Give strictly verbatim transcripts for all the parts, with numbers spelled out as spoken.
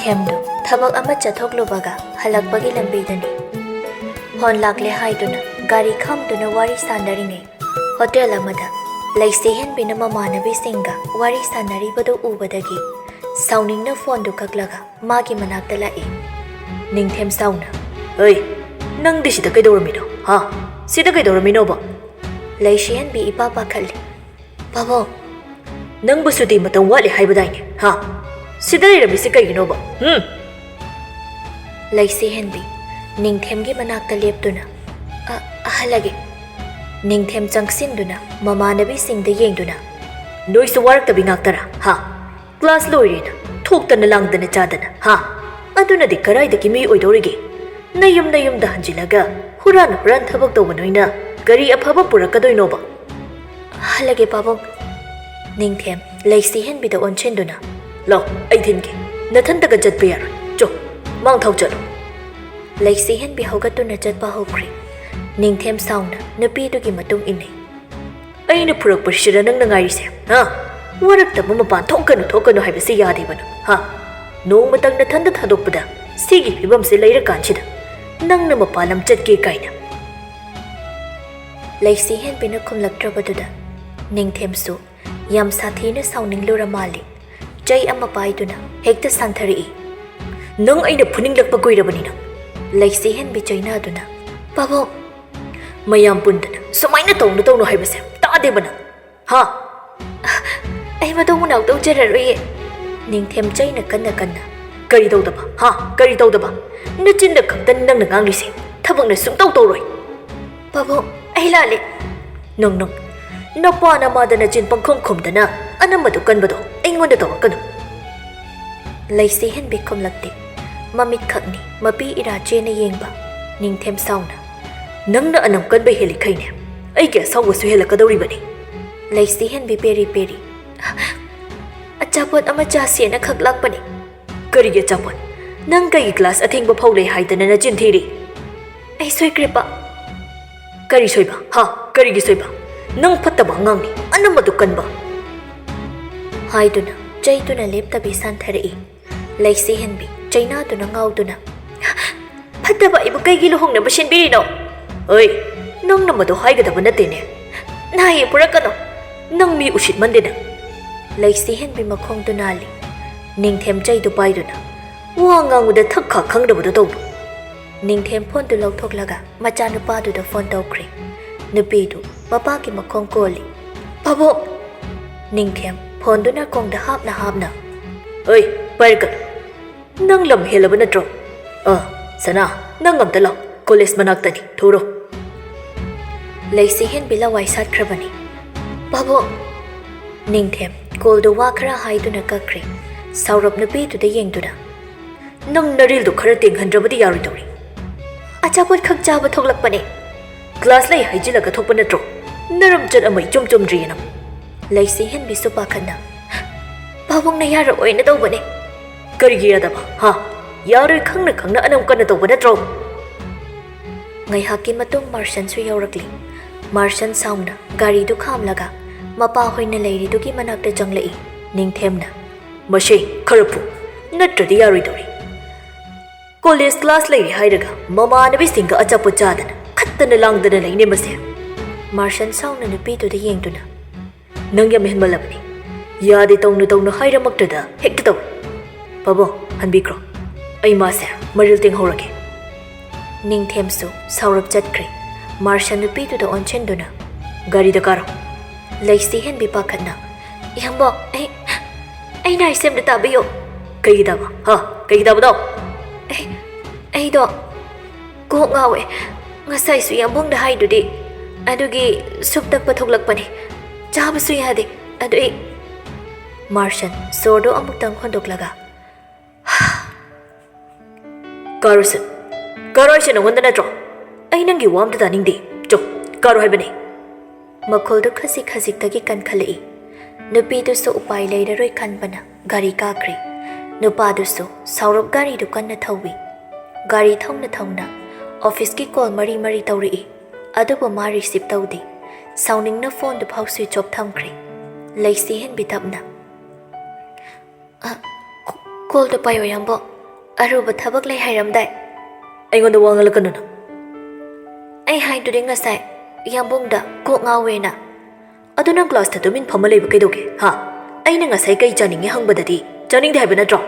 ꯅꯤꯡꯊꯦꯝꯗꯨ ꯊꯕꯛ ꯑꯃ ꯆꯠꯊꯣꯛꯂꯨꯕꯒ ꯍꯜꯂꯛꯄꯒꯤ ꯂꯝꯕꯤꯗꯅꯤ꯫ ꯐꯣꯟ ꯂꯥꯛꯂꯦ ꯍꯥꯏꯗꯨꯅ ꯒꯥꯔꯤ ꯈꯥꯝꯗꯨꯅ ꯋꯥꯔꯤ ꯁꯥꯟꯅꯔꯤꯉꯩ ꯍꯣꯇꯦꯜ ꯑꯃꯗ ꯂꯩꯁꯤꯍꯦꯟꯕꯤꯅ ꯃꯃꯥꯟꯅꯕꯤꯁꯤꯡꯒ ꯋꯥꯔꯤ ꯁꯥꯟꯅꯔꯤꯕꯗꯨ ꯎꯕꯗꯒꯤ ꯁꯥꯎꯅꯤꯡꯅ ꯐꯣꯟꯗꯨ ꯀꯛꯂꯒ ꯃꯥꯒꯤ ꯃꯅꯥꯛꯇ ꯂꯥꯛꯏ꯫ ꯅꯤꯡꯊꯦꯝ ꯁꯥꯎꯅ, "ꯍꯩ, ꯅꯪꯗꯤ ꯁꯤꯗ ꯀꯩꯗꯧꯔꯝꯃꯤꯅꯣ? ꯍꯥ? ꯁꯤꯗ ꯀꯩꯗꯧꯔꯝꯃꯤꯅꯣꯕ?" ꯂꯩꯁꯤꯍꯦꯟꯕꯤ ꯏꯄꯥ ꯄꯥꯈꯠꯂꯤ꯫ "ꯄꯥꯕꯨꯡ!" "ꯅꯪꯕꯨ ꯁꯨꯇꯤ ꯃꯇꯝ ꯋꯥꯠꯂꯤ ꯍꯥꯏꯕꯗꯥꯏꯅꯦ? ꯍꯥ? ꯁꯤꯗ ꯂꯩꯔꯝꯃꯤꯁꯤ ꯀꯩꯒꯤꯅꯣꯕ? ꯍꯨꯝ?" ꯂꯩꯁꯤꯍꯦꯟꯕꯤ ꯅꯤꯡꯊꯦꯝꯒꯤ ꯃꯅꯥꯛꯇ ꯂꯦꯞꯇꯨꯅ, "ꯑ, ꯍꯜꯂꯒꯦ꯫" ꯅꯤꯡꯊꯦꯝ ꯆꯪꯁꯤꯟꯗꯨꯅ ꯃꯃꯥꯟꯅꯕꯤꯁꯤꯡꯗ ꯌꯦꯡꯗꯨꯅ, "ꯅꯣꯏꯁꯨ ꯋꯥꯔꯛꯇꯕꯤ ꯉꯥꯛꯇꯔꯥ? ꯍꯥ? ꯀ꯭ꯂꯥꯁ ꯂꯣꯏꯔꯦꯅ ꯊꯣꯛꯇꯅ ꯂꯥꯡꯗꯅ ꯆꯥꯗꯅ, ꯍꯥ? ꯑꯗꯨꯅꯗꯤ ꯀꯔꯥꯏꯗꯒꯤ ꯃꯤ ꯑꯣꯏꯗꯧꯔꯤꯒꯦ? ꯅꯌꯨꯝ ꯅꯌꯨꯝꯗ ꯍꯟꯖꯤꯜꯂꯒ ꯍꯨꯔꯥꯟ ꯍꯨꯔꯥꯟ ꯊꯕꯛ ꯇꯧꯕ ꯅꯣꯏꯅ ꯀꯔꯤ ꯑꯐꯕ ꯄꯨꯔꯛꯀꯗꯣꯏꯅꯣꯕ?" "ꯍꯜꯂꯒꯦ, ꯄꯥꯕꯨꯡ꯫" ꯅꯤꯡꯊꯦꯝ ꯂꯩꯁꯤꯍꯦꯟꯕꯤꯗ ꯑꯣꯟꯁꯤꯟꯗꯨꯅ, "ꯂꯥꯎ, ꯑꯩ ꯊꯤꯟꯒꯦ꯫ ꯅꯊꯟꯇꯒ ꯆꯠꯄ ꯌꯥꯔꯣꯏ꯫ ꯆꯣ, ꯃꯥꯡ ꯊꯥꯎ ꯆꯠꯂꯣ꯫" ꯂꯩꯁꯤꯍꯦꯟꯕꯤ ꯍꯧꯒꯠꯇꯨꯅ ꯆꯠꯄ ꯍꯧꯈ꯭ꯔꯦ꯫ ꯅꯤꯡꯊꯦꯝ ꯁꯥꯎꯅ ꯅꯨꯄꯤꯗꯨꯒꯤ ꯃꯇꯨꯡ ꯏꯟꯅꯩ꯫ "ꯑꯩꯅ ꯐꯨꯔꯛꯄꯁꯤꯔ ꯅꯪꯅ ꯉꯥꯏꯔꯤꯁꯦ? ꯍꯥ? ꯋꯥꯔꯛꯇꯕ ꯃꯄꯥꯟ ꯊꯣꯛꯀꯅꯨ, ꯊꯣꯛꯀꯅꯨ ꯍꯥꯏꯕꯁꯤ ꯌꯥꯗꯦꯕ ꯅꯪ, ꯍꯥ? ꯅꯣꯡꯃꯇꯪ ꯅꯊꯟꯗ ꯊꯥꯗꯣꯛꯄꯗ ꯁꯤꯒꯤ ꯐꯤꯕꯝꯁꯤ ꯂꯩꯔꯀꯥꯟꯁꯤꯗ ꯅꯪꯅ ꯃꯄꯥꯟ ꯂꯝ ꯆꯠꯀꯦ ꯀꯥꯏꯅ?" ꯂꯩꯁꯤꯍꯦꯟꯕꯤꯅ ꯈꯨꯝꯂꯛꯇ꯭ꯔꯕꯗꯨꯗ ꯅꯤꯡꯊꯦꯝꯁꯨ ꯌꯥꯝ ꯁꯥꯊꯤꯅ ꯁꯥꯎꯅꯤꯡꯂꯨꯔ ꯃꯥꯜꯂꯦ꯫ ꯆꯩ ꯑꯃ ꯄꯥꯏꯗꯨꯅ ꯍꯦꯛꯇ ꯁꯥꯟꯊꯔꯛꯏ꯫ "ꯅꯪ ꯑꯩꯅ ꯐꯨꯅꯤꯡꯂꯛꯄ ꯀꯨꯏꯔꯕꯅꯤ ꯅꯪ꯫" ꯂꯩꯁꯤꯍꯦꯟꯕꯤ ꯆꯩꯅꯗꯨꯅ, "ꯄꯥꯕꯨꯡ!" "ꯃꯌꯥꯝ ꯄꯨꯟꯗꯅ ꯁꯨꯃꯥꯏꯅ ꯇꯧꯅꯨ ꯇꯧꯅꯨ ꯍꯥꯏꯕꯁꯦ ꯇꯥꯗꯦꯕ ꯅꯪ, ꯍꯥ?" "ꯑꯩ ꯃꯇꯧ ꯃꯅꯥꯎ ꯇꯧꯖꯔꯔꯣꯏꯌꯦ꯫" ꯅꯤꯡꯊꯦꯝ ꯆꯩꯅ ꯀꯟꯅ ꯀꯟꯅ, "ꯀꯔꯤ ꯇꯧꯗꯕ, ꯍꯥ? ꯀꯔꯤ ꯇꯧꯗꯕ? ꯅꯆꯤꯟꯗ ꯈꯛꯇꯅꯤ ꯅꯪꯅ ꯉꯥꯡꯂꯤꯁꯦ, ꯊꯕꯛꯅ ꯁꯨꯡꯇꯧ ꯇꯧꯔꯣꯏ꯫" "ꯄꯥꯕꯨꯡ, ꯑꯩ ꯂꯥꯜꯂꯦ꯫" "ꯅꯪ, ꯅꯪ, ꯅꯄꯥ ꯅꯃꯥꯗ ꯅꯆꯤꯟ ꯄꯪꯈꯨꯝ ꯈꯨꯝꯗꯅ ꯑꯅꯝꯕꯗꯨ ꯀꯟꯕꯗꯣ ꯑꯩꯉꯣꯟꯗ ꯇꯧꯔꯛꯀꯅꯨ꯫" ꯂꯩꯁꯤꯍꯦꯟꯕꯤ ꯈꯨꯝꯂꯛꯇꯦ꯫ ꯃꯃꯤꯠ ꯈꯛꯅꯤ ꯃꯄꯤ ꯏꯔꯥ ꯆꯦꯅ ꯌꯦꯡꯕ꯫ ꯅꯤꯡꯊꯦꯝ ꯁꯥꯎꯅ, "ꯅꯪꯅ ꯑꯅꯝ ꯀꯟꯕ ꯍꯦꯜꯂꯤꯈꯩꯅꯦ ꯑꯩꯒꯤ ꯑꯁꯥꯎꯕꯁꯨ ꯍꯦꯜꯂꯛꯀꯗꯧꯔꯤꯕꯅꯤ꯫" ꯂꯩꯁꯤꯍꯦꯟꯕꯤ ꯄꯦꯔꯤ ꯄꯦꯔꯤ, "ꯑꯆꯥꯄꯣꯠ ꯑꯃ ꯆꯥꯁꯦꯅ ꯈꯛ ꯂꯥꯛꯄꯅꯤ꯫" "ꯀꯔꯤꯒꯤ ꯑꯆꯥꯄꯣꯠ? ꯅꯪ ꯀꯩꯒꯤ ꯀ꯭ꯂꯥꯁ ꯑꯊꯦꯡꯕ ꯐꯥꯎ ꯂꯩ ꯍꯥꯏꯗꯅ ꯅꯆꯤꯟ ꯊꯤꯔꯤ?" "ꯑꯩ ꯁꯣꯏꯈ꯭ꯔꯦ, ꯄꯥ꯫" "ꯀꯔꯤ ꯁꯣꯏꯕ? ꯍꯥ? ꯀꯔꯤꯒꯤ ꯁꯣꯏꯕ? ꯅꯪ ꯐꯠꯇꯕ ꯑꯉꯥꯡꯅꯤ, ꯑꯅꯝꯕꯗꯨ ꯀꯟꯕ!" ꯍꯥꯏꯗꯨꯅ ꯆꯩꯗꯨꯅ ꯂꯦꯞꯇꯕꯤ ꯁꯥꯟꯊꯔꯛꯏ꯫ ꯂꯩꯁꯤ ꯍꯦꯟꯕꯤ ꯆꯩꯅꯥꯗꯨꯅ ꯉꯥꯎꯗꯨꯅ, "ꯐꯠꯇꯕ ꯑꯩꯕꯨ ꯀꯩꯒꯤ ꯂꯨꯍꯣꯡꯅꯕ ꯁꯤꯟꯕꯤꯔꯤꯅꯣ? ꯑꯣꯏ, ꯅꯪꯅ ꯃꯗꯨ ꯍꯥꯏꯒꯗꯕ ꯅꯠꯇꯦꯅꯦ꯫ ꯅꯥꯏ ꯄꯨꯔꯛꯀꯅꯨ꯫ ꯅꯪ ꯃꯤ ꯎꯁꯤꯠꯃꯟꯗꯦꯅ꯫" ꯂꯩꯁꯤ ꯍꯦꯟꯕꯤ ꯃꯈꯣꯡꯗꯨ ꯅꯥꯜꯂꯤ꯫ ꯅꯤꯡꯊꯦꯝ ꯆꯩꯗꯨ ꯄꯥꯏꯗꯨꯅ ꯋꯥ ꯉꯥꯡꯕꯗ ꯊꯛ ꯈꯥ ꯈꯪꯗꯕꯗꯨ ꯇꯧꯕ꯫ ꯅꯤꯡꯊꯦꯝ ꯐꯣꯟꯗꯨ ꯂꯧꯊꯣꯛꯂꯒ ꯃꯆꯥꯅꯨꯄꯥꯗꯨꯗ ꯐꯣꯟ ꯇꯧꯈ꯭ꯔꯦ꯫ ꯅꯨꯄꯤꯗꯨ ꯃꯄꯥꯒꯤ ꯃꯈꯣꯡ ꯀꯣꯜꯂꯤ꯫ "ꯄꯥꯕꯨꯡ!" ꯅꯤꯡꯊꯦꯝ ꯐꯣꯟꯗꯨ ꯅꯥꯀꯣꯡꯗ ꯍꯥꯞꯅ ꯍꯥꯞꯅ, "ꯑꯣꯏ, ꯄꯥꯏꯔꯛꯀꯅꯨ꯫ ꯅꯪ ꯂꯝ ꯍꯦꯜꯂꯕ ꯅꯠꯇ꯭ꯔꯣ? ꯑ, ꯁꯅꯥ, ꯅꯪ ꯑꯝꯇ ꯂꯥꯛ꯫ ꯀꯣꯂꯦꯖ ꯃꯅꯥꯛꯇꯅꯤ, ꯊꯨꯔꯣ꯫" ꯂꯩꯁꯤ ꯍꯦꯟꯕꯤ ꯂꯋꯥꯏ ꯁꯥꯠꯈ꯭ꯔꯕꯅꯤ꯫ "ꯄꯥꯕꯨꯡ!" ꯅꯤꯡꯊꯦꯝ ꯀꯣꯜꯗꯨ ꯋꯥ ꯈꯔ ꯍꯥꯏꯗꯨꯅ ꯀꯛꯈ꯭ꯔꯦ꯫ ꯁꯥꯎꯔꯞ ꯅꯨꯄꯤꯗꯨꯗ ꯌꯦꯡꯗꯨꯅ, "ꯅꯪ ꯅꯔꯤꯜꯗꯨ ꯈꯔ ꯇꯦꯡꯍꯟꯗ꯭ꯔꯕꯗꯤ ꯌꯥꯔꯣꯏꯗꯧꯔꯤ꯫ ꯑꯆꯥꯄꯣꯠ ꯈꯛ ꯆꯥꯕ ꯊꯣꯛꯂꯛꯄꯅꯦ꯫ ꯀ꯭ꯂꯥꯁ ꯂꯩ ꯍꯥꯏꯖꯤꯜꯂꯒ ꯊꯣꯛꯄ ꯅꯠꯇ꯭ꯔꯣ? ꯅꯔꯝ ꯆꯠ ꯑꯃ ꯏꯆꯨꯝ ꯆꯨꯝꯗ꯭ꯔꯤꯌꯦ ꯅꯪ꯫" ꯂꯩꯁꯤ ꯍꯦꯟꯕꯤꯁꯨ ꯄꯥꯈꯠꯅ, "ꯄꯥꯕꯨꯡꯅ ꯌꯥꯔꯛꯑꯣꯏꯅ ꯇꯧꯕꯅꯦ꯫" "ꯀꯔꯤꯒꯤ ꯌꯥꯗꯕ, ꯍꯥ? ꯌꯥꯔꯣꯏ ꯈꯪꯅ ꯈꯪꯅ ꯑꯅꯝ ꯀꯟꯅ ꯇꯧꯕ ꯅꯠꯇ꯭ꯔꯣ?" ꯉꯥꯏꯍꯥꯛꯀꯤ ꯃꯇꯨꯡ ꯃꯥꯔꯁꯟꯁꯨ ꯌꯧꯔꯛꯂꯤ꯫ ꯃꯥꯔꯁꯟ ꯁꯥꯎꯅ ꯒꯥꯔꯤꯗꯨ ꯈꯥꯝꯂꯒ ꯃꯄꯥ ꯍꯣꯏꯅ ꯂꯩꯔꯤꯗꯨꯒꯤ ꯃꯅꯥꯛꯇ ꯆꯪꯂꯛꯏ꯫ ꯅꯤꯡꯊꯦꯝꯅ, "ꯃꯁꯤ ꯈꯔ ꯐꯨ, ꯅꯠꯇ꯭ꯔꯗꯤ ꯌꯥꯔꯣꯏꯗꯧꯔꯤ꯫ ꯀꯣꯂꯦꯖ ꯀ꯭ꯂꯥꯁ ꯂꯩꯔꯤ ꯍꯥꯏꯔꯒ ꯃꯃꯥꯟꯅꯕꯤꯁꯤꯡꯒ ꯑꯆꯥꯄꯣꯠ ꯆꯥꯗꯅ ꯈꯠꯇꯅ ꯂꯥꯡꯗꯅ ꯂꯩꯅꯦ ꯃꯁꯦ꯫" ꯃꯥꯔꯁꯟ ꯁꯥꯎꯅ ꯅꯨꯄꯤꯗꯨꯗ ꯌꯦꯡꯗꯨꯅ, "ꯅꯪ ꯌꯥꯝ ꯍꯦꯟꯃꯜꯂꯕꯅꯤ꯫ ꯌꯥꯗꯦ ꯇꯧꯅ ꯇꯧꯅ ꯍꯥꯏꯔꯃꯛꯇꯗ ꯍꯦꯛꯇ ꯇꯧ꯫ ꯄꯥꯕꯨꯡ, ꯍꯟꯕꯤꯈ꯭ꯔꯣ꯫ ꯑꯩ ꯃꯥꯁꯦ ꯃꯔꯤꯜ ꯇꯦꯡꯍꯧꯔꯒꯦ꯫" ꯅꯤꯡꯊꯦꯝꯁꯨ ꯁꯥꯎꯔꯞ ꯆꯠꯈ꯭ꯔꯦ꯫ ꯃꯥꯔꯁꯟ ꯅꯨꯄꯤꯗꯨꯗ ꯑꯣꯟꯁꯤꯟꯗꯨꯅ, "ꯒꯥꯔꯤꯗ ꯀꯥꯔꯣ꯫" ꯂꯩꯁꯤ ꯍꯦꯟꯕꯤ ꯄꯥꯈꯠꯅ, "ꯏꯌꯥꯝꯕ, ꯑꯩ, ꯑꯩꯅ ꯍꯥꯏꯁꯦ ꯑꯝꯇ ꯇꯥꯕꯤꯌꯨ꯫" "ꯀꯩꯒꯤ ꯇꯥꯕ? ꯍꯥ? ꯀꯩꯒꯤ ꯇꯥꯕꯅꯣ?" "ꯑꯩ, ꯑꯩꯗꯣ ꯀꯣꯛ ꯉꯥꯎꯋꯦ꯫ ꯉꯁꯥꯏꯁꯨ ꯌꯥꯝꯕꯨꯡꯗ ꯍꯥꯏꯗꯨꯗꯤ꯫ ꯑꯗꯨꯒꯤ ꯁꯨꯞ ꯇꯛꯄ ꯊꯣꯛꯂꯛꯄꯅꯦ꯫ ꯆꯥꯕꯁꯨ ꯌꯥꯗꯦ꯫ ꯑꯗꯨ ꯑꯩ꯫" ꯃꯥꯔꯁꯟ ꯁꯣꯔꯗꯣ ꯑꯃꯨꯛꯇꯪ ꯍꯣꯟꯗꯣꯛꯂꯒ, "ꯀꯥꯔꯨꯁꯦ, ꯀꯥꯔꯣꯏꯁꯦ ꯅꯉꯣꯟꯗ ꯅꯠꯇ꯭ꯔꯣ? ꯑꯩ ꯅꯪꯒꯤ ꯋꯥ ꯑꯝꯇ ꯇꯥꯅꯤꯡꯗꯦ꯫ ꯆꯣ, ꯀꯥꯔꯣ ꯍꯥꯏꯕꯅꯦ꯫" ꯃꯈꯣꯜꯗꯨ ꯈꯖꯤꯛ ꯈꯖꯤꯛꯇꯒꯤ ꯀꯟꯈꯠꯂꯛꯏ꯫ ꯅꯨꯄꯤꯗꯨꯁꯨ ꯎꯄꯥꯏ ꯂꯩꯔꯔꯣꯏ ꯈꯟꯕꯅ ꯒꯥꯔꯤ ꯀꯥꯈ꯭ꯔꯦ꯫ ꯅꯨꯄꯥꯗꯨꯁꯨ ꯁꯥꯎꯔꯞ ꯒꯥꯔꯤꯗꯨ ꯀꯟꯅ ꯊꯧꯏ꯫ ꯒꯥꯔꯤ ꯊꯧꯅ ꯊꯧꯅ ꯑꯣꯐꯤꯁꯀꯤ ꯀꯣꯜ ꯃꯔꯤ ꯃꯔꯤ ꯇꯧꯔꯛꯏ, ꯑꯗꯨꯕꯨ ꯃꯥ ꯔꯤꯁꯤꯞ ꯇꯧꯗꯦ꯫ ꯁꯥꯎꯅꯤꯡꯅ ꯐꯣꯟꯗꯨ ꯐꯥꯎ ꯁ꯭ꯋꯤꯆ ꯑꯣꯐ ꯊꯝꯈ꯭ꯔꯦ꯫ ꯂꯩꯁꯤ ꯍꯦꯟꯕꯤ ꯇꯞꯅ, "ꯑ, ꯀꯣ-, ꯀꯣꯜꯗꯣ ꯄꯥꯏꯌꯣ, ꯏꯌꯥꯝꯕꯣ꯫ ꯑꯔꯨꯕ ꯊꯕꯛ ꯂꯩ ꯍꯥꯏꯔꯝꯗꯥꯏ꯫ ꯑꯩꯉꯣꯟꯗ ꯋꯥ ꯉꯥꯡꯂꯛꯀꯅꯨ ꯅꯪ꯫ ꯑꯩ ꯍꯥꯏꯗꯨꯗꯤ ꯉꯁꯥꯏ ꯏꯌꯥꯝꯕꯨꯡꯗ ꯀꯣꯛ ꯉꯥꯎꯋꯦꯅ꯫ ꯑꯗꯨ ꯅꯪ ꯀ꯭ꯂꯥꯁꯇ ꯇꯨꯃꯤꯟ ꯐꯝꯃ ꯂꯩꯕ ꯀꯩꯗꯧꯒꯦ, ꯍꯥ? ꯑꯩꯅ ꯉꯁꯥꯏ ꯀꯩ ꯆꯥꯅꯤꯡꯉꯤ ꯍꯪꯕꯗꯗꯤ ꯆꯥꯅꯤꯡꯗꯦ ꯍꯥꯏꯕ ꯅꯠꯇ꯭ꯔꯣ?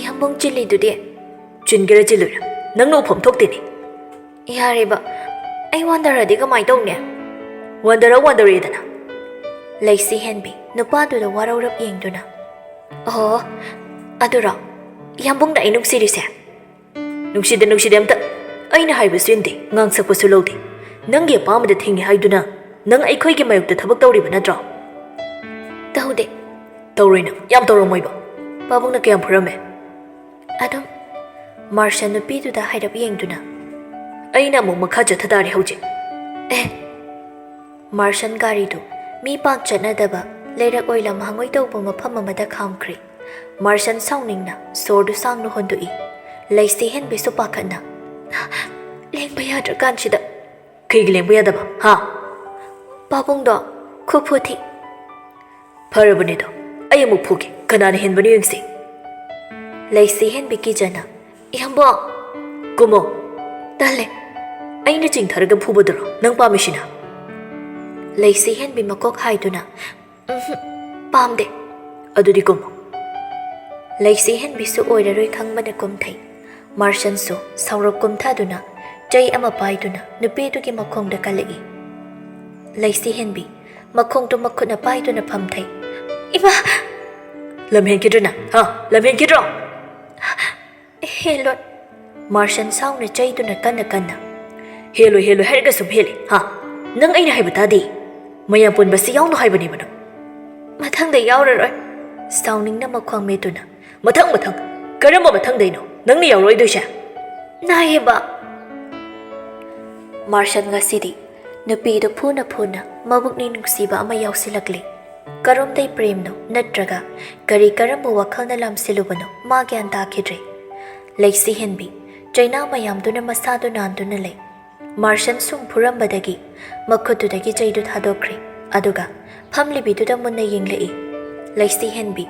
ꯏꯌꯥꯝꯕꯨꯡ ꯆꯤꯜꯂꯤꯗꯨꯗꯤ꯫ ꯆꯤꯟꯒꯦꯔꯥ ꯆꯤꯜꯂꯣꯏꯔꯥ, ꯅꯪꯅ ꯎꯐꯝ ꯊꯣꯛꯇꯦꯅꯦ꯫ ꯌꯥꯔꯦꯕ, ꯑꯩ ꯋꯥꯟꯗꯔꯗꯤ ꯀꯃꯥꯏ ꯇꯧꯅꯤ? ꯋꯥꯟꯗꯔ ꯋꯥꯟꯗꯔꯦꯗꯅ꯫ ꯂꯩꯁꯤ ꯍꯦꯟꯕꯤ ꯅꯨꯄꯥꯗꯨꯗ ꯋꯥꯔꯧꯔꯞ ꯌꯦꯡꯗꯨꯅ, "ꯑꯣ, ꯑꯗꯨꯔꯣ ꯏꯌꯥꯝꯕꯨꯡꯅ ꯑꯩ ꯅꯨꯡꯁꯤꯔꯤꯁꯦ?" "ꯅꯨꯡꯁꯤꯗꯦ, ꯅꯨꯡꯁꯤꯗꯦ ꯑꯝꯇ꯫ ꯑꯩꯅ ꯍꯥꯏꯕꯁꯨ ꯏꯟꯗꯦ, ꯉꯥꯡꯁꯛꯄꯁꯨ ꯂꯧꯗꯦ꯫ ꯅꯪꯒꯤ ꯑꯄꯥꯝꯕꯗ ꯊꯤꯡꯉꯦ ꯍꯥꯏꯗꯨꯅ ꯅꯪ ꯑꯩꯈꯣꯏꯒꯤ ꯃꯥꯌꯣꯛꯇ ꯊꯕꯛ ꯇꯧꯔꯤꯕ ꯅꯠꯇ꯭ꯔꯣ?" "ꯇꯧꯗꯦ꯫" "ꯇꯧꯔꯣꯏ ꯅꯪ, ꯌꯥꯝ ꯇꯧꯔꯝꯃꯣꯏꯕ꯫ ꯄꯥꯕꯨꯡꯅ ꯀꯌꯥꯝ ꯐꯨꯔꯝꯃꯦ?" ꯑꯗꯨꯝ꯫ ꯃꯥꯔꯁꯟ ꯅꯨꯄꯤꯗꯨꯗ ꯍꯥꯏꯔꯞ ꯌꯦꯡꯗꯨꯅ, "ꯑꯩꯅ ꯑꯃꯨꯛ ꯃꯈꯥ ꯆꯠꯊ ꯇꯥꯔꯦ ꯍꯧꯖꯤꯛ꯫" "ꯑꯦ!" ꯃꯥꯔꯁꯟ ꯒꯥꯔꯤꯗꯨ ꯃꯤ ꯄꯥꯛ ꯆꯠꯅꯗꯕ ꯂꯩꯔꯛ ꯑꯣꯏꯂꯝ ꯍꯪꯉꯣꯏ ꯇꯧꯕ ꯃꯐꯝ ꯑꯃꯗ ꯈꯥꯝꯈ꯭ꯔꯦ꯫ ꯃꯥꯔꯁꯟ ꯁꯥꯎꯅꯤꯡꯅ ꯁꯣꯔꯗꯨ ꯁꯥꯡꯅ ꯍꯣꯟꯗꯣꯛꯏ꯫ ꯂꯩꯁꯤ ꯍꯦꯟꯕꯤꯁꯨ ꯄꯥꯈꯠꯅ, "ꯂꯦꯡꯕ ꯌꯥꯗ꯭ꯔꯀꯥꯟꯁꯤꯗ꯫" "ꯀꯩꯒꯤ ꯂꯦꯡꯕ ꯌꯥꯗꯕ, ꯍꯥ?" "ꯄꯥꯕꯨꯡꯗꯣ ꯈꯨꯐꯨ ꯊꯤ꯫" "ꯐꯔꯕꯅꯦꯗꯣ, ꯑꯩ ꯑꯃꯨꯛ ꯐꯨꯒꯦ, ꯀꯅꯥꯅ ꯍꯦꯟꯕꯅꯣ ꯌꯦꯡꯁꯤ꯫" ꯂꯩꯁꯤ ꯍꯦꯟꯕꯤ ꯀꯤꯖꯅ, "ꯏꯌꯥꯝꯕꯣ!" "ꯀꯨꯝꯃꯣ꯫" "ꯇꯜꯂꯦ꯫" "ꯑꯩꯅ ꯆꯤꯡꯊꯔꯒ ꯐꯨꯕꯗꯨꯔꯣ ꯅꯪ ꯄꯥꯝꯃꯤꯁꯤꯅ?" ꯂꯩꯁꯤ ꯍꯦꯟꯕꯤ ꯃꯀꯣꯛ ꯍꯥꯏꯗꯨꯅ, "ꯎꯝꯍꯨꯝ, ꯄꯥꯝꯗꯦ꯫" "ꯑꯗꯨꯗꯤ ꯀꯨꯝꯃꯣ꯫" ꯂꯩꯁꯤ ꯍꯦꯟꯕꯤꯁꯨ ꯑꯣꯏꯔꯔꯣꯏ ꯈꯪꯕꯅ ꯀꯨꯝꯊꯩ꯫ ꯃꯥꯔꯁꯟꯁꯨ ꯁꯥꯎꯔꯞ ꯀꯨꯝꯊꯗꯨꯅ ꯆꯩ ꯑꯃ ꯄꯥꯏꯗꯨꯅ ꯅꯨꯄꯤꯗꯨꯒꯤ ꯃꯈꯣꯡꯗ ꯀꯜꯂꯛꯏ꯫ ꯂꯩꯁꯤ ꯍꯦꯟꯕꯤ ꯃꯈꯣꯡꯗꯨ ꯃꯈꯨꯠꯅ ꯄꯥꯏꯗꯨꯅ ꯐꯝꯊꯩ꯫ "ꯏꯃꯥ!" "ꯂꯝ ꯍꯦꯟꯈꯤꯗ꯭ꯔꯣ ꯅꯪ, ꯍꯥ? ꯂꯝ ꯍꯦꯟꯈꯤꯗ꯭ꯔꯣ?" "ꯍꯦꯜꯂꯣꯏ꯫" ꯃꯥꯔꯁꯟ ꯁꯥꯎꯅ ꯆꯩꯗꯨꯅ ꯀꯟꯅ ꯀꯟꯅ, "ꯍꯦꯜꯂꯣꯏ, ꯍꯦꯜꯂꯣꯏ ꯍꯥꯏꯔꯒ ꯁꯨꯝ ꯍꯦꯜꯂꯦ, ꯍꯥ? ꯅꯪ ꯑꯩꯅ ꯍꯥꯏꯕ ꯇꯥꯗꯦ꯫ ꯃꯌꯥꯝ ꯄꯨꯟꯕꯁꯤ ꯌꯥꯎꯅꯨ ꯍꯥꯏꯕꯅꯦꯕ ꯅꯪ꯫" "ꯃꯊꯪꯗ ꯌꯥꯎꯔꯔꯣꯏ꯫" ꯁꯥꯎꯅꯤꯡꯅ ꯃꯈꯣꯡ ꯃꯦꯠꯇꯨꯅ, "ꯃꯊꯪ, ꯃꯊꯪ? ꯀꯔꯝꯕ ꯃꯊꯪꯗꯩꯅꯣ ꯅꯪꯅ ꯌꯥꯎꯔꯣꯏꯗꯣꯏꯁꯦ?" "ꯅꯥꯏꯌꯦꯕ꯫" ꯃꯥꯔꯁꯟ ꯉꯁꯤꯗꯤ ꯅꯨꯄꯤꯗꯨ ꯐꯨꯅ ꯐꯨꯅ ꯃꯕꯨꯛꯅꯤꯡ ꯅꯨꯡꯁꯤꯕ ꯑꯃ ꯌꯥꯎꯁꯤꯜꯂꯛꯂꯤ꯫ ꯀꯔꯣꯝꯗꯩ ꯄ꯭ꯔꯦꯝꯅꯣ ꯅꯠꯇ꯭ꯔꯒ ꯀꯔꯤ ꯀꯔꯝꯕ ꯋꯥꯈꯜꯅ ꯂꯥꯝꯁꯤꯜꯂꯨꯕꯅꯣ ꯃꯥ ꯒ꯭ꯌꯥꯟ ꯇꯥꯈꯤꯗ꯭ꯔꯦ꯫ ꯂꯩꯁꯤ ꯍꯦꯟꯕꯤ ꯆꯩꯅꯥ ꯃꯌꯥꯝꯗꯨꯅ ꯃꯁꯥꯗꯨ ꯅꯥꯟꯗꯨꯅ ꯂꯩ꯫ ꯃꯥꯔꯁꯟ ꯁꯨꯝ ꯐꯨꯔꯝꯕꯗꯒꯤ ꯃꯈꯨꯠꯇꯨꯗꯒꯤ ꯆꯩꯗꯨ ꯊꯥꯗꯣꯛꯈ꯭ꯔꯦ꯫ ꯑꯗꯨꯒ ꯐꯝꯂꯤꯕꯤꯗꯨꯗ ꯃꯨꯟꯅ ꯌꯦꯡꯂꯛꯏ꯫ ꯂꯩꯁꯤ ꯍꯦꯟꯕꯤ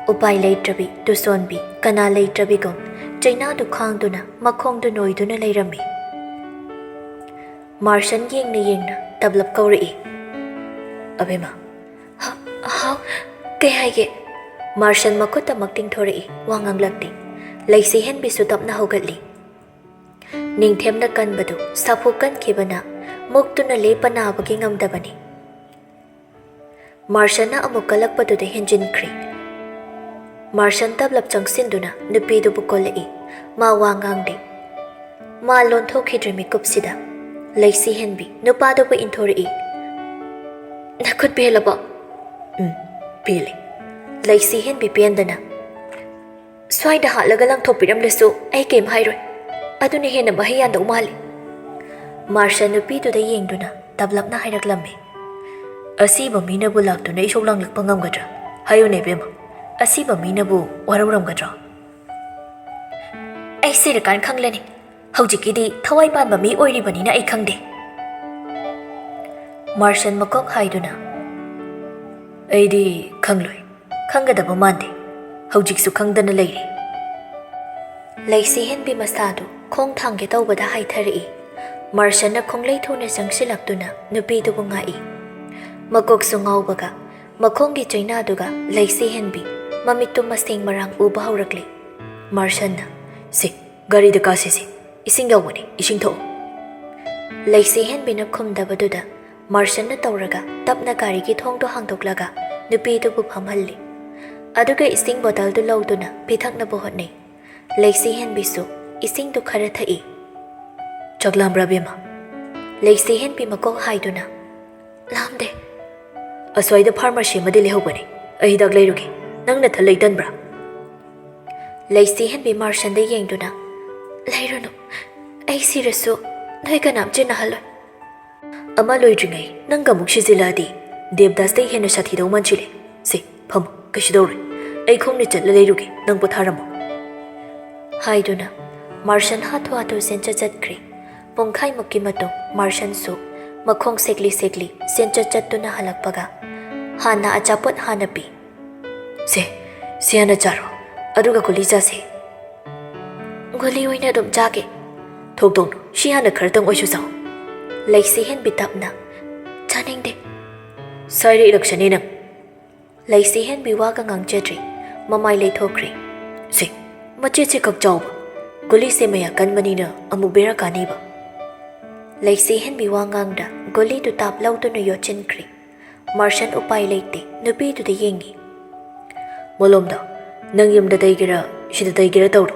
ꯎꯄꯥꯏ ꯂꯩꯇ꯭ꯔꯕꯤ ꯇꯨꯁꯣꯟꯕꯤ ꯀꯅꯥ ꯂꯩꯇ꯭ꯔꯕꯤꯒꯨꯝ ꯆꯩꯅꯥꯗꯨ ꯈꯥꯡꯗꯨꯅ ꯃꯈꯣꯡꯗꯨ ꯅꯣꯏꯗꯨꯅ ꯂꯩꯔꯝꯃꯤ꯫ ꯃꯥꯔꯁꯟ ꯌꯦꯡꯅ ꯌꯦꯡꯅ ꯇꯞꯂꯞ ꯀꯧꯔꯛꯏ꯫ "ꯑꯕꯦꯝꯃ!" "ꯍ-, ꯍꯥꯎ, ꯀꯩ ꯍꯥꯏꯒꯦ?" ꯃꯥꯔꯁꯟ ꯃꯈꯨꯠꯇꯃꯛ ꯇꯤꯡꯊꯣꯔꯛꯏ, ꯋꯥ ꯉꯥꯡꯂꯛꯇꯦ꯫ ꯂꯩꯁꯤ ꯍꯦꯟꯕꯤꯁꯨ ꯇꯞꯅ ꯍꯧꯒꯠꯂꯤ꯫ ꯅꯤꯡꯊꯦꯝꯅ ꯀꯟꯕꯗꯨ ꯁꯥꯐꯨ ꯀꯟꯈꯤꯕꯅ ꯃꯨꯛꯇꯨꯅ ꯂꯦꯞꯄ ꯅꯥꯕꯒꯤ ꯉꯝꯗꯕꯅꯤ꯫ ꯃꯥꯔꯁꯟꯅ ꯑꯃꯨꯛ ꯀꯜꯂꯛꯄꯗꯨꯗ ꯍꯦꯟꯖꯤꯟꯈ꯭ꯔꯦ꯫ ꯃꯥꯔꯁꯟ ꯇꯞꯂꯞ ꯆꯪꯁꯤꯟꯗꯨꯅ ꯅꯨꯄꯤꯗꯨꯕꯨ ꯀꯣꯜꯂꯛꯏ꯫ ꯃꯥ ꯋꯥ ꯉꯥꯡꯗꯦ꯫ ꯃꯥ ꯂꯣꯟꯊꯣꯛꯈꯤꯗ꯭ꯔꯤ ꯃꯤꯀꯨꯞꯁꯤꯗ ꯂꯩꯁꯤ ꯍꯦꯟꯕꯤ ꯅꯨꯄꯥꯗꯨꯕꯨ ꯏꯟꯊꯣꯔꯛꯏ꯫ "ꯅꯈꯨꯠ ꯄꯦꯜꯂꯕꯣ?" "ꯎꯝ, ꯄꯦꯜꯂꯦ꯫" ꯂꯩꯁꯤ ꯍꯦꯟꯕꯤ ꯄꯦꯟꯗꯅ, "ꯁ꯭ꯋꯥꯏꯗ ꯍꯥꯠꯂꯒ ꯂꯪꯊꯣꯛꯄꯤꯔꯝꯂꯁꯨ ꯑꯩ ꯀꯩꯝ ꯍꯥꯏꯔꯣꯏ꯫ ꯑꯗꯨꯅ ꯍꯦꯟꯅ ꯃꯍꯩ ꯌꯥꯟꯗꯧ ꯃꯥꯜꯂꯤ꯫" ꯃꯥꯔꯁꯟ ꯅꯨꯄꯤꯗꯨꯗ ꯌꯦꯡꯗꯨꯅ ꯇꯞꯂꯞꯅ ꯍꯥꯏꯔꯛꯂꯝꯃꯤ꯫ "ꯑꯁꯤꯕ ꯃꯤꯅꯕꯨ ꯂꯥꯛꯇꯨꯅ ꯏꯁꯧ ꯂꯥꯡꯂꯛꯄ ꯉꯝꯒꯗ꯭ꯔꯥ? ꯍꯥꯏꯌꯨꯅꯦ ꯏꯕꯦꯝꯃ, ꯑꯁꯤꯕ ꯃꯤꯅꯕꯨ ꯋꯥꯔꯧꯔꯝꯒꯗ꯭ꯔꯣ?" "ꯑꯩ ꯁꯤꯔꯀꯥꯟ ꯈꯪꯂꯅꯤ꯫ ꯍꯧꯖꯤꯛꯀꯤꯗꯤ ꯊꯋꯥꯏ ꯄꯥꯟꯕ ꯃꯤ ꯑꯣꯏꯔꯤꯕꯅꯤꯅ ꯑꯩ ꯈꯪꯗꯦ꯫" ꯃꯥꯔꯁꯟ ꯃꯀꯣꯛ ꯍꯥꯏꯗꯨꯅ, "ꯑꯩꯗꯤ ꯈꯪꯂꯣꯏ꯫ ꯈꯪꯒꯗꯕ ꯃꯥꯟꯗꯦ꯫ ꯍꯧꯖꯤꯛꯁꯨ ꯈꯪꯗꯅ ꯂꯩꯔꯤ꯫" ꯂꯩꯁꯤ ꯍꯦꯟꯕꯤ ꯃꯁꯥꯗꯨ ꯈꯣꯡ ꯊꯥꯡꯒꯦ ꯇꯧꯕꯗ ꯍꯥꯏꯊꯔꯛꯏ꯫ ꯃꯥꯔꯁꯟꯅ ꯈꯣꯡꯂꯩ ꯊꯨꯅ ꯆꯪꯁꯤꯜꯂꯛꯇꯨꯅ ꯅꯨꯄꯤꯗꯨꯕꯨ ꯉꯥꯛꯏ꯫ ꯃꯀꯣꯛꯁꯨ ꯉꯥꯎꯕꯒ ꯃꯈꯣꯡꯒꯤ ꯆꯩꯅꯥꯗꯨꯒ ꯂꯩꯁꯤ ꯍꯦꯟꯕꯤ ꯃꯃꯤꯠꯇꯨ ꯃꯁꯦꯡ ꯃꯔꯥꯡ ꯎꯕ ꯍꯧꯔꯛꯂꯤ꯫ ꯃꯥꯔꯁꯟꯅ, "ꯁꯦ, ꯒꯥꯔꯤꯗ ꯀꯥꯁꯤꯁꯦ꯫ ꯏꯁꯤꯡ ꯌꯥꯎꯕꯅꯦ, ꯏꯁꯤꯡ ꯊꯛꯑꯣ꯫" ꯂꯩꯁꯤ ꯍꯦꯟꯕꯤꯅ ꯈꯨꯝꯗꯕꯗꯨꯗ ꯃꯥꯔꯁꯟꯅ ꯇꯧꯔꯒ ꯇꯞꯅ ꯒꯥꯔꯤꯒꯤ ꯊꯣꯡꯗꯨ ꯍꯥꯡꯗꯣꯛꯂꯒ ꯅꯨꯄꯤꯗꯨꯕꯨ ꯐꯝꯍꯜꯂꯤ꯫ ꯑꯗꯨꯒ ꯏꯁꯤꯡ ꯕꯣꯇꯜꯗꯨ ꯂꯧꯗꯨꯅ ꯄꯤꯊꯛꯅꯕ ꯍꯣꯠꯅꯩ꯫ ꯂꯩꯁꯤ ꯍꯦꯟꯕꯤꯁꯨ ꯏꯁꯤꯡꯗꯨ ꯈꯔ ꯊꯛꯏ꯫ "ꯆꯥꯛ ꯂꯥꯝꯕ꯭ꯔꯥ, ꯕꯦꯝꯃ?" ꯂꯩꯁꯤ ꯍꯦꯟꯕꯤ ꯃꯀꯣꯛ ꯍꯥꯏꯗꯨꯅ, "ꯂꯥꯝꯗꯦ꯫" "ꯑꯁ꯭ꯋꯥꯏꯗ ꯐꯥꯔꯃꯥꯁꯤ ꯑꯃꯗꯤ ꯂꯩꯍꯧꯕꯅꯦ, ꯑꯩ ꯍꯤꯗꯥꯛ ꯂꯩꯔꯨꯒꯦ꯫ ꯅꯪ ꯅꯊꯟ ꯂꯩꯇꯟꯕ꯭ꯔꯥ?" ꯂꯩꯁꯤ ꯍꯦꯟꯕꯤ ꯃꯥꯔꯁꯟꯗ ꯌꯦꯡꯗꯨꯅ, "ꯂꯩꯔꯨꯅꯨ, ꯑꯩ ꯁꯤꯔꯁꯨ ꯅꯣꯏ ꯀꯅꯥꯝ ꯆꯦꯟꯅꯍꯜꯂꯣꯏ꯫" "ꯑꯃ ꯂꯣꯏꯗ꯭ꯔꯤꯉꯩ ꯅꯪꯒ ꯑꯃꯨꯛ ꯁꯤꯖꯤꯜꯂꯛꯑꯗꯤ ꯗꯦꯕꯗꯥꯁꯇꯩ ꯍꯦꯟꯅ ꯁꯥꯊꯤꯗꯧ ꯃꯥꯟꯁꯤꯜꯂꯦ꯫ ꯁꯦ, ꯐꯝꯃꯨ, ꯀꯩꯁꯨ ꯇꯧꯔꯣꯏ꯫ ꯑꯩ ꯈꯣꯡꯅ ꯆꯠꯂ ꯂꯩꯔꯨꯒꯦ, ꯅꯪ ꯄꯣꯊꯥꯔꯝꯃꯣ꯫" ꯍꯥꯏꯗꯨꯅ ꯃꯥꯔꯁꯟ ꯍꯥꯊꯨ ꯍꯥꯊꯨ ꯆꯦꯟꯆꯠ ꯆꯠꯈ꯭ꯔꯦ꯫ ꯄꯨꯡꯈꯥꯏꯃꯨꯛꯀꯤ ꯃꯇꯨꯡ ꯃꯥꯔꯁꯟꯁꯨ ꯃꯈꯣꯡ ꯁꯦꯛꯂꯤ ꯁꯦꯛꯂꯤ ꯆꯦꯟꯆꯠ ꯆꯠꯇꯨꯅ ꯍꯜꯂꯛꯄꯒ ꯍꯥꯟꯅ ꯑꯆꯥꯄꯣꯠ ꯍꯥꯟꯅ ꯄꯤ꯫ "ꯁꯦ, "ꯁꯤ ꯍꯥꯟꯅ ꯆꯥꯔꯣ, ꯑꯗꯨꯒ ꯒꯨꯂꯤ ꯆꯥꯁꯦ꯫" "ꯒꯨꯂꯤ ꯑꯣꯏꯅ ꯑꯗꯨꯝ ꯆꯥꯒꯦ꯫" "ꯊꯣꯛꯇꯧꯅꯨ, ꯁꯤ ꯍꯥꯟꯅ ꯈꯔꯇꯪ ꯑꯣꯏꯁꯨ ꯆꯥꯎ꯫" ꯂꯩꯁꯤ ꯍꯦꯟꯕꯤ ꯇꯞꯅ꯫ "ꯆꯥꯅꯤꯡꯗꯦ꯫" "ꯁꯥꯏꯔꯛꯏꯂꯛꯁꯅꯤ ꯅꯪ꯫" ꯂꯩꯁꯤ ꯍꯦꯟꯕꯤ ꯋꯥꯒ ꯉꯥꯡꯖꯗ꯭ꯔꯦ, ꯃꯃꯥꯏ ꯂꯩꯊꯣꯛꯈ꯭ꯔꯦ꯫ "ꯁꯦ, ꯃꯆꯦꯠꯁꯦ ꯈꯛ ꯆꯥꯎꯕ꯫ ꯒꯨꯂꯤꯁꯦ ꯃꯌꯥ ꯀꯟꯕꯅꯤꯅ ꯑꯃꯨꯛ ꯕꯦꯔꯥ ꯀꯥꯅꯤꯕ꯫" ꯂꯩꯁꯤ ꯍꯦꯟꯕꯤ ꯋꯥ ꯉꯥꯡꯗ ꯒꯨꯂꯤꯗꯨ ꯇꯥꯞ ꯂꯧꯗꯨꯅ ꯌꯣꯠꯁꯤꯟꯈ꯭ꯔꯦ꯫ ꯃꯥꯔꯁꯟ ꯎꯄꯥꯏ ꯂꯩꯇꯦ, ꯅꯨꯄꯤꯗꯨꯗ ꯌꯦꯡꯉꯤ꯫ "ꯃꯣꯂꯣꯝꯗꯣ ꯅꯪ ꯌꯨꯝꯗ ꯇꯩꯒꯦꯔꯥ, ꯁꯤꯗ ꯇꯩꯒꯦꯔꯥ ꯇꯧꯔꯣ꯫"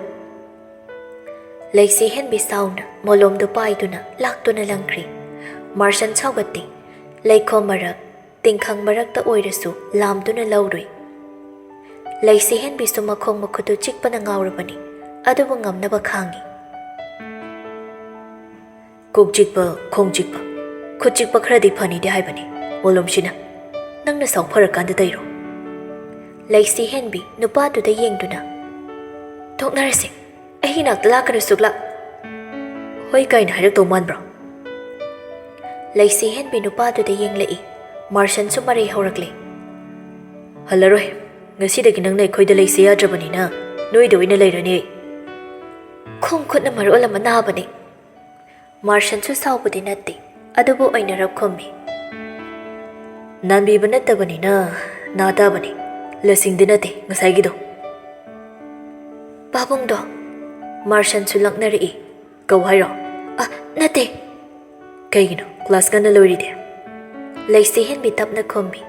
ꯂꯩꯁꯤ ꯍꯦꯟꯕꯤ ꯁꯥꯎꯅ ꯃꯣꯂꯣꯝꯗꯨ ꯄꯥꯏꯗꯨꯅ ꯂꯥꯛꯇꯨꯅ ꯂꯪꯈ꯭ꯔꯦ꯫ ꯃꯥꯔꯁꯟ ꯁꯥꯎꯒꯠꯇꯦ꯫ ꯂꯩꯈꯣꯝ ꯃꯔꯛ, ꯇꯤꯡꯈꯪ ꯃꯔꯛꯇ ꯑꯣꯏꯔꯁꯨ ꯂꯥꯝꯗꯨꯅ ꯂꯧꯔꯨꯏ꯫ ꯂꯩꯁꯤ ꯍꯦꯟꯕꯤꯁꯨ ꯃꯈꯣꯡ ꯃꯈꯨꯠꯇꯨ ꯆꯤꯛꯄꯅ ꯉꯥꯎꯔꯕꯅꯤ, ꯑꯗꯨꯕꯨ ꯉꯝꯅꯕ ꯈꯥꯡꯉꯤ꯫ "ꯀꯣꯛ ꯆꯤꯛꯄ, ꯈꯣꯡ ꯆꯤꯛꯄ, ꯈꯨꯠ ꯆꯤꯛꯄ ꯈꯔꯗꯤ ꯐꯅꯤꯗꯤ ꯍꯥꯏꯕꯅꯤ ꯃꯣꯂꯣꯝꯁꯤꯅ꯫ ꯅꯪꯅ ꯁꯥꯎ ꯐꯔꯀꯥꯟꯗ ꯇꯩꯔꯣ꯫" ꯂꯩꯁꯤ ꯍꯦꯟꯕꯤ ꯅꯨꯄꯥꯗꯨꯗ ꯌꯦꯡꯗꯨꯅ, "ꯇꯣꯛꯅꯔꯁꯦ꯫ ꯑꯩꯒꯤ ꯅꯥꯛꯇ ꯂꯥꯛꯀꯅꯨ ꯁꯨꯛꯂꯥꯛ꯫" "ꯍꯣꯏ" ꯀꯥꯏꯅ ꯍꯥꯏꯔꯛꯇꯧ ꯃꯥꯟꯕ꯭ꯔꯣ? ꯂꯩꯁꯤ ꯍꯦꯟꯕꯤ ꯅꯨꯄꯥꯗꯨꯗ ꯌꯦꯡꯂꯛꯏ꯫ ꯃꯥꯔꯁꯟꯁꯨ ꯃꯔꯩ ꯍꯧꯔꯛꯂꯦ꯫ "ꯍꯜꯂꯔꯣꯏ꯫ ꯉꯁꯤꯗꯒꯤ ꯅꯪꯅ ꯑꯩꯈꯣꯏꯗ ꯂꯩꯁꯦ ꯌꯥꯗ꯭ꯔꯕꯅꯤꯅ ꯅꯣꯏꯗ ꯑꯣꯏꯅ ꯂꯩꯔꯅꯤ ꯑꯩ꯫" "ꯈꯣꯡ ꯈꯨꯠꯅ ꯃꯔꯣꯜ ꯑꯃ ꯅꯥꯕꯅꯦ꯫" ꯃꯥꯔꯁꯟꯁꯨ ꯁꯥꯎꯕꯗꯤ ꯅꯠꯇꯦ, ꯑꯗꯨꯕꯨ ꯑꯣꯏꯅꯔꯞ ꯈꯨꯝꯃꯤ꯫ "ꯅꯥꯟꯕꯤꯕ ꯅꯠꯇꯕꯅꯤꯅ ꯅꯥ ꯇꯥꯕꯅꯤ, ꯂꯁꯤꯡꯗꯤ ꯅꯠꯇꯦ ꯉꯁꯥꯏꯒꯤꯗꯣ꯫" "ꯄꯥꯕꯨꯡꯗꯣ꯫" ꯃꯥꯔꯁꯟꯁꯨ ꯂꯛꯅꯔꯛꯏ꯫ "ꯀꯧ ꯍꯥꯏꯔꯣ?" "ꯑ, ꯅꯠꯇꯦ꯫" "ꯀꯩꯒꯤꯅꯣ? ꯀ꯭ꯂꯥꯁ ꯉꯟꯅ ꯂꯣꯏꯔꯤꯗꯤ?" ꯂꯩꯁꯤ ꯍꯦꯟꯕꯤ ꯇꯞꯅ ꯈꯨꯝꯃꯤ꯫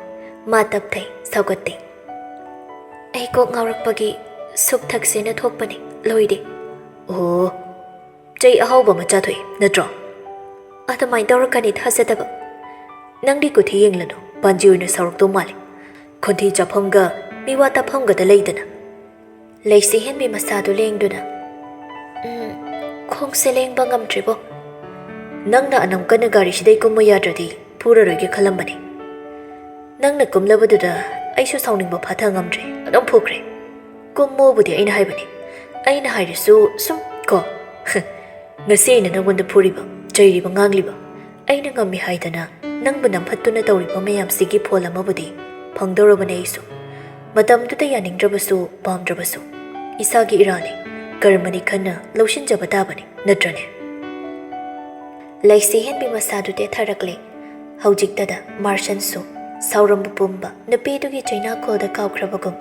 ꯃꯥ ꯇꯞꯊꯩ, ꯁꯥꯎꯒꯠꯇꯦ꯫ "ꯑꯩ ꯀꯣꯛ ꯉꯥꯎꯔꯛꯄꯒꯤ ꯁꯨꯞ ꯊꯛꯁꯦꯅ ꯊꯣꯛꯄꯅꯤ, ꯂꯣꯏꯔꯦ꯫" "ꯑꯣ, ꯆꯩ ꯑꯍꯥꯎꯕ ꯑꯃ ꯆꯥꯊꯣꯛꯑꯦ ꯅꯠꯇ꯭ꯔꯣ?" "ꯑꯗꯨꯃꯥꯏꯅ ꯇꯧꯔꯛꯀꯅꯤ ꯊꯥꯖꯗꯕ꯫" "ꯅꯪꯗꯤ ꯀꯨꯊꯤ ꯌꯦꯡꯂꯅꯨ, ꯄꯥꯟꯖꯤ ꯑꯣꯏꯅ ꯁꯥꯎꯔꯛꯇꯧ ꯃꯥꯜꯂꯤ꯫ ꯈꯣꯟꯊꯤ ꯆꯥꯐꯝꯒ ꯃꯤꯋꯥ ꯇꯥꯐꯝꯒꯗ ꯂꯩꯗꯅ꯫" ꯂꯩꯁꯤ ꯍꯦꯟꯕꯤ ꯃꯁꯥꯗꯨ ꯂꯦꯡꯗꯨꯅ, "ꯎꯝ, ꯈꯣꯡꯁꯦ ꯂꯦꯡꯕ ꯉꯝꯗ꯭ꯔꯤꯕꯣ꯫" "ꯅꯪꯅ ꯑꯅꯝ ꯀꯟꯅ ꯒꯥꯔꯤꯁꯤꯗꯩ ꯀꯨꯝꯃꯨ ꯌꯥꯗ꯭ꯔꯗꯤ ꯐꯨꯔꯔꯣꯏꯒꯦ ꯈꯜꯂꯝꯕꯅꯤ꯫ ꯅꯪꯅ ꯀꯨꯝꯂꯕꯗꯨꯗ ꯑꯩꯁꯨ ꯁꯥꯎꯅꯤꯡꯕ ꯐꯥꯊ ꯉꯝꯗ꯭ꯔꯦ, ꯑꯗꯨꯝ ꯐꯨꯈ꯭ꯔꯦ꯫ ꯀꯨꯝꯃꯣꯕꯨꯗꯤ ꯑꯩꯅ ꯍꯥꯏꯕꯅꯤ, ꯑꯩꯅ ꯍꯥꯏꯔꯁꯨ ꯁꯨꯝ ꯀꯣ꯫ ꯉꯁꯤ ꯑꯩꯅ ꯅꯪꯉꯣꯟꯗ ꯐꯨꯔꯤꯕ, ꯆꯩꯔꯤꯕ, ꯉꯥꯡꯂꯤꯕ, ꯑꯩꯅ ꯉꯝꯃꯤ ꯍꯥꯏꯗꯅ ꯅꯪꯕꯨ ꯅꯝꯐꯠꯇꯨꯅ ꯇꯧꯔꯤꯕ ꯃꯌꯥꯝꯁꯤꯒꯤ ꯐꯣꯜ ꯑꯃꯕꯨꯗꯤ ꯐꯪꯗꯧꯔꯕꯅꯤ ꯑꯩꯁꯨ꯫ ꯃꯇꯝꯗꯨꯗ ꯌꯥꯅꯤꯡꯗ꯭ꯔꯕꯁꯨ ꯄꯥꯝꯗ꯭ꯔꯕꯁꯨ ꯏꯁꯥꯒꯤ ꯏꯔꯥꯅꯤ, ꯀꯔꯃꯅꯤ ꯈꯟꯅ ꯂꯧꯁꯤꯟꯖꯕ ꯇꯥꯕꯅꯤ, ꯅꯠꯇ꯭ꯔꯅꯦ? ꯂꯩꯁꯤ ꯍꯦꯟꯕꯤ ꯃꯁꯥꯗꯨ ꯇꯦꯊꯔꯛꯂꯦ꯫ ꯍꯧꯖꯤꯛꯇꯗ ꯃꯥꯔꯁꯟꯁꯨ ꯁꯥꯎꯔꯝꯕ ꯄꯨꯝꯕ ꯅꯨꯄꯤꯗꯨꯒꯤ ꯆꯩꯅꯥꯈꯣꯜꯗ ꯀꯥꯎꯈ꯭ꯔꯕꯒꯨꯝ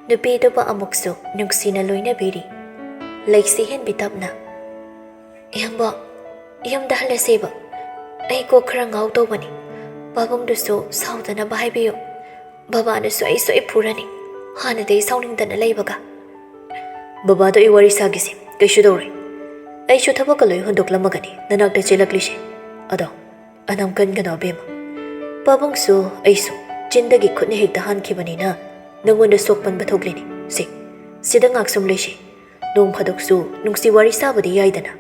ꯅꯨꯄꯤꯗꯨꯕꯨ ꯑꯃꯨꯛꯁꯨ ꯅꯨꯡꯁꯤꯅ ꯂꯣꯏꯅꯕꯤꯔꯤ꯫ ꯂꯩꯁꯤ ꯍꯦꯟꯕꯤ ꯇꯞꯅ, "ꯏꯌꯥꯝꯕ, ꯌꯨꯝꯗ ꯍꯜꯂꯁꯦꯕ꯫ ꯑꯩ ꯀꯣꯛ ꯈꯔ ꯉꯥꯎ ꯇꯧꯕꯅꯤ꯫ ꯄꯥꯕꯨꯡꯗꯨꯁꯨ ꯁꯥꯎꯗꯅꯕ ꯍꯥꯏꯕꯤꯌꯨ꯫ ꯕꯕꯥꯅꯁꯨ ꯑꯩ ꯁꯣꯏ ꯐꯨꯔꯅꯤ, ꯍꯥꯟꯅꯗꯤ ꯑꯩ ꯁꯥꯎꯅꯤꯡꯗꯅ ꯂꯩꯕꯒ꯫" "ꯕꯕꯥꯗꯣ ꯑꯩ ꯋꯥꯔꯤ ꯁꯥꯒꯤꯁꯦ, ꯀꯩꯁꯨ ꯇꯧꯔꯣꯏ꯫ ꯑꯩꯁꯨ ꯊꯕꯛꯀ ꯂꯣꯏ ꯍꯨꯟꯗꯣꯛꯂꯝꯃꯒꯅꯤ ꯅꯅꯥꯛꯇ ꯆꯦꯜꯂꯛꯂꯤꯁꯦ꯫ ꯑꯗꯣ ꯑꯅꯝ ꯀꯟꯒꯅꯣ ꯑꯕꯦꯝꯃ꯫ ꯄꯥꯕꯨꯡꯁꯨ ꯑꯩꯁꯨ ꯆꯤꯟꯗꯒꯤ ꯈꯨꯠꯅ ꯍꯦꯛꯇ ꯍꯥꯟꯈꯤꯕꯅꯤꯅ ꯅꯪꯉꯣꯟꯗ ꯁꯣꯛꯄꯟꯕ ꯊꯣꯛꯂꯤꯅꯤ꯫ ꯁꯤ, ꯁꯤꯗ ꯉꯥꯛ ꯁꯨꯝ ꯂꯩꯁꯤ꯫ ꯅꯣꯡ ꯐꯥꯗꯣꯛꯁꯨ ꯅꯨꯡꯁꯤ ꯋꯥꯔꯤ ꯁꯥꯕꯗꯤ ꯌꯥꯏꯗꯅ꯫"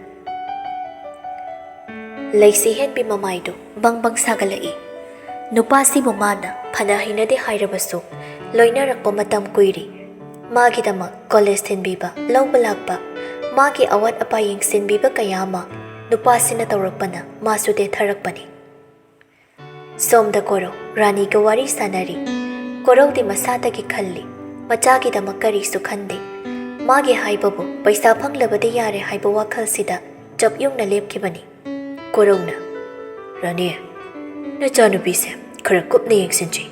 ꯂꯩꯁꯤ ꯍꯦꯟꯕꯤ ꯃꯃꯥꯏꯗꯨ ꯕꯪ ꯕꯪ ꯁꯥꯒꯠꯂꯛꯏ꯫ ꯅꯨꯄꯥꯁꯤꯕꯨ ꯃꯥꯅ ꯐꯅ ꯍꯩꯅꯗꯦ ꯍꯥꯏꯔꯕꯁꯨ ꯂꯣꯏꯅꯔꯛꯄ ꯃꯇꯝ ꯀꯨꯏꯔꯤ꯫ ꯃꯥꯒꯤꯗꯃꯛ ꯀꯣꯂꯦꯖ ꯊꯤꯟꯕꯤꯕ, ꯂꯧꯕ ꯂꯥꯛꯄ, ꯃꯥꯒꯤ ꯑꯋꯥꯠ ꯑꯄꯥ ꯌꯦꯡꯁꯤꯟꯕꯤꯕ ꯀꯌꯥ ꯑꯃ ꯅꯨꯄꯥꯁꯤꯅ ꯇꯧꯔꯛꯄꯅ ꯃꯥꯁꯨ ꯇꯦꯊꯔꯛꯄꯅꯤ꯫ ꯁꯣꯝꯗ ꯀꯣꯔꯧ ꯔꯥꯅꯤꯒ ꯋꯥꯔꯤ ꯁꯥꯟꯅꯔꯤ꯫ ꯀꯣꯔꯧꯗꯤ ꯃꯁꯥꯗꯒꯤ ꯈꯜꯂꯤ, ꯃꯆꯥꯒꯤꯗꯃꯛ ꯀꯔꯤꯁꯨ ꯈꯟꯗꯦ꯫ ꯃꯥꯒꯤ ꯍꯥꯏꯕꯕꯨ ꯄꯩꯁꯥ ꯐꯪꯂꯕꯗꯤ ꯌꯥꯔꯦ ꯍꯥꯏꯕ ꯋꯥꯈꯜꯁꯤꯗ ꯆꯞ ꯌꯨꯡꯅ ꯂꯦꯞꯈꯤꯕꯅꯤ꯫ ꯀꯣꯔꯧꯅ, "ꯔꯥꯅꯤ, ꯅꯆꯥꯅꯨꯄꯤꯁꯦ ꯈꯔ ꯀꯨꯞꯅ ꯌꯦꯡꯁꯤꯟꯁꯤ꯫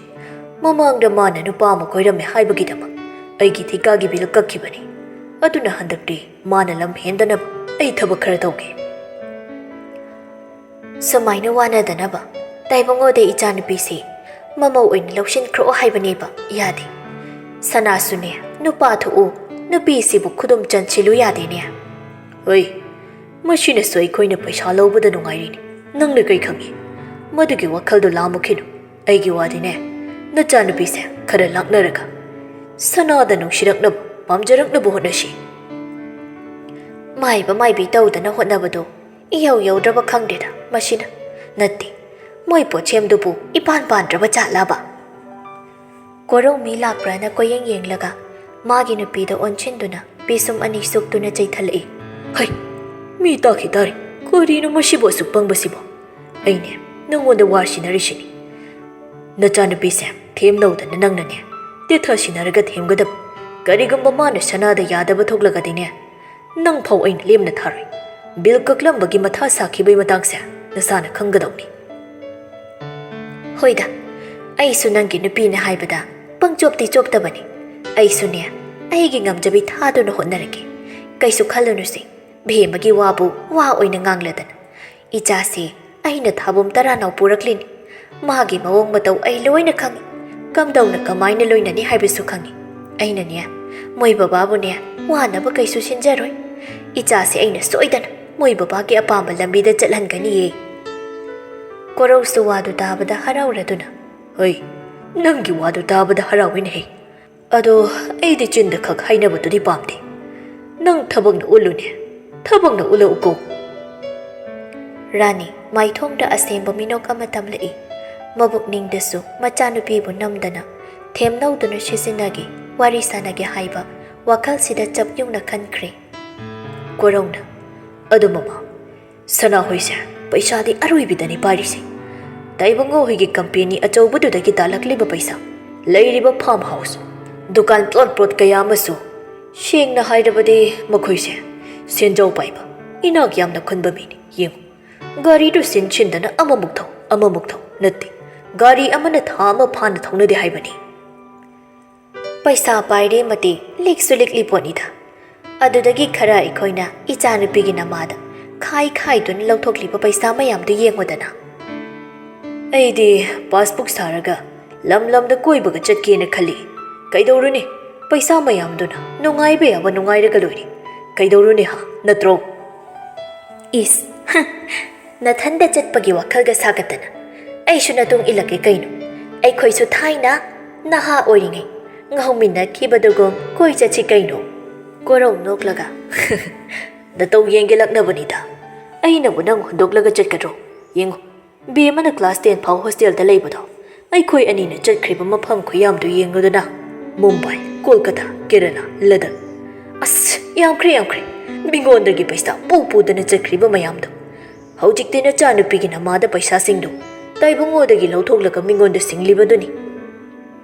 ꯃꯃꯥꯡꯗ ꯃꯥꯅ ꯅꯨꯄꯥ ꯑꯃ ꯀꯣꯏꯔꯝꯃꯦ ꯍꯥꯏꯕꯒꯤꯗꯃꯛ ꯑꯩꯒꯤ ꯊꯤꯀꯥꯒꯤ ꯕꯤꯜ ꯀꯛꯈꯤꯕꯅꯤ꯫ ꯑꯗꯨꯅ ꯍꯟꯗꯛꯇꯤ ꯃꯥꯅ ꯂꯝ ꯍꯦꯟꯗꯅꯕ ꯑꯩ ꯊꯕꯛ ꯈꯔ ꯇꯧꯒꯦ꯫" ꯁꯨꯃꯥꯏꯅ ꯋꯥꯅꯗꯅꯕ ꯇꯥꯏꯕꯪꯉꯣꯗ ꯏꯆꯥꯅꯨꯄꯤꯁꯤ ꯃꯃꯧ ꯑꯣꯏꯅ ꯂꯧꯁꯤꯟꯈ꯭ꯔꯣ ꯍꯥꯏꯕꯅꯦꯕ꯫ ꯌꯥꯗꯦ꯫ ꯁꯅꯥꯁꯨꯅꯦ, ꯅꯨꯄꯥ ꯊꯣꯛꯎ, ꯅꯨꯄꯤꯁꯤꯕꯨ ꯈꯨꯗꯨꯝ ꯆꯟꯁꯤꯜꯂꯨ ꯌꯥꯗꯦꯅꯦ꯫ ꯍꯣꯏ, ꯃꯁꯤꯅꯁꯨ ꯑꯩꯈꯣꯏꯅ ꯄꯩꯁꯥ ꯂꯧꯕꯗ ꯅꯨꯡꯉꯥꯏꯔꯤꯅꯤ꯫ ꯅꯪꯅ ꯀꯩ ꯈꯪꯉꯤ? ꯃꯗꯨꯒꯤ ꯋꯥꯈꯜꯗꯣ ꯂꯥꯝꯃꯨꯈꯤꯅꯨ꯫ ꯑꯩꯒꯤ ꯋꯥꯗꯤꯅꯦ, ꯅꯆꯥꯅꯨꯄꯤꯁꯦ ꯈꯔ ꯂꯥꯛꯅꯔꯒ ꯁꯅꯥꯗ ꯅꯨꯡꯁꯤꯔꯛꯅꯕ, ꯄꯥꯝꯖꯔꯛꯅꯕ ꯍꯣꯠꯅꯁꯤ꯫ ꯃꯥꯏꯕ ꯃꯥꯏꯕꯤ ꯇꯧꯗꯅ ꯍꯣꯠꯅꯕꯗꯣ ꯏꯌꯧ ꯌꯧꯗ꯭ꯔꯕ ꯈꯪꯗꯦꯗ ꯃꯁꯤꯅ꯫ ꯅꯠꯇꯦ, ꯃꯣꯏ ꯄꯣꯠꯁꯦꯝꯗꯨꯕꯨ ꯏꯄꯥꯟ ꯄꯥꯟꯗ꯭ꯔꯕ ꯖꯥꯠꯂꯕ? ꯀꯣꯔꯧ ꯃꯤ ꯂꯥꯛꯄ꯭ꯔꯥꯅ ꯀꯣꯏꯌꯦꯡ ꯌꯦꯡꯂꯒ ꯃꯥꯒꯤ ꯅꯨꯄꯤꯗ ꯑꯣꯟꯁꯤꯟꯗꯨꯅ ꯄꯤꯁꯨꯝ ꯑꯅꯤ ꯁꯨꯛꯇꯨꯅ ꯆꯩꯊꯠꯂꯛꯏ꯫ "ꯍꯩ, ꯃꯤ ꯇꯥꯈꯤ ꯇꯥꯔꯦ꯫ ꯀꯔꯤꯅꯣ ꯃꯁꯤꯕꯨ ꯑꯁꯨꯛ ꯄꯪꯕꯁꯤꯕꯣ? ꯑꯩꯅꯦ ꯅꯪꯉꯣꯟꯗ ꯋꯥ ꯁꯤꯟꯅꯔꯤꯁꯤꯅꯤ꯫ ꯅꯆꯥꯅꯨꯄꯤꯁꯦ ꯊꯦꯝꯅꯧꯗꯅ ꯅꯪꯅꯅꯦ ꯇꯦꯊ ꯁꯤꯟꯅꯔꯒ ꯊꯦꯝꯒꯗꯕ꯫ ꯀꯔꯤꯒꯨꯝꯕ ꯃꯥꯅ ꯁꯅꯥꯗ ꯌꯥꯗꯕ ꯊꯣꯛꯂꯒꯗꯤꯅꯦ, ꯅꯪ ꯐꯥꯎ ꯑꯩꯅ ꯂꯦꯝꯅ ꯊꯥꯔꯣꯏ꯫ ꯕꯤꯜ ꯀꯛꯂꯝꯕꯒꯤ ꯃꯊꯥ ꯁꯥꯈꯤꯕꯒꯤ ꯃꯇꯥꯡꯁꯦ ꯅꯁꯥꯅ ꯈꯪꯒꯗꯧꯅꯤ꯫ ꯍꯣꯏꯗ, ꯑꯩꯁꯨ ꯅꯪꯒꯤ ꯅꯨꯄꯤꯅ ꯍꯥꯏꯕꯗ ꯄꯪꯆꯣꯞꯇꯤ ꯆꯣꯞꯇꯕꯅꯤ꯫ ꯑꯩꯁꯨꯅꯦ, ꯑꯩꯒꯤ ꯉꯝꯖꯕꯤ ꯊꯥꯗꯨꯅ ꯍꯣꯠꯅꯔꯒꯦ꯫ ꯀꯩꯁꯨ ꯈꯜꯂꯨꯅꯨꯁꯦ, ꯕꯦꯝꯃꯒꯤ ꯋꯥꯕꯨ ꯋꯥ ꯑꯣꯏꯅ ꯉꯥꯡꯂꯗꯅ꯫ ꯏꯆꯥꯁꯤ ꯑꯩꯅ ꯊꯥꯕꯨꯝ ꯇꯔꯥꯅꯥꯎ ꯄꯨꯔꯛꯂꯤꯅꯤ꯫ ꯃꯥꯒꯤ ꯃꯑꯣꯡ ꯃꯇꯧ ꯑꯩ ꯂꯣꯏꯅ ꯈꯪꯏ꯫ ꯀꯝꯗꯧꯅ ꯀꯃꯥꯏꯅ ꯂꯣꯏꯅꯅꯤ ꯍꯥꯏꯕꯁꯨ ꯈꯪꯏ꯫ ꯑꯩꯅꯅꯦ, ꯃꯣꯏ ꯕꯕꯥꯕꯨꯅꯦ, ꯋꯥꯅꯕ ꯀꯩꯁꯨ ꯁꯤꯟꯖꯔꯣꯏ꯫ ꯏꯆꯥꯁꯦ ꯑꯩꯅ ꯁꯣꯏꯗꯅ ꯃꯣꯏ ꯕꯕꯥꯒꯤ ꯑꯄꯥꯝꯕ ꯂꯝꯕꯤꯗ ꯆꯠꯍꯟꯒꯅꯤꯌꯦ꯫ ꯀꯣꯔꯧꯁꯨ ꯋꯥꯗꯨ ꯇꯥꯕꯗ ꯍꯔꯥꯎꯔꯗꯨꯅ, "ꯍꯣꯏ, ꯅꯪꯒꯤ ꯋꯥꯗꯨ ꯇꯥꯕꯗ ꯍꯔꯥꯎꯏꯅꯦꯍꯦ꯫ ꯑꯗꯣ ꯑꯩꯗꯤ ꯆꯤꯟꯗ ꯈꯛ ꯍꯥꯏꯅꯕꯗꯨꯗꯤ ꯄꯥꯝꯗꯦ꯫ ꯅꯪ ꯊꯕꯛꯅ ꯎꯠꯂꯨꯅꯦ, ꯊꯕꯛꯅ ꯎꯠꯂꯛꯎꯀꯣ꯫" ꯔꯥꯅꯤ ꯃꯥꯏꯊꯣꯡꯗ ꯑꯁꯦꯡꯕ ꯃꯤꯅꯣꯛ ꯑꯃ ꯇꯝꯂꯛꯏ꯫ ꯃꯕꯨꯛꯅꯤꯡꯗꯁꯨ ꯃꯆꯥꯅꯨꯄꯤꯕꯨ ꯅꯝꯗꯅ, ꯊꯦꯝꯅꯧꯗꯨꯅ ꯁꯤꯖꯤꯟꯅꯒꯦ, ꯋꯥꯔꯤ ꯁꯥꯟꯅꯒꯦ ꯍꯥꯏꯕ ꯋꯥꯈꯜꯁꯤꯗ ꯆꯞ ꯌꯨꯡꯅ ꯈꯟꯈ꯭ꯔꯦ꯫ ꯀꯣꯔꯧꯅ, "ꯑꯗꯨ ꯃꯃꯥ, ꯁꯅꯥꯍꯣꯏꯁꯦ ꯄꯩꯁꯥꯗꯤ ꯑꯔꯣꯏꯕꯤꯗꯅꯤ ꯄꯥꯏꯔꯤꯁꯦ꯫ ꯇꯥꯏꯕꯪꯉꯣ ꯍꯣꯏꯒꯤ ꯀꯝꯄꯦꯅꯤ ꯑꯆꯧꯕꯗꯨꯗꯒꯤ ꯇꯥꯜꯂꯛꯂꯤꯕ ꯄꯩꯁꯥ, ꯂꯩꯔꯤꯕ ꯐꯥꯔꯝ ꯍꯥꯎꯁ, ꯗꯨꯀꯥꯟ ꯄ꯭ꯂꯣꯠ ꯄ꯭ꯂꯣꯠ ꯀꯌꯥ ꯑꯃꯁꯨ, ꯁꯦꯡꯅ ꯍꯥꯏꯔꯕꯗꯤ ꯃꯈꯣꯏꯁꯦ ꯁꯦꯟꯖꯥꯎ ꯄꯥꯏꯕ, ꯏꯅꯥꯛ ꯌꯥꯝꯅ ꯈꯨꯟꯕ ꯃꯤꯅꯤ꯫ ꯌꯦꯡꯉꯨ, ꯒꯥꯔꯤꯗꯨ ꯁꯤꯟ ꯁꯤꯟꯗꯅ ꯑꯃꯃꯨꯛ ꯊꯧ, ꯑꯃꯃꯨꯛ ꯊꯧ, ꯅꯠꯇꯦ, ꯒꯥꯔꯤ ꯑꯃꯅ ꯊꯥ ꯑꯃ ꯐꯥꯅ ꯊꯧꯅꯗꯦ ꯍꯥꯏꯕꯅꯤ꯫" ꯄꯩꯁꯥ ꯄꯥꯏꯔꯦ ꯃꯇꯤ ꯂꯤꯛꯁꯨ ꯂꯤꯛꯂꯤ ꯄꯣꯠꯅꯤꯗ꯫ ꯑꯗꯨꯗꯒꯤ ꯈꯔ ꯑꯩꯈꯣꯏꯅ ꯏꯆꯥꯅꯨꯄꯤꯒꯤ ꯅꯃꯥꯗ ꯈꯥꯏ ꯈꯥꯏꯗꯨꯅ ꯂꯧꯊꯣꯛꯂꯤꯕ ꯄꯩꯁꯥ ꯃꯌꯥꯝꯗꯨ ꯌꯦꯡꯉꯨꯗꯅ꯫ ꯑꯩꯗꯤ ꯄꯥꯁꯕꯨꯛ ꯁꯥꯔꯒ ꯂꯝ ꯂꯝꯗ ꯀꯣꯏꯕꯒ ꯆꯠꯀꯦꯅ ꯈꯜꯂꯤ꯫ ꯀꯩꯗꯧꯔꯨꯅꯤ? ꯄꯩꯁꯥ ꯃꯌꯥꯝꯗꯨꯅ ꯅꯨꯡꯉꯥꯏꯕ ꯌꯥꯕ ꯅꯨꯡꯉꯥꯏꯔꯒ ꯂꯣꯏꯔꯦ꯫ ꯀꯩꯗꯧꯔꯨꯅꯤ ꯍꯥ? ꯅꯠꯇ꯭ꯔꯣ? ꯏꯁ, ꯍ, ꯅꯊꯟꯗ ꯆꯠꯄꯒꯤ ꯋꯥꯈꯜꯒ ꯁꯥꯒꯠꯇꯅ꯫ ꯑꯩꯁꯨ ꯅꯇꯨꯡ ꯏꯜꯂꯛꯀꯦ ꯀꯩꯅꯣ꯫ ꯑꯩꯈꯣꯏꯁꯨ ꯊꯥꯏꯅ ꯅꯍꯥ ꯑꯣꯏꯔꯤꯉꯩ ꯉꯥꯎꯃꯤꯟꯅꯈꯤꯕꯗꯨꯒꯨꯝ ꯀꯣꯏ ꯆꯠꯁꯤ ꯀꯩꯅꯣ꯫ ꯀꯣꯔꯧ ꯅꯣꯛꯂꯒ, "ꯅꯇꯧ ꯌꯦꯡꯒꯦ ꯂꯛꯅꯕꯅꯤꯗ꯫ ꯑꯩꯅꯕꯨ ꯅꯪ ꯍꯨꯟꯗꯣꯛꯂꯒ ꯆꯠꯀꯗ꯭ꯔꯣ? ꯌꯦꯡꯉꯨ, ꯕꯦꯝꯃꯅ class ten ꯐꯥꯎ ꯍꯣꯁꯇꯦꯜꯗ ꯂꯩꯕꯗꯣ, ꯑꯩꯈꯣꯏ ꯑꯅꯤꯅ ꯆꯠꯈ꯭ꯔꯤꯕ ꯃꯐꯝ ꯈꯨꯌꯥꯝꯗꯨ ꯌꯦꯡꯉꯨꯗꯅ꯫ ꯃꯨꯝꯕꯥꯏ, ꯀꯣꯜꯀꯇꯥ, ꯀꯦꯔꯂꯥ, ꯂꯗꯥꯈ꯫ ꯑꯁ, ꯌꯥꯝꯈ꯭ꯔꯦ, ꯌꯥꯝꯈ꯭ꯔꯦ꯫ ꯃꯤꯉꯣꯟꯗꯒꯤ ꯄꯩꯁꯥ ꯄꯨ ꯄꯨꯗꯅ ꯆꯠꯈ꯭ꯔꯤꯕ ꯃꯌꯥꯝꯗꯣ꯫ ꯍꯧꯖꯤꯛꯇꯤ ꯅꯆꯥꯅꯨꯄꯤꯒꯤ ꯅꯃꯥꯗ ꯄꯩꯁꯥꯁꯤꯡꯗꯨ ꯇꯥꯏꯕꯨꯡꯉꯣꯗꯒꯤ ꯂꯧꯊꯣꯛꯂꯒ ꯃꯤꯉꯣꯟꯗ ꯁꯤꯡꯂꯤꯕꯗꯨꯅꯤ꯫"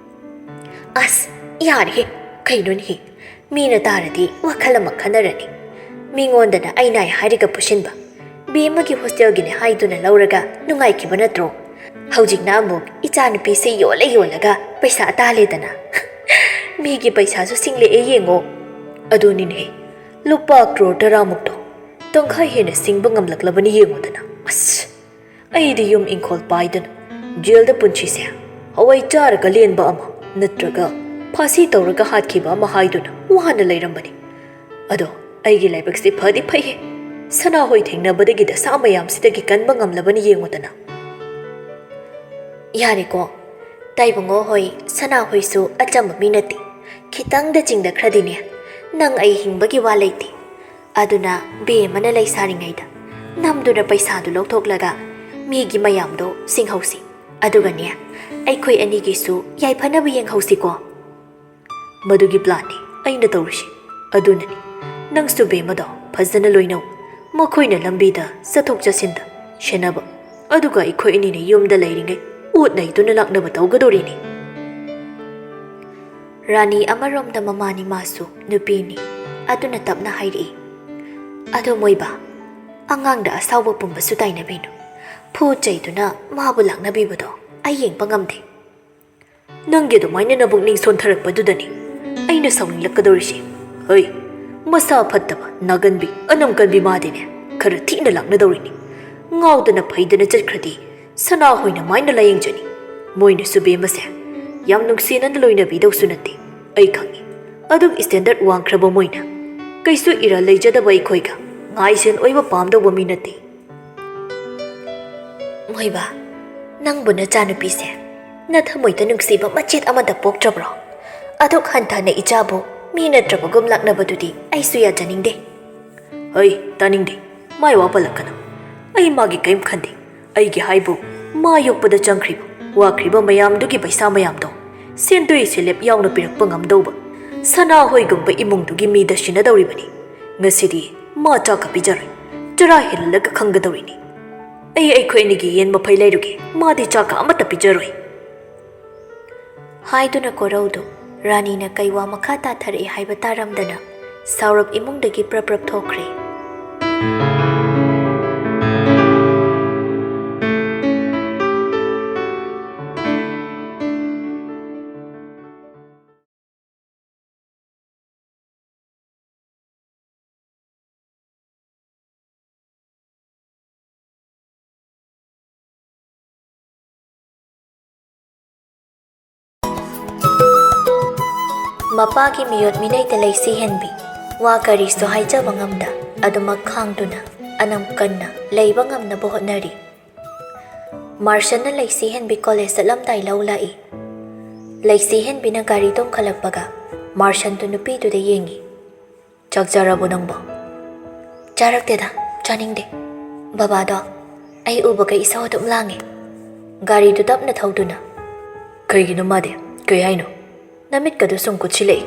ꯑꯁ, ꯌꯥꯔꯦꯍꯦ꯫ ꯀꯩꯅꯣꯅꯦꯍꯦ? ꯃꯤꯅ ꯇꯥꯔꯗꯤ ꯋꯥꯈꯜ ꯑꯃ ꯈꯟꯅꯔꯅꯤ꯫ ꯃꯤꯉꯣꯟꯗꯅ ꯑꯩ ꯅꯥꯏ ꯍꯥꯏꯔꯒ ꯄꯨꯁꯤꯟꯕ, ꯕꯦꯝꯃꯒꯤ ꯍꯣꯁꯇꯦꯜꯒꯤꯅꯦ ꯍꯥꯏꯗꯨꯅ ꯂꯧꯔꯒ ꯅꯨꯡꯉꯥꯏꯈꯤꯕ ꯅꯠꯇ꯭ꯔꯣ? ꯍꯧꯖꯤꯛꯅ ꯑꯃꯨꯛ ꯏꯆꯥꯅꯨꯄꯤꯁꯦ ꯌꯣꯜꯂ ꯌꯣꯜꯂꯒ ꯄꯩꯁꯥ ꯇꯥꯜꯂꯦꯗꯅ꯫ ꯃꯤꯒꯤ ꯄꯩꯁꯥꯁꯨ ꯁꯤꯡꯂꯛꯑꯦ ꯌꯦꯡꯉꯣ꯫ ꯑꯗꯨꯅꯤꯅꯦꯍꯦ, ꯂꯨꯄꯥ ꯀ꯭ꯔꯣꯔ ꯇꯔꯥꯃꯨꯛꯇꯣ ꯇꯪꯈꯥꯏ ꯍꯦꯟꯅ ꯁꯤꯡꯕ ꯉꯝꯂꯛꯂꯕꯅꯤ ꯌꯦꯡꯉꯨꯗꯅ꯫ ꯑꯁ! ꯑꯩꯗꯤ ꯌꯨꯝ ꯏꯪꯈꯣꯜ ꯄꯥꯏꯗꯅ ꯖꯦꯜꯗ ꯄꯨꯟꯁꯤꯁꯦ ꯍꯋꯥꯏ ꯆꯥꯔꯒ ꯂꯦꯟꯕ ꯑꯃ ꯅꯠꯇ꯭ꯔꯒ ꯐꯥꯁꯤ ꯇꯧꯔꯒ ꯍꯥꯠꯈꯤꯕ ꯑꯃ ꯍꯥꯏꯗꯨꯅ ꯋꯥꯅ ꯂꯩꯔꯝꯕꯅꯤ꯫ ꯑꯗꯣ ꯑꯩꯒꯤ ꯂꯥꯏꯕꯛꯁꯦ ꯐꯗꯤ ꯐꯩꯍꯦ, ꯁꯅꯥꯍꯣꯏ ꯊꯦꯡꯅꯕꯗꯒꯤ ꯗꯁꯥ ꯃꯌꯥꯝꯁꯤꯗꯒꯤ ꯀꯟꯕ ꯉꯝꯂꯕꯅꯤ ꯌꯦꯡꯉꯨꯗꯅ꯫ ꯌꯥꯔꯦꯀꯣ, ꯇꯥꯏꯕꯨꯡꯉꯣ ꯍꯣꯏ, ꯁꯅꯥꯍꯣꯏꯁꯨ ꯑꯆꯝꯕ ꯃꯤ ꯅꯠꯇꯦ꯫ ꯈꯤꯇꯪꯗ ꯆꯤꯡꯗꯈ꯭ꯔꯗꯤꯅꯦ, ꯅꯪ ꯑꯩ ꯍꯤꯡꯕꯒꯤ ꯋꯥ ꯂꯩꯇꯦ꯫ ꯑꯗꯨꯅ ꯕꯦꯝꯃꯅ ꯂꯩ ꯁꯥꯔꯤꯉꯩꯗ ꯅꯝꯗꯨꯅ ꯄꯩꯁꯥꯗꯨ ꯂꯧꯊꯣꯛꯂꯒ ꯃꯤꯒꯤ ꯃꯌꯥꯝꯗꯣ ꯁꯤꯡꯍꯧꯁꯤ꯫ ꯑꯗꯨꯒꯅꯦ, ꯑꯩꯈꯣꯏ ꯑꯅꯤꯒꯤꯁꯨ ꯌꯥꯏꯐꯅꯕ ꯌꯦꯡꯍꯧꯁꯤꯀꯣ꯫ ꯃꯗꯨꯒꯤ ꯄ꯭ꯂꯥꯟꯅꯤ ꯑꯩꯅ ꯇꯧꯔꯤꯁꯤ꯫ ꯑꯗꯨꯅꯅꯤ, ꯅꯪꯁꯨ ꯕꯦꯝꯃꯗꯣ ꯐꯖꯅ ꯂꯣꯏꯅꯧ꯫ ꯃꯈꯣꯏꯅ ꯂꯝꯕꯤꯗ ꯆꯠꯊꯣꯛ ꯆꯠꯁꯤꯟꯗ ꯁꯦꯟꯅꯕ, ꯑꯗꯨꯒ ꯑꯩꯈꯣꯏ ꯑꯅꯤꯅ ꯌꯨꯝꯗ ꯂꯩꯔꯤꯉꯩ ꯑꯣꯠ ꯅꯩꯗꯨꯅ ꯂꯥꯛꯅꯕ ꯇꯧꯒꯗꯧꯔꯤꯅꯤ꯫ ꯔꯥꯅꯤ ꯑꯃꯔꯣꯝꯗ ꯃꯃꯥꯅꯤ, ꯃꯥꯁꯨ ꯅꯨꯄꯤꯅꯤ, ꯑꯗꯨꯅ ꯇꯞꯅ ꯍꯥꯏꯔꯛꯏ, "ꯑꯗꯣ ꯃꯣꯏꯕꯥ, ꯑꯉꯥꯡꯗ ꯑꯁꯥꯎꯕ ꯄꯨꯝꯕꯁꯨ ꯇꯥꯏꯅꯕꯤꯅꯨ꯫ ꯐꯨ ꯆꯩꯗꯨꯅ ꯃꯥꯕꯨ ꯂꯥꯛꯅꯕꯤꯕꯗꯣ ꯑꯩ ꯌꯦꯡꯕ ꯉꯝꯗꯦ꯫" "ꯅꯪꯒꯤ ꯑꯗꯨꯃꯥꯏꯅ ꯅꯕꯨꯛꯅꯤꯡ ꯁꯣꯟꯊꯔꯛꯄꯗꯨꯗꯅꯤ ꯑꯩꯅ ꯁꯥꯎꯅꯤꯡꯂꯛꯀꯗꯧꯔꯤꯁꯤ꯫ ꯍꯩ, ꯃꯁꯥ ꯐꯠꯇꯕ, ꯅꯥꯒꯟꯕꯤ, ꯑꯅꯝ ꯀꯟꯕꯤ ꯃꯥꯗꯤꯅꯦ ꯈꯔ ꯊꯤꯅ ꯂꯥꯛꯅꯗꯧꯔꯤꯅꯤ꯫ ꯉꯥꯎꯗꯅ ꯐꯩꯗꯅ ꯆꯠꯈ꯭ꯔꯗꯤ ꯁꯅꯥ ꯍꯣꯏꯅ ꯃꯥꯏꯅ ꯂꯥꯌꯦꯡꯖꯅꯤ꯫ ꯃꯣꯏꯅꯁꯨ ꯕꯦꯝꯃꯁꯦ ꯌꯥꯝ ꯅꯨꯡꯁꯤꯅꯅ ꯂꯣꯏꯅꯕꯤꯗꯧꯁꯨ ꯅꯠꯇꯦ, ꯑꯩ ꯈꯪꯏ꯫ ꯑꯗꯨꯛ ꯁ꯭ꯇꯦꯟꯗꯔꯗ ꯋꯥꯡꯈ꯭ꯔꯕ ꯃꯣꯏꯅ ꯀꯩꯁꯨ ꯏꯔꯥꯜ ꯂꯩꯖꯗꯕ ꯑꯩꯈꯣꯏꯒ ꯉꯥꯏꯁꯦꯟ ꯑꯣꯏꯕ ꯄꯥꯝꯗꯧꯕ ꯃꯤ ꯅꯠꯇꯦ꯫" "ꯃꯣꯏꯕꯥ, ꯅꯪꯕꯨ ꯅꯆꯥꯅꯨꯄꯤꯁꯦ ꯅꯊꯃꯣꯏꯗ ꯅꯨꯡꯁꯤꯕ ꯃꯆꯦꯠ ꯑꯃꯠꯇ ꯄꯣꯛꯇ꯭ꯔꯕ꯭ꯔꯣ? ꯑꯗꯨꯛ ꯍꯟꯊꯅ ꯏꯆꯥꯕꯨ ꯃꯤ ꯅꯠꯇ꯭ꯔꯕꯒꯨꯝ ꯂꯥꯛꯅꯕꯗꯨꯗꯤ ꯑꯩꯁꯨ ꯌꯥꯖꯅꯤꯡꯗꯦ꯫" "ꯍꯩ, ꯇꯥꯅꯤꯡꯗꯦ꯫ ꯃꯥꯏ ꯋꯥ ꯄꯜꯂꯛꯀꯅꯨ꯫ ꯑꯩ ꯃꯥꯒꯤ ꯀꯔꯤꯝ ꯈꯟꯗꯦ꯫ ꯑꯩꯒꯤ ꯍꯥꯏꯕꯨ, ꯃꯥ ꯌꯣꯛꯄꯗ ꯆꯪꯈ꯭ꯔꯤꯕ, ꯋꯥꯈ꯭ꯔꯤꯕ ꯃꯌꯥꯝꯗꯨꯒꯤ ꯄꯩꯁꯥ ꯃꯌꯥꯝꯗꯣ ꯁꯦꯟꯗꯣꯏ ꯁꯦꯂꯦꯞ ꯌꯥꯎꯅ ꯄꯤꯔꯛꯄ ꯉꯝꯗꯧꯕ ꯁꯅꯥ ꯍꯣꯏꯒꯨꯝꯕ ꯏꯃꯨꯡꯗꯨꯒꯤ ꯃꯤꯗ ꯁꯤꯟꯅꯗꯧꯔꯤꯕꯅꯤ꯫ ꯉꯁꯤꯗꯤ ꯃꯥ ꯆꯥꯛꯀ ꯄꯤꯖꯔꯣꯏ꯫ ꯆꯔꯥ ꯍꯦꯜꯍꯜꯂꯒ ꯈꯪꯒꯗꯧꯔꯤꯅꯤ꯫ ꯑꯩ ꯑꯩꯈꯣꯏ ꯑꯅꯤꯒꯤ ꯌꯦꯟ ꯃꯐꯩ ꯂꯩꯔꯨꯒꯦ꯫ ꯃꯥꯗꯤ ꯆꯥꯛꯀ ꯑꯃꯠꯇ ꯄꯤꯖꯔꯣꯏ꯫" ꯍꯥꯏꯗꯨꯅ ꯀꯣꯔꯧꯗꯨ ꯔꯥꯅꯤꯅ ꯀꯩ ꯋꯥ ꯃꯈꯥ ꯇꯥꯊꯔꯛꯏ ꯍꯥꯏꯕ ꯇꯥꯔꯝꯗꯅ ꯁꯥꯎꯔꯞ ꯏꯃꯨꯡꯗꯒꯤ ꯄ꯭ꯔꯞ ꯄ꯭ꯔꯞ ꯊꯣꯛꯈ꯭ꯔꯦ꯫ ꯃꯄꯥꯒꯤ ꯃꯤꯑꯣꯠ ꯃꯤꯅꯩꯗ ꯂꯩꯁꯤ ꯍꯦꯟꯕꯤ ꯋꯥ ꯀꯔꯤꯁꯨ ꯍꯥꯏꯖꯕ ꯉꯝꯗ ꯑꯗꯨꯃꯛ ꯈꯥꯡꯗꯨꯅ ꯑꯅꯝ ꯀꯟꯅ ꯂꯩꯕ ꯉꯝꯅꯕ ꯍꯣꯠꯅꯔꯤ꯫ ꯃꯥꯔꯁꯟꯅ ꯂꯩꯁꯤ ꯍꯦꯟꯕꯤ ꯀꯣꯂꯦꯖ ꯆꯠꯂꯝꯗꯥꯏ ꯂꯧ ꯂꯥꯛꯏ꯫ ꯂꯩꯁꯤ ꯍꯦꯟꯕꯤꯅ ꯒꯥꯔꯤ ꯇꯣꯡꯈꯠꯂꯛꯄꯒ ꯃꯥꯔꯁꯟꯗꯨ ꯅꯨꯄꯤꯗꯨꯗ ꯌꯦꯡꯉꯤ꯫ "ꯆꯥꯛ ꯆꯥꯔꯕꯣ ꯅꯪꯕꯣ?" "ꯆꯥꯔꯛꯇꯦꯗ, ꯆꯥꯅꯤꯡꯗꯦ꯫ ꯕꯕꯥꯗꯣ ꯑꯩ ꯎꯕꯒ ꯏꯁꯧ ꯑꯗꯨꯝ ꯂꯥꯡꯉꯦ꯫" ꯒꯥꯔꯤꯗꯨ ꯇꯞꯅ ꯊꯧꯗꯨꯅ, "ꯀꯩꯒꯤꯅꯣ ꯃꯥꯗꯤ? ꯀꯩ ꯍꯥꯏꯅꯣ? ꯅꯃꯤꯠꯀꯗꯨ ꯁꯨꯝ ꯀꯨꯠꯁꯤꯜꯂꯛꯏ꯫"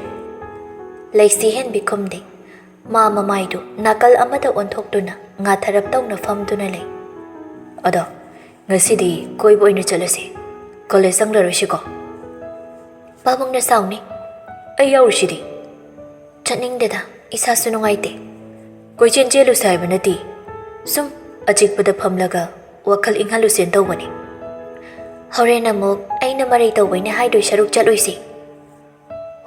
ꯂꯩꯁꯤ ꯍꯦꯟꯕꯤ ꯈꯨꯝꯗꯦ꯫ ꯃꯥ ꯃꯃꯥꯏꯗꯨ ꯅꯥꯀꯜ ꯑꯃꯗ ꯑꯣꯟꯊꯣꯛꯇꯨꯅ ꯉꯥꯊꯔꯞ ꯇꯧꯅ ꯐꯝꯗꯨꯅ ꯂꯩ꯫ "ꯑꯗꯣ ꯉꯁꯤꯗꯤ ꯀꯣꯏꯕ ꯑꯣꯏꯅ ꯆꯠꯂꯁꯤ꯫ ꯀꯣꯂꯦꯖ ꯆꯪꯂꯔꯣꯏꯁꯤꯀꯣ?" "ꯄꯥꯕꯨꯡꯅ ꯁꯥꯎꯅꯤ꯫" "ꯑꯩ ꯌꯥꯎꯔꯤꯁꯤꯗꯤ꯫" "ꯆꯠꯅꯤꯡꯗꯦꯗ, ꯏꯁꯥꯁꯨ ꯅꯨꯡꯉꯥꯏꯇꯦ꯫" "ꯀꯣꯏꯆꯦꯟ ꯆꯦꯜꯂꯨꯁꯦ ꯍꯥꯏꯕ ꯅꯠꯇꯦ, ꯁꯨꯝ ꯑꯆꯤꯛꯄꯗ ꯐꯝꯂꯒ ꯋꯥꯈꯜ ꯏꯪꯍꯜꯂꯨꯁꯦꯅ ꯇꯧꯕꯅꯤ꯫" "ꯍꯣꯔꯦꯟ ꯑꯃꯨꯛ ꯑꯩꯅ ꯃꯔꯩ ꯇꯧꯕꯩꯅꯦ ꯍꯥꯏꯗꯣꯏ ꯁꯔꯨꯛ ꯆꯠꯂꯣꯏꯁꯤ꯫"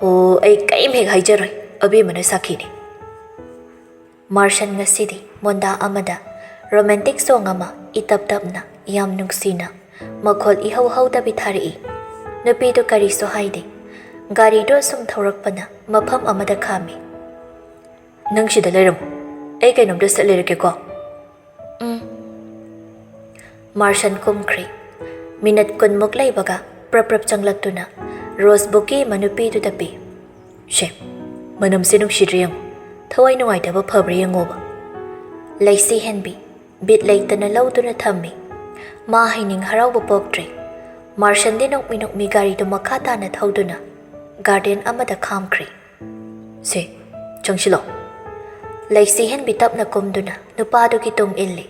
"ꯍꯣ, ꯑꯩ ꯀꯔꯤꯝ ꯍꯦꯛ ꯍꯥꯏꯖꯔꯣꯏ, ꯑꯕꯦꯝꯃꯅ ꯁꯥꯈꯤꯅꯤ꯫" ꯃꯥꯔꯁꯟ ꯉꯁꯤꯗꯤ ꯃꯣꯟꯗꯥ ꯑꯃꯗ ꯔꯣꯃꯥꯟꯇꯤꯛ ꯁꯣꯡ ꯑꯃ ꯏꯇꯞ ꯇꯞꯅ, ꯌꯥꯝ ꯅꯨꯡꯁꯤꯅ, ꯃꯈꯣꯜ ꯏꯍꯧ ꯍꯧꯗꯕꯤ ꯊꯥꯔꯛꯏ꯫ ꯅꯨꯄꯤꯗꯨ ꯀꯔꯤꯁꯨ ꯍꯥꯏꯗꯦ꯫ ꯒꯥꯔꯤꯗꯨ ꯑꯁꯨꯝ ꯊꯧꯔꯛꯄꯅ ꯃꯐꯝ ꯑꯃꯗ ꯈꯥꯝꯃꯤ꯫ "ꯅꯪ ꯁꯤꯗ ꯂꯩꯔꯝꯃꯣ, ꯑꯩ ꯀꯩꯅꯣꯝꯇ ꯁꯠ ꯂꯩꯔꯛꯀꯦꯀꯣ꯫" "ꯎꯝ꯫" ꯃꯥꯔꯁꯟ ꯀꯨꯝꯈ꯭ꯔꯦ꯫ ꯃꯤꯅꯠ ꯀꯨꯟꯃꯨꯛ ꯂꯩꯕꯒ ꯄ꯭ꯔꯞ ꯄ꯭ꯔꯞ ꯆꯪꯂꯛꯇꯨꯅ ꯔꯣꯁ ꯕꯨꯀꯦ ꯑꯃ ꯅꯨꯄꯤꯗꯨꯗ ꯄꯤ꯫ "ꯁꯦ, ꯃꯅꯝꯁꯦ ꯅꯨꯡꯁꯤꯗ꯭ꯔꯥ ꯌꯦꯡꯉꯨ, ꯊꯋꯥꯏ ꯅꯨꯡꯉꯥꯏꯇꯕ ꯐꯕ꯭ꯔꯥ ꯌꯦꯡꯉꯣꯕ꯫" ꯂꯩꯁꯤ ꯍꯦꯟꯕꯤ ꯕꯤꯠ ꯂꯩꯇꯅ ꯂꯧꯗꯨꯅ ꯊꯝꯃꯤ꯫ ꯃꯥ ꯍꯩꯅꯤꯡ ꯍꯔꯥꯎꯕ ꯄꯣꯛꯇ꯭ꯔꯦ꯫ ꯃꯥꯔꯁꯟꯗꯤ ꯅꯣꯛꯃꯤ ꯅꯣꯛꯃꯤ ꯒꯥꯔꯤꯗꯨ ꯃꯈꯥ ꯇꯥꯅ ꯊꯧꯗꯨꯅ ꯒꯥꯔꯗꯦꯟ ꯑꯃꯗ ꯈꯥꯝꯈ꯭ꯔꯦ꯫ "ꯁꯦ, ꯆꯪꯁꯤꯜꯂꯣ꯫" ꯂꯩꯁꯤ ꯍꯦꯟꯕꯤ ꯇꯞꯅ ꯀꯨꯝꯗꯨꯅ ꯅꯨꯄꯥꯗꯨꯒꯤ ꯇꯨꯡ ꯏꯜꯂꯤ꯫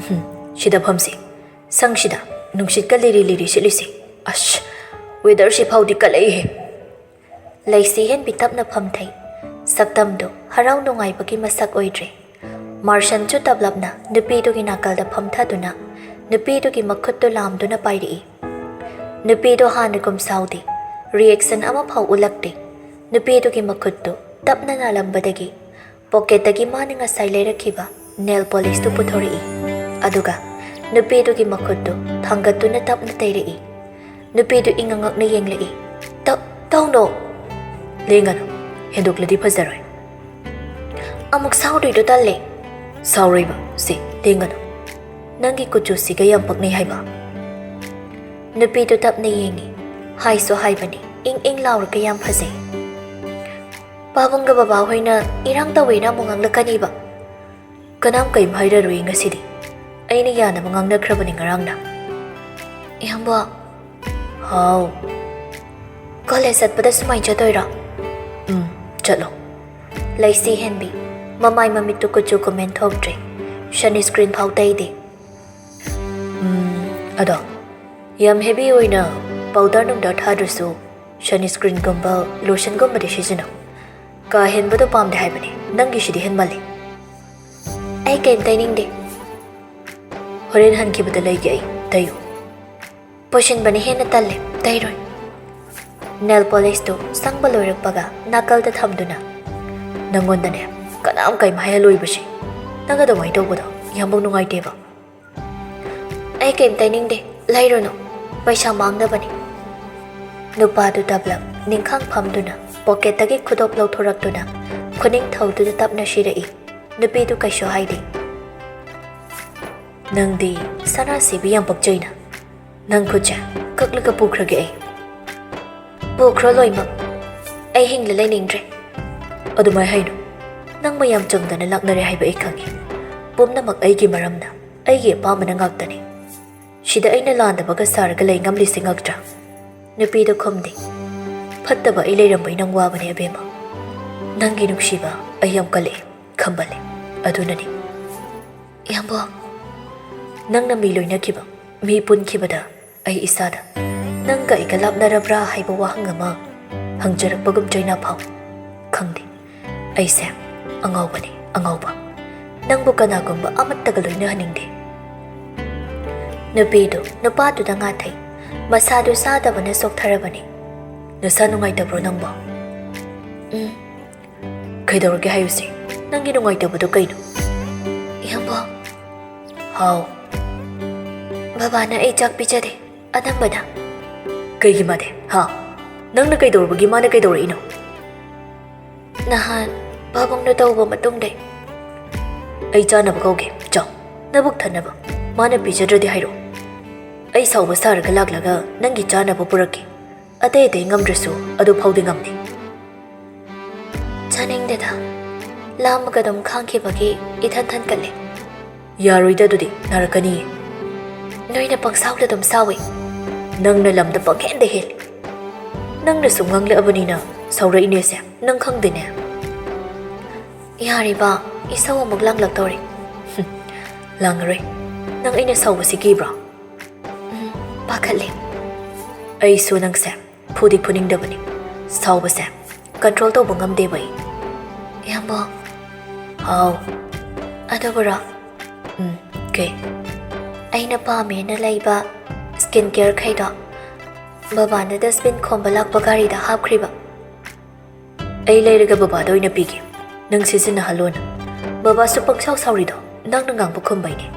"ꯎꯝ, ꯁꯤꯗ ꯐꯝꯁꯤ, ꯁꯪꯁꯤꯗ꯫ ꯅꯨꯡꯁꯤꯠꯀ ꯂꯤꯔꯤ ꯂꯤꯔꯤ ꯁꯤꯠꯂꯤꯁꯦ꯫ ꯑꯁ, weatherꯁꯤ ꯐꯥꯎꯗꯤ ꯀꯜꯂꯛꯏꯍꯦ꯫ ꯂꯩꯁꯤ ꯍꯦꯟꯕꯤ ꯇꯞꯅ ꯐꯝꯊꯩ꯫ ꯁꯛꯇꯝꯗꯨ ꯍꯔꯥꯎ ꯅꯨꯡꯉꯥꯏꯕꯒꯤ ꯃꯁꯛ ꯑꯣꯏꯗ꯭ꯔꯦ꯫ ꯃꯥꯔꯁꯟꯁꯨ ꯇꯞꯂꯞꯅ ꯅꯨꯄꯤꯗꯨꯒꯤ ꯅꯥꯀꯜꯗ ꯐꯝꯊꯗꯨꯅ ꯅꯨꯄꯤꯗꯨꯒꯤ ꯃꯈꯨꯠꯇꯨ ꯂꯥꯝꯗꯨꯅ ꯄꯥꯏꯔꯛꯏ꯫ ꯅꯨꯄꯤꯗꯨ ꯍꯥꯟꯅꯒꯨꯝ ꯁꯥꯎꯗꯦ, reaction ꯑꯃꯐꯥꯎ ꯎꯠꯂꯛꯇꯦ꯫ ꯅꯨꯄꯤꯗꯨꯒꯤ ꯃꯈꯨꯠꯇꯨ ꯇꯞꯅ ꯅꯥꯜꯂꯝꯕꯗꯒꯤ pocketꯇꯒꯤ ꯃꯥꯅ ꯉꯁꯥꯏ ꯂꯩꯔꯛꯈꯤꯕ nail polishꯇꯨ ꯄꯨꯊꯣꯔꯛꯏ꯫ ꯑꯗꯨꯒ ꯅꯨꯄꯤꯗꯨꯒꯤ ꯃꯈꯨꯠꯇꯨ ꯊꯥꯡꯒꯠꯇꯨꯅ ꯇꯞꯅ ꯇꯩꯔꯛꯏ꯫ ꯅꯨꯄꯤꯗꯨ ꯏꯉꯛ ꯉꯛꯅ ꯌꯦꯡꯂꯛꯏ꯫ "ꯇ-, ꯇꯧꯅꯣ!" "ꯂꯦꯡꯒꯅꯨ, ꯍꯦꯟꯗꯣꯛꯂꯗꯤ ꯐꯖꯔꯣꯏ꯫" "ꯑꯃꯨꯛ ꯁꯥꯎꯗꯣꯏꯗꯣ ꯇꯜꯂꯦ꯫" "ꯁꯥꯎꯔꯣꯏꯕ, ꯁꯤ ꯂꯦꯡꯒꯅꯨ꯫ ꯅꯪꯒꯤ ꯀꯨꯆꯨꯁꯤꯒ ꯌꯥꯝ ꯄꯛꯅꯩ ꯍꯥꯏꯕ꯫" ꯅꯨꯄꯤꯗꯨ ꯇꯞꯅ ꯌꯦꯡꯉꯤ꯫ ꯍꯥꯏꯁꯨ ꯍꯥꯏꯕꯅꯤ, ꯏꯪ ꯏꯪ ꯂꯥꯎꯔꯒ ꯌꯥꯝ ꯐꯖꯩ꯫ "ꯄꯥꯕꯨꯡꯒ ꯕꯕꯥ ꯍꯣꯏꯅ ꯏꯔꯥꯡ ꯇꯧꯋꯦꯅ ꯑꯃꯨꯛ ꯉꯥꯡꯂꯛꯀꯅꯤꯕ꯫" "ꯀꯅꯥꯝ ꯀꯩꯝ ꯍꯥꯏꯔꯔꯣꯏ ꯉꯁꯤꯗꯤ꯫ ꯑꯩꯅ ꯌꯥꯅꯕ ꯉꯥꯡꯅꯈ꯭ꯔꯕꯅꯤ ꯉꯔꯥꯡꯅ꯫" "ꯏꯌꯥꯝꯕ꯫" "ꯍꯥꯎ꯫" "ꯀꯣꯂꯦꯖ ꯆꯠꯄꯗ ꯁꯨꯃꯥꯏꯅ ꯆꯠꯇꯣꯏꯔꯣ?" "ꯎꯝ, ꯆꯠꯂꯣ꯫" ꯂꯩꯁꯤ ꯍꯦꯟꯕꯤ ꯃꯃꯥꯏ ꯃꯃꯤꯠꯇꯨ ꯀꯨꯆꯨ ꯀꯨꯃꯦꯟ ꯊꯣꯛꯇ꯭ꯔꯦ꯫ Sunscreen ꯐꯥꯎ ꯇꯩꯗꯦ꯫ "ꯎꯝ, ꯑꯗꯣ ꯌꯥꯝ heavy ꯑꯣꯏꯅ powder ꯅꯨꯡꯗꯔ ꯊꯥꯗ꯭ꯔꯁꯨ sunscreenꯒꯨꯝꯕ lotionꯒꯨꯝꯕꯗꯤ ꯁꯤꯖꯤꯟꯅꯧ꯫ ꯀꯥ ꯍꯦꯟꯕꯗꯣ ꯄꯥꯝꯗꯦ ꯍꯥꯏꯕꯅꯤ, ꯅꯪꯒꯤꯁꯤꯗꯤ ꯍꯦꯟꯃꯜꯂꯦ꯫" "ꯑꯩ ꯀꯩꯝ ꯇꯩꯅꯤꯡꯗꯦ꯫" "ꯍꯣꯔꯦꯟ ꯍꯟꯈꯤꯕꯗ ꯂꯩꯒꯦ ꯑꯩ, ꯇꯩꯌꯨ꯫" "ꯄꯨꯁꯤꯟꯕꯅ ꯍꯦꯟꯅ ꯇꯜꯂꯦ, ꯇꯩꯔꯣꯏ꯫" Nail polishꯇꯨ ꯁꯪꯕ ꯂꯣꯏꯔꯛꯄꯒ ꯅꯥꯀꯜꯗ ꯊꯝꯗꯨꯅ, "ꯅꯪꯉꯣꯟꯗꯅꯦ ꯀꯅꯥꯝ ꯀꯩꯝ ꯍꯥꯏꯍꯜꯂꯣꯏꯕꯁꯦ꯫ ꯅꯪ ꯑꯗꯨꯃꯥꯏꯅ ꯇꯧꯕꯗꯣ ꯌꯥꯝꯕꯨꯡ ꯅꯨꯡꯉꯥꯏꯇꯦꯕ꯫" "ꯑꯩ ꯀꯩꯝ ꯇꯩꯅꯤꯡꯗꯦ, ꯂꯩꯔꯨꯅꯨ, ꯄꯩꯁꯥ ꯃꯥꯡꯅꯕꯅꯤ꯫" ꯅꯨꯄꯥꯗꯨ ꯇꯞꯂꯞ ꯅꯤꯡꯈꯥꯡ ꯐꯝꯗꯨꯅ pocketꯇꯒꯤ ꯈꯨꯗꯣꯞ ꯂꯧꯊꯣꯔꯛꯇꯨꯅ ꯈꯨꯅꯤꯡꯊꯧꯗꯨꯗ ꯇꯞꯅ ꯁꯤꯔꯛꯏ꯫ ꯅꯨꯄꯤꯗꯨ ꯀꯩꯁꯨ ꯍꯥꯏꯗꯦ꯫ "ꯅꯪꯗꯤ ꯁꯅꯥꯁꯤꯕꯤ ꯌꯥꯝ ꯄꯛꯆꯩꯅ꯫ ꯅꯪ ꯈꯨꯠꯁꯦ ꯀꯛꯂꯒ ꯄꯨꯈ꯭ꯔꯒꯦ ꯑꯩ꯫" "ꯄꯨꯈ꯭ꯔꯣ ꯂꯣꯏꯃꯛ꯫ ꯑꯩ ꯍꯤꯡꯂ ꯂꯩꯅꯤꯡꯗ꯭ꯔꯦ꯫" "ꯑꯗꯨꯃꯥꯏ ꯍꯥꯏꯅꯨ꯫ ꯅꯪ ꯃꯌꯥꯝ ꯆꯪꯗꯅ ꯂꯥꯛꯅꯔꯦ ꯍꯥꯏꯕ ꯑꯩ ꯈꯪꯉꯤ꯫ ꯄꯨꯝꯅꯃꯛ ꯑꯩꯒꯤ ꯃꯔꯝꯅ, ꯑꯩꯒꯤ ꯑꯄꯥꯝꯕꯅ ꯉꯥꯛꯇꯅꯤ꯫ ꯁꯤꯗ ꯑꯩꯅ ꯂꯥꯟꯗꯕꯒ ꯁꯥꯔꯒ ꯂꯩ ꯉꯝꯂꯤꯁꯤ ꯉꯛꯇ꯭ꯔꯥ?" ꯅꯨꯄꯤꯗꯨ ꯈꯨꯝꯗꯦ꯫ "ꯐꯠꯇꯕ ꯑꯩ ꯂꯩꯔꯝꯕꯩ ꯅꯪ ꯋꯥꯕꯅꯦ ꯑꯕꯦꯝꯃ꯫ ꯅꯪꯒꯤ ꯅꯨꯡꯁꯤꯕ ꯑꯩ ꯌꯥꯝ ꯀꯜꯂꯛꯑꯦ, ꯈꯝꯕꯜꯂꯦ꯫ ꯑꯗꯨꯅꯅꯤ꯫" "ꯏꯌꯥꯝꯕ꯫" "ꯅꯪꯅ ꯃꯤ ꯂꯣꯏꯅꯈꯤꯕ ꯃꯤ ꯄꯨꯟꯈꯤꯕꯗ ꯑꯩ ꯏꯁꯥꯗ ꯅꯪꯒ ꯑꯩꯒ ꯂꯥꯞꯅꯔꯕ꯭ꯔꯥ ꯍꯥꯏꯕ ꯋꯥꯍꯪ ꯑꯃ ꯍꯪꯖꯔꯛꯄꯒꯨꯝ ꯆꯩꯅꯥ ꯐꯥꯎꯏ꯫ ꯈꯪꯗꯦ, ꯑꯩꯁꯦ ꯑꯉꯥꯎꯕꯅꯤ, ꯑꯉꯥꯎꯕ꯫ ꯅꯪꯕꯨ ꯀꯅꯥꯒꯨꯝꯕ ꯑꯃꯠꯇꯒ ꯂꯣꯏꯅꯍꯟꯅꯤꯡꯗꯦ꯫ ꯅꯨꯄꯤꯗꯨ ꯅꯨꯄꯥꯗꯨꯗ ꯉꯥꯊꯩ꯫ ꯃꯁꯥꯗꯨ ꯆꯥꯗꯕꯅ ꯆꯣꯛꯊꯔꯕꯅꯤ꯫ ꯅꯁꯥ ꯅꯨꯡꯉꯥꯏꯇꯕ꯭ꯔꯣ ꯅꯪꯕꯣ? ꯎꯝ꯫ ꯀꯩꯗꯧꯔꯒꯦ ꯍꯥꯏꯌꯨꯁꯦ? ꯅꯪꯒꯤ ꯅꯨꯡꯉꯥꯏꯇꯕꯗꯣ ꯀꯩꯅꯣ? ꯏꯌꯥꯝꯕ꯫ ꯍꯥꯎ꯫ ꯕꯕꯥꯅ ꯑꯩ ꯆꯥꯛ ꯄꯤꯖꯗꯦ, ꯑꯅꯝꯕꯅ꯫ ꯀꯩꯒꯤ ꯃꯥꯗꯤ? ꯍꯥ? ꯅꯪꯅ ꯀꯩꯗꯧꯔꯨꯕꯒꯤ ꯃꯥꯅ ꯀꯩꯗꯧꯔꯛꯏꯅꯣ? ꯅꯍꯥꯟ ꯄꯥꯕꯨꯡꯅ ꯇꯧꯕ ꯃꯇꯨꯡꯗꯩ꯫ ꯑꯩ ꯆꯥꯅꯕ ꯀꯧꯒꯦ, ꯆꯥꯎ꯫ ꯅꯕꯨꯛ ꯊꯟꯅꯕ꯫ ꯃꯥꯅ ꯄꯤꯖꯗ꯭ꯔꯗꯤ ꯍꯥꯏꯔꯛꯑꯣ꯫ ꯑꯩ ꯁꯥꯎꯕ ꯁꯥꯔꯒ ꯂꯥꯛꯂꯒ ꯅꯪꯒꯤ ꯆꯥꯅꯕ ꯄꯨꯔꯛꯀꯦ꯫ ꯑꯇꯩ ꯑꯇꯩ ꯉꯝꯗ꯭ꯔꯁꯨ ꯑꯗꯨ ꯐꯥꯎꯗꯤ ꯉꯝꯅꯤ꯫ ꯆꯥꯅꯤꯡꯗꯦꯗ꯫ ꯂꯥꯝꯃꯒ ꯑꯗꯨꯝ ꯈꯥꯡꯈꯤꯕꯒꯤ ꯏꯊꯟ ꯊꯟꯒꯠꯂꯦ꯫ ꯌꯥꯔꯣꯏꯗ, ꯑꯗꯨꯗꯤ ꯅꯥꯔꯛꯀꯅꯤꯌꯦ꯫ ꯅꯣꯏꯅ ꯄꯪꯁꯥꯎꯗ ꯑꯗꯨꯝ ꯁꯥꯎꯏ꯫ ꯅꯪꯅ ꯂꯝꯗ ꯄꯪꯍꯦꯟꯗ ꯍꯦꯜꯂꯤ꯫ ꯅꯪꯅ ꯁꯨꯝ ꯉꯥꯡꯂꯛꯑꯕꯅꯤꯅ ꯁꯥꯎꯔꯛꯏꯅꯦꯁꯦ, ꯅꯪ ꯈꯪꯗꯦꯅꯦ꯫ ꯌꯥꯔꯤꯕ, ꯏꯁꯧ ꯑꯃꯨꯛ ꯂꯥꯡꯂꯛꯇꯧꯔꯦ꯫ ꯍꯨꯝ, ꯂꯥꯡꯉꯔꯣꯏ꯫ ꯅꯪ ꯑꯩꯅ ꯁꯥꯎꯕꯁꯤ ꯀꯤꯕ꯭ꯔꯣ? ꯎꯝ, ꯄꯥꯈꯠꯂꯦ꯫ ꯑꯩꯁꯨ ꯅꯪꯁꯦ ꯐꯨꯗꯤ ꯐꯨꯅꯤꯡꯗꯕꯅꯤ꯫ ꯁꯥꯎꯕꯁꯦ ꯀꯟꯇ꯭ꯔꯣꯜ ꯇꯧꯕ ꯉꯝꯗꯦꯕ ꯑꯩ꯫ ꯏꯌꯥꯝꯕ꯫ ꯍꯥꯎ꯫ ꯑꯗꯨꯕꯨꯔꯣ? ꯎꯝ, ꯀꯩ? ꯑꯩꯅ ꯄꯥꯝꯃꯦꯅ ꯂꯩꯕ ꯁ꯭ꯀꯤꯟ ꯀꯦꯌꯔ ꯈꯩꯗꯣ ꯕꯕꯥꯅ ꯗꯁꯕꯤꯟ ꯈꯣꯝꯕ ꯂꯥꯛꯄ ꯒꯥꯔꯤꯗ ꯍꯥꯞꯈ꯭ꯔꯤꯕ꯫ ꯑꯩ ꯂꯩꯔꯒ ꯕꯕꯥꯗ ꯑꯣꯏꯅ ꯄꯤꯒꯦ꯫ ꯅꯪ ꯁꯤꯖꯤꯟꯅꯍꯜꯂꯣꯅ꯫ ꯕꯕꯥꯁꯨ ꯄꯪꯁꯥꯎ ꯁꯥꯎꯔꯤꯗꯣ ꯅꯪꯅ ꯉꯥꯡꯕ ꯈꯨꯝꯕꯩꯅꯦ꯫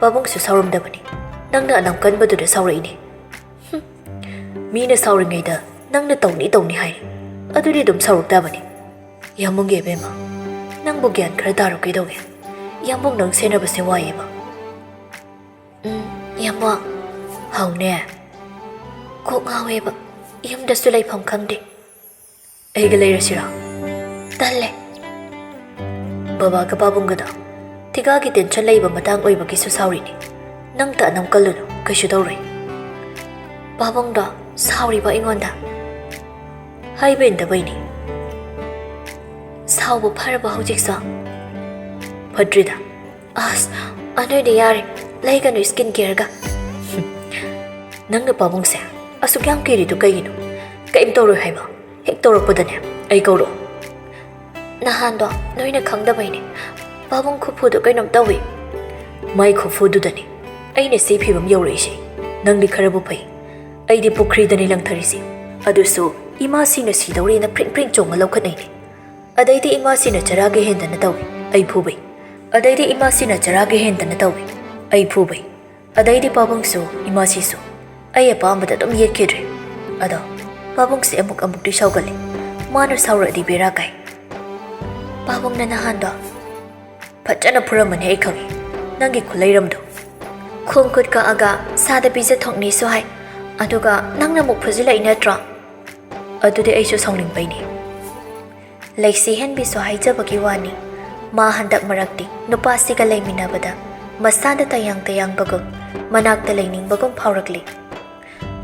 ꯄꯥꯕꯨꯡꯁꯨ ꯁꯥꯎꯔꯝꯗꯕꯅꯤ꯫ ꯅꯪꯅ ꯑꯅꯝ ꯀꯟꯕꯗꯨꯗ ꯁꯥꯎꯔꯛꯏꯅꯦ꯫ ꯍꯨꯝ꯫ ꯃꯤꯅ ꯁꯥꯎꯔꯤꯉꯩꯗ ꯅꯪꯅ ꯇꯧꯅꯤ ꯇꯧꯅꯤ ꯍꯥꯏꯔꯤ꯫ ꯑꯗꯨꯗꯤ ꯑꯗꯨꯝ ꯁꯥꯎꯔꯛ ꯇꯥꯕꯅꯤ꯫ ꯌꯥꯝꯕꯨꯡꯒꯤ ꯏꯕꯦꯝꯃ, ꯅꯪꯕꯨ ꯒ꯭ꯌꯥꯟ ꯈꯔ ꯇꯥꯔꯣ ꯀꯩꯗꯧꯒꯦ? ꯌꯥꯝꯕꯨꯡ ꯅꯪ ꯁꯦꯟꯅꯕꯁꯦ ꯋꯥꯏꯌꯦꯕ꯫ ꯎꯝ, ꯌꯥꯝꯕꯨꯡ꯫ ꯍꯥꯎꯅꯦ꯫ ꯀꯣꯛ ꯉꯥꯎꯋꯦꯕ꯫ ꯌꯨꯝꯗꯁꯨ ꯂꯩꯐꯝ ꯈꯪꯗꯦ꯫ ꯑꯩꯒ ꯂꯩꯔꯁꯤꯔꯣ? ꯇꯜꯂꯦ꯫ ꯕꯕꯥꯒ ꯄꯥꯕꯨꯡꯒꯗꯣ ꯊꯤꯀꯥꯒꯤ ꯇꯦꯟꯁꯟ ꯂꯩꯕ ꯃꯇꯥꯡ ꯑꯣꯏꯕꯒꯤꯁꯨ ꯁꯥꯎꯔꯤꯅꯤ꯫ ꯅꯪꯇ ꯑꯅꯝ ꯀꯜꯂꯨꯅꯨ, ꯀꯩꯁꯨ ꯇꯧꯔꯣꯏ꯫ ꯄꯥꯕꯨꯡꯗꯣ ꯁꯥꯎꯔꯤꯕ ꯑꯩꯉꯣꯟꯗ? ꯍꯥꯏꯕ ꯏꯟꯗꯕꯩꯅꯤ꯫ ꯁꯥꯎꯕ ꯐꯔꯕ ꯍꯧꯖꯤꯛꯁꯨ? ꯐꯠꯇ꯭ꯔꯤꯗ꯫ ꯑꯁ, ꯑꯗꯨꯏꯗꯤ ꯌꯥꯔꯦ꯫ ꯂꯩꯒꯅꯨ ꯁ꯭ꯀꯤꯟ ꯀꯦꯌꯔꯒ꯫ ꯅꯪꯅ ꯄꯥꯕꯨꯡꯁꯦ ꯑꯁꯨꯛ ꯌꯥꯝ ꯀꯤꯔꯤꯗꯨ ꯀꯩꯒꯤꯅꯣ? ꯀꯩꯝ ꯇꯧꯔꯣꯏ ꯍꯥꯏꯕ꯫ ꯍꯦꯛ ꯇꯧꯔꯛꯄꯗꯅꯦ ꯑꯩ ꯀꯧꯔꯛꯑꯣ꯫ ꯅꯍꯥꯟꯗꯣ ꯅꯣꯏꯅ ꯈꯪꯗꯕꯩꯅꯦ꯫ ꯄꯥꯕꯨꯡ ꯈꯨꯐꯨꯗꯣ ꯀꯩꯅꯣꯝ ꯇꯧꯏ꯫ ꯃꯥꯏ ꯈꯨꯐꯨꯗꯨꯗꯅꯦ ꯑꯩꯅ ꯁꯤ ꯐꯤꯕꯝ ꯌꯧꯔꯛꯏꯁꯦ꯫ ꯅꯪꯗꯤ ꯈꯔꯕꯨ ꯐꯩ꯫ ꯑꯩꯗꯤ ꯄꯨꯈ꯭ꯔꯤꯗꯅꯤ ꯂꯪꯊꯔꯤꯁꯦ꯫ ꯑꯗꯨꯁꯨ ꯏꯃꯥꯁꯤꯅ ꯁꯤꯗꯧꯔꯦꯅ ꯐ꯭ꯔꯤꯡ ꯐ꯭ꯔꯤꯡ ꯆꯣꯡꯉ ꯂꯧꯈꯠꯅꯩꯅꯦ꯫ ꯑꯗꯩꯗꯤ ꯏꯃꯥꯁꯤꯅ ꯆꯔꯥꯒ ꯍꯦꯟꯗꯅ ꯇꯧꯏ, ꯑꯩ ꯐꯨꯕꯩ꯫ ꯑꯗꯩꯗꯤ ꯏꯃꯥꯁꯤꯅ ꯆꯔꯥꯒ ꯍꯦꯟꯗꯅ ꯇꯧꯏ, ꯑꯩ ꯐꯨꯕꯩ꯫ ꯑꯗꯩꯗꯤ ꯄꯥꯕꯨꯡꯁꯨ ꯏꯃꯥꯁꯤꯁꯨ ꯑꯩ ꯑꯄꯥꯝꯕꯗ ꯑꯗꯨꯝ ꯌꯦꯠꯈꯤꯗ꯭ꯔꯦ꯫ ꯑꯗꯣ ꯄꯥꯕꯨꯡꯁꯦ ꯑꯃꯨꯛ ꯑꯃꯨꯛꯇꯤ ꯁꯥꯎꯒꯠꯂꯦ꯫ ꯃꯥꯅ ꯁꯥꯎꯔꯛꯑꯗꯤ ꯕꯦꯔꯥ ꯀꯥꯏ꯫ ꯄꯥꯕꯨꯡꯅ ꯅꯍꯥꯟꯗꯣ ꯐꯖꯅ ꯐꯨꯔꯝꯃꯅꯤ ꯑꯩ ꯈꯪꯉꯤ, ꯅꯪꯒꯤ ꯈꯨꯂꯩꯔꯝꯗꯣ꯫ ꯈꯣꯡ ꯈꯨꯠ ꯀꯛꯑꯒ ꯁꯥꯗ ꯄꯤꯖ ꯊꯣꯛꯅꯤꯁꯨ ꯍꯥꯏ, ꯑꯗꯨꯒ ꯅꯪꯅ ꯑꯃꯨꯛ ꯐꯨꯖꯤꯜꯂꯛꯏ ꯅꯠꯇ꯭ꯔꯣ? ꯑꯗꯨꯗꯤ ꯑꯩꯁꯨ ꯁꯥꯎꯅꯤꯡꯕꯩꯅꯤ꯫ ꯂꯩꯁꯤ ꯍꯦꯟꯕꯤꯁꯨ ꯍꯥꯏꯖꯕꯒꯤ ꯋꯥꯅꯤ, ꯃꯥ ꯍꯟꯗꯛ ꯃꯔꯛꯇꯤ ꯅꯨꯄꯥꯁꯤꯒ ꯂꯩꯃꯤꯟꯅꯕꯗ ꯃꯁꯥꯗ ꯇꯌꯥꯡ ꯇꯌꯥꯡꯕꯒꯨꯝ, ꯃꯅꯥꯛꯇ ꯂꯩꯅꯤꯡꯕꯒꯨꯝ ꯐꯥꯎꯔꯛꯂꯤ꯫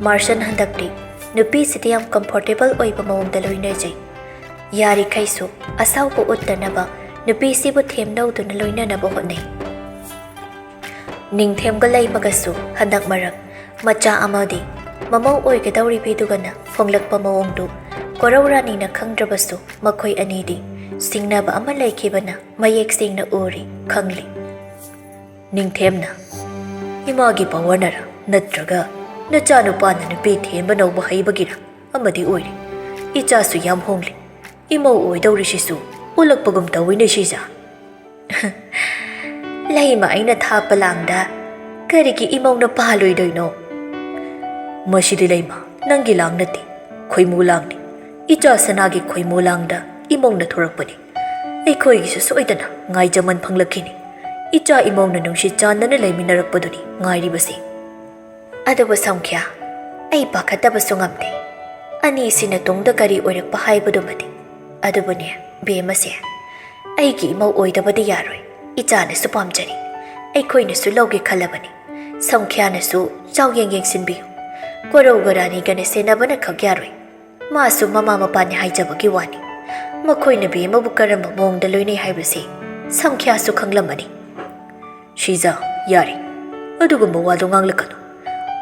ꯃꯥꯔꯁꯟ ꯍꯟꯗꯛꯇꯤ ꯅꯨꯄꯤꯁꯤꯗ ꯌꯥꯝ ꯀꯝꯐꯣꯔꯇꯦꯕꯜ ꯑꯣꯏꯕ ꯃꯑꯣꯡꯗ ꯂꯣꯏꯅꯖꯩ꯫ ꯌꯥꯔꯤꯈꯩꯁꯨ ꯑꯁꯥꯎꯕ ꯎꯠꯇꯅꯕ ꯅꯨꯄꯤꯁꯤꯕꯨ ꯊꯦꯝꯅꯧꯗꯨꯅ ꯂꯣꯏꯅꯅꯕ ꯍꯣꯠꯅꯩ꯫ ꯅꯤꯡꯊꯦꯝꯒ ꯂꯩꯃꯒꯁꯨ ꯍꯟꯗꯛ ꯃꯔꯛ ꯃꯆꯥ ꯑꯃꯗꯤ ꯃꯃꯧ ꯑꯣꯏꯒꯗꯧꯔꯤꯕꯤꯗꯨꯒꯅ ꯐꯣꯡꯂꯛꯄ ꯃꯑꯣꯡꯗꯨ ꯀꯣꯔꯧ ꯔꯥꯅꯤꯅ ꯈꯪꯗ꯭ꯔꯕꯁꯨ ꯃꯈꯣꯏ ꯑꯅꯤꯗꯤ ꯁꯤꯡꯅꯕ ꯑꯃ ꯂꯩꯈꯤꯕꯅ ꯃꯌꯦꯛ ꯁꯦꯡꯅ ꯎꯔꯤ, ꯈꯪꯂꯤ꯫ ꯅꯤꯡꯊꯦꯝꯅ, "ꯏꯃꯥꯒꯤ ꯄꯋꯥꯔꯅꯔ ꯅꯠꯇ꯭ꯔꯒ ꯅꯆꯥꯅꯨꯄꯥꯅ ꯅꯨꯄꯤ ꯊꯦꯝꯕ ꯅꯧꯕ ꯍꯩꯕꯒꯤꯔ ꯑꯃꯗꯤ ꯑꯣꯏꯔꯦ꯫ ꯏꯆꯥꯁꯨ ꯌꯥꯝ ꯍꯣꯡꯂꯤ꯫ ꯏꯃꯧ ꯑꯣꯏꯗꯧꯔꯤꯁꯤꯁꯨ ꯑꯣꯜꯂꯛꯄꯒꯨꯝ ꯇꯧꯏꯅꯦ ꯁꯤꯖ꯫" "ꯂꯩꯃ ꯑꯩꯅ ꯊꯥꯞꯄ ꯂꯥꯡꯗ ꯀꯔꯤꯒꯤ ꯏꯃꯧꯅ ꯄꯥꯜꯂꯣꯏꯗꯣꯏꯅꯣ?" "ꯃꯁꯤꯗꯤ ꯂꯩꯃ, ꯅꯪꯒꯤ ꯂꯥꯡ ꯅꯠꯇꯦ, ꯈꯣꯏꯃꯨ ꯂꯥꯡꯅꯤ꯫ ꯏꯆꯥ ꯁꯅꯥꯒꯤ ꯈꯣꯏꯃꯨ ꯂꯥꯡꯗ ꯏꯃꯧꯅ ꯊꯣꯔꯛꯄꯅꯤ꯫ ꯑꯩꯈꯣꯏꯒꯤꯁꯨ ꯁꯣꯏꯗꯅ ꯉꯥꯏꯖꯃꯟ ꯐꯪꯂꯛꯈꯤꯅꯤ꯫ ꯏꯆꯥ ꯏꯃꯧꯅ ꯅꯨꯡꯁꯤ ꯆꯥꯟꯅꯅ ꯂꯩꯃꯤꯟꯅꯔꯛꯄꯗꯨꯅꯤ ꯉꯥꯏꯔꯤꯕꯁꯤ꯫" ꯑꯗꯨꯕꯨ ꯁꯪꯈ꯭ꯌꯥ, ꯑꯩ ꯄꯥꯈꯠꯇꯕꯁꯨ ꯉꯝꯗꯦ꯫ ꯑꯅꯤꯁꯤꯅ ꯇꯨꯡꯗ ꯀꯔꯤ ꯑꯣꯏꯔꯛꯄ ꯍꯥꯏꯕꯗꯨꯃꯗꯤ꯫ ꯑꯗꯨꯕꯨꯅꯦ, ꯕꯦꯝꯃꯁꯦ, ꯑꯩꯒꯤ ꯏꯃꯧ ꯑꯣꯏꯗꯕꯗꯤ ꯌꯥꯔꯣꯏ꯫ ꯏꯆꯥꯅꯁꯨ ꯄꯥꯝꯖꯔꯤ, ꯑꯩꯈꯣꯏꯅꯁꯨ ꯂꯧꯒꯦ ꯈꯜꯂꯕꯅꯤ꯫ ꯁꯪꯈ꯭ꯌꯥꯅꯁꯨ ꯆꯥꯎꯌꯦꯡ ꯌꯦꯡꯁꯤꯟꯕꯤꯌꯨ꯫ ꯀꯣꯔꯧꯒ ꯔꯥꯅꯤꯒꯅ ꯁꯦꯟꯅꯕꯅ ꯈꯛ ꯌꯥꯔꯣꯏ꯫ ꯃꯥꯁꯨ ꯃꯃꯥ ꯃꯄꯥꯅꯤ ꯍꯥꯏꯖꯕꯒꯤ ꯋꯥꯅꯤ꯫ ꯃꯈꯣꯏꯅ ꯕꯦꯝꯃꯕꯨ ꯀꯔꯝꯕ ꯃꯑꯣꯡꯗ ꯂꯣꯏꯅꯩ ꯍꯥꯏꯕꯁꯤ ꯁꯪꯈ꯭ꯌꯥꯁꯨ ꯈꯪꯂꯝꯃꯅꯤ꯫ ꯁꯤꯖ, ꯌꯥꯔꯦ꯫ ꯑꯗꯨꯒꯨꯝꯕ ꯋꯥꯗꯣ ꯉꯥꯡꯂꯛꯀꯅꯨ꯫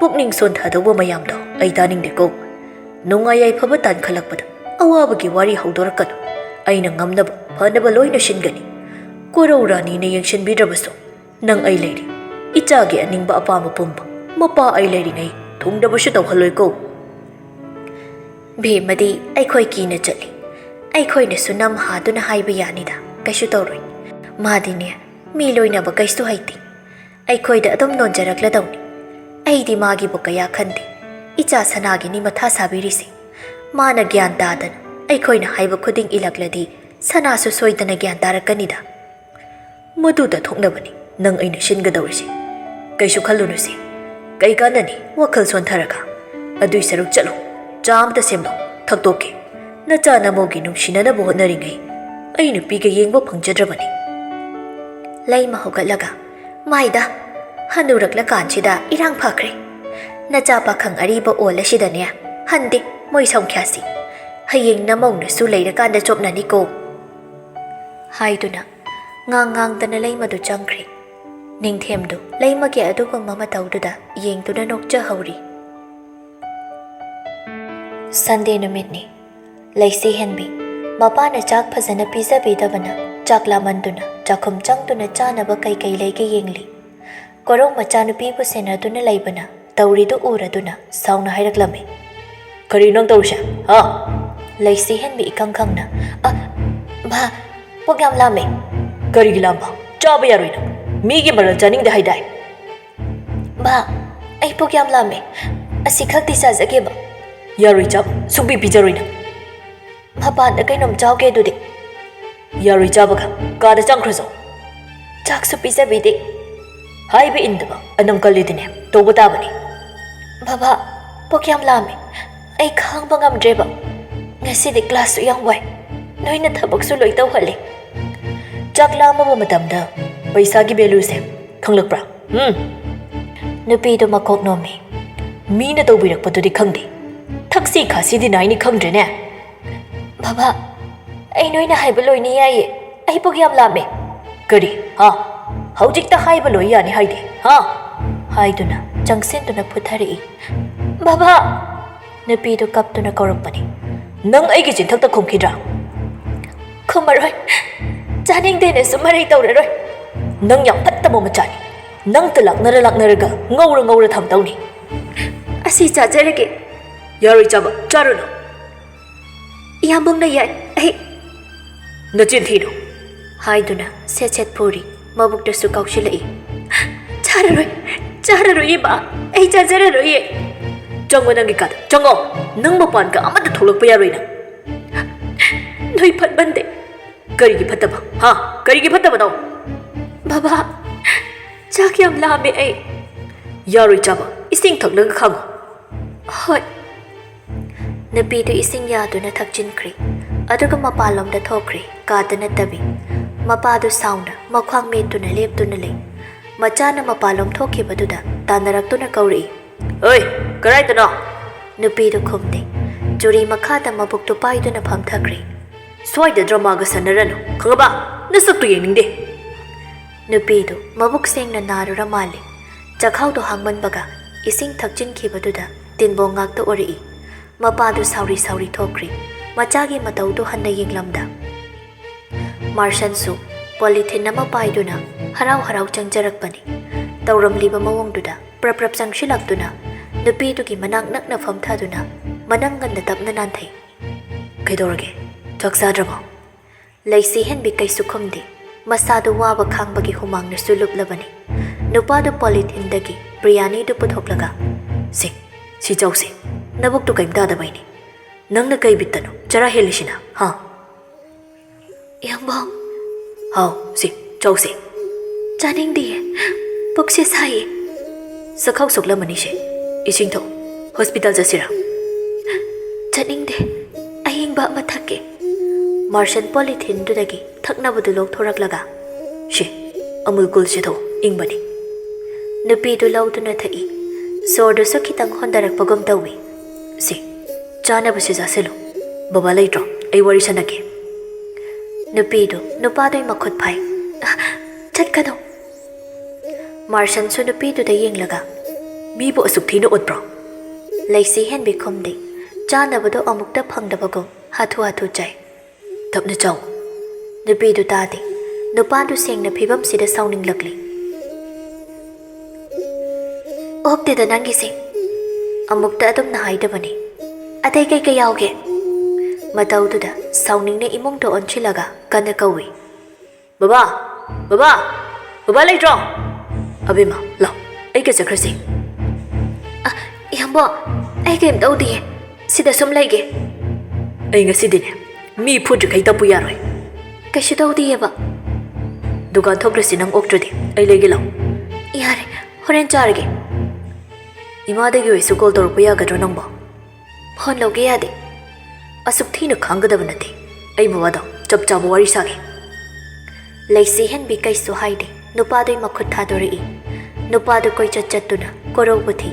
ꯄꯨꯛꯅꯤꯡ ꯁꯣꯟꯊꯗꯧꯕ ꯃꯌꯥꯝꯗꯣ ꯑꯩ ꯇꯥꯅꯤꯡꯗꯦꯀꯣ꯫ ꯅꯨꯡꯉꯥꯏ ꯌꯥꯏꯐꯕ ꯇꯥꯟꯈꯠꯂꯛꯄꯗ ꯑꯋꯥꯕꯒꯤ ꯋꯥꯔꯤ ꯍꯧꯗꯣꯔꯛꯀꯅꯨ꯫ ꯑꯩꯅ ꯉꯝꯅꯕ ꯐꯅꯕ ꯂꯣꯏꯅ ꯁꯤꯟꯒꯅꯤ꯫ ꯀꯣꯔꯧ ꯔꯥꯅꯤꯅ ꯌꯦꯡꯁꯤꯟꯕꯤꯗ꯭ꯔꯕꯁꯨ ꯅꯪ ꯑꯩ ꯂꯩꯔꯤ꯫ ꯏꯆꯥꯒꯤ ꯑꯅꯤꯡꯕ ꯑꯄꯥꯝꯕ ꯄꯨꯝꯕ ꯃꯄꯥ ꯑꯩ ꯂꯩꯔꯤꯉꯩ ꯊꯨꯡꯗꯕꯁꯨ ꯇꯧꯍꯜꯂꯣꯏꯀꯣ꯫ ꯕꯦꯝꯃꯗꯤ ꯑꯩꯈꯣꯏ ꯀꯤꯅ ꯆꯠꯂꯤ꯫ ꯑꯩꯈꯣꯏꯅꯁꯨ ꯅꯝ ꯍꯥꯗꯨꯅ ꯍꯥꯏꯕ ꯌꯥꯅꯤꯗ, ꯀꯩꯁꯨ ꯇꯧꯔꯣꯏ꯫ ꯃꯥꯗꯤꯅꯦ, ꯃꯤ ꯂꯣꯏꯅꯕ ꯀꯩꯁꯨ ꯍꯩꯇꯦ꯫ ꯑꯩꯈꯣꯏꯗ ꯑꯗꯨꯝ ꯅꯣꯟꯖꯔꯛꯂꯗꯧꯅꯤ꯫ ꯑꯩꯗꯤ ꯃꯥꯒꯤꯕꯨ ꯀꯌꯥ ꯈꯟꯗꯦ꯫ ꯏꯆꯥ ꯁꯅꯥꯒꯤꯅꯤ ꯃꯊꯥ ꯁꯥꯕꯤꯔꯤꯁꯦ꯫ ꯃꯥꯅ ꯒ꯭ꯌꯥꯟ ꯇꯥꯗꯅ ꯑꯩꯈꯣꯏꯅ ꯍꯥꯏꯕ ꯈꯨꯗꯤꯡ ꯏꯜꯂꯛꯂꯗꯤ ꯁꯅꯥꯁꯨ ꯁꯣꯏꯗꯅ ꯒ꯭ꯌꯥꯟ ꯇꯥꯔꯛꯀꯅꯤꯗ꯫ ꯃꯗꯨꯗ ꯊꯣꯛꯅꯕꯅꯤ ꯅꯪ ꯑꯩꯅ ꯁꯤꯟꯒꯗꯧꯔꯤꯁꯦ꯫ ꯀꯩꯁꯨ ꯈꯜꯂꯨꯅꯨꯁꯦ꯫ ꯀꯩ ꯀꯥꯟꯅꯅꯤ ꯋꯥꯈꯜ ꯁꯣꯟꯊꯔꯒ? ꯑꯗꯨꯏ ꯁꯔꯨꯛ ꯆꯠꯂꯣ, ꯆꯥ ꯑꯃꯇ ꯁꯦꯝꯂꯣ, ꯊꯛꯇꯣꯛꯀꯦ꯫ ꯅꯆꯥ ꯅꯃꯧꯒꯤ ꯅꯨꯡꯁꯤꯅꯅꯕ ꯍꯣꯠꯅꯔꯤꯉꯩ ꯑꯩ ꯅꯨꯄꯤꯒ ꯌꯦꯡꯕ ꯐꯪꯖꯗ꯭ꯔꯕꯅꯤ꯫ ꯂꯩꯃ ꯍꯧꯒꯠꯂꯒ, ꯃꯥꯏꯗ, ꯍꯅꯨꯔꯛꯂꯀꯥꯟꯁꯤꯗ ꯏꯔꯥꯡ ꯐꯈ꯭ꯔꯦ꯫ ꯅꯆꯥ ꯄꯥꯈꯪ ꯑꯔꯤꯕ ꯑꯣꯜꯂꯁꯤꯗꯅꯦ, ꯍꯟꯗꯦ ꯃꯣꯏ ꯁꯪꯈ꯭ꯌꯥꯁꯤ꯫ ꯍꯌꯦꯡ ꯅꯃꯧꯅꯁꯨ ꯂꯩꯔꯀꯥꯟꯗ ꯆꯣꯞꯅꯅꯤꯀꯣ꯫ ꯍꯥꯏꯗꯨꯅ ꯉꯥꯡ ꯉꯥꯡꯗꯅ ꯂꯩꯃꯗꯨ ꯆꯪꯈ꯭ꯔꯦ꯫ ꯅꯤꯡꯊꯦꯝꯗꯨ ꯂꯩꯃꯒꯤ ꯑꯗꯨꯒꯨꯝꯕ ꯃꯇꯧꯗꯨꯗ ꯌꯦꯡꯗꯨꯅ ꯅꯣꯛꯆꯍꯧꯔꯤ꯫ ꯁꯟꯗꯦ ꯅꯨꯃꯤꯠꯅꯤ꯫ ꯂꯩꯁꯤ ꯍꯦꯟꯕꯤ ꯃꯄꯥꯅ ꯆꯥꯛ ꯐꯖꯅ ꯄꯤꯖꯕꯤꯗꯕꯅ ꯆꯥꯛ ꯂꯥꯃꯟꯗꯨꯅ ꯆꯥꯛꯈꯨꯝ ꯆꯪꯗꯨꯅ ꯆꯥꯅꯕ ꯀꯩ ꯀꯩ ꯂꯩꯒꯦ ꯌꯦꯡꯂꯤ꯫ ꯀꯣꯔꯧ ꯃꯆꯥꯅꯨꯄꯤꯕꯨ ꯁꯦꯟꯅꯗꯨꯅ ꯂꯩꯕꯅ ꯇꯧꯔꯤꯗꯨ ꯎꯔꯗꯨꯅ ꯁꯥꯎꯅ ꯍꯥꯏꯔꯛꯂꯝꯃꯤ꯫ "ꯀꯔꯤ ꯅꯪ ꯇꯧꯔꯤꯁꯦ, ꯍꯥ?" ꯂꯩꯁꯤ ꯍꯦꯟꯕꯤ ꯏꯈꯪ ꯈꯪꯅ, "ꯑ, ꯚꯥ, ꯄꯨꯛ ꯌꯥꯝ ꯂꯥꯝꯃꯦ꯫" "ꯀꯔꯤꯒꯤ ꯂꯥꯝꯕ? ꯆꯥꯕ ꯌꯥꯔꯣꯏ ꯅꯪ꯫ ꯃꯤꯒꯤ ꯃꯔꯜ ꯆꯥꯅꯤꯡꯗꯦ ꯍꯥꯏꯗꯥꯏ?" "ꯚꯥ, ꯑꯩ ꯄꯨꯛ ꯌꯥꯝ ꯂꯥꯝꯃꯦ꯫ ꯑꯁꯤ ꯈꯛꯇꯤ ꯆꯥꯖꯒꯦꯕ꯫" "ꯌꯥꯔꯣꯏ ꯆꯥꯕ, ꯁꯨꯡꯄꯤ ꯄꯤꯖꯔꯣꯏ ꯅꯪ꯫" "ꯃꯄꯥꯟꯗ ꯀꯩꯅꯣꯝ ꯆꯥꯎꯒꯦ ꯑꯗꯨꯗꯤ꯫" "ꯌꯥꯔꯣꯏ ꯆꯥꯕꯒ, ꯀꯥꯗ ꯆꯪꯈ꯭ꯔꯁꯨ꯫" "ꯆꯥꯛꯁꯨ ꯄꯤꯖꯕꯤꯗꯦ꯫" "ꯍꯥꯏꯕ ꯏꯟꯗꯕ ꯑꯅꯝ ꯀꯜꯂꯤꯗꯨꯅꯦ, ꯇꯧꯕ ꯇꯥꯕꯅꯤ꯫" "ꯕꯕꯥ, ꯄꯨꯛ ꯌꯥꯝ ꯂꯥꯝꯃꯦ꯫ ꯑꯩ ꯈꯥꯡꯕ ꯉꯝꯗ꯭ꯔꯦꯕ꯫ ꯉꯁꯤꯗꯤ ꯀ꯭ꯂꯥꯁꯁꯨ ꯌꯥꯝ ꯋꯥꯏ꯫ ꯅꯣꯏꯅ ꯊꯕꯛꯁꯨ ꯂꯣꯏ ꯇꯧꯍꯜꯂꯦ꯫" "ꯆꯥꯛ ꯂꯥꯝꯃꯕ ꯃꯇꯝꯗ ꯄꯩꯁꯥꯒꯤ ꯚꯦꯂꯨꯁꯦ ꯈꯪꯂꯛꯄ꯭ꯔꯥ? ꯎꯝ?" ꯅꯨꯄꯤꯗꯨ ꯃꯀꯣꯛ ꯅꯣꯝꯃꯤ꯫ "ꯃꯤꯅ ꯇꯧꯕꯤꯔꯛꯄꯗꯨꯗꯤ ꯈꯪꯗꯦ, ꯊꯛꯁꯤ ꯈꯥꯁꯤꯗꯤ ꯅꯥꯏꯅꯤ ꯈꯪꯗ꯭ꯔꯦꯅꯦ꯫" "ꯕꯕꯥ, ꯑꯩ ꯅꯣꯏꯅ ꯍꯥꯏꯕ ꯂꯣꯏꯅ ꯌꯥꯏꯌꯦ꯫ ꯑꯩ ꯄꯨꯛ ꯌꯥꯝ ꯂꯥꯝꯃꯦ꯫" "ꯀꯔꯤ? ꯍꯥ? ꯍꯧꯖꯤꯛꯇ ꯍꯥꯏꯕ ꯂꯣꯏ ꯌꯥꯅꯤ ꯍꯥꯏꯗꯦ, ꯍꯥ?" ꯍꯥꯏꯗꯨꯅ ꯆꯪꯁꯤꯟꯗꯨꯅ ꯐꯨꯊꯔꯛꯏ꯫ "ꯕꯕꯥ!" ꯅꯨꯄꯤꯗꯨ ꯀꯞꯇꯨꯅ ꯀꯧꯔꯛꯄꯅꯤ꯫ "ꯅꯪ ꯑꯩꯒꯤ ꯆꯤꯟꯊꯛꯇ ꯈꯨꯝꯈꯤꯗ꯭ꯔꯥ?" "ꯈꯨꯝꯃꯔꯣꯏ꯫ ꯆꯥꯅꯤꯡꯗꯦꯅꯁꯨ ꯃꯔꯩ ꯇꯧꯔꯔꯣꯏ꯫ ꯅꯪ ꯌꯥꯝ ꯐꯠꯇꯕ ꯃꯆꯥꯅꯤ꯫ ꯅꯪꯇ ꯂꯥꯛꯅꯔ ꯂꯥꯛꯅꯔꯒ ꯉꯧꯔ ꯉꯧꯔ ꯊꯝꯗꯧꯅꯤ꯫ ꯑꯁꯤ ꯆꯥꯖꯔꯒꯦ꯫" "ꯌꯥꯔꯣꯏ ꯆꯥꯕ, ꯆꯥꯔꯨꯅꯨ꯫" "ꯏꯌꯥꯝꯕꯨꯡꯅ ꯌꯥꯏ, ꯑꯩ꯫" "ꯅꯆꯤꯟ ꯊꯤꯅꯨ꯫" ꯍꯥꯏꯗꯨꯅ ꯁꯦꯠ ꯁꯦꯠ ꯐꯨꯔꯤ꯫ ꯃꯕꯨꯛꯇꯁꯨ ꯀꯥꯎꯁꯤꯜꯂꯛꯏ꯫ "ꯆꯥꯔꯔꯣꯏ, ꯆꯥꯔꯔꯣꯏ ꯏꯃꯥ, ꯑꯩ ꯆꯥꯖꯔꯔꯣꯏꯌꯦ꯫" "ꯆꯪꯉꯣ ꯅꯪꯒꯤ ꯀꯥꯗ, ꯆꯪꯉꯣ꯫ ꯅꯪ ꯃꯄꯥꯟꯒ ꯑꯃꯠꯇ ꯊꯣꯛꯂꯛꯄ ꯌꯥꯔꯣꯏ ꯅꯪ꯫" "ꯅꯣꯏ ꯐꯠꯃꯟꯗꯦ꯫" "ꯀꯔꯤꯒꯤ ꯐꯠꯇꯕ? ꯍꯥ? ꯀꯔꯤꯒꯤ ꯐꯠꯇꯕꯅꯣ?" "ꯕꯕꯥ, ꯆꯥꯛ ꯌꯥꯝ ꯂꯥꯝꯃꯦ ꯑꯩ꯫" "ꯌꯥꯔꯣꯏ ꯆꯥꯕ, ꯏꯁꯤꯡ ꯊꯛꯂꯒ ꯈꯥꯡꯉꯨ꯫" "ꯍꯣꯏ꯫" ꯅꯨꯄꯤꯗꯨ ꯏꯁꯤꯡ ꯌꯥꯗꯨꯅ ꯊꯛꯆꯤꯟꯈ꯭ꯔꯦ꯫ ꯑꯗꯨꯒ ꯃꯄꯥꯟꯂꯣꯝꯗ ꯊꯣꯛꯈ꯭ꯔꯦ, ꯀꯥꯗ ꯅꯠꯇꯕꯤ꯫ ꯃꯄꯥꯗꯨ ꯁꯥꯎꯅ ꯃꯈ꯭ꯋꯥꯡ ꯃꯦꯠꯇꯨꯅ ꯂꯦꯞꯇꯨꯅ ꯂꯩ꯫ ꯃꯆꯥꯅ ꯃꯄꯥꯟꯂꯣꯝ ꯊꯣꯛꯈꯤꯕꯗꯨꯗ ꯇꯥꯟꯅꯔꯛꯇꯨꯅ ꯀꯧꯔꯛꯏ꯫ "ꯑꯣꯏ, ꯀꯔꯥꯏꯗꯅꯣ?" ꯅꯨꯄꯤꯗꯨ ꯈꯨꯝꯗꯦ꯫ ꯆꯨꯔꯤ ꯃꯈꯥꯗ ꯃꯕꯨꯛꯇꯨ ꯄꯥꯏꯗꯨꯅ ꯐꯝꯊꯈ꯭ꯔꯦ꯫ "ꯁ꯭ꯋꯥꯏꯗ ꯗ꯭ꯔꯃꯥꯒ ꯁꯥꯟꯅꯔꯅꯨ, ꯈꯪꯉꯕ? ꯅꯁꯛꯇꯨ ꯌꯦꯡꯅꯤꯡꯗꯦ꯫" ꯅꯨꯄꯤꯗꯨ ꯃꯕꯨꯛ ꯁꯦꯡꯅ ꯅꯥꯔꯨꯔ ꯃꯥꯜꯂꯦ꯫ ꯆꯈꯥꯎꯗꯣ ꯍꯥꯡꯃꯟꯕꯒ ꯏꯁꯤꯡ ꯊꯛꯆꯤꯟꯈꯤꯕꯗꯨꯗ ꯇꯤꯟꯕꯣꯡ ꯉꯥꯛꯇ ꯑꯣꯔꯛꯏ꯫ ꯃꯄꯥꯗꯨ ꯁꯥꯎꯔꯤ ꯁꯥꯎꯔꯤ ꯊꯣꯛꯈ꯭ꯔꯦ꯫ ꯃꯆꯥꯒꯤ ꯃꯇꯧꯗꯨ ꯍꯟꯅ ꯌꯦꯡꯂꯝꯗ꯫ ꯃꯥꯔꯁꯟꯁꯨ ꯄꯣꯂꯤꯊꯤꯟ ꯑꯃ ꯄꯥꯏꯗꯨꯅ ꯍꯔꯥꯎ ꯍꯔꯥꯎ ꯆꯪꯖꯔꯛꯄꯅꯤ꯫ ꯇꯧꯔꯝꯂꯤꯕ ꯃꯑꯣꯡꯗꯨꯗ ꯄ꯭ꯔꯞ ꯄ꯭ꯔꯞ ꯆꯪꯁꯤꯜꯂꯛꯇꯨꯅ ꯅꯨꯄꯤꯗꯨꯒꯤ ꯃꯅꯥꯛ ꯅꯛꯅ ꯐꯝꯊꯗꯨꯅ ꯃꯅꯪꯒꯟꯗ ꯇꯞꯅ ꯅꯥꯟꯊꯩ꯫ "ꯀꯩꯗꯧꯔꯒꯦ? ꯆꯥꯛ ꯆꯥꯗ꯭ꯔꯕꯣ?" ꯂꯩꯁꯤ ꯍꯦꯟꯕꯤ ꯀꯩꯁꯨ ꯈꯨꯝꯗꯦ꯫ ꯃꯁꯥꯗꯨ ꯋꯥꯕ ꯈꯥꯡꯕꯒꯤ ꯍꯨꯃꯥꯡꯅꯁꯨ ꯂꯨꯞꯂꯕꯅꯤ꯫ ꯅꯨꯄꯥꯗꯨ ꯄꯣꯂꯤꯊꯤꯟꯗꯒꯤ ꯕ꯭ꯔꯤꯌꯥꯅꯤꯗꯨ ꯄꯨꯊꯣꯛꯂꯒ, "ꯁꯦ, ꯁꯤ ꯆꯧꯁꯦ꯫ ꯅꯕꯨꯛꯇꯨ ꯀꯩꯝ ꯇꯥꯗꯕꯩꯅꯤ꯫ ꯅꯪꯅ ꯀꯩ ꯕꯤꯠꯇꯅꯣ ꯆꯔꯥ ꯍꯦꯜꯂꯤꯁꯤꯅ, ꯍꯥ?" "ꯏꯌꯥꯝꯕ꯫" "ꯍꯥꯎ, ꯁꯤ ꯆꯧꯁꯦ꯫" "ꯆꯥꯅꯤꯡꯗꯤꯌꯦ, ꯄꯨꯛꯁꯦ ꯁꯥꯏꯌꯦ꯫" "ꯆꯈꯥꯎ ꯁꯣꯛꯂꯝꯃꯅꯤ ꯁꯦ꯫ ꯏꯁꯤꯡ ꯊꯛꯑꯣ꯫ ꯍꯣꯁꯄꯤꯇꯥꯜ ꯆꯠꯁꯤꯔꯥ?" "ꯆꯠꯅꯤꯡꯗꯦ, ꯑꯏꯪꯕ ꯑꯃ ꯊꯛꯀꯦ꯫" ꯃꯥꯔꯁꯟ ꯄꯣꯂꯤꯊꯤꯟꯗꯨꯗꯒꯤ ꯊꯛꯅꯕꯗꯨ ꯂꯧꯊꯣꯔꯛꯂꯒ, "ꯁꯦ, ꯑꯃꯨꯜ ꯀꯨꯜꯁꯦ ꯊꯛꯑꯣ, ꯏꯪꯕꯅꯤ꯫" ꯅꯨꯄꯤꯗꯨ ꯂꯧꯗꯨꯅ ꯊꯛꯏ꯫ ꯁꯣꯔꯗꯨꯁꯨ ꯈꯤꯇꯪ ꯍꯣꯟꯊꯔꯛꯄꯒꯨꯝ ꯇꯧꯏ꯫ "ꯁꯦ, ꯆꯥꯅꯕꯁꯦ ꯆꯥꯁꯤꯜꯂꯨ꯫ ꯕꯕꯥ ꯂꯩꯇ꯭ꯔꯣ? ꯑꯩ ꯋꯥꯔꯤ ꯁꯥꯟꯅꯒꯦ꯫" ꯅꯨꯄꯤꯗꯨ ꯅꯨꯄꯥꯗꯨꯒꯤ ꯃꯈꯨꯠ ꯐꯥꯏ꯫ "ꯆꯠꯀꯅꯨ꯫" ꯃꯥꯔꯁꯟꯁꯨ ꯅꯨꯄꯤꯗꯨꯗ ꯌꯦꯡꯂꯒ, "ꯃꯤꯕꯨ ꯑꯁꯨꯛ ꯊꯤꯅ ꯑꯣꯠꯄ꯭ꯔꯣ?" ꯂꯩꯁꯤ ꯍꯦꯟꯕꯤ ꯈꯨꯝꯗꯦ꯫ ꯆꯥꯅꯕꯗꯣ ꯑꯃꯨꯛꯇ ꯐꯪꯗꯕꯒꯨꯝ ꯍꯥꯊꯨ ꯍꯥꯊꯨ ꯆꯥꯏ꯫ "ꯇꯞꯅ ꯆꯥꯎ꯫" ꯅꯨꯄꯤꯗꯨ ꯇꯥꯗꯦ꯫ ꯅꯨꯄꯥꯗꯨ ꯁꯦꯡꯅ ꯐꯤꯕꯝꯁꯤꯗ ꯁꯥꯎꯅꯤꯡꯂꯛꯂꯤ꯫ "ꯑꯣꯛꯇꯦꯗ ꯅꯪꯒꯤꯁꯦ꯫ ꯑꯃꯨꯛꯇ ꯑꯗꯨꯝꯅ ꯍꯥꯏꯗꯕꯅꯤ꯫ ꯑꯇꯩ ꯀꯩ ꯀꯩ ꯌꯥꯎꯒꯦ?" ꯃꯇꯧꯗꯨꯗ ꯁꯥꯎꯅꯤꯡꯅ ꯏꯃꯨꯡꯗ ꯑꯣꯟꯁꯤꯜꯂꯒ ꯀꯟꯅ ꯀꯧꯏ꯫ "ꯕꯕꯥ! ꯕꯕꯥ! ꯕꯕꯥ ꯂꯩꯇ꯭ꯔꯣ?" "ꯑꯕꯦꯝꯃ, ꯂꯥꯎ, ꯑꯩꯒ ꯆꯠꯈ꯭ꯔꯁꯤ꯫" "ꯑ, ꯏꯌꯥꯝꯕ, ꯑꯩ ꯀꯩꯝ ꯇꯧꯗꯤꯌꯦ, ꯁꯤꯗ ꯁꯨꯝ ꯂꯩꯒꯦ꯫" "ꯑꯩ ꯉꯁꯤꯗꯤꯅꯦ, ꯃꯤ ꯐꯨꯗ꯭ꯔꯤꯈꯩ ꯇꯞꯄꯨ ꯌꯥꯔꯣꯏ꯫" "ꯀꯩꯁꯨ ꯇꯧꯗꯤꯌꯦꯕ꯫" "ꯗꯨꯀꯥꯟ ꯊꯣꯛꯂꯁꯤ, ꯅꯪ ꯑꯣꯛꯇ꯭ꯔꯗꯤ꯫ ꯑꯩ ꯂꯩꯒꯦ, ꯂꯥꯎ꯫" "ꯌꯥꯔꯦ, ꯍꯣꯔꯦꯟ ꯆꯥꯔꯒꯦ꯫" "ꯏꯃꯥꯗꯒꯤ ꯑꯣꯏꯁꯨ ꯀꯣꯜ ꯇꯧꯔꯛꯄ ꯌꯥꯒꯗ꯭ꯔꯣ ꯅꯪꯕꯣ?" "ꯐꯣꯟ ꯂꯧꯒꯦ ꯌꯥꯗꯦ꯫" "ꯑꯁꯨꯛ ꯊꯤꯅ ꯈꯥꯡꯒꯗꯕ ꯅꯠꯇꯦ꯫ ꯑꯩ ꯕꯕꯥꯗꯣ ꯆꯞ ꯆꯥꯕ ꯋꯥꯔꯤ ꯁꯥꯒꯦ꯫" ꯂꯩꯁꯤ ꯍꯦꯟꯕꯤ ꯀꯩꯁꯨ ꯍꯥꯏꯗꯦ꯫ ꯅꯨꯄꯥꯗꯨꯒꯤ ꯃꯈꯨꯠ ꯊꯥꯗꯣꯔꯛꯏ꯫ ꯅꯨꯄꯥꯗꯨ ꯀꯣꯏꯆꯠ ꯆꯠꯇꯨꯅ ꯀꯣꯔꯧꯕꯨ ꯊꯤ꯫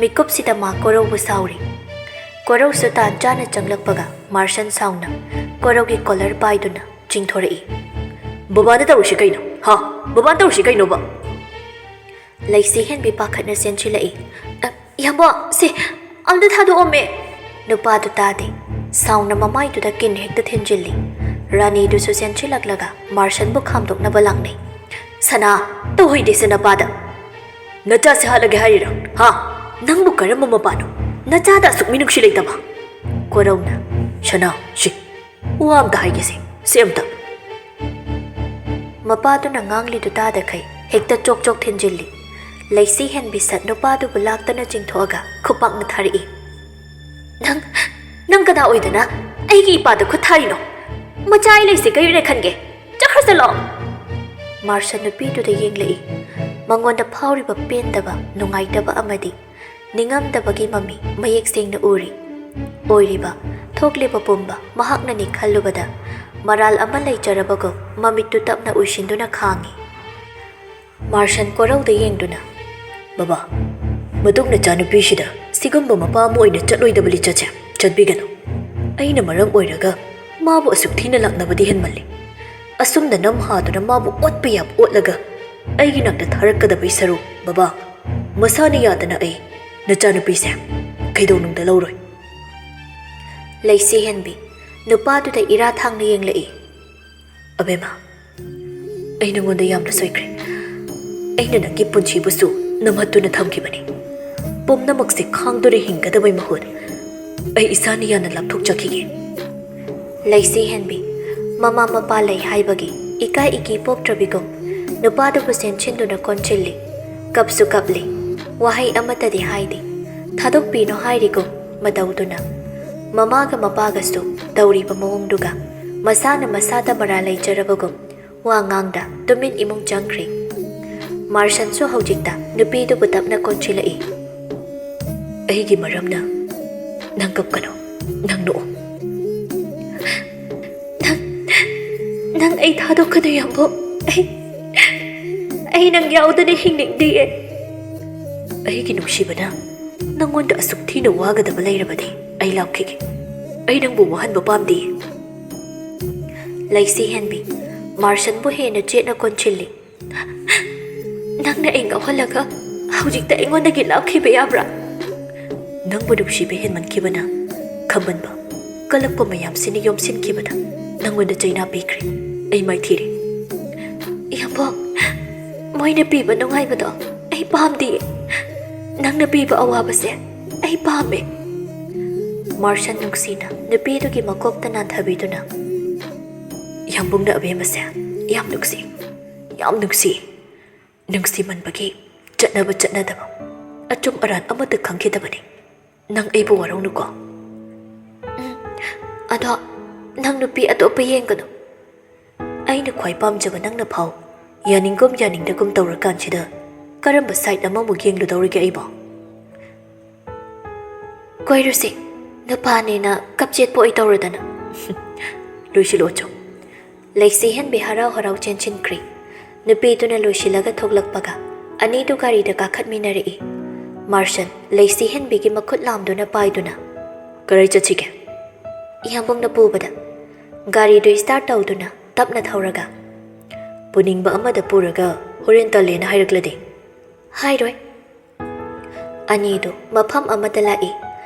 ꯃꯤꯀꯨꯞꯁꯤꯗ ꯃꯥ ꯀꯣꯔꯧꯕꯨ ꯁꯥꯎꯔꯤ꯫ ꯀꯣꯔꯧꯁꯨ ꯇꯥꯟ ꯆꯥꯅ ꯆꯪꯂꯛꯄꯒ ꯃꯥꯔꯁꯟ ꯁꯥꯎꯅ ꯀꯣꯔꯧꯒꯤ ꯀꯣꯂꯔ ꯄꯥꯏꯗꯨꯅ ꯆꯤꯡꯊꯣꯔꯛꯏ꯫ "ꯕꯕꯥꯅ ꯇꯧꯔꯤꯁꯤ ꯀꯩꯅꯣ? ꯍꯥ? ꯕꯕꯥꯅ ꯇꯧꯔꯤꯁꯤ ꯀꯩꯅꯣꯕ?" ꯂꯩꯁꯤ ꯍꯦꯟꯕꯤ ꯄꯥꯈꯠꯅ ꯆꯦꯟꯁꯤꯜꯂꯛꯏ꯫ "ꯑ, ꯏꯌꯥꯝꯕ, ꯁꯦ, ꯑꯝꯇ ꯊꯥꯗꯣꯛꯑꯝꯃꯦ꯫" ꯅꯨꯄꯥꯗꯨ ꯇꯥꯗꯦ꯫ ꯁꯥꯎꯅ ꯃꯃꯥꯏꯗꯨꯗ ꯀꯤꯟ ꯍꯦꯛꯇ ꯊꯤꯟꯖꯤꯜꯂꯤ꯫ ꯔꯥꯅꯤꯗꯨꯁꯨ ꯆꯦꯟꯁꯤꯜꯂꯛꯂꯒ ꯃꯥꯔꯁꯟꯕꯨ ꯈꯥꯝꯗꯣꯛꯅꯕ ꯂꯥꯛꯅꯩ꯫ "ꯁꯅꯥ, ꯇꯧꯍꯩꯗꯦꯁꯦ ꯅꯄꯥꯗ꯫" "ꯅꯆꯥꯁꯦ ꯍꯥꯠꯂꯒꯦ ꯍꯥꯏꯔꯤꯔꯥ? ꯍꯥ? ꯅꯪꯕꯨ ꯀꯔꯝꯕ ꯃꯄꯥꯅꯣ? ꯅꯆꯥꯗ ꯑꯁꯨꯛ ꯃꯤꯅꯨꯡꯁꯤ ꯂꯩꯇꯕ?" ꯀꯣꯔꯧꯅ, "ꯁꯅꯥ, ꯁꯤ, ꯋꯥ ꯑꯝꯇ ꯍꯥꯏꯒꯦꯁꯦ, ꯁꯤ ꯑꯝꯇ꯫" ꯃꯄꯥꯗꯨꯅ ꯉꯥꯡꯂꯤꯗꯨ ꯇꯥꯗꯈꯩ ꯍꯦꯛꯇ ꯆꯣꯛ ꯆꯣꯛ ꯊꯤꯟꯖꯤꯜꯂꯤ꯫ ꯂꯩꯁꯤ ꯍꯦꯟꯕꯤ ꯁꯠ ꯅꯨꯄꯥꯗꯨꯕꯨ ꯂꯥꯛꯇꯅ ꯆꯤꯡꯊꯣꯛꯑꯒ ꯈꯨꯄꯥꯛꯅ ꯊꯥꯔꯛꯏ꯫ "ꯅꯪ, ꯅꯪ ꯀꯅꯥ ꯑꯣꯏꯗꯅ ꯑꯩꯒꯤ ꯏꯄꯥꯗ ꯈꯨꯠ ꯊꯥꯔꯤꯅꯣ? ꯃꯆꯥ ꯑꯩ ꯂꯩꯁꯦ ꯀꯔꯤꯅ ꯈꯟꯒꯦ? ꯆꯠꯈ꯭ꯔ ꯆꯠꯂꯣ!" ꯃꯥꯔꯁꯟ ꯅꯨꯄꯤꯗꯨꯗ ꯌꯦꯡꯂꯛꯏ꯫ ꯃꯉꯣꯟꯗ ꯐꯥꯎꯔꯤꯕ ꯄꯦꯟꯗꯕ, ꯅꯨꯡꯉꯥꯏꯇꯕ ꯑꯃꯗꯤ ꯅꯤꯡꯉꯝꯗꯕꯒꯤ ꯃꯃꯤ ꯃꯌꯦꯛ ꯁꯦꯡꯅ ꯎꯔꯤ꯫ ꯑꯣꯏꯔꯤꯕ, ꯊꯣꯛꯂꯤꯕ ꯄꯨꯝꯕ ꯃꯍꯥꯛꯅꯅꯤ ꯈꯜꯂꯨꯕꯗ ꯃꯔꯥꯜ ꯑꯃ ꯂꯩꯖꯔꯕꯒꯨꯝ ꯃꯃꯤꯠꯇꯨ ꯇꯞꯅ ꯎꯏꯁꯤꯟꯗꯨꯅ ꯈꯥꯡꯉꯤ꯫ ꯃꯥꯔꯁꯟ ꯀꯣꯔꯧꯗ ꯌꯦꯡꯗꯨꯅ, "ꯕꯕꯥ, ꯃꯇꯨꯡ ꯅꯆꯥꯅꯨꯄꯤꯁꯤꯗ ꯁꯤꯒꯨꯝꯕ ꯃꯄꯥ ꯑꯃ ꯑꯣꯏꯅ ꯆꯠꯂꯣꯏꯗꯕ ꯂꯤꯆꯠꯁꯦ ꯆꯠꯄꯤꯒꯅꯨ꯫ ꯑꯩꯅ ꯃꯔꯝ ꯑꯣꯏꯔꯒ ꯃꯥꯕꯨ ꯑꯁꯨꯛ ꯊꯤꯅ ꯂꯥꯛꯅꯕꯗꯤ ꯍꯦꯟꯃꯜꯂꯤ꯫ ꯑꯁꯨꯝꯅ ꯅꯝ ꯍꯥꯗꯨꯅ ꯃꯥꯕꯨ ꯑꯣꯠꯄ ꯌꯥꯕ ꯑꯣꯠꯂꯒ ꯑꯩꯒꯤ ꯅꯥꯛꯇ ꯊꯥꯔꯛꯀꯗꯕꯩ ꯁꯔꯨꯛ, ꯕꯕꯥ, ꯃꯁꯥꯅ ꯌꯥꯗꯅ ꯑꯩ ꯅꯆꯥꯅꯨꯄꯤꯁꯦ ꯀꯩꯗꯧꯅꯨꯡꯗ ꯂꯧꯔꯣꯏ꯫ ꯂꯩꯁꯤ ꯍꯦꯟꯕꯤ ꯅꯨꯄꯥꯗꯨꯗ ꯏꯔꯥ ꯊꯥꯡꯅ ꯌꯦꯡꯂꯛꯏ꯫ "ꯑꯕꯦꯝꯃ, ꯑꯩ ꯅꯉꯣꯟꯗ ꯌꯥꯝꯅ ꯁꯣꯏꯈ꯭ꯔꯦ꯫ ꯑꯩꯅ ꯅꯪꯒꯤ ꯄꯨꯟꯁꯤꯕꯨꯁꯨ ꯅꯝꯍꯠꯇꯨꯅ ꯊꯝꯈꯤꯕꯅꯤ꯫ ꯄꯨꯝꯅꯃꯛꯁꯦ ꯈꯥꯡꯗꯨꯅ ꯍꯤꯡꯒꯗꯕꯩ ꯃꯍꯨꯠ ꯑꯩ ꯏꯁꯥꯅ ꯌꯥꯅ ꯂꯥꯞꯊꯣꯛꯆꯈꯤꯒꯦ꯫" ꯂꯩꯁꯤ ꯍꯦꯟꯕꯤ ꯃꯃꯥ ꯃꯄꯥ ꯂꯩ ꯍꯥꯏꯕꯒꯤ ꯏꯀꯥꯏ ꯏꯀꯤ ꯄꯣꯛꯇ꯭ꯔꯕꯤꯒꯨꯝ ꯅꯨꯄꯥꯗꯨꯕꯨ ꯆꯦꯟꯁꯤꯟꯗꯨꯅ ꯀꯣꯟꯁꯤꯜꯂꯤ꯫ ꯀꯞꯁꯨ ꯀꯞꯂꯤ꯫ ꯋꯥꯍꯩ ꯑꯃꯠꯇꯗꯤ ꯍꯥꯏꯗꯦ꯫ ꯊꯥꯗꯣꯛꯄꯤꯅꯣ ꯍꯥꯏꯔꯤꯒꯨꯝ ꯃꯇꯧꯗꯨꯅ ꯃꯃꯥꯒ ꯃꯄꯥꯒꯁꯨ ꯇꯧꯔꯤꯕ ꯃꯑꯣꯡꯗꯨꯒ ꯃꯁꯥꯅ ꯃꯁꯥꯗ ꯃꯔꯥ ꯂꯩꯖꯔꯕꯒꯨꯝ ꯋꯥ ꯉꯥꯡꯗ ꯇꯨꯃꯤꯟ ꯏꯃꯨꯡ ꯆꯪꯈ꯭ꯔꯤ꯫ ꯃꯥꯔꯁꯟꯁꯨ ꯍꯧꯖꯤꯛꯇ ꯅꯨꯄꯤꯗꯨꯕꯨ ꯇꯞꯅ ꯀꯣꯟꯁꯤꯜꯂꯛꯏ꯫ "ꯑꯩꯒꯤ ꯃꯔꯝꯅ ꯅꯪ ꯀꯞꯀꯅꯨ, ꯅꯪ ꯅꯣꯛꯎ꯫" "ꯅꯪ, ꯅꯪ ꯑꯩ ꯊꯥꯗꯣꯛꯀꯅꯨ, ꯌꯥꯝꯕꯣꯛ꯫ ꯑꯩ, ꯑꯩ ꯅꯪ ꯌꯥꯎꯗꯅ ꯍꯤꯡꯅꯤꯡꯗꯤꯌꯦ꯫" "ꯑꯩꯒꯤ ꯅꯨꯡꯁꯤꯕꯅ ꯅꯪꯉꯣꯟꯗ ꯑꯁꯨꯛ ꯊꯤꯅ ꯋꯥꯒꯗꯕ ꯂꯩꯔꯕꯗꯤ ꯑꯩ ꯂꯥꯛꯈꯤꯒꯦ꯫ ꯑꯩ ꯅꯪꯕꯨ ꯋꯥꯍꯟꯕ ꯄꯥꯝꯗꯤꯌꯦ꯫" ꯂꯩꯁꯤ ꯍꯦꯟꯕꯤ ꯃꯥꯔꯁꯟꯕꯨ ꯍꯦꯟꯅ ꯆꯦꯠꯅ ꯀꯣꯟꯁꯤꯜꯂꯤ꯫ "ꯅꯪꯅ ꯑꯩ ꯉꯥꯎꯍꯜꯂꯒ ꯍꯧꯖꯤꯛꯇ ꯑꯩꯉꯣꯟꯗꯒꯤ ꯂꯥꯞꯈꯤꯕ ꯌꯥꯕ꯭ꯔꯥ?" "ꯅꯪꯕꯨ ꯅꯨꯡꯁꯤꯕ ꯍꯦꯟꯃꯟꯈꯤꯕꯅ ꯈꯝꯕꯟꯕ, ꯀꯜꯂꯛꯄ ꯃꯌꯥꯝꯁꯤꯅ ꯌꯣꯝꯁꯤꯟꯈꯤꯕꯗ ꯅꯪꯉꯣꯟꯗ ꯆꯩꯅꯥ ꯄꯤꯈ꯭ꯔꯦ꯫ ꯑꯩ ꯃꯥꯏꯊꯤꯔꯦ꯫" "ꯌꯥꯝꯕꯣꯛ, ꯃꯣꯏꯅ ꯄꯤꯕ ꯅꯨꯡꯉꯥꯏꯕꯗꯣ ꯑꯩ ꯄꯥꯝꯗꯤꯌꯦ꯫ ꯅꯪꯅ ꯄꯤꯕ ꯑꯋꯥꯕꯁꯦ ꯑꯩ ꯄꯥꯝꯃꯦ꯫" ꯃꯥꯔꯁꯟ ꯅꯨꯡꯁꯤꯅ ꯅꯨꯄꯤꯗꯨꯒꯤ ꯃꯀꯣꯛꯇ ꯅꯥꯟꯊꯕꯤꯗꯨꯅ, "ꯌꯥꯝꯕꯨꯡꯅ ꯑꯕꯦꯝꯃꯁꯦ ꯌꯥꯝ ꯅꯨꯡꯁꯤ, ꯌꯥꯝ ꯅꯨꯡꯁꯤ꯫ ꯅꯨꯡꯁꯤꯃꯟꯕꯒꯤ ꯆꯠꯅꯕ ꯆꯠꯅꯗꯕ, ꯑꯆꯨꯝ ꯑꯔꯥꯟ ꯑꯃꯠꯇ ꯈꯪꯈꯤꯗꯕꯅꯤ꯫ ꯅꯪ ꯑꯩꯕꯨ ꯋꯥꯔꯧꯅꯨꯀꯣ꯫" "ꯎꯝ, ꯑꯗꯣ ꯅꯪ ꯅꯨꯄꯤ ꯑꯇꯣꯞꯄ ꯌꯦꯡꯒꯅꯨ꯫ ꯑꯩꯅ ꯈ꯭ꯋꯥꯏ ꯄꯥꯝꯖꯕ ꯅꯪꯅ ꯐꯥꯎ ꯌꯥꯅꯤꯡꯒꯨꯝ ꯌꯥꯅꯤꯡꯗꯒꯨꯝ ꯇꯧꯔꯀꯥꯟꯁꯤꯗ ꯀꯔꯝꯕ side ꯑꯃꯃꯨꯛ ꯌꯦꯡꯂꯨꯗꯧꯔꯤꯒꯦ ꯑꯩꯕꯣ?" "ꯀꯣꯏꯔꯨꯁꯦ, ꯅꯨꯄꯥꯅꯦꯅ ꯀꯞꯆꯦꯠꯄ ꯑꯣꯏ ꯇꯧꯔꯗꯅ꯫" "ꯂꯣꯏꯁꯤꯜꯂꯣ ꯑꯆꯧ꯫" ꯂꯩꯁꯤ ꯍꯦꯟꯕꯤ ꯍꯔꯥꯎ ꯍꯔꯥꯎ ꯆꯦꯟꯁꯤꯟꯈ꯭ꯔꯤ꯫ ꯅꯨꯄꯤꯗꯨꯅ ꯂꯣꯏꯁꯤꯜꯂꯒ ꯊꯣꯛꯂꯛꯄꯒ ꯑꯅꯤꯗꯨ ꯒꯥꯔꯤꯗ ꯀꯥꯈꯠꯃꯤꯟꯅꯔꯛꯏ꯫ ꯃꯥꯔꯁꯟ ꯂꯩꯁꯤ ꯍꯦꯟꯕꯤꯒꯤ ꯃꯈꯨꯠ ꯂꯥꯝꯗꯨꯅ ꯄꯥꯏꯗꯨꯅ, "ꯀꯔꯥꯏ ꯆꯠꯁꯤꯒꯦ?" "ꯏꯌꯥꯝꯕꯨꯡꯅ ꯄꯨꯕꯗ꯫" ꯒꯥꯔꯤꯗꯨ start ꯇꯧꯗꯨꯅ ꯇꯞꯅ ꯊꯧꯔꯒ, "ꯄꯨꯅꯤꯡꯕ ꯑꯃꯗ ꯄꯨꯔꯒ ꯍꯣꯔꯦꯟ ꯇꯜꯂꯦꯅ ꯍꯥꯏꯔꯛꯂꯗꯤ? ꯍꯥꯏꯔꯣꯏ꯫ ꯑꯅꯤꯗꯨ ꯃꯐꯝ ꯑꯃꯗ ꯂꯥꯛꯏ꯫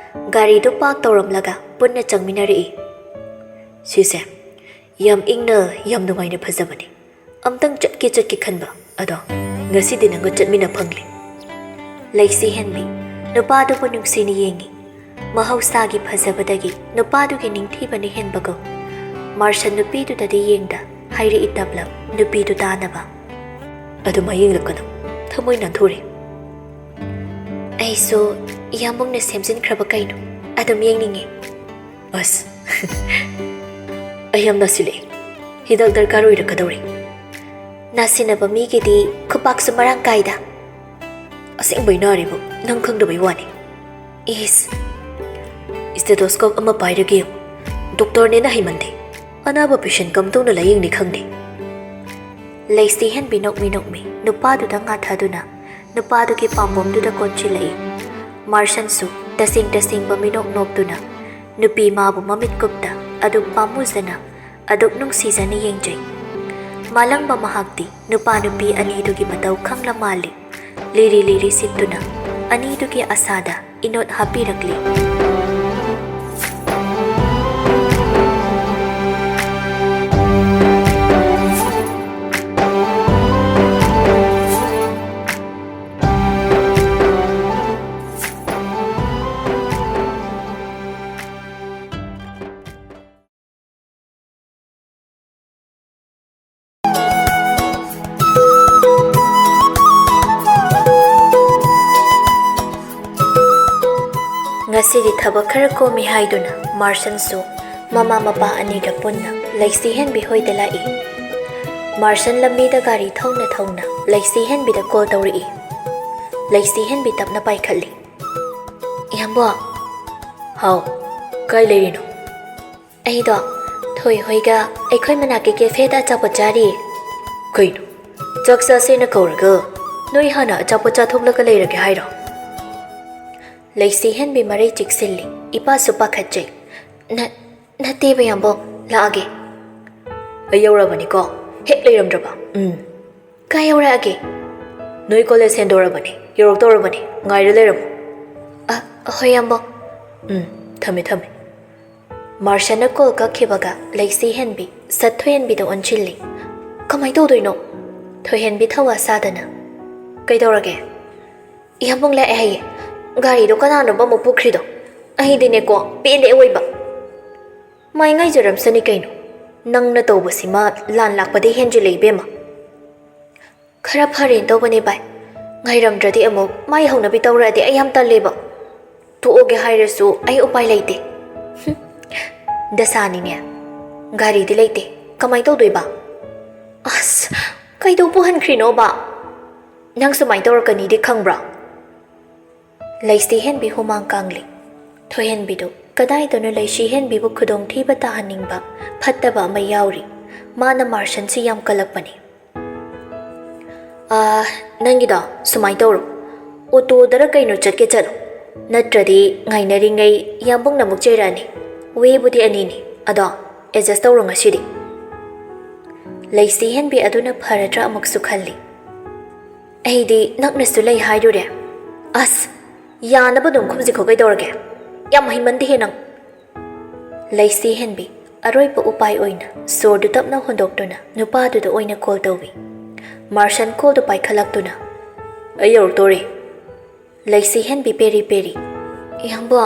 ꯒꯥꯔꯤꯗꯨ ꯄꯥꯔꯛ ꯇꯧꯔꯝꯂꯒ ꯄꯨꯟꯅ ꯆꯪꯃꯤꯟꯅꯔꯛꯏ꯫ "ꯁꯤꯁꯦ ꯌꯥꯝ ꯏꯪꯅ, ꯌꯥꯝ ꯅꯨꯡꯉꯥꯏꯅ ꯐꯖꯕꯅꯤ꯫ ꯑꯝꯇꯪ ꯆꯠꯀꯦ ꯆꯠꯀꯦ ꯈꯟꯕ, ꯑꯗꯣ ꯉꯁꯤꯗꯤ ꯅꯪꯒ ꯆꯠꯃꯤꯟꯅ ꯐꯪꯂꯦ꯫" ꯂꯩꯁꯤ ꯍꯦꯟꯕꯤ ꯅꯨꯄꯥꯗꯨꯕꯨ ꯅꯨꯡꯁꯤꯅ ꯌꯦꯡꯏ꯫ ꯃꯍꯧꯁꯥꯒꯤ ꯐꯖꯕꯗꯒꯤ ꯅꯨꯄꯥꯗꯨꯒꯤ ꯅꯤꯡꯊꯤꯕꯅ ꯍꯦꯟꯕꯒꯨꯝ꯫ ꯃꯥꯔꯁꯟ ꯅꯨꯄꯤꯗꯨꯗꯗꯤ ꯌꯦꯡꯗ ꯍꯥꯏꯔꯛꯏ ꯇꯞꯂꯞ ꯅꯨꯄꯤꯗꯨ ꯇꯥꯅꯕ꯫ "ꯑꯗꯨꯃꯥꯏ ꯌꯦꯡꯂꯛꯀꯅꯨ, ꯊꯃꯣꯏ ꯅꯥꯟꯊꯣꯔꯦ꯫" "ꯑꯩꯁꯨ ꯏꯌꯥꯝꯕꯨꯡꯅ ꯁꯦꯝꯖꯤꯟꯈ꯭ꯔꯕ ꯀꯩꯅꯣ ꯑꯗꯨꯝ ꯌꯦꯡꯅꯤꯡꯉꯤ꯫" "ꯑꯁ, ꯑꯩ ꯌꯥꯝ ꯅꯥꯁꯤꯜꯂꯛꯑꯦ꯫ ꯍꯤꯗꯥꯛ ꯗꯔꯀꯥꯔ ꯑꯣꯏꯔꯛꯀꯗꯧꯔꯦ꯫" "ꯅꯥꯁꯤꯟꯅꯕ ꯃꯤꯒꯤꯗꯤ ꯈꯨꯄꯥꯛꯁꯨ ꯃꯔꯥꯡ ꯀꯥꯏꯗ꯫" "ꯑꯁꯦꯡꯕꯩ ꯅꯥꯔꯤꯕ ꯅꯪ ꯈꯪꯗꯕꯩ ꯋꯥꯅꯤ꯫" "ꯏꯁ, stethoscope ꯑꯃ ꯄꯥꯏꯔꯒ ꯌꯦꯡꯉꯨ꯫ ꯗꯣꯛꯇꯔꯅꯦꯅ ꯍꯩꯃꯟꯗꯦ꯫ ꯑꯅꯥꯕ ꯄꯦꯁꯦꯟ ꯀꯝꯗꯧꯅ ꯂꯥꯌꯦꯡꯅꯤ ꯈꯪꯗꯦ꯫" ꯂꯩꯁꯤ ꯍꯦꯟꯕꯤ ꯅꯣꯛꯃꯤ ꯅꯣꯛꯃꯤ ꯅꯨꯄꯥꯗꯨꯗ ꯉꯥꯊꯗꯨꯅ ꯅꯨꯄꯥꯗꯨꯒꯤ ꯄꯥꯝꯕꯣꯝꯗꯨꯗ ꯀꯣꯟꯁꯤꯜꯂꯛꯏ꯫ ꯃꯥꯔꯁꯟꯁꯨ ꯇꯁꯦꯡ ꯇꯁꯦꯡꯕ ꯃꯤꯅꯣꯛ ꯅꯣꯛꯇꯨꯅ ꯅꯨꯄꯤ ꯃꯥꯕꯨ ꯃꯃꯤꯠ ꯀꯨꯞꯇ ꯑꯗꯨꯛ ꯄꯥꯝꯃꯨꯖꯅ, ꯑꯗꯨꯛ ꯅꯨꯡꯁꯤꯖꯅ ꯌꯦꯡꯖꯩ꯫ ꯃꯥꯂꯪꯕ ꯃꯍꯥꯛꯇꯤ ꯅꯨꯄꯥ ꯅꯨꯄꯤ ꯑꯅꯤꯗꯨꯒꯤ ꯃꯇꯧ ꯈꯪꯂ ꯃꯥꯜꯂꯤ꯫ ꯂꯤꯔꯤ ꯂꯤꯔꯤ ꯁꯤꯠꯇꯨꯅ ꯑꯅꯤꯗꯨꯒꯤ ꯑꯁꯥꯗ ꯏꯅꯣꯠ ꯍꯥꯞꯄꯤꯔꯛꯂꯤ꯫ ꯉꯁꯤꯗꯤ ꯊꯕꯛ ꯈꯔ ꯀꯣꯝꯃꯤ ꯍꯥꯏꯗꯨꯅ ꯃꯥꯔꯁꯟꯁꯨ ꯃꯃꯥ ꯃꯄꯥ ꯑꯅꯤꯒ ꯄꯨꯟꯅ ꯂꯩꯁꯤ ꯍꯦꯟꯕꯤ ꯍꯣꯏꯗ ꯂꯥꯛꯏ꯫ ꯃꯥꯔꯁꯟ ꯂꯝꯕꯤꯗ ꯒꯥꯔꯤ ꯊꯧꯅ ꯊꯧꯅ ꯂꯩꯁꯤ ꯍꯦꯟꯕꯤꯗ ꯀꯣꯜ ꯇꯧꯔꯛꯏ꯫ ꯂꯩꯁꯤ ꯍꯦꯟꯕꯤ ꯇꯞꯅ ꯄꯥꯏꯈꯠꯂꯤ꯫ "ꯏꯌꯥꯝꯕ꯫" "ꯍꯥꯎ, ꯀꯥꯏ ꯂꯩꯔꯤꯅꯣ?" "ꯑꯩꯗꯣ ꯊꯣꯏ ꯍꯣꯏꯒ ꯑꯩꯈꯣꯏ ꯃꯅꯥꯛꯀꯤ ꯀꯦꯐꯦꯗ ꯑꯆꯥꯄꯣꯠ ꯆꯥꯔꯤꯌꯦ꯫" "ꯀꯩꯅꯣ, ꯆꯥꯛ ꯆꯥꯁꯦꯅ ꯀꯧꯔꯒ ꯅꯣꯏ ꯍꯥꯟꯅ ꯑꯆꯥꯄꯣꯠ ꯆꯥꯊꯣꯛꯂꯒ ꯂꯩꯔꯒꯦ ꯍꯥꯏꯔꯣ?" ꯂꯩꯁꯤ ꯍꯦꯟꯕꯤ ꯃꯔꯩ ꯆꯤꯛꯁꯤꯜꯂꯤ꯫ ꯏꯄꯥꯁꯨ ꯄꯥꯈꯠꯆꯩ꯫ "ꯅ-, ꯅꯠꯇꯦꯕ ꯌꯥꯝꯕꯣ, ꯂꯥꯛꯑꯒꯦ꯫" "ꯑꯩ ꯌꯧꯔꯕꯅꯤꯀꯣ, ꯍꯦꯛ ꯂꯩꯔꯝꯗ꯭ꯔꯕ?" "ꯎꯝ, "ꯀꯥꯏ ꯌꯧꯔꯛꯑꯒꯦ?" "ꯅꯣꯏ ꯀꯣꯂꯦꯖ ꯍꯦꯟꯗꯣꯔꯕꯅꯦ, ꯌꯧꯔꯛꯇꯧꯔꯕꯅꯦ, ꯉꯥꯏꯔ ꯂꯩꯔꯝꯃꯣ꯫" "ꯑ, ꯍꯣꯏ, ꯏꯌꯥꯝꯕ꯫" "ꯎꯝ, ꯊꯝꯃꯦ, ꯊꯝꯃꯦ꯫" ꯃꯥꯔꯁꯟꯅ ꯀꯣꯜ ꯀꯛꯈꯤꯕꯒ ꯂꯩꯁꯤ ꯍꯦꯟꯕꯤ ꯁꯠ ꯊꯣꯏꯍꯦꯟꯕꯤꯗ ꯑꯣꯟꯁꯤꯜꯂꯤ꯫ "ꯀꯃꯥꯏ ꯇꯧꯗꯣꯏꯅꯣ?" ꯊꯣꯏꯍꯦꯟꯕꯤ ꯊꯧꯋꯥ ꯁꯥꯗꯅ, "ꯀꯩꯗꯧꯔꯒꯦ?" "ꯏꯌꯥꯝꯕꯨꯡ ꯂꯥꯛꯑꯦ ꯍꯥꯏꯌꯦ꯫ ꯒꯥꯔꯤꯗꯣ ꯀꯅꯥꯅꯣꯕ ꯑꯃꯨꯛ ꯄꯨꯈ꯭ꯔꯤꯗꯣ? ꯑꯩꯗꯤꯅꯦꯀꯣ, ꯄꯦꯜꯂꯦ ꯑꯣꯏꯕ꯫" "ꯃꯥꯏ ꯉꯥꯏꯖꯔꯝꯁꯅꯤ ꯀꯩꯅꯣ꯫ ꯅꯪꯅ ꯇꯧꯕꯁꯤꯃ ꯂꯥꯟ ꯂꯥꯛꯄꯗꯩ ꯍꯦꯟꯖꯤꯜꯂꯦ ꯏꯕꯦꯝꯃ꯫" "ꯈꯔ ꯐꯔꯦꯅ ꯇꯧꯕꯅꯦ ꯚꯥꯏ꯫ ꯉꯥꯏꯔꯝꯗ꯭ꯔꯗꯤ ꯑꯃꯨꯛ ꯃꯥꯏ ꯍꯧꯅꯕꯤ ꯇꯧꯔꯛꯑꯗꯤ ꯑꯩ ꯌꯥꯝ ꯇꯜꯂꯦꯕ꯫ ꯇꯣꯛꯑꯒꯦ ꯍꯥꯏꯔꯁꯨ ꯑꯩ ꯎꯄꯥꯏ ꯂꯩꯇꯦ꯫" "ꯍꯨꯝ, ꯗꯁꯥꯅꯤꯅꯦ꯫ ꯒꯥꯔꯤꯗꯤ ꯂꯩꯇꯦ꯫ ꯀꯃꯥꯏ ꯇꯧꯗꯣꯏꯕ?" "ꯑꯁ, ꯀꯩꯗꯧ ꯄꯨꯍꯟꯈ꯭ꯔꯤꯅꯣꯕ? ꯅꯪ ꯁꯨꯃꯥꯏ ꯇꯧꯔꯛꯀꯅꯤꯗꯤ ꯈꯪꯕ꯭ꯔꯣ?" ꯂꯩꯁꯤ ꯍꯦꯟꯕꯤ ꯍꯨꯃꯥꯡ ꯀꯥꯡꯂꯤ꯫ ꯊꯣꯏꯍꯦꯟꯕꯤꯗꯨ ꯀꯗꯥꯏꯗꯅꯣ ꯂꯩꯁꯤ ꯍꯦꯟꯕꯤꯕꯨ ꯈꯨꯗꯣꯡꯊꯤꯕ ꯇꯥꯍꯟꯅꯤꯡꯕ ꯐꯠꯇꯕ ꯑꯃ ꯌꯥꯎꯔꯤ꯫ ꯃꯥꯅ ꯃꯥꯔꯁꯟꯁꯤ ꯌꯥꯝ ꯀꯜꯂꯛꯄꯅꯤ꯫ "ꯑꯥ, ꯅꯪꯒꯤꯗꯣ ꯁꯨꯃꯥꯏ ꯇꯧꯔꯣ꯫ ꯑꯣꯇꯣꯗꯔ ꯀꯩꯅꯣ ꯆꯠꯀꯦ ꯆꯠꯂꯣ꯫ ꯅꯠꯇ꯭ꯔꯗꯤ ꯉꯥꯏꯅꯔꯤꯉꯩ ꯌꯥꯝꯕꯨꯡꯅ ꯑꯃꯨꯛ ꯆꯩꯔꯛꯑꯅꯤ꯫ ꯋꯦꯕꯨꯗꯤ ꯑꯅꯤꯅꯤ, ꯑꯗꯣ ꯑꯦꯗꯖꯁ ꯇꯧꯔꯣ ꯉꯁꯤꯗꯤ꯫" ꯂꯩꯁꯤ ꯍꯦꯟꯕꯤ ꯑꯗꯨꯅ ꯐꯔꯗ꯭ꯔꯥ ꯑꯃꯨꯛꯁꯨ ꯈꯜꯂꯤ꯫ "ꯑꯩꯗꯤ ꯅꯛꯅꯁꯨ ꯂꯩ ꯍꯥꯏꯔꯨꯔꯦ꯫ ꯑꯁ, ꯌꯥꯅꯕ ꯑꯗꯨꯝ ꯈꯨꯝꯖꯤꯈꯣ ꯀꯩꯗꯧꯔꯒꯦ? ꯌꯥꯝ ꯍꯩꯃꯟꯗꯦꯍꯦ ꯅꯪ꯫" ꯂꯩꯁꯤ ꯍꯦꯟꯕꯤ ꯑꯔꯣꯏꯕ ꯎꯄꯥꯏ ꯑꯣꯏꯅ ꯁꯣꯔꯗꯨ ꯇꯞꯅ ꯍꯣꯟꯗꯣꯛꯇꯨꯅ ꯅꯨꯄꯥꯗꯨꯗ ꯑꯣꯏꯅ ꯀꯣꯜ ꯇꯧꯏ꯫ ꯃꯥꯔꯁꯟ ꯀꯣꯜꯗꯨ ꯄꯥꯏꯈꯠꯂꯛꯇꯨꯅ, "ꯑꯩ ꯌꯧꯔꯛꯇꯣꯔꯦ꯫" ꯂꯩꯁꯤ ꯍꯦꯟꯕꯤ ꯄꯦꯔꯤ ꯄꯦꯔꯤ, "ꯏꯌꯥꯝꯕ꯫"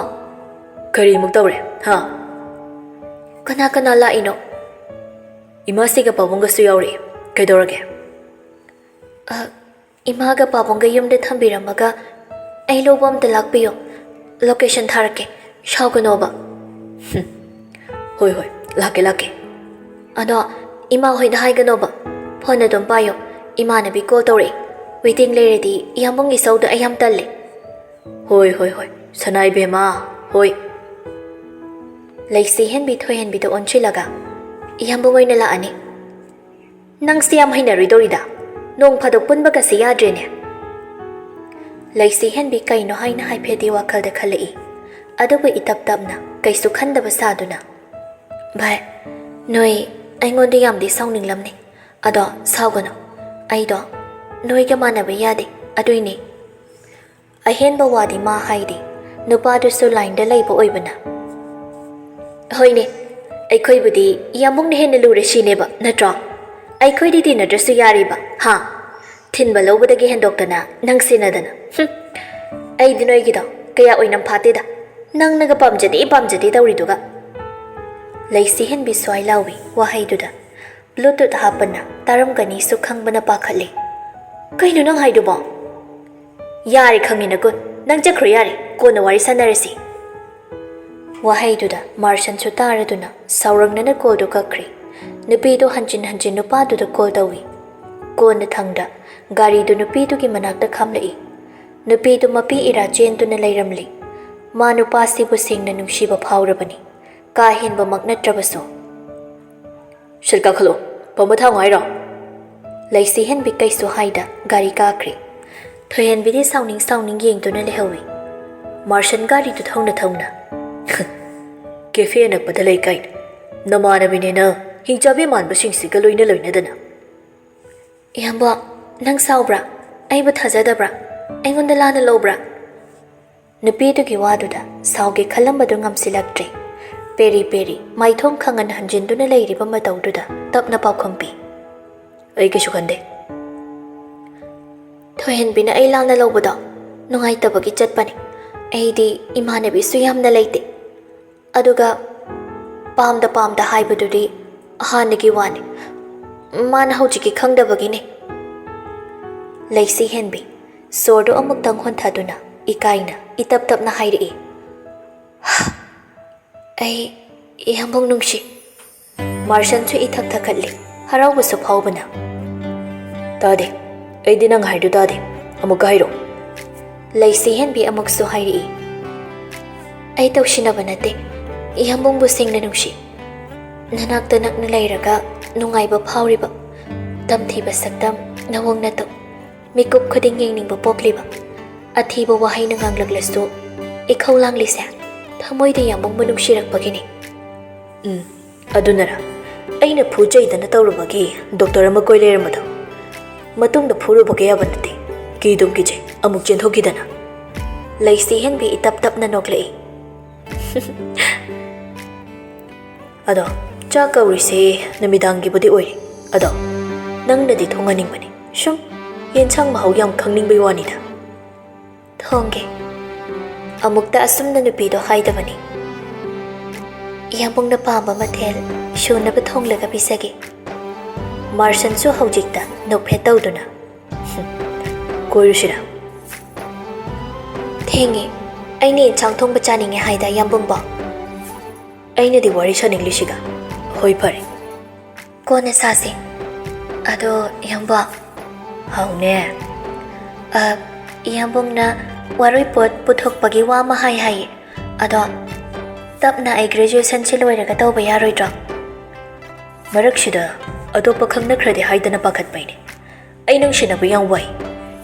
"ꯀꯔꯤꯃꯨꯛ ꯇꯧꯔꯦ, ꯍꯥ?" "ꯀꯅꯥ ꯀꯅꯥ ꯂꯥꯛꯏꯅꯣ?" "ꯏꯃꯥꯁꯤꯒ ꯄꯥꯕꯨꯡꯒꯁꯨ ꯌꯥꯎꯔꯛꯑꯦ꯫ ꯀꯩꯗꯧꯔꯒꯦ?" "ꯑ, ꯏꯃꯥꯒ ꯄꯥꯕꯨꯡꯒ ꯌꯨꯝꯗ ꯊꯝꯕꯤꯔꯝꯃꯒ ꯑꯩ ꯂꯧꯕ ꯑꯝꯇ ꯂꯥꯛꯄꯤꯌꯣ꯫ ꯂꯣꯀꯦꯁꯟ ꯊꯥꯔꯛꯀꯦ, ꯁꯥꯎꯒꯅꯣꯕ꯫" "ꯍꯨꯝ, ꯍꯣꯏ, ꯍꯣꯏ, ꯂꯥꯛꯀꯦ, ꯂꯥꯛꯀꯦ꯫" "ꯑꯗꯣ ꯏꯃꯥ ꯍꯣꯏꯗ ꯍꯥꯏꯒꯅꯣꯕ, ꯐꯣꯟ ꯑꯗꯨꯝ ꯄꯥꯏꯌꯣ꯫ ꯏꯃꯥꯟꯅꯕꯤ ꯀꯣꯜ ꯇꯧꯔꯛꯑꯦ꯫ ꯋꯦꯇꯤꯡ ꯂꯩꯔꯗꯤ ꯏꯌꯥꯝꯕꯨꯡꯒꯤ ꯏꯁꯧꯗꯣ ꯑꯩ ꯌꯥꯝ ꯇꯜꯂꯦ꯫" "ꯍꯣꯏ, ꯍꯣꯏ, ꯍꯣꯏ, ꯁꯅꯥ ꯏꯕꯦꯝꯃ, ꯍꯣꯏ꯫" ꯂꯩꯁꯤ ꯍꯦꯟꯕꯤ ꯊꯣꯏꯍꯦꯟꯕꯤꯗ ꯑꯣꯟꯁꯤꯜꯂꯒ, "ꯏꯌꯥꯝꯕꯨꯡ ꯑꯣꯏꯅ ꯂꯥꯛꯑꯅꯤ꯫" "ꯅꯪꯁꯦ ꯌꯥꯝ ꯍꯩꯅꯔꯣꯏꯗꯧꯔꯤꯗ꯫ ꯅꯣꯡ ꯐꯥꯗꯣꯛ ꯄꯨꯟꯕꯒꯁꯦ ꯌꯥꯗ꯭ꯔꯦꯅꯦ꯫" ꯂꯩꯁꯤ ꯍꯦꯟꯕꯤ ꯀꯩꯅꯣ ꯍꯥꯏꯅ ꯍꯥꯏꯐꯦꯠꯇꯤ ꯋꯥꯈꯜꯗ ꯈꯜꯂꯛꯏ꯫ ꯑꯗꯨꯕꯨ ꯏꯇꯞ ꯇꯞꯅ ꯀꯩꯁꯨ ꯈꯟꯗꯕ ꯁꯥꯗꯨꯅ, "ꯚꯥꯏ, ꯅꯣꯏ ꯑꯩꯉꯣꯟꯗ ꯌꯥꯝꯗꯤ ꯁꯥꯎꯅꯤꯡꯂꯝꯅꯤ꯫ ꯑꯗꯣ ꯁꯥꯎꯒꯅꯨ꯫ ꯑꯩꯗꯣ ꯅꯣꯏꯒ ꯃꯥꯟꯅꯕ ꯌꯥꯗꯦ, ꯑꯗꯨꯏꯅꯦ꯫ ꯑꯍꯦꯟꯕ ꯋꯥꯗꯤ ꯃꯥ ꯍꯥꯏꯗꯦ, ꯅꯨꯄꯥꯗꯨꯁꯨ ꯂꯥꯏꯟꯗ ꯂꯩꯕ ꯑꯣꯏꯕꯅ꯫ ꯍꯣꯏꯅꯦ, ꯑꯩꯈꯣꯏꯕꯨꯗꯤ ꯌꯥꯝꯕꯨꯡꯅ ꯍꯦꯟꯅ ꯂꯨꯔꯦ ꯁꯤꯅꯦꯕ, ꯅꯠꯇ꯭ꯔꯣ? ꯑꯩꯈꯣꯏꯗꯤ ꯇꯤꯟꯅꯗ꯭ꯔꯁꯨ ꯌꯥꯔꯤꯕ, ꯍꯥ? ꯊꯤꯟꯕ ꯂꯧꯕꯗꯒꯤ ꯍꯦꯟꯗꯣꯛꯇꯅ ꯅꯪ ꯁꯤꯟꯅꯗꯅ꯫ ꯍꯨꯝ, ꯑꯩꯗꯤ ꯅꯣꯏꯒꯤꯗꯣ ꯀꯌꯥ ꯑꯣꯏꯅꯝ ꯐꯥꯠꯇꯦꯗ꯫ ꯅꯪꯅꯒ ꯄꯥꯝꯖꯗꯦ, ꯄꯥꯝꯖꯗꯦ ꯇꯧꯔꯤꯗꯨꯒ꯫ ꯂꯩꯁꯤ ꯍꯦꯟꯕꯤ ꯁ꯭ꯋꯥꯏ ꯂꯥꯎꯏ ꯋꯥꯍꯩꯗꯨꯗ꯫ ꯕ꯭ꯂꯨꯇꯨꯠ ꯍꯥꯞꯄꯅ ꯇꯥꯔꯝꯒꯅꯤꯁꯨ ꯈꯪꯕꯅ ꯄꯥꯈꯠꯂꯦ꯫ ꯀꯩꯅꯣ ꯅꯪ ꯍꯥꯏꯗꯨꯕꯣ? ꯌꯥꯔꯦ, ꯈꯪꯉꯦ ꯅꯒꯨꯟ꯫ ꯅꯪ ꯆꯠꯈ꯭ꯔꯣ ꯌꯥꯔꯦ, ꯀꯣꯟꯅ ꯋꯥꯔꯤ ꯁꯥꯟꯅꯔꯁꯤ꯫ ꯋꯥꯍꯩꯗꯨꯗ ꯃꯥꯔꯁꯟꯁꯨ ꯇꯥꯔꯗꯨꯅ ꯁꯥꯎꯔꯪꯅꯅ ꯀꯣꯜꯗꯨ ꯀꯛꯈ꯭ꯔꯦ꯫ ꯅꯨꯄꯤꯗꯨ ꯍꯟꯖꯤꯟ ꯍꯟꯖꯤꯟ ꯅꯨꯄꯥꯗꯨꯗ ꯀꯣꯜ ꯇꯧꯏ꯫ ꯀꯣꯟꯅ ꯊꯪꯗ ꯒꯥꯔꯤꯗꯨ ꯅꯨꯄꯤꯗꯨꯒꯤ ꯃꯅꯥꯛꯇ ꯈꯥꯝꯂꯛꯏ꯫ ꯅꯨꯄꯤꯗꯨ ꯃꯄꯤ ꯏꯔꯥ ꯆꯦꯟꯗꯨꯅ ꯂꯩꯔꯝꯂꯤ꯫ ꯃꯥ ꯅꯨꯄꯥꯁꯤꯕꯨ ꯁꯦꯡꯅ ꯅꯨꯡꯁꯤꯕ ꯐꯥꯎꯔꯕꯅꯤ, ꯀꯥ ꯍꯦꯟꯕꯃꯛ ꯅꯠꯇ꯭ꯔꯕꯁꯨ꯫ "ꯁꯤꯠ ꯀꯥꯈꯠꯂꯣ, ꯄꯝꯕ ꯊꯥꯡꯉꯨ ꯍꯥꯏꯔꯣ?" ꯂꯩꯁꯤ ꯍꯦꯟꯕꯤ ꯀꯩꯁꯨ ꯍꯥꯏꯗ ꯒꯥꯔꯤ ꯀꯥꯈ꯭ꯔꯦ꯫ ꯊꯣꯏꯍꯦꯟꯕꯤꯗꯤ ꯁꯥꯎꯅꯤꯡ ꯁꯥꯎꯅꯤꯡ ꯌꯦꯡꯗꯨꯅ ꯂꯩꯍꯧꯏ꯫ ꯃꯥꯔꯁꯟ ꯒꯥꯔꯤꯗꯨ ꯊꯧꯅ ꯊꯧꯅ, "ꯀꯦꯐꯦ ꯑꯅꯛꯄꯗ ꯂꯩ ꯀꯥꯏꯅ꯫ ꯅꯃꯥꯟꯅꯕꯤꯅꯦꯅ ꯍꯤꯡꯆꯥꯕꯤ ꯃꯥꯟꯕꯁꯤꯡꯁꯤꯒ ꯂꯣꯏꯅ ꯂꯣꯏꯅꯗꯅ꯫" "ꯏꯌꯥꯝꯕ, ꯅꯪ ꯁꯥꯎꯕ꯭ꯔꯥ? ꯑꯩꯕꯨ ꯊꯥꯖꯗꯕ꯭ꯔꯥ? ꯑꯩꯉꯣꯟꯗ ꯂꯥꯟꯅ ꯂꯧꯕ꯭ꯔꯥ?" ꯅꯨꯄꯤꯗꯨꯒꯤ ꯋꯥꯗꯨꯗ ꯁꯥꯎꯒꯦ ꯈꯜꯂꯝꯕꯗꯨ ꯉꯝꯁꯤꯜꯂꯛꯇ꯭ꯔꯦ꯫ ꯄꯦꯔꯤ ꯄꯦꯔꯤ ꯃꯥꯏꯊꯣꯡ ꯈꯪꯍꯟ ꯍꯟꯖꯤꯟꯗꯨꯅ ꯂꯩꯔꯤꯕ ꯃꯇꯧꯗꯨꯗ ꯇꯞꯅ ꯄꯥꯎꯈꯨꯝ ꯄꯤ꯫ "ꯑꯩ ꯀꯩꯁꯨ ꯈꯟꯗꯦ꯫" "ꯊꯣꯏꯍꯦꯟꯕꯤꯅ ꯑꯩ ꯂꯥꯟꯅ ꯂꯧꯕꯗꯣ ꯅꯨꯡꯉꯥꯏꯇꯕꯒꯤ ꯆꯠꯄꯅꯤ꯫ ꯑꯩꯗꯤ ꯏꯃꯥꯟꯅꯕꯤꯁꯨ ꯌꯥꯝꯅ ꯂꯩꯇꯦ꯫ ꯑꯗꯨꯒ ꯄꯥꯝꯗ ꯄꯥꯝꯗ ꯍꯥꯏꯕꯗꯨꯗꯤ ꯍꯥꯟꯅꯒꯤ ꯋꯥꯅꯤ꯫ ꯃꯥꯅ ꯍꯧꯖꯤꯛꯀꯤ ꯈꯪꯗꯕꯒꯤꯅꯤ꯫" ꯂꯩꯁꯤ ꯍꯦꯟꯕꯤ ꯁꯣꯔꯗꯨ ꯑꯃꯨꯛꯇꯪ ꯍꯣꯟꯊꯗꯨꯅ ꯏꯀꯥꯏꯅ ꯏꯇꯞ ꯇꯞꯅ ꯍꯥꯏꯔꯛꯏ꯫ "ꯑꯩ ꯏꯌꯥꯝꯕꯨꯡ ꯅꯨꯡꯁꯤ꯫" ꯃꯥꯔꯁꯟꯁꯨ ꯏꯊꯛ ꯊꯛꯀꯠꯂꯤ, ꯍꯔꯥꯎꯕꯁꯨ ꯐꯥꯎꯕꯅ꯫ "ꯇꯥꯗꯦ, ꯑꯩꯗꯤ ꯅꯪ ꯍꯥꯏꯗꯨ ꯇꯥꯗꯦ꯫ ꯑꯃꯨꯛꯀ ꯍꯥꯏꯔꯛꯑꯣ꯫" ꯂꯩꯁꯤ ꯍꯦꯟꯕꯤ ꯑꯃꯨꯛꯁꯨ ꯍꯥꯏꯔꯛꯏ꯫ "ꯑꯩ ꯇꯧꯁꯤꯟꯅꯕ ꯅꯠꯇꯦ, ꯏꯌꯥꯝꯕꯨꯡꯕꯨ ꯁꯦꯡꯅ ꯅꯨꯡꯁꯤ꯫ ꯅꯅꯥꯛꯇ ꯅꯛꯅ ꯂꯩꯔꯒ ꯅꯨꯡꯉꯥꯏꯕ ꯐꯥꯎꯔꯤꯕ, ꯇꯝꯊꯤꯕ ꯁꯛꯇꯝ, ꯅꯋꯣꯡ ꯅꯇꯧ, ꯃꯤꯀꯨꯞ ꯈꯨꯗꯤꯡ ꯌꯦꯡꯅꯤꯡꯕ ꯄꯣꯛꯂꯤꯕ, ꯑꯊꯤꯕ ꯋꯥꯍꯩꯅ ꯉꯥꯡꯂꯛꯂꯁꯨ ꯏꯈꯧ ꯂꯥꯡꯂꯤꯁꯦ ꯊꯃꯣꯏꯗ ꯌꯥꯝꯕꯨꯡꯕꯨ ꯅꯨꯡꯁꯤꯔꯛꯄꯒꯤꯅꯤ꯫" "ꯎꯝ, ꯑꯗꯨꯅꯔ ꯑꯩꯅ ꯐꯨ ꯆꯩꯗꯅ ꯇꯧꯔꯨꯕꯒꯤ ꯗꯣꯛꯇꯔ ꯑꯃ ꯀꯣꯏ ꯂꯩꯔꯝꯕꯗꯣ?" ꯃꯇꯨꯡꯗ ꯐꯨꯔꯨꯕ ꯀꯌꯥꯕ ꯅꯠꯇꯦ꯫ ꯀꯤꯗꯨꯝ ꯀꯤꯖꯩ, ꯑꯃꯨꯛ ꯆꯦꯟꯊꯣꯛꯈꯤꯗꯅ꯫ ꯂꯩꯁꯤ ꯍꯦꯟꯕꯤ ꯏꯇꯞ ꯇꯞꯅ ꯅꯣꯛꯂꯛꯏ꯫ ꯑꯗꯣ, ꯆꯥꯛ ꯀꯧꯔꯤꯁꯦ ꯅꯨꯃꯤꯗꯥꯡꯒꯤꯕꯨꯗꯤ ꯑꯣꯏꯔꯦ꯫ ꯑꯗꯣ, ꯅꯪꯅꯗꯤ ꯊꯣꯡꯍꯟꯅꯤꯡꯕꯅꯤ꯫ ꯁꯨꯝ, ꯌꯦꯟꯁꯥꯡ ꯃꯍꯥꯎ ꯌꯥꯝ ꯈꯪꯅꯤꯡꯕꯩ ꯋꯥꯅꯤꯗ꯫ ꯊꯣꯡꯒꯦ꯫ ꯑꯃꯨꯛꯇ ꯑꯁꯨꯝꯅ ꯅꯨꯄꯤꯗꯣ ꯍꯥꯏꯗꯕꯅꯤ꯫ ꯏꯌꯥꯝꯕꯨꯡꯅ ꯄꯥꯝꯕ ꯃꯊꯦꯜ ꯁꯨꯅꯕ ꯊꯣꯡꯂꯒ ꯄꯤꯖꯒꯦ꯫ ꯃꯥꯔꯁꯟꯁꯨ ꯍꯧꯖꯤꯛꯇ ꯅꯣꯛꯐꯦꯠ ꯇꯧꯗꯨꯅ, "ꯀꯣꯏꯔꯨꯁꯤꯔꯥ?" "ꯊꯦꯡꯉꯦ꯫ ꯑꯩꯅ ꯌꯦꯟꯁꯥꯡ ꯊꯣꯡꯕ ꯆꯥꯅꯤꯡꯉꯦ ꯍꯥꯏꯗ, ꯏꯌꯥꯝꯕꯨꯡꯕꯣ?" ꯑꯩꯅꯗꯤ ꯋꯥꯔꯤ ꯁꯥꯅꯤꯡꯂꯤꯁꯤꯒ꯫ "ꯍꯣꯏ, ꯐꯔꯦ꯫ ꯀꯣꯟꯅ ꯁꯥꯁꯦ꯫ ꯑꯗꯣ, ꯏꯌꯥꯝꯕ?" "ꯍꯥꯎꯅꯦ?" "ꯑ, ꯏꯌꯥꯝꯕꯨꯡꯅ ꯋꯥꯔꯣꯏꯄꯣꯠ ꯄꯨꯊꯣꯛꯄꯒꯤ ꯋꯥ ꯑꯃ ꯍꯥꯏ ꯍꯥꯏꯌꯦ꯫ ꯑꯗꯣ, ꯇꯞꯅ ꯑꯩ ꯒ꯭ꯔꯦꯖꯨꯑꯦꯁꯟꯁꯦ ꯂꯣꯏꯔꯒ ꯇꯧꯕ ꯌꯥꯔꯣꯏꯗ꯭ꯔꯣ?" ꯃꯔꯛꯁꯤꯗ ꯑꯇꯣꯞꯄ ꯈꯪꯅꯈ꯭ꯔꯗꯤ ꯍꯥꯏꯗꯅ ꯄꯥꯈꯠꯄꯩꯅꯦ꯫ ꯑꯩ ꯅꯪ ꯁꯦꯟꯅꯕ ꯌꯥꯝ ꯋꯥꯏ꯫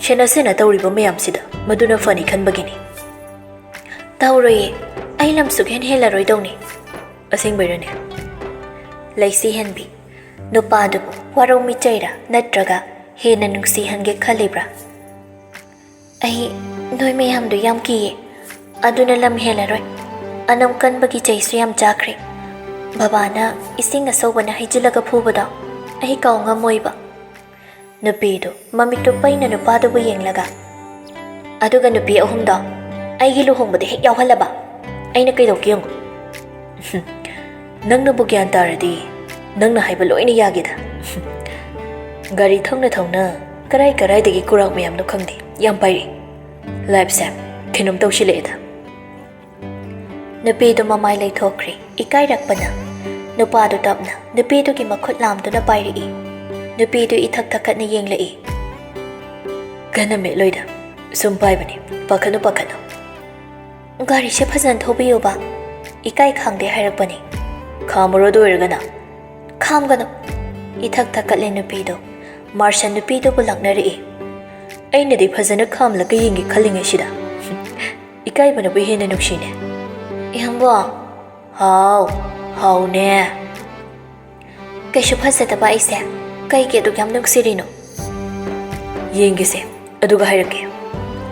ꯁꯦꯟꯅ ꯁꯦꯟꯅ ꯇꯧꯔꯤꯕ ꯃꯌꯥꯝꯁꯤꯗ ꯃꯗꯨꯅ ꯐꯅꯤ ꯈꯟꯕꯒꯤꯅꯤ꯫ "ꯇꯧꯔꯣꯏꯌꯦ꯫ ꯑꯩ ꯂꯝꯁꯨ ꯍꯦꯟ ꯍꯦꯜꯂꯔꯣꯏꯗꯧꯅꯤ꯫" "ꯑꯁꯦꯡꯕꯩꯔꯅꯦ?" ꯂꯩꯁꯤ ꯍꯦꯟꯕꯤ, ꯅꯨꯄꯥꯗꯨꯕꯨ ꯋꯥꯔꯧ ꯃꯤꯆꯩꯔꯥ ꯅꯠꯇ꯭ꯔꯒ ꯍꯦꯟꯅ ꯅꯨꯡꯁꯤꯍꯟꯒꯦ ꯈꯜꯂꯤꯕ꯭ꯔꯥ? "ꯑꯩ ꯅꯣꯏ ꯃꯌꯥꯝꯗꯨ ꯌꯥꯝ ꯀꯤꯌꯦ꯫ ꯑꯗꯨꯅ ꯂꯝ ꯍꯦꯜꯂꯔꯣꯏ꯫ ꯑꯅꯝ ꯀꯟꯕꯒꯤ ꯆꯩꯁꯨ ꯌꯥꯝ ꯆꯥꯈ꯭ꯔꯦ꯫ ꯕꯕꯥꯅ ꯏꯁꯤꯡ ꯑꯁꯧꯕꯅ ꯍꯩꯖꯤꯜꯂꯒ ꯐꯨꯕꯗꯣ ꯑꯩ ꯀꯥꯎ ꯉꯝꯃꯣꯏꯕ꯫" ꯅꯨꯄꯤꯗꯨ ꯃꯃꯤꯠꯇꯨ ꯄꯩꯅ ꯅꯨꯄꯥꯗꯨꯕꯨ ꯌꯦꯡꯂꯒ, "ꯑꯗꯨꯒ ꯅꯨꯄꯤ ꯑꯍꯨꯝꯗꯣ ꯑꯩꯒꯤ ꯂꯨꯍꯣꯡꯕꯗ ꯍꯦꯛ ꯌꯥꯎꯍꯜꯂꯕ ꯑꯩꯅ ꯀꯩꯗꯧꯒꯦ ꯌꯦꯡꯉꯨ꯫" "ꯅꯪꯅꯕꯨ ꯒ꯭ꯌꯥꯟ ꯇꯥꯔꯗꯤ ꯅꯪꯅ ꯍꯥꯏꯕ ꯂꯣꯏꯅ ꯌꯥꯒꯦꯗ꯫" ꯒꯥꯔꯤ ꯊꯧꯅ ꯊꯧꯅ ꯀꯔꯥꯏ ꯀꯔꯥꯏꯗꯒꯤ ꯀꯨꯔꯥꯛ ꯃꯌꯥꯝꯅꯣ ꯈꯪꯗꯦ ꯌꯥꯝ ꯄꯥꯏꯔꯛꯏ꯫ ꯂꯥꯏꯐꯁꯦ ꯀꯩꯅꯣꯝ ꯇꯧꯁꯤꯜꯂꯛꯑꯦꯗ꯫ ꯅꯨꯄꯤꯗꯨ ꯃꯃꯥꯏ ꯂꯩꯊꯣꯛꯈ꯭ꯔꯦ ꯏꯀꯥꯏꯔꯛꯄꯅ꯫ ꯅꯨꯄꯥꯗꯨ ꯇꯞꯅ ꯅꯨꯄꯤꯗꯨꯒꯤ ꯃꯈꯨꯠ ꯂꯥꯝꯗꯨꯅ ꯄꯥꯏꯔꯛꯏ꯫ ꯅꯨꯄꯤꯗꯨ ꯏꯊꯛ ꯊꯛꯀꯠꯅ ꯌꯦꯡꯂꯛꯏ꯫ "ꯀꯟꯅ ꯃꯦꯠꯂꯣꯏꯗ, ꯁꯨꯝ ꯄꯥꯏꯕꯅꯤ, ꯄꯥꯈꯠꯅꯨ, ꯄꯥꯈꯠꯅꯨ꯫" "ꯒꯥꯔꯤꯁꯦ ꯐꯖꯅ ꯊꯧꯕꯤꯌꯨꯕ꯫" ꯏꯀꯥꯏ ꯈꯪꯗꯦ ꯍꯥꯏꯔꯛꯄꯅꯤ꯫ "ꯈꯥꯝꯃꯨꯔꯣ ꯑꯗꯨ ꯑꯣꯏꯔꯒꯅ꯫" "ꯈꯥꯝꯒꯅꯨ꯫" ꯏꯊꯛ ꯊꯛꯀꯠꯂꯦ ꯅꯨꯄꯤꯗꯨ꯫ ꯃꯥꯔꯁꯟ ꯅꯨꯄꯤꯗꯨꯕꯨ ꯂꯛꯅꯔꯛꯏ꯫ ꯑꯩꯅꯗꯤ ꯐꯖꯅ ꯈꯥꯝꯂꯒ ꯌꯦꯡꯒꯦ ꯈꯜꯂꯤꯉꯩꯁꯤꯗ꯫ ꯏꯀꯥꯏꯕꯅꯕꯨ ꯍꯦꯟꯅ ꯅꯨꯡꯁꯤꯅꯦ꯫ "ꯏꯌꯥꯝꯕ꯫" "ꯍꯥꯎ, ꯍꯥꯎꯅꯦ꯫" "ꯀꯩꯁꯨ ꯐꯖꯗꯕ ꯑꯩꯁꯦ ꯀꯩꯒꯤ ꯑꯗꯨꯛ ꯌꯥꯝ ꯅꯨꯡꯁꯤꯔꯤꯅꯣ?" ꯌꯦꯡꯒꯦꯁꯦ, ꯑꯗꯨꯒ ꯍꯥꯏꯔꯛꯀꯦ꯫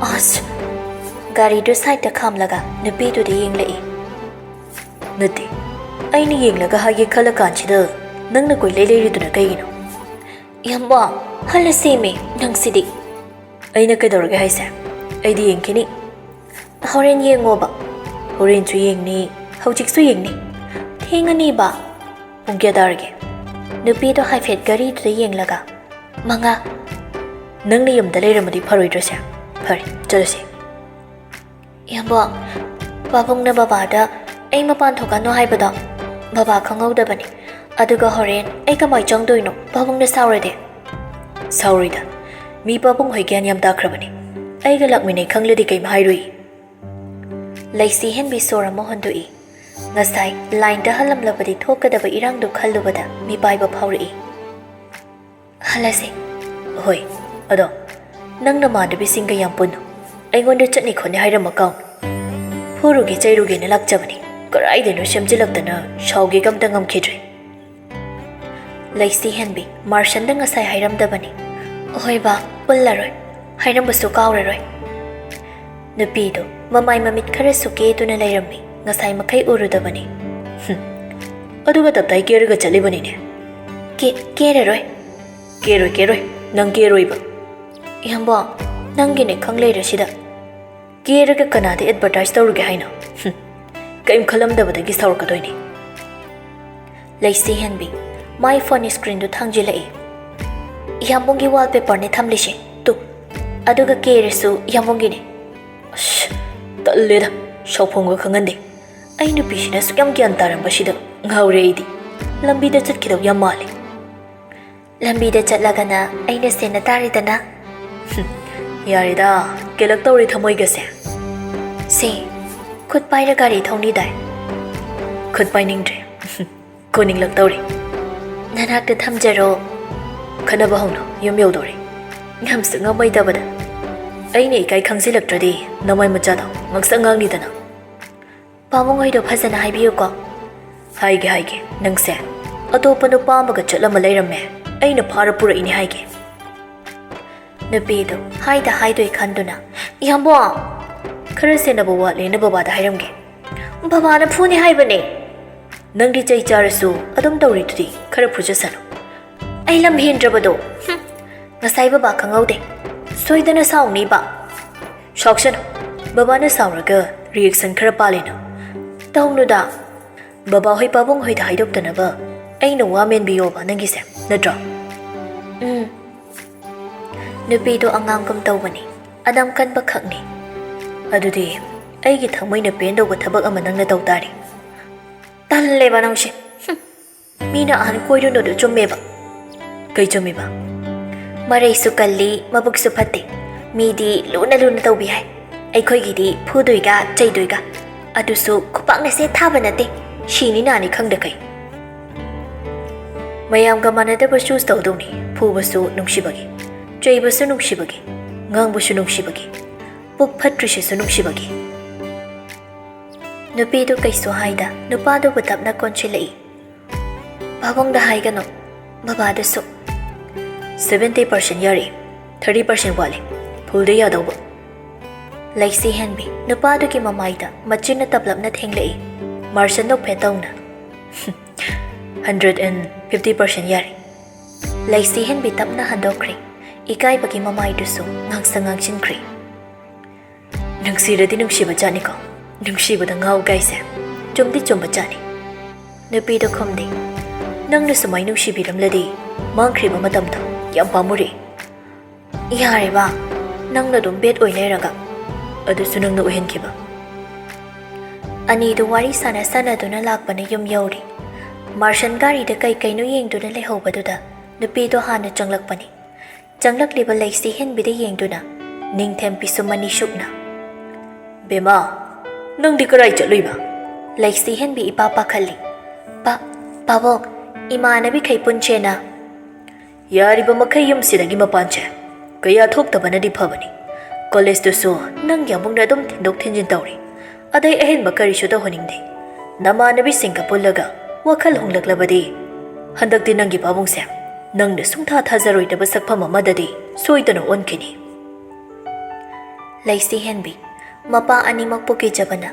ꯑꯁ! ꯒꯥꯔꯤꯗꯨ ꯁꯥꯏꯠꯇ ꯈꯥꯝꯂꯒ ꯅꯨꯄꯤꯗꯨꯗ ꯌꯦꯡꯂꯛꯏ꯫ ꯅꯠꯇꯦ, ꯑꯩꯅ ꯌꯦꯡꯂꯒ ꯍꯥꯏꯒꯦ ꯈꯜꯂ ꯀꯥꯟꯁꯤꯗ ꯅꯪꯅ ꯀꯣꯏꯂꯩ ꯂꯩꯔꯤꯗꯨꯅ ꯀꯩꯒꯤꯅꯣ? ꯏꯌꯥꯝꯕ, ꯍꯜꯂꯁꯦꯃꯤ, ꯅꯪꯁꯤꯗꯤ꯫ ꯑꯩꯅ ꯀꯩꯗꯧꯔꯒꯦ ꯍꯥꯏꯁꯦ? ꯑꯩꯗꯤ ꯌꯦꯡꯈꯤꯅꯤ꯫ ꯍꯣꯔꯦꯟ ꯌꯦꯡꯉꯣꯕ꯫ ꯍꯣꯔꯦꯟꯁꯨ ꯌꯦꯡꯅꯤ, ꯍꯧꯖꯤꯛꯁꯨ ꯌꯦꯡꯅꯤ꯫ ꯊꯦꯡꯉꯅꯤꯕ꯫ ꯄꯨꯡ ꯀꯌꯥ ꯇꯥꯔꯒꯦ? ꯅꯨꯄꯤꯗꯣ ꯍꯥꯏꯐꯦꯠ ꯘꯔꯤꯗꯨꯗ ꯌꯦꯡꯂꯒ, "ꯃꯉꯥ"꯫ "ꯅꯪꯅ ꯌꯨꯝꯗ ꯂꯩꯔꯝꯃꯗꯤ ꯐꯔꯣꯏꯗ꯭ꯔꯣꯁꯦ? ꯐꯔꯦ, ꯆꯠꯂꯁꯤ꯫ ꯏꯌꯥꯝꯕ, ꯄꯥꯕꯨꯡꯅ ꯕꯕꯥꯗ ꯑꯩ ꯃꯄꯥꯟ ꯊꯣꯛꯀꯅꯨ ꯍꯥꯏꯕꯗꯣ ꯕꯕꯥ ꯈꯪꯍꯧꯗꯕꯅꯤ꯫ ꯑꯗꯨꯒ ꯍꯣꯔꯦꯟ ꯑꯩ ꯀꯃꯥꯏ ꯆꯪꯗꯣꯏꯅꯣ ꯄꯥꯕꯨꯡꯅ ꯁꯥꯎꯔꯗꯤ?" "ꯁꯥꯎꯔꯣꯏꯗ꯫ ꯃꯤ ꯄꯥꯕꯨꯡ ꯍꯣꯏ ꯒ꯭ꯌꯥꯟ ꯌꯥꯝ ꯇꯥꯈ꯭ꯔꯕꯅꯤ꯫ ꯑꯩꯒ ꯂꯥꯛꯃꯤꯟꯅꯩ ꯈꯪꯂꯗꯤ ꯀꯩꯝ ꯍꯥꯏꯔꯨꯏ"꯫ ꯂꯩꯁꯤ ꯍꯦꯟꯕꯤ ꯁꯣꯔ ꯑꯃ ꯍꯣꯟꯗꯣꯛꯏ꯫ ꯉꯁꯥꯏ ꯂꯥꯏꯟꯗ ꯍꯜꯂꯝꯂꯕꯗꯤ ꯊꯣꯛꯀꯗꯕ ꯏꯔꯥꯡꯗꯨ ꯈꯜꯂꯨꯕꯗ ꯃꯤꯄꯥꯏꯕ ꯐꯥꯎꯔꯛꯏ꯫ "ꯍꯜꯂꯁꯤ"꯫ "ꯍꯣꯏ, ꯑꯗꯣ ꯅꯪ ꯅꯃꯥꯟꯅꯕꯤꯁꯤꯡꯒ ꯌꯥꯝ ꯄꯨꯟꯅꯨ꯫ ꯑꯩꯉꯣꯟꯗ ꯆꯠꯅꯤ ꯈꯣꯠꯅꯤ ꯍꯥꯏꯔꯝꯃ ꯀꯥꯎꯅꯤ꯫ ꯐꯨꯔꯨꯒꯦ ꯆꯩꯔꯨꯒꯦꯅ ꯂꯥꯛꯆꯕꯅꯤ, ꯀꯗꯥꯏꯗꯩꯅꯣ ꯁꯦꯝꯖꯤꯜꯂꯛꯇꯅ ꯁꯥꯎꯒꯦꯒ ꯑꯝꯇ ꯉꯝꯈꯤꯗ꯭ꯔꯦ"꯫ ꯂꯩꯁꯤ ꯍꯦꯟꯕꯤ, ꯃꯥꯔꯁꯟꯗ ꯉꯁꯥꯏ ꯍꯥꯏꯔꯝꯗꯕꯅꯤ꯫ "ꯍꯣꯏ ꯕꯥ, ꯄꯨꯜꯂꯔꯣꯏ꯫ ꯍꯥꯏꯔꯝꯕꯁꯨ ꯀꯥꯎꯔꯔꯣꯏ"꯫ ꯅꯨꯄꯤꯗꯨ ꯃꯃꯥꯏ ꯃꯃꯤꯠ ꯈꯔꯁꯨ ꯀꯦꯗꯨꯅ ꯂꯩꯔꯝꯃꯤ, ꯉꯁꯥꯏ ꯃꯈꯩ ꯎꯔꯨꯗꯕꯅꯤ꯫ "ꯍꯨꯝ, ꯑꯗꯨꯒ ꯇꯞꯇꯥꯏ ꯀꯦꯔꯒ ꯆꯠꯂꯤꯕꯅꯤꯅꯦ"꯫ "ꯀꯦ-, ꯀꯦꯔꯔꯣꯏ"꯫ "ꯀꯦꯔꯣꯏ, ꯀꯦꯔꯣꯏ, ꯅꯪ ꯀꯦꯔꯣꯏꯕ"꯫ "ꯏꯌꯥꯝꯕ, ꯅꯪꯒꯤꯅꯦ ꯈꯪ ꯂꯩꯔꯁꯤꯗ"꯫ "ꯀꯦꯔꯒ ꯀꯅꯥꯗ ꯑꯦꯗꯚꯔꯇꯥꯏꯁ ꯇꯧꯔꯨꯒꯦ ꯍꯥꯏꯅꯣ? ꯍꯨꯝ, ꯀꯔꯤꯝ ꯈꯜꯂꯝꯗꯕꯗꯒꯤ ꯁꯥꯎꯔꯛꯀꯗꯣꯏꯅꯤ"꯫ ꯂꯩꯁꯤ ꯍꯦꯟꯕꯤ ꯃꯥꯏ ꯐꯣꯟ ꯁ꯭ꯀ꯭ꯔꯤꯟꯗꯨ ꯊꯥꯡꯖꯤꯜꯂꯛꯏ꯫ "ꯏꯌꯥꯝꯕꯨꯡꯒꯤ ꯋꯥꯜꯄꯦꯄꯔꯅꯦ ꯊꯝꯂꯤꯁꯦ, ꯇꯨ꯫ ꯑꯗꯨꯒ ꯀꯦꯔꯁꯨ ꯏꯌꯥꯝꯕꯨꯡꯒꯤꯅꯦ"꯫ ꯑꯁ, ꯇꯜꯂꯦꯗ, ꯁꯥꯎꯐꯝꯒ ꯈꯪꯍꯟꯗꯦ꯫ ꯑꯩ ꯅꯨꯄꯤꯁꯤꯅ ꯑꯁꯨꯛ ꯌꯥꯝ ꯒ꯭ꯌꯥꯟ ꯇꯥꯔꯝꯕꯁꯤꯗ ꯉꯥꯎꯔꯦ ꯑꯩꯗꯤ꯫ ꯂꯝꯕꯤꯗ ꯆꯠꯈꯤꯗꯧ ꯌꯥꯝ ꯃꯥꯜꯂꯦ꯫ ꯂꯝꯕꯤꯗ ꯆꯠꯂꯒꯅ ꯑꯩꯅ ꯁꯦꯟꯅ ꯇꯥꯔꯦꯗꯅ꯫ ꯍꯨꯝ, ꯌꯥꯔꯦꯗ, ꯀꯦꯂꯛ ꯇꯧꯔꯦ ꯊꯃꯣꯏꯒꯁꯦ꯫ ꯁꯦ, ꯈꯨꯠ ꯄꯥꯏꯔ ꯒꯥꯔꯤ ꯊꯧꯅꯤꯗꯥꯏ? ꯈꯨꯠ ꯄꯥꯏꯅꯤꯡꯗ꯭ꯔꯦ꯫ ꯀꯣꯟꯅꯤꯡꯂꯛꯇꯧꯔꯦ꯫ ꯅꯅꯥꯛꯇ ꯊꯝꯖꯔꯣ꯫ ꯈꯠꯅꯕ ꯍꯧꯅ, ꯌꯨꯝ ꯌꯧꯗꯧꯔꯦ꯫ ꯉꯝꯁꯨ ꯉꯝꯃꯣꯏꯗꯕꯗ꯫ ꯑꯩꯅ ꯏꯀꯥꯏ ꯈꯪꯖꯤꯜꯂꯛꯇ꯭ꯔꯗꯤ ꯅꯃꯥꯏ ꯃꯆꯥꯗꯣ ꯉꯥꯡꯁꯪ ꯉꯥꯡꯅꯤꯗꯅ꯫ ꯄꯥꯕꯨꯡ ꯍꯣꯏꯗꯣ ꯐꯖꯅ ꯍꯥꯏꯕꯤꯌꯨꯀꯣ꯫ ꯍꯥꯏꯒꯦ, ꯍꯥꯏꯒꯦ꯫ ꯅꯪꯁꯦ ꯑꯇꯣꯞꯄ ꯅꯨꯄꯥ ꯑꯃꯒ ꯆꯠꯂꯝꯃ ꯂꯩꯔꯝꯃꯦ꯫ ꯑꯩꯅ ꯐꯥꯔ ꯄꯨꯔꯛꯏꯅꯦ ꯍꯥꯏꯒꯦ꯫ ꯅꯨꯄꯤꯗꯣ ꯍꯥꯏꯗ ꯍꯥꯏꯗꯣꯏ ꯈꯟꯗꯨꯅ, "ꯏꯌꯥꯝꯕ, ꯈꯔ ꯁꯦꯟꯅꯕ ꯋꯥꯠꯂꯦꯅ ꯕꯕꯥꯗ ꯍꯥꯏꯔꯝꯒꯦ꯫ ꯕꯕꯥꯅ ꯐꯨꯅꯤ ꯍꯥꯏꯕꯅꯦ꯫ ꯅꯪꯗꯤ ꯆꯩ ꯆꯥꯔꯁꯨ ꯑꯗꯨꯝ ꯇꯧꯔꯤꯗꯨꯗꯤ, ꯈꯔ ꯐꯨꯖꯁꯅꯨ꯫ ꯑꯩ ꯂꯝ ꯍꯦꯟꯗ꯭ꯔꯕꯗꯣ, ꯍꯨꯝ, ꯉꯁꯥꯏ ꯕꯕꯥ ꯈꯪꯍꯧꯗꯦ꯫ ꯁꯣꯏꯗꯅ ꯁꯥꯎꯅꯤꯕ꯫ ꯁꯥꯎꯁꯅꯨ꯫ ꯕꯕꯥꯅ ꯁꯥꯎꯔꯒ reaction ꯈꯔ ꯄꯥꯜꯂꯦꯅ꯫ ꯇꯧꯅꯨꯗ꯫ ꯕꯕꯥ ꯍꯣꯏ ꯄꯥꯕꯨꯡ ꯍꯣꯏꯗ ꯍꯥꯏꯗꯣꯛꯇꯅꯕ ꯑꯩꯅ ꯋꯥ ꯃꯦꯟꯕꯤꯌꯣꯕ ꯅꯪꯒꯤꯁꯦ, ꯅꯠꯇ꯭ꯔꯣ?" ꯎꯝ꯫ ꯅꯨꯄꯤꯗꯣ ꯑꯉꯥꯡꯒꯨꯝ ꯇꯧꯕꯅꯤ꯫ ꯑꯗꯝ ꯀꯟꯕ ꯈꯛꯅꯤ꯫ "ꯑꯗꯨꯗꯤ ꯑꯩꯒꯤ ꯊꯃꯣꯏꯅ ꯄꯦꯟꯗꯧꯕ ꯊꯕꯛ ꯑꯃ ꯅꯪꯅ ꯇꯧ ꯇꯥꯔꯦ꯫" ꯇꯜꯂꯦꯕ ꯅꯪꯁꯦ꯫ ꯍꯨꯝ꯫ ꯃꯤꯅ ꯑꯍꯟ ꯀꯣꯏꯔꯨꯅꯨꯗꯣ ꯆꯨꯝꯃꯦꯕ꯫ ꯀꯩ ꯆꯨꯝꯃꯤꯕ? ꯃꯔꯩꯁꯨ ꯀꯜꯂꯤ, ꯃꯕꯨꯛꯁꯨ ꯐꯠꯇꯦ꯫ ꯃꯤꯗꯤ ꯂꯨꯅ ꯂꯨꯅ ꯇꯧꯕꯤ ꯍꯥꯏ꯫ ꯑꯩꯈꯣꯏꯒꯤꯗꯤ ꯐꯨꯗꯣꯏꯒ ꯆꯩꯗꯣꯏꯒ꯫ ꯑꯗꯨꯁꯨ ꯈꯨꯄꯥꯛꯅ ꯁꯦꯠ ꯊꯥꯕ ꯅꯠꯇꯦ꯫ ꯁꯤꯅꯤ ꯅꯥꯅꯤ ꯈꯪꯗꯈꯩ꯫ ꯃꯌꯥꯝꯒ ꯃꯥꯟꯅꯗꯕ choose ꯇꯧꯗꯧꯅꯤ꯫ ꯐꯨꯕꯁꯨ ꯅꯨꯡꯁꯤꯕꯒꯤ, ꯆꯩꯕꯁꯨ ꯅꯨꯡꯁꯤꯕꯒꯤ, ꯉꯥꯡꯕꯁꯨ ꯅꯨꯡꯁꯤꯕꯒꯤ, ꯄꯨꯛ ꯐꯠꯇ꯭ꯔꯤꯁꯤꯁꯨ ꯅꯨꯡꯁꯤꯕꯒꯤ꯫ ꯅꯨꯄꯤꯗꯨ ꯀꯩꯁꯨ ꯍꯥꯏꯗ ꯅꯨꯄꯥꯗꯨꯕꯨ ꯇꯞꯅ ꯀꯣꯟꯁꯤꯜꯂꯛꯏ꯫ "ꯄꯥꯕꯨꯡꯗ ꯍꯥꯏꯒꯅꯨ, ꯕꯕꯥꯗꯁꯨ꯫" "Seventy percent ꯌꯥꯔꯦ, thirty percent ꯋꯥꯠꯂꯤ, fullꯗ ꯌꯥꯗꯧꯕ꯫" ꯂꯩꯁꯤ ꯍꯦꯟꯕꯤ ꯅꯨꯄꯥꯗꯨꯒꯤ ꯃꯃꯥꯏꯗ ꯃꯆꯤꯟꯅ ꯇꯞꯂꯞꯅ ꯊꯦꯡꯂꯛꯏ꯫ ꯃꯥꯔꯁꯟ ꯅꯣꯛꯐꯦꯠ ꯇꯧꯅ, "Hundred and fifty percent ꯌꯥꯔꯦ꯫" ꯂꯩꯁꯤ ꯍꯦꯟꯕꯤ ꯇꯞꯅ ꯍꯟꯗꯣꯛꯈ꯭ꯔꯦ꯫ ꯏꯀꯥꯏꯕꯒꯤ ꯃꯃꯥꯏꯗꯨꯁꯨ ꯉꯥꯡꯁꯪ ꯉꯥꯡꯁꯤꯟꯈ꯭ꯔꯦ꯫ "ꯅꯨꯡꯁꯤꯔꯗꯤ ꯅꯨꯡꯁꯤꯕ ꯖꯥꯠꯅꯤꯀꯣ, ꯅꯨꯡꯁꯤꯕꯗ ꯉꯥꯎ ꯀꯥꯏꯁꯦ꯫ ꯆꯨꯝꯗꯤ ꯆꯨꯝꯕ ꯖꯥꯠꯅꯤ꯫" ꯅꯨꯄꯤꯗꯣ ꯈꯨꯝꯗꯦ꯫ "ꯅꯪꯅ ꯁꯨꯃꯥꯏ ꯅꯨꯡꯁꯤꯕꯤꯔꯝꯂꯗꯤ ꯃꯥꯡꯈ꯭ꯔꯤꯕ ꯃꯇꯝꯗꯣ ꯌꯥꯝ ꯄꯥꯝꯃꯨꯔꯦ꯫" "ꯌꯥꯔꯦꯕ, ꯅꯪꯅ ꯑꯗꯨꯝ bad ꯑꯣꯏ ꯂꯩꯔꯒ꯫" "ꯑꯗꯨꯁꯨ ꯅꯪꯅ ꯑꯣꯏꯍꯟꯈꯤꯕ꯫" ꯑꯅꯤꯗꯨ ꯋꯥꯔꯤ ꯁꯥꯟꯅ ꯁꯥꯟꯅꯗꯨꯅ ꯂꯥꯛꯄꯅ ꯌꯨꯝ ꯌꯧꯔꯤ꯫ ꯃꯥꯔꯁꯟ ꯒꯥꯔꯤꯗ ꯀꯩ ꯀꯩꯅꯣ ꯌꯦꯡꯗꯨꯅ ꯂꯩꯍꯧꯕꯗꯨꯗ ꯅꯨꯄꯤꯗꯣ ꯍꯥꯟꯅ ꯆꯪꯂꯛꯄꯅꯤ꯫ ꯆꯪꯂꯛꯂꯤꯕ ꯂꯩꯁꯤ ꯍꯦꯟꯕꯤꯗ ꯌꯦꯡꯗꯨꯅ ꯅꯤꯡꯊꯦꯝ ꯄꯤꯁꯨꯝ ꯑꯅꯤ ꯁꯨꯞꯅ, "ꯕꯦꯝꯃ, ꯅꯪꯗꯤ ꯀꯔꯥꯏ ꯆꯠꯂꯨꯏꯕ?" ꯂꯩꯁꯤ ꯍꯦꯟꯕꯤ ꯏꯄꯥ ꯄꯥꯈꯠꯂꯤ꯫ "ꯄꯥ-, ꯄꯥꯕꯨꯡ, ꯏꯃꯥꯟꯅꯕꯤꯈꯩ ꯄꯨꯟꯁꯦꯅ꯫" "ꯌꯥꯔꯤꯕ ꯃꯈꯩ ꯌꯨꯝꯁꯤꯗꯒꯤ ꯃꯄꯥꯟꯁꯦ꯫ ꯀꯌꯥ ꯊꯣꯛꯇꯕꯅꯗꯤ ꯐꯕꯅꯤ꯫ ꯀꯣꯂꯦꯖꯇꯨꯁꯨ ꯅꯪꯒꯤ ꯑꯃꯨꯛꯅ ꯑꯗꯨꯝ ꯊꯤꯟꯗꯣꯛ ꯊꯤꯟꯖꯤꯟ ꯇꯧꯔꯤ꯫ ꯑꯗꯩ ꯑꯍꯦꯟꯕ ꯀꯔꯤꯁꯨ ꯇꯧꯍꯟꯅꯤꯡꯗꯦ꯫ ꯅꯃꯥꯟꯅꯕꯤꯁꯤꯡꯒ ꯄꯨꯜꯂꯒ ꯋꯥꯈꯜ ꯍꯣꯡꯂꯛꯂꯕꯗꯤ꯫ ꯍꯟꯗꯛꯇꯤ ꯅꯪꯒꯤ ꯄꯥꯕꯨꯡꯁꯦ ꯅꯪꯅ ꯁꯨꯡꯊꯥ ꯊꯥꯖꯔꯣꯏꯗꯕ ꯁꯛꯐꯝ ꯑꯃꯗꯗꯤ ꯁꯣꯏꯗꯅ ꯑꯣꯟꯈꯤꯅꯤ꯫ ꯂꯩꯁꯤ ꯍꯦꯟꯕꯤ, ꯃꯄꯥ ꯑꯅꯤꯃꯛꯄꯨ ꯀꯤꯖꯕꯅ,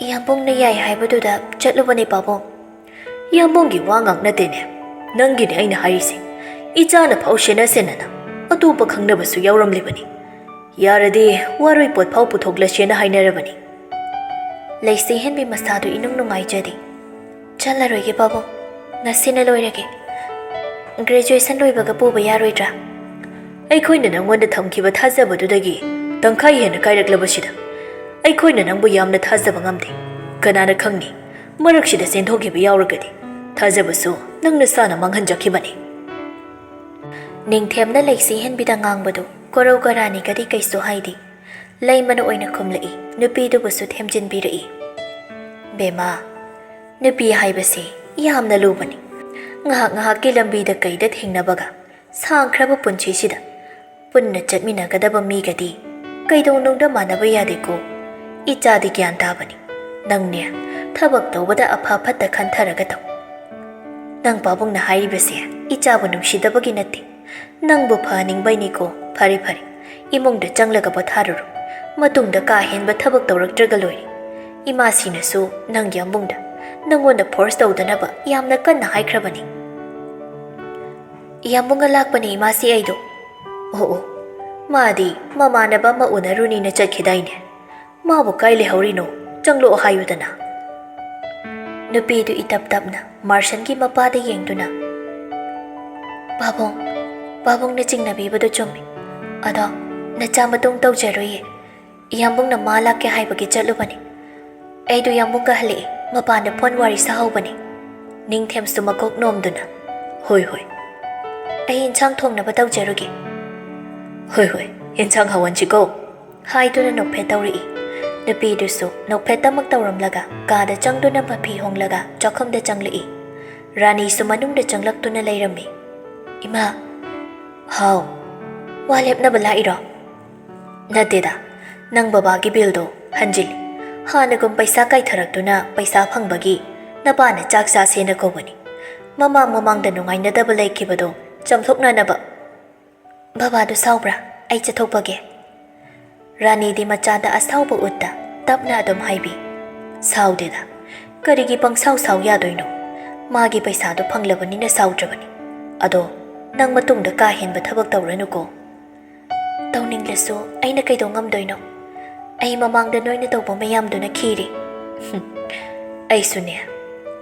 "ꯏꯌꯥꯝꯕꯨꯡꯅ ꯌꯥꯏ ꯍꯥꯏꯕꯗꯨꯗ ꯆꯠꯂꯨꯕꯅꯦ ꯄꯥꯕꯨꯡ꯫ ꯏꯌꯥꯝꯕꯨꯡꯒꯤ ꯋꯥ ꯉꯥꯛ ꯅꯠꯇꯦꯅꯦ, ꯅꯪꯒꯤꯅꯦ ꯑꯩꯅ ꯍꯥꯏꯔꯤꯁꯦ꯫ ꯏꯆꯥꯅ ꯐꯥꯎ ꯁꯦꯟꯅ ꯁꯦꯟꯅꯅ ꯑꯇꯣꯞꯄ ꯈꯪꯅꯕꯁꯨ ꯌꯥꯎꯔꯝꯂꯤꯕꯅꯤ꯫ ꯌꯥꯔꯗꯤ ꯋꯥꯔꯣꯏ ꯄꯣꯠ ꯐꯥꯎ ꯄꯨꯊꯣꯛꯂꯁꯦꯅ ꯍꯥꯏꯅꯔꯕꯅꯤ꯫" ꯂꯩꯁꯤ ꯍꯦꯟꯕꯤ ꯃꯁꯥꯗꯨ ꯏꯅꯨꯡ ꯅꯨꯡꯉꯥꯏꯖꯗꯦ꯫ "ꯆꯠꯂꯔꯣꯏꯒꯦ ꯄꯥꯕꯨꯡ, ꯉꯁꯤꯅ ꯂꯣꯏꯔꯒꯦ꯫ ꯒ꯭ꯔꯦꯖꯨꯑꯦꯁꯟ ꯂꯣꯏꯕꯒ ꯄꯨꯕ ꯌꯥꯔꯣꯏꯗ꯭ꯔꯥ?" "ꯑꯩꯈꯣꯏꯅ ꯅꯪꯉꯣꯟꯗ ꯊꯝꯈꯤꯕ ꯊꯥꯖꯕꯗꯨꯗꯒꯤ ꯇꯪꯈꯥꯏ ꯍꯦꯟꯅ ꯀꯥꯏꯔꯛꯂꯕꯁꯤꯗ ꯑꯩꯈꯣꯏꯅ ꯅꯪꯕꯨ ꯌꯥꯝꯅ ꯊꯥꯖꯕ ꯉꯝꯗꯦ꯫ ꯀꯅꯥꯅ ꯈꯪꯅꯤ, ꯃꯔꯛꯁꯤꯗ ꯆꯦꯟꯊꯣꯛꯈꯤꯕ ꯌꯥꯎꯔꯒꯗꯤ꯫ ꯊꯥꯖꯕꯁꯨ ꯅꯪ ꯅꯁꯥꯅ ꯃꯥꯡꯍꯟꯖꯈꯤꯕꯅꯤ꯫" ꯅꯤꯡꯊꯦꯝꯅ ꯂꯩꯁꯤ ꯍꯦꯟꯕꯤꯗ ꯉꯥꯡꯕꯗꯨ ꯀꯣꯔꯧ ꯀꯔꯥꯅꯤꯒꯗꯤ ꯀꯩꯁꯨ ꯍꯥꯏꯗꯦ꯫ ꯂꯩꯃꯅ ꯑꯣꯏꯅ ꯈꯨꯝꯂꯛꯏ, ꯅꯨꯄꯤꯗꯨꯕꯨꯁꯨ ꯊꯦꯝꯖꯤꯟꯕꯤꯔꯛꯏ꯫ "ꯕꯦꯝꯃ, ꯅꯨꯄꯤ ꯍꯥꯏꯕꯁꯤ ꯌꯥꯝꯅ ꯂꯨꯕꯅꯤ꯫ ꯉꯥꯏꯍꯥꯛ ꯉꯥꯏꯍꯥꯛꯀꯤ ꯂꯝꯕꯤꯗ ꯀꯩꯗ ꯊꯦꯡꯅꯕꯒ ꯁꯥꯡꯈ꯭ꯔꯕ ꯄꯨꯟꯁꯤꯁꯤꯗ ꯄꯨꯟꯅ ꯆꯠꯃꯤꯟꯅꯒꯗꯕ ꯃꯤꯒꯗꯤ ꯀꯩꯗꯧꯅꯨꯡꯗ ꯃꯥꯟꯅꯕ ꯌꯥꯗꯦꯀꯣ꯫ ꯏꯆꯥꯗꯤ ꯒ꯭ꯌꯥꯟ ꯇꯥꯕꯅꯤ꯫ ꯅꯪꯅꯦ, ꯊꯕꯛ ꯇꯧꯕꯗ ꯑꯐ ꯐꯠꯇ ꯈꯟꯊꯔꯒ ꯇꯧ꯫ ꯅꯪ ꯄꯥꯕꯨꯡꯅ ꯍꯥꯏꯔꯤꯕꯁꯦ ꯏꯆꯥꯕꯨ ꯅꯨꯡꯁꯤꯗꯕꯒꯤ ꯅꯠꯇꯦ, ꯅꯪꯕꯨ ꯐꯍꯟꯅꯤꯡꯕꯩꯅꯤꯀꯣ꯫ ꯐꯔꯦ ꯐꯔꯦ, ꯏꯃꯨꯡꯗ ꯆꯪꯂꯒ ꯄꯣꯊꯥꯔꯨꯔꯣ꯫ ꯃꯇꯨꯡꯗ ꯀꯥ ꯍꯦꯟꯕ ꯊꯕꯛ ꯇꯧꯔꯛꯇ꯭ꯔꯒ ꯂꯣꯏꯔꯦ꯫ ꯏꯃꯥꯁꯤꯅꯁꯨ ꯅꯪ ꯌꯥꯝꯕꯨꯡꯗ ꯅꯪꯉꯣꯟꯗ ꯐꯣꯔꯁ ꯇꯧꯗꯅꯕ ꯌꯥꯝꯅ ꯀꯟꯅ ꯍꯥꯏꯈ꯭ꯔꯕꯅꯤ꯫" "ꯌꯥꯝꯕꯨꯡꯒ ꯂꯥꯛꯄꯅꯦ ꯏꯃꯥꯁꯤ ꯑꯩꯗꯣ꯫" "ꯑꯣ ꯑꯣ, ꯃꯥꯗꯤ ꯃꯃꯥꯟꯅꯕ ꯑꯃ ꯎꯅꯔꯨꯅꯤꯅ ꯆꯠꯈꯤꯗꯥꯏꯅꯦ? ꯃꯥꯕꯨ ꯀꯥꯏ ꯂꯩꯍꯧꯔꯤꯅꯣ? ꯆꯪꯂꯛꯑꯣ ꯍꯥꯏꯌꯨꯗꯅ꯫" ꯅꯨꯄꯤꯗꯨ ꯏꯇꯞ ꯇꯞꯅ ꯃꯥꯔꯁꯟꯒꯤ ꯃꯄꯥꯗ ꯌꯦꯡꯗꯨꯅ, "ꯄꯥꯕꯨꯡ, ꯄꯥꯕꯨꯡꯅ ꯆꯤꯡꯅꯕꯤꯕꯗꯨ ꯆꯨꯝꯃꯤ꯫ ꯑꯗꯣ ꯅꯆꯥ ꯃꯇꯨꯡ ꯇꯧꯖꯔꯣꯏꯌꯦ꯫ ꯏꯌꯥꯝꯕꯨꯡꯅ ꯃꯥ ꯂꯥꯛꯀꯦ ꯍꯥꯏꯕꯒꯤ ꯆꯠꯂꯨꯕꯅꯤ꯫ ꯑꯩꯗꯨ ꯏꯌꯥꯝꯕꯨꯡꯒ ꯍꯜꯂꯛꯑꯦ, ꯃꯄꯥꯟꯗ ꯐꯣꯟ ꯋꯥꯔꯤ ꯁꯥꯍꯧꯕꯅꯤ꯫" ꯅꯤꯡꯊꯦꯝꯁꯨ ꯃꯀꯣꯛ ꯅꯣꯝꯗꯨꯅ, "ꯍꯣꯏ, ꯍꯣꯏ꯫ ꯑꯩ ꯏꯟꯁꯥꯡ ꯊꯣꯡꯅꯕ ꯇꯧꯖꯔꯨꯒꯦ꯫" "ꯍꯣꯏ, ꯍꯣꯏ, ꯏꯟꯁꯥꯡ ꯍꯥꯎꯍꯟꯁꯤꯀꯣ꯫" ꯍꯥꯏꯗꯨꯅ ꯅꯣꯛꯐꯦꯠ ꯇꯧꯔꯛꯏ꯫ ꯅꯨꯄꯤꯗꯨꯁꯨ ꯅꯣꯛꯐꯦꯠꯇꯃꯛ ꯇꯧꯔꯝꯂꯒ ꯀꯥꯗ ꯆꯪꯗꯨꯅ ꯃꯐꯤ ꯍꯣꯡꯂꯒ ꯆꯥꯛꯈꯨꯝꯗ ꯆꯪꯂꯛꯏ꯫ ꯔꯥꯅꯤꯁꯨ ꯃꯅꯨꯡꯗ ꯆꯪꯂꯛꯇꯨꯅ ꯂꯩꯔꯝꯃꯤ꯫ "ꯏꯃꯥ꯫" "ꯍꯥꯎ꯫ ꯋꯥ ꯂꯦꯞꯅꯕ ꯂꯥꯛꯏꯔꯣ?" "ꯅꯠꯇꯦꯗ, ꯅꯪ ꯕꯕꯥꯒꯤ ꯕꯤꯜꯗꯣ ꯍꯟꯖꯤꯜꯂꯤ꯫ ꯍꯥꯟꯅꯒꯨꯝ ꯄꯩꯁꯥ ꯀꯥꯏꯊꯔꯛꯇꯨꯅ ꯄꯩꯁꯥ ꯐꯪꯕꯒꯤ ꯅꯄꯥꯅ ꯆꯥꯛ ꯆꯥꯁꯦꯅ ꯀꯧꯕꯅꯤ꯫ ꯃꯃꯥꯡ ꯃꯃꯥꯡꯗ ꯅꯨꯡꯉꯥꯏꯅꯗꯕ ꯂꯩꯈꯤꯕꯗꯣ ꯆꯝꯊꯣꯛꯅꯅꯕ꯫" "ꯕꯕꯥꯗꯨ ꯁꯥꯎꯕ꯭ꯔꯥ? ꯑꯩ ꯆꯠꯊꯣꯛꯄꯒꯦ꯫" ꯔꯥꯅꯤꯗꯤ ꯃꯆꯥꯗ ꯑꯁꯥꯎꯕ ꯎꯠꯇ ꯇꯞꯅ ꯑꯗꯨꯝ ꯍꯥꯏꯕꯤ꯫ "ꯁꯥꯎꯗꯦꯗ꯫ ꯀꯔꯤꯒꯤ ꯄꯪꯁꯥꯎ ꯁꯥꯎ ꯌꯥꯗꯣꯏꯅꯣ? ꯃꯥꯒꯤ ꯄꯩꯁꯥꯗꯣ ꯐꯪꯂꯕꯅꯤꯅ ꯁꯥꯎꯗ꯭ꯔꯕꯅꯤ꯫ ꯑꯗꯣ ꯅꯪ ꯃꯇꯨꯡꯗ ꯀꯥ ꯍꯦꯟꯕ ꯊꯕꯛ ꯇꯧꯔꯅꯨꯀꯣ꯫" "ꯇꯧꯅꯤꯡꯂꯁꯨ ꯑꯩꯅ ꯀꯩꯗꯧ ꯉꯝꯗꯣꯏꯅꯣ? ꯑꯩ ꯃꯃꯥꯡꯗ ꯅꯣꯏꯅ ꯇꯧꯕ ꯃꯌꯥꯝꯗꯨꯅ ꯈꯤꯔꯦ꯫" "ꯍꯨꯝ, ꯑꯩꯁꯨꯅꯦ꯫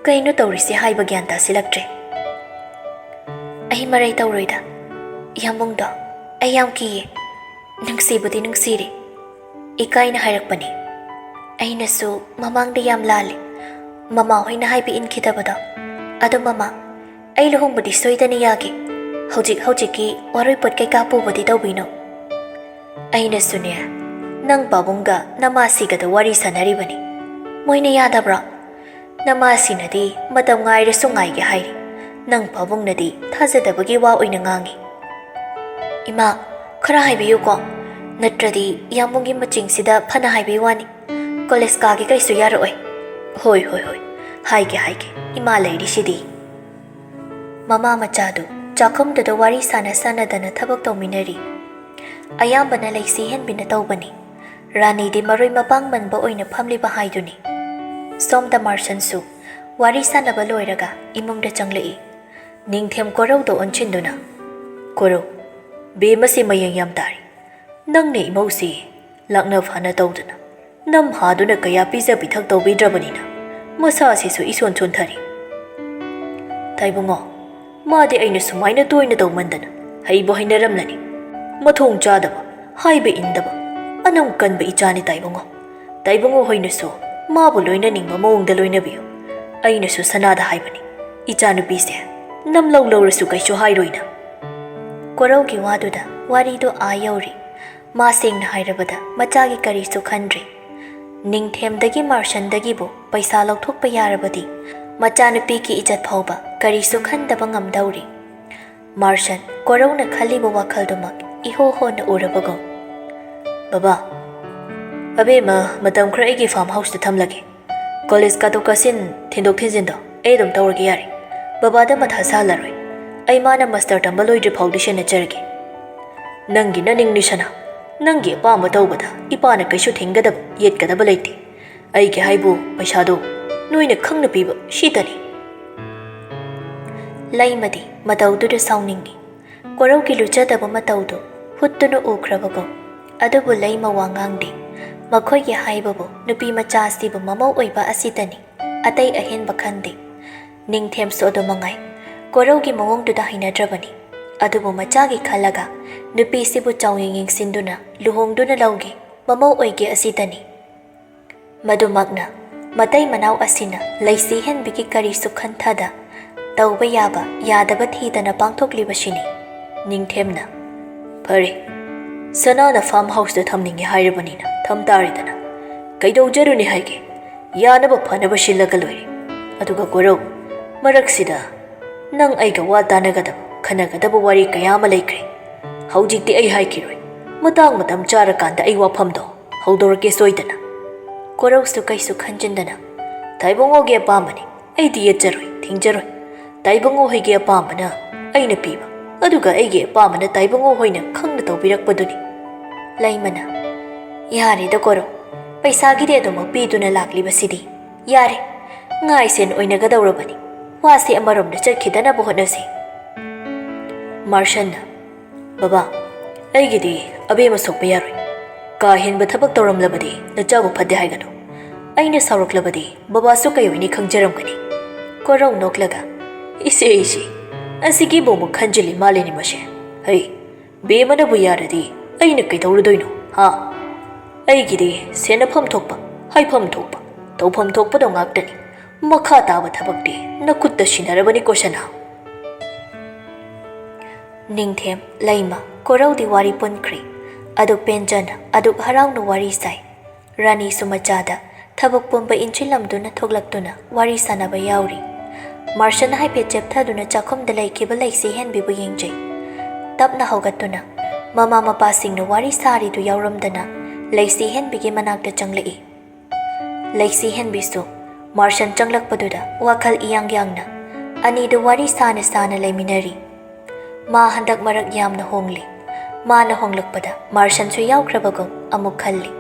ꯀꯩꯅꯣ ꯇꯧꯔꯤꯁꯦ ꯍꯥꯏꯕ ꯒ꯭ꯌꯥꯟ ꯇꯥꯁꯤꯜꯂꯛꯇ꯭ꯔꯦ꯫" "ꯑꯩ ꯃꯔꯩ ꯇꯧꯔꯣꯏꯗ꯫ ꯏꯌꯥꯝꯕꯨꯡꯗꯣ ꯑꯩ ꯌꯥꯝ ꯀꯤꯌꯦ꯫ ꯅꯨꯡꯁꯤꯕꯨꯗꯤ ꯅꯨꯡꯁꯤꯔꯦ꯫ ꯏꯀꯥꯏꯅ ꯍꯥꯏꯔꯛꯄꯅꯤ꯫ ꯑꯩꯅꯁꯨ ꯃꯃꯥꯡꯗ ꯌꯥꯝ ꯂꯥꯜꯂꯦ꯫ ꯃꯃꯥ ꯍꯣꯏꯅ ꯍꯥꯏꯕ ꯏꯟꯈꯤꯗꯕꯗꯣ꯫ ꯑꯗꯣ ꯃꯃꯥ, ꯑꯩ ꯂꯨꯍꯣꯡꯕꯗꯤ ꯁꯣꯏꯗꯅ ꯌꯥꯒꯦ꯫ ꯍꯧꯖꯤꯛ ꯍꯧꯖꯤꯛꯀꯤ ꯋꯥꯔꯣꯏꯄꯣꯠ ꯀꯩꯀꯥ ꯄꯨꯕꯗꯤ ꯇꯧꯕꯤꯅꯨ꯫" "ꯑꯩꯅꯁꯨꯅꯦ, ꯅꯪ ꯄꯥꯕꯨꯡꯒ ꯅꯃꯥꯁꯤꯒꯗ ꯋꯥꯔꯤ ꯁꯥꯟꯅꯔꯤꯕꯅꯤ꯫ ꯃꯣꯏꯅ ꯌꯥꯗꯕ꯭ꯔꯣ? ꯅꯃꯥꯁꯤꯅꯗꯤ ꯃꯇꯝ ꯉꯥꯏꯔꯁꯨ ꯉꯥꯏꯒꯦ ꯍꯥꯏꯔꯤ꯫ ꯅꯪ ꯄꯥꯕꯨꯡꯅꯗꯤ ꯊꯥꯖꯗꯕꯒꯤ ꯋꯥ ꯑꯣꯏꯅ ꯉꯥꯡꯉꯤ꯫" "ꯏꯃꯥ, ꯈꯔ ꯍꯥꯏꯕꯤꯌꯨꯀꯣ꯫ ꯅꯠꯇ꯭ꯔꯗꯤ ꯏꯌꯥꯝꯕꯨꯡꯒꯤ ꯃꯆꯤꯡꯁꯤꯗ ꯐꯅ ꯍꯥꯏꯕꯩ ꯋꯥꯅꯤ꯫ ꯀꯣꯂꯦꯖ ꯀꯥꯒꯦ ꯀꯩꯁꯨ ꯌꯥꯔꯛꯑꯣꯏ꯫" "ꯍꯣꯏ, ꯍꯣꯏ, ꯍꯣꯏ꯫ ꯍꯥꯏꯒꯦ, ꯍꯥꯏꯒꯦ꯫ ꯏꯃꯥ ꯂꯩꯔꯤꯁꯤꯗꯤ꯫" ꯃꯃꯥ ꯃꯆꯥꯗꯨ ꯆꯥꯛꯈꯨꯝꯗꯨꯗ ꯋꯥꯔꯤ ꯁꯥꯟꯅ ꯁꯥꯟꯅꯗꯅ ꯊꯕꯛ ꯇꯧꯃꯤꯟꯅꯔꯤ꯫ ꯑꯌꯥꯝꯕꯅ ꯂꯩꯁꯤ ꯍꯦꯟꯕꯤꯅ ꯇꯧꯕꯅꯤ꯫ ꯔꯥꯅꯤꯗꯤ ꯃꯔꯣꯏ ꯃꯄꯥꯡ ꯃꯟꯕ ꯑꯣꯏꯅ ꯐꯝꯂꯤꯕ ꯍꯥꯏꯗꯨꯅꯤ꯫ ꯁꯣꯝꯗ ꯃꯥꯔꯁꯟꯁꯨ ꯋꯥꯔꯤ ꯁꯥꯟꯅꯕ ꯂꯣꯏꯔꯒ ꯏꯃꯨꯡꯗ ꯆꯪꯂꯛꯏ꯫ ꯅꯤꯡꯊꯦꯝ ꯀꯣꯔꯧꯗ ꯑꯣꯟꯁꯤꯟꯗꯨꯅ, "ꯀꯣꯔꯧ, ꯕꯦꯝꯃꯁꯤ ꯃꯌꯦꯡ ꯌꯥꯝ ꯇꯥꯔꯤ꯫ ꯅꯪꯅ ꯏꯃꯧꯁꯤ ꯂꯥꯛꯅ ꯐꯥꯅ ꯇꯧꯗꯅ, ꯅꯝ ꯍꯥꯗꯨꯅ ꯀꯌꯥ ꯄꯤꯖ ꯄꯤꯊꯛ ꯇꯧꯕꯤꯗ꯭ꯔꯕꯅꯤꯅ ꯃꯁꯥꯁꯤꯁꯨ ꯏꯁꯣꯟ ꯁꯣꯟꯊꯔꯤ꯫" "ꯇꯥꯏꯕꯨꯡꯉꯣ, ꯃꯥꯗꯤ ꯑꯩꯅ ꯁꯨꯃꯥꯏꯅ ꯇꯣꯏꯅ ꯇꯧꯃꯟꯗꯅ ꯍꯩꯕꯨ ꯍꯩꯅꯔꯝꯂꯅꯤ꯫ ꯃꯊꯣꯡ ꯆꯥꯗꯕ, ꯍꯥꯏꯕ ꯏꯟꯗꯕ, ꯑꯅꯝ ꯀꯟꯕ ꯏꯆꯥꯅꯤ ꯇꯥꯏꯕꯨꯡꯉꯣ꯫ ꯇꯥꯏꯕꯨꯡꯉꯣ ꯍꯣꯏꯅꯁꯨ ꯃꯥꯕꯨ ꯂꯣꯏꯅꯅꯤꯡꯕ ꯃꯑꯣꯡꯗ ꯂꯣꯏꯅꯕꯤꯌꯨ꯫ ꯑꯩꯅꯁꯨ ꯁꯅꯥꯗ ꯍꯥꯏꯕꯅꯤ, ꯏꯆꯥꯅꯨꯄꯤꯁꯦ ꯅꯝꯂꯧ ꯂꯧꯔꯁꯨ ꯀꯩꯁꯨ ꯍꯥꯏꯔꯣꯏꯅ꯫" ꯀꯣꯔꯧꯒꯤ ꯋꯥꯗꯨꯗ ꯋꯥꯔꯤꯗꯨ ꯑꯥ ꯌꯧꯔꯤ꯫ ꯃꯥ ꯁꯦꯡꯅ ꯍꯥꯏꯔꯕꯗ ꯃꯆꯥꯒꯤ ꯀꯔꯤꯁꯨ ꯈꯟꯗ꯭ꯔꯦ꯫ ꯅꯤꯡꯊꯦꯝꯗꯒꯤ ꯃꯥꯔꯁꯟꯗꯒꯤꯕꯨ ꯄꯩꯁꯥ ꯂꯧꯊꯣꯛꯄ ꯌꯥꯔꯕꯗꯤ ꯃꯆꯥꯅꯨꯄꯤꯒꯤ ꯏꯖꯠ ꯐꯥꯎꯕ ꯀꯔꯤꯁꯨ ꯈꯟꯗꯕ ꯉꯝꯗꯧꯔꯤ꯫ ꯃꯥꯔꯁꯟ ꯀꯣꯔꯧꯅ ꯈꯜꯂꯤꯕ ꯋꯥꯈꯜꯗꯨꯃꯛ ꯏꯍꯣ ꯍꯣꯟꯅ ꯎꯔꯕꯒꯨꯝ꯫ "ꯕꯕꯥ, ꯑꯕꯦꯝꯃ ꯃꯇꯝ ꯈꯔ ꯑꯩꯒꯤ ꯐꯥꯔꯝ ꯍꯥꯎꯁꯇ ꯊꯝꯂꯒꯦ꯫ ꯀꯣꯂꯦꯖ ꯀꯥꯊꯣꯛ ꯀꯥꯁꯤꯟ, ꯊꯤꯟꯗꯣꯛ ꯊꯤꯟꯖꯤꯟꯗꯣ ꯑꯩ ꯑꯗꯨꯝ ꯇꯧꯔꯒꯦ ꯌꯥꯔꯦ꯫ ꯕꯕꯥꯗ ꯃꯊꯥ ꯁꯥꯍꯜꯂꯔꯣꯏ꯫ ꯑꯩ ꯃꯥꯅ ꯃꯥꯁꯇꯔ ꯇꯝꯕ ꯂꯣꯏꯗ꯭ꯔꯤ ꯐꯥꯎꯗꯤ ꯁꯦꯟꯅꯖꯔꯒꯦ꯫" "ꯅꯪꯒꯤ ꯅꯅꯤꯡꯅꯤ ꯁꯅꯥ, ꯅꯪꯒꯤ ꯑꯄꯥꯝꯕ ꯇꯧꯕꯗ ꯏꯄꯥꯅ ꯀꯩꯁꯨ ꯊꯤꯡꯒꯗꯕ, ꯌꯦꯠꯀꯗꯕ ꯂꯩꯇꯦ꯫ ꯑꯩꯒꯤ ꯍꯥꯏꯕꯨ ꯄꯩꯁꯥꯗꯣ ꯅꯣꯏꯅ ꯈꯪꯅ ꯄꯤꯕ ꯁꯤꯇꯅꯤ"꯫ ꯂꯩꯃꯗꯤ ꯃꯇꯧꯗꯨꯗ ꯁꯥꯎꯅꯤꯡꯉꯤ꯫ ꯀꯣꯔꯧꯒꯤ ꯂꯨꯖꯗꯕ ꯃꯇꯧꯗꯨ ꯍꯨꯠꯇꯨꯅ ꯎꯈ꯭ꯔꯕꯒꯨꯝ꯫ ꯑꯗꯨꯕꯨ ꯂꯩꯃ ꯋꯥ ꯉꯥꯡꯗꯦ꯫ ꯃꯈꯣꯏꯒꯤ ꯍꯥꯏꯕꯕꯨ ꯅꯨꯄꯤ ꯃꯆꯥ ꯑꯁꯤꯕꯨ ꯃꯃꯧ ꯑꯣꯏꯕ ꯑꯁꯤꯇꯅꯤ꯫ ꯑꯇꯩ ꯑꯍꯦꯟꯕ ꯈꯟꯗꯦ꯫ ꯅꯤꯡꯊꯦꯝꯁꯨ ꯑꯗꯨ ꯃꯉꯥꯏ꯫ ꯀꯣꯔꯧꯒꯤ ꯃꯑꯣꯡꯗꯨꯗ ꯍꯩꯅꯗ꯭ꯔꯕꯅꯤ꯫ ꯑꯗꯨꯕꯨ ꯃꯆꯥꯒꯤ ꯈꯜꯂꯒ ꯅꯨꯄꯤꯁꯤꯕꯨ ꯆꯥꯎꯌꯦꯡ ꯌꯦꯡꯁꯤꯟꯗꯨꯅ ꯂꯨꯍꯣꯡꯗꯨꯅ ꯂꯧꯒꯦ, ꯃꯃꯧ ꯑꯣꯏꯒꯦ ꯑꯁꯤꯇꯅꯤ꯫ ꯃꯗꯨꯃꯛꯅ ꯃꯇꯩ ꯃꯅꯥꯎ ꯑꯁꯤꯅ ꯂꯩꯁꯤ ꯍꯦꯟꯕꯤꯒꯤ ꯀꯔꯤꯁꯨ ꯈꯟꯊꯗ ꯇꯧꯕ ꯌꯥꯕ ꯌꯥꯗꯕ ꯊꯤꯗꯅ ꯄꯥꯡꯊꯣꯛꯂꯤꯕꯁꯤꯅꯤ꯫ ꯅꯤꯡꯊꯦꯝꯅ, "ꯐꯔꯦ, ꯁꯅꯥꯅ ꯐꯥꯔꯝ ꯍꯥꯎꯁꯇ ꯊꯝꯅꯤꯡꯉꯦ ꯍꯥꯏꯔꯕꯅꯤꯅ ꯊꯝ ꯇꯥꯔꯦꯗꯅ꯫ ꯀꯩꯗꯧꯖꯔꯨꯅꯤ ꯍꯥꯏꯒꯦ? ꯌꯥꯅꯕ ꯐꯅꯕ ꯁꯤꯜꯂꯒ ꯂꯣꯏꯔꯦ꯫ ꯑꯗꯨꯒ ꯀꯣꯔꯧ, ꯃꯔꯛꯁꯤꯗ ꯅꯪ ꯑꯩꯒ ꯋꯥ ꯇꯥꯅꯒꯗꯕ, ꯈꯟꯅꯒꯗꯕ ꯋꯥꯔꯤ ꯀꯌꯥ ꯑꯃ ꯂꯩꯈ꯭ꯔꯦ꯫ ꯍꯧꯖꯤꯛꯇꯤ ꯑꯩ ꯍꯥꯏꯈꯤꯔꯣꯏ꯫ ꯃꯇꯥꯡ ꯃꯇꯝ ꯆꯥꯔꯀꯥꯟꯗ ꯑꯩ ꯋꯥꯐꯝꯗꯣ ꯍꯧꯗꯣꯔꯛꯀꯦ ꯁꯣꯏꯗꯅ"꯫ ꯀꯣꯔꯧꯁꯨ ꯀꯩꯁꯨ ꯈꯟꯖꯤꯟꯗꯅ, "ꯇꯥꯏꯕꯪꯉꯣꯒꯤ ꯑꯄꯥꯝꯕꯅꯤ, ꯑꯩꯗꯤ ꯌꯦꯠꯆꯔꯣꯏ, ꯊꯤꯡꯖꯔꯣꯏ꯫ ꯇꯥꯏꯕꯪꯉꯣ ꯍꯣꯏꯒꯤ ꯑꯄꯥꯝꯕꯅ ꯑꯩꯅ ꯄꯤꯕ, ꯑꯗꯨꯒ ꯑꯩꯒꯤ ꯑꯄꯥꯝꯕꯅ ꯇꯥꯏꯕꯪꯉꯣ ꯍꯣꯏꯅ ꯈꯪꯅ ꯇꯧꯕꯤꯔꯛꯄꯗꯨꯅꯤ"꯫ ꯂꯩꯃꯅ, "ꯌꯥꯔꯦꯗ ꯀꯣꯔꯧ, ꯄꯩꯁꯥꯒꯤꯗꯤ ꯑꯗꯨꯃꯛ ꯄꯤꯗꯨꯅ ꯂꯥꯛꯂꯤꯕꯁꯤꯗꯤ꯫ ꯌꯥꯔꯦ, ꯉꯥꯏꯁꯦꯟ ꯑꯣꯏꯅꯒꯗꯧꯔꯕꯅꯤ꯫ ꯋꯥꯁꯤ ꯑꯃꯔꯣꯝꯗ ꯆꯠꯈꯤꯗꯅꯕ ꯍꯣꯠꯅꯁꯤ"꯫ ꯃꯥꯔꯁꯟꯅ, "ꯕꯕꯥ, ꯑꯩꯒꯤꯗꯤ ꯑꯕꯦꯝꯃ ꯁꯣꯛꯄ ꯌꯥꯔꯣꯏ꯫ ꯀꯥ ꯍꯦꯟꯕ ꯊꯕꯛ ꯇꯧꯔꯝꯂꯕꯗꯤ ꯅꯆꯥꯕꯨ ꯐꯠꯇꯦ ꯍꯥꯏꯒꯅꯨ꯫ ꯑꯩꯅ ꯁꯥꯎꯔꯛꯂꯕꯗꯤ ꯕꯕꯥꯁꯨ ꯀꯩ ꯑꯣꯏꯅꯤ ꯈꯪꯖꯔꯝꯒꯅꯤ"꯫ ꯀꯣꯔꯧ ꯅꯣꯛꯂꯒ, "ꯏꯁꯦ, ꯏꯁꯦ, ꯑꯁꯤꯒꯤꯕꯨ ꯑꯃꯨꯛ ꯈꯟꯖꯤꯜꯂꯤ ꯃꯥꯜꯂꯤꯅꯦ ꯃꯁꯦ꯫ ꯍꯩ, ꯕꯦꯝꯃꯅꯕꯨ ꯌꯥꯔꯗꯤ ꯑꯩꯅ ꯀꯩꯗꯧꯔꯨꯗꯣꯏꯅꯣ, ꯍꯥ? ꯑꯩꯒꯤꯗꯤ ꯁꯦꯟꯅꯐꯝ ꯊꯣꯛꯄ, ꯍꯥꯏꯐꯝ ꯊꯣꯛꯄ, ꯇꯧꯐꯝ ꯊꯣꯛꯄꯗꯣ ꯉꯥꯛꯇꯅꯤ꯫ ꯃꯈꯥ ꯇꯥꯕ ꯊꯕꯛꯇꯤ ꯅꯈꯨꯠꯇ ꯁꯤꯟꯅꯔꯕꯅꯤꯀꯣ ꯁꯅꯥ"꯫ ꯅꯤꯡꯊꯦꯝ, ꯂꯩꯃ, ꯀꯣꯔꯧꯗꯤ ꯋꯥꯔꯤ ꯄꯨꯟꯈ꯭ꯔꯦ꯫ ꯑꯗꯨꯛ ꯄꯦꯟꯖꯅ, ꯑꯗꯨꯛ ꯍꯔꯥꯎꯅ ꯋꯥꯔꯤ ꯁꯥꯏ꯫ ꯔꯥꯅꯤꯁꯨ ꯃꯆꯥꯗ ꯊꯕꯛ ꯄꯨꯝꯕ ꯏꯟꯁꯤꯜꯂꯝꯗꯨꯅ ꯊꯣꯛꯂꯛꯇꯨꯅ ꯋꯥꯔꯤ ꯁꯥꯟꯅꯕ ꯌꯥꯎꯔꯤ꯫ ꯃꯥꯔꯁꯟ ꯍꯥꯏꯐꯦꯠ ꯆꯦꯞꯊꯗꯨꯅ ꯆꯥꯛꯈꯨꯝꯗ ꯂꯩꯈꯤꯕ ꯂꯩꯁꯤ ꯍꯦꯟꯕꯤꯕꯨ ꯌꯦꯡꯖꯩ꯫ ꯇꯞꯅ ꯍꯧꯒꯠꯇꯨꯅ ꯃꯃꯥ ꯃꯄꯥꯁꯤꯡꯅ ꯋꯥꯔꯤ ꯁꯥꯔꯤꯗꯨ ꯌꯥꯎꯔꯝꯗꯅ ꯂꯩꯁꯤ ꯍꯦꯟꯕꯤꯒꯤ ꯃꯅꯥꯛꯇ ꯆꯪꯂꯛꯏ꯫ ꯂꯩꯁꯤ ꯍꯦꯟꯕꯤꯁꯨ ꯃꯥꯔꯁꯟ ꯆꯪꯂꯛꯄꯗꯨꯗ ꯋꯥꯈꯜ ꯏꯌꯥꯡ ꯌꯥꯡꯅ ꯑꯅꯤꯗꯨ ꯋꯥꯔꯤ ꯁꯥꯅ ꯁꯥꯅ ꯂꯩꯃꯤꯟꯅꯔꯤ꯫ ꯃꯥ ꯍꯟꯗꯛ ꯃꯔꯛ ꯌꯥꯝꯅ ꯍꯣꯡꯂꯤ꯫ ꯃꯥꯅ ꯍꯣꯡꯂꯛꯄꯗ ꯃꯥꯔꯁꯟꯁꯨ ꯌꯥꯎꯈ꯭ꯔꯕꯒꯨꯝ ꯑꯃꯨꯛ ꯈꯜꯂꯤ꯫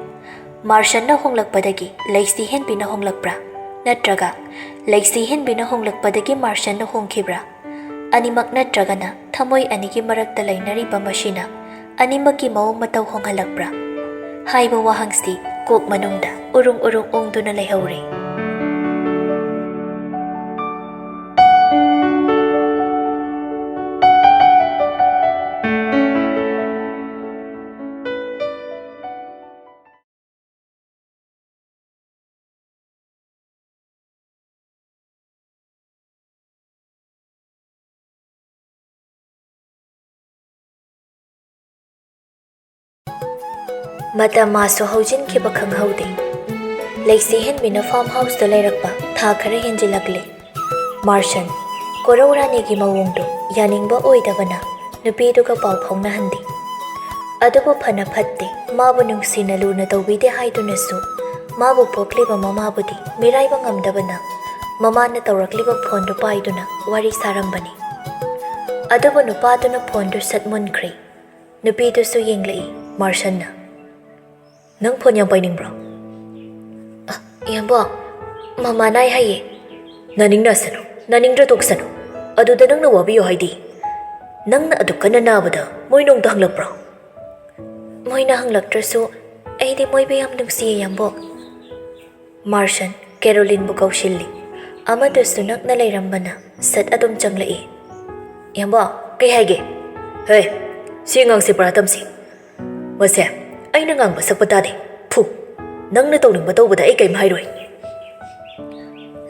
ꯃꯥꯔꯁꯟꯅ ꯍꯣꯡꯂꯛꯄꯗꯒꯤ ꯂꯩꯁꯤ ꯍꯦꯟꯕꯤꯅ ꯍꯣꯡꯂꯛꯄ꯭ꯔꯥ? ꯅꯠꯇ꯭ꯔꯒ ꯂꯩꯁꯤ ꯍꯦꯟꯕꯤꯅ ꯍꯣꯡꯂꯛꯄꯗꯒꯤ ꯃꯥꯔꯁꯟꯅ ꯍꯣꯡꯈꯤꯕ꯭ꯔꯥ? ꯑꯅꯤꯃꯛ ꯅꯠꯇ꯭ꯔꯒꯅ ꯊꯃꯣꯏ ꯑꯅꯤꯒꯤ ꯃꯔꯛꯇ ꯂꯩꯅꯔꯤꯕ ꯃꯁꯤꯅ ꯑꯅꯤꯃꯛꯀꯤ ꯃꯑꯣꯡ ꯃꯇꯧ ꯍꯣꯡꯍꯜꯂꯛꯄ꯭ꯔꯥ? ꯍꯥꯏꯕ ꯋꯥꯍꯪꯁꯤ ꯀꯣꯛ ꯃꯅꯨꯡꯗ ꯎꯔꯨꯡ ꯎꯔꯨꯡ ꯎꯪꯗꯨꯅ ꯂꯩꯍꯧꯔꯦ꯫ ꯃꯇꯝ ꯃꯥꯁꯨ ꯍꯧꯖꯤꯟꯈꯤꯕ ꯈꯪꯍꯧꯗꯦ꯫ ꯂꯩꯁꯤ ꯍꯦꯟꯕꯤꯅ ꯐꯥꯔꯝ ꯍꯥꯎꯁꯇ ꯂꯩꯔꯛꯄ ꯊꯥ ꯈꯔ ꯍꯦꯟꯖꯤꯜꯂꯛꯂꯦ꯫ ꯃꯥꯔꯁꯟ, ꯀꯣꯔꯧ ꯔꯥꯅꯤꯒꯤ ꯃꯑꯣꯡꯗꯨ ꯌꯥꯅꯤꯡꯕ ꯑꯣꯏꯗꯕꯅ ꯅꯨꯄꯤꯗꯨꯒ ꯄꯥꯎ ꯐꯥꯎꯅꯍꯟꯗꯦ꯫ ꯑꯗꯨꯕꯨ ꯐꯅ ꯐꯠꯇꯦ, ꯃꯥꯕꯨ ꯅꯨꯡꯁꯤꯅ ꯂꯨꯅ ꯇꯧꯕꯤꯗꯦ ꯍꯥꯏꯗꯨꯅꯁꯨ ꯃꯥꯕꯨ ꯄꯣꯛꯂꯤꯕ ꯃꯃꯥꯕꯨꯗꯤ ꯃꯤꯔꯥꯏꯕ ꯉꯝꯗꯕꯅ ꯃꯃꯥꯅ ꯇꯧꯔꯛꯂꯤꯕ ꯐꯣꯟꯗꯨ ꯄꯥꯏꯗꯨꯅ ꯋꯥꯔꯤ ꯁꯥꯔꯝꯕꯅꯤ꯫ ꯑꯗꯨꯕꯨ ꯅꯨꯄꯥꯗꯨꯅ ꯐꯣꯟꯗꯨ ꯁꯠ ꯃꯨꯟꯈ꯭ꯔꯦ꯫ ꯅꯨꯄꯤꯗꯨꯁꯨ ꯌꯦꯡꯂꯛꯏ꯫ ꯃꯥꯔꯁꯟꯅ, "ꯅꯪ ꯐꯣꯟ ꯌꯥꯝ ꯄꯥꯏꯅꯤꯡꯕ꯭ꯔꯣ?" "ꯑ, ꯏꯌꯥꯝꯕ, ꯃꯃꯥ ꯅꯥꯏ ꯍꯥꯏꯌꯦ꯫" "ꯅꯥꯅꯤꯡ ꯅꯥꯁꯅꯨ, ꯅꯥꯅꯤꯡꯗ꯭ꯔ ꯇꯣꯛꯁꯅꯨ꯫ ꯑꯗꯨꯗ ꯅꯪꯅ ꯋꯥꯕꯤꯌꯨ ꯍꯥꯏꯗꯤ? ꯅꯪꯅ ꯑꯗꯨꯛ ꯀꯟꯅ ꯅꯥꯕꯗ ꯃꯣꯏ ꯅꯣꯡꯇ ꯍꯪꯂꯛꯄ꯭ꯔꯣ?" "ꯃꯣꯏꯅ ꯍꯪꯂꯛꯇ꯭ꯔꯁꯨ ꯑꯩꯗꯤ ꯃꯣꯏꯕꯨ ꯌꯥꯝ ꯅꯨꯡꯁꯤꯌꯦ, ꯏꯌꯥꯝꯕ꯫" ꯃꯥꯔꯁꯟ ꯀꯦꯔꯣꯂꯤꯟꯕꯨ ꯀꯧꯁꯤꯜꯂꯤ꯫ ꯑꯃꯗꯨꯁꯨ ꯅꯛꯅ ꯂꯩꯔꯝꯕꯅ ꯁꯠ ꯑꯗꯨꯝ ꯆꯪꯂꯛꯏ꯫ "ꯏꯌꯥꯝꯕ, ꯀꯩ ꯍꯥꯏꯒꯦ?" "ꯍꯦ, ꯁꯤ ꯑꯉꯥꯡꯁꯦ ꯄꯨꯔꯥ ꯇꯝꯁꯤ꯫ ꯃꯁꯦ ꯑꯩꯅ ꯉꯥꯡꯕ ꯁꯛꯄ ꯇꯥꯗꯦ꯫ ꯐꯨ! ꯅꯪꯅ ꯇꯧꯅꯤꯡꯕ ꯇꯧꯕꯗ ꯑꯩ ꯀꯩꯝ ꯍꯥꯏꯔꯣꯏ꯫"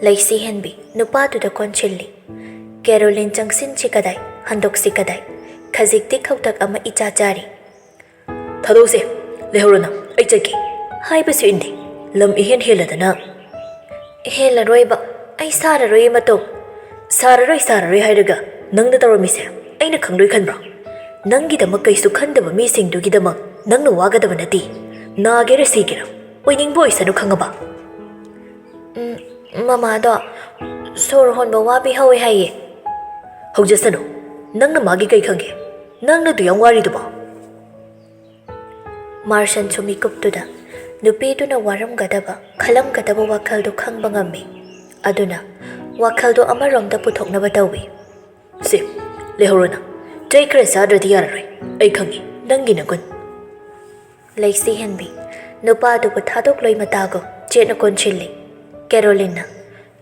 ꯂꯩꯁꯤ ꯍꯦꯟꯕꯤ ꯅꯨꯄꯥꯗꯨꯗ ꯀꯣꯟꯁꯤꯜꯂꯤ꯫ ꯀꯦꯔꯣꯂꯤꯟ ꯆꯪꯁꯤꯟꯁꯤ ꯀꯗꯥꯏ, ꯍꯟꯗꯣꯛꯁꯤ ꯀꯗꯥꯏ? ꯈꯖꯤꯛꯇꯤ ꯈꯧꯇꯛ ꯑꯃ ꯏꯆꯥ ꯆꯥꯔꯤ꯫ "ꯊꯥꯗꯣꯛꯁꯦ, ꯂꯩꯍꯧꯔꯣ ꯅꯪ, ꯑꯩ ꯆꯠꯀꯦ꯫" ꯍꯥꯏꯕꯁꯨ ꯏꯟꯗꯦ, ꯂꯝ ꯏꯍꯦꯟ ꯍꯦꯜꯂꯗꯅ꯫ "ꯍꯦꯜꯂꯔꯣꯏꯕ, ꯑꯩ ꯁꯥꯔꯔꯣꯏ ꯃꯇꯧ꯫" "ꯁꯥꯔꯔꯣꯏ, ꯁꯥꯔꯔꯣꯏ ꯍꯥꯏꯔꯒ ꯅꯪꯅ ꯇꯧꯔꯝꯃꯤꯁꯦ ꯑꯩꯅ ꯈꯪꯂꯣꯏ ꯈꯟꯕ꯭ꯔꯣ? ꯅꯪꯒꯤꯗꯃꯛ ꯀꯩꯁꯨ ꯈꯟꯗꯕ ꯃꯤꯁꯤꯡꯗꯨꯒꯤꯗꯃꯛ ꯅꯪꯅ ꯋꯥꯒꯗꯕ ꯅꯠꯇꯦ꯫ ꯅꯥꯒꯦꯔ ꯁꯤꯒꯦꯔ ꯑꯣꯏꯅꯤꯡꯕ ꯑꯣꯏꯁꯅꯨ, ꯈꯪꯉꯕ?" "ꯎꯝ, ꯃꯃꯥꯗꯣ ꯁꯣꯔ ꯍꯣꯟꯕ ꯋꯥꯕꯤ ꯍꯧꯋꯦ ꯍꯥꯏꯌꯦ꯫" "ꯍꯧꯖꯁꯅꯨ, ꯅꯪꯅ ꯃꯥꯒꯤ ꯀꯩ ꯈꯪꯒꯦ? ꯅꯪꯅ ꯑꯗꯨ ꯌꯥꯝ ꯋꯥꯔꯤꯗꯨꯕꯣ?" ꯃꯥꯔꯁꯟꯁꯨ ꯃꯤꯀꯨꯞꯇꯨꯗ ꯅꯨꯄꯤꯗꯨꯅ ꯋꯥꯔꯝꯒꯗꯕ, ꯈꯜꯂꯝꯒꯗꯕ ꯋꯥꯈꯜꯗꯨ ꯈꯪꯕ ꯉꯝꯃꯤ꯫ ꯑꯗꯨꯅ ꯋꯥꯈꯜꯗꯨ ꯑꯃꯔꯣꯝꯗ ꯄꯨꯊꯣꯛꯅꯕ ꯇꯧꯏ꯫ "ꯁꯦ, ꯂꯩꯍꯧꯔꯣ ꯅꯪ꯫ ꯆꯩ ꯈꯔ ꯆꯥꯗ꯭ꯔꯗꯤ ꯌꯥꯔꯔꯣꯏ꯫ ꯑꯩ ꯈꯪꯉꯤ ꯅꯪꯒꯤ ꯅꯒꯨꯟ꯫" ꯂꯩꯁꯤ ꯍꯦꯟꯕꯤ ꯅꯨꯄꯥꯗꯨꯕꯨ ꯊꯥꯗꯣꯛꯂꯣꯏ ꯃꯇꯥꯒꯨꯝ ꯆꯦꯠꯅ ꯀꯣꯟꯁꯤꯜꯂꯤ꯫ ꯀꯦꯔꯣꯂꯤꯟꯅ,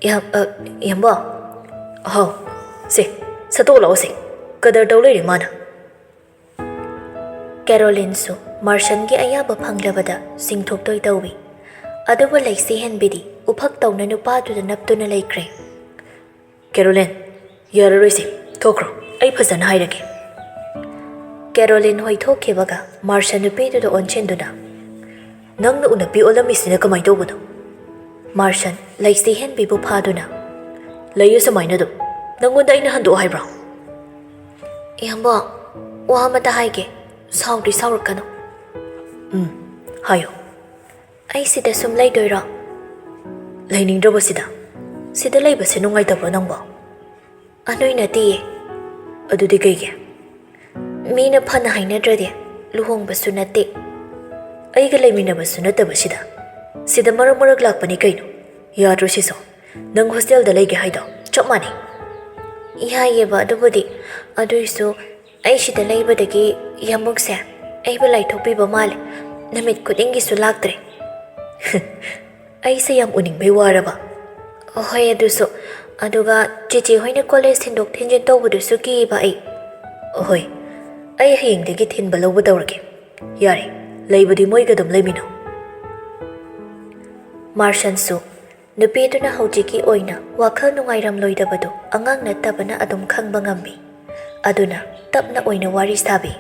"ꯏꯌꯥꯝ-, ꯑ, ꯏꯌꯥꯝꯕ?" "ꯍꯥꯎ꯫ ꯁꯦ, ꯁꯠꯇꯣꯛ ꯂꯥꯛꯑꯣ ꯁꯦ꯫ ꯀꯗꯔ ꯇꯧ ꯂꯩꯔꯦ ꯃꯥꯅ꯫" ꯀꯦꯔꯣꯂꯤꯟꯁꯨ ꯃꯥꯔꯁꯟꯒꯤ ꯑꯌꯥꯕ ꯐꯪꯂꯕꯗ ꯆꯤꯡꯊꯣꯛꯇꯣꯏ ꯇꯧꯏ꯫ ꯑꯗꯨꯕꯨ ꯂꯩꯁꯤ ꯍꯦꯟꯕꯤꯗꯤ ꯎꯐꯛ ꯇꯧꯅ ꯅꯨꯄꯥꯗꯨꯗ ꯅꯞꯇꯨꯅ ꯂꯩꯈ꯭ꯔꯦ꯫ "ꯀꯦꯔꯣꯂꯤꯟ, ꯌꯥꯔꯔꯣꯏꯁꯦ, ꯊꯣꯛꯈ꯭ꯔꯣ, ꯑꯩ ꯐꯖꯅ ꯍꯥꯏꯔꯒꯦ꯫" ꯀꯦꯔꯣꯂꯤꯟ ꯍꯣꯏ ꯊꯣꯛꯈꯤꯕꯒ ꯃꯥꯔꯁꯟ ꯅꯨꯄꯤꯗꯨꯗ ꯑꯣꯟꯁꯤꯟꯗꯨꯅ, "ꯅꯪꯅ ꯎꯅꯄꯤ ꯑꯣꯜꯂꯝꯃꯤꯁꯤꯅ ꯀꯃꯥꯏꯅ ꯇꯧꯕꯅꯣ?" ꯃꯥꯔꯁꯟ ꯂꯩꯁꯤ ꯍꯦꯟꯕꯤꯕꯨ ꯐꯥꯗꯨꯅ, "ꯂꯩꯌꯨ ꯁꯨꯃꯥꯏꯅ ꯑꯗꯨꯝ꯫ ꯅꯪꯉꯣꯟꯗ ꯑꯩꯅ ꯍꯟꯗꯣꯛꯑꯣ ꯍꯥꯏꯕ꯭ꯔꯣ?" "ꯏꯌꯥꯝꯕ, ꯋꯥ ꯑꯃꯇ ꯍꯥꯏꯒꯦ, ꯁꯥꯎꯗꯤ ꯁꯥꯎꯔꯛꯀꯅꯨ꯫" "ꯎꯝ, ꯍꯥꯏꯌꯨ꯫" "ꯑꯩ ꯁꯤꯗ ꯁꯨꯝ ꯂꯩꯗꯣꯏꯔꯣ?" "ꯂꯩꯅꯤꯡꯗ꯭ꯔꯕꯣ ꯁꯤꯗ? ꯁꯤꯗ ꯂꯩꯕꯁꯦ ꯅꯨꯡꯉꯥꯏꯇꯕ꯭ꯔꯣ ꯅꯪꯕꯣ?" "ꯑꯗꯨꯏ ꯅꯠꯇꯤꯌꯦ꯫" "ꯑꯗꯨꯗꯤ ꯀꯩꯒꯤ?" "ꯃꯤꯅ ꯐꯅ ꯍꯥꯏꯅꯗ꯭ꯔꯗꯤ ꯂꯨꯍꯣꯡꯕꯁꯨ ꯅꯠꯇꯦ꯫" "ꯑꯩꯒ ꯂꯩꯃꯤꯟꯅꯕꯁꯨ ꯅꯠꯇꯕ ꯁꯤꯗ? ꯁꯤꯗ ꯃꯔꯛ ꯃꯔꯛ ꯂꯥꯛꯄꯅꯤ ꯀꯩꯅꯣ꯫ ꯌꯥꯗ꯭ꯔꯣ ꯁꯤꯁꯨ? ꯅꯪ ꯍꯣꯁꯇꯦꯜꯗ ꯂꯩꯒꯦ ꯍꯥꯏꯗꯣ ꯆꯞ ꯃꯥꯟꯅꯩ꯫" "ꯌꯥꯏꯌꯦꯕ ꯑꯗꯨꯕꯨꯗꯤ, ꯑꯗꯨꯏꯁꯨ ꯑꯩ ꯁꯤꯗ ꯂꯩꯕꯗꯒꯤ ꯌꯥꯝꯕꯨꯡꯁꯦ ꯑꯩꯕꯨ ꯂꯥꯏꯊꯣꯛꯄꯤꯕ ꯃꯥꯜꯂꯦ꯫ ꯅꯨꯃꯤꯠ ꯈꯨꯗꯤꯡꯒꯤꯁꯨ ꯂꯥꯛꯇ꯭ꯔꯦ꯫" "ꯑꯩꯁꯦ ꯌꯥꯝ ꯎꯅꯤꯡꯕꯩ ꯋꯥꯔꯕ?" "ꯍꯣꯏ ꯑꯗꯨꯁꯨ꯫ ꯑꯗꯨꯒ ꯆꯦꯆꯦ ꯍꯣꯏꯅ ꯀꯣꯂꯦꯖ ꯊꯤꯟꯗꯣꯛ ꯊꯤꯟꯖꯤꯟ ꯇꯧꯕꯗꯨꯁꯨ ꯀꯤꯕ ꯑꯩ꯫" "ꯍꯣꯏ, ꯑꯩ ꯍꯌꯦꯡꯗꯒꯤ ꯊꯤꯟꯕ ꯂꯧꯕ ꯇꯧꯔꯒꯦ꯫ ꯌꯥꯔꯦ, ꯂꯩꯕꯗꯤ ꯃꯣꯏꯒ ꯑꯗꯨꯝ ꯂꯩꯃꯤꯟꯅꯧ꯫" ꯃꯥꯔꯁꯟꯁꯨ ꯅꯨꯄꯤꯗꯨꯅ ꯍꯧꯖꯤꯛꯀꯤ ꯑꯣꯏꯅ ꯋꯥꯈꯜ ꯅꯨꯡꯉꯥꯏꯔꯝꯂꯣꯏꯗꯕꯗꯨ ꯑꯉꯥꯡ ꯅꯠꯇꯕꯅ ꯑꯗꯨꯝ ꯈꯪꯕ ꯉꯝꯃꯤ꯫ ꯑꯗꯨꯅ ꯇꯞꯅ ꯑꯣꯏꯅ ꯋꯥꯔꯤ ꯁꯥꯕꯤ꯫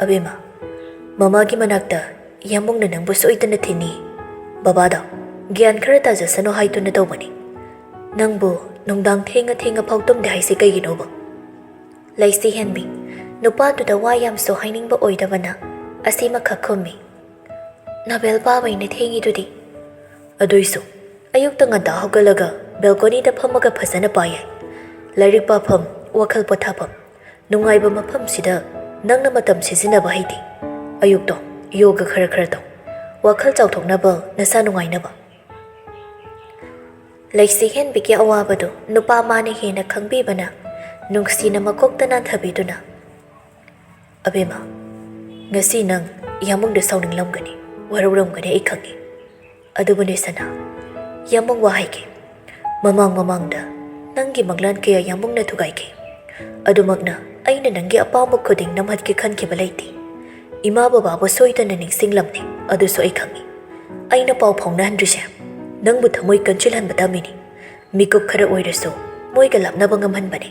"ꯑꯕꯦꯝꯃ, ꯃꯃꯥꯒꯤ ꯃꯅꯥꯛꯇ ꯌꯥꯝꯕꯨꯡꯅ ꯅꯪꯕꯨ ꯁꯣꯏꯗꯅ ꯊꯤꯟꯅꯤ꯫ ꯕꯕꯥꯗꯣ ꯒ꯭ꯌꯥꯟ ꯈꯔ ꯇꯥꯖꯁꯅꯨ ꯍꯥꯏꯗꯨꯅ ꯇꯧꯕꯅꯤ꯫ ꯅꯪꯕꯨ ꯅꯨꯡꯗꯥꯡ ꯊꯦꯡꯉ ꯊꯦꯡꯉ ꯐꯥꯎ ꯇꯨꯝꯗꯦ ꯍꯥꯏꯁꯦ ꯀꯩꯒꯤꯅꯣꯕ?" ꯂꯩꯁꯤ ꯍꯦꯟꯕꯤ ꯅꯨꯄꯥꯗꯨꯗ ꯋꯥ ꯌꯥꯝꯁꯨ ꯍꯥꯏꯅꯤꯡꯕ ꯑꯣꯏꯗꯕꯅ ꯑꯁꯤꯃꯈꯛ ꯈꯨꯝꯃꯤ꯫ "ꯅꯣꯕꯦꯜ ꯄꯥꯕꯩꯅ ꯊꯦꯡꯉꯤꯗꯨꯗꯤ꯫" "ꯑꯗꯨꯏꯁꯨ ꯑꯌꯨꯛꯇ ꯉꯟꯇꯥ ꯍꯧꯒꯠꯂꯒ ꯕꯦꯜꯀꯣꯅꯤꯗ ꯐꯝꯃꯒ ꯐꯖꯅ ꯄꯥ ꯌꯥꯏ꯫ ꯂꯥꯏꯔꯤꯛ ꯄꯥꯐꯝ, ꯋꯥꯈꯜ ꯄꯣꯊꯥꯐꯝ, ꯅꯨꯡꯉꯥꯏꯕ ꯃꯐꯝꯁꯤꯗ ꯅꯪꯅ ꯃꯇꯝ ꯁꯤꯖꯤꯟꯅꯕ ꯍꯩꯇꯦ꯫ ꯑꯌꯨꯛꯇꯣ ꯌꯣꯒ ꯈꯔ ꯈꯔ ꯇꯧ꯫ ꯋꯥꯈꯜ ꯆꯥꯎꯊꯣꯛꯅꯕ, ꯅꯁꯥ ꯅꯨꯡꯉꯥꯏꯅꯕ꯫ ꯂꯩꯁꯤ ꯍꯦꯟꯕꯤꯒꯤ ꯑꯋꯥꯕꯗꯨ ꯅꯨꯄꯥ ꯃꯥꯅ ꯍꯦꯟꯅ ꯈꯪꯕꯤꯕꯅ ꯅꯨꯡꯁꯤꯅ ꯃꯀꯣꯛꯇ ꯅꯥꯟꯊꯕꯤꯗꯨꯅ, "ꯑꯕꯦꯝꯃ, ꯉꯁꯤ ꯅꯪ ꯌꯥꯝꯕꯨꯡꯗ ꯁꯥꯎꯅꯤꯡꯂꯝꯒꯅꯤ, ꯋꯥꯔꯧꯔꯝꯒꯅꯤ, ꯑꯩ ꯈꯪꯏ꯫ ꯑꯗꯨꯕꯨꯅꯦ ꯁꯅꯥ, ꯌꯥꯝꯕꯨꯡ ꯋꯥ ꯍꯥꯏꯒꯦ꯫ ꯃꯃꯥꯡ ꯃꯃꯥꯡꯗ ꯅꯪꯒꯤ ꯃꯪꯂꯥꯟ ꯀꯌꯥ ꯌꯥꯝꯕꯨꯡꯅ ꯊꯨꯒꯥꯏꯈꯤ꯫ ꯑꯗꯨꯃꯛꯅ ꯑꯩꯅ ꯅꯪꯒꯤ ꯑꯄꯥꯝꯕ ꯈꯨꯗꯤꯡ ꯅꯝꯍꯠꯀꯦ ꯈꯟꯈꯤꯕ ꯂꯩꯇꯦ꯫ ꯏꯃꯥ ꯕꯕꯥꯕꯨ ꯁꯣꯏꯗꯅ ꯅꯤꯡꯁꯤꯡꯂꯝꯅꯤ, ꯑꯗꯨꯁꯨ ꯑꯩ ꯈꯪꯏ꯫ ꯑꯩꯅ ꯄꯥꯎ ꯐꯥꯎꯅꯍꯟꯗ꯭ꯔꯤꯁꯦ ꯅꯪꯕꯨ ꯊꯃꯣꯏ ꯀꯟꯁꯤꯜꯍꯟꯕ ꯇꯝꯃꯤꯅꯤ꯫ ꯃꯤꯀꯨꯞ ꯈꯔ ꯑꯣꯏꯔꯁꯨ ꯃꯣꯏꯒ ꯂꯥꯞꯅꯕ ꯉꯝꯍꯟꯕꯅꯤ꯫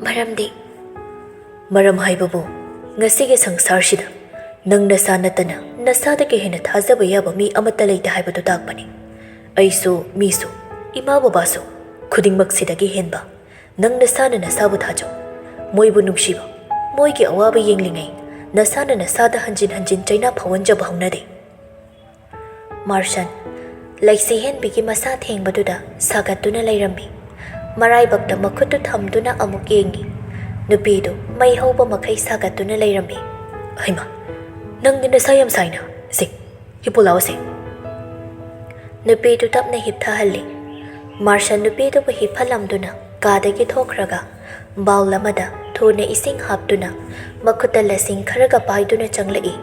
ꯃꯔꯝꯗꯤ?" "ꯃꯔꯝ ꯍꯥꯏꯕꯕꯨ, ꯉꯁꯤꯒꯤ ꯁꯪꯁꯥꯔꯁꯤꯗ ꯅꯪ ꯅꯁꯥ ꯅꯠꯇꯅ ꯅꯁꯥꯗꯒꯤ ꯍꯦꯟꯅ ꯊꯥꯖꯕ ꯌꯥꯕ ꯃꯤ ꯑꯃꯠꯇ ꯂꯩꯇꯦ ꯍꯥꯏꯕꯗꯨ ꯇꯥꯛꯄꯅꯤ꯫ ꯑꯩꯁꯨ, ꯃꯤꯁꯨ, ꯏꯃꯥ ꯕꯕꯥꯁꯨ, ꯈꯨꯗꯤꯡꯃꯛꯁꯤꯗꯒꯤ ꯍꯦꯟꯕ ꯅꯪ ꯅꯁꯥꯅ ꯅꯁꯥꯕꯨ ꯊꯥꯖꯧ꯫ ꯃꯣꯏꯕꯨ ꯅꯨꯡꯁꯤꯕ, ꯃꯣꯏꯒꯤ ꯑꯋꯥꯕ ꯌꯦꯡꯂꯤꯉꯩ ꯅꯁꯥꯅ ꯅꯁꯥꯗ ꯍꯟꯖꯤꯟ ꯍꯟꯖꯤꯟ ꯆꯩꯅꯥ ꯐꯥꯎꯍꯟꯖꯕ ꯍꯧꯅꯗꯦ꯫" ꯃꯥꯔꯁꯟ ꯂꯩꯁꯤ ꯍꯦꯟꯕꯤꯒꯤ ꯃꯁꯥ ꯊꯦꯡꯕꯗꯨꯗ ꯁꯥꯒꯠꯇꯨꯅ ꯂꯩꯔꯝꯃꯤ꯫ ꯃꯔꯥꯏꯕꯛꯇ ꯃꯈꯨꯠꯇꯨ ꯊꯝꯗꯨꯅ ꯑꯃꯨꯛ ꯌꯦꯡꯉꯤ꯫ ꯅꯨꯄꯤꯗꯨ ꯃꯩ ꯍꯧꯕ ꯃꯈꯩ ꯁꯥꯒꯠꯇꯨꯅ ꯂꯩꯔꯝꯃꯤ꯫ "ꯍꯩꯃꯥ, ꯅꯪꯗꯤ ꯅꯁꯥ ꯌꯥꯝ ꯁꯥꯏꯅ꯫ ꯁꯦ, ꯍꯤꯞꯄꯨ ꯂꯥꯎꯁꯦ꯫" ꯅꯨꯄꯤꯗꯨ ꯇꯞꯅ ꯍꯤꯞꯊꯍꯜꯂꯤ꯫ ꯃꯥꯔꯁꯟ ꯅꯨꯄꯤꯗꯨꯕꯨ ꯍꯤꯞꯍꯜꯂꯝꯗꯨꯅ ꯀꯥꯗꯒꯤ ꯊꯣꯛꯈ꯭ꯔꯒ ꯕꯥꯎꯜ ꯑꯃꯗ ꯊꯨꯅ ꯏꯁꯤꯡ ꯍꯥꯞꯇꯨꯅ ꯃꯈꯨꯠꯇ ꯂꯁꯤꯡ ꯈꯔꯒ ꯄꯥꯏꯗꯨꯅ ꯆꯪꯂꯛꯏ꯫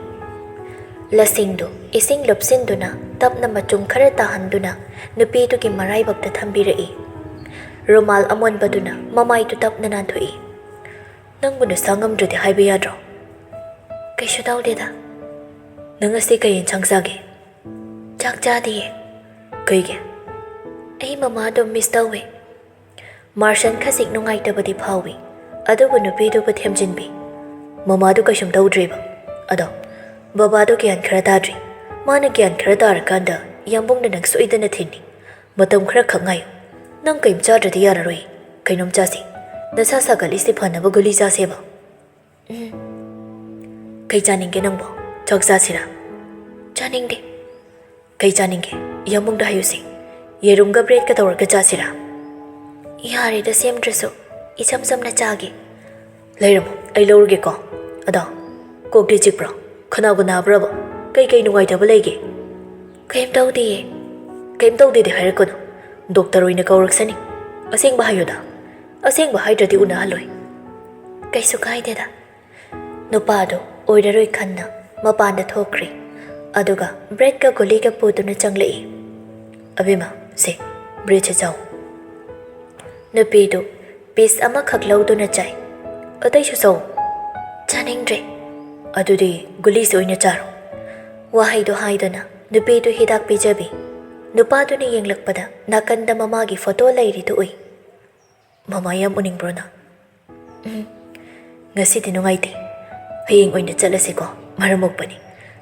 ꯂꯁꯤꯡꯗꯨ ꯏꯁꯤꯡ ꯂꯨꯞꯁꯤꯟꯗꯨꯅ ꯇꯞꯅ ꯃꯆꯨꯝ ꯈꯔ ꯇꯥꯍꯟꯗꯨꯅ ꯅꯨꯄꯤꯗꯨꯒꯤ ꯃꯔꯥꯏꯕꯛꯇ ꯊꯝꯕꯤꯔꯛꯏ꯫ ꯔꯨꯃꯥꯜ ꯑꯃꯣꯟꯕꯗꯨꯅ ꯃꯃꯥꯏꯗꯨ ꯇꯞꯅ ꯅꯥꯟꯊꯣꯛꯏ꯫ "ꯅꯪꯕꯨ ꯅꯁꯥ ꯉꯝꯗ꯭ꯔꯗꯤ ꯍꯥꯏꯕ ꯌꯥꯗ꯭ꯔꯣ?" "ꯀꯩꯁꯨ ꯇꯧꯗꯦꯗ꯫" "ꯅꯪ ꯉꯁꯤ ꯀꯩ ꯌꯦꯟꯁꯥꯡ ꯆꯥꯒꯦ?" "ꯆꯥꯛ ꯆꯥꯗꯤꯌꯦ꯫" "ꯀꯩꯒꯤ?" "ꯑꯩ ꯃꯃꯥꯗꯣ ꯃꯤꯁ ꯇꯧꯋꯦ꯫" ꯃꯥꯔꯁꯟ ꯈꯖꯤꯛ ꯅꯨꯡꯉꯥꯏꯇꯕꯗꯤ ꯐꯥꯎꯏ, ꯑꯗꯨꯕꯨ ꯅꯨꯄꯤꯗꯨꯕꯨ ꯊꯦꯝꯖꯤꯟꯕꯤ꯫ "ꯃꯃꯥꯗꯨ ꯀꯩꯁꯨꯝ ꯇꯧꯗ꯭ꯔꯤꯕ꯫ ꯑꯗꯣ ꯕꯕꯥꯗꯣ ꯒ꯭ꯌꯥꯟ ꯈꯔ ꯇꯥꯗ꯭ꯔꯤ꯫ ꯃꯥꯅ ꯒ꯭ꯌꯥꯟ ꯈꯔ ꯇꯥꯔꯀꯥꯟꯗ ꯌꯥꯝꯕꯨꯡꯅ ꯅꯪ ꯁꯣꯏꯗꯅ ꯊꯤꯟꯅꯤ꯫ ꯃꯇꯝ ꯈꯔ ꯈꯛ ꯉꯥꯏꯌꯨ꯫ ꯅꯪ ꯀꯩꯝ ꯆꯥꯗ꯭ꯔꯗꯤ ꯌꯥꯔꯔꯣꯏ꯫ ꯀꯩꯅꯣꯝ ꯆꯥꯁꯤ꯫ ꯅꯁꯥ ꯁꯥꯒꯠꯂꯤꯁꯦ ꯐꯅꯕ ꯒꯨꯂꯤ ꯆꯥꯁꯦꯕ꯫" "ꯎꯝ꯫ ꯀꯩ ꯆꯥꯅꯤꯡꯒꯦ ꯅꯪꯕꯣ? ꯆꯥꯛ ꯆꯥꯁꯤꯔꯥ?" "ꯆꯥꯅꯤꯡꯗꯦ꯫" "ꯀꯩ ꯆꯥꯅꯤꯡꯒꯦ? ꯌꯥꯝꯕꯨꯡꯗ ꯍꯥꯏꯌꯨꯁꯦ꯫ ꯌꯦꯔꯨꯝꯒ ꯕ꯭ꯔꯦꯗꯀ ꯇꯧꯔꯒ ꯆꯥꯁꯤꯔꯥ?" "ꯌꯥꯔꯦꯗ, ꯁꯦꯝꯗ꯭ꯔꯁꯨ꯫ ꯏꯆꯝ ꯆꯝꯅ ꯆꯥꯒꯦ꯫" "ꯂꯩꯔꯝꯃꯣ, ꯑꯩ ꯂꯧꯔꯒꯦꯀꯣ꯫ ꯑꯗꯣ, ꯀꯣꯛꯇꯤ ꯆꯤꯛꯄ꯭ꯔꯣ?" "ꯈꯅꯥꯎꯒ ꯅꯥꯕ꯭ꯔꯕ? ꯀꯩ ꯀꯩ ꯅꯨꯡꯉꯥꯏꯇꯕ ꯂꯩꯒꯦ?" "ꯀꯩꯝ ꯇꯧꯗꯤꯌꯦ꯫" "ꯀꯩꯝ ꯇꯧꯗꯦꯗꯤ ꯍꯥꯏꯔꯛꯀꯅꯨ꯫ ꯗꯣꯛꯇꯔ ꯑꯣꯏꯅ ꯀꯧꯔꯛꯁꯅꯤ꯫ ꯑꯁꯦꯡꯕ ꯍꯥꯏꯌꯨꯗ꯫ ꯑꯁꯦꯡꯕ ꯍꯥꯏꯗ꯭ꯔꯗꯤ ꯎꯅꯍꯜꯂꯣꯏ꯫" "ꯀꯩꯁꯨ ꯀꯥꯏꯗꯦꯗ꯫" ꯅꯨꯄꯥꯗꯨ ꯑꯣꯏꯔꯔꯣꯏ ꯈꯟꯅ ꯃꯄꯥꯟꯗ ꯊꯣꯛꯈ꯭ꯔꯦ꯫ ꯑꯗꯨꯒ ꯕ꯭ꯔꯦꯗꯀ ꯒꯨꯂꯤꯒ ꯄꯨꯗꯨꯅ ꯆꯪꯂꯛꯏ꯫ "ꯑꯕꯦꯝꯃ, ꯁꯦ, ꯕ꯭ꯔꯦꯗꯁꯦ ꯆꯥꯎ꯫" ꯅꯨꯄꯤꯗꯨ ꯄꯤꯁ ꯑꯃꯈꯛ ꯂꯧꯗꯨꯅ ꯆꯥꯏ꯫ "ꯑꯇꯩꯁꯨ ꯆꯥꯎ꯫" "ꯆꯥꯅꯤꯡꯗ꯭ꯔꯦ꯫" "ꯑꯗꯨꯗꯤ ꯒꯨꯂꯤꯁꯦ ꯑꯣꯏꯅ ꯆꯥꯔꯣ꯫" ꯋꯥꯍꯩꯗꯨ ꯍꯥꯏꯗꯨꯅ ꯅꯨꯄꯤꯗꯨ ꯍꯤꯗꯥꯛ ꯄꯤꯖꯕꯤ꯫ ꯅꯨꯄꯥꯗꯨꯅ ꯌꯦꯡꯂꯛꯄꯗ ꯅꯥꯀꯟꯗ ꯃꯃꯥꯒꯤ ꯐꯣꯇꯣ ꯂꯩꯔꯤꯗꯨ ꯎꯏ꯫ "ꯃꯃꯥ ꯌꯥꯝ ꯎꯅꯤꯡꯕ꯭ꯔꯣ ꯅꯪ?" "ꯎꯝ, ꯉꯁꯤꯗꯤ ꯅꯨꯡꯉꯥꯏꯇꯦ꯫ ꯍꯌꯦꯡ ꯑꯣꯏꯅ ꯆꯠꯂꯁꯤꯀꯣ, ꯃꯔꯝ ꯃꯣꯛꯄꯅꯤ꯫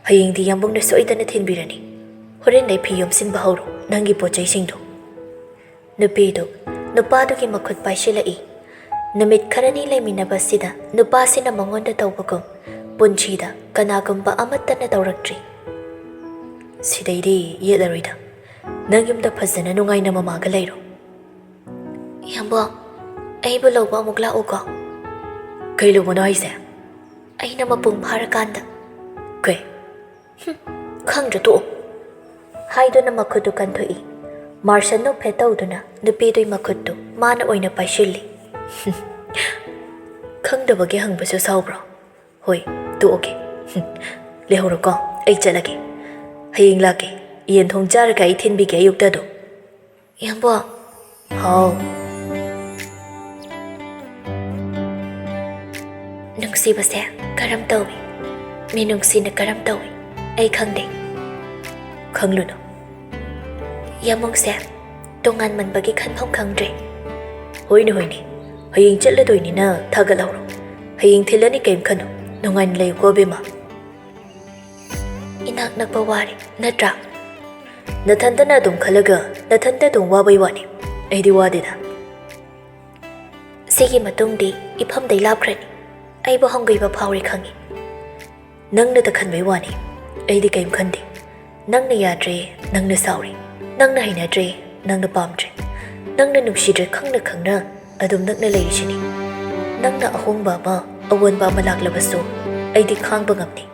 ꯍꯌꯦꯡꯗꯤ ꯌꯥꯝꯕꯨꯡꯅ ꯁꯣꯏꯗꯅ ꯊꯤꯟꯕꯤꯔꯅꯤ꯫ ꯍꯣꯔꯦꯟ ꯑꯩ ꯐꯤ ꯌꯣꯝꯁꯤꯟꯕ ꯍꯧꯔꯣ, ꯅꯪꯒꯤ ꯄꯣꯠ ꯆꯩꯁꯤꯡꯗꯣ꯫" ꯅꯨꯄꯤꯗꯨ ꯅꯨꯄꯥꯗꯨꯒꯤ ꯃꯈꯨꯠ ꯄꯥꯏꯁꯤꯜꯂꯛꯏ꯫ ꯅꯨꯃꯤꯠ ꯈꯔꯅꯤ ꯂꯩꯃꯤꯟꯅꯕꯁꯤꯗ ꯅꯨꯄꯥꯁꯤꯅ ꯃꯉꯣꯟꯗ ꯇꯧꯕꯒꯨꯝ ꯄꯨꯟꯁꯤꯗ ꯀꯅꯥꯒꯨꯝꯕ ꯑꯃꯠꯇꯅ ꯇꯧꯔꯛꯇ꯭ꯔꯤ꯫ "ꯁꯤꯗꯩꯗꯤ ꯌꯦꯠꯂꯔꯣꯏꯗ꯫ ꯅꯪ ꯌꯨꯝꯗ ꯐꯖꯅ ꯅꯨꯡꯉꯥꯏꯅ ꯃꯃꯥꯒ ꯂꯩꯔꯣ꯫" "ꯏꯌꯥꯝꯕ, ꯑꯩꯕꯨ ꯂꯧꯕ ꯑꯃꯨꯛ ꯂꯥꯛꯎꯀꯣ꯫" "ꯀꯩ ꯂꯧꯕꯅꯣ ꯍꯥꯏꯁꯦ?" "ꯑꯩꯅ ꯃꯄꯨꯡ ꯐꯥꯔꯀꯥꯟꯗ꯫" "ꯀꯩ?" "ꯍꯨꯝ, ꯈꯪꯗ꯭ꯔ ꯇꯣꯛꯑꯣ꯫" ꯍꯥꯏꯗꯨꯅ ꯃꯈꯨꯠꯇꯨ ꯀꯟꯊꯣꯛꯏ꯫ ꯃꯥꯔꯁꯟ ꯅꯣꯛꯐꯦꯠ ꯇꯧꯗꯨꯅ ꯅꯨꯄꯤꯗꯨꯒꯤ ꯃꯈꯨꯠꯇꯨ ꯃꯥꯅ ꯑꯣꯏꯅ ꯄꯥꯏꯁꯤꯜꯂꯤ꯫ "ꯈꯪꯗꯕꯒꯤ ꯍꯪꯕꯁꯨ ꯁꯥꯎꯕ꯭ꯔꯣ? ꯍꯣꯏ, ꯇꯣꯛꯑꯒꯦ꯫ ꯍꯨꯝ, ꯂꯩꯍꯧꯔꯣꯀꯣ, ꯑꯩ ꯆꯠꯂꯒꯦ꯫ ꯍꯌꯦꯡ ꯂꯥꯛꯀꯦ꯫ ꯌꯦꯟ ꯊꯣꯡ ꯆꯥꯔꯒ ꯑꯩ ꯊꯤꯟꯕꯤꯒꯦ ꯑꯌꯨꯛꯇ ꯑꯗꯨꯝ꯫" "ꯏꯌꯥꯝꯕ꯫" "ꯍꯥꯎ?" "ꯅꯨꯡꯁꯤꯕꯁꯦ ꯀꯔꯝ ꯇꯧꯏ? ꯃꯤꯅꯨꯡꯁꯤꯅ ꯀꯔꯝ ꯇꯧꯏ? ꯑꯩ ꯈꯪꯗꯦ꯫" "ꯈꯪꯂꯨꯅꯨ꯫" "ꯌꯥꯝꯕꯨꯡꯁꯦ ꯇꯣꯉꯥꯟꯃꯟꯕꯒꯤ ꯈꯟꯐꯝ ꯈꯪꯗ꯭ꯔꯦ꯫" "ꯍꯣꯏꯅꯦ, ꯍꯣꯏꯅꯦ꯫ ꯍꯌꯦꯡ ꯆꯠꯂꯗꯣꯏꯅꯤꯅ ꯊꯥꯒꯠꯍꯧꯔꯣ꯫ ꯍꯌꯦꯡ ꯊꯤꯜꯂꯅꯤ, ꯀꯩꯝ ꯈꯟꯅꯨ꯫ ꯅꯨꯡꯉꯥꯏꯅ ꯂꯩꯌꯨꯀꯣ, ꯑꯕꯦꯝꯃ꯫" "ꯏꯅꯥꯛ ꯅꯛꯄ ꯋꯥꯔꯦ, ꯅꯠꯇ꯭ꯔꯥ?" "ꯅꯊꯟꯇꯅ ꯑꯗꯨꯝ ꯈꯜꯂꯒ ꯅꯊꯟꯇ ꯑꯗꯨꯝ ꯋꯥꯕꯩ ꯋꯥꯅꯤ꯫ ꯑꯩꯗꯤ ꯋꯥꯗꯦꯗ꯫" "ꯁꯤꯒꯤ ꯃꯇꯨꯡꯗꯤ ꯏꯐꯝꯗꯩ ꯂꯥꯞꯈ꯭ꯔꯅꯤ꯫ ꯑꯩꯕꯨ ꯍꯪꯒꯣꯏꯕ ꯐꯥꯎꯔꯦ ꯈꯪꯉꯤ꯫" "ꯅꯪꯅꯇ ꯈꯟꯕꯩ ꯋꯥꯅꯤ꯫ ꯑꯩꯗꯤ ꯀꯩꯝ ꯈꯟꯗꯦ꯫ ꯅꯪꯅ ꯌꯥꯗ꯭ꯔꯦ, ꯅꯪꯅ ꯁꯥꯎꯔꯦ, ꯅꯪꯅ ꯍꯩꯅꯗ꯭ꯔꯦ, ꯅꯪꯅ ꯄꯥꯝꯗ꯭ꯔꯦ, ꯅꯪꯅ ꯅꯨꯡꯁꯤꯗ꯭ꯔꯦ ꯈꯪꯅ ꯈꯪꯅ ꯑꯗꯨꯝ ꯅꯛꯅ ꯂꯩꯔꯤꯁꯤꯅꯤ꯫ ꯅꯪꯅ ꯑꯍꯣꯡꯕ ꯑꯃ, ꯑꯑꯣꯟꯕ ꯑꯃ ꯂꯥꯛꯂꯕꯁꯨ ꯑꯩꯗꯤ ꯈꯥꯡꯕ ꯉꯝꯅꯤ꯫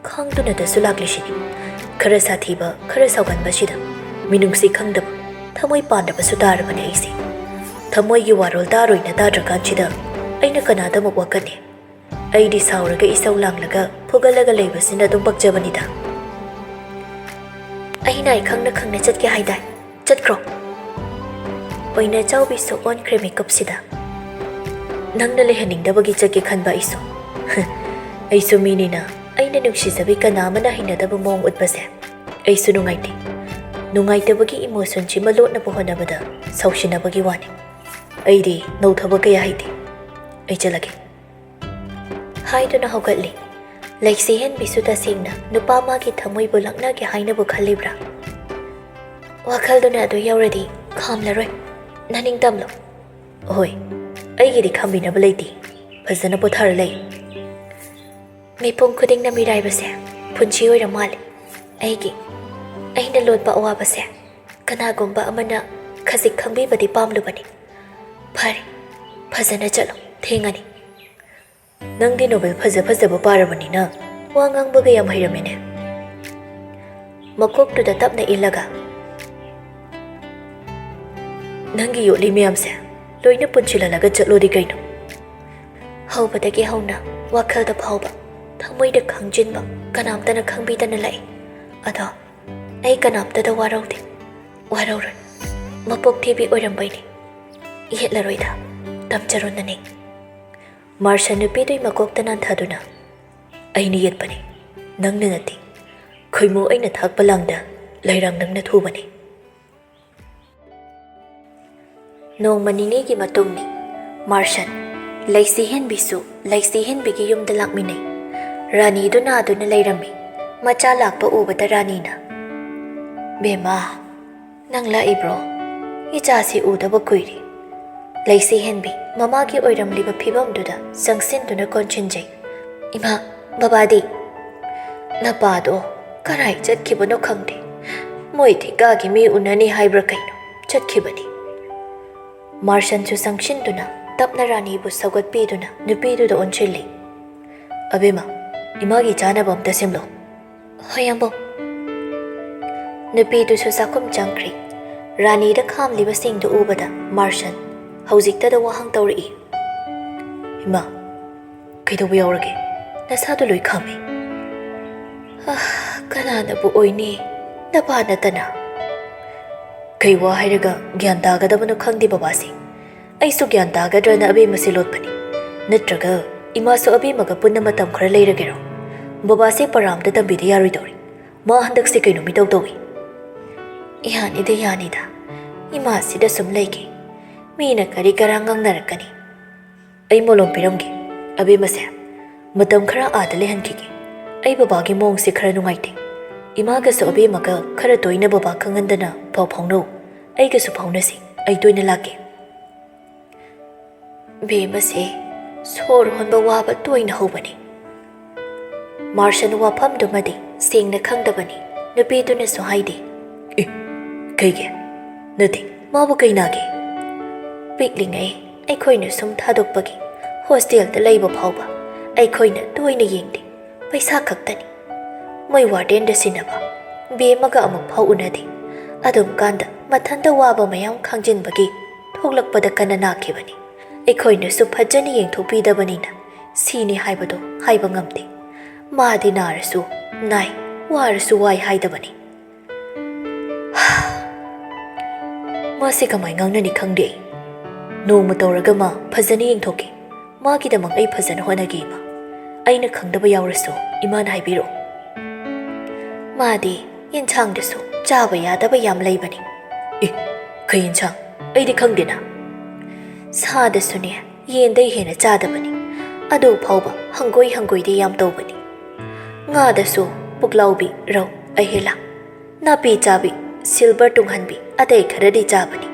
ꯈꯥꯡꯗꯨꯅꯗꯁꯨ ꯂꯥꯛꯂꯤꯁꯤꯅꯤ꯫ ꯈꯔ ꯁꯥꯊꯤꯕ, ꯈꯔ ꯁꯥꯎꯒꯟꯕꯁꯤꯗ ꯃꯤꯅꯨꯡꯁꯤ ꯈꯪꯗꯕ, ꯊꯃꯣꯏ ꯄꯥꯟꯗꯕꯁꯨ ꯇꯥꯔꯕꯅꯦ ꯑꯩꯁꯦ꯫ ꯊꯃꯣꯏꯒꯤ ꯋꯥꯔꯣꯜ ꯇꯥꯔꯣꯏꯅ ꯇꯥꯗ꯭ꯔꯀꯥꯟꯁꯤꯗ ꯑꯩꯅ ꯀꯅꯥꯗ ꯑꯃꯨꯛ ꯋꯥꯀꯠꯅꯤ? ꯑꯩꯗꯤ ꯁꯥꯎꯔꯒ ꯏꯁꯧ ꯂꯥꯡꯂꯒ ꯐꯨꯒꯠꯂꯒ ꯂꯩꯕꯁꯤꯅ ꯑꯗꯨꯝ ꯄꯛꯆꯕꯅꯤꯗ꯫ ꯑꯩꯅ ꯑꯩ ꯈꯪꯅ ꯈꯪꯅ ꯆꯠꯀꯦ ꯍꯥꯏꯗꯥꯏ? ꯆꯠꯈ꯭ꯔꯣ꯫ ꯑꯣꯏꯅ ꯆꯥꯎꯕꯤꯁꯨ ꯑꯣꯟꯈ꯭ꯔꯦ ꯃꯤꯀꯨꯞꯁꯤꯗ꯫ ꯅꯪꯅ ꯂꯩꯍꯟꯅꯤꯡꯗꯕꯒꯤ ꯆꯠꯀꯦ ꯈꯟꯕ ꯑꯩꯁꯨ꯫ ꯑꯩꯁꯨ ꯃꯤꯅꯤꯅ ꯑꯩꯅ ꯅꯨꯡꯁꯤꯖꯕꯤ ꯀꯅꯥ ꯑꯃꯅ ꯍꯩꯅꯗꯕ ꯃꯑꯣꯡ ꯎꯠꯄꯁꯦ ꯑꯩꯁꯨ ꯅꯨꯡꯉꯥꯏꯇꯦ꯫ ꯅꯨꯡꯉꯥꯏꯇꯕꯒꯤ emotionꯁꯤꯃ ꯂꯣꯠꯅꯕ ꯍꯣꯠꯅꯕꯗ ꯁꯥꯎꯁꯤꯟꯅꯕꯒꯤ ꯋꯥꯅꯤ꯫ ꯑꯩꯗꯤ ꯅꯧꯊꯕ ꯀꯌꯥ ꯍꯩꯇꯦ꯫ ꯑꯩ ꯆꯠꯂꯒꯦ꯫ ꯍꯥꯏꯗꯨꯅ ꯍꯧꯒꯠꯂꯤ꯫ ꯂꯩꯁꯤꯍꯦꯟꯕꯤꯁꯨ ꯇꯁꯦꯡꯅ ꯅꯨꯄꯥ ꯃꯥꯒꯤ ꯊꯃꯣꯏꯕꯨ ꯂꯛꯅꯒꯦ ꯍꯥꯏꯅꯕꯨ ꯈꯜꯂꯤꯕ꯭ꯔꯥ? ꯋꯥꯈꯜꯗꯨꯅ ꯑꯗꯨ ꯌꯧꯔꯗꯤ ꯈꯥꯝꯂꯔꯣꯏ꯫ ꯅꯅꯤꯡꯇꯝꯂꯣ꯫ ꯍꯣꯏ, ꯑꯩꯒꯤꯗꯤ ꯈꯥꯝꯕꯤꯅꯕ ꯂꯩꯇꯦ꯫ ꯐꯖꯅ ꯄꯣꯊꯥꯔ ꯂꯩ꯫ ꯃꯤꯄꯨꯝ ꯈꯨꯗꯤꯡꯅ ꯃꯤꯔꯥꯏꯕꯁꯦ ꯄꯨꯟꯁꯤ ꯑꯣꯏꯔ ꯃꯥꯜꯂꯦ꯫ ꯑꯩꯒꯤ, ꯑꯩꯅ ꯂꯣꯠꯄ ꯑꯋꯥꯕꯁꯦ ꯀꯅꯥꯒꯨꯝꯕ ꯑꯃꯅ ꯈꯖꯤꯛ ꯈꯪꯕꯤꯕꯗꯤ ꯄꯥꯝꯂꯨꯕꯅꯤ꯫ ꯐꯔꯦ, ꯐꯖꯅ ꯆꯠꯂꯣ, ꯊꯦꯡꯉꯅꯤ꯫ ꯅꯪꯗꯤ ꯅꯣꯕꯦꯜ ꯐꯖ ꯐꯖꯕ ꯄꯥꯔꯕꯅꯤꯅ ꯋꯥ ꯉꯥꯡꯕꯒ ꯌꯥꯝ ꯍꯩꯔꯝꯃꯦꯅꯦ꯫ ꯃꯀꯣꯛꯇꯨꯗ ꯇꯞꯅ ꯏꯜꯂꯒ, ꯅꯪꯒꯤ ꯌꯣꯠꯂꯤ ꯃꯌꯥꯝꯁꯦ ꯂꯣꯏꯅ ꯄꯨꯟꯁꯤꯜꯍꯜꯂꯒ ꯆꯠꯂꯣꯗꯤ ꯀꯩꯅꯣ? ꯍꯧꯕꯗꯒꯤ ꯍꯧꯅ ꯋꯥꯈꯜꯗ ꯐꯥꯎꯕ, ꯊꯃꯣꯏꯗ ꯈꯪꯖꯤꯟꯕ ꯀꯅꯥꯝꯇꯅ ꯈꯪꯕꯤꯗꯅ ꯂꯥꯛꯏ꯫ ꯑꯗꯣ ꯑꯩ ꯀꯅꯥꯝꯇꯗ ꯋꯥꯔꯧꯗꯦ, ꯋꯥꯔꯧꯔꯣꯏ꯫ ꯃꯄꯣꯛ ꯊꯤꯕꯤ ꯑꯣꯏꯔꯝꯕꯩꯅꯤ꯫ ꯌꯦꯠꯂꯔꯣꯏꯗ, ꯇꯝꯖꯔꯣ ꯅꯅꯤꯡ꯫ ꯃꯥꯔꯁꯟ ꯅꯨꯄꯤꯗꯨꯒꯤ ꯃꯀꯣꯛꯇ ꯅꯥꯟꯊꯗꯨꯅ, ꯑꯩꯅ ꯌꯦꯠꯄꯅꯤ, ꯅꯪꯅ ꯅꯠꯇꯦ꯫ ꯈꯣꯏꯃꯨ ꯑꯩꯅ ꯊꯥꯛꯄ ꯂꯥꯡꯗ ꯂꯩꯔꯥꯡ ꯅꯪꯅ ꯊꯨꯕꯅꯤ꯫ ꯅꯣꯡꯃ ꯅꯤꯅꯤꯒꯤ ꯃꯇꯨꯡꯅꯤ꯫ ꯃꯥꯔꯁꯟ, ꯂꯩꯁꯤꯍꯦꯟꯕꯤꯁꯨ ꯂꯩꯁꯤꯍꯦꯟꯕꯤꯒꯤ ꯌꯨꯝꯗ ꯂꯥꯛꯃꯤꯟꯅꯩ꯫ ꯔꯥꯅꯤꯗꯨ ꯅꯥꯗꯨꯅ ꯂꯩꯔꯝꯃꯤ꯫ ꯃꯆꯥ ꯂꯥꯛꯄ ꯎꯕꯗ ꯔꯥꯅꯤꯅ, "ꯕꯦꯝꯃ, ꯅꯪ ꯂꯥꯛꯏꯕ꯭ꯔꯣ? ꯏꯆꯥꯁꯤ ꯎꯗꯕ ꯀꯨꯏꯔꯦ꯫" ꯂꯩꯁꯤꯍꯦꯟꯕꯤ ꯃꯃꯥꯒꯤ ꯑꯣꯏꯔꯝꯂꯤꯕ ꯐꯤꯕꯝꯗꯨꯗ ꯆꯪꯁꯤꯟꯗꯨꯅ ꯀꯣꯟꯁꯤꯟꯖꯩ꯫ "ꯏꯃꯥ, ꯕꯕꯥꯗꯤ?" "ꯅꯄꯥꯗꯣ ꯀꯔꯥꯏ ꯆꯠꯈꯤꯕꯅꯣ ꯈꯪꯗꯦ꯫ ꯃꯣꯏ ꯊꯤꯀꯥꯒꯤ ꯃꯤ ꯎꯅꯅꯤ ꯍꯥꯏꯕ꯭ꯔꯥ ꯀꯩꯅꯣ, ꯆꯠꯈꯤꯕꯅꯤ꯫" ꯃꯥꯔꯁꯟꯁꯨ ꯆꯪꯁꯤꯟꯗꯨꯅ ꯇꯞꯅ ꯔꯥꯅꯤꯕꯨ ꯁꯧꯒꯠꯄꯤꯗꯨꯅ ꯅꯨꯄꯤꯗꯨꯗ ꯑꯣꯟꯁꯤꯜꯂꯤ꯫ "ꯑꯕꯦꯝꯃ, ꯏꯃꯥꯒꯤ ꯆꯥꯅꯕ ꯑꯝꯇ ꯁꯦꯝꯂꯣ꯫ ꯍꯣꯏ, ꯌꯥꯝꯕꯧ꯫ ꯅꯨꯄꯤꯗꯨꯁꯨ ꯆꯥꯛꯈꯨꯝ ꯆꯪꯈ꯭ꯔꯦ꯫ ꯔꯥꯅꯤꯗ ꯈꯥꯝꯂꯤꯕꯁꯤꯡꯗꯨ ꯎꯕꯗ ꯃꯥꯔꯁꯟ ꯍꯧꯖꯤꯛꯇꯗ ꯋꯥꯍꯪ ꯇꯧꯔꯛꯏ꯫ "ꯏꯃꯥ, ꯀꯩꯗꯧꯕ ꯌꯥꯎꯔꯒꯦ? ꯅꯁꯥꯗꯣ ꯂꯣꯏ ꯈꯥꯝꯃꯤ꯫" "ꯑꯥ, ꯀꯅꯥꯅꯕꯨ ꯑꯣꯏꯅꯤ, ꯅꯄꯥ ꯅꯠꯇꯅ?" "ꯀꯩ ꯋꯥ ꯍꯥꯏꯔꯒ ꯒ꯭ꯌꯥꯟ ꯇꯥꯒꯗꯕꯅꯣ ꯈꯪꯗꯦ ꯕꯕꯥꯁꯦ꯫ ꯑꯩꯁꯨ ꯒ꯭ꯌꯥꯟ ꯇꯥꯒꯗ꯭ꯔꯅ ꯑꯕꯦꯝꯃꯁꯦ ꯂꯣꯠꯄꯅꯤ꯫ ꯅꯠꯇ꯭ꯔꯒ ꯏꯃꯥꯁꯨ ꯑꯕꯦꯝꯃꯒ ꯄꯨꯟꯅ ꯃꯇꯝ ꯈꯔ ꯂꯩꯔꯒꯦꯔꯣ? ꯕꯕꯥꯁꯦ ꯄꯔꯥ ꯑꯝꯇ ꯇꯝꯕꯤꯗ ꯌꯥꯔꯣꯏꯗꯧꯔꯤ꯫ ꯃꯥ ꯍꯟꯗꯛꯁꯦ ꯀꯩꯅꯣꯝ ꯏꯇꯧ ꯇꯧꯏ꯫" "ꯌꯥꯅꯤꯗ, ꯌꯥꯅꯤꯗ꯫ ꯏꯃꯥꯁꯤꯗ ꯁꯨꯝ ꯂꯩꯒꯦ꯫ ꯃꯤꯅ ꯀꯔꯤ ꯀꯔꯥ ꯉꯥꯡꯅꯔꯛꯀꯅꯤ꯫" "ꯑꯩ ꯃꯣꯂꯣꯝ ꯄꯤꯔꯝꯒꯦ꯫ ꯑꯕꯦꯝꯃꯁꯦ ꯃꯇꯝ ꯈꯔ ꯑꯥꯗ ꯂꯩꯍꯟꯈꯤꯒꯦ꯫ ꯑꯩ ꯕꯕꯥꯒꯤ ꯃꯑꯣꯡꯁꯦ ꯈꯔ ꯅꯨꯡꯉꯥꯏꯇꯦ꯫ ꯏꯃꯥꯒꯁꯨ ꯑꯕꯦꯝꯃꯒ ꯈꯔ ꯇꯣꯏꯅ ꯕꯕꯥ ꯈꯪꯍꯟꯗꯅ ꯄꯥꯎ ꯐꯥꯎꯅꯧ꯫ ꯑꯩꯒꯁꯨ ꯐꯥꯎꯅꯁꯤ꯫ ꯑꯩ ꯇꯣꯏꯅ ꯂꯥꯛꯀꯦ꯫" ꯕꯦꯝꯃꯁꯦ ꯁꯣꯔ ꯍꯣꯟꯕ ꯋꯥꯕ ꯇꯣꯏꯅ ꯍꯧꯕꯅꯤ꯫ ꯃꯥꯔꯁꯟ ꯋꯥꯐꯝꯗꯨꯃꯗꯤ ꯁꯦꯡꯅ ꯈꯪꯗꯕꯅꯤ꯫ ꯅꯨꯄꯤꯗꯨꯅꯁꯨ ꯍꯥꯏꯗꯦ꯫ "ꯑꯦ, ꯀꯩꯒꯤ? ꯅꯠꯇꯦ, ꯃꯥꯕꯨ ꯀꯩ ꯅꯥꯒꯦ?" "ꯄꯤꯛꯂꯤꯉꯩ ꯑꯩꯈꯣꯏꯅ ꯁꯨꯝ ꯊꯥꯗꯣꯛꯄꯒꯤ ꯍꯣꯁꯇꯦꯜꯗ ꯂꯩꯕ ꯐꯥꯎꯕ ꯑꯩꯈꯣꯏꯅ ꯇꯣꯏꯅ ꯌꯦꯡꯗꯦ꯫ ꯄꯩꯁꯥ ꯈꯛꯇꯅꯤ꯫ ꯃꯣꯏ ꯋꯥꯔꯗꯦꯟꯗ ꯁꯤꯟꯅꯕ꯫ ꯕꯦꯝꯃꯒ ꯑꯃꯨꯛ ꯐꯥꯎ ꯎꯅꯗꯦ꯫ ꯑꯗꯨꯝ ꯀꯥꯟꯗ ꯃꯊꯟꯇ ꯋꯥꯕ ꯃꯌꯥꯝ ꯈꯥꯡꯖꯤꯟꯕꯒꯤ ꯊꯣꯛꯂꯛꯄꯗ ꯀꯟꯅ ꯅꯥꯈꯤꯕꯅꯤ꯫ ꯑꯩꯈꯣꯏꯅꯁꯨ ꯐꯖꯅ ꯌꯦꯡꯊꯣꯛꯄꯤꯗꯕꯅꯤꯅ ꯁꯤꯅꯤ ꯍꯥꯏꯕꯗꯣ ꯍꯥꯏꯕ ꯉꯝꯗꯦ꯫ ꯃꯥꯗꯤ ꯅꯥꯔꯁꯨ ꯅꯥꯏ, ꯋꯥꯔꯁꯨ ꯋꯥꯏ ꯍꯥꯏꯗꯕꯅꯤ꯫" "ꯃꯥꯁꯦ ꯀꯃꯥꯏ ꯉꯥꯡꯅꯅꯤ ꯈꯪꯗꯦ ꯑꯩ꯫ ꯅꯣꯡꯃ ꯇꯧꯔꯒ ꯃꯥ ꯐꯖꯅ ꯌꯦꯡꯊꯣꯛꯀꯦ꯫ ꯃꯥꯒꯤꯗꯃꯛ ꯑꯩ ꯐꯖꯅ ꯍꯣꯠꯅꯒꯦ, ꯏꯃꯥ꯫ ꯑꯩꯅ ꯈꯪꯗꯕ ꯌꯥꯎꯔꯁꯨ ꯏꯃꯥꯅ ꯍꯥꯏꯕꯤꯔꯛꯑꯣ꯫" "ꯃꯥꯗꯤ ꯌꯦꯟꯁꯥꯡꯗꯁꯨ ꯆꯥꯕ ꯌꯥꯗꯕ ꯌꯥꯝ ꯂꯩꯕꯅꯤ꯫" "ꯑꯦ, ꯀꯩ ꯌꯦꯟꯁꯥꯡ? ꯑꯩꯗꯤ ꯈꯪꯗꯦꯅ꯫" "ꯁꯥꯗꯁꯨꯅꯦ, ꯌꯦꯟꯗꯩ ꯍꯦꯟꯅ ꯆꯥꯗꯕꯅꯤ꯫ ꯑꯗꯨ ꯐꯥꯎꯕ ꯍꯪꯒꯣꯏ ꯍꯪꯒꯣꯏꯗꯤ ꯌꯥꯝ ꯇꯧꯕꯅꯤ꯫ ꯉꯥꯗꯁꯨ ꯄꯨꯛꯂꯥꯎꯕꯤ, ꯔꯧ, ꯑꯍꯤꯂꯥ, ꯅꯥꯄꯤ ꯆꯥꯕꯤ, ꯁꯤꯜꯚꯔ ꯇꯨꯡꯍꯟꯕꯤ, ꯑꯇꯩ ꯈꯔꯗꯤ ꯆꯥꯕꯅꯤ꯫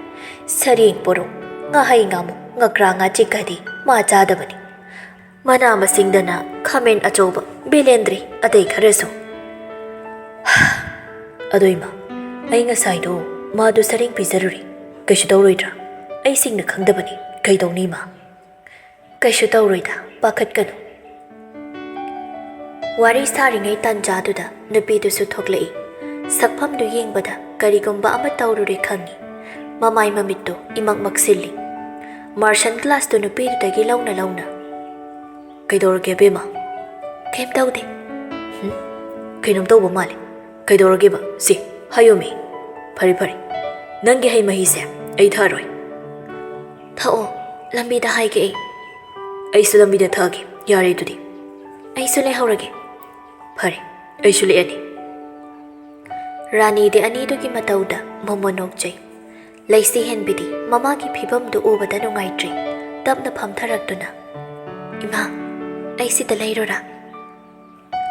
ꯁꯔꯦꯡ, ꯄꯣꯔꯣꯝ, ꯉꯥꯍꯩ, ꯉꯥꯃꯨ, ꯉꯀ꯭ꯔꯥ, ꯉꯥꯆꯤꯛꯀꯗꯤ ꯃꯥ ꯆꯥꯗꯕꯅꯤ꯫ ꯃꯅꯥ ꯃꯁꯤꯡꯗꯅ ꯈꯥꯃꯦꯟ ꯑꯆꯧꯕ, ꯕꯦꯂꯦꯟꯗ꯭ꯔꯤ, ꯑꯇꯩ ꯈꯔꯁꯨ꯫" "ꯑꯗꯣ ꯏꯃꯥ, ꯑꯩ ꯉꯁꯥꯏꯗꯣ ꯃꯥꯗꯣ ꯁꯔꯦꯡ ꯄꯤꯖꯔꯨꯔꯦ꯫ ꯀꯩꯁꯨ ꯇꯧꯔꯣꯏꯗ꯭ꯔꯥ? ꯑꯩ ꯁꯦꯡꯅ ꯈꯪꯗꯕꯅꯤ꯫ ꯀꯩꯗꯧꯅꯤ ꯏꯃꯥ?" "ꯀꯩꯁꯨ ꯇꯧꯔꯣꯏꯗ, ꯄꯥꯈꯠꯀꯅꯨ꯫" ꯋꯥꯔꯤ ꯁꯥꯔꯤꯉꯩ ꯇꯥꯟꯖꯥꯗꯨꯗ ꯅꯨꯄꯤꯗꯨꯁꯨ ꯊꯣꯛꯂꯛꯏ꯫ ꯁꯛꯐꯝꯗꯨ ꯌꯦꯡꯕꯗ ꯀꯔꯤꯒꯨꯝꯕ ꯑꯃ ꯇꯧꯔꯨꯔꯦ ꯈꯪꯏ꯫ ꯃꯃꯥꯏ ꯃꯃꯤꯠꯇꯨ ꯏꯃꯛ ꯃꯛꯁꯤꯜꯂꯤ꯫ ꯃꯥꯔꯁꯟ ꯒ꯭ꯂꯥꯁꯇꯨ ꯅꯨꯄꯤꯗꯨꯗꯒꯤ ꯂꯧꯅ ꯂꯧꯅ, "ꯀꯩꯗꯧꯔꯒꯦ ꯑꯕꯦꯝꯃ?" "ꯀꯩꯝ ꯇꯧꯗꯦ꯫" "ꯍꯨꯝ? ꯀꯩꯅꯣꯝ ꯇꯧꯕ ꯃꯥꯜꯂꯦ꯫ ꯀꯩꯗꯧꯔꯒꯦꯕ? ꯁꯤ, ꯍꯥꯏꯌꯣꯃꯤ꯫ ꯐꯔꯦ, ꯐꯔꯦ꯫ ꯅꯪꯒꯤ ꯍꯩ ꯃꯍꯤꯁꯦ ꯑꯩ ꯊꯛꯑꯔꯣꯏ꯫" "ꯊꯛꯑꯣ, ꯂꯝꯕꯤꯗ ꯍꯥꯏꯒꯦ ꯑꯩ꯫" "ꯑꯩꯁꯨ ꯂꯝꯕꯤꯗ ꯊꯛꯑꯒꯦ꯫ ꯌꯥꯔꯦ ꯑꯗꯨꯗꯤ꯫" "ꯑꯩꯁꯨ ꯂꯩꯍꯧꯔꯒꯦ꯫" "ꯐꯔꯦ, ꯑꯩꯁꯨ ꯂꯦꯛꯑꯅꯤ꯫" ꯔꯥꯅꯤꯗꯤ ꯑꯅꯤꯗꯨꯒꯤ ꯃꯇꯧꯗ ꯃꯣꯃꯣꯟ ꯅꯣꯛꯆꯩ꯫ ꯂꯩꯁꯤ ꯍꯦꯟꯕꯤꯗꯤ ꯃꯃꯥꯒꯤ ꯐꯤꯕꯝꯗꯨ ꯎꯕꯗ ꯅꯨꯡꯉꯥꯏꯇ꯭ꯔꯦ꯫ ꯇꯞꯅ ꯐꯝꯊꯔꯛꯇꯨꯅ, "ꯏꯃꯥ, ꯑꯩ ꯁꯤꯗ ꯂꯩꯔꯣꯔꯥ?"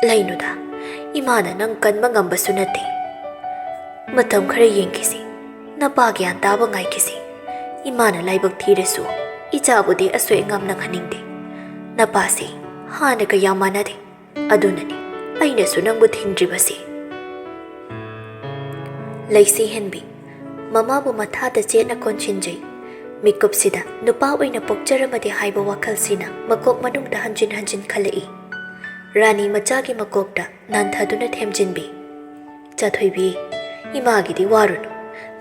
"ꯂꯩꯅꯨꯗ, ꯏꯃꯥꯅ ꯅꯪ ꯀꯟꯕ ꯉꯝꯕꯁꯨ ꯅꯠꯇꯦ꯫ ꯃꯇꯝ ꯈꯔ ꯌꯦꯡꯈꯤꯁꯤ, ꯅꯄꯥ ꯒ꯭ꯌꯥꯟ ꯇꯥꯕ ꯉꯥꯏꯈꯤꯁꯤ꯫ ꯏꯃꯥꯅ ꯂꯥꯏꯕꯛ ꯊꯤꯔꯁꯨ ꯏꯆꯥꯕꯨꯗꯤ ꯑꯁꯣꯏ ꯑꯉꯥꯝ ꯅꯪꯍꯟꯅꯤꯡꯗꯦ꯫ ꯅꯄꯥꯁꯤ ꯍꯥꯟꯅꯒ ꯌꯥꯝ ꯃꯥꯟꯅꯗꯦ꯫ ꯑꯗꯨꯅꯅꯤ ꯑꯩꯅꯁꯨ ꯅꯪꯕꯨ ꯊꯤꯡꯗ꯭ꯔꯤꯕꯁꯤ꯫" ꯂꯩꯁꯤ ꯍꯦꯟꯕꯤ ꯃꯃꯥꯕꯨ ꯃꯊꯥꯗ ꯆꯦꯠꯅ ꯀꯣꯟꯁꯤꯟꯖꯩ꯫ ꯃꯤꯀꯨꯞꯁꯤꯗ ꯅꯨꯄꯥ ꯑꯣꯏꯅ ꯄꯣꯛꯆꯔꯝꯃꯗꯤ ꯍꯥꯏꯕ ꯋꯥꯈꯜꯁꯤꯅ ꯃꯀꯣꯛ ꯃꯅꯨꯡꯗ ꯍꯟꯖꯤꯟ ꯍꯟꯖꯤꯟ ꯈꯜꯂꯛꯏ꯫ ꯔꯥꯅꯤ ꯃꯆꯥꯒꯤ ꯃꯀꯣꯛꯇ ꯅꯥꯟꯊꯗꯨꯅ ꯊꯦꯝꯖꯤꯟꯕꯤ, "ꯆꯥꯊꯣꯏꯕꯤ, ꯏꯃꯥꯒꯤꯗꯤ ꯋꯥꯔꯨꯅꯨ,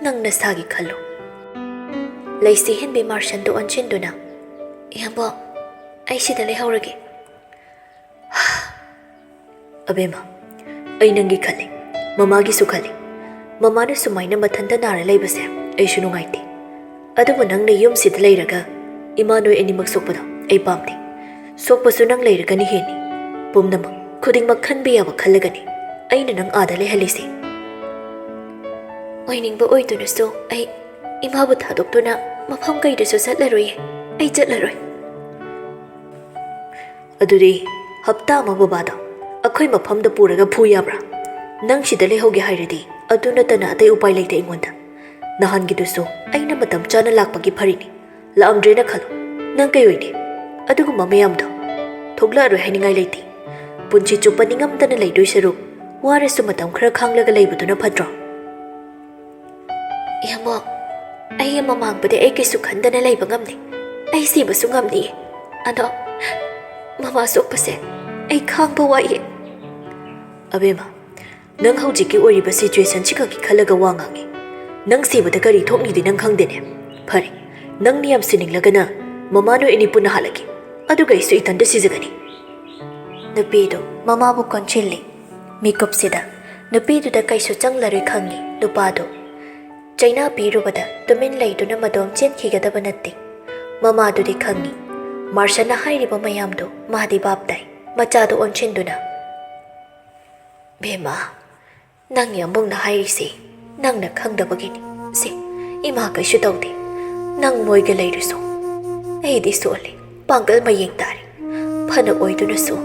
ꯅꯪ ꯅꯁꯥꯒꯤ ꯈꯜꯂꯨ꯫" ꯂꯩꯁꯤ ꯍꯦꯟꯕꯤ ꯃꯥꯔꯁꯟꯗꯨ ꯑꯣꯟꯁꯤꯟꯗꯨꯅ, "ꯏꯌꯥꯝꯕ, ꯑꯩ ꯁꯤꯗ ꯂꯩꯍꯧꯔꯒꯦ꯫" "ꯑꯕꯦꯝꯃ, ꯑꯩ ꯅꯪꯒꯤ ꯈꯜꯂꯤ, ꯃꯃꯥꯒꯤꯁꯨ ꯈꯜꯂꯤ꯫ ꯃꯃꯥꯅ ꯁꯨꯃꯥꯏꯅ ꯃꯊꯟꯇ ꯅꯥꯔ ꯂꯩꯕꯁꯦ ꯑꯩꯁꯨ ꯅꯨꯡꯉꯥꯏꯇꯦ꯫ ꯑꯗꯨꯕꯨ ꯅꯪꯅ ꯌꯨꯝꯁꯤꯗ ꯂꯩꯔꯒ ꯏꯃꯥ ꯅꯣꯏ ꯑꯅꯤꯃꯛ ꯁꯣꯛꯄꯗꯣ ꯑꯩ ꯄꯥꯝꯗꯦ꯫ ꯁꯣꯛꯄꯁꯨ ꯅꯪ ꯂꯩꯔꯒꯅ ꯍꯦꯟꯅꯤ꯫ ꯄꯨꯝꯅꯃꯛ, ꯈꯨꯗꯤꯡꯃꯛ ꯈꯟꯕ ꯌꯥꯕ ꯈꯜꯂꯒꯅꯤ ꯑꯩꯅ ꯅꯪ ꯑꯥꯗ ꯂꯩꯍꯜꯂꯤꯁꯦ꯫" "ꯑꯣꯏꯅꯤꯡꯕ ꯑꯣꯏꯗꯨꯅꯁꯨ ꯑꯩ ꯏꯃꯥꯕꯨ ꯊꯥꯗꯣꯛꯇꯨꯅ ꯃꯐꯝ ꯀꯩꯗꯁꯨ ꯆꯠꯂꯔꯣꯏꯌꯦ꯫ ꯑꯩ ꯆꯠꯂꯔꯣꯏ꯫" "ꯑꯗꯨꯗꯤ ꯍꯞꯇꯥ ꯑꯃ ꯕꯕꯥꯗꯣ ꯑꯩꯈꯣꯏ ꯃꯐꯝꯗ ꯄꯨꯔꯒ ꯐꯨ ꯌꯥꯕ꯭ꯔꯥ? ꯅꯪ ꯁꯤꯗ ꯂꯩꯍꯧꯒꯦ ꯍꯥꯏꯔꯗꯤ ꯑꯗꯨ ꯅꯠꯇꯅ ꯑꯇꯩ ꯎꯄꯥꯏ ꯂꯩꯇꯦ ꯑꯩꯉꯣꯟꯗ꯫ ꯅꯍꯥꯟꯒꯤꯗꯨꯁꯨ ꯑꯩꯅ ꯃꯇꯝ ꯆꯥꯅ ꯂꯥꯛꯄꯒꯤ ꯐꯔꯤꯅꯤ꯫ ꯂꯥꯛꯑꯝꯗ꯭ꯔꯦꯅ ꯈꯜꯂꯣ, ꯅꯪ ꯀꯩ ꯑꯣꯏꯅꯤ? ꯑꯗꯨꯒꯨꯝꯕ ꯃꯌꯥꯝꯗꯣ ꯊꯣꯛꯂꯛꯑꯔꯣꯏ ꯍꯥꯏꯅꯤꯡꯉꯥꯏ ꯂꯩꯇꯦ꯫ ꯄꯨꯟꯁꯤ ꯆꯨꯞꯄ ꯅꯤꯡꯉꯝꯗꯅ ꯂꯩꯗꯣꯏ ꯁꯔꯨꯛ, ꯋꯥꯔꯁꯨ ꯃꯇꯝ ꯈꯔ ꯈꯥꯡꯂꯒ ꯂꯩꯕꯗꯨꯅ ꯐꯠꯇ꯭ꯔꯣ?" "ꯏꯌꯥꯝꯕ, ꯑꯩ ꯃꯃꯥꯡꯕꯗꯤ ꯑꯩ ꯀꯩꯁꯨ ꯈꯟꯗꯅ ꯂꯩꯕ ꯉꯝꯅꯤ꯫ ꯑꯩ ꯁꯤꯕꯁꯨ ꯉꯝꯅꯤꯌꯦ꯫ ꯑꯗꯣ ꯃꯃꯥ ꯁꯣꯛꯄꯁꯦ ꯑꯩ ꯈꯥꯡꯕ ꯋꯥꯏꯌꯦ꯫ ꯑꯕꯦꯝꯃ, ꯅꯪ ꯍꯧꯖꯤꯛꯀꯤ ꯑꯣꯏꯔꯤꯕ situationꯁꯤ ꯈꯛꯀꯤ ꯈꯜꯂꯒ ꯋꯥ ꯉꯥꯡꯉꯤ꯫ ꯅꯪ ꯁꯤꯕꯗ ꯀꯔꯤ ꯊꯣꯛꯅꯤꯗꯤ ꯅꯪ ꯈꯪꯗꯦꯅꯦ꯫ ꯐꯔꯦ, ꯅꯪꯅ ꯌꯥꯝ ꯁꯤꯅꯤꯡꯂꯒꯅ ꯃꯃꯥ ꯅꯣꯏ ꯑꯅꯤ ꯄꯨꯟꯅ ꯍꯥꯠꯂꯒꯦ꯫ ꯑꯗꯨꯒ ꯑꯩꯁꯨ ꯏꯊꯟꯇ ꯁꯤꯖꯒꯅꯤ꯫ ꯅꯨꯄꯤꯗꯨ ꯃꯃꯥꯕꯨ ꯀꯣꯟꯁꯤꯜꯂꯤ꯫ ꯃꯤꯀꯨꯞꯁꯤꯗ ꯅꯨꯄꯤꯗꯨꯗ ꯀꯩꯁꯨ ꯆꯪꯂꯔꯣꯏ ꯈꯪꯉꯤ ꯅꯨꯄꯥꯗꯨ꯫ ꯆꯩꯅꯥ ꯄꯤꯔꯨꯕꯗ ꯇꯨꯃꯤꯟ ꯂꯩꯗꯨꯅ ꯃꯗꯣꯝ ꯆꯦꯟꯈꯤꯒꯗꯕ ꯅꯠꯇꯦ꯫ ꯃꯃꯥꯗꯨꯗꯤ ꯈꯪꯉꯤ꯫ ꯃꯥꯔꯁꯟꯅ ꯍꯥꯏꯔꯤꯕ ꯃꯌꯥꯝꯗꯨ ꯃꯥꯗꯤ ꯚꯥꯞ ꯇꯥꯏ꯫ ꯃꯆꯥꯗꯨ ꯑꯣꯟꯁꯤꯟꯗꯨꯅ, "ꯕꯦꯝꯃ, ꯅꯪ ꯌꯥꯝꯕꯨꯡꯅ ꯍꯥꯏꯔꯤꯁꯤ ꯅꯪꯅ ꯈꯪꯗꯕꯒꯤꯅꯤ꯫ ꯁꯦ, ꯏꯃꯥ ꯀꯩꯁꯨ ꯇꯧꯗꯦ꯫ ꯅꯪ ꯃꯣꯏꯒ ꯂꯩꯔꯨꯁꯨ꯫ ꯑꯩꯗꯤ ꯁꯣꯜꯂꯤ, ꯄꯥꯡꯒꯜ ꯃꯌꯦꯡ ꯇꯥꯔꯦ꯫ ꯐꯅ ꯑꯣꯏꯗꯨꯅꯁꯨ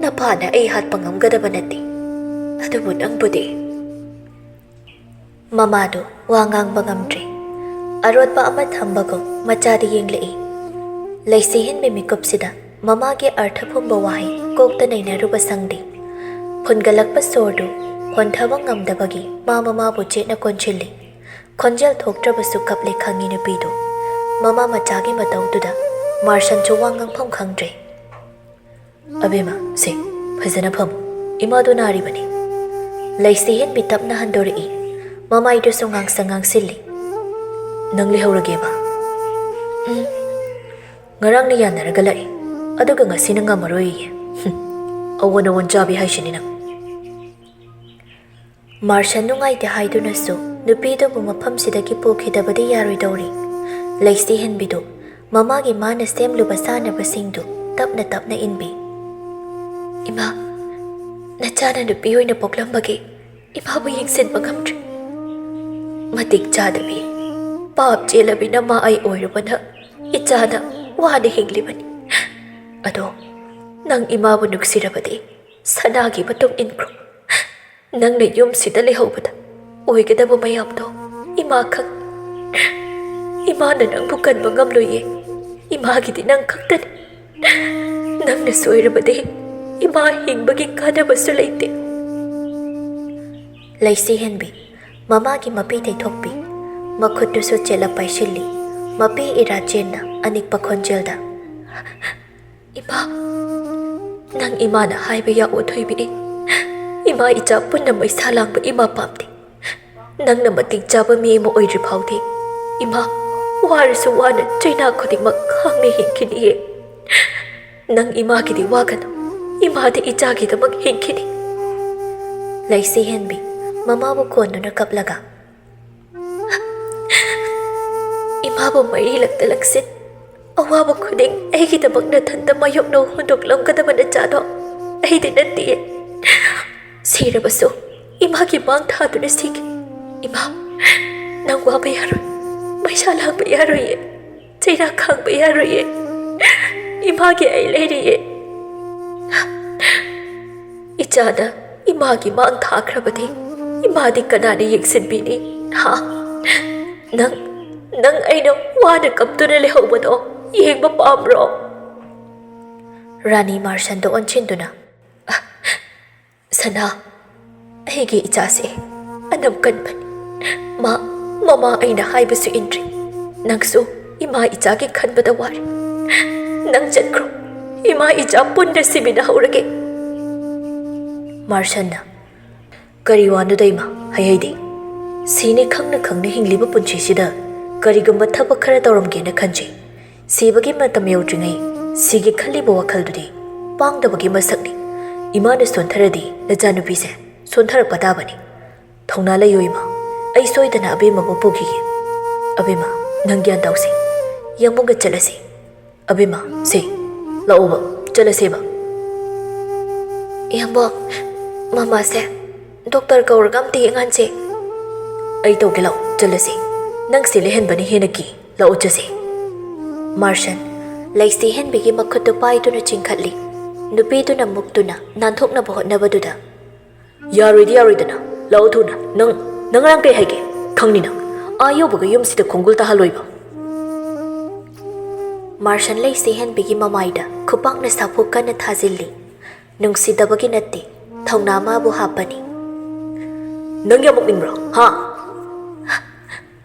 ꯅꯄꯥꯅ ꯑꯩ ꯍꯥꯠꯄ ꯉꯝꯒꯗꯕ ꯅꯠꯇꯦ꯫ ꯑꯗꯨꯕꯨ ꯅꯪꯕꯨꯗꯤ"꯫ ꯃꯃꯥꯗꯨ ꯋꯥ ꯉꯥꯡꯕ ꯉꯝꯗ꯭ꯔꯦ꯫ ꯑꯔꯣꯠꯄ ꯑꯃ ꯊꯝꯕꯒꯨꯝ ꯃꯆꯥꯗ ꯌꯦꯡꯂꯛꯏ꯫ ꯂꯩꯁꯤ ꯍꯦꯟꯕꯤ ꯃꯤꯀꯨꯞꯁꯤꯗ ꯃꯃꯥꯒꯤ ꯑꯔꯊ ꯐꯨꯝꯕ ꯋꯥꯍꯩ ꯀꯣꯛꯇ ꯅꯩꯅꯔꯨꯕ ꯁꯪꯗꯦ꯫ ꯐꯨꯟꯒꯠꯂꯛꯄ ꯁꯣꯔꯗꯨ ꯍꯣꯟꯊꯕ ꯉꯝꯗꯕꯒꯤ ꯃꯥ ꯃꯃꯥꯕꯨ ꯆꯦꯠꯅ ꯀꯣꯟꯁꯤꯜꯂꯤ꯫ ꯈꯣꯟꯖꯦꯜ ꯊꯣꯛꯇ꯭ꯔꯕꯁꯨ ꯀꯞꯂꯦ ꯈꯪꯉꯤ ꯅꯨꯄꯤꯗꯨ꯫ ꯃꯃꯥ ꯃꯆꯥꯒꯤ ꯃꯇꯧꯗꯨꯗ ꯃꯥꯔꯁꯟꯁꯨ ꯋꯥ ꯉꯥꯡꯐꯝ ꯈꯪꯗ꯭ꯔꯦ꯫ "ꯑꯕꯦꯝꯃ, ꯁꯦ, ꯐꯖꯅ ꯐꯝꯃꯨ꯫ ꯏꯃꯥꯗꯣ ꯅꯥꯔꯤꯕꯅꯤ"꯫ ꯂꯩꯁꯤ ꯍꯦꯟꯕꯤ ꯇꯞꯅ ꯍꯟꯗꯣꯔꯛꯏ꯫ ꯃꯃꯥꯏꯗꯨꯁꯨ ꯉꯥꯡꯁꯪ ꯉꯥꯡꯁꯤꯜꯂꯤ꯫ "ꯅꯪ ꯂꯩꯍꯧꯔꯒꯦꯕ?" "ꯎꯝ꯫ ꯉꯔꯥꯡꯅ ꯌꯥꯅꯔꯒ ꯂꯥꯛꯏ, ꯑꯗꯨꯒ ꯉꯁꯤꯅ ꯉꯝꯃꯔꯣꯏꯌꯦ꯫ ꯍꯨꯝ, ꯑꯑꯣꯟ ꯑꯑꯣꯟ ꯆꯥꯕꯤ ꯍꯥꯏꯁꯤꯅꯤ ꯅꯪ"꯫ ꯃꯥꯔꯁꯟ ꯅꯨꯡꯉꯥꯏꯇꯦ ꯍꯥꯏꯗꯨꯅꯁꯨ ꯅꯨꯄꯤꯗꯨꯕꯨ ꯃꯐꯝꯁꯤꯗꯒꯤ ꯄꯨꯈꯤꯗꯕꯗꯤ ꯌꯥꯔꯣꯏꯗꯧꯔꯤ꯫ ꯂꯩꯁꯤ ꯍꯦꯟꯕꯤꯗꯨ ꯃꯃꯥꯒꯤ ꯃꯥꯅ ꯁꯦꯝꯂꯨꯕ ꯆꯥꯅꯕꯁꯤꯡꯗꯨ ꯇꯞꯅ ꯇꯞꯅ ꯏꯟꯕꯤ꯫ "ꯏꯃꯥ, ꯅꯆꯥꯅ ꯅꯨꯄꯤ ꯑꯣꯏꯅ ꯄꯣꯛꯂꯝꯕꯒꯤ ꯏꯃꯥꯕꯨ ꯌꯦꯡꯁꯤꯟꯕ ꯉꯝꯗ꯭ꯔꯦ꯫ ꯃꯇꯤꯛ ꯆꯥꯗꯕꯤ, ꯄꯥꯞ ꯆꯦꯜꯂꯕꯤ ꯅꯃꯥ ꯑꯩ ꯑꯣꯏꯔꯨꯕꯅ ꯏꯆꯥꯅ ꯋꯥꯅ ꯍꯤꯡꯂꯤꯕꯅꯤ꯫ ꯑꯗꯣ ꯅꯪ ꯏꯃꯥꯕꯨ ꯅꯨꯡꯁꯤꯔꯕꯗꯤ ꯁꯅꯥꯒꯤ ꯃꯇꯨꯡ ꯏꯟꯈ꯭ꯔꯣ꯫ ꯅꯪꯅ ꯌꯨꯝꯁꯤꯗ ꯂꯩꯍꯧꯕꯗ ꯑꯣꯏꯒꯗꯕ ꯃꯌꯥꯝꯗꯣ ꯏꯃꯥ ꯈꯛ꯫ ꯏꯃꯥꯅ ꯅꯪꯕꯨ ꯀꯟꯕ ꯉꯝꯂꯣꯏꯌꯦ꯫ ꯏꯃꯥꯒꯤꯗꯤ ꯅꯪ ꯈꯛꯇꯅꯤ꯫ ꯅꯪꯅ ꯁꯣꯏꯔꯕꯗꯤ ꯏꯃꯥ ꯍꯤꯡꯕꯒꯤ ꯀꯥꯟꯅꯕꯁꯨ ꯂꯩꯇꯦ"꯫ ꯂꯩꯁꯤ ꯍꯦꯟꯕꯤ ꯃꯃꯥꯒꯤ ꯃꯄꯤ ꯇꯩꯊꯣꯛꯄꯤ꯫ ꯃꯈꯨꯠꯇꯨꯁꯨ ꯆꯦꯠꯂꯞ ꯄꯥꯏꯁꯤꯜꯂꯤ꯫ ꯃꯄꯤ ꯏꯔꯥ ꯆꯦꯟꯅ ꯑꯅꯤꯛꯄ ꯈꯣꯟꯖꯦꯜꯗ, "ꯏꯃꯥ, ꯅꯪ ꯏꯃꯥꯅ ꯍꯥꯏꯕ ꯌꯥꯎꯑꯣ ꯊꯣꯏꯕꯤ꯫ ꯏꯃꯥ ꯏꯃꯥ ꯏꯆꯥ ꯄꯨꯟꯅ ꯃꯩꯁꯥ ꯂꯥꯡꯕ ꯏꯃꯥ ꯄꯥꯝꯗꯦ꯫ ꯅꯪꯅ ꯃꯇꯤꯛ ꯆꯥꯕ ꯃꯤ ꯑꯃ ꯑꯣꯏꯗ꯭ꯔꯤ ꯐꯥꯎꯗꯤ ꯏꯃꯥ ꯋꯥꯔꯁꯨ ꯋꯥꯅ ꯆꯩꯅꯥ ꯈꯨꯗꯤꯡꯃꯛ ꯈꯥꯡꯅ ꯍꯤꯡꯈꯤꯅꯤꯌꯦ꯫ ꯅꯪ ꯏꯃꯥꯒꯤꯗꯤ ꯋꯥꯒꯅꯨ, ꯏꯃꯥꯗꯤ ꯏꯆꯥꯒꯤꯗꯃꯛ ꯍꯤꯡꯈꯤꯅꯤ꯫ ꯂꯩꯁꯤ ꯍꯦꯟꯕꯤ ꯃꯃꯥꯕꯨ ꯀꯣꯟꯗꯨꯅ ꯀꯞꯂꯒ, ꯏꯃꯥꯕꯨ ꯃꯩꯔꯤ ꯂꯛꯇ ꯂꯛꯁꯤꯟ, ꯑꯋꯥꯕ ꯈꯨꯗꯤꯡ ꯑꯩꯒꯤꯗꯃꯛ ꯅꯊꯟꯇ ꯃꯥꯌꯣꯛꯅꯧ ꯍꯨꯟꯗꯣꯛꯂꯝꯒꯗꯕ ꯅꯆꯥꯗꯣ ꯑꯩꯗꯤ ꯅꯠꯇꯤꯌꯦ꯫ ꯁꯤꯔꯕꯁꯨ ꯏꯃꯥꯒꯤ ꯃꯥꯡ ꯊꯥꯗꯨꯅ ꯁꯤꯒꯦ꯫ ꯏꯃꯥ, ꯅꯪ ꯋꯥꯕ ꯌꯥꯔꯣꯏ, ꯃꯩꯁꯥ ꯂꯥꯡꯕ ꯌꯥꯔꯣꯏꯌꯦ, ꯆꯩꯔꯥ ꯈꯥꯡꯕ ꯌꯥꯔꯣꯏꯌꯦ꯫ ꯏꯃꯥꯒꯤ ꯑꯩ ꯂꯩꯔꯤꯌꯦ꯫ ꯏꯆꯥꯅ ꯏꯃꯥꯒꯤ ꯃꯥꯡ ꯊꯥꯈ꯭ꯔꯕꯗꯤ ꯏꯃꯥꯗꯤ ꯀꯅꯥꯅ ꯌꯦꯡꯁꯤꯟꯕꯤꯅꯤ? ꯍꯥ? ꯅꯪ, ꯅꯪ ꯑꯩꯅ ꯋꯥꯅ ꯀꯞꯇꯨꯅ ꯂꯩꯍꯧꯕꯗꯣ ꯌꯦꯡꯕ ꯄꯥꯝꯕ꯭ꯔꯣ? ꯔꯥꯅꯤ ꯃꯥꯔꯁꯟꯗ ꯑꯣꯟꯁꯤꯟꯗꯨꯅ, ꯁꯅꯥ, ꯑꯩꯒꯤ ꯏꯆꯥꯁꯦ ꯑꯅꯝ ꯀꯟꯕꯅꯤ꯫ ꯃꯥ, ꯃꯃꯥ ꯑꯩꯅ ꯍꯥꯏꯕꯁꯨ ꯏꯟꯗ꯭ꯔꯤ꯫ ꯅꯪꯁꯨ ꯏꯃꯥ ꯏꯆꯥꯒꯤ ꯈꯟꯕꯗ ꯋꯥꯔꯤ꯫ ꯅꯪ ꯆꯠꯈ꯭ꯔꯣ꯫ ꯏꯃꯥ ꯏꯆꯥ ꯄꯨꯟꯅ ꯁꯤꯃꯤꯟꯅꯍꯧꯔꯒꯦ꯫ ꯃꯥꯔꯁꯟꯅ, ꯀꯔꯤ ꯋꯥꯅꯣꯗ ꯏꯃꯥ, ꯍꯩꯍꯩꯗꯦ꯫ ꯁꯤꯅꯤ ꯈꯪꯅ ꯈꯪꯅ ꯍꯤꯡꯂꯤꯕ ꯄꯨꯟꯁꯤꯁꯤꯗ ꯀꯔꯤꯒꯨꯝꯕ ꯊꯕꯛ ꯈꯔ ꯇꯧꯔꯝꯒꯦꯅ ꯈꯟꯖꯩ꯫ ꯁꯤꯕꯒꯤ ꯃꯇꯝ ꯌꯧꯗ꯭ꯔꯤꯉꯩ ꯁꯤꯒꯦ ꯈꯜꯂꯤꯕ ꯋꯥꯈꯜꯗꯨꯗꯤ ꯄꯥꯡꯗꯕꯒꯤ ꯃꯁꯛꯅꯤ꯫ ꯏꯃꯥꯅ ꯁꯣꯟꯊꯔꯗꯤ ꯅꯆꯥꯅꯨꯄꯤꯁꯦ ꯁꯣꯟꯊꯔꯛꯄ ꯇꯥꯕꯅꯤ꯫ ꯊꯧꯅꯥ ꯂꯩꯌꯨ ꯏꯃꯥ, ꯑꯩ ꯁꯣꯏꯗꯅ ꯑꯕꯦꯝꯃꯕꯨ ꯄꯨꯈꯤꯒꯦ꯫ ꯑꯕꯦꯝꯃ, ꯅꯪ ꯒ꯭ꯌꯥꯟ ꯇꯥꯎꯁꯤ, ꯌꯥꯝꯕꯨꯡꯒ ꯆꯠꯂꯁꯤ꯫ ꯑꯕꯦꯝꯃ, ꯁꯦ, ꯂꯥꯛꯑꯣꯕ, ꯆꯠꯂꯁꯦꯕ꯫ ꯏꯌꯥꯝꯕ, ꯃꯃꯥꯁꯦ ꯗꯣꯛꯇꯔ ꯀꯧꯔꯒ ꯑꯝꯇ ꯌꯦꯡꯍꯟꯁꯦ꯫ ꯑꯩ ꯇꯧꯒꯦ, ꯂꯥꯛꯑꯣ, ꯆꯠꯂꯁꯦ꯫ ꯅꯪ ꯁꯤ ꯂꯩꯍꯟꯕꯅ ꯍꯦꯟꯅ ꯀꯤ, ꯂꯥꯛꯑꯣ, ꯆꯠꯁꯦ꯫ ꯃꯥꯔꯁꯟ, ꯂꯩꯁꯤ ꯍꯦꯟꯕꯤꯒꯤ ꯃꯈꯨꯠꯇꯨ ꯄꯥꯏꯗꯨꯅ ꯆꯤꯡꯈꯠꯂꯤ꯫ ꯅꯨꯄꯤꯗꯨꯅ ꯃꯨꯛꯇꯨꯅ ꯅꯥꯟꯊꯣꯛꯅꯕ ꯍꯣꯠꯅꯕꯗꯨꯗ, ꯌꯥꯔꯣꯏꯗꯤ ꯌꯥꯔꯣꯏꯗꯅ, ꯂꯥꯛꯑꯣ ꯊꯨꯅ꯫ ꯅꯪ, ꯅꯪ ꯉꯔꯥꯡ ꯀꯩ ꯍꯥꯏꯒꯦ? ꯈꯪꯅꯤ ꯅꯪ꯫ ꯑꯥ ꯌꯧꯕꯒ ꯌꯨꯝꯁꯤꯗ ꯈꯣꯡꯒꯨꯜ ꯇꯥꯍꯜꯂꯣꯏꯕ꯫ ꯃꯥꯔꯁꯟ ꯂꯩꯁꯤ ꯍꯦꯟꯕꯤꯒꯤ ꯃꯃꯥꯏꯗ ꯈꯨꯄꯥꯛꯅ ꯁꯥꯐꯨ ꯀꯟꯅ ꯊꯥꯖꯤꯜꯂꯤ꯫ ꯅꯨꯡꯁꯤꯗꯕꯒꯤ ꯅꯠꯇꯦ, ꯊꯧꯅꯥ ꯃꯥꯕꯨ ꯍꯥꯞꯄꯅꯤ꯫ ꯅꯪ ꯌꯥꯝ ꯃꯨꯛꯅꯤꯡꯕ꯭ꯔꯣ, ꯍꯥ?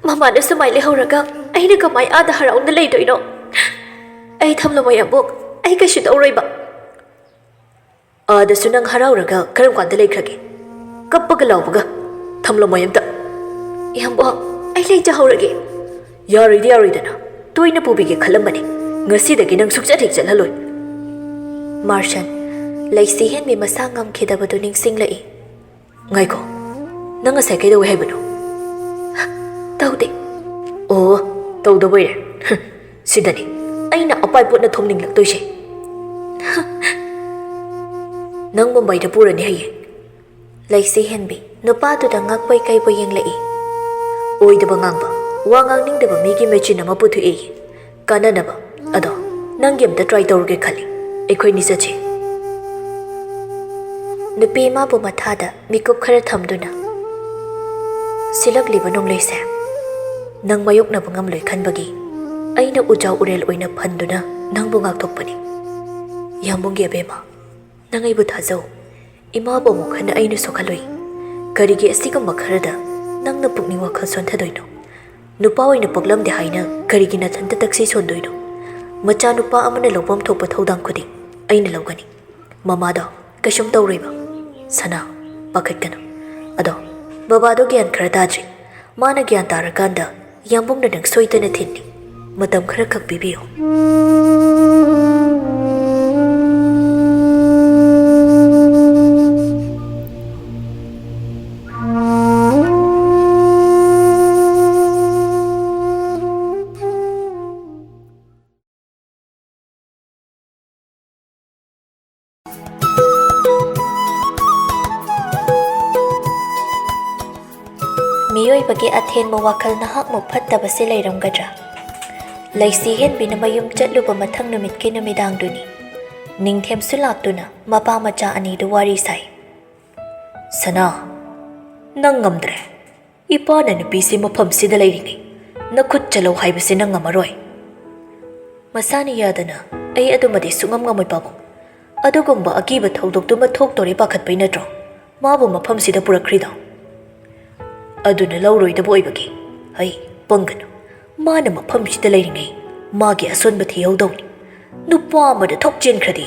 ꯃꯃꯥꯅ ꯁꯨꯃꯥꯏ ꯂꯩꯍꯧꯔꯒ ꯑꯩꯅ ꯀꯃꯥꯏ ꯑꯥꯗ ꯍꯔꯥꯎꯅ ꯂꯩꯗꯣꯏꯅꯣ? ꯑꯩ ꯊꯝꯂꯝꯃꯣ ꯌꯥꯝꯕꯨꯡ, ꯑꯩ ꯀꯩꯁꯨ ꯇꯧꯔꯣꯏꯕ꯫ ꯑꯥꯗꯁꯨ ꯅꯪ ꯍꯔꯥꯎꯔꯒ ꯀꯔꯝ ꯀꯥꯟꯗ ꯂꯩꯈ꯭ꯔꯒꯦ? ꯀꯞꯄꯒ ꯂꯥꯎꯕꯒ ꯊꯝꯂꯝꯃꯣꯏ ꯑꯝꯇ꯫ ꯏꯌꯥꯝꯕ, ꯑꯩ ꯂꯩꯖꯍꯧꯔꯒꯦ꯫ ꯌꯥꯔꯣꯏꯗꯤ ꯌꯥꯔꯣꯏꯗꯅ, ꯇꯣꯏꯅ ꯄꯨꯕꯤꯒꯦ ꯈꯜꯂꯝꯕꯅꯤ꯫ ꯉꯁꯤꯗꯒꯤ ꯅꯪ ꯁꯨꯛꯆꯠ ꯍꯦꯛ ꯆꯠꯍꯜꯂꯣꯏ꯫ ꯃꯥꯔꯁꯟ, ꯂꯩꯁꯤ ꯍꯦꯟꯕꯤ ꯃꯁꯥ ꯉꯝꯈꯤꯗꯕꯗꯨ ꯅꯤꯡꯁꯤꯡꯂꯛꯏ꯫ ꯉꯥꯏꯈꯣ, ꯅꯪ ꯉꯁꯥꯏ ꯀꯩꯗꯧꯏ ꯍꯥꯏꯕꯅꯣ? ꯇꯧꯗꯦ꯫ ꯑꯣ, ꯇꯧꯗꯕꯩꯔꯦ꯫ ꯁꯤꯗꯅꯤ ꯑꯩꯅ ꯑꯄꯥꯏ ꯄꯣꯠꯅ ꯊꯣꯝꯅꯤꯡꯂꯛꯇꯣꯏꯁꯦ꯫ ꯅꯪ ꯃꯨꯝꯕꯥꯏꯗ ꯄꯨꯔꯅꯤ ꯍꯌꯦꯡ꯫ ꯂꯩꯁꯤ ꯍꯦꯟꯕꯤ ꯅꯨꯄꯥꯗꯨꯗ ꯉꯛꯄꯣꯏ ꯀꯩꯕꯣꯏ ꯌꯦꯡꯂꯛꯏ꯫ ꯑꯣꯏꯗꯕ ꯉꯥꯡꯕ, ꯋꯥ ꯉꯥꯡꯅꯤꯡꯗꯕ ꯃꯤꯒꯤ ꯃꯦꯆꯤꯟ ꯑꯃ ꯄꯨꯊꯣꯛꯏ꯫ ꯀꯥꯟꯅꯅꯕ꯫ ꯑꯗꯣ ꯅꯪꯒꯤ ꯑꯝꯇ try ꯇꯧꯔꯒꯦ ꯈꯜꯂꯤ꯫ ꯑꯩꯈꯣꯏꯅꯤ ꯆꯠꯁꯤ꯫ ꯅꯨꯄꯤ ꯑꯃꯕꯨ ꯃꯊꯥꯗ ꯃꯤꯀꯨꯞ ꯈꯔ ꯊꯝꯗꯨꯅ, ꯁꯤꯜꯂꯛꯂꯤꯕ ꯅꯣꯡꯂꯩꯁꯦ ꯅꯪ ꯃꯥꯌꯣꯛꯅꯕ ꯉꯝꯂꯣꯏ ꯈꯟꯕꯒꯤ ꯑꯩꯅ ꯎꯖꯥꯎ ꯎꯔꯦꯜ ꯑꯣꯏꯅ ꯐꯟꯗꯨꯅ ꯅꯪꯕꯨ ꯉꯥꯛꯊꯣꯛꯄꯅꯤ꯫ ꯌꯥꯝꯕꯨꯡꯒꯤ ꯑꯕꯦꯝꯃ, ꯅꯪ ꯑꯩꯕꯨ ꯊꯥꯖꯧ꯫ ꯏꯃꯥꯕꯨ ꯑꯃꯨꯛ ꯍꯟꯅ ꯑꯩꯅ ꯁꯣꯛꯍꯜꯂꯣꯏ꯫ ꯀꯔꯤꯒꯤ ꯑꯁꯤꯒꯨꯝꯕ ꯈꯔꯗ ꯅꯪꯅ ꯄꯨꯛꯅꯤꯡ ꯋꯥꯈꯜ ꯁꯣꯟꯊꯗꯣꯏꯅꯣ? ꯅꯨꯄꯥ ꯑꯣꯏꯅ ꯄꯣꯛꯂꯝꯗꯦ ꯍꯥꯏꯅ ꯀꯔꯤꯒꯤ ꯅꯊꯟꯇ ꯇꯛꯁꯤ ꯁꯣꯟꯗꯣꯏꯅꯣ? ꯃꯆꯥꯅꯨꯄꯥ ꯑꯃꯅ ꯂꯧꯐꯝ ꯊꯣꯛꯄ ꯊꯧꯗꯥꯡ ꯈꯨꯗꯤꯡ ꯑꯩꯅ ꯂꯧꯒꯅꯤ꯫ ꯃꯃꯥꯗꯣ ꯀꯩꯁꯨꯝ ꯇꯧꯔꯣꯏꯕ꯫ ꯁꯅꯥ, ꯄꯥꯈꯠꯀꯅꯨ꯫ ꯑꯗꯣ ꯕꯕꯥꯗꯣ ꯒ꯭ꯌꯥꯟ ꯈꯔ ꯇꯥꯗ꯭ꯔꯤ꯫ ꯃꯥꯅ ꯒ꯭ꯌꯥꯟ ꯇꯥꯔꯀꯥꯟꯗ ꯌꯥꯝꯕꯨꯡꯅ ꯅꯪ ꯁꯣꯏꯗꯅ ꯊꯤꯟꯅꯤ꯫ ꯃꯇꯝ ꯈꯔ ꯈꯛ ꯄꯤꯕꯤꯌꯨ꯫ ꯃꯤꯑꯣꯏꯕꯒꯤ ꯑꯊꯦꯟꯕ ꯋꯥꯈꯜ ꯅꯍꯥꯛꯃꯨꯛ ꯐꯠꯇꯕꯁꯦ ꯂꯩꯔꯝꯒꯗ꯭ꯔꯥ? ꯂꯩꯁꯤ ꯍꯦꯟꯕꯤꯅ ꯃꯌꯨꯝ ꯆꯠꯂꯨꯕ ꯃꯊꯪ ꯅꯨꯃꯤꯠꯀꯤ ꯅꯨꯃꯤꯗꯥꯡꯗꯨꯅꯤ꯫ ꯅꯤꯡꯊꯦꯝꯁꯨ ꯂꯥꯛꯇꯨꯅ ꯃꯄꯥ ꯃꯆꯥ ꯑꯅꯤꯗꯨ ꯋꯥꯔꯤ ꯁꯥꯏ꯫ ꯁꯅꯥ, ꯅꯪ ꯉꯝꯗ꯭ꯔꯦ꯫ ꯏꯄꯥꯅ ꯅꯨꯄꯤꯁꯤ ꯃꯐꯝꯁꯤꯗ ꯂꯩꯔꯤꯉꯩ ꯅꯈꯨꯠ ꯆꯠꯂꯧ ꯍꯥꯏꯕꯁꯤ ꯅꯪ ꯉꯝꯃꯔꯣꯏ꯫ ꯃꯁꯥꯅ ꯌꯥꯗꯅ ꯑꯩ ꯑꯗꯨꯃꯗꯤ ꯁꯨꯡꯉꯝ ꯉꯝꯃꯣꯏ ꯄꯥꯕꯨꯡ꯫ ꯑꯗꯨꯒꯨꯝꯕ ꯑꯀꯤꯕ ꯊꯧꯗꯣꯛꯇꯨꯃ ꯊꯣꯛꯇꯣꯔꯦ ꯄꯥꯈꯠꯄꯩ ꯅꯠꯇ꯭ꯔꯣ ꯃꯥꯕꯨ ꯃꯐꯝꯁꯤꯗ ꯄꯨꯔꯛꯈ꯭ꯔꯤꯗꯣ? ꯑꯗꯨꯅ ꯂꯧꯔꯣꯏꯗꯕ ꯑꯣꯏꯕꯒꯤ꯫ ꯑꯩ ꯄꯪꯒꯅꯨ꯫ ꯃꯥꯅ ꯃꯐꯝꯁꯤꯗ ꯂꯩꯔꯤꯉꯩ ꯃꯥꯒꯤ ꯑꯁꯣꯟꯕ ꯊꯤꯍꯧꯗꯧꯅꯤ꯫ ꯅꯨꯄꯥ ꯑꯃꯗ ꯊꯣꯛ ꯆꯦꯟꯈ꯭ꯔꯗꯤ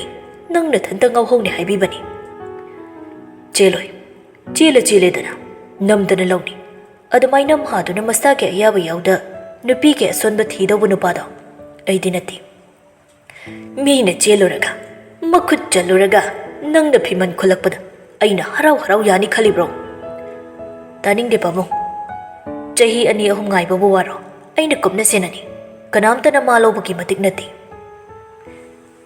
ꯅꯪ ꯅꯊꯟꯇ ꯉꯥꯎꯍꯧꯅꯤ ꯍꯥꯏꯕꯤꯕꯅꯤ꯫ ꯆꯦꯜꯂꯣꯏ꯫ ꯆꯦꯜꯂ ꯆꯦꯜꯂꯦꯗꯅ, ꯅꯝꯗꯅ ꯂꯧꯅꯤ꯫ ꯑꯗꯨꯃꯥꯏꯅ ꯅꯝ ꯍꯥꯗꯨꯅ ꯃꯁꯥꯒꯤ ꯑꯌꯥꯕ ꯌꯥꯎꯗ ꯅꯨꯄꯤꯒꯤ ꯑꯁꯣꯟꯕ ꯊꯤꯗꯧꯕ ꯅꯨꯄꯥꯗꯣ ꯑꯩꯗꯤ ꯅꯠꯇꯦ꯫ ꯃꯤꯅ ꯆꯦꯜꯂꯨꯔꯒ, ꯃꯈꯨꯠ ꯆꯜꯂꯨꯔꯒ, ꯅꯪꯅ ꯐꯤꯃꯟ ꯈꯨꯜꯂꯛꯄꯗ ꯑꯩꯅ ꯍꯔꯥꯎ ꯍꯔꯥꯎ ꯌꯥꯅꯤ ꯈꯜꯂꯤꯕ꯭ꯔꯣ? ꯇꯥꯅꯤꯡꯗꯦ ꯄꯥꯕꯨꯡ꯫ ꯆꯍꯤ ꯑꯅꯤ ꯑꯍꯨꯝ ꯉꯥꯏꯕꯕꯨ ꯋꯥꯔꯣ? ꯑꯩꯅ ꯀꯨꯞꯅ ꯁꯦꯟꯅꯅꯤ꯫ ꯀꯅꯥꯝꯇꯅ ꯃꯥ ꯂꯧꯕꯒꯤ ꯃꯇꯤꯛ ꯅꯠꯇꯦ꯫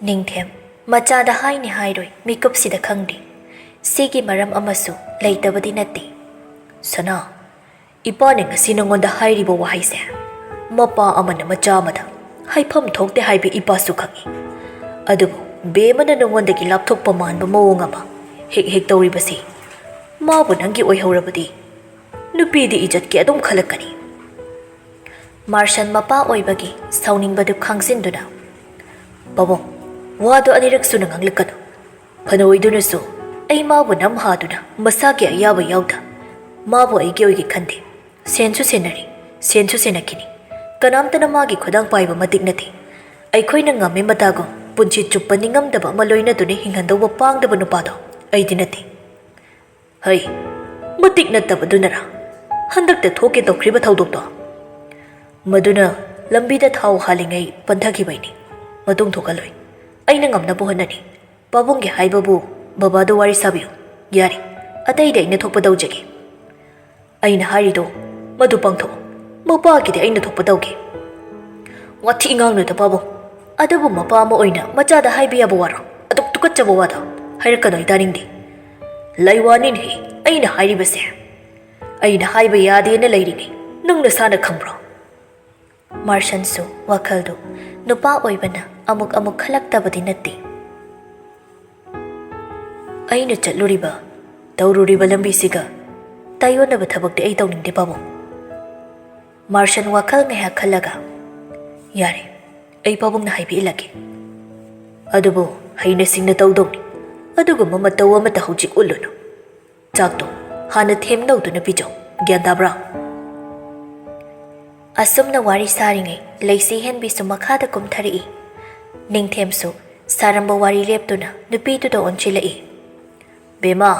ꯅꯤꯡꯊꯦꯝ, ꯃꯆꯥꯗ ꯍꯥꯏꯅꯤ ꯍꯥꯏꯔꯣꯏ, ꯃꯤꯀꯨꯞꯁꯤꯗ ꯈꯪꯗꯦ꯫ ꯁꯤꯒꯤ ꯃꯔꯝ ꯑꯃꯁꯨ ꯂꯩꯇꯕꯗꯤ ꯅꯠꯇꯦ꯫ ꯁꯅꯥ, ꯏꯄꯥꯅ ꯉꯁꯤ ꯅꯉꯣꯟꯗ ꯍꯥꯏꯔꯤꯕ ꯋꯥꯍꯩꯁꯦ, ꯃꯄꯥ ꯑꯃꯅ ꯃꯆꯥ ꯑꯃꯗ ꯍꯥꯏꯐꯝ ꯊꯣꯛꯇꯦ ꯍꯥꯏꯕ ꯏꯄꯥꯁꯨ ꯈꯪꯏ꯫ ꯑꯗꯨꯕꯨ ꯕꯦꯝꯃꯅ ꯅꯉꯣꯟꯗꯒꯤ ꯂꯥꯞꯊꯣꯛꯄ ꯃꯥꯟꯕ ꯃꯑꯣꯡ ꯑꯃ ꯍꯦꯛ ꯍꯦꯛ ꯇꯧꯔꯤꯕꯁꯤ, ꯃꯥꯕꯨ ꯅꯪꯒꯤ ꯑꯣꯏꯍꯧꯔꯕꯗꯤ ꯅꯨꯄꯤꯗꯤ ꯏꯖꯠꯀꯤ ꯑꯗꯨꯝ ꯈꯜꯂꯛꯀꯅꯤ꯫ ꯃꯥꯔꯁꯟ ꯃꯄꯥ ꯑꯣꯏꯕꯒꯤ ꯁꯥꯎꯅꯤꯡꯕꯗꯨ ꯈꯪꯖꯤꯟꯗꯨꯅ, "ꯄꯥꯕꯨꯡ, ꯋꯥꯗꯨ ꯑꯅꯤꯔꯛ ꯁꯨꯅ ꯉꯥꯡꯂꯛꯀꯅꯨ꯫ ꯐꯅ ꯑꯣꯏꯗꯨꯅꯁꯨ ꯑꯩ ꯃꯥꯕꯨ ꯅꯝ ꯍꯥꯗꯨꯅ ꯃꯁꯥꯒꯤ ꯑꯌꯥꯕ ꯌꯥꯎꯗ ꯃꯥꯕꯨ ꯑꯩꯒꯤ ꯑꯣꯏꯒꯦ ꯈꯟꯗꯦ꯫ ꯁꯦꯟꯁꯨ ꯁꯦꯟꯅꯔꯤ, ꯁꯦꯟꯁꯨ ꯁꯦꯟꯅꯈꯤꯅꯤ꯫ ꯀꯅꯥꯝꯇꯅ ꯃꯥꯒꯤ ꯈꯨꯗꯥꯡ ꯄꯥꯏꯕ ꯃꯇꯤꯛ ꯅꯠꯇꯦ꯫ ꯑꯩꯈꯣꯏꯅ ꯉꯝꯃꯤ ꯃꯇꯥꯒꯨꯝ ꯄꯨꯟꯁꯤ ꯆꯨꯞꯄ ꯅꯤꯡꯉꯝꯗꯕ ꯑꯃ ꯂꯣꯏꯅꯗꯨꯅ ꯍꯤꯡꯍꯟꯗꯧꯕ ꯄꯥꯡꯗꯕ ꯅꯨꯄꯥꯗꯣ ꯑꯩꯗꯤ ꯅꯠꯇꯦ꯫" "ꯍꯩ, ꯃꯇꯤꯛ ꯅꯠꯇꯕꯗꯨꯅꯔꯥ ꯍꯟꯗꯛꯇ ꯊꯣꯛꯀꯦ ꯇꯧꯈ꯭ꯔꯤꯕ ꯊꯧꯗꯣꯛꯇꯣ?" "ꯃꯗꯨꯅ ꯂꯝꯕꯤꯗ ꯊꯥꯎ ꯍꯥꯜꯂꯤꯉꯩ ꯄꯟꯊꯈꯤꯕꯩꯅꯤ꯫ ꯃꯇꯨꯡ ꯊꯣꯛꯍꯜꯂꯣꯏ꯫ ꯑꯩꯅ ꯉꯝꯅꯕ ꯍꯣꯠꯅꯅꯤ꯫ ꯄꯥꯕꯨꯡꯒꯤ ꯍꯥꯏꯕꯕꯨ ꯕꯕꯥꯗ ꯋꯥꯔꯤ ꯁꯥꯕꯤꯌꯨ꯫ ꯌꯥꯔꯦ, ꯑꯇꯩꯗꯤ ꯑꯩꯅ ꯊꯣꯛꯄ ꯇꯧꯖꯒꯦ꯫" "ꯑꯩꯅ ꯍꯥꯏꯔꯤꯗꯣ ꯃꯗꯨ ꯄꯥꯡꯊꯣꯛꯑꯣ꯫ ꯃꯄꯥꯒꯤꯗꯤ ꯑꯩꯅ ꯊꯣꯛꯄ ꯇꯧꯒꯦ꯫" "ꯋꯥꯊꯤ ꯉꯥꯡꯅꯨꯗ ꯄꯥꯕꯨꯡ꯫ ꯑꯗꯨꯕꯨ ꯃꯄꯥ ꯑꯃ ꯑꯣꯏꯅ ꯃꯆꯥꯗ ꯍꯥꯏꯕ ꯌꯥꯕ ꯋꯥꯔꯣ? ꯑꯗꯨꯛ ꯇꯨꯀꯠꯆꯕ ꯋꯥꯗꯣ ꯍꯥꯏꯔꯛꯀꯅꯨ, ꯑꯩ ꯇꯥꯅꯤꯡꯗꯦ꯫ ꯂꯩꯋꯥꯅꯤꯅꯦꯍꯦ ꯑꯩꯅ ꯍꯥꯏꯔꯤꯕꯁꯦ꯫ ꯑꯩꯅ ꯍꯥꯏꯕ ꯌꯥꯗꯦꯅ ꯂꯩꯔꯤꯉꯩ ꯅꯪ ꯅꯁꯥꯅ ꯈꯪꯕ꯭ꯔꯣ?" ꯃꯥꯔꯁꯟꯁꯨ ꯋꯥꯈꯜꯗꯨ ꯅꯨꯄꯥ ꯑꯣꯏꯕꯅ ꯑꯃꯨꯛ ꯑꯃꯨꯛ ꯈꯜꯂꯛꯇꯕꯗꯤ ꯅꯠꯇꯦ꯫ "ꯑꯩꯅ ꯆꯠꯂꯨꯔꯤꯕ, ꯇꯧꯔꯨꯔꯤꯕ ꯂꯝꯕꯤꯁꯤꯒ ꯇꯥꯏꯌꯣꯟꯅꯕ ꯊꯕꯛꯇꯤ ꯑꯩ ꯇꯧꯅꯤꯡꯗꯦ ꯄꯥꯕꯨꯡ꯫" ꯃꯥꯔꯁꯟ ꯋꯥꯈꯜ ꯉꯥꯏꯍꯥꯛ ꯈꯜꯂꯒ, "ꯌꯥꯔꯦ, ꯑꯩ ꯄꯥꯕꯨꯡꯅ ꯍꯥꯏꯕ ꯏꯜꯂꯒꯦ꯫ ꯑꯗꯨꯕꯨ ꯍꯩꯅ ꯁꯤꯡꯅ ꯇꯧꯗꯧꯅꯤ꯫ ꯑꯗꯨꯒꯨꯝꯕ ꯃꯇꯧ ꯑꯃꯠꯇ ꯍꯧꯖꯤꯛ ꯎꯠꯂꯨꯅꯨ꯫ ꯆꯥꯛꯇꯣ ꯍꯥꯟꯅ ꯊꯦꯝꯅꯧꯗꯨꯅ ꯄꯤꯖꯧ꯫ ꯒ꯭ꯌꯥꯟ ꯇꯥꯕ꯭ꯔꯥ?" ꯑꯁꯨꯝꯅ ꯋꯥꯔꯤ ꯁꯥꯔꯤꯉꯩ ꯂꯩꯁꯤ ꯍꯦꯟꯕꯤꯁꯨ ꯃꯈꯥꯗ ꯀꯨꯝꯊꯔꯛꯏ꯫ ꯅꯤꯡꯊꯦꯝꯁꯨ ꯁꯥꯔꯝꯕ ꯋꯥꯔꯤ ꯂꯦꯞꯇꯨꯅ ꯅꯨꯄꯤꯗꯨꯗ ꯑꯣꯟꯁꯤꯜꯂꯛꯏ꯫ "ꯕꯦꯝꯃ,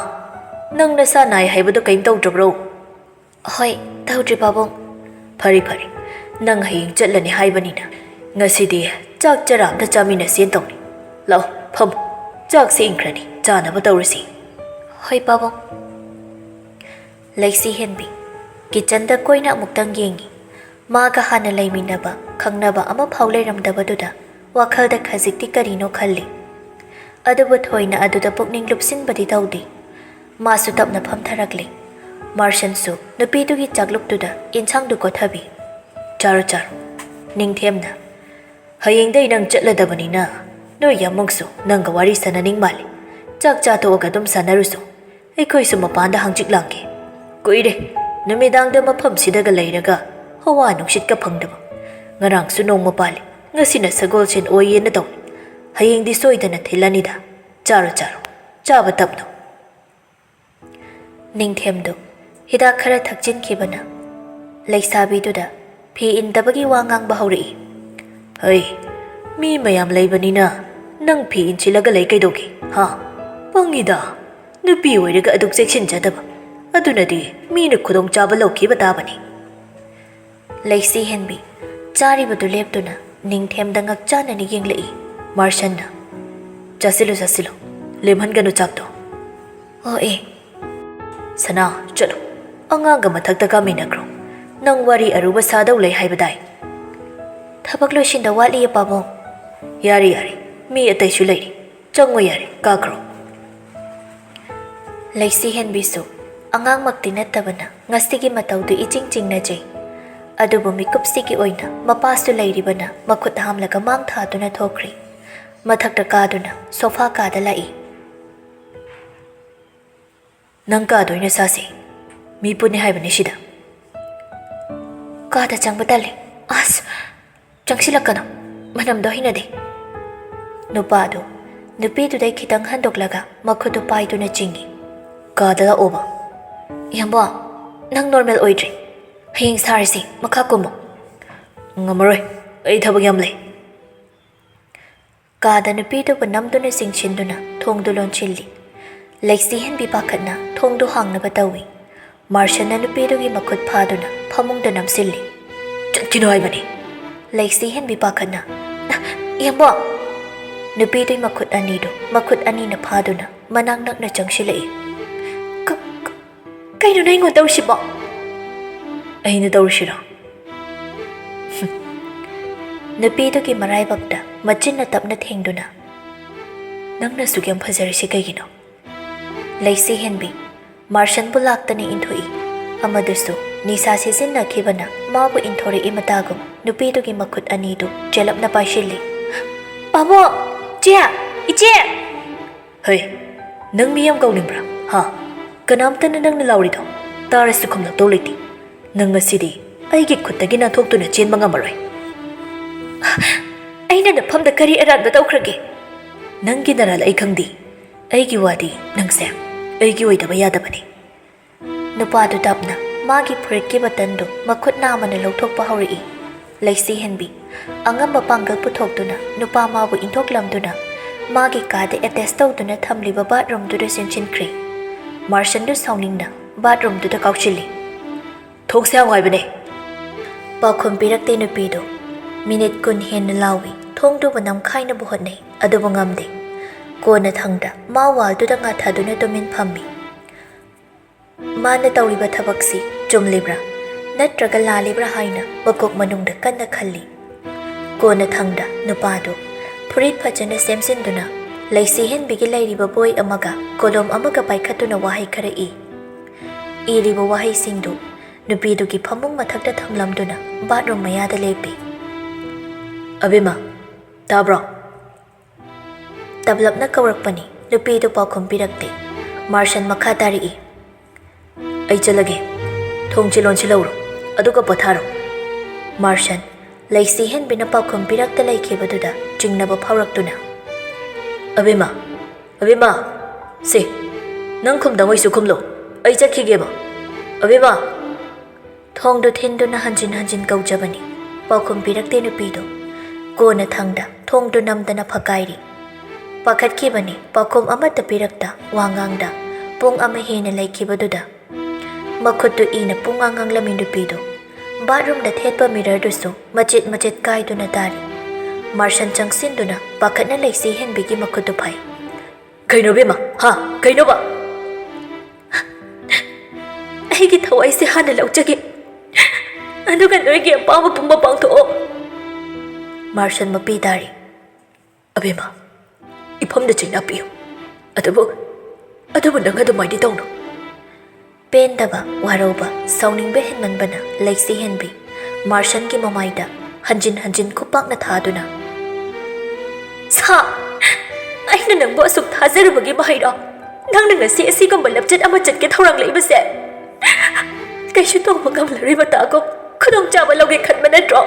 ꯅꯪ ꯅꯁꯥ ꯅꯥꯏ ꯍꯥꯏꯕꯗꯣ ꯀꯩꯝ ꯇꯧꯗ꯭ꯔꯕ꯭ꯔꯣ? ꯍꯣꯏ, ꯇꯧꯗ꯭ꯔꯤ ꯄꯥꯕꯨꯡ꯫ ꯐꯔꯦ ꯐꯔꯦ, ꯅꯪ ꯍꯌꯦꯡ ꯆꯠꯂꯅꯤ ꯍꯥꯏꯕꯅꯤꯅ ꯉꯁꯤꯗꯤ ꯆꯥꯛ ꯆꯔꯥ ꯑꯝꯇ ꯆꯥꯃꯤꯟꯅꯁꯦꯅ ꯇꯧꯅꯤ꯫ ꯂꯥꯛꯑꯣ, ꯐꯝꯃꯣ꯫ ꯆꯥꯛꯁꯦ ꯏꯪꯈ꯭ꯔꯅꯤ, ꯆꯥꯅꯕ ꯇꯧꯔꯁꯤ꯫ ꯍꯣꯏ ꯄꯥꯕꯨꯡ꯫ ꯂꯩꯁꯤ ꯍꯦꯟꯕꯤ ꯀꯤꯆꯟꯗ ꯀꯣꯏꯅ ꯑꯃꯨꯛꯇꯪ ꯌꯦꯡꯉꯤ꯫ ꯃꯥꯒ ꯍꯥꯟꯅ ꯂꯩꯃꯤꯟꯅꯕ, ꯈꯪꯅꯕ ꯑꯃꯐꯥꯎ ꯂꯩꯔꯝꯗꯕꯗꯨꯗ ꯋꯥꯈꯜꯗ ꯈꯖꯤꯛꯇꯤ ꯀꯔꯤꯅꯣ ꯈꯜꯂꯤ꯫ ꯑꯗꯨꯕꯨ ꯊꯣꯏꯅ ꯑꯗꯨꯗ ꯄꯨꯛꯅꯤꯡ ꯂꯨꯞꯁꯤꯟꯕꯗꯤ ꯇꯧꯗꯦ꯫ ꯃꯥꯁꯨ ꯇꯞꯅ ꯐꯝꯊꯔꯛꯂꯦ꯫ ꯃꯥꯔꯁꯟꯁꯨ ꯅꯨꯄꯤꯗꯨꯒꯤ ꯆꯥꯛꯂꯨꯛꯇꯨꯗ ꯏꯟꯁꯥꯡꯗꯨ ꯀꯣꯊꯕꯤ꯫ "ꯆꯥꯔꯣ, ꯆꯥꯔꯣ꯫" ꯅꯤꯡꯊꯦꯝꯅ, "ꯍꯌꯦꯡꯗꯩ ꯅꯪ ꯆꯠꯂꯗꯕꯅꯤꯅ ꯅꯣꯏ ꯌꯥꯝꯃꯨꯡꯁꯨ ꯅꯪꯒ ꯋꯥꯔꯤ ꯁꯥꯟꯅꯅꯤꯡ ꯃꯥꯜꯂꯦ꯫ ꯆꯥꯛ ꯆꯥ ꯇꯣꯛꯑꯒ ꯑꯗꯨꯝ ꯁꯥꯟꯅꯔꯨꯁꯣ꯫ ꯑꯩꯈꯣꯏꯁꯨ ꯃꯄꯥꯟꯗ ꯍꯪꯆꯤꯠ ꯂꯥꯡꯒꯦ꯫ ꯀꯨꯏꯔꯦ ꯅꯨꯃꯤꯗꯥꯡꯗ ꯃꯐꯝꯁꯤꯗꯒ ꯂꯩꯔꯒ ꯍꯋꯥ ꯅꯨꯡꯁꯤꯠꯀ ꯐꯪꯗꯕ꯫ ꯉꯔꯥꯡꯁꯨ ꯅꯣꯡꯃ ꯄꯥꯜꯂꯤ, ꯉꯁꯤꯅ ꯁꯒꯣꯜꯁꯦꯟ ꯑꯣꯏꯌꯦꯅ ꯇꯧꯏ꯫ ꯍꯌꯦꯡꯗꯤ ꯁꯣꯏꯗꯅ ꯊꯤꯜꯂꯅꯤꯗ꯫ ꯆꯥꯔꯣ, ꯆꯥꯔꯣ, ꯆꯥꯕ ꯇꯞꯅꯧ꯫" ꯅꯤꯡꯊꯦꯝꯗꯨ ꯍꯤꯗꯥꯛ ꯈꯔ ꯊꯛꯆꯤꯟꯈꯤꯕꯅ ꯂꯩꯁꯥꯕꯤꯗꯨꯗ ꯐꯤ ꯏꯟꯗꯕꯒꯤ ꯋꯥ ꯉꯥꯡꯕ ꯍꯧꯔꯛꯏ꯫ "ꯍꯩ, ꯃꯤ ꯃꯌꯥꯝ ꯂꯩꯕꯅꯤꯅ ꯅꯪ ꯐꯤ ꯏꯟꯁꯤꯜꯂꯒ ꯂꯩ ꯀꯩꯗꯧꯒꯦ, ꯍꯥ? ꯄꯪꯉꯤꯗ, ꯅꯨꯄꯤ ꯑꯣꯏꯔꯒ ꯑꯗꯨꯛ ꯆꯦꯛꯁꯤꯟꯖꯗꯕ꯫ ꯑꯗꯨꯅꯗꯤ ꯃꯤꯅ ꯈꯨꯗꯣꯡꯆꯥꯕ ꯂꯧꯈꯤꯕ ꯇꯥꯕꯅꯤ꯫" ꯂꯩꯁꯤ ꯍꯦꯟꯕꯤ ꯆꯥꯔꯤꯕꯗꯨ ꯂꯦꯞꯇꯨꯅ ꯅꯤꯡꯊꯦꯝꯗ ꯉꯛꯆꯥꯟꯅꯅ ꯌꯦꯡꯂꯛꯏ꯫ ꯃꯥꯔꯁꯟꯅ, "ꯆꯥꯁꯤꯜꯂꯨ, ꯆꯥꯁꯤꯜꯂꯨ꯫ ꯂꯦꯝꯍꯟꯒꯅꯨ ꯆꯥꯛꯇꯣ꯫" "ꯑꯣ ꯑꯦ꯫" "ꯁꯅꯥ, ꯆꯠꯂꯣ꯫ ꯑꯉꯥꯡꯒ ꯃꯊꯛꯇ ꯀꯥꯃꯤꯟꯅꯈ꯭ꯔꯣ꯫ ꯅꯪ ꯋꯥꯔꯤ ꯑꯔꯨꯕ ꯁꯥꯗꯧ ꯂꯩ ꯍꯥꯏꯕꯗꯥꯏ?" "ꯊꯕꯛ ꯂꯣꯏꯁꯤꯟꯗ ꯋꯥꯠꯂꯤꯌꯦ ꯄꯥꯕꯨꯡ꯫" "ꯌꯥꯔꯦ, ꯌꯥꯔꯦ꯫ ꯃꯤ ꯑꯇꯩꯁꯨ ꯂꯩꯔꯤ꯫ ꯆꯪꯉꯣ ꯌꯥꯔꯦ, ꯀꯥꯈ꯭ꯔꯣ꯫" ꯂꯩꯁꯤ ꯍꯦꯟꯕꯤꯁꯨ ꯑꯉꯥꯡꯃꯛꯇꯤ ꯅꯠꯇꯕꯅ ꯉꯁꯤꯒꯤ ꯃꯇꯧꯗꯨ ꯏꯆꯤꯡ ꯆꯤꯡꯅꯖꯩ꯫ ꯑꯗꯨꯕꯨ ꯃꯤꯀꯨꯞꯁꯤꯒꯤ ꯑꯣꯏꯅ ꯃꯄꯥꯁꯨ ꯂꯩꯔꯤꯕꯅ ꯃꯈꯨꯠ ꯍꯥꯝꯂꯒ ꯃꯥꯡ ꯊꯥꯗꯨꯅ ꯊꯣꯛꯈ꯭ꯔꯤ꯫ ꯃꯊꯛꯇ ꯀꯥꯗꯨꯅ ꯁꯣꯐꯥ ꯀꯥꯗ ꯂꯥꯛꯏ꯫ "ꯅꯪ ꯀꯥꯗ ꯑꯣꯏꯅ ꯆꯥꯁꯦ꯫ ꯃꯤ ꯄꯨꯟꯅꯤ ꯍꯥꯏꯕꯅꯤ ꯁꯤꯗ꯫" "ꯀꯥꯗ ꯆꯪꯕ ꯇꯜꯂꯦ꯫ ꯑꯁ, ꯆꯪꯁꯤꯜꯂꯛꯀꯅꯨ꯫ ꯃꯅꯝꯗꯣ ꯍꯩꯅꯗꯦ꯫" ꯅꯨꯄꯥꯗꯨ ꯅꯨꯄꯤꯗꯨꯗꯩ ꯈꯤꯇꯪ ꯍꯟꯗꯣꯛꯂꯒ ꯃꯈꯨꯠꯇꯨ ꯄꯥꯏꯗꯨꯅ ꯆꯤꯡꯏ꯫ "ꯀꯥꯗ ꯂꯥꯛꯑꯣꯕ꯫" "ꯏꯌꯥꯝꯕ, ꯅꯪ ꯅꯣꯔꯃꯦꯜ ꯑꯣꯏꯗ꯭ꯔꯤ꯫ ꯍꯌꯦꯡ ꯁꯥꯔꯁꯤ, ꯃꯈꯥ ꯀꯨꯝꯃꯣ꯫" "ꯉꯝꯃꯔꯣꯏ, ꯑꯩ ꯊꯕꯛ ꯌꯥꯝ ꯂꯩ꯫" ꯀꯥꯗ ꯅꯨꯄꯤꯗꯨꯕꯨ ꯅꯝꯗꯨꯅ ꯆꯤꯡꯁꯤꯟꯗꯨꯅ ꯊꯣꯡꯗꯨ ꯂꯣꯟꯁꯤꯜꯂꯤ꯫ ꯂꯩꯁꯤ ꯍꯦꯟꯕꯤ ꯄꯥꯈꯠꯅ ꯊꯣꯡꯗꯨ ꯍꯥꯡꯅꯕ ꯇꯧꯏ꯫ ꯃꯥꯔꯁꯟꯅ ꯅꯨꯄꯤꯗꯨꯒꯤ ꯃꯈꯨꯠ ꯐꯥꯗꯨꯅ ꯐꯃꯨꯡꯗ ꯅꯝꯁꯤꯜꯂꯤ꯫ "ꯆꯠꯈꯤꯅꯨ ꯍꯥꯏꯕꯅꯤ!" ꯂꯩꯁꯤ ꯍꯦꯟꯕꯤ ꯄꯥꯈꯠꯅ꯫ "ꯏꯌꯥꯝꯕ!" ꯅꯨꯄꯤꯗꯨꯒꯤ ꯃꯈꯨꯠ ꯑꯅꯤꯗꯨ ꯃꯈꯨꯠ ꯑꯅꯤꯅ ꯐꯥꯗꯨꯅ ꯃꯅꯥꯛ ꯅꯛꯅ ꯆꯪꯁꯤꯜꯂꯛꯏ꯫ "ꯀ-, ꯀ-, ꯀꯩꯅꯣ ꯅꯪ ꯑꯩꯉꯣꯟꯗ ꯇꯧꯔꯤꯁꯤꯕꯣ?" "ꯑꯩꯅ ꯇꯧꯔꯤꯁꯤꯔꯣ?" ꯅꯨꯄꯤꯗꯨꯒꯤ ꯃꯔꯥꯏꯕꯛꯇ ꯃꯆꯤꯟꯅ ꯇꯞꯅ ꯊꯦꯡꯗꯨꯅ, "ꯅꯪꯅ ꯑꯁꯨꯛ ꯌꯥꯝ ꯐꯖꯔꯤꯁꯤ ꯀꯩꯒꯤꯅꯣ?" ꯂꯩꯁꯤ ꯍꯦꯟꯕꯤ ꯃꯥꯔꯁꯟꯕꯨ ꯂꯥꯛꯇꯅ ꯏꯟꯊꯣꯛꯏ꯫ ꯑꯃꯗꯨꯁꯨ ꯅꯤꯁꯥ ꯁꯤꯖꯤꯟꯅꯈꯤꯕꯅ ꯃꯥꯕꯨ ꯏꯟꯊꯣꯔꯛꯏ ꯃꯇꯥꯒꯨꯝ ꯅꯨꯄꯤꯗꯨꯒꯤ ꯃꯈꯨꯠ ꯑꯅꯤꯗꯨ ꯆꯦꯜꯂꯞꯅ ꯄꯥꯏꯁꯤꯜꯂꯤ꯫ "ꯄꯥꯕꯣꯛ! ꯆꯦ! ꯏꯆꯦ!" "ꯍꯩ, ꯅꯪ ꯃꯤ ꯌꯥꯝ ꯀꯧꯅꯤꯡꯕ꯭ꯔꯥ? ꯍꯥ? ꯀꯅꯥꯝꯇꯅ ꯅꯪꯅ ꯂꯥꯎꯔꯤꯗꯣ ꯇꯥꯔꯁꯨ ꯈꯨꯝꯂꯛꯇꯧ ꯂꯩꯇꯦ꯫ ꯅꯪ ꯉꯁꯤꯗꯤ ꯑꯩꯒꯤ ꯈꯨꯠꯇꯒꯤ ꯅꯥꯟꯊꯣꯛꯇꯨꯅ ꯆꯦꯟꯕ ꯉꯝꯃꯔꯣꯏ꯫" "ꯑꯩꯅ ꯅꯐꯝꯗ ꯀꯔꯤ ꯑꯔꯥꯟꯕ ꯇꯧꯈ꯭ꯔꯒꯦ?" "ꯅꯪꯒꯤ ꯅꯔꯥꯜ ꯑꯩ ꯈꯪꯗꯦ꯫ ꯑꯩꯒꯤ ꯋꯥꯗꯤ ꯅꯪꯁꯦ ꯑꯩꯒꯤ ꯑꯣꯏꯗꯕ ꯌꯥꯗꯕꯅꯤ꯫" ꯅꯨꯄꯥꯗꯨ ꯇꯞꯅ ꯃꯥꯒꯤ ꯐꯨꯔꯤꯠꯀꯤ ꯕꯇꯟꯗꯨ ꯃꯈꯨꯠ ꯅꯥꯝꯃꯅ ꯂꯧꯊꯣꯛꯄ ꯍꯧꯔꯛꯏ꯫ ꯂꯩꯁꯤ ꯍꯦꯟꯕꯤ ꯑꯉꯝꯕ ꯄꯥꯡꯒꯜ ꯄꯨꯊꯣꯛꯇꯨꯅ ꯅꯨꯄꯥ ꯃꯥꯕꯨ ꯏꯟꯊꯣꯛꯂꯝꯗꯨꯅ ꯃꯥꯒꯤ ꯀꯥꯗ ꯑꯦꯇꯦꯆ ꯇꯧꯗꯨꯅ ꯊꯝꯂꯤꯕ ꯕꯥꯠꯔꯨꯝꯗꯨꯗ ꯆꯦꯟꯁꯤꯟꯈ꯭ꯔꯦ꯫ ꯃꯥꯔꯁꯟꯗꯨ ꯁꯥꯎꯅꯤꯡꯅ ꯕꯥꯠꯔꯨꯝꯗꯨꯗ ꯀꯥꯎꯁꯤꯜꯂꯤ꯫ "ꯊꯣꯡꯁꯦ ꯍꯥꯡꯉꯣ ꯍꯥꯏꯕꯅꯦ!" ꯄꯥꯎꯈꯨꯝ ꯄꯤꯔꯛꯇꯦ ꯅꯨꯄꯤꯗꯨ꯫ ꯃꯤꯅꯤꯠ ꯀꯨꯟ ꯍꯦꯟꯅ ꯂꯥꯎꯏ꯫ ꯊꯣꯡꯗꯨꯕꯨ ꯅꯝꯈꯥꯏꯅꯕ ꯍꯣꯠꯅꯩ, ꯑꯗꯨꯕꯨ ꯉꯝꯗꯦ꯫ ꯀꯣꯟꯅ ꯊꯪꯗ ꯃꯥ ꯋꯥꯜꯗꯨꯗ ꯉꯥꯊꯥꯗꯨꯅ ꯇꯨꯃꯤꯟ ꯐꯝꯃꯤ꯫ ꯃꯥꯅ ꯇꯧꯔꯤꯕ ꯊꯕꯛꯁꯤ ꯆꯨꯝꯂꯤꯕ꯭ꯔꯥ ꯅꯠꯇ꯭ꯔꯒ ꯂꯥꯜꯂꯤꯕ꯭ꯔꯥ ꯍꯥꯏꯅ ꯃꯀꯣꯛ ꯃꯅꯨꯡꯗ ꯀꯟꯅ ꯈꯜꯂꯤ꯫ ꯀꯣꯟꯅ ꯊꯪꯗ ꯅꯨꯄꯥꯗꯨ ꯐꯨꯔꯤꯠ ꯐꯖꯅ ꯁꯦꯝꯖꯤꯟꯗꯨꯅ ꯂꯩꯁꯤ ꯍꯦꯟꯕꯤꯒꯤ ꯂꯩꯔꯤꯕ ꯕꯣꯏ ꯑꯃꯒ ꯀꯣꯂꯣꯝ ꯑꯃꯒ ꯄꯥꯏꯈꯠꯇꯨꯅ ꯋꯥꯍꯩ ꯈꯔ ꯏ꯫ ꯏꯔꯤꯕ ꯋꯥꯍꯩꯁꯤꯡꯗꯨ ꯅꯨꯄꯤꯗꯨꯒꯤ ꯐꯃꯨꯡ ꯃꯊꯛꯇ ꯊꯝꯂꯝꯗꯨꯅ ꯕꯥꯠꯔꯨꯝ ꯃꯌꯥꯗ ꯂꯦꯞꯄꯤ꯫ "ꯑꯕꯦꯝꯃ, ꯇꯥꯕ꯭ꯔꯣ?" ꯇꯞꯂꯞꯅ ꯀꯧꯔꯛꯄꯅꯤ꯫ ꯅꯨꯄꯤꯗꯨ ꯄꯥꯎꯈꯨꯝ ꯄꯤꯔꯛꯇꯦ꯫ ꯃꯥꯔꯁꯟ ꯃꯈꯥ ꯇꯥꯔꯛꯏ꯫ "ꯑꯩ ꯆꯠꯂꯒꯦ꯫ ꯊꯣꯡ ꯆꯤꯂꯣꯟ ꯁꯤꯜꯍꯧꯔꯣ, ꯑꯗꯨꯒ ꯄꯣꯊꯥꯔꯣ꯫" ꯃꯥꯔꯁꯟ ꯂꯩꯁꯤ ꯍꯦꯟꯕꯤꯅ ꯄꯥꯎꯈꯨꯝ ꯄꯤꯔꯛꯇ ꯂꯩꯈꯤꯕꯗꯨꯗ ꯆꯤꯡꯅꯕ ꯐꯥꯎꯔꯛꯇꯨꯅ, "ꯑꯕꯦꯝꯃ, ꯑꯕꯦꯝꯃ, ꯁꯦ, ꯅꯪ ꯈꯨꯝꯗꯉꯣꯏꯁꯨ ꯈꯨꯝꯂꯣ꯫ ꯑꯩ ꯆꯠꯈꯤꯒꯦꯕ꯫ ꯑꯕꯦꯝꯃ!" ꯊꯣꯡꯗꯨ ꯊꯤꯟꯗꯨꯅ ꯍꯟꯖꯤꯟ ꯍꯟꯖꯤꯟ ꯀꯧꯖꯕꯅꯤ꯫ ꯄꯥꯎꯈꯨꯝ ꯄꯤꯔꯛꯇꯦ ꯅꯨꯄꯤꯗꯨ꯫ ꯀꯣꯟꯅ ꯊꯪꯗ ꯊꯣꯡꯗꯨ ꯅꯝꯗꯅ ꯐꯛꯀꯥꯏꯔꯤ꯫ ꯄꯥꯈꯠꯈꯤꯕꯅꯤ, ꯄꯥꯎꯈꯨꯝ ꯑꯃꯠꯇ ꯄꯤꯔꯛꯇ ꯋꯥ ꯉꯥꯡꯗ꯫ ꯄꯨꯡ ꯑꯃ ꯍꯦꯟꯅ ꯂꯩꯈꯤꯕꯗꯨꯗ ꯃꯈꯨꯠꯇꯨ ꯏꯅ ꯄꯨꯡꯉꯥꯡ ꯉꯥꯡꯂꯝꯃꯤ ꯅꯨꯄꯤꯗꯨ꯫ ꯕꯥꯠꯔꯨꯝꯗ ꯊꯦꯠꯄ ꯃꯤꯔꯔꯗꯨꯁꯨ ꯃꯆꯦꯠ ꯃꯆꯦꯠ ꯀꯥꯏꯗꯨꯅ ꯇꯥꯔꯤ꯫ ꯃꯥꯔꯁꯟ ꯆꯪꯁꯤꯟꯗꯨꯅ ꯄꯥꯈꯠꯅ ꯂꯩꯁꯤ ꯍꯦꯟꯕꯤꯒꯤ ꯃꯈꯨꯠꯇꯨ ꯐꯥꯏ꯫ "ꯀꯩꯅꯣ ꯕꯦꯝꯃ? ꯍꯥ? ꯀꯩꯅꯣꯕ?" "ꯑꯩꯒꯤ ꯊꯋꯥꯏꯁꯦ ꯍꯥꯟꯅ ꯂꯧꯖꯒꯦ, ꯑꯗꯨꯒ ꯅꯣꯏꯒꯤ ꯑꯄꯥꯝꯕ ꯄꯨꯝꯕ ꯄꯥꯡꯊꯣꯛꯑꯣ꯫" ꯃꯥꯔꯁꯟ ꯃꯄꯤ ꯇꯥꯔꯤ꯫ "ꯑꯕꯦꯝꯃ, ꯏꯐꯝꯗ ꯆꯩꯅꯥ ꯄꯤꯌꯨ꯫ ꯑꯗꯨꯕꯨ, ꯑꯗꯨꯕꯨ ꯅꯪ ꯑꯗꯨꯃꯥꯏꯗꯤ ꯇꯧꯅꯨ꯫" ꯄꯦꯟꯗꯕ, ꯋꯥꯔꯧꯕ, ꯁꯥꯎꯅꯤꯡꯕ ꯍꯦꯟꯃꯟꯕꯅ ꯂꯩꯁꯤ ꯍꯦꯟꯕꯤ ꯃꯥꯔꯁꯟꯒꯤ ꯃꯃꯥꯏꯗ ꯍꯟꯖꯤꯟ ꯍꯟꯖꯤꯟ ꯈꯨꯄꯥꯛꯅ ꯊꯥꯗꯨꯅ, "ꯁꯥ, ꯑꯩꯅ ꯅꯪꯕꯨ ꯑꯁꯨꯛ ꯊꯥꯖꯔꯨꯕꯒꯤ ꯃꯍꯩꯔꯣ ꯅꯪꯅ ꯉꯁꯤ ꯑꯁꯤꯒꯨꯝꯕ ꯂꯝꯆꯠ ꯑꯃ ꯆꯠꯀꯦ ꯊꯧꯔꯥꯡꯂꯛꯏꯕꯁꯦ? ꯀꯩꯁꯨ ꯇꯧꯕ ꯉꯝꯂꯔꯣꯏ ꯃꯇꯥꯒꯨꯝ ꯈꯨꯗꯣꯡꯆꯥꯕ ꯂꯧꯒꯦ ꯈꯟꯕ ꯅꯠꯇ꯭ꯔꯣ?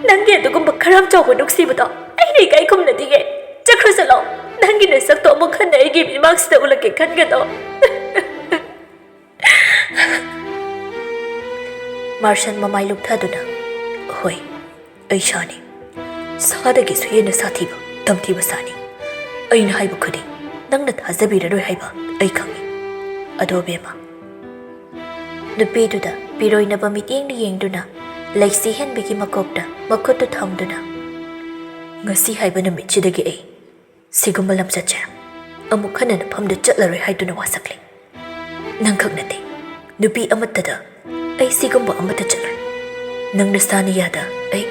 ꯅꯪꯒꯤ ꯑꯗꯨꯒꯨꯝꯕ ꯈꯔꯥꯝ ꯆꯥꯎꯕ ꯅꯨꯡꯁꯤꯕꯗꯣ ꯑꯩꯅ ꯏꯀꯥꯏ ꯈꯨꯝꯅꯗꯤꯌꯦ꯫ ꯆꯠꯈ꯭ꯔꯣ ꯆꯠꯂꯣ꯫ ꯅꯪꯒꯤ ꯅꯁꯛꯇꯣ ꯑꯃꯨꯛ ꯍꯟꯅ ꯑꯩꯒꯤ ꯃꯤꯠꯃꯥꯡꯁꯤꯗ ꯎꯠꯂꯛꯀꯦ ꯈꯟꯒꯅꯣ꯫" ꯃꯥꯔꯁꯟ ꯃꯃꯥꯏ ꯂꯨꯞꯊꯗꯨꯅ, "ꯍꯣꯏ, ꯑꯩ ꯁꯥꯅꯤ꯫ ꯁꯥꯗꯒꯤꯁꯨ ꯍꯦꯟꯅ ꯁꯥꯊꯤꯕ, ꯇꯝꯊꯤꯕ ꯁꯥꯅꯤ꯫ ꯑꯩꯅ ꯍꯥꯏꯕ ꯈꯨꯗꯤꯡ ꯅꯪꯅ ꯊꯥꯖꯕꯤꯔꯔꯣꯏ ꯍꯥꯏꯕ ꯑꯩ ꯈꯪꯏ꯫ ꯑꯗꯣ ꯕꯦꯝꯃ꯫" ꯅꯨꯄꯤꯗꯨꯗ ꯄꯤꯔꯣꯏꯅꯕ ꯃꯤꯠꯌꯦꯡꯅ ꯌꯦꯡꯗꯨꯅ ꯂꯩꯁꯤ ꯍꯦꯟꯕꯤꯒꯤ ꯃꯀꯣꯛꯇ ꯃꯈꯨꯠꯇꯨ ꯊꯝꯗꯨꯅ, "ꯉꯁꯤ ꯍꯥꯏꯕ ꯅꯨꯃꯤꯠꯁꯤꯗꯒꯤ ꯑꯩ ꯁꯤꯒꯨꯝꯕ ꯂꯝꯆꯠꯁꯦ ꯑꯃꯨꯛ ꯍꯟꯅ ꯅꯐꯝꯗ ꯆꯠꯂꯔꯣꯏ ꯍꯥꯏꯗꯨꯅ ꯋꯥꯁꯛꯂꯤ꯫ ꯅꯪꯈꯛ ꯅꯠꯇꯦ, ꯅꯨꯄꯤ ꯑꯃꯠꯇꯗ ꯑꯩ ꯁꯤꯒꯨꯝꯕ ꯑꯃꯠꯇ ꯆꯠꯂꯣꯏ꯫ ꯅꯪ ꯅꯁꯥꯅ ꯌꯥꯗ ꯑꯩ,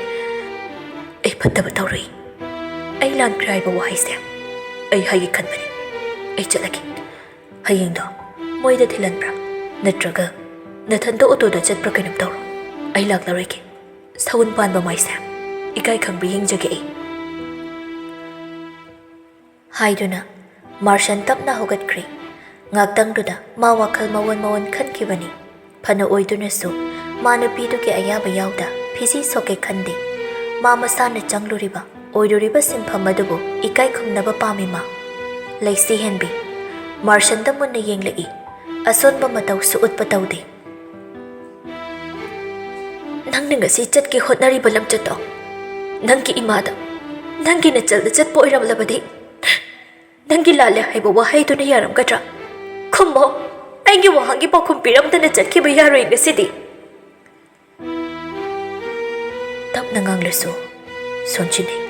ꯑꯩ ꯐꯠꯇꯕ ꯇꯧꯔꯨꯏ꯫ ꯑꯩ ꯂꯥꯟꯈ꯭ꯔꯦ ꯍꯥꯏꯕ ꯋꯥꯍꯩꯁꯦ ꯑꯩ ꯍꯥꯏꯒꯦ ꯈꯟꯕꯅꯤ꯫ ꯑꯩ ꯆꯠꯂꯒꯦ꯫ ꯍꯌꯦꯡꯗꯣ ꯃꯣꯏꯗ ꯊꯤꯜꯍꯟꯕ꯭ꯔꯥ? ꯅꯠꯇ꯭ꯔꯒ ꯅꯊꯟꯇ ꯑꯣꯇꯣꯗ ꯆꯠꯄ꯭ꯔꯥ ꯀꯩꯅꯣꯝ ꯇꯧꯔꯣ꯫ ꯑꯩ ꯂꯥꯛꯂꯔꯣꯏꯒꯦ꯫ ꯁꯎꯟ ꯄꯥꯟꯕ ꯃꯥꯏꯁꯦ ꯏꯀꯥꯏ ꯈꯪꯕ ꯌꯦꯡꯖꯒꯦ ꯑꯩ꯫" ꯍꯥꯏꯗꯨꯅ ꯃꯥꯔꯁꯟ ꯇꯞꯅ ꯍꯧꯒꯠꯈ꯭ꯔꯦ꯫ ꯉꯥꯛꯇꯪꯗꯨꯗ ꯃꯥ ꯋꯥꯈꯜ ꯃꯑꯣꯟ ꯃꯑꯣꯟ ꯈꯟꯈꯤꯕꯅꯤ꯫ ꯐꯅ ꯑꯣꯏꯗꯨꯅꯁꯨ ꯃꯥ ꯅꯨꯄꯤꯗꯨꯒꯤ ꯑꯌꯥꯕ ꯌꯥꯎꯗ ꯐꯤꯖꯤ ꯁꯣꯛꯀꯦ ꯈꯟꯗꯦ꯫ ꯃꯥ ꯃꯁꯥꯅ ꯆꯪꯂꯨꯔꯤꯕ, ꯑꯣꯏꯔꯨꯔꯤꯕ ꯁꯤꯟꯐꯝ ꯑꯗꯨꯕꯨ ꯏꯀꯥꯏ ꯈꯨꯝꯅꯕ ꯄꯥꯝꯃꯤ ꯃꯥ꯫ ꯂꯩꯁꯤ ꯍꯦꯟꯕꯤ ꯃꯥꯔꯁꯟꯗ ꯃꯨꯟꯅ ꯌꯦꯡꯂꯛꯏ꯫ ꯑꯁꯣꯟꯕ ꯃꯇꯧꯁꯨ ꯎꯠꯄ ꯇꯧꯗꯦ꯫ "ꯅꯪꯅ ꯉꯁꯤ ꯆꯠꯀꯦ ꯍꯣꯠꯅꯔꯤꯕ ꯂꯝꯆꯠꯇꯣ ꯅꯪꯒꯤ ꯏꯃꯥꯗ ꯅꯪꯒꯤ ꯅꯆꯜꯗ ꯆꯠꯄ ꯑꯣꯏꯔꯝꯂꯕꯗꯤ, ꯅꯪꯒꯤ ꯂꯥꯜꯂꯦ ꯍꯥꯏꯕ ꯋꯥꯍꯩꯗꯨꯅ ꯌꯥꯔꯝꯒꯗ꯭ꯔꯥ? ꯈꯨꯝꯃꯣ꯫ ꯑꯩꯒꯤ ꯋꯥꯍꯪꯒꯤ ꯄꯥꯎꯈꯨꯝ ꯄꯤꯔꯝꯗꯅ ꯆꯠꯈꯤꯕ ꯌꯥꯔꯣꯏ ꯉꯁꯤꯗꯤ꯫ ꯇꯞꯅ ꯉꯥꯡꯂꯁꯨ ꯁꯣꯟꯁꯤꯟꯅꯩ,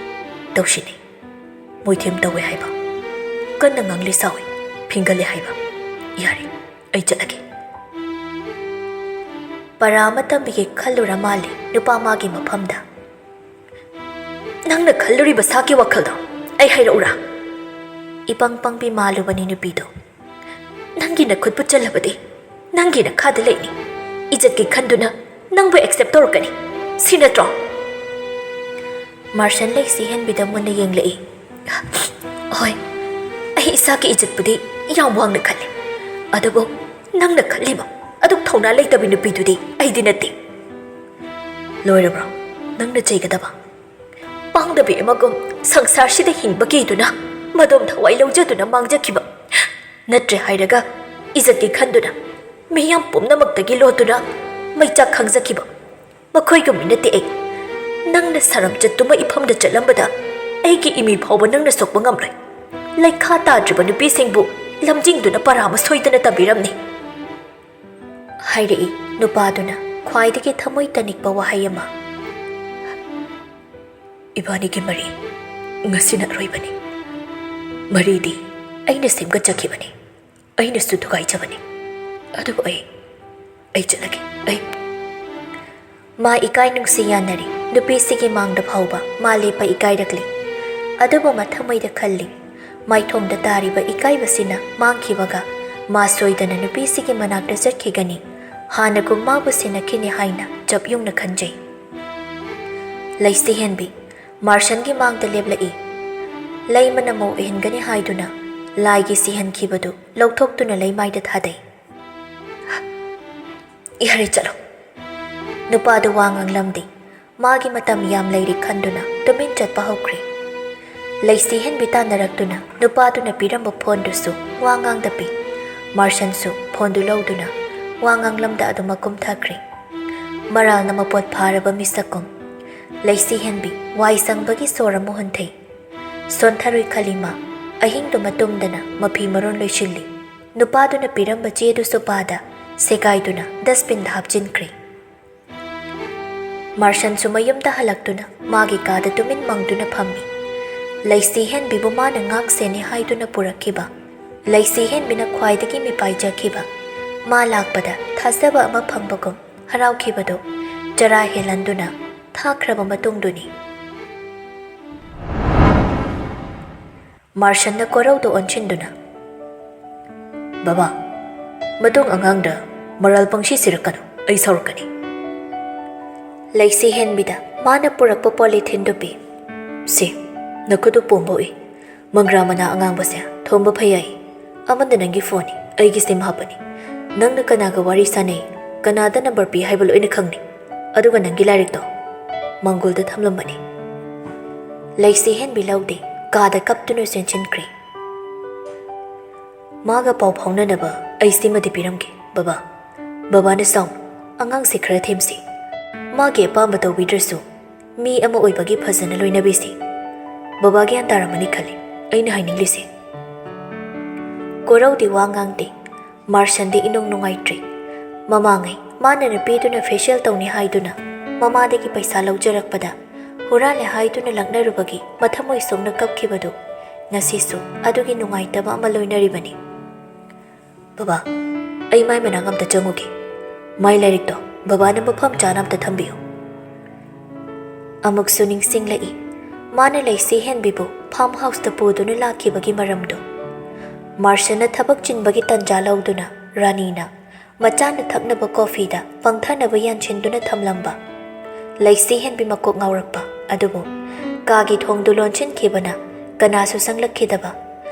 ꯇꯧꯁꯤꯟꯅꯩ, ꯃꯣꯏꯊꯦꯝ ꯇꯧꯋꯦ ꯍꯥꯏꯕ꯫ ꯀꯟꯅ ꯉꯥꯡꯂꯤ ꯁꯥꯎꯏ, ꯐꯤꯡꯒꯜꯂꯦ ꯍꯥꯏꯕ꯫ ꯌꯥꯔꯦ, ꯑꯩ ꯆꯠꯂꯒꯦ꯫ ꯄꯔꯥ ꯑꯃ ꯇꯝꯕꯤꯒꯦ ꯈꯜꯂꯨꯔ ꯃꯥꯜꯂꯦ ꯅꯨꯄꯥ ꯃꯥꯒꯤ ꯃꯐꯝꯗ꯫ ꯅꯪꯅ ꯈꯜꯂꯨꯔꯤꯕ ꯁꯥꯛꯀꯤ ꯋꯥꯈꯜꯗꯣ ꯑꯩ ꯍꯥꯏꯔꯛꯎꯔꯥ? ꯏꯄꯪ ꯄꯪꯕꯤ ꯃꯥꯜꯂꯨꯕꯅꯤ ꯅꯨꯄꯤꯗꯣ꯫ ꯅꯪꯒꯤ ꯅꯈꯨꯠꯄꯨ ꯆꯜꯂꯕꯗꯤ ꯅꯪꯒꯤ ꯅꯈꯥꯗ ꯂꯩꯅꯤ꯫ ꯏꯖꯠꯀꯤ ꯈꯟꯗꯨꯅ ꯅꯪꯕꯨ accept ꯇꯧꯔꯛꯀꯅꯤ꯫ ꯁꯤ ꯅꯠꯇ꯭ꯔꯣ? ꯃꯥꯔꯁꯟ ꯂꯩꯁꯤ ꯍꯦꯟꯕꯤꯗ ꯃꯨꯟꯅ ꯌꯦꯡꯂꯛꯏ꯫ ꯍꯣꯏ, ꯑꯩ ꯏꯁꯥꯒꯤ ꯏꯖꯠꯄꯨꯗꯤ ꯌꯥꯝ ꯋꯥꯡꯅ ꯈꯜꯂꯤ, ꯑꯗꯨꯕꯨ ꯅꯪꯅ ꯈꯜꯂꯤꯕ ꯑꯗꯨꯛ ꯊꯧꯅꯥ ꯂꯩꯇꯕꯤ ꯅꯨꯄꯤꯗꯨꯗꯤ ꯑꯩꯗꯤ ꯅꯠꯇꯦ꯫ ꯂꯣꯏꯔꯕ꯭ꯔꯣ ꯅꯪꯅ ꯆꯩꯒꯗꯕ? ꯄꯥꯡꯗꯕꯤ ꯑꯃꯒꯨꯝ ꯁꯪꯁꯥꯔꯁꯤꯗ ꯍꯤꯡꯕ ꯀꯤꯗꯨꯅ ꯃꯗꯣꯝ ꯊꯋꯥꯏ ꯂꯧꯖꯗꯨꯅ ꯃꯥꯡꯖꯈꯤꯕ, ꯅꯠꯇ꯭ꯔꯦ ꯍꯥꯏꯔꯒ ꯏꯖꯠꯀꯤ ꯈꯟꯗꯨꯅ ꯃꯤꯌꯥꯝ ꯄꯨꯝꯅꯃꯛꯇꯒꯤ ꯂꯣꯠꯇꯨꯅ ꯃꯩꯆꯥꯛ ꯈꯥꯡꯖꯈꯤꯕ, ꯃꯈꯣꯏꯒꯨꯝꯕꯤ ꯅꯠꯇꯦ ꯑꯩ꯫ ꯅꯪꯅ ꯁꯥꯔꯝ ꯆꯠꯇꯨꯃ ꯏꯐꯝꯗ ꯆꯠꯂꯝꯕꯗ ꯑꯩꯒꯤ ꯏꯃꯤ ꯐꯥꯎꯕ ꯅꯪꯅ ꯁꯣꯛꯄ ꯉꯝꯂꯣꯏ꯫ ꯂꯩꯈꯥ ꯇꯥꯗ꯭ꯔꯤꯕ ꯅꯨꯄꯤꯁꯤꯡꯕꯨ ꯂꯝꯖꯤꯡꯗꯨꯅ ꯄꯔꯥ ꯑꯃ ꯁꯣꯏꯗꯅ ꯇꯝꯕꯤꯔꯝꯅꯤ꯫ ꯍꯥꯏꯔꯛꯏ ꯅꯨꯄꯥꯗꯨꯅ ꯈ꯭ꯋꯥꯏꯗꯒꯤ ꯊꯃꯣꯏ ꯇꯅꯤꯛꯄ ꯋꯥꯍꯩ ꯑꯃ꯫ ꯏꯕꯥꯅꯤꯒꯤ ꯃꯔꯤ ꯉꯁꯤꯅ ꯑꯔꯣꯏꯕꯅꯤ꯫ ꯃꯔꯤꯗꯤ ꯑꯩꯅ ꯁꯦꯝꯒꯠꯆꯈꯤꯕꯅꯤ, ꯑꯩꯅꯁꯨ ꯊꯨꯒꯥꯏꯖꯕꯅꯤ꯫ ꯑꯗꯨꯕꯨ ꯑꯩ, ꯑꯩ ꯆꯠꯂꯒꯦ, ꯑꯩ꯫ ꯃꯥ ꯏꯀꯥꯏ ꯅꯨꯡꯁꯤ ꯌꯥꯅꯔꯤ꯫ ꯅꯨꯄꯤꯁꯤꯒꯤ ꯃꯥꯡꯗ ꯐꯥꯎꯕ ꯃꯥ ꯂꯦꯞꯄ ꯏꯀꯥꯏꯔꯛꯂꯤ꯫ ꯑꯗꯨꯕꯨ ꯃꯊꯃꯣꯏꯗ ꯈꯜꯂꯤ, ꯃꯥꯏꯊꯣꯡꯗ ꯇꯥꯔꯤꯕ ꯏꯀꯥꯏꯕꯁꯤꯅ ꯃꯥꯡꯈꯤꯕꯒ ꯃꯥ ꯁꯣꯏꯗꯅ ꯅꯨꯄꯤꯁꯤꯒꯤ ꯃꯅꯥꯛꯇ ꯆꯠꯈꯤꯒꯅꯤ꯫ ꯍꯥꯟꯅꯒꯨꯝ ꯃꯥꯕꯨ ꯁꯦꯟꯅꯈꯤꯅꯤ ꯍꯥꯏꯅ ꯆꯞ ꯌꯨꯡꯅ ꯈꯟꯖꯩ꯫ ꯂꯩꯁꯤ ꯍꯦꯟꯕꯤ ꯃꯥꯔꯁꯟꯒꯤ ꯃꯥꯡꯗ ꯂꯦꯞꯂꯛꯏ꯫ ꯂꯩꯃꯅ ꯃꯧ ꯑꯣꯏꯍꯟꯒꯅꯤ ꯍꯥꯏꯗꯨꯅ ꯂꯥꯏꯒꯤ ꯁꯤꯍꯟꯈꯤꯕꯗꯨ ꯂꯧꯊꯣꯛꯇꯨꯅ ꯂꯩꯃꯥꯏꯗ ꯊꯥꯗꯩ꯫ ꯌꯥꯔꯦ, ꯆꯠꯂꯣ꯫ ꯅꯨꯄꯥꯗꯨ ꯋꯥ ꯉꯥꯡꯂꯝꯗꯦ꯫ ꯃꯥꯒꯤ ꯃꯇꯝ ꯌꯥꯝ ꯂꯩꯔꯤ ꯈꯟꯗꯨꯅ ꯇꯨꯃꯤꯟ ꯆꯠꯄ ꯍꯧꯈ꯭ꯔꯦ꯫ ꯂꯩꯁꯤ ꯍꯦꯟꯕꯤ ꯇꯥꯟꯅꯔꯛꯇꯨꯅ ꯅꯨꯄꯥꯗꯨꯅ ꯄꯤꯔꯝꯕ ꯐꯣꯟꯗꯨꯁꯨ ꯋꯥ ꯉꯥꯡꯗ ꯄꯤ꯫ ꯃꯥꯔꯁꯟꯁꯨ ꯐꯣꯟꯗꯨ ꯂꯧꯗꯨꯅ ꯋꯥ ꯉꯥꯡꯂꯝꯗ ꯑꯗꯨꯃꯛ ꯀꯨꯝꯊꯈ꯭ꯔꯦ꯫ ꯃꯔꯥꯜꯅ ꯃꯄꯣꯠ ꯐꯥꯔꯕ ꯃꯤꯁꯛꯀꯨꯝ꯫ ꯂꯩꯁꯤ ꯍꯦꯟꯕꯤ ꯋꯥꯏ ꯁꯪꯕꯒꯤ ꯁꯣꯔ ꯑꯃ ꯍꯣꯟꯊꯩ꯫ ꯁꯣꯟꯊꯔꯣꯏ ꯈꯜꯂꯤ ꯃꯥ꯫ ꯑꯍꯤꯡꯗꯨꯃ ꯇꯨꯝꯗꯅ ꯃꯐꯤ ꯃꯔꯣꯟ ꯂꯣꯏꯁꯤꯜꯂꯤ꯫ ꯅꯨꯄꯥꯗꯨꯅ ꯄꯤꯔꯝꯕ ꯆꯦꯗꯨꯁꯨ ꯄꯥꯗ ꯁꯦꯒꯥꯏꯗꯨꯅ ꯗꯁꯕꯤꯟꯗ ꯍꯥꯞꯆꯤꯟꯈ꯭ꯔꯦ꯫ ꯃꯥꯔꯁꯟꯁꯨ ꯃꯌꯨꯝꯗ ꯍꯜꯂꯛꯇꯨꯅ ꯃꯥꯒꯤ ꯀꯥꯗ ꯇꯨꯃꯤꯟ ꯃꯪꯗꯨꯅ ꯐꯝꯃꯤ꯫ ꯂꯩꯁꯤ ꯍꯦꯟꯕꯤꯕꯨ ꯃꯥꯅ ꯉꯥꯛꯁꯦꯅꯦ ꯍꯥꯏꯗꯨꯅ ꯄꯨꯔꯛꯈꯤꯕ, ꯂꯩꯁꯤ ꯍꯦꯟꯕꯤꯅ ꯈ꯭ꯋꯥꯏꯗꯒꯤ ꯃꯤꯄꯥꯏꯖꯈꯤꯕ, ꯃꯥ ꯂꯥꯛꯄꯗ ꯊꯥꯖꯕ ꯑꯃ ꯐꯪꯕꯒꯨꯝ ꯍꯔꯥꯎꯈꯤꯕꯗꯨ ꯆꯔꯥ ꯍꯦꯜꯍꯟꯗꯨꯅ ꯊꯥꯈ꯭ꯔꯕ ꯃꯇꯨꯡꯗꯨꯅꯤ꯫ ꯃꯥꯔꯁꯟꯅ ꯀꯣꯔꯧꯗ ꯑꯣꯟꯁꯤꯟꯗꯨꯅ, "ꯕꯕꯥ, ꯃꯇꯨꯡ ꯑꯉꯥꯡꯗ ꯃꯔꯥꯜ ꯄꯪꯁꯤ ꯁꯤꯔꯛꯀꯅꯨ, ꯑꯩ ꯁꯥꯎꯔꯛꯀꯅꯤ꯫" ꯂꯩꯁꯤ ꯍꯦꯟꯕꯤꯗ ꯃꯥꯅ ꯄꯨꯔꯛꯄ ꯄꯣꯂꯤꯊꯤꯟꯗꯨ ꯄꯤ꯫ "ꯁꯤ, ꯅꯈꯨꯠꯇꯨ ꯄꯣꯝꯕ ꯎꯏ꯫ ꯃꯪꯒ꯭ꯔꯥ ꯃꯅꯥ ꯑꯉꯥꯡꯕꯁꯦ ꯊꯣꯝꯕ ꯐꯩ ꯍꯥꯏ꯫ ꯑꯃꯅ ꯅꯪꯒꯤ ꯐꯣꯟꯅꯤ, ꯑꯩꯒꯤ ꯁꯤꯝ ꯍꯥꯞꯄꯅꯤ꯫ ꯅꯪꯅ ꯀꯅꯥꯒ ꯋꯥꯔꯤ ꯁꯥꯟꯅꯩ, ꯀꯅꯥꯗ ꯅꯝꯕꯔ ꯄꯤ ꯍꯥꯏꯕ ꯂꯣꯏꯅ ꯈꯪꯅꯤ꯫ ꯑꯗꯨꯒ ꯅꯪꯒꯤ ꯂꯥꯏꯔꯤꯛꯇꯣ ꯃꯪꯒꯣꯜꯗ ꯊꯝꯂꯝꯕꯅꯤ꯫" ꯂꯩꯁꯤ ꯍꯦꯟꯕꯤ ꯂꯧꯗꯦ, ꯀꯥꯗ ꯀꯞꯇꯨꯅ ꯆꯦꯟꯁꯤꯟꯈ꯭ꯔꯦ꯫ "ꯃꯥꯒ ꯄꯥꯎ ꯐꯥꯎꯅꯅꯕ ꯑꯩ ꯁꯤꯃꯗꯤ ꯄꯤꯔꯝꯒꯦ, ꯕꯕꯥ꯫ ꯕꯕꯥꯅ ꯁꯥꯎ, ꯑꯉꯥꯡꯁꯦ ꯈꯔ ꯊꯦꯝꯁꯤ꯫ ꯃꯥꯒꯤ ꯑꯄꯥꯝꯕ ꯇꯧꯕꯤꯗ꯭ꯔꯁꯨ ꯃꯤ ꯑꯃ ꯑꯣꯏꯕꯒꯤ ꯐꯖꯅ ꯂꯣꯏꯅꯕꯤꯁꯤ꯫ ꯕꯕꯥ ꯒ꯭ꯌꯥꯟ ꯇꯥꯔꯝꯃꯅꯤ ꯈꯜꯂꯤ ꯑꯩꯅ ꯍꯥꯏꯅꯤꯡꯂꯤꯁꯦ꯫" ꯀꯣꯔꯧꯗꯤ ꯋꯥ ꯉꯥꯡꯗꯦ꯫ ꯃꯥꯔꯁꯟꯗꯤ ꯏꯅꯨꯡ ꯅꯨꯡꯉꯥꯏꯇ꯭ꯔꯤ꯫ ꯃꯃꯥꯡꯉꯩ ꯃꯥꯅ ꯅꯨꯄꯤꯗꯨꯅ ꯐꯦꯁꯤꯌꯦꯜ ꯇꯧꯅꯤ ꯍꯥꯏꯗꯨꯅ ꯃꯃꯥꯗꯒꯤ ꯄꯩꯁꯥ ꯂꯧꯖꯔꯛꯄꯗ ꯍꯨꯔꯥꯜꯂꯦ ꯍꯥꯏꯗꯨꯅ ꯂꯛꯅꯔꯨꯕꯒꯤ ꯃꯊꯃꯣꯏ ꯁꯣꯛꯅ ꯀꯞꯈꯤꯕꯗꯨ ꯉꯁꯤꯁꯨ ꯑꯗꯨꯒꯤ ꯅꯨꯡꯉꯥꯏꯇꯕ ꯑꯃ ꯂꯣꯏꯅꯔꯤꯕꯅꯤ꯫ "ꯕꯕꯥ, ꯑꯩ ꯃꯥꯏ ꯃꯅꯥꯛ ꯑꯝꯇ ꯆꯪꯉꯨꯒꯦ꯫ ꯃꯥꯏ ꯂꯥꯏꯔꯤꯛꯇꯣ ꯕꯕꯥꯅ ꯃꯐꯝ ꯆꯥꯅ ꯑꯝꯇ ꯊꯝꯕꯤꯌꯨ꯫" ꯑꯃꯨꯛꯁꯨ ꯅꯤꯡꯁꯤꯡꯂꯛꯏ, ꯃꯥꯅ ꯂꯩꯁꯤ ꯍꯦꯟꯕꯤꯕꯨ ꯐꯥꯔꯝ ꯍꯥꯎꯁꯇ ꯄꯨꯗꯨꯅ ꯂꯥꯛꯈꯤꯕꯒꯤ ꯃꯔꯝꯗꯣ꯫ ꯃꯥꯔꯁꯟꯅ ꯊꯕꯛ ꯆꯤꯟꯕꯒꯤ ꯇꯟꯖꯥ ꯂꯧꯗꯨꯅ ꯔꯥꯅꯤꯅ ꯃꯆꯥꯅ ꯊꯛꯅꯕ ꯀꯣꯐꯤꯗ ꯄꯪꯊꯅꯕ ꯌꯥꯟꯁꯤꯟꯗꯨꯅ ꯊꯝꯂꯝꯕ꯫ ꯂꯩꯁꯤ ꯍꯦꯟꯕꯤ ꯃꯀꯣꯛ ꯉꯥꯎꯔꯛꯄ ꯑꯗꯨꯕꯨ ꯀꯥꯒꯤ ꯊꯣꯡꯗꯨ ꯂꯣꯟꯁꯤꯟꯈꯤꯕꯅ ꯀꯅꯥꯁꯨ ꯆꯪꯂꯛꯈꯤꯗꯕ꯫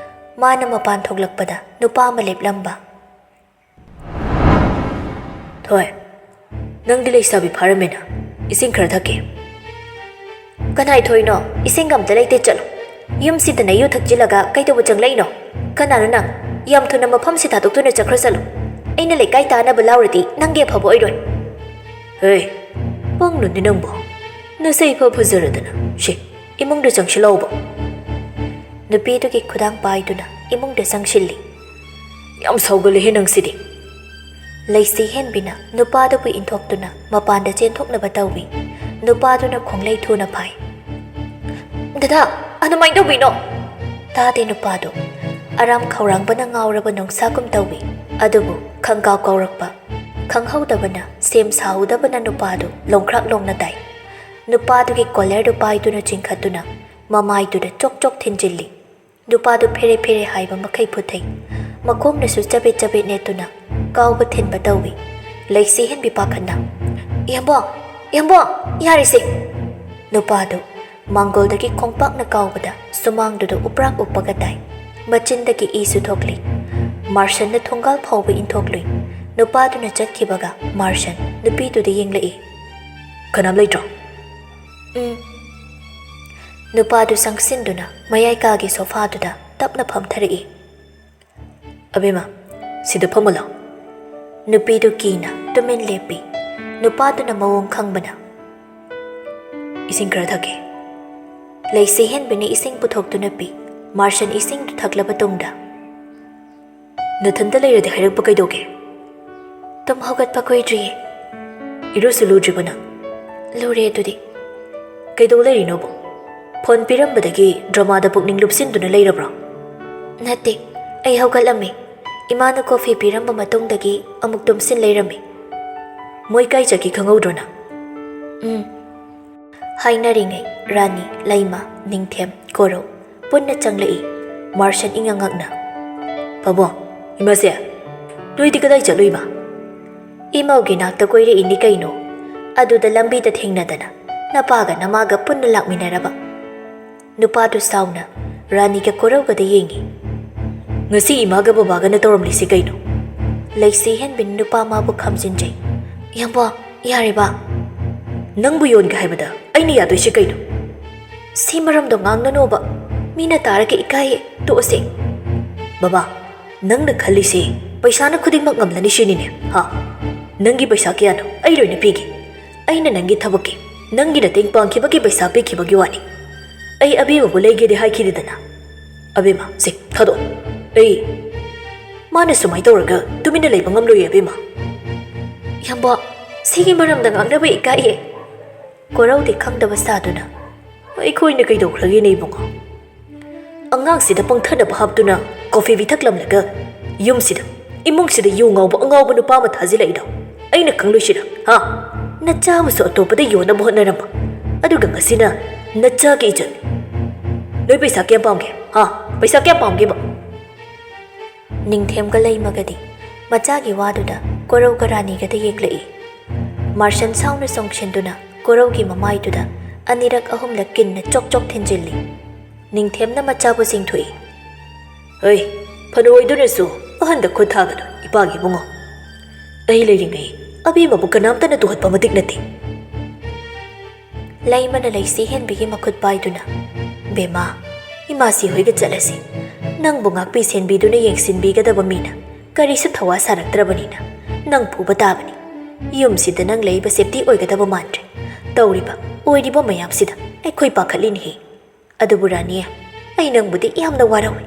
ꯃꯥꯅ ꯃꯄꯥꯟ ꯊꯣꯛꯂꯛꯄꯗ ꯅꯨꯄꯥ ꯑꯃ ꯂꯦꯞꯂꯝꯕ꯫ "ꯊꯣꯏ, ꯅꯪꯗꯤ ꯂꯩꯁꯥꯕꯤ ꯐꯥꯔꯝꯃꯦꯅ, ꯏꯁꯤꯡ ꯈꯔ ꯊꯛꯀꯦ꯫" "ꯀꯅꯥꯏ ꯊꯣꯏꯅꯣ? ꯏꯁꯤꯡ ꯑꯝꯇ ꯂꯩꯇꯦ, ꯆꯠꯂꯣ꯫ ꯌꯨꯝꯁꯤꯗꯅ ꯌꯨ ꯊꯛꯆꯤꯜꯂꯒ ꯀꯩꯗꯧꯕ ꯆꯪꯂꯛꯏꯅꯣ? ꯀꯅꯥꯅꯣ ꯅꯪ? ꯌꯥꯝ ꯊꯨꯅ ꯃꯐꯝꯁꯤ ꯊꯥꯗꯣꯛꯇꯨꯅ ꯆꯠꯈ꯭ꯔꯣ, ꯆꯠꯂꯣ꯫ ꯑꯩꯅ ꯂꯩꯀꯥꯏ ꯇꯥꯅꯕ ꯂꯥꯎꯔꯗꯤ ꯅꯪꯒꯤ ꯑꯐꯕ ꯑꯣꯏꯔꯣꯏ꯫" "ꯍꯦ, ꯄꯪꯅꯨꯅꯦ ꯅꯪꯕꯣ꯫ "ꯅꯁꯛ ꯏꯐ ꯐꯖꯔꯗꯅ, ꯁꯦ, ꯏꯃꯨꯡꯗ ꯆꯪꯁꯤꯜꯂꯛꯎꯕ꯫" ꯅꯨꯄꯤꯗꯨꯒꯤ ꯈꯨꯗꯥꯡ ꯄꯥꯏꯗꯨꯅ ꯏꯃꯨꯡꯗ ꯆꯪꯁꯤꯜꯂꯤ꯫ "ꯌꯥꯝ ꯁꯥꯎꯒꯜꯂꯦꯍꯦ ꯅꯪꯁꯤꯗꯤ꯫" ꯂꯩꯁꯤ ꯍꯦꯟꯕꯤꯅ ꯅꯨꯄꯥꯗꯨꯕꯨ ꯏꯟꯊꯣꯛꯇꯨꯅ ꯃꯄꯥꯟꯗ ꯆꯦꯟꯊꯣꯛꯅꯕ ꯇꯧꯏ꯫ ꯅꯨꯄꯥꯗꯨꯅ ꯈꯣꯡꯂꯩ ꯊꯨꯅ ꯐꯥꯏ꯫ "ꯗꯗꯥ, ꯑꯗꯨꯃꯥꯏꯅ ꯇꯧꯕꯤꯅꯣ!" ꯇꯥꯗꯦ ꯅꯨꯄꯥꯗꯨ꯫ ꯑꯔꯥꯝ ꯈꯧꯔꯥꯡꯕꯅ ꯉꯥꯎꯔꯕ ꯅꯣꯡꯁꯥꯒꯨꯝ ꯇꯧꯏ꯫ ꯑꯗꯨꯕꯨ ꯈꯪꯀꯥꯎ ꯀꯥꯎꯔꯛꯄ꯫ ꯈꯪꯍꯧꯗꯕꯅ ꯁꯦꯝ ꯁꯥꯍꯧꯗꯕꯅ ꯅꯨꯄꯥꯗꯨ ꯂꯣꯡꯈ꯭ꯔꯥꯛ ꯂꯣꯡꯅ ꯇꯥꯏ꯫ ꯅꯨꯄꯥꯗꯨꯒꯤ ꯀꯣꯂꯔꯗꯨ ꯄꯥꯏꯗꯨꯅ ꯆꯤꯡꯈꯠꯇꯨꯅ ꯃꯃꯥꯏꯗꯨꯗ ꯆꯣꯛ ꯆꯣꯛ ꯊꯤꯟꯖꯤꯜꯂꯤ꯫ ꯅꯨꯄꯥꯗꯨ ꯐꯦꯔꯦ ꯐꯦꯔꯦ ꯍꯥꯏꯕ ꯃꯈꯩ ꯐꯨꯊꯩ꯫ ꯃꯈꯣꯡꯅꯁꯨ ꯆꯕꯦꯠ ꯆꯕꯦꯠ ꯅꯦꯠꯇꯨꯅ ꯀꯥꯎꯕ ꯊꯤꯟꯕ ꯇꯧꯏ꯫ ꯂꯩꯁꯤ ꯍꯦꯟꯕꯤ ꯄꯥꯈꯠꯅ, "ꯏꯌꯥꯝꯕꯣ! ꯏꯌꯥꯝꯕꯣ! ꯌꯥꯔꯦꯁꯦ!" ꯅꯨꯄꯥꯗꯨ ꯃꯥꯡꯒꯣꯜꯗꯒꯤ ꯈꯣꯡꯄꯥꯛꯅ ꯀꯥꯎꯕꯗ ꯁꯨꯃꯥꯡꯗꯨꯗ ꯎꯄ꯭ꯔꯥꯛ ꯎꯞꯄꯒ ꯇꯥꯏ꯫ ꯃꯆꯤꯟꯗꯒꯤ ꯏꯁꯨ ꯊꯣꯛꯂꯤ꯫ ꯃꯥꯔꯁꯟꯅ ꯊꯣꯡꯒꯥꯜ ꯐꯥꯎꯕ ꯏꯟꯊꯣꯛꯂꯨꯏ꯫ ꯅꯨꯄꯥꯗꯨꯅ ꯆꯠꯈꯤꯕꯒ ꯃꯥꯔꯁꯟ ꯅꯨꯄꯤꯗꯨꯗ ꯌꯦꯡꯂꯛꯏ꯫ "ꯀꯅꯥꯝ ꯂꯩꯇ꯭ꯔꯣ?" "ꯎꯝ꯫" ꯅꯨꯄꯥꯗꯨ ꯆꯪꯁꯤꯟꯗꯨꯅ ꯃꯌꯥꯏ ꯀꯥꯒꯤ ꯁꯣꯐꯥꯗꯨꯗ ꯇꯞꯅ ꯐꯝꯊꯔꯛꯏ꯫ "ꯑꯕꯦꯝꯃ, ꯁꯤꯗ ꯐꯝꯃꯨ ꯂꯥꯎ꯫" ꯅꯨꯄꯤꯗꯨ ꯀꯤꯅ ꯇꯨꯃꯤꯟ ꯂꯦꯞꯄꯤ꯫ ꯅꯨꯄꯥꯗꯨꯅ ꯃꯑꯣꯡ ꯈꯪꯕꯅ, "ꯏꯁꯤꯡ ꯈꯔ ꯊꯛꯀꯦ꯫" ꯂꯩꯁꯤ ꯍꯦꯟꯕꯤꯅ ꯏꯁꯤꯡ ꯄꯨꯊꯣꯛꯇꯨꯅ ꯄꯤ꯫ ꯃꯥꯔꯁꯟ ꯏꯁꯤꯡꯗꯨ ꯊꯛꯂꯕ ꯇꯨꯡꯗ, "ꯅꯊꯟꯇ ꯂꯩꯔꯗꯤ ꯍꯥꯏꯔꯛꯄ ꯀꯩꯗꯧꯒꯦ?" "ꯇꯨꯝ ꯍꯧꯒꯠꯄ ꯀꯨꯏꯗ꯭ꯔꯤꯌꯦ꯫" "ꯏꯔꯨꯁꯨ ꯂꯨꯗ꯭ꯔꯤꯕ ꯅꯪ?" "ꯂꯨꯔꯦ ꯑꯗꯨꯗꯤ꯫" "ꯀꯩꯗꯧ ꯂꯩꯔꯤꯅꯣꯕ? ꯐꯣꯟ ꯄꯤꯔꯝꯕꯗꯒꯤ ꯗ꯭ꯔꯃꯥꯗ ꯄꯨꯛꯅꯤꯡ ꯂꯨꯞꯁꯤꯟꯗꯨꯅ ꯂꯩꯔꯕ꯭ꯔꯣ?" "ꯅꯠꯇꯦ, ꯑꯩ ꯍꯧꯒꯠꯂꯝꯃꯦ꯫ ꯏꯃꯥꯅ ꯀꯣꯐꯤ ꯄꯤꯔꯝꯕ ꯃꯇꯨꯡꯗꯒꯤ ꯑꯃꯨꯛ ꯇꯨꯝꯁꯤꯟ ꯂꯩꯔꯝꯃꯤ꯫" "ꯃꯣꯏ ꯀꯥꯏ ꯆꯠꯈꯤ ꯈꯪꯍꯧꯗ꯭ꯔꯣ ꯅꯪ?" "ꯎꯝ꯫" ꯍꯥꯏꯅꯔꯤꯉꯩ ꯔꯥꯅꯤ, ꯂꯩꯃ, ꯅꯤꯡꯊꯦꯝ, ꯀꯣꯔꯧ ꯄꯨꯟꯅ ꯆꯪꯂꯛꯏ꯫ ꯃꯥꯔꯁꯟ ꯏꯉꯛ ꯉꯛꯅ, "ꯄꯥꯕꯨꯡ, ꯏꯃꯥꯁꯦ, ꯅꯣꯏꯗꯤ ꯀꯗꯥꯏ ꯆꯠꯂꯨꯏꯕ?" "ꯏꯃꯧꯒꯤ ꯅꯥꯛꯇ ꯀꯣꯏꯔꯛꯏꯅꯤ ꯀꯩꯅꯣ꯫ ꯑꯗꯨꯗ ꯂꯝꯕꯤꯗ ꯊꯦꯡꯅꯗꯅ ꯅꯄꯥꯒ ꯅꯃꯥꯒ ꯄꯨꯟꯅ ꯂꯥꯛꯃꯤꯟꯅꯔꯕ꯫" ꯅꯨꯄꯥꯗꯨ ꯁꯥꯎꯅ ꯔꯥꯅꯤꯒ ꯀꯣꯔꯧꯒꯗ ꯌꯦꯡꯏ꯫ "ꯉꯁꯤ ꯏꯃꯥꯒ ꯕꯕꯥꯒꯅ ꯇꯧꯔꯝꯂꯤꯁꯤ ꯀꯩꯅꯣ?" ꯂꯩꯁꯤ ꯍꯦꯟꯕꯤꯅ ꯅꯨꯄꯥ ꯃꯥꯕꯨ ꯈꯥꯝꯖꯤꯟꯖꯩ꯫ "ꯏꯌꯥꯝꯕ, ꯌꯥꯔꯦꯕ꯫" "ꯅꯪꯕꯨ ꯌꯣꯟꯒꯦ ꯍꯥꯏꯕꯗ ꯑꯩꯅ ꯌꯥꯗꯣꯏꯁꯤ ꯀꯩꯅꯣ?" "ꯁꯤ ꯃꯔꯝꯗꯣ ꯉꯥꯡꯅꯅꯣꯕ꯫ ꯃꯤꯅ ꯇꯥꯔꯒ ꯏꯀꯥꯏꯌꯦ꯫ ꯇꯣꯛꯑꯁꯦ꯫" "ꯕꯕꯥ, ꯅꯪꯅ ꯈꯜꯂꯤꯁꯦ ꯄꯩꯁꯥꯅ ꯈꯨꯗꯤꯡꯃꯛ ꯉꯝꯂꯅꯤ ꯁꯤꯅꯤꯅꯦ, ꯍꯥ? ꯅꯪꯒꯤ ꯄꯩꯁꯥ ꯀꯌꯥꯅꯣ ꯑꯩ ꯂꯣꯏꯅ ꯄꯤꯒꯦ꯫ ꯑꯩꯅ ꯅꯪꯒꯤ ꯊꯕꯛꯀꯤ ꯅꯪꯒꯤ ꯃꯇꯦꯡ ꯄꯥꯡꯈꯤꯕꯒꯤ ꯄꯩꯁꯥ ꯄꯤꯈꯤꯕꯒꯤ ꯋꯥꯅꯤ꯫ ꯑꯩ ꯑꯕꯦꯝꯃꯕꯨ ꯂꯩꯒꯦꯗꯤ ꯍꯥꯏꯈꯤꯗꯦꯗꯅ꯫ ꯑꯕꯦꯝꯃ, ꯁꯦ, ꯊꯥꯗꯣꯛꯑꯣ꯫ ꯑꯩ, ꯃꯥꯅ ꯁꯨꯃꯥꯏꯅ ꯇꯧꯔꯒ ꯇꯨꯃꯤꯟꯅ ꯂꯩꯕ ꯉꯝꯂꯣꯏꯌꯦ, ꯑꯕꯦꯝꯃ꯫ ꯏꯌꯥꯝꯕ, ꯁꯤꯒꯤ ꯃꯔꯝꯗ ꯉꯥꯡꯅꯕ ꯏꯀꯥꯏꯌꯦ꯫ ꯀꯣꯔꯧꯗꯤ ꯈꯪꯗꯕ ꯁꯥꯗꯨꯅ, "ꯑꯩꯈꯣꯏꯅ ꯀꯩꯗꯧꯈ꯭ꯔꯒꯦꯅꯦ, ꯏꯕꯨꯡꯉꯣ? ꯑꯉꯥꯡꯁꯤꯗ ꯄꯪꯊꯅꯕ ꯍꯥꯞꯇꯨꯅ ꯀꯣꯐꯤ ꯄꯤꯊꯛꯂꯝꯂꯒ ꯌꯨꯝꯁꯤꯗ, ꯏꯃꯨꯡꯁꯤꯗ ꯌꯨ ꯉꯥꯎꯕ ꯑꯉꯥꯎꯕ ꯅꯨꯄꯥ ꯑꯃ ꯊꯥꯖꯤꯜꯂꯛꯏꯗꯣ ꯑꯩꯅ ꯈꯪꯂꯣꯏꯁꯤꯔ? ꯍꯥ? ꯅꯆꯥ ꯑꯃꯁꯨ ꯑꯇꯣꯞꯄꯗ ꯌꯣꯟꯅꯕ ꯍꯣꯠꯅꯔꯝꯕ, ꯑꯗꯨꯒ ꯉꯁꯤꯅ ꯅꯆꯥꯒꯤ ꯏꯖꯠ꯫ ꯅꯣꯏ ꯄꯩꯁꯥ ꯀꯌꯥꯝ ꯄꯥꯝꯒꯦ? ꯍꯥ? ꯄꯩꯁꯥ ꯀꯌꯥꯝ ꯄꯥꯝꯒꯦꯕ?" ꯅꯤꯡꯊꯦꯝꯒ ꯂꯩꯃꯒꯗꯤ ꯃꯆꯥꯒꯤ ꯋꯥꯗꯨꯗ ꯀꯣꯔꯧꯒ ꯔꯥꯅꯤꯒꯗ ꯌꯦꯡꯂꯛꯏ꯫ ꯃꯥꯔꯁꯟ ꯁꯥꯎꯅ ꯆꯣꯡꯁꯤꯟꯗꯨꯅ ꯀꯣꯔꯧꯒꯤ ꯃꯃꯥꯏꯗꯨꯗ ꯑꯅꯤꯔꯛ ꯑꯍꯨꯝꯂꯛ ꯀꯤꯟꯅ ꯆꯣꯛ ꯆꯣꯛ ꯊꯤꯟꯖꯤꯜꯂꯤ꯫ ꯅꯤꯡꯊꯦꯝꯅ ꯃꯆꯥꯕꯨ ꯆꯤꯡꯊꯣꯛꯏ꯫ "ꯍꯩ, ꯐꯅ ꯑꯣꯏꯗꯨꯅꯁꯨ ꯑꯍꯟꯗ ꯈꯨꯠ ꯊꯥꯒꯅꯨ, ꯏꯄꯥꯒꯤ ꯏꯕꯨꯡꯉꯣ꯫ ꯑꯩ ꯂꯩꯔꯤꯉꯩ ꯑꯕꯦꯝꯃꯕꯨ ꯀꯅꯥꯝꯇꯅ ꯇꯨꯍꯠꯄ ꯃꯇꯤꯛ ꯅꯠꯇꯦ꯫" ꯂꯩꯃꯅ ꯂꯩꯁꯤ ꯍꯦꯟꯕꯤꯒꯤ ꯃꯈꯨꯠ ꯄꯥꯏꯗꯨꯅ, "ꯕꯦꯝꯃ, ꯏꯃꯥꯁꯤ ꯍꯣꯏꯒ ꯆꯠꯂꯁꯤ꯫ ꯅꯪꯕꯨ ꯉꯥꯛꯄꯤ ꯁꯦꯟꯕꯤꯗꯨꯅ ꯌꯦꯡꯁꯤꯟꯕꯤꯒꯗꯕ ꯃꯤꯅ ꯀꯔꯤꯁꯨ ꯊꯧꯋꯥ ꯁꯥꯔꯛꯇ꯭ꯔꯕꯅꯤꯅ ꯅꯪ ꯄꯨꯕ ꯇꯥꯕꯅꯤ꯫ ꯌꯨꯝꯁꯤꯗ ꯅꯪ ꯂꯩꯕ ꯁꯦꯞꯇꯤ ꯑꯣꯏꯒꯗꯕ ꯃꯥꯟꯗ꯭ꯔꯦ꯫ ꯇꯧꯔꯤꯕ, ꯑꯣꯏꯔꯤꯕ ꯃꯌꯥꯝꯁꯤꯗ ꯑꯩꯈꯣꯏ ꯄꯥꯈꯠꯂꯤꯅꯦꯍꯦ꯫ ꯑꯗꯨꯕꯨ ꯔꯥꯅꯤ, ꯑꯩ ꯅꯪꯕꯨꯗꯤ ꯌꯥꯝꯅ ꯋꯥꯔꯧꯏ꯫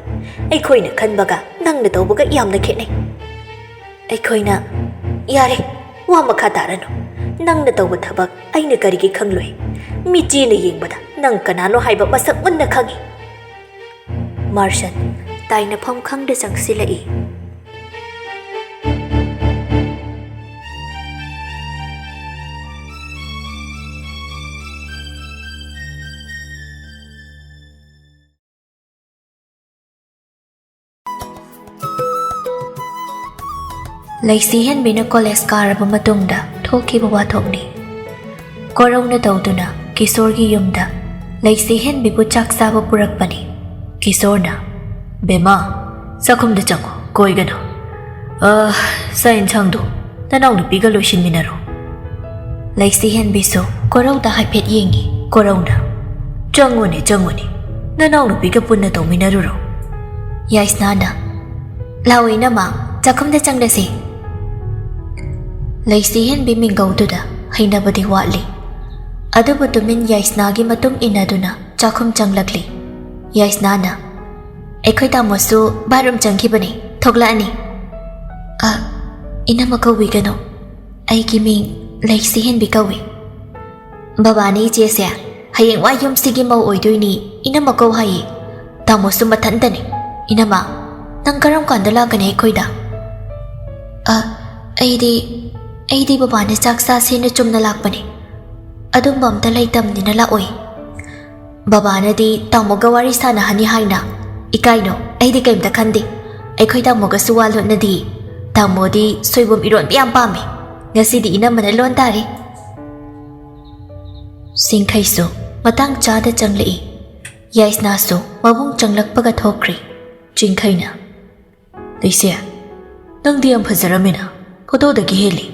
ꯑꯩꯈꯣꯏꯅ ꯈꯟꯕꯒ ꯅꯪꯅ ꯇꯧꯕꯒ ꯌꯥꯝꯅ ꯈꯦꯠꯅꯩ꯫ ꯑꯩꯈꯣꯏꯅ, ꯌꯥꯔꯦ, ꯋꯥ ꯃꯈꯥ ꯇꯥꯔꯅꯨ꯫ ꯅꯪꯅ ꯇꯧꯕ ꯊꯕꯛ ꯑꯩꯅ ꯀꯔꯤꯒꯤ ꯈꯪꯂꯣꯏ? ꯃꯤꯆꯤꯅ ꯌꯦꯡꯕꯗ ꯅꯪ ꯀꯅꯥꯅꯣ ꯍꯥꯏꯕ ꯃꯁꯛ ꯃꯨꯟꯅ ꯈꯪꯏ꯫" ꯃꯥꯔꯁꯟ ꯇꯥꯏꯅꯐꯝ ꯈꯪꯗ ꯆꯪꯁꯤꯜꯂꯛꯏ꯫ ꯂꯩꯁꯤꯍꯦꯟꯕꯤꯅ ꯀꯣꯂꯦꯖ ꯀꯥꯔꯕ ꯃꯇꯨꯡꯗ ꯊꯣꯛꯈꯤꯕ ꯋꯥꯊꯣꯛꯅꯤ꯫ ꯀꯣꯔꯧꯅ ꯇꯧꯗꯨꯅ ꯀꯤꯁꯣꯔꯒꯤ ꯌꯨꯝꯗ ꯂꯩꯁꯤꯍꯦꯟꯕꯤꯕꯨ ꯆꯥꯛ ꯆꯥꯕ ꯄꯨꯔꯛꯄꯅꯤ꯫ ꯀꯤꯁꯣꯔꯅ, "ꯕꯦꯝꯃ, ꯆꯥꯛꯈꯨꯝꯗ ꯆꯪꯉꯨ, ꯀꯣꯏꯒꯅꯨ꯫ ꯑ, ꯆꯥꯛ ꯌꯦꯟꯁꯥꯡꯗꯣ ꯅꯅꯥꯎꯅꯨꯄꯤꯒ ꯂꯣꯏꯁꯤꯟꯃꯤꯟꯅꯔꯣ꯫" ꯂꯩꯁꯤꯍꯦꯟꯕꯤꯁꯨ ꯀꯣꯔꯧꯗ ꯍꯥꯏꯐꯦꯠ ꯌꯦꯡꯉꯤ꯫ ꯀꯣꯔꯧꯅ, "ꯆꯪꯉꯨꯅꯦ, ꯆꯪꯉꯨꯅꯦ, ꯅꯅꯥꯎꯅꯨꯄꯤꯒ ꯄꯨꯟꯅ ꯇꯧꯃꯤꯟꯅꯔꯨꯔꯣ꯫" ꯌꯥꯏꯁꯅꯥꯅ, "ꯂꯥꯛꯑꯣ ꯏꯅꯝꯃ, ꯆꯥꯛꯈꯨꯝꯗ ꯆꯪꯂꯁꯤ꯫" ꯂꯩꯁꯤꯍꯦꯟꯕꯤ ꯃꯤꯡꯒꯧꯗꯨꯗ ꯍꯩꯅꯕꯗꯤ ꯋꯥꯠꯂꯤ꯫ ꯑꯗꯨꯕꯨ ꯇꯨꯃꯤꯟ ꯌꯥꯏꯁꯅꯥꯒꯤ ꯃꯇꯨꯡ ꯏꯟꯅꯗꯨꯅ ꯆꯥꯛꯈꯨꯝ ꯆꯪꯂꯛꯂꯤ꯫ ꯌꯥꯏꯁꯅꯥꯅ, "ꯑꯩꯈꯣꯏ ꯇꯥꯃꯣꯁꯨ ꯕꯥꯠꯔꯨꯝ ꯆꯪꯈꯤꯕꯅꯤ, ꯊꯣꯛꯂꯛꯑꯅꯤ꯫" "ꯑ, ꯏꯅꯝꯃ ꯀꯧꯕꯤꯒꯅꯨ꯫ ꯑꯩꯒꯤ ꯃꯤꯡ ꯂꯩꯁꯤꯍꯦꯟꯕꯤ ꯀꯧꯏ꯫" "ꯕꯕꯥꯅ ꯏꯆꯦꯁꯦ ꯍꯌꯦꯡꯋꯥꯏ ꯌꯨꯝꯁꯤꯒꯤ ꯃꯧ ꯑꯣꯏꯗꯣꯏꯅꯤ, ꯏꯅꯝꯃ ꯀꯧ ꯍꯥꯏꯌꯦ꯫ ꯇꯥꯃꯣꯁꯨ ꯃꯊꯟꯇꯅꯤ꯫ ꯏꯅꯝꯃ, ꯅꯪ ꯀꯔꯝ ꯀꯥꯟꯗ ꯂꯥꯛꯀꯅꯤ ꯑꯩꯈꯣꯏꯗ?" "ꯑ, ꯑꯩꯗꯤ, ꯑꯩꯗꯤ ꯕꯕꯥꯅ ꯆꯥꯛ ꯆꯥꯁꯦꯅ ꯆꯨꯝꯅ ꯂꯥꯛꯄꯅꯦ꯫ ꯑꯗꯨꯝꯕ ꯑꯝꯇ ꯂꯩꯇꯝꯅꯤꯅ ꯂꯥꯛꯑꯣꯏ꯫" "ꯕꯕꯥꯅꯗꯤ ꯇꯥꯃꯣꯒ ꯋꯥꯔꯤ ꯁꯥꯟꯅꯍꯟꯅꯤ ꯍꯥꯏꯅ꯫" "ꯏꯀꯥꯏꯅꯣ, ꯑꯩꯗꯤ ꯀꯩꯝꯇ ꯈꯟꯗꯦ꯫ ꯑꯩꯈꯣꯏ ꯇꯥꯃꯣꯒꯁꯨ ꯋꯥ ꯂꯣꯠꯅꯗꯤ꯫ ꯇꯥꯃꯣꯗꯤ ꯁꯣꯏꯕꯨꯝ ꯏꯔꯣꯟꯕ ꯌꯥꯝ ꯄꯥꯝꯃꯤ꯫ ꯉꯁꯤꯗꯤ ꯏꯅꯝꯃꯅ ꯂꯣꯟ ꯇꯥꯔꯦ꯫" ꯆꯤꯡꯈꯩꯁꯨ ꯃꯇꯥꯡ ꯆꯥꯗ ꯆꯪꯂꯛꯏ꯫ ꯌꯥꯏꯁꯅꯥꯁꯨ ꯃꯕꯨꯡ ꯆꯪꯂꯛꯄꯒ ꯊꯣꯛꯈ꯭ꯔꯤ꯫ ꯆꯤꯡꯈꯩꯅ, "ꯂꯩꯁꯦ, ꯅꯪꯗꯤ ꯌꯥꯝ ꯐꯖꯔꯝꯃꯦꯅ, ꯐꯣꯇꯣꯗꯒꯤ ꯍꯦꯜꯂꯤ꯫"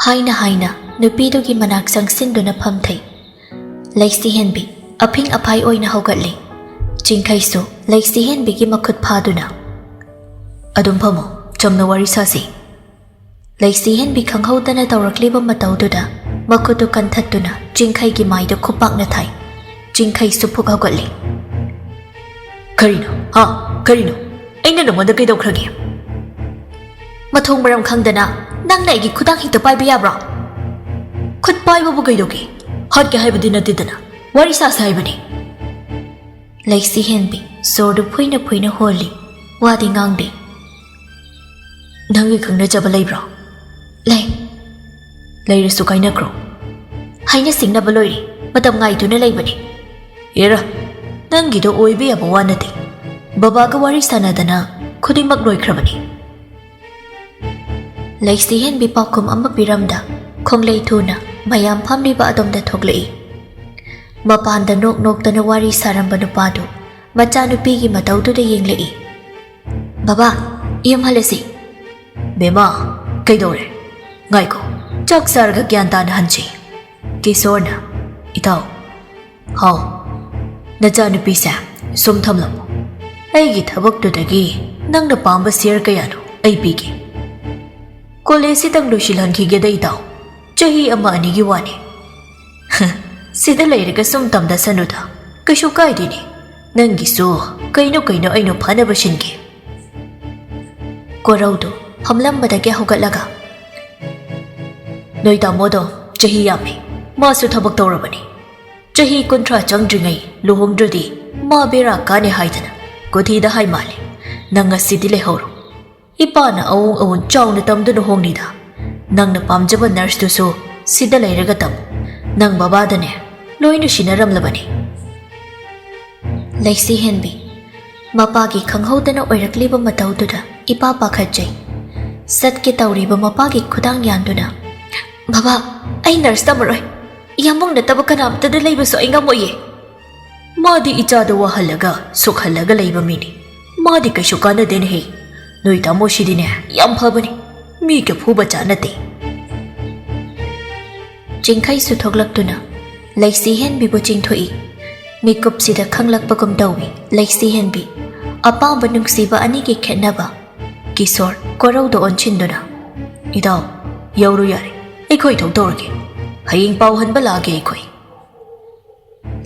ꯍꯥꯏꯅ ꯍꯥꯏꯅ ꯅꯨꯄꯤꯗꯨꯒꯤ ꯃꯅꯥꯛ ꯆꯪꯁꯤꯟꯗꯨꯅ ꯐꯝꯊꯩ꯫ ꯂꯩꯁꯤꯍꯦꯟꯕꯤ ꯑꯐꯤꯡ ꯑꯐꯥꯏ ꯑꯣꯏꯅ ꯍꯧꯒꯠꯂꯤ꯫ ꯆꯤꯡꯈꯩꯁꯨ ꯂꯩꯁꯤꯍꯦꯟꯕꯤꯒꯤ ꯃꯈꯨꯠ ꯐꯥꯗꯨꯅ, "ꯑꯗꯨꯝ ꯐꯝꯃꯣ, ꯆꯝꯅ ꯋꯥꯔꯤ ꯁꯥꯁꯤ꯫" ꯂꯩꯁꯤꯍꯦꯟꯕꯤ ꯈꯪꯍꯧꯗꯅ ꯇꯧꯔꯛꯂꯤꯕ ꯃꯇꯧꯗꯨꯗ ꯃꯈꯨꯠꯇꯨ ꯀꯟꯊꯠꯇꯨꯅ ꯆꯤꯡꯈꯩꯒꯤ ꯃꯥꯏꯗ ꯈꯨꯄꯥꯛꯅ ꯊꯥꯏ꯫ ꯆꯤꯡꯈꯩꯁꯨ ꯐꯨꯛ ꯍꯧꯒꯠꯂꯤ꯫ "ꯀꯔꯤꯅꯣ? ꯍꯥ? ꯀꯔꯤꯅꯣ? ꯑꯩꯅ ꯅꯉꯣꯟꯗ ꯀꯩꯗꯧꯈ꯭ꯔꯒꯦ?" "ꯃꯊꯣꯡ ꯃꯔꯝ ꯈꯪꯗꯅ ꯅꯪꯅ ꯑꯩꯒꯤ ꯈꯨꯗꯥꯡ ꯍꯦꯛꯇ ꯄꯥꯏꯕ ꯌꯥꯕ꯭ꯔꯣ?" "ꯈꯨꯠ ꯄꯥꯏꯕꯕꯨ ꯀꯩꯗꯧꯒꯦ? ꯍꯥꯠꯀꯦ ꯍꯥꯏꯕꯗꯤ ꯅꯠꯇꯦꯗꯅ, ꯋꯥꯔꯤ ꯁꯥꯁꯦ ꯍꯥꯏꯕꯅꯤ꯫" ꯂꯩꯁꯤꯍꯦꯟꯕꯤ ꯁꯣꯔꯗꯨ ꯐꯨꯏꯅ ꯐꯨꯏꯅ ꯍꯣꯜꯂꯤ, ꯋꯥꯗꯤ ꯉꯥꯡꯗꯦ꯫ "ꯅꯪꯒꯤ ꯈꯪꯅꯖꯕ ꯂꯩꯕ꯭ꯔꯣ?" "ꯂꯩ꯫" "ꯂꯩꯔꯁꯨ ꯀꯥꯏꯅꯈ꯭ꯔꯣ꯫" "ꯍꯥꯏꯅ ꯁꯤꯡꯅꯕ ꯂꯣꯏꯔꯦ, ꯃꯇꯝ ꯉꯥꯏꯗꯨꯅ ꯂꯩꯕꯅꯤ꯫" "ꯑꯦꯔꯥ, ꯅꯪꯒꯤꯗꯣ ꯑꯣꯏꯕ ꯌꯥꯕ ꯋꯥ ꯅꯠꯇꯦ꯫ ꯕꯕꯥꯒ ꯋꯥꯔꯤ ꯁꯥꯟꯅꯗꯅ ꯈꯨꯗꯤꯡꯃꯛ ꯂꯣꯏꯈ꯭ꯔꯕꯅꯤ꯫" ꯂꯩꯁꯤꯍꯦꯟꯕꯤ ꯄꯥꯎꯈꯨꯝ ꯑꯃ ꯄꯤꯔꯝꯗ ꯈꯣꯡꯂꯩ ꯊꯨꯅ ꯃꯌꯥꯝ ꯐꯝꯂꯤꯕ ꯑꯗꯣꯝꯗ ꯊꯣꯛꯂꯛꯏ꯫ ꯃꯄꯥꯟꯗ ꯅꯣꯛ ꯅꯣꯛꯇꯅ ꯋꯥꯔꯤ ꯁꯥꯔꯝꯕ ꯅꯨꯄꯥꯗꯨ ꯃꯆꯥꯅꯨꯄꯤꯒꯤ ꯃꯇꯧꯗꯨꯗ ꯌꯦꯡꯂꯛꯏ꯫ "ꯕꯕꯥ, ꯌꯨꯝ ꯍꯜꯂꯁꯤ꯫" "ꯕꯦꯝꯃ, ꯀꯩꯗꯧꯔꯦ? ꯉꯥꯏꯈꯣ, ꯆꯥꯛ ꯆꯥꯔꯒ ꯒ꯭ꯌꯥꯟ ꯇꯥꯅ ꯍꯟꯁꯤ꯫" ꯀꯤꯁꯣꯔꯅ, "ꯏꯇꯥꯎ꯫" "ꯍꯥꯎ꯫" "ꯅꯆꯥꯅꯨꯄꯤꯁꯦ ꯁꯨꯝ ꯊꯝꯂꯝꯃꯣ꯫ ꯑꯩꯒꯤ ꯊꯕꯛꯇꯨꯗꯒꯤ ꯅꯪꯅ ꯄꯥꯝꯕ ꯁꯤꯌꯔ ꯀꯌꯥꯅꯣ ꯑꯩ ꯄꯤꯒꯦ꯫ ꯀꯣꯂꯦꯖꯁꯤꯇꯪ ꯂꯣꯏꯁꯤꯜꯍꯟꯈꯤꯒꯦꯗ ꯏꯇꯥꯎ꯫ ꯆꯍꯤ ꯑꯃ ꯑꯅꯤꯒꯤ ꯋꯥꯅꯤ꯫ "ꯁꯤꯗ ꯂꯩꯔꯒ ꯁꯨꯝ ꯇꯝꯊꯁꯅꯨꯗ, ꯀꯩꯁꯨ ꯀꯥꯏꯗꯦꯅꯦ꯫ ꯅꯪꯒꯤꯁꯨ ꯀꯩꯅꯣ ꯀꯩꯅꯣ ꯑꯩꯅ ꯐꯅꯕ ꯁꯤꯟꯒꯦ꯫" ꯀꯣꯔꯧꯗꯨ ꯐꯝꯂꯝꯕꯗꯒꯤ ꯍꯧꯒꯠꯂꯒ, "ꯅꯣꯏ ꯇꯥꯃꯣꯗꯣ ꯆꯍꯤ ꯌꯥꯝꯃꯤ, ꯃꯥꯁꯨ ꯊꯕꯛ ꯇꯧꯔꯕꯅꯤ꯫ ꯆꯍꯤ ꯀꯨꯟꯊ꯭ꯔꯥ ꯆꯪꯗ꯭ꯔꯤꯉꯩ ꯂꯨꯍꯣꯡꯗ꯭ꯔꯗꯤ ꯃꯥ ꯕꯦꯔꯥ ꯀꯥꯅꯤ ꯍꯥꯏꯗꯅ ꯀꯣꯊꯤꯗ ꯍꯥꯏ ꯃꯥꯜꯂꯦ꯫ ꯅꯪ ꯉꯁꯤꯗꯤ ꯂꯩꯍꯧꯔꯣ꯫ ꯏꯄꯥꯅ ꯑꯋꯣꯡ ꯑꯋꯣꯟ ꯆꯥꯎꯅ ꯇꯝꯗꯨꯅ ꯍꯣꯡꯂꯤꯗ꯫ ꯅꯪꯅ ꯄꯥꯝꯖꯕ ꯅꯔꯁꯇꯨꯁꯨ ꯁꯤꯗ ꯂꯩꯔꯒ ꯇꯝ꯫ ꯅꯪ ꯕꯕꯥꯗꯅꯦ ꯂꯣꯏꯅ ꯁꯤꯟꯅꯔꯝꯂꯕꯅꯤ꯫" ꯂꯩꯁꯤ ꯍꯦꯟꯕꯤ, ꯃꯄꯥꯒꯤ ꯈꯪꯍꯧꯗꯅ ꯑꯣꯏꯔꯛꯂꯤꯕ ꯃꯇꯧꯗꯨꯗ ꯏꯄꯥ ꯄꯥꯈꯠꯆꯩ꯫ ꯆꯠꯀꯦ ꯇꯧꯔꯤꯕ ꯃꯄꯥꯒꯤ ꯈꯨꯗꯥꯡ ꯌꯥꯟꯗꯨꯅ, "ꯕꯕꯥ, ꯑꯩ ꯅꯔꯁ ꯇꯝꯃꯔꯣꯏ꯫ ꯏꯌꯥꯝꯕꯨꯡ ꯅꯠꯇꯕ ꯀꯅꯥꯝꯇꯗ ꯂꯩꯕꯁꯨ ꯑꯩ ꯉꯝꯃꯣꯏꯌꯦ꯫" "ꯃꯥꯗꯤ ꯏꯆꯥꯗ ꯋꯥꯍꯜꯂꯒ ꯁꯣꯛꯍꯜꯂꯒ ꯂꯩꯕ ꯃꯤꯅꯤ꯫ ꯃꯥꯗꯤ ꯀꯩꯁꯨ ꯀꯥꯟꯅꯗꯦꯅꯦꯍꯦ꯫ ꯅꯣꯏ ꯇꯥꯃꯣꯁꯤꯗꯤꯅꯦ ꯌꯥꯝ ꯐꯕꯅꯤ꯫ ꯃꯤꯒ ꯐꯨꯕ ꯆꯥ ꯅꯠꯇꯦ꯫" ꯆꯤꯡꯈꯩꯁꯨ ꯊꯣꯛꯂꯛꯇꯨꯅ ꯂꯩꯁꯤ ꯍꯦꯟꯕꯤꯕꯨ ꯆꯤꯡꯊꯣꯛꯏ꯫ ꯃꯤꯀꯨꯞꯁꯤꯗ ꯈꯪꯂꯛꯄꯒꯨꯝ ꯇꯧꯏ ꯂꯩꯁꯤ ꯍꯦꯟꯕꯤ꯫ ꯑꯄꯥꯝꯕ ꯅꯨꯡꯁꯤꯕ ꯑꯅꯤꯒꯤ ꯈꯦꯠꯅꯕ꯫ ꯀꯤꯁꯣꯔ ꯀꯣꯔꯧꯗ ꯑꯣꯟꯁꯤꯟꯗꯨꯅ, "ꯏꯇꯥꯎ, ꯌꯧꯔꯨ ꯌꯥꯔꯦ꯫ ꯑꯩꯈꯣꯏ ꯊꯣꯛꯇꯧꯔꯒꯦ꯫ ꯍꯌꯦꯡ ꯄꯥꯎ ꯍꯟꯕ ꯂꯥꯛꯑꯒꯦ ꯑꯩꯈꯣꯏ꯫"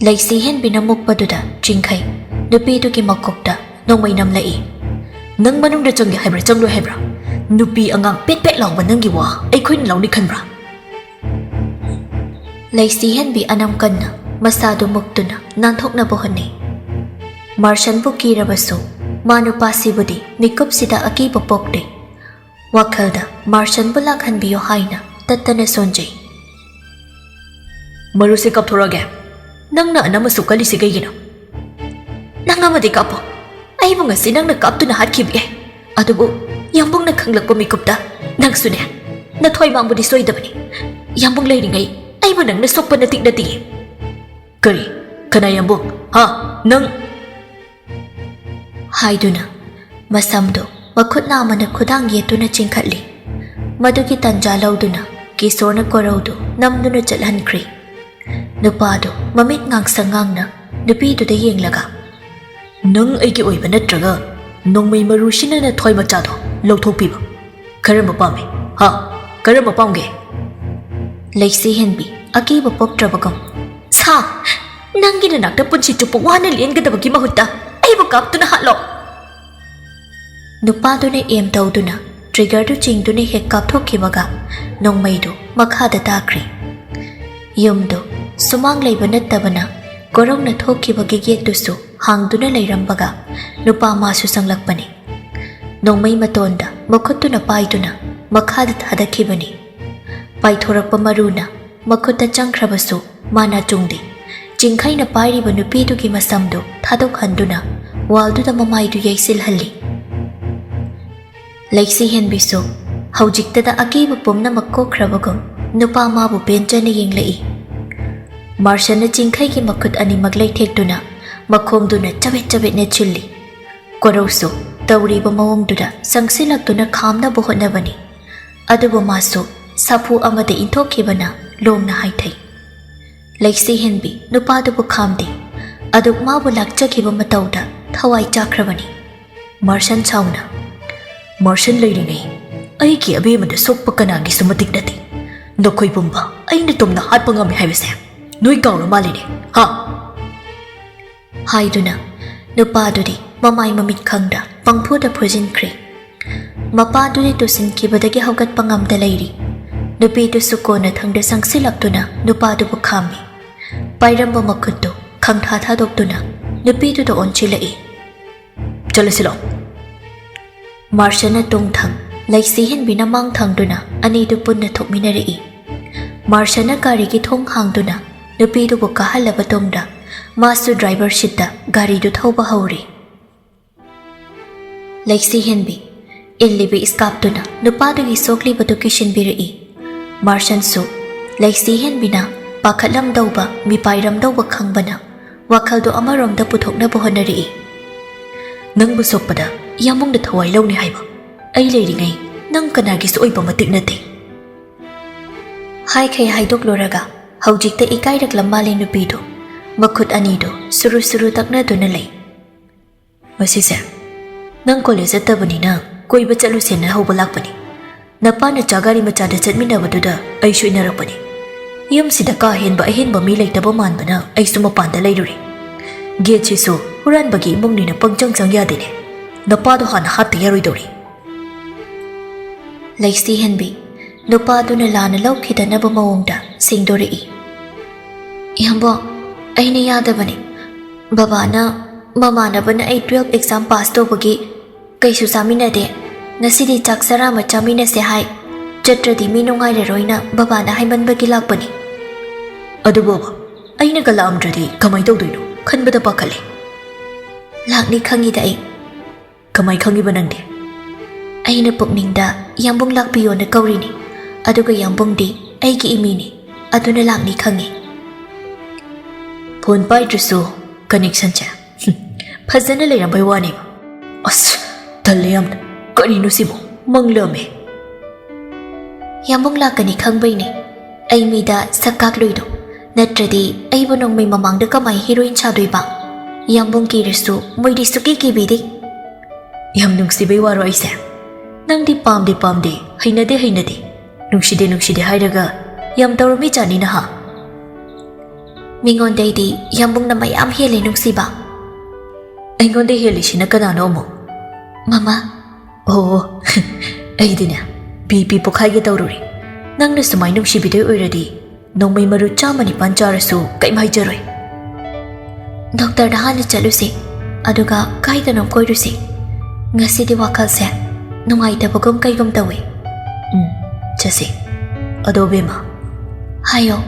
ꯂꯩꯁꯤ ꯍꯦꯟꯕꯤꯅ ꯃꯨꯛꯄꯗꯨꯗ ꯆꯤꯡꯈꯩ ꯅꯨꯄꯤꯗꯨꯒꯤ ꯃꯀꯣꯛꯇ ꯅꯣꯡꯃꯩ ꯅꯝꯂꯛꯏ꯫ "ꯅꯪ ꯃꯅꯨꯡꯗ ꯆꯪꯒꯦ ꯍꯥꯏꯕ꯭ꯔꯥ, ꯆꯪꯂꯣꯏ ꯍꯥꯏꯕ꯭ꯔꯥ? ꯅꯨꯄꯤ ꯑꯉꯥꯡ ꯄꯦꯠ ꯄꯦꯠ ꯂꯥꯎꯕ ꯅꯪꯒꯤ ꯋꯥ ꯑꯩꯈꯣꯏꯅ ꯂꯧꯅꯤ ꯈꯟꯕ꯭ꯔꯥ?" ꯂꯩꯁꯤ ꯍꯦꯟꯕꯤ ꯑꯅꯝ ꯀꯟꯅ ꯃꯁꯥꯗꯨ ꯃꯨꯛꯇꯨꯅ ꯅꯥꯟꯊꯣꯛꯅꯕ ꯍꯣꯠꯅꯩ꯫ ꯃꯥꯔꯁꯟꯕꯨ ꯀꯤꯔꯕꯁꯨ ꯃꯥ ꯅꯨꯄꯥꯁꯤꯕꯨꯗꯤ ꯃꯤꯀꯨꯞꯁꯤꯗ ꯑꯀꯤꯕ ꯄꯣꯛꯇꯦ꯫ ꯋꯥꯈꯜꯗ ꯃꯥꯔꯁꯟꯕꯨ ꯂꯥꯛꯍꯟꯕꯤꯌꯨ ꯍꯥꯏꯅ ꯇꯠꯇꯅ ꯁꯣꯟꯖꯩ꯫ "ꯃꯔꯨꯁꯦ ꯀꯥꯞꯊꯣꯔꯛꯑꯒꯦ꯫ ꯅꯪꯅ ꯑꯅꯝ ꯑꯁꯨꯛ ꯀꯜꯂꯤꯁꯦ ꯀꯩꯒꯤꯅꯣ?" "ꯅꯪ ꯑꯃꯗꯤ ꯀꯥꯞꯄꯣ꯫ ꯑꯩꯕꯨ ꯉꯁꯤ ꯅꯪꯅ ꯀꯥꯞꯇꯨꯅ ꯍꯥꯠꯈꯤꯕ ꯌꯥꯏ꯫ ꯑꯗꯨꯕꯨ ꯌꯥꯝꯕꯨꯡꯅ ꯈꯪꯂꯛꯄ ꯃꯤꯀꯨꯞꯇ ꯅꯪꯁꯨꯅꯦ ꯅꯊ꯭ꯋꯥꯏ ꯃꯥꯡꯕꯗꯤ ꯁꯣꯏꯗꯕꯅꯤ꯫ ꯌꯥꯝꯕꯨꯡ ꯂꯩꯔꯤꯉꯩ ꯑꯩꯕꯨ ꯅꯪꯅ ꯁꯣꯛꯄ ꯅꯇꯤꯛ ꯅꯠꯇꯤꯌꯦ꯫" "ꯀꯔꯤ? ꯀꯅꯥ ꯌꯥꯝꯕꯨꯡ? ꯍꯥ? ꯅꯪ?" ꯍꯥꯏꯗꯨꯅ ꯃꯁꯝꯗꯨ ꯃꯈꯨꯠ ꯅꯥꯝꯃꯅ ꯈꯨꯗꯥꯡ ꯌꯦꯠꯇꯨꯅ ꯆꯤꯡꯈꯠꯂꯤ꯫ ꯃꯗꯨꯒꯤ ꯇꯟꯖꯥ ꯂꯧꯗꯨꯅ ꯀꯤꯁꯣꯔꯅ ꯀꯣꯔꯧꯗꯨ ꯅꯝꯗꯨꯅ ꯆꯠꯍꯟꯈ꯭ꯔꯤ꯫ ꯅꯨꯄꯥꯗꯨ ꯃꯃꯤꯠ ꯉꯥꯡꯁꯪ ꯉꯥꯡꯅ ꯅꯨꯄꯤꯗꯨꯗ ꯌꯦꯡꯂꯒ, "ꯅꯪ ꯑꯩꯒꯤ ꯑꯣꯏꯕ ꯅꯠꯇ꯭ꯔꯒ ꯅꯣꯡꯃꯩ ꯃꯔꯨꯁꯤꯅ ꯅꯊ꯭ꯋꯥꯏ ꯃꯆꯥꯗꯣ ꯂꯧꯊꯣꯛꯄꯤꯕ? ꯀꯔꯝꯕ ꯄꯥꯝꯃꯤ? ꯍꯥ? ꯀꯔꯝꯕ ꯄꯥꯝꯒꯦ?" ꯂꯩꯁꯤ ꯍꯦꯟꯕꯤ ꯑꯀꯤꯕ ꯄꯣꯛꯇ꯭ꯔꯕꯒꯨꯝ, "ꯁꯥ, ꯅꯪꯒꯤ ꯅꯅꯥꯛꯇ ꯄꯨꯟꯁꯤ ꯆꯨꯞꯄ ꯋꯥꯅ ꯂꯦꯟꯒꯗꯕꯒꯤ ꯃꯍꯨꯠꯇ ꯑꯩꯕꯨ ꯀꯥꯞꯇꯨꯅ ꯍꯥꯠꯂꯣ!" ꯅꯨꯄꯥꯗꯨꯅ ꯑꯦꯝ ꯇꯧꯗꯨꯅ ꯇ꯭ꯔꯤꯒꯔꯗꯨ ꯆꯤꯡꯗꯨꯅ ꯍꯦꯛ ꯀꯥꯞꯊꯣꯛꯈꯤꯕꯒ ꯅꯣꯡꯃꯩꯗꯨ ꯃꯈꯥꯗ ꯇꯥꯈ꯭ꯔꯦ꯫ ꯌꯨꯝꯗꯨ ꯁꯨꯃꯥꯡ ꯂꯩꯕ ꯅꯠꯇꯕꯅ ꯀꯣꯔꯧꯅ ꯊꯣꯛꯈꯤꯕꯒꯤ ꯒꯦꯠꯇꯨꯁꯨ ꯍꯥꯡꯗꯨꯅ ꯂꯩꯔꯝꯕꯒ ꯅꯨꯄꯥ ꯃꯥꯁꯨ ꯆꯪꯂꯛꯄꯅꯤ꯫ ꯅꯣꯡꯃꯩ ꯃꯇꯣꯟꯗ ꯃꯈꯨꯠꯇꯨꯅ ꯄꯥꯏꯗꯨꯅ ꯃꯈꯥꯗ ꯊꯥꯗꯈꯤꯕꯅꯤ꯫ ꯄꯥꯏꯊꯣꯔꯛꯄ ꯃꯔꯨꯅ ꯃꯈꯨꯠꯇ ꯆꯪꯈ꯭ꯔꯕꯁꯨ ꯃꯥꯅ ꯆꯨꯡꯗꯦ꯫ ꯆꯤꯡꯈꯩꯅ ꯄꯥꯏꯔꯤꯕ ꯅꯨꯄꯤꯗꯨꯒꯤ ꯃꯁꯝꯗꯨ ꯊꯥꯗꯣꯛꯍꯟꯗꯨꯅ ꯋꯥꯜꯗꯨꯗ ꯃꯃꯥꯏꯗꯨ ꯌꯩꯁꯤꯜꯍꯜꯂꯤ꯫ ꯂꯩꯁꯤꯍꯦꯟꯕꯤꯁꯨ ꯍꯧꯖꯤꯛꯇꯗ ꯑꯀꯤꯕ ꯄꯨꯝꯅꯃꯛ ꯀꯣꯛꯈ꯭ꯔꯕꯒꯨꯝ ꯅꯨꯄꯥ ꯃꯥꯕꯨ ꯄꯦꯟꯖꯅ ꯌꯦꯡꯂꯛꯏ꯫ ꯃꯥꯔꯁꯟꯅ ꯆꯤꯡꯈꯩꯒꯤ ꯃꯈꯨꯠ ꯑꯅꯤꯃꯛ ꯂꯩꯊꯦꯛꯇꯨꯅ ꯃꯈꯣꯡꯗꯨꯅ ꯆꯕꯦꯠ ꯆꯕꯦꯠ ꯅꯦꯠꯁꯤꯜꯂꯤ꯫ ꯀꯣꯔꯧꯁꯨ ꯇꯧꯔꯤꯕ ꯃꯑꯣꯡꯗꯨꯗ ꯆꯪꯁꯤꯜꯂꯛꯇꯨꯅ ꯈꯥꯝꯅꯕ ꯍꯣꯠꯅꯕꯅꯤ꯫ ꯑꯗꯨꯕꯨ ꯃꯥꯁꯨ ꯁꯥꯐꯨ ꯑꯃꯗ ꯏꯟꯊꯣꯛꯈꯤꯕꯅ ꯂꯣꯡꯅ ꯍꯥꯏꯊꯩ꯫ ꯂꯩꯁꯤꯍꯦꯟꯕꯤ ꯅꯨꯄꯥꯗꯨꯕꯨ ꯈꯥꯝꯗꯦ꯫ ꯑꯗꯨꯛ ꯃꯥꯕꯨ ꯂꯥꯛꯆꯈꯤꯕ ꯃꯇꯧꯗ ꯊꯋꯥꯏ ꯆꯥꯈ꯭ꯔꯕꯅꯤ꯫ ꯃꯥꯔꯁꯟ ꯁꯥꯎꯅ, "ꯃꯥꯔꯁꯟ ꯂꯩꯔꯤꯉꯩ ꯑꯩꯒꯤ ꯑꯕꯦꯝꯃꯗ ꯁꯣꯛꯄ ꯀꯅꯥꯒꯤꯁꯨ ꯃꯇꯤꯛ ꯅꯠꯇꯦ꯫ ꯅꯈꯣꯏ ꯄꯨꯝꯕ ꯑꯩꯅ ꯇꯨꯝꯅ ꯍꯥꯠꯄ ꯉꯝꯃꯤ ꯍꯥꯏꯕꯁꯦ ꯅꯣꯏ ꯀꯥꯎꯔ ꯃꯥꯜꯂꯤꯅꯦ, ꯍꯥ?" ꯍꯥꯏꯗꯨꯅ ꯅꯨꯄꯥꯗꯨꯗꯤ ꯃꯃꯥꯏ ꯃꯃꯤꯠ ꯈꯪꯗ ꯄꯪꯐꯨꯗ ꯐꯨꯖꯤꯟꯈ꯭ꯔꯦ꯫ ꯃꯄꯥꯗꯨꯗꯤ ꯇꯨꯁꯤꯟꯈꯤꯕꯗꯒꯤ ꯍꯧꯒꯠꯄ ꯉꯝꯗ ꯂꯩꯔꯤ꯫ ꯅꯨꯄꯤꯗꯨꯁꯨ ꯀꯣꯟꯅꯊꯪꯗ ꯆꯪꯁꯤꯜꯂꯛꯇꯨꯅ ꯅꯨꯄꯥꯗꯨꯕꯨ ꯈꯥꯝꯃꯤ꯫ ꯄꯥꯏꯔꯝꯕ ꯃꯈꯨꯠꯇꯨ ꯈꯪꯊꯥ ꯊꯥꯗꯣꯛꯇꯨꯅ ꯅꯨꯄꯤꯗꯨꯗ ꯑꯣꯟꯁꯤꯜꯂꯛꯏ꯫ "ꯆꯠꯂꯁꯤ ꯂꯥꯛꯑꯣ꯫" ꯃꯥꯔꯁꯟꯅ ꯇꯨꯡꯊꯪ, ꯂꯩꯁꯤꯍꯦꯟꯕꯤꯅ ꯃꯥꯡ ꯊꯪꯗꯨꯅ ꯑꯅꯤꯗꯨ ꯄꯨꯟꯅ ꯊꯣꯛꯃꯤꯟꯅꯔꯛꯏ꯫ ꯃꯥꯔꯁꯟꯅ ꯒꯥꯔꯤꯒꯤ ꯊꯣꯡ ꯍꯥꯡꯗꯨꯅ ꯅꯨꯄꯤꯗꯨꯕꯨ ꯀꯥꯍꯜꯂꯕ ꯇꯨꯡꯗ ꯃꯥꯁꯨ ꯗ꯭ꯔꯥꯏꯚꯔ ꯁꯤꯠꯇ ꯒꯥꯔꯤꯗꯨ ꯊꯧꯕ ꯍꯧꯔꯦ꯫ ꯂꯩꯁꯤꯍꯦꯟꯕꯤ ꯏꯜꯂꯤꯕ ꯏꯁꯀꯥꯞꯇꯨꯅ ꯅꯨꯄꯥꯗꯨꯒꯤ ꯁꯣꯛꯂꯤꯕꯗꯨ ꯀꯤꯁꯤꯟꯕꯤꯔꯛꯏ꯫ ꯃꯥꯔꯁꯟꯁꯨ ꯂꯩꯁꯤꯍꯦꯟꯕꯤꯅ ꯄꯥꯈꯠꯂꯝꯗꯧꯕ, ꯃꯤꯄꯥꯏꯔꯝꯗꯧꯕ ꯈꯪꯕꯅ ꯋꯥꯈꯜꯗꯨ ꯑꯃꯔꯣꯝꯗ ꯄꯨꯊꯣꯛꯅꯕ ꯍꯣꯠꯅꯔꯛꯏ꯫ "ꯅꯪꯕꯨ ꯁꯣꯛꯄꯗ ꯏꯌꯥꯝꯕꯨꯡꯅ ꯊꯋꯥꯏ ꯂꯧꯅꯤ ꯍꯥꯏꯕ? ꯑꯩ ꯂꯩꯔꯤꯉꯩ ꯅꯪ ꯀꯅꯥꯒꯤꯁꯨ ꯑꯣꯏꯕ ꯃꯇꯤꯛ ꯅꯠꯇꯦ꯫" ꯍꯥꯏꯈꯩ ꯍꯥꯏꯗꯣꯛꯂꯨꯔꯒ ꯍꯧꯖꯤꯛꯇ ꯏꯀꯥꯏꯔꯛꯂꯝ ꯃꯥꯜꯂꯦ ꯅꯨꯄꯤꯗꯨ꯫ ꯃꯈꯨꯠ ꯑꯅꯤꯗꯨ ꯁꯨꯔꯨ ꯁꯨꯔꯨ ꯇꯛꯅꯗꯨꯅ ꯂꯩ꯫ "ꯃꯁꯤꯁꯦ, ꯅꯪ ꯀꯣꯂꯦꯖ ꯆꯠꯇꯕꯅꯤꯅ ꯀꯣꯏꯕ ꯆꯠꯂꯨꯁꯦꯅ ꯍꯧꯕ ꯂꯥꯛꯄꯅꯤ꯫ ꯅꯄꯥꯅ ꯆꯥ ꯒꯥꯔꯤ ꯃꯆꯥꯗ ꯆꯠꯃꯤꯟꯅꯕꯗꯨꯗ ꯑꯩꯁꯨ ꯏꯟꯅꯔꯛꯄꯅꯤ꯫ ꯌꯨꯝꯁꯤꯗ ꯀꯥ ꯍꯦꯟꯕ ꯑꯍꯦꯟꯕ ꯃꯤ ꯂꯩꯇꯕ ꯃꯥꯟꯕꯅ ꯑꯩꯁꯨ ꯃꯄꯥꯟꯗ ꯂꯩꯔꯨꯔꯦ꯫ ꯒꯦꯠꯁꯤꯁꯨ ꯍꯨꯔꯥꯟꯕꯒꯤ ꯏꯃꯨꯡꯅꯤꯅ ꯄꯪꯆꯪ ꯆꯪ ꯌꯥꯗꯦꯅꯦ꯫ ꯅꯄꯥꯗꯣ ꯍꯥꯟꯅ ꯍꯥꯠꯇ ꯌꯥꯔꯣꯏꯗꯧꯔꯤ꯫ ꯂꯩꯁꯤ ꯍꯦꯟꯕꯤ, ꯅꯨꯄꯥꯗꯨꯅ ꯂꯥꯟꯅ ꯂꯧꯈꯤꯗꯅꯕ ꯃꯑꯣꯡꯗ ꯁꯦꯡꯗꯣꯔꯛꯏ꯫ ꯏꯌꯥꯝꯕꯣ, ꯑꯩꯅ ꯌꯥꯗꯕꯅꯦ꯫ ꯕꯕꯥꯅ, ꯃꯃꯥꯟꯅꯕꯅ ꯑꯩ twelve exam pass ꯇꯧꯕꯒꯤ ꯀꯩꯁꯨ ꯆꯥꯃꯤꯟꯅꯗꯦ꯫ ꯉꯁꯤꯗꯤ ꯆꯥꯛ ꯆꯔꯥ ꯑꯃ ꯆꯥꯃꯤꯟꯅꯁꯦ ꯍꯥꯏ꯫ ꯆꯠꯇ꯭ꯔꯗꯤ ꯃꯤ ꯅꯨꯡꯉꯥꯏꯔꯔꯣꯏꯅ ꯕꯕꯥꯅ ꯍꯥꯏꯃꯟꯕꯒꯤ ꯂꯥꯛꯄꯅꯤ꯫ ꯑꯗꯨꯕꯨ ꯑꯩꯅ ꯀꯂꯛꯑꯝꯗ꯭ꯔꯗꯤ ꯀꯃꯥꯏ ꯇꯧꯗꯣꯏꯅꯣ ꯈꯟꯕꯗ ꯄꯥꯈꯠꯂꯦ꯫ ꯂꯥꯛꯅꯤ ꯈꯪꯉꯤꯗ ꯑꯩ꯫ ꯀꯃꯥꯏ ꯈꯪꯉꯤꯕ ꯅꯪꯗꯤ? ꯑꯩꯅ ꯄꯨꯛꯅꯤꯡꯗ ꯌꯥꯝꯕꯨꯡ ꯂꯥꯛꯄꯤꯌꯣꯅ ꯀꯧꯔꯤꯅꯤ꯫ ꯑꯗꯨꯒ ꯌꯥꯝꯕꯨꯡꯗꯤ ꯑꯩꯒꯤ ꯏꯃꯤꯅꯤ꯫ ꯑꯗꯨꯅ ꯂꯥꯛꯅꯤ ꯈꯪꯉꯤ꯫ ꯐꯣꯟ ꯄꯥꯏꯗ꯭ꯔꯁꯨ ꯀꯅꯦꯛꯁꯟꯁꯦ ꯐꯖꯅ ꯂꯩꯔꯝꯕꯩ ꯋꯥꯅꯦꯕ꯫ ꯑꯁ, ꯇꯜꯂꯦ ꯌꯥꯝꯅ꯫ ꯀꯔꯤꯅꯣ ꯁꯤꯕꯣ? ꯃꯪꯂꯝꯃꯦ꯫ ꯌꯥꯝꯕꯨꯡ ꯂꯥꯛꯀꯅꯤ ꯈꯪꯕꯩꯅꯦ꯫ ꯑꯩ ꯃꯤꯗ ꯁꯛ ꯀꯥꯛꯂꯣꯏꯗꯣ꯫ ꯅꯠꯇ꯭ꯔꯗꯤ ꯑꯩꯕꯨ ꯅꯣꯡꯃꯩ ꯃꯃꯥꯡꯗ ꯀꯃꯥꯏ ꯍꯤꯔꯣꯏꯟ ꯁꯥꯗꯣꯏꯕ? ꯌꯥꯝꯕꯨꯡ ꯀꯤꯔꯁꯨ ꯃꯣꯏꯗꯤ ꯁꯨꯛꯀꯤ ꯀꯤꯕꯤꯗꯦ꯫ ꯌꯥꯝ ꯅꯨꯡꯁꯤꯕꯩ ꯋꯥꯔꯣ ꯑꯩꯁꯦ? ꯅꯪꯗꯤ ꯄꯥꯝꯗꯦ ꯄꯥꯝꯗꯦ, ꯍꯩꯅꯗꯦ ꯍꯩꯅꯗꯦ, ꯅꯨꯡꯁꯤꯗꯦ ꯅꯨꯡꯁꯤꯗꯦ ꯍꯥꯏꯔꯒ ꯌꯥꯝ ꯇꯧꯔꯝꯃꯤ ꯖꯥꯠꯅꯤ ꯅꯍꯥ꯫ ꯃꯤꯉꯣꯟꯗꯩꯗꯤ ꯌꯥꯝꯕꯨꯡꯅ ꯃꯌꯥꯝ ꯍꯦꯜꯂꯦ ꯅꯨꯡꯁꯤꯕ꯫ ꯑꯩꯉꯣꯟꯗ ꯍꯦꯜꯂꯤꯁꯤꯅ ꯀꯅꯥꯅꯣ ꯑꯃꯨꯛ? ꯃꯃꯥ꯫ ꯑꯣ, ꯑꯩꯗꯤꯅꯦ, ꯕꯤ ꯄꯤ ꯄꯣꯛꯈꯥꯏꯒꯦ ꯇꯧꯔꯨꯔꯦ꯫ ꯅꯪꯅ ꯁꯨꯃꯥꯏ ꯅꯨꯡꯁꯤꯕꯤꯗꯣꯏ ꯑꯣꯏꯔꯗꯤ ꯅꯣꯡꯃꯩ ꯃꯔꯨ ꯆꯥꯝꯃ ꯅꯤꯄꯥꯟ ꯆꯥꯔꯁꯨ ꯀꯩꯝ ꯍꯥꯏꯖꯔꯣꯏ꯫ ꯗꯣꯛꯇꯔꯗ ꯍꯥꯟꯅ ꯆꯠꯂꯨꯁꯤ, ꯑꯗꯨꯒ ꯀꯥꯏꯗꯅꯣ ꯀꯣꯏꯔꯨꯁꯤ꯫ ꯉꯁꯤꯗꯤ ꯋꯥꯈꯜꯁꯦ ꯅꯨꯡꯉꯥꯏꯇꯕꯒꯨꯝ ꯀꯩꯒꯨꯝ ꯇꯧꯏ꯫ ꯎꯝ, ꯆꯠꯁꯤ꯫ ꯑꯗꯣ ꯕꯦꯝꯃ꯫ ꯍꯥꯏꯌꯣ꯫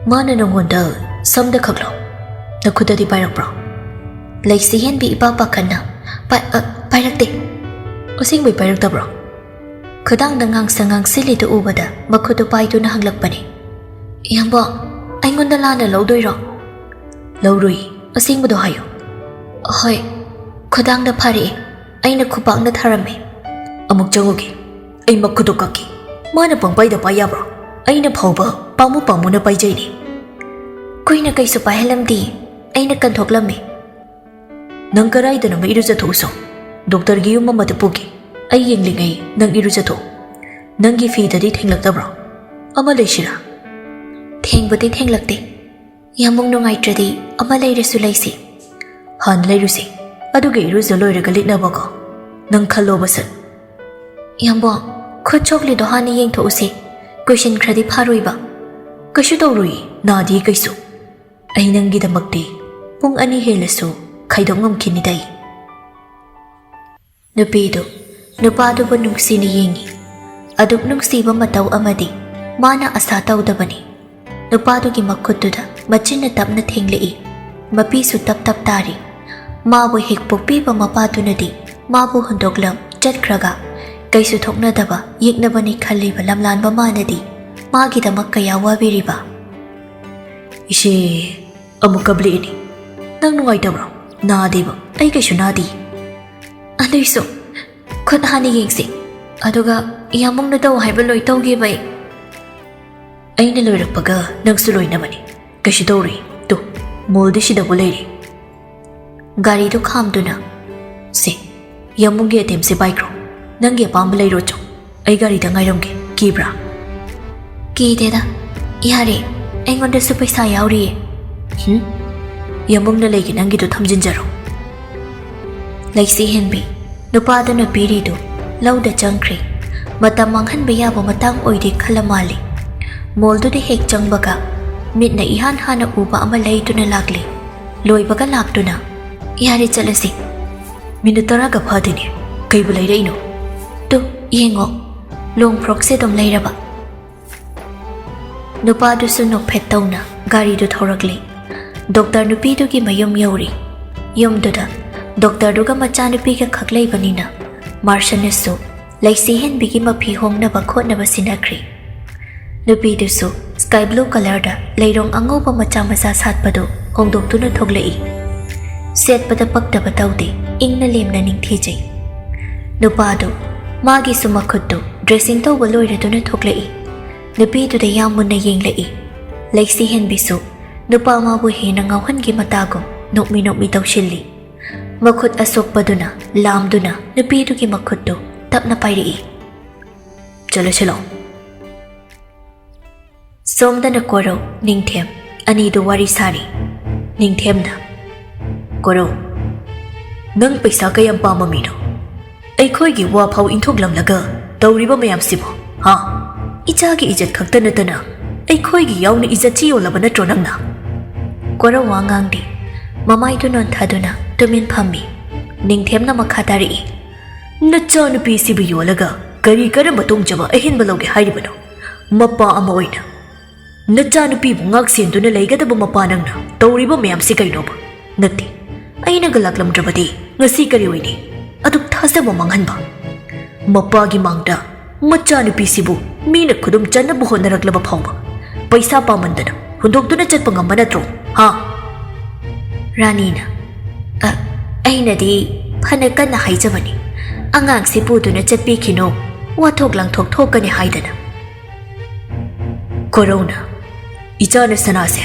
ꯃꯥꯅ ꯅꯪꯉꯣꯟꯗ ꯁꯝꯗ ꯈꯛꯂꯣ? ꯅꯈꯨꯠꯇꯗꯤ ꯄꯥꯏꯔꯛꯄ꯭ꯔꯣ? ꯂꯩꯁꯤ ꯍꯦꯟꯕꯤ ꯏꯄꯥ ꯄꯥꯈꯠꯅ, ꯄꯥꯏ-, ꯑ, ꯄꯥꯏꯔꯛꯇꯦ꯫ ꯑꯁꯦꯡꯕꯩ ꯄꯥꯏꯔꯛꯇꯕ꯭ꯔꯣ? ꯈꯨꯗꯥꯡꯗ ꯉꯥꯡꯁꯪ ꯉꯥꯡꯁꯤꯜꯂꯤꯗꯨ ꯎꯕꯗ ꯃꯈꯨꯠꯇꯨ ꯄꯥꯏꯗꯨꯅ ꯍꯪꯂꯛꯄꯅꯤ꯫ ꯏꯌꯥꯝꯕ, ꯑꯩꯉꯣꯟꯗ ꯂꯥꯟꯅ ꯂꯧꯗꯣꯏꯔꯣ? ꯂꯧꯔꯨꯏ, ꯑꯁꯦꯡꯕꯗꯣ ꯍꯥꯏꯌꯨ꯫ ꯍꯣꯏ, ꯈꯨꯗꯥꯡꯗ ꯐꯥꯔꯛꯑꯦ, ꯑꯩꯅ ꯈꯨꯄꯥꯛꯅ ꯊꯥꯔꯝꯃꯦ꯫ ꯑꯃꯨꯛ ꯆꯪꯉꯨꯒꯦ, ꯑꯩ ꯃꯈꯨꯠꯇꯨ ꯀꯛꯀꯦ꯫ ꯃꯥꯅ ꯄꯪꯄꯥꯏꯗ ꯄꯥꯏ ꯌꯥꯕ꯭ꯔꯣ? ꯑꯩꯅ ꯐꯥꯎꯕ ꯄꯥꯝꯃꯨ ꯄꯥꯝꯃꯨꯅ ꯄꯥꯏꯖꯩꯅꯦ꯫ ꯀꯨꯏꯅ ꯀꯩꯁꯨ ꯄꯥꯏꯍꯜꯂꯝꯗꯦ, ꯑꯩꯅ ꯀꯟꯊꯣꯛꯂꯝꯃꯦ꯫ ꯅꯪ ꯀꯔꯥꯏꯗꯅꯣꯃ ꯏꯔꯨꯖꯊꯣꯛꯎꯁꯣ꯫ ꯗꯣꯛꯇꯔꯒꯤ ꯌꯨꯝ ꯑꯃꯗ ꯄꯨꯒꯦ꯫ ꯑꯩ ꯌꯦꯡꯂꯤꯉꯩ ꯅꯪ ꯏꯔꯨꯖꯊꯣꯛꯎ꯫ ꯅꯪꯒꯤ ꯐꯤꯗꯗꯤ ꯊꯦꯡꯂꯛꯇꯕ꯭ꯔꯣ? ꯑꯃ ꯂꯩꯁꯤꯔꯥ? ꯊꯦꯡꯕꯨꯗꯤ ꯊꯦꯡꯂꯛꯇꯦ꯫ ꯌꯥꯝꯕꯨꯡ ꯅꯨꯡꯉꯥꯏꯇ꯭ꯔꯗꯤ ꯑꯃ ꯂꯩꯔꯁꯨ ꯂꯩꯁꯤ꯫ ꯍꯥꯟꯅ ꯂꯩꯔꯨꯁꯤ꯫ ꯑꯗꯨꯒ ꯏꯔꯨꯖ ꯂꯣꯏꯔꯒ ꯂꯤꯠꯅꯕꯀꯣ꯫ ꯅꯪ ꯈꯜꯂꯣꯕ ꯁꯠ꯫ ꯌꯥꯝꯕꯨꯡ, ꯈꯨꯠ ꯆꯣꯛꯂꯤꯗꯣ ꯍꯥꯟꯅ ꯌꯦꯡꯊꯣꯛꯎꯁꯤ꯫ ꯀꯨꯏꯁꯤꯟꯈ꯭ꯔꯗꯤ ꯐꯥꯔꯣꯏꯕ꯫ ꯀꯩꯁꯨ ꯇꯧꯔꯣꯏ, ꯅꯥꯗꯤ ꯀꯩꯁꯨ꯫ ꯑꯩ ꯅꯪꯒꯤꯗꯃꯛꯇꯤ ꯄꯨꯡ ꯑꯅꯤ ꯍꯦꯜꯂꯁꯨ ꯈꯥꯏꯗꯣꯛ ꯉꯝꯈꯤꯅꯤꯗ ꯑꯩ꯫ ꯅꯨꯄꯤꯗꯨ ꯅꯨꯄꯥꯗꯨꯕꯨ ꯅꯨꯡꯁꯤꯅ ꯌꯦꯡꯉꯤ꯫ ꯑꯗꯨꯛ ꯅꯨꯡꯁꯤꯕ ꯃꯇꯧ ꯑꯃꯗꯤ ꯃꯥꯅ ꯑꯁꯥ ꯇꯧꯗꯕꯅꯤ꯫ ꯅꯨꯄꯥꯗꯨꯒꯤ ꯃꯈꯨꯠꯇꯨꯗ ꯃꯆꯤꯟꯅ ꯇꯞꯅ ꯊꯦꯡꯂꯛꯏ꯫ ꯃꯄꯤꯁꯨ ꯇꯞ ꯇꯞ ꯇꯥꯔꯤ꯫ ꯃꯥꯕꯨ ꯍꯦꯛ ꯄꯣꯛꯄꯤꯕ ꯃꯄꯥꯗꯨꯅꯗꯤ ꯃꯥꯕꯨ ꯍꯨꯟꯗꯣꯛꯂꯝ ꯆꯠꯈ꯭ꯔꯒ ꯀꯩꯁꯨ ꯊꯣꯛꯅꯗꯕ ꯌꯦꯛꯅꯕꯅꯤ ꯈꯜꯂꯤꯕ ꯂꯝꯂꯥꯟꯕ ꯃꯥꯅꯗꯤ ꯃꯥꯒꯤꯗꯃꯛ ꯀꯌꯥ ꯋꯥꯕꯤꯔꯤꯕ꯫ ꯏꯆꯦ, ꯑꯃꯨꯛ ꯀꯞꯂꯛꯏꯅꯤ꯫ ꯅꯪ ꯅꯨꯡꯉꯥꯏꯇꯕ꯭ꯔꯣ? ꯅꯥꯗꯦꯕ꯫ ꯑꯩ ꯀꯩꯁꯨ ꯅꯥꯗꯦ꯫ ꯑꯗꯨꯏꯁꯨ ꯈꯨꯠ ꯍꯥꯟꯅ ꯌꯦꯡꯁꯤ꯫ ꯑꯗꯨꯒ ꯌꯥꯝꯕꯨꯡꯅ ꯇꯧ ꯍꯥꯏꯕ ꯂꯣꯏ ꯇꯧꯒꯦꯕ ꯑꯩ꯫ ꯑꯩꯅ ꯂꯣꯏꯔꯛꯄꯒ ꯅꯪꯁꯨ ꯂꯣꯏꯅꯕꯅꯤ꯫ ꯀꯩꯁꯨ ꯇꯧꯔꯣꯏ꯫ ꯇꯨ, ꯃꯣꯜꯗꯤ ꯁꯤꯗꯕꯨ ꯂꯩꯔꯤ꯫ ꯒꯥꯔꯤꯗꯨ ꯈꯥꯝꯗꯨꯅ, "ꯁꯦ, ꯌꯥꯝꯕꯨꯡꯒꯤ ꯑꯥꯏꯇꯦꯝꯁꯦ ꯄꯥꯏꯈ꯭ꯔꯣ꯫ ꯅꯪꯒꯤ ꯑꯄꯥꯝꯕ ꯂꯩꯔꯣ ꯆꯣ꯫ ꯑꯩ ꯒꯥꯔꯤꯗ ꯉꯥꯏꯔꯝꯒꯦ꯫ ꯀꯤꯕ꯭ꯔꯥ?" "ꯀꯤꯗꯦꯗ꯫ ꯌꯥꯔꯦ, ꯑꯩꯉꯣꯟꯗꯁꯨ ꯄꯩꯁꯥ ꯌꯥꯎꯔꯤꯌꯦ꯫" "ꯍꯨꯝ? ꯌꯥꯝꯕꯨꯡꯅ ꯂꯩꯒꯦ ꯅꯪꯒꯤꯗꯣ ꯊꯝꯖꯤꯟꯖꯔꯣ꯫" ꯂꯩꯁꯤ ꯍꯦꯟꯕꯤ ꯅꯨꯄꯥꯗꯨꯅ ꯄꯤꯔꯤꯗꯨ ꯂꯧꯗ ꯆꯪꯈ꯭ꯔꯦ꯫ ꯃꯇꯝ ꯃꯥꯡꯍꯟꯕ ꯌꯥꯕ ꯃꯇꯥꯡ ꯑꯣꯏꯗꯦ ꯈꯜꯂ ꯃꯥꯜꯂꯤ꯫ ꯃꯣꯜꯗꯨꯗ ꯍꯦꯛ ꯆꯪꯕꯒ ꯃꯤꯠꯅ ꯏꯍꯥꯟ ꯍꯥꯟꯅ ꯎꯕ ꯑꯃ ꯂꯩꯗꯨꯅ ꯂꯥꯛꯂꯤ꯫ ꯂꯣꯏꯕꯒ ꯂꯥꯛꯇꯨꯅ, "ꯌꯥꯔꯦ, ꯆꯠꯂꯁꯤ꯫" "ꯃꯤꯅꯤꯠ ꯇꯔꯥꯒ ꯐꯥꯗꯦꯅꯦ, ꯀꯩꯕꯨ ꯂꯩꯔꯛꯏꯅꯣ?" "ꯇꯨ, ꯌꯦꯡꯉꯣ, ꯂꯣꯡ ꯐ꯭ꯔꯣꯛꯁꯦ ꯑꯗꯨꯝ ꯂꯩꯔꯕ꯫" ꯅꯨꯄꯥꯗꯨꯁꯨ ꯅꯣꯛꯐꯦꯠ ꯇꯧꯅ ꯒꯥꯔꯤꯗꯨ ꯊꯧꯔꯛꯂꯤ꯫ ꯗꯣꯛꯇꯔ ꯅꯨꯄꯤꯗꯨꯒꯤ ꯃꯌꯨꯝ ꯌꯧꯔꯤ꯫ ꯌꯨꯝꯗꯨꯗ ꯗꯣꯛꯇꯔꯗꯨꯒ ꯃꯆꯥꯅꯨꯄꯤꯒ ꯈꯛ ꯂꯩꯕꯅꯤꯅ ꯃꯥꯔꯁꯟꯅꯁꯨ ꯂꯩꯁꯤ ꯍꯦꯟꯕꯤꯒꯤ ꯃꯐꯤ ꯍꯣꯡꯅꯕ ꯈꯣꯠꯅꯕ ꯁꯤꯟꯅꯈ꯭ꯔꯦ꯫ ꯅꯨꯄꯤꯗꯨꯁꯨ ꯁ꯭ꯀꯥꯏ ꯕ꯭ꯂꯨ ꯀꯂꯔꯗ ꯂꯩꯔꯣꯡ ꯑꯉꯧꯕ ꯃꯆꯥ ꯃꯆꯥ ꯁꯥꯠꯄꯗꯨ ꯍꯣꯡꯗꯣꯛꯇꯨꯅ ꯊꯣꯛꯂꯛꯏ꯫ ꯁꯦꯠꯄꯗ ꯄꯛꯇꯕ ꯇꯧꯗꯦ, ꯏꯪꯅ ꯂꯦꯝꯅ ꯅꯤꯡꯊꯤꯖꯩ꯫ ꯅꯨꯄꯥꯗꯨ ꯃꯥꯒꯤꯁꯨ ꯃꯈꯨꯠꯇꯨ ꯗ꯭ꯔꯦꯁꯤꯡ ꯇꯧꯕ ꯂꯣꯏꯔꯗꯨꯅ ꯊꯣꯛꯂꯛꯏ꯫ ꯅꯨꯄꯤꯗꯨꯗ ꯌꯥꯝ ꯃꯨꯟꯅ ꯌꯦꯡꯂꯛꯏ꯫ ꯂꯩꯁꯤ ꯍꯦꯟꯕꯤꯁꯨ ꯅꯨꯄꯥ ꯃꯥꯕꯨ ꯍꯦꯟꯅ ꯉꯥꯎꯍꯟꯒꯦ ꯃꯇꯥꯒꯨꯝ ꯅꯣꯛꯃꯤ ꯅꯣꯛꯃꯤ ꯇꯧꯁꯤꯜꯂꯤ꯫ ꯃꯈꯨꯠ ꯑꯁꯣꯛꯄꯗꯨꯅ ꯂꯥꯝꯗꯨꯅ ꯅꯨꯄꯤꯗꯨꯒꯤ ꯃꯈꯨꯠꯇꯨ ꯇꯞꯅ ꯄꯥꯏꯔꯛꯏ꯫ "ꯆꯠꯂꯁꯤ ꯂꯥꯛꯑꯣ꯫" ꯁꯣꯝꯗꯅ ꯀꯣꯔꯧ, ꯅꯤꯡꯊꯦꯝ ꯑꯅꯤꯗꯨ ꯋꯥꯔꯤ ꯁꯥꯔꯤ꯫ ꯅꯤꯡꯊꯦꯝꯅ, "ꯀꯣꯔꯧ, ꯅꯪ ꯄꯩꯁꯥ ꯀꯌꯥꯝ ꯄꯥꯝꯕ ꯃꯤꯅꯣ? ꯑꯩꯈꯣꯏꯒꯤ ꯋꯥ ꯐꯥꯎ ꯏꯟꯊꯣꯛꯂꯝꯂꯒ ꯇꯧꯔꯤꯕ ꯃꯌꯥꯝꯁꯤꯕꯨ, ꯍꯥ? ꯏꯆꯥꯒꯤ ꯏꯖꯠ ꯈꯛꯇ ꯅꯠꯇꯅ ꯑꯩꯈꯣꯏꯒꯤ ꯌꯥꯎꯅ ꯏꯖꯠꯁꯤ ꯌꯣꯜꯂꯕ ꯅꯠꯇ꯭ꯔꯣ ꯅꯪꯅ?" ꯀꯣꯔꯧ ꯋꯥ ꯉꯥꯡꯗꯦ꯫ ꯃꯃꯥꯏꯗꯨ ꯅꯣꯟꯊꯗꯨꯅ ꯇꯨꯃꯤꯟ ꯐꯝꯃꯤ꯫ ꯅꯤꯡꯊꯦꯝꯅ ꯃꯈꯥ ꯇꯥꯔꯛꯏ, "ꯅꯆꯥꯅꯨꯄꯤꯁꯤꯕꯨ ꯌꯣꯜꯂꯒ ꯀꯔꯤ ꯀꯔꯝꯕ ꯇꯣꯡꯖꯕ ꯑꯍꯦꯟꯕ ꯂꯧꯒꯦ ꯍꯥꯏꯔꯤꯕꯅꯣ? ꯃꯄꯥ ꯑꯃ ꯑꯣꯏꯅ ꯅꯆꯥꯅꯨꯄꯤꯕꯨ ꯉꯥꯛ ꯁꯦꯟꯗꯨꯅ ꯂꯩꯒꯗꯕ ꯃꯄꯥ ꯅꯪꯅ ꯇꯧꯔꯤꯕ ꯃꯌꯥꯝꯁꯤ ꯀꯩꯅꯣꯕ? ꯅꯠꯇꯦ, ꯑꯩꯅꯒ ꯂꯥꯛꯂꯝꯗ꯭ꯔꯕꯗꯤ ꯉꯁꯤ ꯀꯔꯤ ꯑꯣꯏꯅꯤ? ꯑꯗꯨꯛ ꯊꯥꯖꯕ ꯃꯥꯡꯍꯟꯕ꯫ ꯃꯄꯥꯒꯤ ꯃꯥꯡꯗ ꯃꯆꯥꯅꯨꯄꯤꯁꯤꯕꯨ ꯃꯤꯅ ꯈꯨꯗꯨꯝ ꯆꯟꯅꯕ ꯍꯣꯠꯅꯔꯛꯂꯕ ꯐꯥꯎꯕ ꯄꯩꯁꯥ ꯄꯥꯝꯃꯟꯗꯅ ꯍꯨꯟꯗꯣꯛꯇꯨꯅ ꯆꯠꯄ ꯉꯝꯕ ꯅꯠꯇ꯭ꯔꯣ? ꯍꯥ?" ꯔꯥꯅꯤꯅ, "ꯑ, ꯑꯩꯅꯗꯤ ꯐꯅ ꯀꯟꯅ ꯍꯥꯏꯖꯕꯅꯤ, ꯑꯉꯥꯡꯁꯤ ꯄꯨꯗꯨꯅ ꯆꯠꯄꯤꯈꯤꯅꯨ, ꯋꯥꯊꯣꯛ ꯂꯥꯡꯊꯣꯛ ꯊꯣꯛꯀꯅꯤ ꯍꯥꯏꯗꯅ꯫" ꯀꯣꯔꯧꯅ, "ꯏꯆꯥꯅ ꯁꯅꯥꯁꯦ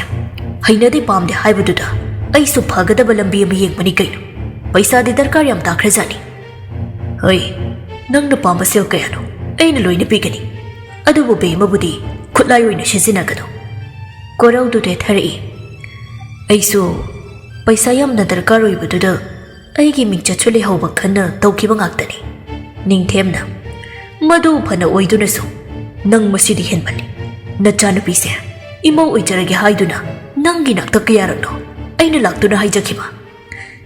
ꯍꯩꯅꯗꯦ ꯄꯥꯝꯗꯦ ꯍꯥꯏꯕꯗꯨꯗ ꯑꯩꯁꯨ ꯐꯒꯗꯕ ꯂꯝꯕꯤ ꯑꯃ ꯌꯦꯡꯕꯅꯤ ꯀꯩꯅꯣ꯫ ꯄꯩꯁꯥꯗꯤ ꯗꯔꯀꯥꯔ ꯌꯥꯝ ꯇꯥꯈ꯭ꯔꯖꯥꯠꯅꯤ꯫ ꯍꯣꯏ, ꯅꯪꯅ ꯄꯥꯝꯕ ꯁꯦꯜ ꯀꯌꯥꯅꯣ ꯑꯩꯅ ꯂꯣꯏꯅ ꯄꯤꯒꯅꯤ꯫ ꯑꯗꯨꯕꯨ ꯕꯦꯝꯃꯕꯨꯗꯤ ꯈꯨꯠꯂꯥꯏ ꯑꯣꯏꯅ ꯁꯤꯖꯤꯟꯅꯒꯅꯨ꯫" ꯀꯣꯔꯧꯗꯨ ꯇꯦꯊꯔꯛꯏ꯫ "ꯑꯩꯁꯨ ꯄꯩꯁꯥ ꯌꯥꯝꯅ ꯗꯔꯀꯥꯔ ꯑꯣꯏꯕꯗꯨꯗ ꯑꯩꯒꯤ ꯃꯤꯡꯆꯠꯁꯨ ꯂꯩꯍꯧꯕ ꯈꯟꯅ ꯇꯧꯈꯤꯕ ꯉꯥꯛꯇꯅꯤ꯫" ꯅꯤꯡꯊꯦꯝꯅ, "ꯃꯗꯨ ꯐꯅ ꯑꯣꯏꯗꯨꯅꯁꯨ ꯅꯪ ꯃꯁꯤꯗꯤ ꯍꯦꯟꯃꯜꯂꯤ꯫ ꯅꯆꯥꯅꯨꯄꯤꯁꯦ ꯏꯃꯧ ꯑꯣꯏꯖꯔꯒꯦ ꯍꯥꯏꯗꯨꯅ ꯅꯪꯒꯤ ꯅꯥꯛꯇ ꯀꯌꯥꯔꯛꯅꯣ ꯑꯩꯅ ꯂꯥꯛꯇꯨꯅ ꯍꯥꯏꯖꯈꯤꯕ?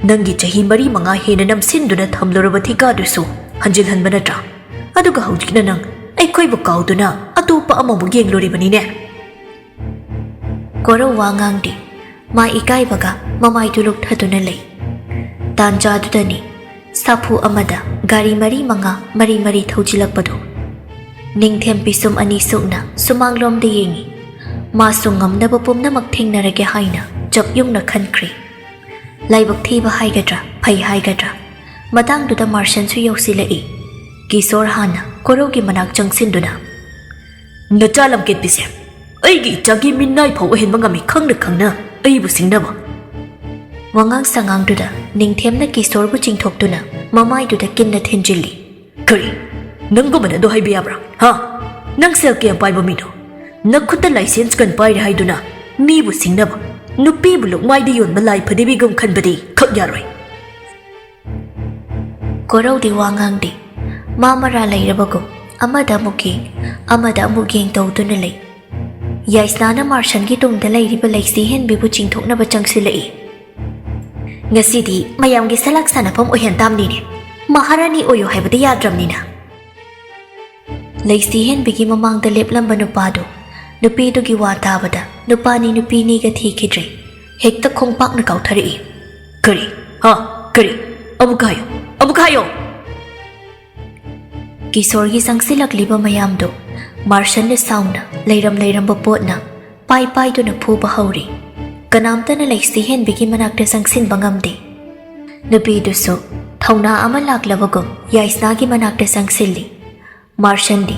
ꯅꯪꯒꯤ ꯆꯍꯤ ꯃꯔꯤ ꯃꯉꯥ ꯍꯦꯟꯅ ꯅꯝꯁꯤꯟꯗꯨꯅ ꯊꯝꯂꯨꯔꯕ ꯊꯤꯀꯥꯗꯨꯁꯨ ꯍꯟꯖꯤꯜꯍꯟꯕ ꯅꯠꯇ꯭ꯔꯥ? ꯑꯗꯨꯒ ꯍꯧꯖꯤꯛꯅ ꯅꯪ ꯑꯩꯈꯣꯏꯕꯨ ꯀꯥꯎꯗꯨꯅ ꯑꯇꯣꯞꯄ ꯑꯃꯃꯨꯛ ꯌꯦꯡꯂꯨꯔꯤꯕꯅꯤꯅꯦ꯫" ꯀꯣꯔꯧ ꯋꯥ ꯉꯥꯡꯗꯦ꯫ ꯃꯥ ꯏꯀꯥꯏꯕꯒ ꯃꯃꯥꯏꯗꯨ ꯂꯨꯞꯊꯗꯨꯅ ꯂꯩ꯫ ꯇꯥꯟꯖꯥꯗꯨꯗꯅꯤ ꯁꯥꯐꯨ ꯑꯃꯗ ꯒꯥꯔꯤ ꯃꯔꯤ ꯃꯉꯥ ꯃꯔꯤ ꯃꯔꯤ ꯊꯧꯖꯤꯜꯂꯛꯄꯗꯨ꯫ ꯅꯤꯡꯊꯦꯝ ꯄꯤꯁꯨꯝ ꯑꯅꯤ ꯁꯨꯛꯅ ꯁꯨꯃꯥꯡꯂꯣꯝꯗ ꯌꯦꯡꯏ꯫ ꯃꯥꯁꯨ ꯉꯝꯅꯕ ꯄꯨꯝꯅꯃꯛ ꯊꯦꯡꯅꯔꯒꯦ ꯍꯥꯏꯅ ꯆꯞ ꯌꯨꯡꯅ ꯈꯟꯈ꯭ꯔꯦ꯫ ꯂꯥꯏꯕꯛ ꯊꯤꯕ ꯍꯥꯏꯒꯗ꯭ꯔꯥ, ꯐꯩ ꯍꯥꯏꯒꯗ꯭ꯔꯥ, ꯃꯇꯥꯡꯗꯨꯗ ꯃꯥꯔꯁꯟꯁꯨ ꯌꯧꯁꯤꯜꯂꯛꯏ꯫ ꯀꯤꯁꯣꯔ ꯍꯥꯟꯅ ꯀꯣꯔꯧꯒꯤ ꯃꯅꯥꯛ ꯆꯪꯁꯤꯟꯗꯨꯅ, "ꯅꯆꯥ ꯂꯝꯀꯦꯠꯄꯤꯁꯦ, ꯑꯩꯒꯤ ꯏꯆꯥꯒꯤ ꯃꯤꯅꯥꯏ ꯐꯥꯎ ꯑꯣꯏꯍꯟꯕ ꯉꯝꯃꯤ ꯈꯪꯅ ꯈꯪꯅ ꯑꯩꯕꯨ ꯁꯤꯡꯅꯕ?" ꯋꯥꯉꯥꯡ ꯁꯉꯥꯡꯗꯨꯗ ꯅꯤꯡꯊꯦꯝꯅ ꯀꯤꯁꯣꯔꯕꯨ ꯆꯤꯡꯊꯣꯛꯇꯨꯅ ꯃꯃꯥꯏꯗꯨꯗ ꯀꯤꯟꯅ ꯊꯤꯟꯖꯤꯜꯂꯤ꯫ "ꯀꯔꯤ? ꯅꯪꯒꯨꯝꯕꯅ ꯑꯗꯨ ꯍꯥꯏꯕ ꯌꯥꯕ꯭ꯔꯥ? ꯍꯥ? ꯅꯪ ꯁꯦꯜ ꯀꯌꯥꯝ ꯄꯥꯏꯕ ꯃꯤꯅꯣ? ꯅꯈꯨꯠꯇ ꯂꯥꯏꯁꯦꯟꯁ ꯀꯟ ꯄꯥꯏꯔꯦ ꯍꯥꯏꯗꯨꯅ ꯃꯤꯕꯨ ꯁꯤꯡꯅꯕ, ꯅꯨꯄꯤꯕꯨ ꯂꯨꯛꯃꯥꯏꯗ ꯌꯣꯟꯕ ꯂꯥꯏ ꯐꯗꯤꯕꯤꯒꯨꯝ ꯈꯟꯕꯗꯤ ꯈꯛ ꯌꯥꯔꯣꯏ꯫ ꯀꯣꯔꯧꯗꯤ ꯋꯥ ꯉꯥꯡꯗꯦ꯫ ꯃꯥ ꯃꯔꯥ ꯂꯩꯔꯕꯒꯨꯝ ꯑꯃꯗ ꯑꯃꯨꯛ ꯌꯦꯡ, ꯑꯃꯗ ꯑꯃꯨꯛ ꯌꯦꯡ ꯇꯧꯗꯨꯅ ꯂꯩ꯫ ꯌꯥꯏꯁꯅꯥꯅ ꯃꯥꯔꯁꯟꯒꯤ ꯇꯨꯡꯗ ꯂꯩꯔꯤꯕ ꯂꯩꯆꯤ ꯍꯦꯟꯕꯤꯕꯨ ꯆꯤꯡꯊꯣꯛꯅꯕ ꯆꯪꯁꯤꯜꯂꯛꯏ꯫ "ꯉꯁꯤꯗꯤ ꯃꯌꯥꯝꯒꯤ ꯁꯂꯥꯛ ꯁꯥꯟꯅꯐꯝ ꯑꯣꯏꯍꯟ ꯇꯥꯝꯅꯤꯅꯦ꯫ ꯃꯍꯥꯔꯥꯅꯤ ꯑꯣꯏꯌꯨ ꯍꯥꯏꯕꯗꯤ ꯌꯥꯗ꯭ꯔꯕꯅꯤꯅ꯫" ꯂꯩꯆꯤ ꯍꯦꯟꯕꯤꯒꯤ ꯃꯃꯥꯡꯗ ꯂꯦꯞꯂꯝꯕ ꯅꯨꯄꯥꯗꯨ ꯅꯨꯄꯤꯗꯨꯒꯤ ꯋꯥ ꯇꯥꯕꯗ ꯅꯨꯄꯥꯅꯤ ꯅꯨꯄꯤꯅꯤꯒ ꯊꯤꯈꯤꯗ꯭ꯔꯦ꯫ ꯍꯦꯛꯇ ꯈꯣꯡꯄꯥꯛꯅ ꯀꯥꯎꯊꯔꯛꯏ꯫ "ꯀꯔꯤ? ꯍꯥ? ꯀꯔꯤ? ꯑꯃꯨꯛꯀ ꯍꯥꯏꯌꯨ, ꯑꯃꯨꯛꯀ ꯍꯥꯏꯌꯨ!" ꯀꯤꯁꯣꯔꯒꯤ ꯆꯪꯁꯤꯜꯂꯛꯂꯤꯕ ꯃꯌꯥꯝꯗꯨ ꯃꯥꯔꯁꯟꯅ ꯁꯥꯎꯅ ꯂꯩꯔꯝ ꯂꯩꯔꯝꯕ ꯄꯣꯠꯅ ꯄꯥꯏ ꯄꯥꯏꯗꯨꯅ ꯐꯨꯕ ꯍꯧꯔꯤ꯫ ꯀꯅꯥꯝꯇꯅ ꯂꯩꯆꯤ ꯍꯦꯟꯕꯤꯒꯤ ꯃꯅꯥꯛꯇ ꯆꯪꯁꯤꯟꯕ ꯉꯝꯗꯦ꯫ ꯅꯨꯄꯤꯗꯨꯁꯨ ꯊꯧꯅꯥ ꯑꯃ ꯂꯥꯛꯂꯕꯒꯨꯝ ꯌꯥꯏꯁꯅꯥꯒꯤ ꯃꯅꯥꯛꯇ ꯆꯪꯁꯤꯜꯂꯤ꯫ ꯃꯥꯔꯁꯟꯗꯤ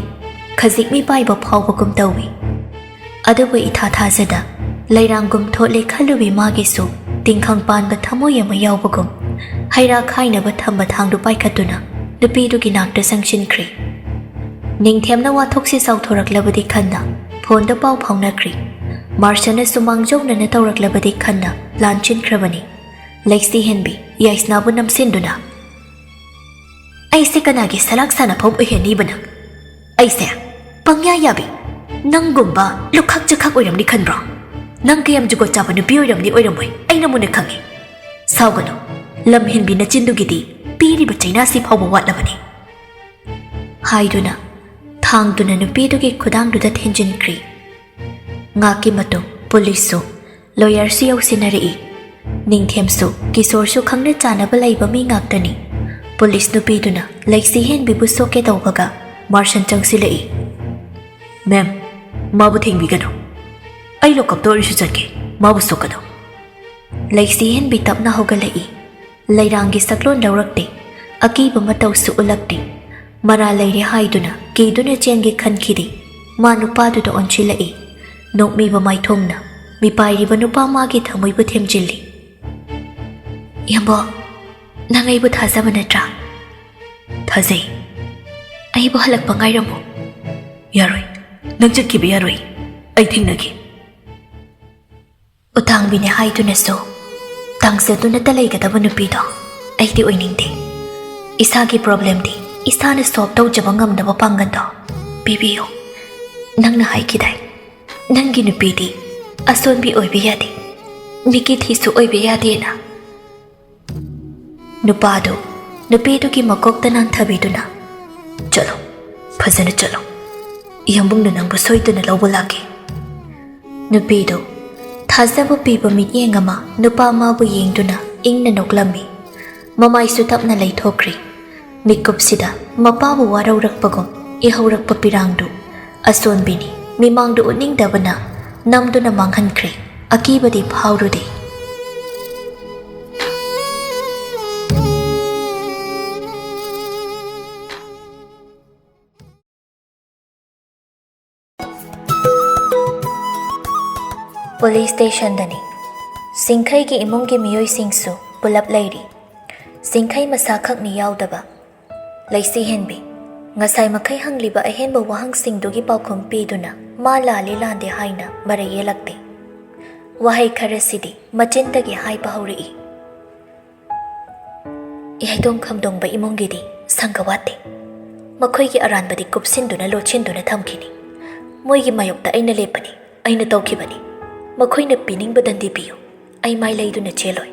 ꯈꯖꯤꯛ ꯃꯤꯄꯥꯏꯕ ꯐꯥꯎꯕꯒꯨꯝ ꯇꯧꯏ꯫ ꯑꯗꯨꯕꯨ ꯏꯊꯥ ꯊꯥꯖꯗ ꯂꯩꯔꯥꯡꯒꯨꯝ ꯊꯣꯠꯂꯦ ꯈꯜꯂꯨꯕꯤ ꯃꯥꯒꯤꯁꯨ ꯇꯤꯡꯈꯪ ꯄꯥꯟꯕ ꯊꯃꯣꯏ ꯑꯃ ꯌꯥꯎꯕꯒꯨꯝ ꯍꯩꯔꯥ ꯈꯥꯏꯅꯕ ꯊꯝꯕ ꯊꯥꯡꯗꯨ ꯄꯥꯏꯈꯠꯇꯨꯅ ꯅꯨꯄꯤꯗꯨꯒꯤ ꯅꯥꯛꯇ ꯆꯪꯁꯤꯟꯈ꯭ꯔꯦ꯫ ꯅꯤꯡꯊꯦꯝꯅ ꯋꯥꯊꯣꯛꯁꯤ ꯆꯥꯎꯊꯣꯔꯛꯂꯕꯗꯤ ꯈꯟꯅ ꯐꯣꯟꯗ ꯄꯥꯎ ꯐꯥꯎꯅꯈ꯭ꯔꯦ꯫ ꯃꯥꯔꯁꯟꯅꯁꯨ ꯃꯥꯡꯖꯧꯅꯅ ꯇꯧꯔꯛꯂꯕꯗꯤ ꯈꯟꯅ ꯂꯥꯟꯆꯤꯟꯈ꯭ꯔꯕꯅꯤ꯫ ꯂꯩꯆꯤ ꯍꯦꯟꯕꯤ ꯌꯥꯏꯁꯅꯥꯕꯨ ꯅꯝꯁꯤꯟꯗꯨꯅ, "ꯑꯩꯁꯦ ꯀꯅꯥꯒꯤ ꯁꯂꯥꯛ ꯁꯥꯟꯅꯐꯝ ꯑꯣꯏꯍꯟꯅꯤꯕ ꯅꯪ? ꯑꯩꯁꯦ ꯄꯪꯌꯥ ꯌꯥꯕꯤ, ꯅꯪꯒꯨꯝꯕ ꯂꯨꯈꯛ ꯆꯈꯛ ꯑꯣꯏꯔꯝꯅꯤ ꯈꯟꯕ꯭ꯔꯣ? ꯅꯪ ꯀꯌꯥꯝ ꯖꯨꯒꯣꯠ ꯆꯥꯕ ꯅꯨꯄꯤ ꯑꯣꯏꯔꯝꯅꯤ ꯑꯣꯏꯔꯝꯃꯣꯏ ꯑꯩꯅ ꯃꯨꯟꯅ ꯈꯪꯉꯤ꯫ ꯁꯥꯎꯒꯅꯨ, ꯂꯝ ꯍꯦꯟꯕꯤ ꯅꯆꯤꯟꯗꯨꯒꯤꯗꯤ ꯄꯤꯔꯤꯕ ꯆꯩꯅꯥꯁꯤ ꯐꯥꯎꯕ ꯋꯥꯠꯂꯕꯅꯤ," ꯍꯥꯏꯗꯨꯅ ꯊꯥꯡꯗꯨꯅ ꯅꯨꯄꯤꯗꯨꯒꯤ ꯈꯨꯗꯥꯡꯗꯨꯗ ꯊꯤꯟꯖꯤꯟꯈ꯭ꯔꯤ꯫ ꯉꯥꯛꯀꯤ ꯃꯇꯨꯡ ꯄꯨꯂꯤꯁꯁꯨ ꯂꯣꯌꯔꯁꯨ ꯌꯧꯁꯤꯟꯅꯔꯛꯏ꯫ ꯅꯤꯡꯊꯦꯝꯁꯨ ꯀꯤꯁꯣꯔꯁꯨ ꯈꯪꯅ ꯆꯥꯟꯅꯕ ꯂꯩꯕ ꯃꯤ ꯉꯥꯛꯇꯅꯤ꯫ ꯄꯨꯂꯤꯁ ꯅꯨꯄꯤꯗꯨꯅ ꯂꯩꯆꯤ ꯍꯦꯟꯕꯤꯕꯨ ꯁꯣꯛꯀꯦ ꯇꯧꯕꯒ ꯃꯥꯔꯁꯟ ꯆꯪꯁꯤꯜꯂꯛꯏ꯫ "ꯃꯦꯝ, ꯃꯥꯕꯨ ꯊꯦꯡꯕꯤꯒꯅꯨ꯫ ꯑꯩ ꯂꯣꯀꯞꯇ ꯑꯣꯏꯔꯁꯨ ꯆꯠꯀꯦ, ꯃꯥꯕꯨ ꯁꯣꯛꯀꯅꯨ꯫" ꯂꯩꯆꯤ ꯍꯦꯟꯕꯤ ꯇꯞꯅ ꯍꯧꯒꯠꯂꯛꯏ꯫ ꯂꯩꯔꯥꯡꯒꯤ ꯁꯛꯂꯣꯟ ꯂꯧꯔꯛꯇꯦ꯫ ꯑꯀꯤꯕ ꯃꯇꯧꯁꯨ ꯎꯠꯂꯛꯇꯦ꯫ ꯃꯔꯥ ꯂꯩꯔꯦ ꯍꯥꯏꯗꯨꯅ ꯀꯤꯗꯨꯅ ꯆꯦꯟꯒꯦ ꯈꯟꯈꯤꯗꯦ꯫ ꯃꯥ ꯅꯨꯄꯥꯗꯨꯗ ꯑꯣꯟꯁꯤꯜꯂꯛꯏ꯫ ꯅꯣꯛꯃꯤꯕ ꯃꯥꯏꯊꯣꯡꯅ ꯃꯤꯄꯥꯏꯔꯤꯕ ꯅꯨꯄꯥ ꯃꯥꯒꯤ ꯊꯃꯣꯏꯕꯨ ꯊꯦꯝꯖꯤꯜꯂꯤ꯫ "ꯏꯌꯥꯝꯕ, ꯅꯪ ꯑꯩꯕꯨ ꯊꯥꯖꯕ ꯅꯠꯇ꯭ꯔꯥ?" "ꯊꯥꯖꯩ꯫" "ꯑꯩꯕꯨ ꯍꯜꯂꯛꯄ ꯉꯥꯏꯔꯝꯃꯨ꯫" "ꯌꯥꯔꯣꯏ, ꯅꯪ ꯆꯠꯈꯤꯕ ꯌꯥꯔꯣꯏ꯫ ꯑꯩ ꯊꯦꯡꯅꯈꯤ꯫ ꯎꯇꯥꯡꯕꯤꯅꯦ ꯍꯥꯏꯗꯨꯅꯁꯨ ꯇꯥꯡꯖꯗꯨꯅꯇ ꯂꯩꯒꯗꯕ ꯅꯨꯄꯤꯗꯣ ꯑꯩꯗꯤ ꯑꯣꯏꯅꯤꯡꯗꯦ꯫ ꯏꯁꯥꯒꯤ problemꯗꯤ ꯏꯁꯥꯅ solve ꯇꯧꯖꯕ ꯉꯝꯅꯕ ꯄꯥꯡꯒꯜꯗꯣ ꯄꯤꯕꯤꯌꯨ꯫ ꯅꯪꯅ ꯍꯥꯏꯈꯤꯗꯥꯏ, ꯅꯪꯒꯤ ꯅꯨꯄꯤꯗꯤ ꯑꯁꯣꯟꯕꯤ ꯑꯣꯏꯕ ꯌꯥꯗꯦ, ꯃꯤꯀꯤ ꯊꯤꯁꯨ ꯑꯣꯏꯕ ꯌꯥꯗꯦꯅ꯫ ꯅꯨꯄꯥꯗꯨ ꯅꯨꯄꯤꯗꯨꯒꯤ ꯃꯀꯣꯛꯇ ꯅꯥꯟꯊꯕꯤꯗꯨꯅ, "ꯆꯠꯂꯣ, ꯐꯖꯅ ꯆꯠꯂꯣ꯫ ꯌꯥꯝꯕꯨꯡꯅ ꯅꯪꯕꯨ ꯁꯣꯏꯗꯅ ꯂꯧꯕ ꯂꯥꯛꯀꯦ꯫" ꯅꯨꯄꯤꯗꯨ ꯊꯥꯖꯕ ꯄꯤꯕ ꯃꯤꯠꯌꯦꯡ ꯑꯃ ꯅꯨꯄꯥ ꯑꯃꯕꯨ ꯌꯦꯡꯗꯨꯅ ꯏꯪꯅ ꯅꯣꯛꯂꯝꯃꯤ꯫ ꯃꯃꯥꯏꯁꯨ ꯇꯞꯅ ꯂꯩꯊꯣꯛꯈ꯭ꯔꯤ꯫ ꯃꯤꯀꯨꯞꯁꯤꯗ ꯃꯄꯥꯕꯨ ꯋꯥꯔꯧꯔꯛꯄꯒꯨꯝ ꯏꯍꯧꯔꯛꯄ ꯄꯤꯔꯥꯡꯗꯨ ꯑꯁꯣꯟꯕꯤꯅꯤ꯫ ꯃꯤꯃꯥꯡꯗ ꯎꯠꯅꯤꯡꯗꯕꯅ ꯅꯝꯗꯨꯅ ꯃꯥꯡꯍꯟꯈ꯭ꯔꯦ꯫ ꯑꯀꯤꯕꯗꯤ ꯐꯥꯎꯔꯨꯗꯦ꯫ Police stationꯗꯅꯤ꯫ ꯆꯤꯡꯈꯩꯒꯤ ꯏꯃꯨꯡꯒꯤ ꯃꯤꯑꯣꯏꯁꯤꯡꯁꯨ ꯄꯨꯂꯞ ꯂꯩꯔꯤ꯫ ꯆꯤꯡꯈꯩ ꯃꯁꯥꯈꯛꯅꯤ ꯌꯥꯎꯗꯕ꯫ ꯂꯩꯁꯤꯍꯦꯟꯕꯤ, ꯉꯁꯥꯏ ꯃꯈꯩ ꯍꯪꯂꯤꯕ ꯑꯍꯦꯟꯕ ꯋꯥꯍꯪꯁꯤꯡꯗꯨꯒꯤ ꯄꯥꯎꯈꯨꯝ ꯄꯤꯗꯨꯅ ꯃꯥ ꯂꯥꯜꯂꯤ ꯂꯥꯟꯗꯦ ꯍꯥꯏꯅ ꯃꯔꯩ ꯌꯦꯜꯂꯛꯇꯦ꯫ ꯋꯥꯍꯩ ꯈꯔꯁꯤꯗꯤ ꯃꯆꯤꯟꯗꯒꯤ ꯍꯥꯏꯕ ꯍꯧꯔꯛꯏ꯫ ꯏꯍꯩꯗꯣꯡ ꯈꯝꯗꯣꯡꯕ ꯏꯃꯨꯡꯒꯤꯗꯤ ꯁꯪꯒ ꯋꯥꯠꯇꯦ꯫ ꯃꯈꯣꯏꯒꯤ ꯑꯔꯥꯟꯕꯗꯤ ꯀꯨꯞꯁꯤꯟꯗꯨꯅ ꯂꯣꯠꯁꯤꯟꯗꯨꯅ ꯊꯝꯈꯤꯅꯤ꯫ ꯃꯣꯏꯒꯤ ꯃꯥꯌꯣꯛꯇ ꯑꯩꯅ ꯂꯦꯞꯄꯅꯤ, ꯑꯩꯅ ꯇꯧꯈꯤꯕꯅꯤ꯫ ꯃꯈꯣꯏꯅ ꯄꯤꯅꯤꯡꯕꯗꯪꯗꯤ ꯄꯤꯌꯨ, ꯑꯩ ꯃꯥꯏ ꯂꯩꯗꯨꯅ ꯆꯦꯜꯂꯣꯏ꯫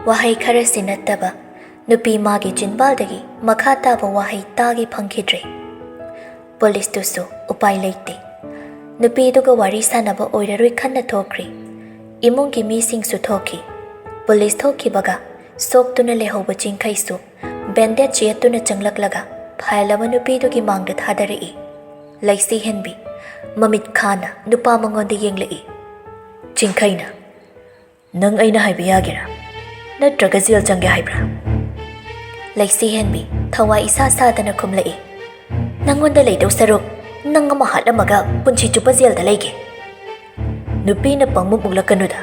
ꯋꯥꯍꯩ ꯈꯔꯁꯤ ꯅꯠꯇꯕ ꯅꯨꯄꯤ ꯃꯥꯒꯤ ꯆꯤꯟꯕꯥꯜꯗꯒꯤ ꯃꯈꯥ ꯇꯥꯕ ꯋꯥꯍꯩ ꯇꯥꯒꯦ ꯐꯪꯈꯤꯗ꯭ꯔꯦ꯫ ꯄꯨꯂꯤꯁꯇꯨꯁꯨ ꯎꯄꯥꯏ ꯂꯩꯇꯦ꯫ ꯅꯨꯄꯤꯗꯨꯒ ꯋꯥꯔꯤ ꯁꯥꯟꯅꯕ ꯑꯣꯏꯔꯔꯣꯏ ꯈꯟꯅ ꯊꯣꯛꯈ꯭ꯔꯦ꯫ ꯏꯃꯨꯡꯒꯤ ꯃꯤꯁꯤꯡꯁꯨ ꯊꯣꯛꯈꯤ꯫ ꯄꯨꯂꯤꯁ ꯊꯣꯛꯈꯤꯕꯒ ꯁꯣꯛꯇꯨꯅ ꯂꯩꯍꯧꯕ ꯆꯤꯡꯈꯩꯁꯨ bandage ꯌꯦꯠꯇꯨꯅ ꯆꯪꯂꯛꯂꯒ file ꯑꯃ ꯅꯨꯄꯤꯗꯨꯒꯤ ꯃꯥꯡꯗ ꯊꯥꯗꯔꯛꯏ꯫ ꯂꯩꯁꯤꯍꯦꯟꯕꯤ ꯃꯃꯤꯠ ꯈꯥꯅ ꯅꯨꯄꯥ ꯃꯉꯣꯟꯗ ꯌꯦꯡꯂꯛꯏ꯫ ꯆꯤꯡꯈꯩꯅ, "ꯅꯪ ꯑꯩꯅ ꯍꯥꯏꯕ ꯌꯥꯒꯦꯔꯥ? ꯅꯠꯇ꯭ꯔꯒ ꯖꯦꯜ ꯆꯪꯒꯦ ꯍꯥꯏꯕ꯭ꯔꯥ?" ꯂꯩꯁꯤꯍꯦꯟꯕꯤ ꯊꯋꯥꯏ ꯏꯁꯥ ꯁꯥꯗꯅ ꯈꯨꯝꯂꯛꯏ, "ꯅꯪꯉꯣꯟꯗ ꯂꯩꯗꯧ ꯁꯔꯨꯛ ꯅꯪ ꯑꯃ ꯍꯥꯠꯂꯝꯃꯒ ꯄꯨꯟꯁꯤ ꯆꯨꯞꯄ ꯖꯦꯜꯗ ꯂꯩꯒꯦ꯫" ꯅꯨꯄꯤꯅ ꯄꯪꯃꯨꯛ ꯃꯨꯛꯂꯛꯀꯅꯨꯗ꯫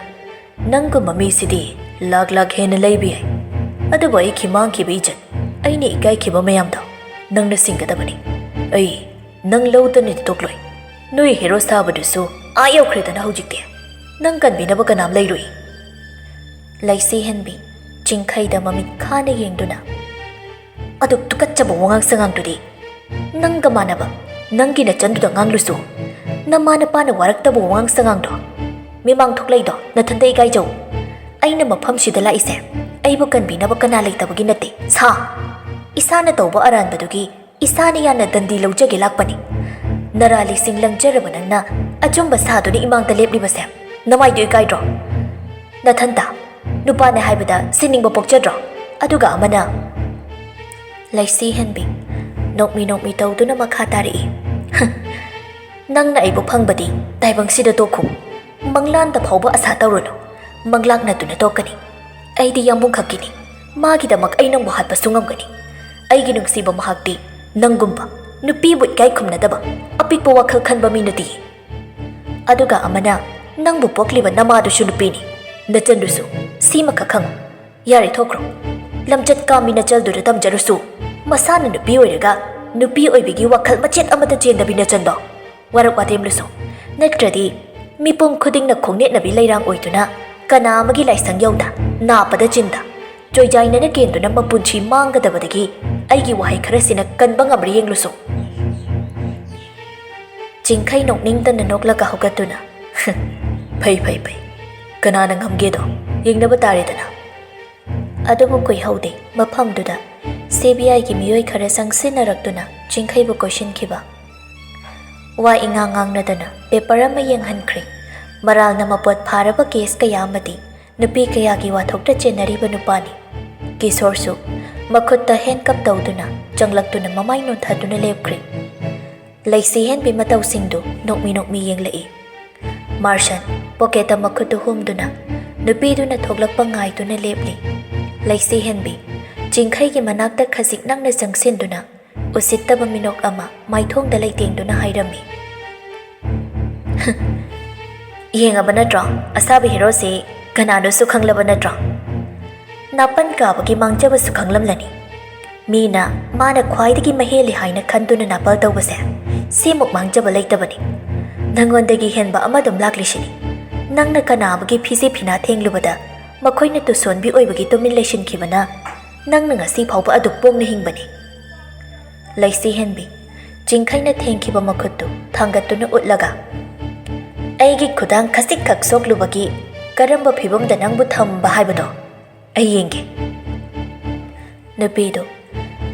"ꯅꯪꯒꯨꯝꯕ ꯃꯤꯁꯤꯗꯤ ꯂꯥꯛ ꯂꯥꯛ ꯍꯦꯟꯅ ꯂꯩꯕ ꯌꯥꯏ꯫ ꯑꯗꯨꯕꯨ ꯑꯩ ꯈꯤꯃꯥꯡꯈꯤꯕ ꯏꯖꯠ, ꯑꯩꯅ ꯏꯀꯥꯏꯈꯤꯕ ꯃꯌꯥꯝꯗꯣ ꯅꯪꯅ ꯁꯤꯡꯒꯗꯕꯅꯤ꯫ ꯑꯩ ꯅꯪ ꯂꯧꯗꯅꯗꯤ ꯇꯣꯛꯂꯣꯏ꯫ ꯅꯣꯏ ꯍꯦꯔꯣ ꯁꯥꯕꯗꯨꯁꯨ ꯑꯥ ꯌꯧꯈ꯭ꯔꯦꯗꯅ ꯍꯧꯖꯤꯛꯇꯤ꯫ ꯅꯪ ꯀꯟꯕꯤꯅꯕ ꯀꯅꯥꯝ ꯂꯩꯔꯣꯏ꯫ ꯂꯩꯁꯤ ꯍꯦꯟꯕꯤ ꯆꯤꯡꯈꯩꯗ ꯃꯃꯤꯠ ꯈꯥꯅ ꯌꯦꯡꯗꯨꯅ, "ꯑꯗꯨꯛ ꯇꯨꯀꯠꯆꯕ ꯋꯥꯉꯥꯡ ꯁꯉꯥꯡꯗꯨꯗꯤ ꯅꯪꯒ ꯃꯥꯟꯅꯕ ꯅꯪꯒꯤ ꯅꯆꯟꯗꯨꯗ ꯉꯥꯡꯂꯨꯁꯨ꯫ ꯅꯃꯥ ꯅꯄꯥꯅ ꯋꯥꯔꯛꯇꯕ ꯋꯥꯉꯥꯡ ꯁꯉꯥꯡꯗꯣ ꯃꯤꯃꯥꯡ ꯊꯣꯛꯂꯛꯏꯗꯣ ꯅꯊꯟꯗ ꯏꯀꯥꯏꯖꯧ꯫ ꯑꯩꯅ ꯃꯐꯝꯁꯤꯗ ꯂꯥꯛꯏꯁꯦ ꯑꯩꯕꯨ ꯀꯟꯕꯤꯅꯕ ꯀꯅꯥ ꯂꯩꯇꯕꯒꯤ ꯅꯠꯇꯦ, ꯁꯥ꯫ ꯏꯁꯥꯅ ꯇꯧꯕ ꯑꯔꯥꯟꯕꯗꯨꯒꯤ ꯏꯁꯥꯅ ꯌꯥꯅ ꯗꯟꯗꯤ ꯂꯧꯖꯒꯦ ꯂꯥꯛꯄꯅꯤ꯫ ꯅꯔꯥ ꯂꯤꯁꯤꯡ ꯂꯪꯖꯔꯕ ꯅꯪꯅ ꯑꯆꯨꯝꯕ ꯁꯥꯗꯨꯅ ꯏꯃꯥꯡꯗ ꯂꯦꯞꯂꯤꯕꯁꯦ ꯅꯃꯥꯏꯗꯨ ꯏꯀꯥꯏꯗ꯭ꯔꯣ? ꯅꯊꯟꯇ ꯅꯨꯄꯥꯅꯦ ꯍꯥꯏꯕꯗ ꯁꯤꯅꯤꯡꯕ ꯄꯣꯛꯆꯗ꯭ꯔꯣ? ꯑꯗꯨꯒ ꯑꯃꯅ," ꯂꯩꯁꯤ ꯍꯦꯟꯕꯤ ꯅꯣꯛꯃꯤ ꯅꯣꯛꯃꯤ ꯇꯧꯗꯨꯅ ꯃꯈꯥ ꯇꯥꯔꯛꯏ, "ꯅꯪꯅ ꯑꯩꯕꯨ ꯐꯪꯕꯗꯤ ꯇꯥꯏꯕꯪꯁꯤꯗ ꯇꯣꯛꯈꯣ꯫ ꯃꯪꯂꯥꯟꯗ ꯐꯥꯎꯕ ꯑꯁꯥ ꯇꯧꯔꯨꯅꯨ꯫ ꯃꯪꯂꯥꯛꯅꯗꯨꯅ ꯇꯣꯛꯀꯅꯤ꯫ ꯑꯩꯗꯤ ꯌꯥꯝꯕꯨꯡ ꯈꯛꯀꯤꯅꯤ꯫ ꯃꯥꯒꯤꯗꯃꯛ ꯑꯩ ꯅꯪꯕꯨ ꯍꯥꯠꯄꯁꯨ ꯉꯝꯒꯅꯤ꯫ ꯑꯩꯒꯤ ꯅꯨꯡꯁꯤꯕ ꯃꯍꯥꯛꯇꯤ ꯅꯪꯒꯨꯝꯕ ꯅꯨꯄꯤꯕꯨ ꯏꯀꯥꯏ ꯈꯨꯝꯅꯗꯕ ꯑꯄꯤꯛꯄ ꯋꯥꯈꯜ ꯈꯟꯕ ꯃꯤ ꯅꯠꯇꯤꯌꯦ꯫ ꯑꯗꯨꯒ ꯑꯃꯅ ꯅꯪꯕꯨ ꯄꯣꯛꯂꯤꯕ ꯅꯃꯥꯗꯨꯁꯨ ꯅꯨꯄꯤꯅꯤ, ꯅꯆꯟꯗꯨꯁꯨ꯫ ꯁꯤꯃꯈꯛ ꯈꯪꯉꯨ꯫ ꯌꯥꯔꯦ, ꯊꯣꯛꯈ꯭ꯔꯣ꯫ ꯂꯝꯆꯠ ꯀꯥꯝꯃꯤ ꯅꯆꯜꯗꯨꯗ ꯇꯝꯖꯔꯨꯁꯨ꯫ ꯃꯁꯥꯅ ꯅꯨꯄꯤ ꯑꯣꯏꯔꯒ ꯅꯨꯄꯤ ꯑꯣꯏꯕꯒꯤ ꯋꯥꯈꯜ ꯃꯆꯦꯠ ꯑꯃꯠꯇ ꯆꯦꯟꯗꯕꯤ ꯅꯆꯟꯗꯣ ꯋꯥꯔꯛ ꯋꯥꯇꯦꯝꯂꯨꯁꯨ꯫ ꯅꯠꯇ꯭ꯔꯗꯤ ꯃꯤꯄꯨꯝ ꯈꯨꯗꯤꯡꯅ ꯈꯣꯡꯅꯦꯠꯅꯕꯤ ꯂꯩꯔꯥꯡ ꯑꯣꯏꯗꯨꯅ ꯀꯅꯥ ꯑꯃꯒꯤ ꯂꯥꯏꯁꯪ ꯌꯧꯗ, ꯅꯥꯄꯗ ꯆꯤꯟꯗ, ꯆꯣꯏꯖꯥꯏꯅꯅ ꯀꯦꯟꯗꯨꯅ ꯃꯄꯨꯟꯁꯤ ꯃꯥꯡꯒꯗꯕꯗꯒꯤ ꯑꯩꯒꯤ ꯋꯥꯍꯩ ꯈꯔꯁꯤꯅ ꯀꯟꯕ ꯉꯝꯕ꯭ꯔꯥ ꯌꯦꯡꯂꯨꯁꯨ꯫" ꯆꯤꯡꯈꯩ ꯅꯣꯛꯅꯤꯡꯗꯅ ꯅꯣꯛꯂꯒ ꯍꯧꯒꯠꯇꯨꯅ, "ꯐꯩ, ꯐꯩ, ꯐꯩ꯫ ꯀꯅꯥꯅ ꯉꯝꯒꯦꯗꯣ ꯌꯦꯡꯅꯕ ꯇꯥꯔꯦꯗꯅ꯫" ꯑꯗꯨꯕꯨ ꯀꯨꯏꯍꯧꯗꯦ, ꯃꯐꯝꯗꯨꯗ ꯁꯤ ꯕꯤ ꯑꯥꯏꯒꯤ ꯃꯤꯑꯣꯏ ꯈꯔ ꯆꯪꯁꯤꯟꯅꯔꯛꯇꯨꯅ ꯆꯤꯡꯈꯩꯕꯨ ꯀꯣꯏꯁꯤꯟꯈꯤꯕ꯫ ꯋꯥ ꯏꯉꯥꯡ ꯉꯥꯡꯅꯗꯅ ꯄꯦꯄꯔ ꯑꯃ ꯌꯦꯡꯍꯟꯈ꯭ꯔꯦ꯫ ꯃꯔꯥꯜꯅ ꯃꯄꯣꯠ ꯐꯥꯔꯕ ꯀꯦꯁ ꯀꯌꯥ ꯑꯃꯗꯤ ꯅꯨꯄꯤ ꯀꯌꯥꯒꯤ ꯋꯥꯊꯣꯛꯇ ꯆꯦꯟꯅꯔꯤꯕ ꯅꯨꯄꯥꯅꯤ꯫ ꯀꯤꯁꯣꯔꯁꯨ ꯃꯈꯨꯠꯇ ꯍꯦꯟꯀꯞ ꯇꯧꯗꯨꯅ ꯆꯪꯂꯛꯇꯨꯅ ꯃꯃꯥꯏ ꯅꯣꯟꯊꯗꯨꯅ ꯂꯦꯞꯈ꯭ꯔꯦ꯫ ꯂꯩꯁꯤ ꯍꯦꯟꯕꯤ ꯃꯇꯧꯁꯤꯡꯗꯨ ꯅꯣꯛꯃꯤ ꯅꯣꯛꯃꯤ ꯌꯦꯡꯂꯛꯏ꯫ ꯃꯥꯔꯁꯟ ꯄꯣꯀꯦꯠꯇ ꯃꯈꯨꯠꯇꯨ ꯍꯨꯝꯗꯨꯅ ꯅꯨꯄꯤꯗꯨꯅ ꯊꯣꯛꯂꯛꯄ ꯉꯥꯏꯗꯨꯅ ꯂꯦꯞꯂꯤ꯫ ꯂꯩꯁꯤ ꯍꯦꯟꯕꯤ ꯆꯤꯡꯈꯩꯒꯤ ꯃꯅꯥꯛꯇ ꯈꯖꯤꯛ ꯅꯛꯅ ꯆꯪꯁꯤꯟꯗꯨꯅ ꯎꯁꯤꯠꯇꯕ ꯃꯤꯅꯣꯛ ꯑꯃ ꯃꯥꯏꯊꯣꯡꯗ ꯂꯩꯇꯦꯡꯗꯨꯅ ꯍꯥꯏꯔꯝꯃꯤ꯫ "ꯌꯦꯡꯉꯕ ꯅꯠꯇ꯭ꯔꯣ? ꯑꯁꯥꯕ ꯍꯦꯔꯣꯁꯤ ꯀꯅꯥꯅꯣꯁꯨ ꯈꯪꯂꯕ ꯅꯠꯇ꯭ꯔꯣ? ꯅꯥꯄꯟ ꯀꯥꯕꯒꯤ ꯃꯥꯡꯖꯕꯁꯨ ꯈꯪꯂꯝꯂꯅꯤ꯫ ꯃꯤꯅ ꯃꯥꯅ ꯈ꯭ꯋꯥꯏꯗꯒꯤ ꯃꯍꯦꯜꯂꯤ ꯍꯥꯏꯅ ꯈꯟꯗꯨꯅ ꯅꯥꯄꯜ ꯇꯧꯕꯁꯦ ꯁꯤꯃꯨꯛ ꯃꯥꯡꯖꯕ ꯂꯩꯇꯕꯅꯤ꯫ ꯅꯪꯉꯣꯟꯗꯒꯤ ꯍꯦꯟꯕ ꯑꯃ ꯑꯗꯨꯝ ꯂꯥꯛꯂꯤꯁꯤꯅꯤ꯫ ꯅꯪꯅ ꯀꯅꯥ ꯑꯃꯒꯤ ꯐꯤꯖꯦ ꯐꯤꯅꯥ ꯊꯦꯡꯂꯨꯕꯗ ꯃꯈꯣꯏꯅ ꯇꯨꯁꯣꯟꯕꯤ ꯑꯣꯏꯕꯒꯤ ꯇꯨꯃꯤꯟ ꯂꯩꯁꯤꯟꯈꯤꯕꯅ ꯅꯪꯅ ꯉꯁꯤ ꯐꯥꯎꯕ ꯑꯗꯨꯛ ꯄꯣꯡꯅ ꯍꯤꯡꯕꯅꯤ꯫ ꯂꯩꯁꯤ ꯍꯦꯟꯕꯤ, ꯆꯤꯡꯈꯩꯅ ꯊꯦꯡꯈꯤꯕ ꯃꯈꯨꯠꯇꯨ ꯊꯥꯡꯒꯠꯇꯨꯅ ꯎꯠꯂꯒ, "ꯑꯩꯒꯤ ꯈꯨꯗꯥꯡ ꯈꯖꯤꯛꯈꯛ ꯁꯣꯛꯂꯨꯕꯒꯤ ꯀꯔꯝꯕ ꯐꯤꯕꯝꯗ ꯅꯪꯕꯨ ꯊꯝꯕ ꯍꯥꯏꯕꯗꯣ ꯑꯩ ꯌꯦꯡꯒꯦ꯫" ꯅꯨꯄꯤꯗꯨ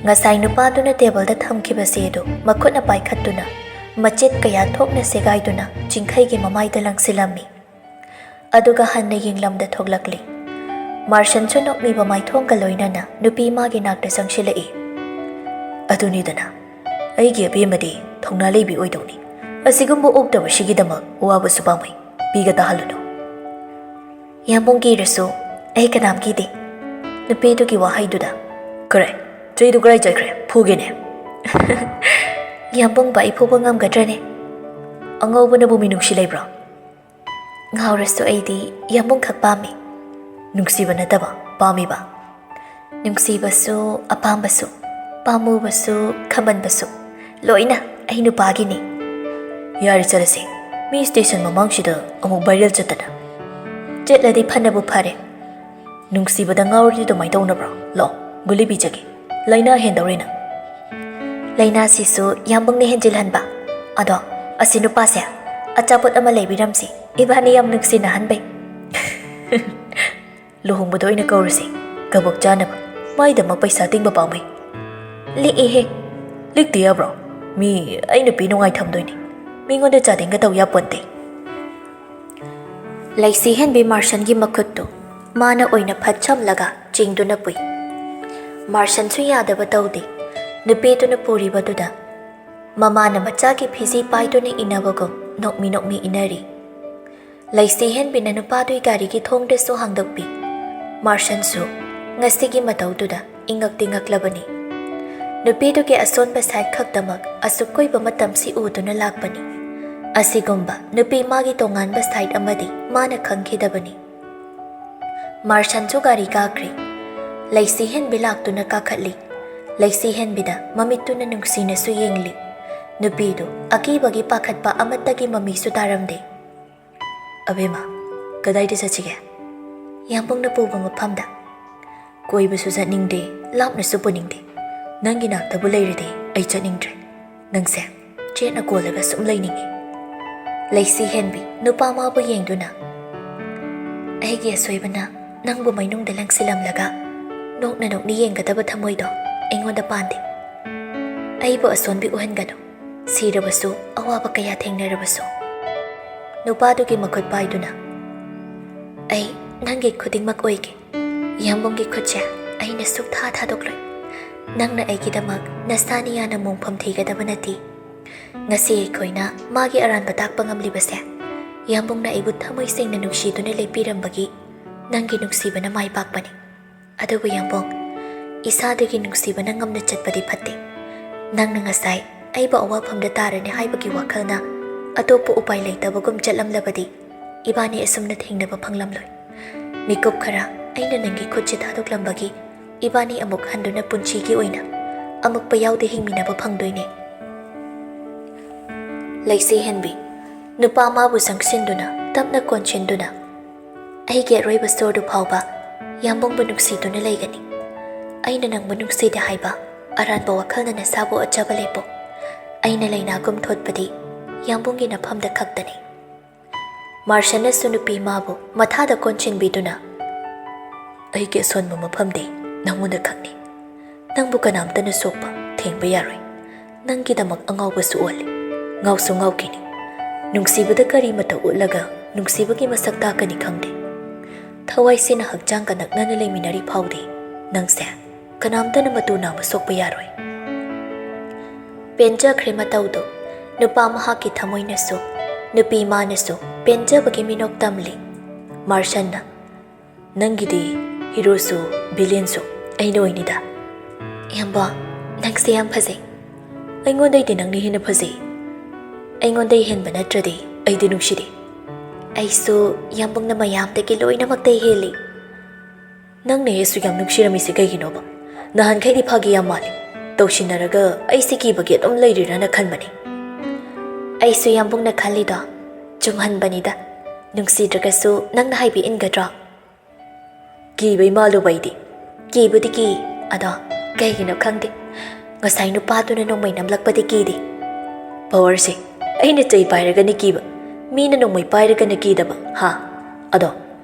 ꯉꯁꯥꯏ ꯅꯨꯄꯥꯗꯨꯅ ꯇꯦꯕꯜꯗ ꯊꯝꯈꯤꯕ ꯆꯦꯗꯨ ꯃꯈꯨꯠꯅ ꯄꯥꯏꯈꯠꯇꯨꯅ ꯃꯆꯦꯠ ꯀꯌꯥ ꯊꯣꯛꯅ ꯁꯦꯒꯥꯏꯗꯨꯅ ꯆꯤꯡꯈꯩꯒꯤ ꯃꯃꯥꯏꯗ ꯂꯪꯁꯤꯜꯂꯝꯃꯤ꯫ ꯑꯗꯨꯒ ꯍꯟꯅ ꯌꯦꯡꯂꯝꯗ ꯊꯣꯛꯂꯛꯂꯤ꯫ ꯃꯥꯔꯁꯟꯁꯨ ꯅꯣꯛꯃꯤꯕ ꯃꯥꯏꯊꯣꯡꯒ ꯂꯣꯏꯅꯅ ꯅꯨꯄꯤ ꯃꯥꯒꯤ ꯅꯥꯛꯇ ꯆꯪꯁꯤꯜꯂꯛꯏ꯫ "ꯑꯗꯨꯅꯤꯗꯅ, ꯑꯩꯒꯤ ꯑꯕꯦꯝꯃꯗꯤ ꯊꯧꯅꯥ ꯂꯩꯕꯤ ꯑꯣꯏꯗꯧꯅꯤ꯫ ꯑꯁꯤꯒꯨꯝꯕ ꯑꯣꯛꯇꯕꯁꯤꯒꯤꯗꯃꯛ ꯋꯥꯕꯁꯨ ꯄꯥꯝꯃꯨꯏ꯫ ꯄꯤꯒ ꯇꯥꯍꯜꯂꯨꯅꯨ꯫" "ꯌꯥꯝꯕꯨꯡ ꯀꯤꯔꯁꯨ ꯑꯩ ꯀꯅꯥꯝ ꯀꯤꯗꯦ꯫" ꯅꯨꯄꯤꯗꯨꯒꯤ ꯋꯥꯍꯩꯗꯨꯗ, "ꯈꯔꯦ, ꯆꯩꯗꯨ ꯀꯗꯥꯏ ꯆꯠꯈ꯭ꯔꯦ? ꯐꯨꯒꯦꯅꯦ꯫" "ꯌꯥꯝꯕꯨꯡꯕ ꯑꯩ ꯐꯨꯕ ꯉꯝꯒꯗ꯭ꯔꯅꯦ?" "ꯑꯉꯧꯕꯅꯕꯨ ꯃꯤꯅꯨꯡꯁꯤ ꯂꯩꯕ꯭ꯔꯣ?" "ꯉꯥꯎꯔꯁꯨ ꯑꯩꯗꯤ ꯌꯥꯝꯕꯨꯡꯈꯛ ꯄꯥꯝꯃꯤ꯫" "ꯅꯨꯡꯁꯤꯕ ꯅꯠꯇꯕ, ꯄꯥꯝꯃꯤꯕ?" "ꯅꯨꯡꯁꯤꯕꯁꯨ, ꯑꯄꯥꯝꯕꯁꯨ, ꯄꯥꯝꯃꯨꯕꯁꯨ, ꯈꯝꯕꯟꯕꯁꯨ, ꯂꯣꯏꯅ ꯑꯩ ꯅꯨꯄꯥꯒꯤꯅꯤ꯫" "ꯌꯥꯔꯦ, ꯆꯠꯂꯁꯤ꯫ ꯃꯤ ꯁ꯭ꯇꯦꯁꯟ ꯃꯃꯥꯡꯁꯤꯗ ꯑꯃꯨꯛ ꯚꯥꯏꯔꯦꯜ ꯆꯠꯇꯅ꯫" "ꯆꯠꯂꯗꯤ ꯐꯅꯕꯨ ꯐꯔꯦ꯫" "ꯅꯨꯡꯁꯤꯕꯗ ꯉꯥꯎꯔꯗꯤ ꯑꯗꯨꯃꯥꯏꯅ ꯇꯧꯅꯕ꯭ꯔꯣ? ꯂꯥꯛꯑꯣ, ꯒꯨꯂꯤ ꯄꯤꯖꯒꯦ꯫ ꯂꯥꯏꯅꯥ ꯍꯦꯟꯗꯧꯔꯦ ꯅꯪ꯫" "ꯂꯥꯏꯅꯥꯁꯤꯁꯨ ꯌꯥꯝꯕꯨꯡꯅ ꯍꯦꯟꯖꯤꯜꯍꯟꯕ꯫ ꯑꯗꯣ, ꯑꯁꯤ ꯅꯨꯄꯥꯁꯦ ꯑꯆꯥꯄꯣꯠ ꯑꯃ ꯂꯩꯕꯤꯔꯝꯁꯤ, ꯏꯕꯥꯅꯤ ꯌꯥꯝ ꯅꯨꯡꯁꯤꯅꯍꯟꯕꯩ꯫" "ꯂꯨꯍꯣꯡꯕꯗ ꯑꯣꯏꯅ ꯀꯧꯔꯁꯤ, ꯀꯕꯣꯛ ꯆꯥꯅꯕ꯫ ꯃꯥꯏꯗꯃꯛ ꯄꯩꯁꯥ ꯇꯤꯡꯕ ꯄꯥꯝꯃꯨꯏ꯫" "ꯂꯤꯛꯏꯍꯦ꯫" "ꯂꯤꯛꯇ ꯌꯥꯕ꯭ꯔꯣ? ꯃꯤ ꯑꯩ ꯅꯨꯄꯤ ꯅꯨꯡꯉꯥꯏ ꯊꯝꯗꯣꯏꯅꯤ, ꯃꯤꯉꯣꯟꯗ ꯆꯥꯗꯤꯡꯒ ꯇꯧ ꯌꯥꯄꯣꯟꯇꯦ꯫" ꯂꯩꯁꯤ ꯍꯦꯟꯕꯤ ꯃꯥꯔꯁꯟꯒꯤ ꯃꯈꯨꯠꯇꯨ ꯃꯥꯅ ꯑꯣꯏꯅ ꯐꯠ ꯁꯝꯂꯒ ꯆꯤꯡꯗꯨꯅ ꯄꯨꯏ꯫ ꯃꯥꯔꯁꯟꯁꯨ ꯌꯥꯗꯕ ꯇꯧꯗꯦ꯫ ꯅꯨꯄꯤꯗꯨꯅ ꯄꯨꯔꯤꯕꯗꯨꯗ ꯃꯃꯥꯅ ꯃꯆꯥꯒꯤ ꯐꯤꯖꯤ ꯄꯥꯏꯗꯨꯅ ꯏꯟꯅꯕꯒꯨꯝ ꯅꯣꯛꯃꯤ ꯅꯣꯛꯃꯤ ꯏꯟꯅꯔꯤ꯫ ꯂꯩꯁꯤ ꯍꯦꯟꯕꯤꯅ ꯅꯨꯄꯥꯗꯨꯒꯤ ꯒꯥꯔꯤꯒꯤ ꯊꯣꯡꯗꯁꯨ ꯍꯥꯡꯗꯣꯛꯄꯤ꯫ ꯃꯥꯔꯁꯟꯁꯨ ꯉꯁꯤꯒꯤ ꯃꯇꯧꯗꯨꯗ ꯏꯉꯛꯇꯤ ꯉꯛꯂꯕꯅꯤ꯫ ꯅꯨꯄꯤꯗꯨꯒꯤ ꯑꯁꯣꯟꯕ ꯁꯥꯏꯠ ꯈꯛꯇꯃꯛ ꯑꯁꯨꯛ ꯀꯨꯏꯕ ꯃꯇꯝꯁꯤ ꯎꯗꯨꯅ ꯂꯥꯛꯄꯅꯤ꯫ ꯑꯁꯤꯒꯨꯝꯕ ꯅꯨꯄꯤ ꯃꯥꯒꯤ ꯇꯣꯉꯥꯟꯕ ꯁꯥꯏꯠ ꯑꯃꯗꯤ ꯃꯥꯅ ꯈꯪꯈꯤꯗꯕꯅꯤ꯫ ꯃꯥꯔꯁꯟꯁꯨ ꯒꯥꯔꯤ ꯀꯥꯈ꯭ꯔꯦ꯫ ꯂꯩꯁꯤ ꯍꯦꯟꯕꯤ ꯂꯥꯛꯇꯨꯅ ꯀꯥꯈꯠꯂꯤ꯫ ꯂꯩꯁꯤ ꯍꯦꯟꯕꯤꯗ ꯃꯃꯤꯠꯇꯨꯅ ꯅꯨꯡꯁꯤꯅꯁꯨ ꯌꯦꯡꯂꯤ꯫ ꯅꯨꯄꯤꯗꯨ ꯑꯀꯤꯕꯒꯤ ꯄꯥꯈꯠꯄ ꯑꯃꯠꯇꯒꯤ ꯃꯃꯤꯁꯨ ꯇꯥꯔꯝꯗꯦ꯫ "ꯑꯕꯦꯝꯃ, ꯀꯗꯥꯏꯗ ꯆꯠꯁꯤꯒꯦ?" "ꯌꯥꯝꯕꯨꯡꯅ ꯄꯨꯕ ꯃꯐꯝꯗ꯫" "ꯀꯣꯏꯕꯁꯨ ꯆꯠꯅꯤꯡꯗꯦ, ꯂꯥꯞꯅꯁꯨ ꯄꯨꯅꯤꯡꯗꯦ꯫ ꯅꯪꯒꯤ ꯅꯥꯛꯇꯕꯨ ꯂꯩꯔꯗꯤ ꯑꯩ ꯆꯠꯅꯤꯡꯗ꯭ꯔꯦ꯫ ꯅꯪꯁꯦ ꯆꯦꯠꯅ ꯀꯣꯜꯂꯒ ꯁꯨꯝ ꯂꯩꯅꯤꯡꯉꯤ꯫" ꯂꯩꯁꯤ ꯍꯦꯟꯕꯤ ꯅꯨꯄꯥ ꯃꯥꯕꯨ ꯌꯦꯡꯗꯨꯅ, "ꯑꯩꯒꯤ ꯑꯁꯣꯏꯕꯅ ꯅꯪꯕꯨ ꯃꯩꯅꯨꯡꯗ ꯂꯪꯁꯤꯜꯂꯝꯂꯒ ꯅꯣꯛꯅ ꯅꯣꯛꯅ ꯌꯦꯡꯒꯗꯕ ꯊꯃꯣꯏꯗꯣ ꯑꯩꯉꯣꯟꯗ ꯄꯥꯟꯗꯦ꯫ ꯑꯩꯕꯨ ꯑꯁꯣꯟꯕꯤ ꯎꯍꯟꯒꯅꯨ꯫ ꯁꯤꯔꯕꯁꯨ, ꯑꯋꯥꯕ ꯀꯌꯥ ꯊꯦꯡꯅꯔꯕꯁꯨ꯫" ꯅꯨꯄꯥꯗꯨꯒꯤ ꯃꯈꯨꯠ ꯄꯥꯏꯗꯨꯅ, "ꯑꯩ ꯅꯪꯒꯤ ꯈꯨꯗꯤꯡꯃꯛ ꯑꯣꯏꯒꯦ꯫ ꯌꯥꯝꯕꯨꯡꯒꯤ ꯈꯨꯠꯁꯦ ꯑꯩꯅ ꯁꯨꯛꯊꯥ ꯊꯥꯗꯣꯛꯂꯣꯏ꯫ ꯅꯪꯅ ꯑꯩꯒꯤꯗꯃꯛ ꯅꯁꯥꯅꯤꯌꯥꯅ ꯃꯣꯡꯐꯝ ꯊꯤꯒꯗꯕ ꯅꯠꯇꯦ꯫ ꯉꯁꯤ ꯑꯩꯈꯣꯏꯅ ꯃꯥꯒꯤ ꯑꯔꯥꯟꯕ ꯇꯥꯛꯄ ꯉꯝꯂꯤꯕꯁꯦ ꯌꯥꯝꯕꯨꯡꯅ ꯑꯩꯕꯨ ꯊꯃꯣꯏ ꯁꯦꯡꯅ ꯅꯨꯡꯁꯤꯗꯨꯅ ꯂꯦꯞꯄꯤꯔꯝꯕꯒꯤ ꯅꯪꯒꯤ ꯅꯨꯡꯁꯤꯕꯅ ꯃꯥꯏ ꯄꯥꯛꯄꯅꯤ꯫ ꯑꯗꯨꯕꯨ ꯌꯥꯝꯕꯨꯡ, ꯏꯁꯥꯗꯒꯤ ꯅꯨꯡꯁꯤꯕꯅ ꯉꯝꯅ ꯆꯠꯄꯗꯤ ꯐꯠꯇꯦ꯫ ꯅꯪꯅ ꯉꯁꯥꯏ ꯑꯩꯕꯨ ꯑꯋꯥꯐꯝꯗ ꯇꯥꯔꯅꯤ ꯍꯥꯏꯕꯒꯤ ꯋꯥꯈꯜꯅ ꯑꯇꯣꯞꯄ ꯎꯄꯥꯏ ꯂꯩꯇꯕꯒꯨꯝ ꯆꯠꯂꯝꯂꯕꯗꯤ ꯏꯕꯥꯅꯤ ꯑꯁꯨꯝꯅ ꯊꯦꯡꯅꯕ ꯐꯪꯂꯝꯂꯣꯏ꯫ ꯃꯤꯀꯨꯞ ꯈꯔ ꯑꯩꯅ ꯅꯪꯒꯤ ꯈꯨꯠꯁꯦ ꯊꯥꯗꯣꯛꯂꯝꯕꯒꯤ ꯏꯕꯥꯅꯤ ꯑꯃꯨꯛ ꯍꯟꯗꯨꯅ ꯄꯨꯟꯁꯤꯒꯤ ꯑꯣꯏꯅ ꯑꯃꯛꯄ ꯌꯥꯎꯗꯦ ꯍꯤꯡꯃꯤꯟꯅꯕ ꯐꯪꯗꯣꯏꯅꯦ꯫" ꯂꯩꯁꯤ ꯍꯦꯟꯕꯤ ꯅꯨꯄꯥ ꯃꯥꯕꯨ ꯆꯪꯁꯤꯟꯗꯨꯅ ꯇꯞꯅ ꯀꯣꯟꯁꯤꯟꯗꯨꯅ, "ꯑꯩꯒꯤ ꯑꯔꯣꯏꯕ ꯁꯣꯔꯗꯨ ꯐꯥꯎꯕ ꯌꯥꯝꯕꯨꯡꯕꯨ ꯅꯨꯡꯁꯤꯗꯨꯅ ꯂꯩꯒꯅꯤ꯫ ꯑꯩꯅ ꯅꯪꯕꯨ ꯅꯨꯡꯁꯤꯗꯦ ꯍꯥꯏꯕ ꯑꯔꯥꯟꯕ ꯋꯥꯈꯜꯅ ꯅꯁꯥꯕꯨ ꯑꯠꯆꯕ ꯂꯦꯞꯄꯣ꯫ ꯑꯩꯅ ꯂꯩꯅꯥꯒꯨꯝ ꯊꯣꯠꯄꯗꯤ ꯌꯥꯝꯕꯨꯡꯒꯤ ꯅꯐꯝꯗ ꯈꯛꯇꯅꯤ꯫" ꯃꯥꯔꯁꯟꯅꯁꯨ ꯅꯨꯄꯤ ꯃꯥꯕꯨ ꯃꯊꯥꯗ ꯀꯣꯟꯁꯤꯟꯕꯤꯗꯨꯅ, "ꯑꯩꯒꯤ ꯑꯁꯣꯟꯕ ꯃꯐꯝꯗꯤ ꯅꯪꯉꯣꯟꯗ ꯈꯛꯅꯤ꯫ ꯅꯪꯕꯨ ꯀꯅꯥꯝꯇꯅ ꯁꯣꯛꯄ ꯊꯦꯡꯕ ꯌꯥꯔꯣꯏ꯫ ꯅꯪꯒꯤꯗꯃꯛ ꯑꯉꯥꯎꯕꯁꯨ ꯑꯣꯜꯂꯤ, ꯉꯥꯎꯁꯨ ꯉꯥꯎꯈꯤꯅꯤ꯫ ꯅꯨꯡꯁꯤꯕꯗ ꯀꯔꯤ ꯃꯇꯧ ꯎꯠꯂꯒ ꯅꯨꯡꯁꯤꯕꯒꯤ ꯃꯁꯛ ꯇꯥꯛꯀꯅꯤ ꯈꯪꯗꯦ꯫ ꯊꯋꯥꯏꯁꯤꯅ ꯍꯛꯆꯥꯡꯒ ꯅꯛꯅꯅ ꯂꯩꯃꯤꯟꯅꯔꯤ ꯐꯥꯎꯗꯤ ꯅꯪꯁꯦ ꯀꯅꯥꯝꯇꯅ ꯃꯇꯨ ꯅꯥꯝꯃ ꯁꯣꯛꯄ ꯌꯥꯔꯣꯏ꯫" ꯄꯦꯟꯖꯈ꯭ꯔꯦ ꯃꯇꯧꯗꯨ꯫ ꯅꯨꯄꯥ ꯃꯍꯥꯛꯀꯤ ꯊꯃꯣꯏꯅꯁꯨ, ꯅꯨꯄꯤ ꯃꯥꯅꯁꯨ ꯄꯦꯟꯖꯕꯒꯤ ꯃꯤꯅꯣꯛ ꯇꯝꯂꯤ꯫ ꯃꯥꯔꯁꯟꯅ, "ꯅꯪꯒꯤꯗꯤ ꯍꯤꯔꯣꯁꯨ ꯚꯤꯂꯦꯟꯁꯨ ꯑꯩꯅ ꯑꯣꯏꯅꯤꯗ꯫" "ꯏꯌꯥꯝꯕ, ꯅꯪꯁꯦ ꯌꯥꯝ ꯐꯖꯩ꯫" "ꯑꯩꯉꯣꯟꯗꯩꯗꯤ ꯅꯪꯅ ꯍꯦꯟꯅ ꯐꯖꯩ꯫ ꯑꯩꯉꯣꯟꯗꯩ ꯍꯦꯟꯕ ꯅꯠꯇ꯭ꯔꯗꯤ ꯑꯩꯗꯤ ꯅꯨꯡꯁꯤꯗꯦ꯫" "ꯑꯩꯁꯨ ꯌꯥꯝꯕꯨꯡꯅ ꯃꯌꯥꯝꯗꯒꯤ ꯂꯣꯏꯅꯃꯛꯇꯩ ꯍꯦꯜꯂꯤ꯫" "ꯅꯪꯅ ꯍꯦꯛ ꯑꯁꯨꯛ ꯌꯥꯝ ꯅꯨꯡꯁꯤꯔꯝꯃꯤꯁꯦ ꯀꯩꯒꯤꯅꯣꯕ? ꯅꯍꯥꯟꯈꯩꯗꯤ ꯐꯒꯤ ꯌꯥꯝ ꯃꯥꯜꯂꯤ꯫ ꯇꯧꯁꯤꯟꯅꯔꯒ ꯑꯩꯁꯦ ꯀꯤꯕꯒꯤ ꯑꯗꯨꯝ ꯂꯩꯔꯤꯔꯥꯅ ꯈꯟꯕꯅꯤ꯫ ꯑꯩꯁꯨ ꯌꯥꯝꯕꯨꯡꯅ ꯈꯜꯂꯤꯗꯣ ꯆꯨꯝꯍꯟꯕꯅꯤꯗ꯫ ꯅꯨꯡꯁꯤꯗ꯭ꯔꯒꯁꯨ ꯅꯪꯅ ꯍꯥꯏꯕꯤ ꯏꯟꯒꯗ꯭ꯔꯣ? ꯀꯤꯕꯩ ꯃꯥꯜꯂꯨꯕ ꯑꯩꯗꯤ꯫ ꯀꯤꯕꯨꯗꯤ ꯀꯤ, ꯑꯗꯣ ꯀꯩꯒꯤꯅꯣ ꯈꯪꯗꯦ, ꯉꯁꯥꯏ ꯅꯨꯄꯥꯗꯨꯅ ꯅꯣꯡꯃꯩ ꯅꯝꯂꯛꯄꯗꯤ ꯀꯤꯗꯦ꯫ ꯄꯋꯥꯔꯁꯦ, ꯑꯩꯅ ꯆꯩ ꯄꯥꯏꯔꯒꯅ ꯀꯤꯕ, ꯃꯤꯅ ꯅꯣꯡꯃꯩ ꯄꯥꯏꯔꯒꯅ ꯀꯤꯗꯕ, ꯍꯥ? ꯑꯗꯣ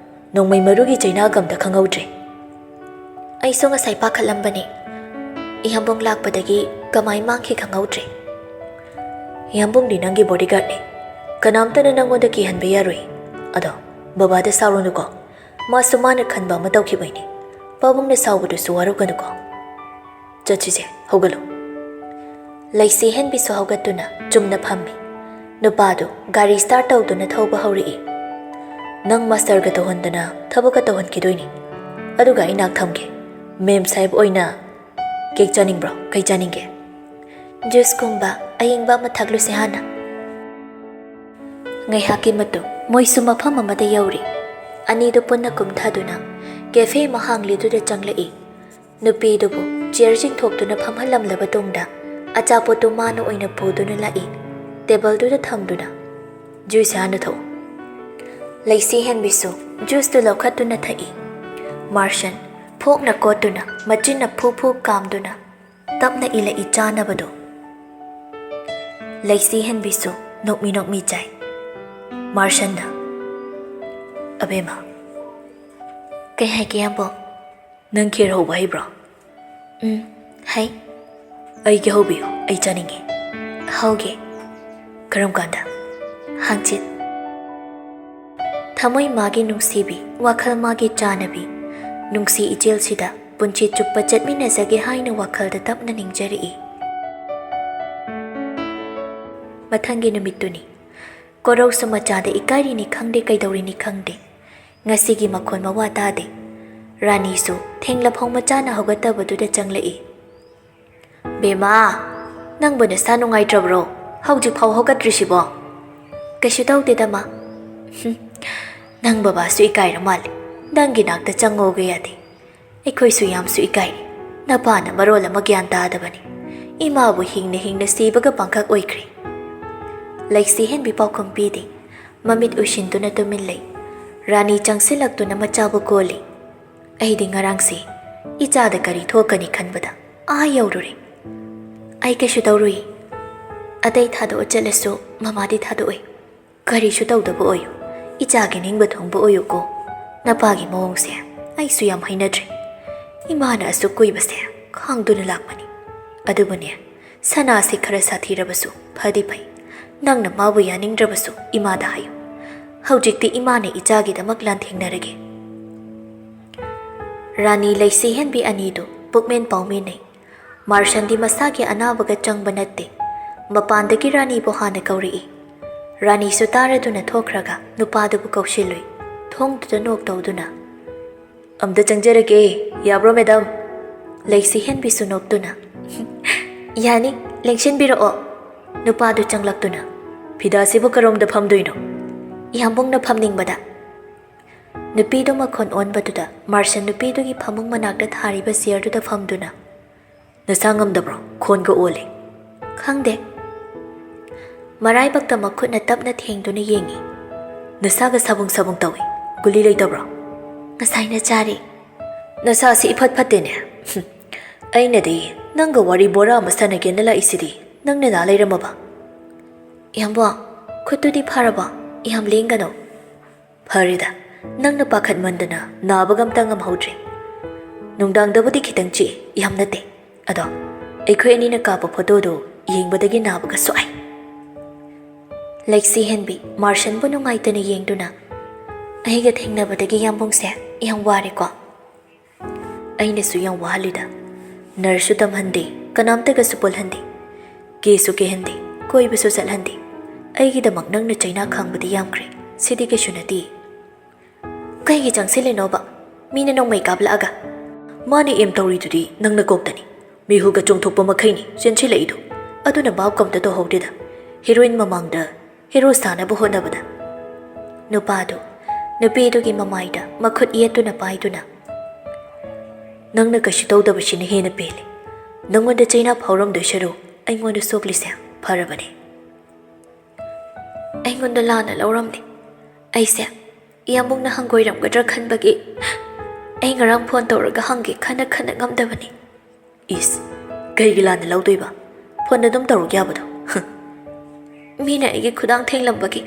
ꯅꯣꯡꯃꯩ ꯃꯔꯨꯒꯤ ꯆꯩꯅꯥꯒ ꯑꯝꯇ ꯈꯪꯍꯧꯗ꯭ꯔꯦ꯫ ꯑꯩꯁꯨ ꯉꯁꯥꯏ ꯄꯥꯈꯠꯂꯝꯕꯅꯦ꯫ ꯏꯌꯥꯝꯕꯨꯡ ꯂꯥꯛꯄꯗꯒꯤ ꯀꯃꯥꯏ ꯃꯥꯡꯈꯤ ꯈꯪꯍꯧꯗ꯭ꯔꯦ꯫ ꯏꯌꯥꯝꯕꯨꯡꯗꯤ ꯅꯪꯒꯤ bodyguardꯅꯦ꯫ ꯀꯅꯥꯝꯇꯅ ꯅꯪꯉꯣꯟꯗ ꯀꯤꯍꯟꯕ ꯌꯥꯔꯣꯏ꯫ ꯑꯗꯣ ꯕꯕꯥꯗ ꯁꯥꯎꯔꯨꯅꯨꯀꯣ꯫ ꯃꯥꯁꯨ ꯃꯥꯅ ꯈꯟꯕ ꯑꯃ ꯇꯧꯈꯤꯕꯩꯅꯦ꯫ ꯄꯥꯕꯨꯡꯅ ꯁꯥꯎꯕꯗꯨꯁꯨ ꯋꯥꯔꯧꯒꯅꯨꯀꯣ꯫ ꯆꯠꯁꯤꯁꯦ, ꯍꯧꯒꯠꯂꯨ꯫ ꯂꯩꯁꯤ ꯍꯦꯟꯕꯤꯁꯨ ꯍꯧꯒꯠꯇꯨꯅ ꯆꯨꯝꯅ ꯐꯝꯃꯤ꯫ ꯅꯨꯄꯥꯗꯨ ꯒꯥꯔꯤ start ꯇꯧꯗꯨꯅ ꯊꯧꯕ ꯍꯧꯔꯛꯏ꯫ ꯅꯪ ꯃꯥꯁꯇꯔꯒ ꯇꯧꯍꯟꯗꯅ ꯊꯕꯛꯀ ꯇꯧꯍꯟꯈꯤꯗꯣꯏꯅꯤ꯫ ꯑꯗꯨꯒ ꯑꯩ ꯅꯥꯛ ꯊꯝꯒꯦ꯫ ꯃꯦꯝ ꯁꯥꯍꯦꯕ ꯑꯣꯏꯅ ꯀꯦꯛ ꯆꯥꯅꯤꯡꯕ꯭ꯔꯣ? ꯀꯩ ꯆꯥꯅꯤꯡꯒꯦ? ꯖꯨꯁꯀꯨꯝꯕ ꯑꯏꯪꯕ ꯑꯃ ꯊꯛꯂꯨꯁꯦ ꯍꯥꯟꯅ꯫ ꯉꯥꯏꯍꯥꯛꯀꯤ ꯃꯇꯨꯡ ꯃꯣꯏꯁꯨ ꯃꯐꯝ ꯑꯃꯗ ꯌꯧꯔꯤ꯫ ꯑꯅꯤꯗꯨ ꯄꯨꯟꯅ ꯀꯨꯝꯊꯗꯨꯅ ꯀꯦꯐꯦ ꯑꯃ ꯍꯥꯡꯂꯤꯗꯨꯗ ꯆꯪꯂꯛꯏ꯫ ꯅꯨꯄꯤꯗꯨꯕꯨ ꯆꯤꯌꯔ ꯆꯤꯡꯊꯣꯛꯇꯨꯅ ꯐꯝꯍꯜꯂꯝꯂꯕ ꯇꯨꯡꯗ ꯑꯆꯥꯄꯣꯠꯇꯨ ꯃꯥꯅ ꯑꯣꯏꯅ ꯄꯨꯗꯨꯅ ꯂꯥꯛꯏ꯫ ꯇꯦꯕꯜꯗꯨꯗ ꯊꯝꯗꯨꯅ, "ꯖꯨꯁ ꯍꯥꯟꯅ ꯊꯛꯎ꯫" ꯂꯩꯁꯤ ꯍꯦꯟꯕꯤꯁꯨ ꯖꯨꯁꯇꯨ ꯂꯧꯈꯠꯇꯨꯅ ꯊꯛꯏ꯫ ꯃꯥꯔꯁꯟ ꯐꯣꯛꯅ ꯀꯣꯠꯇꯨꯅ ꯃꯆꯤꯟꯅ ꯐꯨ ꯐꯨ ꯀꯥꯝꯗꯨꯅ ꯇꯞꯅ ꯏꯜꯂꯛꯏ ꯆꯥꯅꯕꯗꯨ꯫ ꯂꯩꯁꯤ ꯍꯦꯟꯕꯤꯁꯨ ꯅꯣꯛꯃꯤ ꯅꯣꯛꯃꯤ ꯆꯥꯏ꯫ ꯃꯥꯔꯁꯟꯅ, "ꯑꯕꯦꯝꯃ꯫" "ꯀꯩ ꯍꯥꯏꯒꯦ, ꯌꯥꯝꯕꯣ?" "ꯅꯪ ꯈꯦꯔ ꯍꯧꯕ ꯍꯩꯕ꯭ꯔꯣ?" "ꯎꯝ, ꯍꯩ꯫" "ꯑꯩꯒꯤ ꯍꯧꯕꯤꯌꯨ, ꯑꯩ ꯆꯥꯅꯤꯡꯉꯤ꯫" "ꯍꯧꯒꯦ꯫" "ꯀꯔꯝ ꯀꯥꯟꯗ?" "ꯍꯥꯡꯆꯤꯠ꯫" ꯊꯃꯣꯏ ꯃꯥꯒꯤ ꯅꯨꯡꯁꯤꯕꯤ, ꯋꯥꯈꯜ ꯃꯥꯒꯤ ꯆꯥꯅꯕꯤ, ꯅꯨꯡꯁꯤ ꯏꯆꯦꯜꯁꯤꯗ ꯄꯨꯟꯁꯤ ꯆꯨꯞꯄ ꯆꯠꯃꯤꯟꯅꯖꯒꯦ ꯍꯥꯏꯅ ꯋꯥꯈꯜꯗ ꯇꯞꯅ ꯅꯤꯡꯖꯔꯛꯏ꯫ ꯃꯊꯪꯒꯤ ꯅꯨꯃꯤꯠꯇꯨꯅꯤ꯫ ꯀꯣꯔꯧꯁꯨ ꯃꯆꯥꯗ ꯏꯀꯥꯏꯔꯤꯅꯤ ꯈꯪꯗꯦ, ꯀꯩꯗꯧꯔꯤꯅꯤ ꯈꯪꯗꯦ, ꯉꯁꯤꯒꯤ ꯃꯈꯣꯟ ꯃꯋꯥ ꯇꯥꯗꯦ꯫ ꯔꯥꯅꯤꯁꯨ ꯊꯦꯡꯂꯐꯥꯎ ꯃꯆꯥꯅ ꯍꯧꯒꯠꯇꯕꯗꯨꯗ ꯆꯪꯂꯛꯏ꯫ "ꯕꯦꯝꯃ, ꯅꯪꯕꯨ ꯅꯁꯥ ꯅꯨꯡꯉꯥꯏꯇ꯭ꯔꯕ꯭ꯔꯣ? ꯍꯧꯖꯤꯛꯐꯥꯎ ꯍꯧꯒꯠꯇ꯭ꯔꯤꯁꯤꯕꯣ?" "ꯀꯩꯁꯨ ꯇꯧꯗꯦꯗ, ꯃꯥ꯫" "ꯍꯨꯝ, ꯅꯪ ꯕꯕꯥꯁꯨ ꯏꯀꯥꯏꯔ ꯃꯥꯜꯂꯦ꯫ ꯅꯪꯒꯤ ꯅꯥꯛꯇ ꯆꯪꯉꯣꯒ ꯌꯥꯗꯦ꯫ ꯑꯩꯈꯣꯏꯁꯨ ꯌꯥꯝꯁꯨ ꯏꯀꯥꯏꯔꯦ꯫ "ꯅꯄꯥꯅ ꯃꯔꯣꯜ ꯑꯃ ꯒ꯭ꯌꯥꯟ ꯇꯥꯗꯕꯅꯤ꯫ ꯏꯃꯥꯕꯨ ꯍꯤꯡꯅ ꯍꯤꯡꯅ ꯁꯤꯕꯒ ꯄꯥꯡꯈꯛ ꯑꯣꯏꯈ꯭ꯔꯦ꯫" ꯂꯩꯁꯤ ꯍꯦꯟꯕꯤ ꯄꯥꯎꯈꯨꯝ ꯄꯤꯗꯦ꯫ ꯃꯃꯤꯠ ꯎꯏꯁꯤꯟꯗꯨꯅ ꯇꯨꯃꯤꯟ ꯂꯩ꯫ ꯔꯥꯅꯤ ꯆꯪꯁꯤꯜꯂꯛꯇꯨꯅ ꯃꯆꯥꯕꯨ ꯀꯣꯜꯂꯤ꯫ ꯑꯩꯗꯤ ꯉꯔꯥꯡꯁꯦ ꯏꯆꯥꯗ ꯀꯔꯤ ꯊꯣꯛꯀꯅꯤ ꯈꯟꯕꯗ ꯑꯥ ꯌꯧꯔꯨꯔꯦ꯫ "ꯑꯩ ꯀꯩꯁꯨ ꯇꯧꯔꯨꯏ꯫ ꯑꯇꯩ ꯊꯥꯗꯣꯛꯑ ꯆꯠꯂꯁꯨ ꯃꯃꯥꯗꯤ ꯊꯥꯗꯣꯛꯑꯣꯏ꯫ ꯀꯔꯤꯁꯨ ꯇꯧꯗꯕ ꯑꯣꯏꯌꯨ꯫ ꯏꯆꯥꯒꯤ ꯅꯤꯡꯕ ꯊꯨꯡꯕ ꯑꯣꯏꯌꯨꯀꯣ꯫ ꯅꯄꯥꯒꯤ ꯃꯑꯣꯡꯁꯦ ꯑꯩꯁꯨ ꯌꯥꯝ ꯍꯩꯅꯗ꯭ꯔꯦ꯫ ꯏꯃꯥꯅ ꯑꯁꯨꯛ ꯀꯨꯏꯕꯁꯦ ꯈꯥꯡꯗꯨꯅ ꯂꯥꯛꯄꯅꯤ꯫ ꯑꯗꯨꯕꯨꯅꯦ, ꯁꯅꯥꯁꯦ ꯈꯔ ꯁꯥꯊꯤꯔꯕꯁꯨ ꯐꯗꯤ ꯐꯩ꯫ ꯅꯪꯅ ꯃꯥꯕꯨ ꯌꯥꯅꯤꯡꯗ꯭ꯔꯕꯁꯨ ꯏꯃꯥꯗ ꯍꯥꯏꯌꯨ꯫ ꯍꯧꯖꯤꯛꯇꯤ ꯏꯃꯥꯅ ꯏꯆꯥꯒꯤꯗꯃꯛ ꯂꯥꯟꯊꯦꯡꯅꯔꯒꯦ꯫" ꯔꯥꯅꯤ ꯂꯩꯁꯤ ꯍꯦꯟꯕꯤ ꯑꯅꯤꯗꯨ ꯄꯨꯛꯃꯦꯟ ꯄꯥꯎꯃꯤꯟꯅꯩ꯫ ꯃꯥꯔꯁꯟꯗꯤ ꯃꯁꯥꯒꯤ ꯑꯅꯥꯕꯒ ꯆꯪꯕ ꯅꯠꯇꯦ꯫ ꯃꯄꯥꯟꯗꯒꯤ ꯔꯥꯅꯤꯕꯨ ꯍꯥꯟꯅ ꯀꯧꯔꯛꯏ꯫ ꯔꯥꯅꯤꯁꯨ ꯇꯥꯔꯗꯨꯅ ꯊꯣꯛꯈ꯭ꯔꯒ ꯅꯨꯄꯥꯗꯨꯕꯨ ꯀꯧꯁꯤꯜꯂꯨꯏ꯫ ꯊꯣꯡꯗꯨꯗ ꯅꯣꯛ ꯇꯧꯗꯨꯅ, "ꯑꯝꯇ ꯆꯪꯖꯔꯒꯦ, ꯌꯥꯕ꯭ꯔꯣ, ꯃꯦꯗꯥꯝ?" ꯂꯩꯁꯤ ꯍꯦꯟꯕꯤꯁꯨ ꯅꯣꯛꯇꯨꯅ, "ꯌꯥꯅꯤ, ꯂꯦꯡꯁꯤꯟꯕꯤꯔꯛꯑꯣ꯫" ꯅꯨꯄꯥꯗꯨ ꯆꯪꯂꯛꯇꯨꯅ, "ꯐꯤꯗꯥꯁꯤꯕꯨ ꯀꯔꯣꯝꯗ ꯐꯝꯗꯣꯏꯅꯣ?" "ꯏꯌꯥꯝꯕꯨꯡꯅ ꯐꯝꯅꯤꯡꯕꯗ꯫" ꯅꯨꯄꯤꯗꯨ ꯃꯈꯣꯟ ꯑꯣꯟꯕꯗꯨꯗ ꯃꯥꯔꯁꯟ ꯅꯨꯄꯤꯗꯨꯒꯤ ꯐꯃꯨꯡ ꯃꯅꯥꯛꯇ ꯊꯥꯔꯤꯕ ꯆꯤꯌꯔꯗꯨꯗ ꯐꯝꯗꯨꯅ, "ꯅꯁꯥ ꯉꯝꯗꯕ꯭ꯔꯣ? ꯈꯣꯟꯒ ꯑꯣꯜꯂꯦ꯫" "ꯈꯪꯗꯦ꯫" ꯃꯔꯥꯏꯕꯛꯇ ꯃꯈꯨꯠꯅ ꯇꯞꯅ ꯊꯦꯡꯗꯨꯅ ꯌꯦꯡꯉꯤ꯫ "ꯅꯁꯥꯒ ꯁꯥꯕꯨꯡ ꯁꯥꯕꯨꯡ ꯇꯧꯏ꯫ ꯒꯨꯂꯤ ꯂꯩꯇꯕ꯭ꯔꯣ?" "ꯉꯁꯥꯏꯅ ꯆꯥꯔꯦ꯫" "ꯅꯁꯥꯁꯤ ꯏꯐꯠ ꯐꯠꯇꯦꯅꯦ꯫ ꯍꯨꯝ, ꯑꯩꯅꯗꯤ ꯅꯪꯒ ꯋꯥꯔꯤ ꯕꯣꯔꯥ ꯑꯃ ꯁꯥꯟꯅꯒꯦꯅ ꯂꯥꯛꯏꯁꯤꯗꯤ, ꯅꯪꯅ ꯅꯥ ꯂꯩꯔꯝꯃꯕ?" "ꯏꯌꯥꯝꯕ, ꯈꯨꯠꯇꯨꯗꯤ ꯐꯔꯕ? ꯌꯥꯝ ꯂꯦꯡꯒꯅꯨ꯫" "ꯐꯔꯦꯗ, ꯅꯪꯅ ꯄꯥꯈꯠꯃꯟꯗꯅ ꯅꯥꯕꯒ ꯑꯝꯇ ꯉꯝꯍꯧꯗ꯭ꯔꯦ꯫ ꯅꯨꯡꯗꯥꯡꯗꯕꯨꯗꯤ ꯈꯤꯇꯪ ꯆꯤꯛꯏ, ꯌꯥꯝ ꯅꯠꯇꯦ꯫ ꯑꯗꯣ ꯑꯩꯈꯣꯏ ꯑꯅꯤꯅ ꯀꯥꯞꯄ ꯐꯣꯇꯣꯗꯨ ꯌꯦꯡꯕꯗꯒꯤ ꯅꯥꯕꯒ ꯁꯣꯛꯑꯦ꯫" ꯂꯩꯁꯤ ꯍꯦꯟꯕꯤ ꯃꯥꯔꯁꯟꯕꯨ ꯅꯨꯡꯉꯥꯏꯇꯅ ꯌꯦꯡꯗꯨꯅ, "ꯑꯩꯒ ꯊꯦꯡꯅꯕꯗꯒꯤ ꯌꯥꯝꯕꯨꯡꯁꯦ ꯌꯥꯝ ꯋꯥꯔꯦꯀꯣ?" "ꯑꯩꯅꯁꯨ ꯌꯥꯝ ꯋꯥꯍꯜꯂꯤꯗ꯫ ꯅꯔꯁꯁꯨ ꯇꯝꯍꯟꯗꯦ, ꯀꯅꯥꯝꯇꯒꯁꯨ ꯄꯨꯜꯍꯟꯗꯦ, ꯀꯦꯁꯨ ꯀꯦꯍꯟꯗꯦ, ꯀꯣꯏꯕꯁꯨ ꯆꯠꯍꯟꯗꯦ꯫ ꯑꯩꯒꯤꯗꯃꯛ ꯅꯪꯅ ꯆꯩꯅꯥ ꯈꯥꯡꯕꯗꯤ ꯌꯥꯝꯈ꯭ꯔꯦ, ꯁꯤꯗꯤ ꯀꯩꯁꯨ ꯅꯠꯇꯦ꯫" "ꯀꯩꯒꯤ ꯆꯪꯁꯤꯜꯂꯤꯅꯣꯕ? ꯃꯤꯅ ꯅꯣꯡꯃꯩ ꯀꯥꯞꯂꯛꯑꯒ?" "ꯃꯥꯅ ꯑꯦꯝ ꯇꯧꯔꯤꯗꯨꯗꯤ ꯅꯪꯅ ꯀꯣꯛꯇꯅꯤ꯫ ꯃꯤꯍꯨꯜꯒ ꯆꯣꯡꯊꯣꯛꯄ ꯃꯈꯩꯅꯤ ꯆꯦꯟꯁꯤꯜꯂꯛꯏꯗꯣ꯫ ꯑꯗꯨꯅ ꯚꯥꯞꯀ ꯑꯝꯇ ꯇꯧꯍꯧꯗꯦꯗ꯫ ꯍꯦꯔꯣꯏꯟ ꯃꯃꯥꯡꯗ ꯍꯦꯔꯣ ꯁꯥꯅꯕ ꯍꯣꯠꯅꯕꯗ꯫" ꯅꯨꯄꯥꯗꯨ ꯅꯨꯄꯤꯗꯨꯒꯤ ꯃꯃꯥꯏꯗ ꯃꯈꯨꯠ ꯌꯦꯠꯇꯨꯅ ꯄꯥꯏꯗꯨꯅ, ꯅꯪꯅ ꯀꯩꯁꯨ ꯇꯧꯗꯕꯁꯤꯅ ꯍꯦꯟꯅ ꯄꯦꯜꯂꯤ꯫ ꯅꯪꯉꯣꯟꯗ ꯆꯩꯅꯥ ꯐꯥꯎꯔꯝꯗꯣꯏ ꯁꯔꯨꯛ ꯑꯩꯉꯣꯟꯗ ꯁꯣꯛꯂꯤꯁꯦ ꯐꯔꯕꯅꯤ꯫ ꯑꯩꯉꯣꯟꯗ ꯂꯥꯟꯅ ꯂꯧꯔꯝꯅꯤ꯫ ꯑꯩꯁꯦ ꯏꯌꯥꯝꯕꯨꯡꯅ ꯍꯪꯒꯣꯏꯔꯝꯒꯗ꯭ꯔꯥ ꯈꯟꯕꯒꯤ ꯑꯩ ꯉꯔꯥꯡ ꯐꯣꯟ ꯇꯧꯔꯒ ꯍꯪꯒꯦ ꯈꯟꯅ ꯈꯟꯅ ꯉꯝꯗꯕꯅꯤ꯫ ꯏꯁ, ꯀꯩꯒꯤ ꯂꯥꯟꯅ ꯂꯧꯗꯣꯏꯕ? ꯐꯣꯟ ꯑꯗꯨꯝ ꯇꯧꯔꯨꯛ ꯌꯥꯕꯗꯣ꯫ ꯍ꯫ ꯃꯤꯅ ꯑꯩꯒꯤ ꯈꯨꯗꯥꯡ ꯊꯦꯡꯂꯝꯕꯒꯤ꯫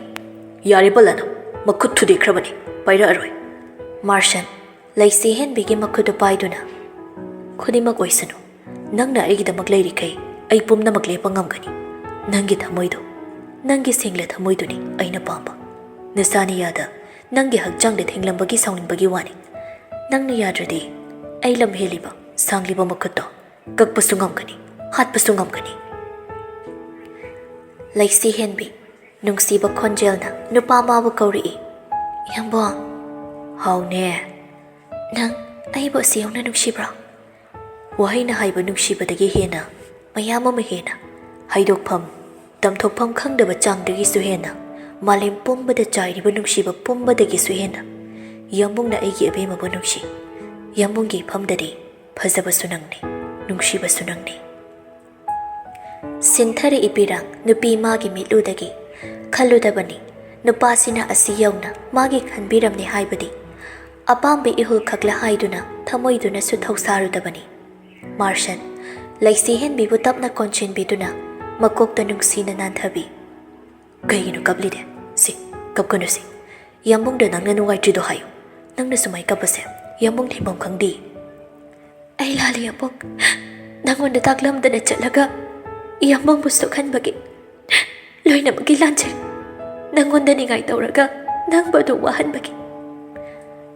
ꯌꯥꯔꯦ ꯄꯜꯂꯅꯨ, ꯃꯈꯨꯠ ꯊꯨꯗꯦꯛꯈ꯭ꯔꯕꯅꯤ, ꯄꯥꯏꯔꯛꯑꯔꯣꯏ꯫ ꯃꯥꯔꯁꯟ, ꯂꯩꯁꯤ ꯍꯦꯟꯕꯤꯒꯤ ꯃꯈꯨꯠꯇꯨ ꯄꯥꯏꯗꯨꯅ, ꯈꯨꯗꯤꯡꯃꯛ ꯑꯣꯏꯁꯅꯨ, ꯅꯪꯅ ꯑꯩꯒꯤꯗꯃꯛ ꯂꯩꯔꯤꯈꯩ ꯑꯩ ꯄꯨꯝꯅꯃꯛ ꯂꯦꯞꯄ ꯉꯝꯒꯅꯤ꯫ ꯅꯪꯒꯤ ꯊꯃꯣꯏꯗꯣ, ꯅꯪꯒꯤ ꯁꯦꯡꯂ ꯊꯃꯣꯏꯗꯨꯅꯤ ꯑꯩꯅ ꯄꯥꯝꯕ꯫ ꯅꯁꯥꯅ ꯌꯥꯗ, ꯅꯪꯒꯤ ꯍꯛꯆꯥꯡꯗ ꯊꯦꯡꯂꯝꯕꯒꯤ ꯁꯥꯎꯅꯤꯡꯕꯒꯤ ꯋꯥꯅꯤ꯫ ꯅꯪꯅ ꯌꯥꯗ꯭ꯔꯗꯤ ꯑꯩ ꯂꯝ ꯍꯦꯜꯂꯤꯕ ꯁꯥꯡꯂꯤꯕ ꯃꯈꯨꯠꯇꯣ ꯀꯛꯄꯁꯨ ꯉꯝꯒꯅꯤ, ꯍꯥꯠꯄꯁꯨ ꯉꯝꯒꯅꯤ꯫ ꯂꯩꯁꯤ ꯍꯦꯟꯕꯤ, ꯅꯨꯡꯁꯤꯕ ꯈꯣꯟꯖꯦꯜꯅ ꯅꯨꯄꯥ ꯃꯥꯕꯨ ꯀꯧꯔꯛꯏ꯫ ꯏꯌꯥꯝꯕ꯫ ꯍꯥꯎꯅꯦ꯫ ꯅꯪ ꯑꯩꯕꯨ ꯑꯁꯤ ꯌꯧꯅ ꯅꯨꯡꯁꯤꯕ꯭ꯔꯣ? ꯋꯥꯍꯩꯅ ꯍꯥꯏꯕ ꯅꯨꯡꯁꯤꯕꯗꯒꯤ ꯍꯦꯟꯅ, ꯃꯌꯥꯝ ꯑꯃ ꯍꯦꯟꯅ, ꯍꯥꯏꯗꯣꯛꯐꯝ, ꯇꯝꯊꯣꯛꯐꯝ ꯈꯪꯗꯕ ꯆꯥꯡꯗꯒꯤꯁꯨ ꯍꯦꯟꯅ, ꯃꯥꯂꯦꯝ ꯄꯨꯝꯕꯗ ꯆꯥꯏꯔꯤꯕ ꯅꯨꯡꯁꯤꯕ ꯄꯨꯝꯕꯗꯒꯤꯁꯨ ꯍꯦꯟꯅ, ꯌꯥꯝꯕꯨꯡꯅ ꯑꯩꯒꯤ ꯑꯕꯦꯝꯃꯕꯨ ꯅꯨꯡꯁꯤ꯫ ꯌꯥꯝꯕꯨꯡꯒꯤ ꯏꯐꯝꯗꯗꯤ ꯐꯖꯕꯁꯨ ꯅꯪꯅꯤ, ꯅꯨꯡꯁꯤꯕꯁꯨ ꯅꯪꯅꯤ꯫ ꯁꯤꯟꯊꯔꯛꯏ ꯄꯤꯔꯥꯡ ꯅꯨꯄꯤ ꯃꯥꯒꯤ ꯃꯤꯠꯂꯨꯗꯒꯤ꯫ ꯈꯜꯂꯨꯗꯕꯅꯤ ꯅꯨꯄꯥꯁꯤꯅ ꯑꯁꯤ ꯌꯧꯅ ꯃꯥꯒꯤ ꯈꯟꯕꯤꯔꯝꯅꯤ ꯍꯥꯏꯕꯗꯤ꯫ ꯑꯄꯥꯝꯕ ꯏꯍꯨꯜ ꯈꯛꯂ ꯍꯥꯏꯗꯨꯅ ꯊꯃꯣꯏꯗꯨꯅꯁꯨ ꯊꯧꯁꯥꯔꯨꯗꯕꯅꯤ꯫ ꯃꯥꯔꯁꯟ, ꯂꯩꯁꯤ ꯍꯦꯟꯕꯤꯕꯨ ꯇꯞꯅ ꯀꯣꯟꯁꯤꯟꯕꯤꯗꯨꯅ ꯃꯀꯣꯛꯇ ꯅꯨꯡꯁꯤꯅ ꯅꯥꯟꯊꯕꯤ꯫ ꯀꯩꯒꯤꯅꯣ ꯀꯞꯂꯤꯗꯤ? ꯁꯤ, ꯀꯞꯀꯅꯨ ꯁꯤ꯫ ꯌꯥꯝꯕꯨꯡꯗ ꯅꯪꯅ ꯅꯨꯡꯉꯥꯏꯇ꯭ꯔꯤꯗꯣ ꯍꯥꯏꯌꯨ꯫ ꯅꯪꯅ ꯁꯨꯃꯥꯏ ꯀꯞꯄꯁꯦ ꯌꯥꯝꯕꯨꯡ ꯊꯤꯐꯝ ꯈꯪꯗꯦ꯫ ꯑꯩ ꯂꯥꯜꯂꯤ ꯌꯥꯝꯕꯨꯡ꯫ ꯅꯪꯉꯣꯟꯗ ꯇꯥꯛꯂꯝꯗꯅ ꯆꯠꯂꯒ ꯌꯥꯝꯕꯨꯡꯕꯨ ꯁꯣꯛꯍꯟꯕꯒꯤ꯫ ꯂꯣꯏꯅꯃꯛꯀꯤ ꯂꯥꯟꯖꯩ꯫ ꯅꯪꯉꯣꯟꯗ ꯅꯤꯡꯉꯥꯏ ꯇꯧꯔꯒ ꯅꯪꯕꯨ ꯑꯗꯨꯝ ꯋꯥꯍꯟꯕꯒꯤ꯫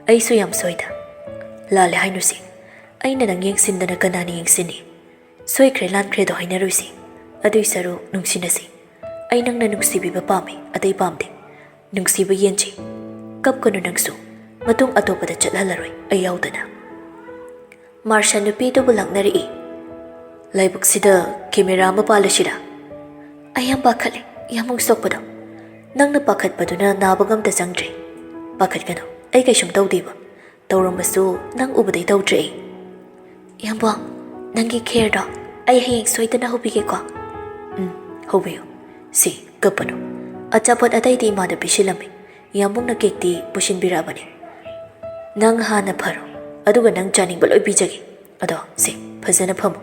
ꯑꯩꯁꯨ ꯌꯥꯝ ꯁꯣꯏꯗ꯫ ꯂꯥꯜꯂꯦ ꯍꯥꯏꯅꯨꯁꯤ꯫ ꯑꯩꯅ ꯅꯪ ꯌꯦꯡꯁꯤꯟꯗꯅ ꯀꯅꯥꯅ ꯌꯦꯡꯁꯤꯟꯅꯤ? ꯁꯣꯏꯈ꯭ꯔꯦ ꯂꯥꯟꯈ꯭ꯔꯦꯗꯣ ꯍꯥꯏꯅꯔꯣꯏꯁꯤ꯫ ꯑꯗꯨꯏ ꯁꯔꯨꯛ ꯅꯨꯡꯁꯤꯅꯁꯤ꯫ ꯑꯩ ꯅꯪꯅ ꯅꯨꯡꯁꯤꯕꯤꯕ ꯄꯥꯝꯃꯤ, ꯑꯇꯩ ꯄꯥꯝꯗꯦ꯫ ꯅꯨꯡꯁꯤꯕ ꯌꯦꯟꯁꯤ꯫ ꯀꯞꯀꯅꯨ ꯅꯪꯁꯨ꯫ ꯃꯇꯨꯡ ꯑꯇꯣꯞꯄꯗ ꯆꯠꯍꯜꯂꯔꯣꯏ ꯑꯩ ꯌꯥꯎꯗꯅ꯫ ꯃꯥꯔꯁꯟ ꯅꯨꯄꯤꯗꯨꯕꯨ ꯂꯛꯅꯔꯛꯏ꯫ ꯂꯥꯏꯕꯛꯁꯤꯗ ꯀꯦꯃꯦꯔꯥ ꯑꯃ ꯄꯥꯜꯂꯁꯤꯔꯥ? ꯑꯩ ꯌꯥꯝ ꯄꯥꯈꯠꯂꯦ, ꯌꯥꯝꯕꯨꯡ ꯁꯣꯛꯄꯗꯣ꯫ ꯅꯪꯅ ꯄꯥꯈꯠꯄꯗꯨꯅ ꯅꯥꯕꯒ ꯑꯝꯇ ꯆꯪꯗ꯭ꯔꯦ꯫ ꯄꯥꯈꯠꯀꯅꯨ, ꯑꯩ ꯀꯩꯁꯨꯝ ꯇꯧꯗꯦꯕ꯫ ꯇꯧꯔꯝꯕꯁꯨ ꯅꯪ ꯎꯕꯗꯩ ꯇꯧꯗ꯭ꯔꯦ ꯑꯩ꯫ ꯏꯌꯥꯝꯕ, ꯅꯪꯒꯤ ꯈꯦꯔꯗꯣ ꯑꯩ ꯍꯌꯦꯡ ꯁꯣꯏꯗꯅ ꯍꯧꯕꯤꯒꯦꯀꯣ꯫ ꯎꯝ, ꯍꯧꯕꯤꯌꯨ꯫ ꯁꯤ, ꯀꯞꯄꯅꯨ꯫ ꯑꯆꯥꯄꯣꯠ ꯑꯇꯩꯗꯤ ꯏꯃꯥꯗ ꯄꯤꯁꯤꯜꯂꯝꯃꯤ꯫ ꯏꯌꯥꯝꯕꯨꯡꯅ ꯀꯦꯛꯇꯤ ꯄꯨꯁꯤꯟꯕꯤꯔꯛꯑꯕꯅꯤ꯫ ꯅꯪ ꯍꯥꯟꯅ ꯐꯔꯣ, ꯑꯗꯨꯒ ꯅꯪ ꯆꯥꯅꯤꯡꯕ ꯂꯣꯏ ꯄꯤꯖꯒꯦ꯫ ꯑꯗꯣ ꯁꯦ, ꯐꯖꯅ ꯐꯝꯃꯨ꯫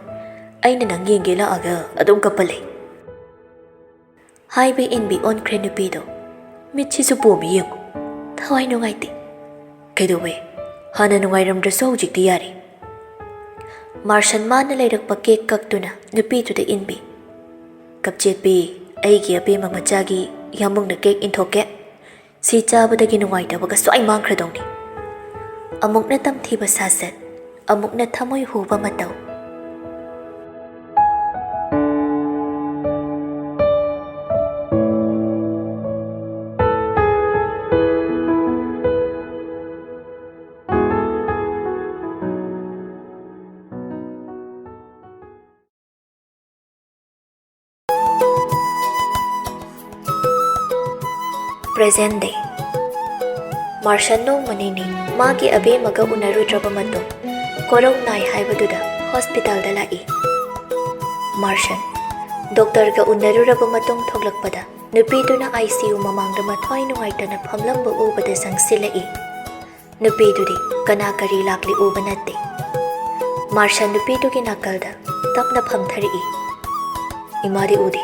ꯑꯩꯅ ꯅꯪ ꯌꯦꯡꯒꯦ ꯂꯥꯛꯑꯒ ꯑꯗꯨꯝ ꯀꯞꯄ ꯂꯩ꯫ ꯍꯥꯏꯕ ꯏꯟꯕꯤ ꯑꯣꯟꯈ꯭ꯔꯦ ꯅꯨꯄꯤꯗꯣ꯫ ꯃꯤꯠꯁꯤꯁꯨ ꯄꯣꯝꯃꯤ ꯌꯦꯡꯉꯨ꯫ ꯊꯋꯥꯏ ꯅꯨꯡꯉꯥꯏꯇꯦ꯫ ꯀꯩꯗꯧꯋꯦ? ꯍꯥꯟꯅ ꯅꯨꯡꯉꯥꯏꯔꯝꯗ꯭ꯔꯁꯨ ꯍꯧꯖꯤꯛꯇꯤ ꯌꯥꯔꯦ꯫ ꯃꯥꯔꯁꯟ ꯃꯥꯅ ꯂꯩꯔꯛꯄ ꯀꯦꯛ ꯀꯛꯇꯨꯅ ꯅꯨꯄꯤꯗꯨꯗ ꯏꯟꯕꯤ꯫ ꯀꯞꯆꯦꯠꯄꯤ, ꯑꯩꯒꯤ ꯑꯕꯦꯝꯃ ꯃꯆꯥꯒꯤ ꯌꯥꯝꯕꯨꯡꯅ ꯀꯦꯛ ꯏꯟꯊꯣꯛꯀꯦ꯫ ꯁꯤ ꯆꯥꯕꯗꯒꯤ ꯅꯨꯡꯉꯥꯏꯇꯕꯒ ꯁ꯭ꯋꯥꯏ ꯃꯥꯡꯈ꯭ꯔꯗꯧꯅꯤ꯫ ꯑꯃꯨꯛꯅ ꯇꯝꯊꯤꯕ ꯁꯥꯖꯠ, ꯑꯃꯨꯛꯅ ꯊꯃꯣꯏ ꯍꯨꯕ ꯃꯇꯧ꯫ Present day. ꯃꯥꯔꯁꯟ ꯅꯣꯡꯃ ꯅꯤꯅꯤ ꯃꯥꯒꯤ ꯑꯕꯦꯝꯃꯒ ꯎꯅꯔꯨꯗ꯭ꯔꯕ ꯃꯇꯨꯡ ꯀꯣꯔꯧ ꯅꯥꯏ ꯍꯥꯏꯕꯗꯨꯗ ꯍꯣꯁꯄꯤꯇꯥꯜꯗ ꯂꯥꯛꯏ꯫ ꯃꯥꯔꯁꯟ ꯗꯣꯛꯇꯔꯒ ꯎꯅꯔꯨꯔꯕ ꯃꯇꯨꯡ ꯊꯣꯛꯂꯛꯄꯗ ꯅꯨꯄꯤꯗꯨꯅ ICU ꯃꯃꯥꯡꯗ ꯃꯊ꯭ꯋꯥꯏ ꯅꯨꯡꯉꯥꯏꯇꯅ ꯐꯝꯂꯝꯕ ꯎꯕꯗ ꯆꯪꯁꯤꯜꯂꯛꯏ꯫ ꯅꯨꯄꯤꯗꯨꯗꯤ ꯀꯅꯥ ꯀꯔꯤ ꯂꯥꯛꯂꯤ ꯎꯕ ꯅꯠꯇꯦ꯫ ꯃꯥꯔꯁꯟ ꯅꯨꯄꯤꯗꯨꯒꯤ ꯅꯥꯀꯜꯗ ꯇꯞꯅ ꯐꯝꯊꯔꯛꯏ꯫ ꯏꯃꯥꯗꯤ ꯎꯗꯦ,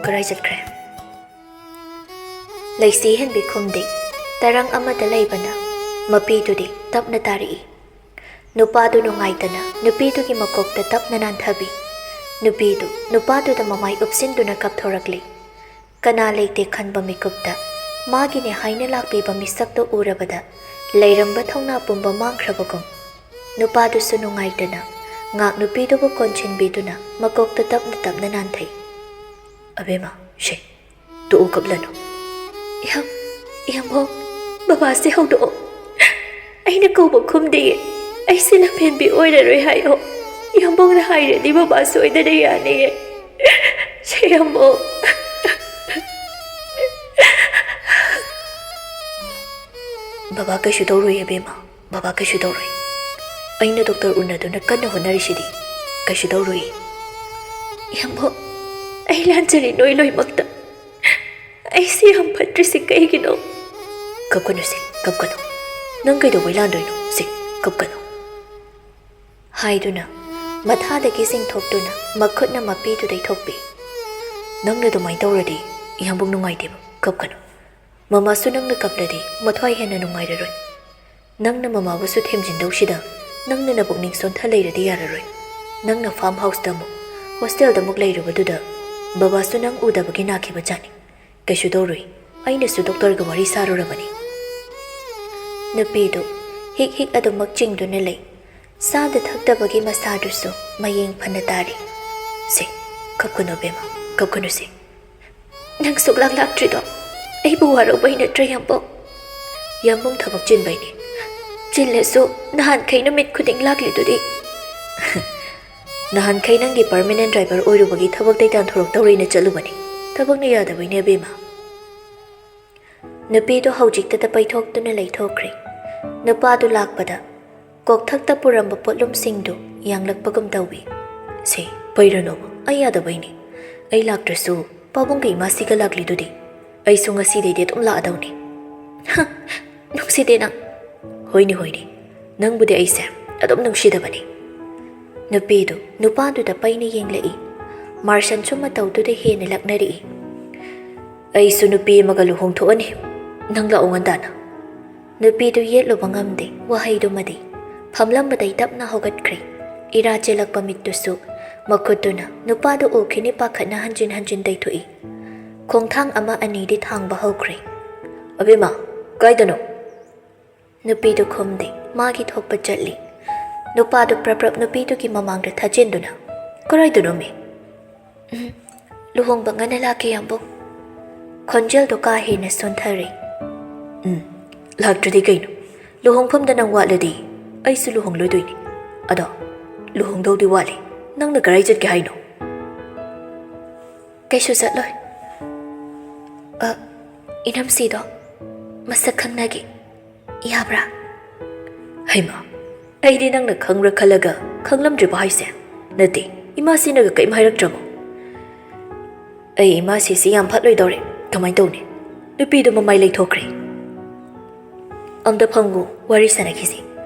ꯀꯔꯥꯏ ꯆꯠꯈ꯭ꯔꯦ? ꯂꯩꯁꯤ ꯍꯦꯟꯕꯤ ꯈꯨꯝꯗꯦ꯫ ꯇꯔꯪ ꯑꯃꯗ ꯂꯩꯕꯅ ꯃꯄꯤꯗꯨꯗꯤ ꯇꯞꯅ ꯇꯥꯔꯛꯏ꯫ ꯅꯨꯄꯥꯗꯨ ꯅꯨꯡꯉꯥꯏꯇꯅ ꯅꯨꯄꯤꯗꯨꯒꯤ ꯃꯀꯣꯛꯇ ꯇꯞꯅ ꯅꯥꯟꯊꯕꯤ꯫ ꯅꯨꯄꯤꯗꯨ ꯅꯨꯄꯥꯗꯨꯗ ꯃꯃꯥꯏ ꯎꯞꯁꯤꯟꯗꯨꯅ ꯀꯞꯊꯣꯔꯛꯂꯤ꯫ ꯀꯅꯥ ꯂꯩꯇꯦ ꯈꯟꯕ ꯃꯤꯀꯨꯞꯇ ꯃꯥꯒꯤꯅꯦ ꯍꯥꯏꯅ ꯂꯥꯛꯄꯤꯕ ꯃꯤꯁꯛꯇꯨ ꯎꯔꯕꯗ ꯂꯩꯔꯝꯕ ꯊꯧꯅꯥ ꯄꯨꯝꯕ ꯃꯥꯡꯈ꯭ꯔꯕꯒꯨꯝ ꯅꯨꯄꯥꯗꯨꯁꯨ ꯅꯨꯡꯉꯥꯏꯇꯅ ꯉꯥꯛ ꯅꯨꯄꯤꯗꯨꯕꯨ ꯀꯣꯟꯁꯤꯟꯕꯤꯗꯨꯅ ꯃꯀꯣꯛꯇ ꯇꯞꯅ ꯇꯞꯅ ꯅꯥꯟꯊꯩ꯫ "ꯑꯕꯦꯝꯃ, ꯁꯦ, ꯇꯣꯛꯎ, ꯀꯞꯂꯅꯨ꯫" "ꯏꯌꯥꯝ, ꯏꯌꯥꯝꯕꯣ, ꯕꯕꯥꯁꯦ ꯍꯧꯗꯣꯛꯑꯣ꯫ ꯑꯩꯅ ꯀꯧꯕ ꯈꯨꯝꯗꯤꯌꯦ꯫ ꯑꯩꯁꯦ ꯂꯝꯍꯦꯟꯕꯤ ꯑꯣꯏꯔꯔꯣꯏ ꯍꯥꯏꯌꯣ꯫ ꯏꯌꯥꯝꯕꯣꯅ ꯍꯥꯏꯔꯗꯤ ꯕꯕꯥ ꯁꯣꯏꯗꯅ ꯌꯥꯅꯤꯌꯦ꯫ ꯁꯦ ꯏꯌꯥꯝꯕꯣ꯫" "ꯕꯕꯥ ꯀꯩꯁꯨ ꯇꯧꯔꯣꯏ, ꯑꯕꯦꯝꯃ꯫ ꯕꯕꯥ ꯀꯩꯁꯨ ꯇꯧꯔꯣꯏ꯫ ꯑꯩꯅ ꯗꯣꯛꯇꯔ ꯎꯅꯗꯨꯅ ꯀꯟꯅ ꯍꯣꯠꯅꯔꯤꯁꯤꯗꯤ꯫ ꯀꯩꯁꯨ ꯇꯧꯔꯣꯏꯌꯦ꯫ ꯏꯌꯥꯝꯕ, ꯑꯩ ꯂꯥꯟꯖꯔꯦ ꯅꯣꯏ ꯂꯣꯏꯃꯛꯇ꯫ ꯑꯩꯁꯤ ꯌꯥꯝ ꯐꯠꯇ꯭ꯔꯤꯁꯤ ꯀꯩꯒꯤꯅꯣ? "ꯀꯞꯀꯅꯨꯁꯦ, ꯀꯞꯀꯅꯨ꯫ ꯅꯪ ꯀꯩꯗꯧꯕꯩ ꯂꯥꯟꯗꯣꯏꯅꯣ? ꯁꯦ, ꯀꯞꯀꯅꯨ," ꯍꯥꯏꯗꯨꯅ ꯃꯊꯥꯗꯒꯤ ꯆꯤꯡꯊꯣꯛꯇꯨꯅ ꯃꯈꯨꯠꯅ ꯃꯄꯤꯗꯨꯗ ꯊꯣꯛꯄꯤ꯫ "ꯅꯪꯅ ꯑꯗꯨꯃꯥꯏꯅ ꯇꯧꯔꯗꯤ ꯏꯌꯥꯝꯕꯨ ꯅꯨꯡꯉꯥꯏꯇꯦꯕ, ꯀꯞꯀꯅꯨ꯫ ꯃꯃꯥꯁꯨ ꯅꯪꯅ ꯀꯞꯂꯗꯤ ꯃꯊ꯭ꯋꯥꯏ ꯍꯦꯟꯅ ꯅꯨꯡꯉꯥꯏꯔꯔꯣꯏ꯫ ꯅꯪꯅ ꯃꯃꯥꯕꯨꯁꯨ ꯊꯦꯝꯖꯤꯟꯗꯧꯁꯤꯗ ꯅꯪꯅ ꯅꯄꯨꯛꯅꯤꯡ ꯁꯣꯟꯊ ꯂꯩꯔꯗꯤ ꯌꯥꯔꯔꯣꯏ꯫ ꯅꯪꯅ ꯐꯥꯔꯝ ꯍꯥꯎꯁꯇ ꯑꯃꯨꯛ, ꯍꯣꯁꯇꯦꯜꯗ ꯑꯃꯨꯛ ꯂꯩꯔꯨꯕꯗꯨꯗ ꯕꯕꯥꯁꯨ ꯅꯪ ꯎꯗꯕꯒꯤ ꯅꯥꯈꯤꯕ ꯖꯥꯠꯅꯤ꯫ ꯀꯩꯁꯨ ꯇꯧꯔꯣꯏ꯫ ꯑꯩꯅꯁꯨ ꯗꯣꯛꯇꯔꯒ ꯋꯥꯔꯤ ꯁꯥꯔꯨꯔꯕꯅꯤ꯫" ꯅꯨꯄꯤꯗꯨ ꯍꯤꯛ ꯍꯤꯛ ꯑꯗꯨꯃꯛ ꯆꯤꯡꯗꯨꯅ ꯂꯩ꯫ ꯆꯥꯗ ꯊꯛꯇꯕꯒꯤ ꯃꯁꯥꯗꯨꯁꯨ ꯃꯌꯦꯡ ꯐꯅ ꯇꯥꯔꯤ꯫ "ꯁꯦ, ꯀꯞꯀꯅꯨ ꯕꯦꯝꯃ, ꯀꯞꯀꯅꯨꯁꯦ꯫ ꯅꯪ ꯁꯨꯛꯂꯥꯛ ꯂꯥꯛꯇ꯭ꯔꯤꯗꯣ ꯑꯩꯕꯨ ꯋꯥꯔꯧꯕꯩ ꯅꯠꯇ꯭ꯔꯥ, ꯌꯥꯝꯕꯨꯡ?" "ꯌꯥꯝꯕꯨꯡ ꯊꯕꯛ ꯆꯤꯟꯕꯩꯅꯦ꯫" "ꯆꯤꯜꯂꯁꯨ ꯅꯍꯥꯟꯈꯩ ꯅꯨꯃꯤꯠ ꯈꯨꯗꯤꯡ ꯂꯥꯛꯂꯤꯗꯨꯗꯤ?" "ꯅꯍꯥꯟꯈꯩ ꯅꯪꯒꯤ ꯄꯔꯃꯅꯦꯟ ꯗ꯭ꯔꯥꯏꯚꯔ ꯑꯣꯏꯔꯨꯕꯒꯤ ꯊꯕꯛꯇꯩ ꯇꯥꯟꯊꯣꯔꯛꯇꯧꯔꯦꯅ ꯆꯠꯂꯨꯕꯅꯦ꯫ ꯊꯕꯛꯅ ꯌꯥꯗꯕꯩꯅꯦ ꯑꯕꯦꯝꯃ꯫" ꯅꯨꯄꯤꯗꯨ ꯍꯧꯖꯤꯛꯇꯗ ꯄꯩꯊꯣꯛꯇꯨꯅ ꯂꯩꯊꯣꯛꯈ꯭ꯔꯦ꯫ ꯅꯨꯄꯥꯗꯨ ꯂꯥꯛꯄꯗ ꯀꯣꯛꯊꯛꯇ ꯄꯨꯔꯝꯕ ꯄꯣꯠꯂꯨꯝꯁꯤꯡꯗꯨ ꯌꯥꯡꯂꯛꯄꯒꯨꯝ ꯇꯧꯏ꯫ "ꯁꯦ, ꯄꯩꯔꯅꯣꯕ, ꯑꯩ ꯌꯥꯗꯕꯩꯅꯦ꯫ ꯑꯩ ꯂꯥꯛꯇ꯭ꯔꯁꯨ ꯄꯥꯕꯨꯡꯒ ꯏꯃꯥꯁꯤꯒ ꯂꯥꯛꯂꯤꯗꯨꯗꯤ꯫ ꯑꯩꯁꯨ ꯉꯁꯤꯗꯩꯗꯤ ꯑꯗꯨꯝ ꯂꯥꯛꯑꯗꯧꯅꯤ꯫" "ꯍ, ꯅꯨꯡꯁꯤꯗꯦ ꯅꯪ꯫" "ꯍꯣꯏꯅꯦ, ꯍꯣꯏꯅꯦ, ꯅꯪꯕꯨꯗꯤ ꯑꯩꯁꯦ ꯑꯗꯨꯝ ꯅꯨꯡꯁꯤꯗꯕꯅꯤ꯫" ꯅꯨꯄꯤꯗꯨ ꯅꯨꯄꯥꯗꯨꯗ ꯄꯩꯅ ꯌꯦꯡꯂꯛꯏ꯫ ꯃꯥꯔꯁꯟꯁꯨ ꯃꯇꯧꯗꯨꯗ ꯍꯦꯟꯅ ꯂꯛꯅꯔꯛꯏ꯫ "ꯑꯩꯁꯨ ꯅꯨꯄꯤ ꯑꯃꯒ ꯂꯨꯍꯣꯡꯊꯣꯛꯑꯅꯤ꯫ ꯅꯪ ꯂꯥꯛꯑꯣ ꯉꯟꯇꯥꯅ꯫" ꯅꯨꯄꯤꯗꯨ ꯌꯦꯠꯂꯨꯕ ꯉꯝꯗꯦ ꯋꯥꯍꯩꯗꯨꯃꯗꯤ꯫ ꯐꯝꯂꯝꯕꯗꯩ ꯇꯞꯅ ꯍꯧꯒꯠꯈ꯭ꯔꯦ꯫ ꯏꯔꯥ ꯆꯦꯜꯂꯛꯄ ꯃꯤꯠꯇꯨꯁꯨ ꯃꯈꯨꯠꯇꯨꯅ ꯅꯨꯄꯥꯗꯨ ꯎꯈꯤꯅꯤ ꯄꯥꯈꯠꯅ ꯍꯟꯖꯤꯟ ꯍꯟꯖꯤꯟ ꯇꯩꯊꯣꯛꯏ꯫ ꯈꯣꯡꯊꯥꯡ ꯑꯃ ꯑꯅꯤꯗꯤ ꯊꯥꯡꯕ ꯍꯧꯈ꯭ꯔꯦ꯫ "ꯑꯕꯦꯝꯃ, ꯀꯥꯏꯗꯅꯣ?" ꯅꯨꯄꯤꯗꯨ ꯈꯨꯝꯗꯦ, ꯃꯥꯒꯤ ꯊꯣꯛꯄ ꯆꯠꯂꯤ꯫ ꯅꯨꯄꯥꯗꯨ ꯄ꯭ꯔꯞ ꯄ꯭ꯔꯞ ꯅꯨꯄꯤꯗꯨꯒꯤ ꯃꯃꯥꯡꯗ ꯊꯥꯖꯤꯟꯗꯨꯅ, "ꯀꯔꯥꯏꯗꯅꯣꯃꯤ?" "ꯎꯝ, ꯂꯨꯍꯣꯡꯕ ꯉꯟꯅ ꯂꯥꯛꯀꯦ, ꯌꯥꯝꯕꯨꯡ꯫" ꯈꯣꯟꯖꯦꯜꯗꯨ ꯀꯥ ꯍꯦꯟꯅ ꯁꯣꯟꯊꯔꯦ꯫ "ꯎꯝ, ꯂꯥꯛꯇ꯭ꯔꯗꯤ ꯀꯩꯅꯣ? ꯂꯨꯍꯣꯡꯐꯝꯗ ꯅꯪ ꯋꯥꯠꯂꯗꯤ ꯑꯩꯁꯨ ꯂꯨꯍꯣꯡꯂꯣꯏꯗꯣꯏꯅꯤ꯫ ꯑꯗꯣ ꯂꯨꯍꯣꯡꯗꯧꯗꯤ ꯋꯥꯠꯂꯤ꯫ ꯅꯪꯅ ꯀꯔꯥꯏ ꯆꯠꯀꯦ ꯍꯥꯏꯅꯣ?" "ꯀꯩꯁꯨ ꯆꯠꯂꯣꯏ꯫ ꯑ, ꯏꯅꯝꯁꯤꯗꯣ ꯃꯁꯛ ꯈꯪꯅꯒꯦ꯫ ꯌꯥꯕ꯭ꯔꯥ?" "ꯍꯩꯃꯥ, ꯑꯩꯗꯤ ꯅꯪꯅ ꯈꯪꯕ꯭ꯔꯥ ꯈꯜꯂꯒ ꯈꯪꯂꯝꯗ꯭ꯔꯤꯕꯣ ꯍꯥꯏꯁꯦ? ꯅꯠꯇꯦ, ꯏꯃꯥꯁꯤꯅꯒ ꯀꯔꯤꯝ ꯍꯥꯏꯔꯛꯇ꯭ꯔꯕꯣ? ꯑꯩ ꯏꯃꯥꯁꯤꯁꯤ ꯌꯥꯝ ꯐꯠꯂꯣꯏꯗꯧꯔꯦ꯫ ꯀꯃꯥꯏꯅ ꯇꯧꯅꯤ? ꯅꯨꯄꯤꯗꯣ ꯃꯃꯥꯏ ꯂꯩꯊꯣꯛꯈ꯭ꯔꯦ꯫ ꯑꯝꯇ ꯐꯝꯃꯨ, ꯋꯥꯔꯤ ꯁꯥꯟꯅꯈꯤꯁꯤ꯫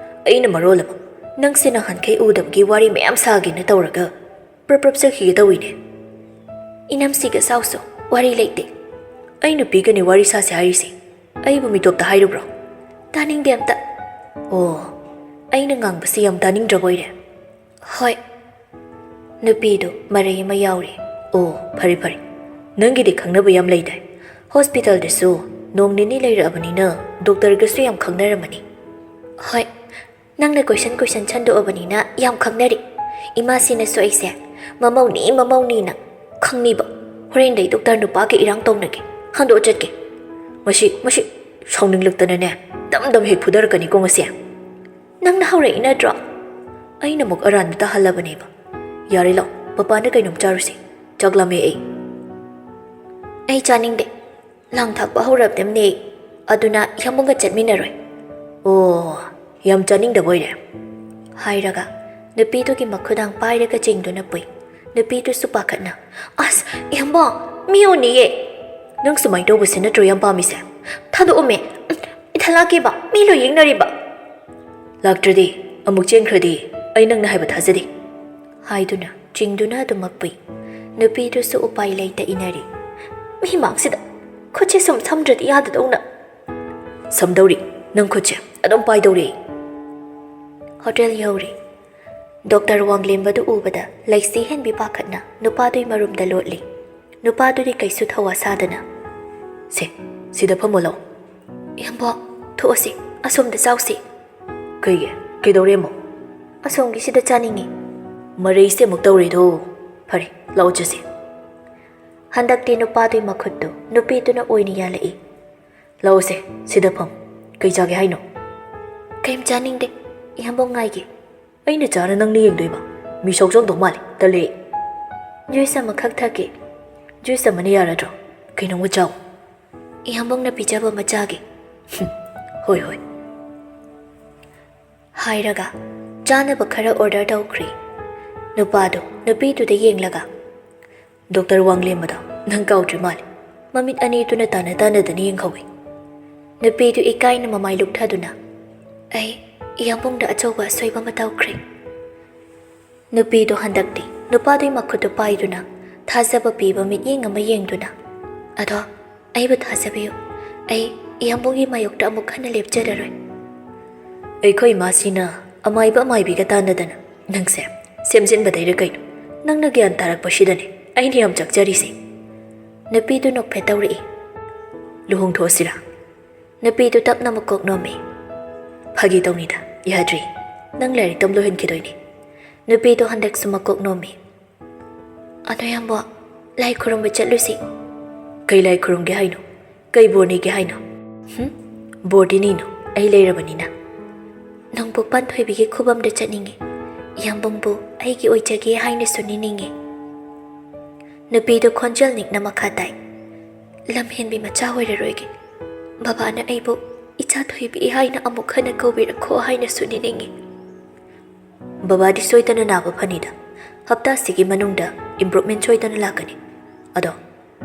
ꯑꯩꯅ ꯃꯔꯣꯜ ꯑꯃ, ꯅꯪꯁꯦ ꯅꯍꯥꯟꯈꯩ ꯎꯗꯕꯒꯤ ꯋꯥꯔꯤ ꯃꯌꯥꯝ ꯁꯥꯒꯦꯅ ꯇꯧꯔꯒ ꯄ꯭ꯔꯞ ꯄ꯭ꯔꯞ ꯆꯠꯈꯤꯒꯦ ꯇꯧꯏꯅꯦ꯫ ꯏꯅꯝꯁꯤꯒ ꯁꯥꯎꯁꯨ ꯋꯥꯔꯤ ꯂꯩꯇꯦ꯫ ꯑꯩ ꯅꯨꯄꯤꯒꯅꯤ ꯋꯥꯔꯤ ꯁꯥꯁꯦ ꯍꯥꯏꯔꯤꯁꯦ꯫ ꯑꯩꯕꯨ ꯃꯤꯇꯣꯞꯇ ꯍꯥꯏꯔꯨꯕ꯭ꯔꯣ? ꯇꯥꯅꯤꯡꯗꯦ ꯑꯝꯇ꯫ ꯑꯣ, ꯑꯩꯅ ꯉꯥꯡꯕꯁꯤ ꯌꯥꯝ ꯇꯥꯅꯤꯡꯗ꯭ꯔꯕ ꯑꯣꯏꯔꯦ꯫ ꯍꯣꯏ꯫ ꯅꯨꯄꯤꯗꯨ ꯃꯔꯩ ꯑꯃ ꯌꯥꯎꯔꯤ꯫ ꯑꯣ, ꯐꯔꯦ ꯐꯔꯦ꯫ ꯅꯪꯒꯤꯗꯤ ꯈꯪꯅꯕ ꯌꯥꯝ ꯂꯩꯗꯥꯏ? ꯍꯣꯁꯄꯤꯇꯥꯜꯗꯁꯨ ꯅꯣꯡ ꯅꯤꯅꯤ ꯂꯩꯔꯛꯑꯕꯅꯤꯅ ꯗꯣꯛꯇꯔꯒꯁꯨ ꯌꯥꯝ ꯈꯪꯅꯔꯝꯃꯅꯤ꯫ ꯍꯣꯏ, ꯅꯪꯅ ꯀꯣꯏꯁꯟ ꯀꯣꯏꯁꯟ ꯁꯟꯗꯣꯛꯑꯕꯅꯤꯅ ꯌꯥꯝ ꯈꯪꯅꯔꯦ꯫ ꯏꯃꯥꯁꯤꯅꯁꯨ ꯑꯩꯁꯦ ꯃꯃꯧꯅꯤ ꯃꯃꯧꯅꯤꯅ ꯈꯪꯅꯤꯕ꯫ ꯍꯣꯔꯦꯟꯗꯩ ꯗꯣꯛꯇꯔ ꯅꯨꯄꯥꯒ ꯏꯔꯥꯡ ꯇꯧꯅꯒꯦ, ꯍꯟꯗꯣꯛꯑ ꯆꯠꯀꯦ꯫ ꯃꯁꯤ, ꯃꯁꯤ ꯁꯥꯎꯅꯤꯡꯂꯛꯇꯅꯅꯦ ꯗꯝ ꯗꯝ ꯍꯦꯛ ꯐꯨꯗꯔꯛꯀꯅꯤꯀꯣ ꯉꯁꯤ꯫ ꯅꯪꯅ ꯍꯧꯔꯛꯏ ꯅꯠꯇ꯭ꯔꯣ? ꯑꯩꯅ ꯑꯃꯨꯛ ꯑꯔꯥꯟꯕ ꯇꯥꯍꯜꯂꯕꯅꯦꯕ꯫ ꯌꯥꯔꯦ ꯂꯥꯎ, ꯃꯄꯥꯟꯗ ꯀꯩꯅꯣꯝ ꯆꯥꯔꯨꯁꯤ꯫ ꯆꯥꯛ ꯂꯥꯝꯃꯦ ꯑꯩ꯫ ꯑꯩ ꯆꯥꯅꯤꯡꯗꯦ꯫ ꯂꯥꯡ ꯊꯥꯛꯄ ꯍꯧꯔꯕꯗꯝꯅꯦ꯫ ꯑꯗꯨꯅ ꯏꯌꯥꯝꯕꯒ ꯆꯠꯃꯤꯟꯅꯔꯣꯏ꯫ ꯑꯣ, ꯌꯥꯝ ꯆꯥꯅꯤꯡꯗꯕ ꯑꯣꯏꯔꯦ꯫ ꯍꯥꯏꯔꯒ ꯅꯨꯄꯤꯗꯨꯒꯤ ꯃꯈꯨꯗꯥꯡ ꯄꯥꯏꯔꯒ ꯆꯤꯡꯗꯨꯅ ꯄꯨꯏ꯫ ꯅꯨꯄꯤꯗꯨꯁꯨ ꯄꯥꯈꯠꯅ, "ꯑꯁ, ꯏꯌꯥꯝꯕ, ꯃꯤ ꯎꯅꯤꯌꯦ!" "ꯅꯪ ꯁꯨꯃꯥꯏꯅ ꯇꯧꯕꯁꯤ ꯅꯠꯇ꯭ꯔꯣ ꯌꯥꯝ ꯄꯥꯝꯃꯤꯁꯦ? ꯊꯥꯗꯣꯛꯑꯝꯃꯦ꯫ ꯎꯝ, ꯏꯊꯟ ꯂꯥꯛꯀꯦꯕ, ꯃꯤ ꯂꯣꯏ ꯌꯦꯡꯅꯔꯤꯕ꯫" "ꯂꯥꯛꯇ꯭ꯔꯗꯤ, ꯑꯃꯨꯛ ꯆꯦꯟꯈ꯭ꯔꯗꯤ ꯑꯩ ꯅꯪꯅ ꯍꯥꯏꯕ ꯊꯥꯖꯗꯦ꯫" ꯍꯥꯏꯗꯨꯅ ꯆꯤꯡꯗꯨꯅ ꯑꯗꯨꯃꯛ ꯄꯨꯏ꯫ ꯅꯨꯄꯤꯗꯨꯁꯨ ꯎꯄꯥꯏ ꯂꯩꯇ ꯏꯅꯔꯤ꯫ "ꯃꯤ ꯃꯥꯡꯁꯤꯗ ꯈꯨꯠꯁꯦ ꯁꯨꯝ ꯁꯝꯗ꯭ꯔꯗꯤ ꯌꯥꯗꯗꯧꯅ꯫" "ꯁꯝꯗꯧꯔꯤ, ꯅꯪ ꯈꯨꯠꯁꯦ ꯑꯗꯨꯝ ꯄꯥꯏꯗꯧꯔꯤ꯫" ꯍꯣꯇꯦꯜ ꯌꯧꯔꯦ꯫ ꯗꯣꯛꯇꯔ ꯋꯥꯡꯂꯦꯝꯕꯗꯨ ꯎꯕꯗ ꯂꯩꯁꯤ ꯍꯦꯟꯕꯤ ꯄꯥꯈꯠꯅ ꯅꯨꯄꯥꯗꯨꯒꯤ ꯃꯔꯨꯝꯗ ꯂꯣꯠꯂꯤ꯫ ꯅꯨꯄꯥꯗꯨꯗꯤ ꯀꯩꯁꯨ ꯊꯧꯋꯥ ꯁꯥꯗꯅ, "ꯁꯦ, ꯁꯤꯗ ꯐꯝꯃꯣ ꯂꯥꯎ꯫" "ꯏꯌꯥꯝꯕ, ꯊꯣꯛꯑꯁꯤ, ꯑꯁꯣꯝꯗ ꯆꯥꯎꯁꯤ꯫" "ꯀꯩꯒꯤ? ꯀꯩꯗꯧꯔꯦ ꯑꯃꯨꯛ?" "ꯑꯁꯣꯝꯒꯤꯁꯤꯗ ꯆꯥꯅꯤꯡꯉꯤ꯫" "ꯃꯔꯩꯁꯦ ꯑꯃꯨꯛ ꯇꯧꯔꯦꯗꯣ꯫ ꯐꯔꯦ, ꯂꯥꯛꯑꯣ ꯆꯠꯁꯤ꯫" ꯍꯟꯗꯛꯇꯤ ꯅꯨꯄꯥꯗꯨꯒꯤ ꯃꯈꯨꯠꯇꯨ ꯅꯨꯄꯤꯗꯨꯅ ꯑꯣꯏꯅ ꯌꯥꯜꯂꯛꯏ꯫ "ꯂꯥꯛꯑꯣꯁꯦ, ꯁꯤꯗ ꯐꯝ꯫ ꯀꯩ ꯆꯥꯒꯦ ꯍꯥꯏꯅꯣ?" "ꯀꯩꯝ ꯆꯥꯅꯤꯡꯗꯦ, ꯏꯌꯥꯝꯕ ꯉꯥꯏꯒꯦ꯫" "ꯑꯩꯅ ꯆꯥꯔ ꯅꯪꯅ ꯌꯦꯡꯗꯣꯏꯕ? ꯃꯤ ꯁꯣꯛꯆꯣꯡꯗꯧ ꯃꯥꯜꯂꯦ, ꯇꯜꯂꯦ꯫" "ꯖꯨꯏꯁ ꯑꯃꯈꯛ ꯊꯛꯀꯦ꯫" "ꯖꯨꯏꯁ ꯑꯃꯅ ꯌꯥꯔꯗ꯭ꯔꯣ? ꯀꯩꯅꯣꯝꯒ ꯆꯥꯎ꯫" "ꯏꯌꯥꯝꯕꯅ ꯄꯤꯖꯕ ꯑꯃ ꯆꯥꯒꯦ꯫" "ꯍꯨꯝ, ꯍꯣꯏ, ꯍꯣꯏ꯫" ꯍꯥꯏꯔꯒ ꯆꯥꯅꯕ ꯈꯔ ꯑꯣꯔꯗꯔ ꯇꯧꯈ꯭ꯔꯦ꯫ ꯅꯨꯄꯥꯗꯨ ꯅꯨꯄꯤꯗꯨꯗ ꯌꯦꯡꯂꯒ, "ꯗꯣꯛꯇꯔ ꯋꯥꯡꯂꯦꯝꯕꯗꯣ ꯅꯪ ꯀꯥꯎꯗ꯭ꯔꯤ ꯃꯥꯜꯂꯦ꯫ ꯃꯃꯤꯠ ꯑꯅꯤꯗꯨꯅ ꯇꯥꯟꯅ ꯇꯥꯟꯅꯗꯅ ꯌꯦꯡꯍꯧꯏ꯫" ꯅꯨꯄꯤꯗꯨ ꯏꯀꯥꯏꯅ ꯃꯃꯥꯏ ꯂꯨꯛꯊꯗꯨꯅ, "ꯑꯩ ꯏꯌꯥꯝꯕꯨꯡꯗ ꯑꯆꯧꯕ ꯑꯁꯣꯏꯕ ꯑꯃ ꯇꯧꯈ꯭ꯔꯦ꯫" ꯅꯨꯄꯤꯗꯨ ꯍꯟꯗꯛꯇꯤ ꯅꯨꯄꯥꯗꯨꯒꯤ ꯃꯈꯨꯠꯇꯨ ꯄꯥꯏꯗꯨꯅ ꯊꯥꯖꯕ ꯄꯤꯕ ꯃꯤꯠꯌꯦꯡ ꯑꯃ ꯌꯦꯡꯗꯨꯅ, "ꯑꯗꯣ ꯑꯩꯕꯨ ꯊꯥꯖꯕꯤꯌꯨ, ꯑꯩ ꯏꯌꯥꯝꯕꯨꯡꯒꯤ ꯃꯥꯌꯣꯛꯇ ꯑꯃꯨꯛ ꯍꯟꯅ ꯂꯦꯞꯆꯔꯔꯣꯏ꯫" "ꯑꯩꯈꯣꯏ ꯏꯃꯥꯁꯤꯅ ꯑꯃꯥꯏꯕ ꯑꯃꯥꯏꯕꯤꯒ ꯇꯥꯟꯅꯗꯅ ꯅꯪꯁꯦ ꯁꯦꯝꯖꯤꯟꯕꯗꯩꯔ ꯀꯩꯅꯣ? ꯅꯪꯅ ꯒ꯭ꯌꯥꯟ ꯇꯥꯔꯛꯄꯁꯤꯗꯅꯦ ꯑꯩꯅ ꯌꯥꯝ ꯆꯥꯛꯆꯔꯤꯁꯦ꯫" ꯅꯨꯄꯤꯗꯨ ꯅꯣꯛꯐꯦꯠ ꯇꯧꯔꯛꯏ꯫ "ꯂꯨꯍꯣꯡꯊꯣꯛꯑꯁꯤꯔꯥ?" ꯅꯨꯄꯤꯗꯨ ꯇꯞꯅ ꯃꯀꯣꯛ ꯅꯣꯝꯃꯤ꯫ "ꯐꯥꯒꯤ ꯇꯧꯅꯤꯗ, ꯌꯥꯗ꯭ꯔꯤ꯫ ꯅꯪ ꯂꯥꯏꯔꯤꯛ ꯇꯝ ꯂꯣꯏꯍꯟꯈꯤꯗꯣꯏꯅꯤ꯫" ꯅꯨꯄꯤꯗꯨ ꯍꯟꯗꯛꯁꯨ ꯃꯀꯣꯛ ꯅꯣꯝꯃꯤ꯫ "ꯑꯗꯣ ꯏꯌꯥꯝꯕ, ꯂꯥꯏ ꯈꯨꯔꯨꯝꯕ ꯆꯠꯂꯨꯁꯤ꯫" "ꯀꯩ ꯂꯥꯏ ꯈꯨꯔꯨꯝꯒꯦ ꯍꯥꯏꯅꯣ? ꯀꯩ ꯕꯣꯔ ꯅꯤꯒꯦ ꯍꯥꯏꯅꯣ?" "ꯍꯨꯝ? ꯕꯣꯔꯗꯤ ꯅꯤꯅꯨ, ꯑꯩ ꯂꯩꯔꯕꯅꯤꯅ꯫" "ꯅꯣꯡꯄꯣꯛ ꯄꯥꯟꯊꯣꯏꯕꯤꯒꯤ ꯈꯨꯕꯝꯗ ꯆꯠꯅꯤꯡꯉꯤ꯫ ꯏꯌꯥꯝꯕꯨꯡꯕꯨ ꯑꯩꯒꯤ ꯑꯣꯏꯖꯒꯦ ꯍꯥꯏꯅꯁꯨ ꯅꯤꯅꯤꯡꯉꯤ꯫" ꯅꯨꯄꯤꯗꯨ ꯈꯣꯟꯖꯦꯜ ꯅꯤꯛꯅ ꯃꯈꯥ ꯇꯥꯏ꯫ "ꯂꯝ ꯍꯦꯟꯕꯤ ꯃꯆꯥ ꯑꯣꯏꯔꯔꯣꯏꯒꯦ꯫ ꯕꯕꯥꯅ ꯑꯩꯕꯨ ꯏꯆꯥ ꯊꯣꯏꯕꯤ ꯍꯥꯏꯅ ꯑꯃꯨꯛ ꯍꯟꯅ ꯀꯧꯕꯤꯔꯛꯈꯣ ꯍꯥꯏꯅꯁꯨ ꯅꯤꯅꯤꯡꯉꯤ꯫" "ꯕꯕꯥꯗꯤ ꯁꯣꯏꯗꯅ ꯅꯥꯕ ꯐꯅꯤꯗ꯫ ꯍꯞꯇꯥꯁꯤꯒꯤ ꯃꯅꯨꯡꯗ ꯏꯝꯄ꯭ꯔꯨꯚꯃꯦꯟ ꯁꯣꯏꯗꯅ ꯂꯥꯛꯀꯅꯤ꯫ ꯑꯗꯣ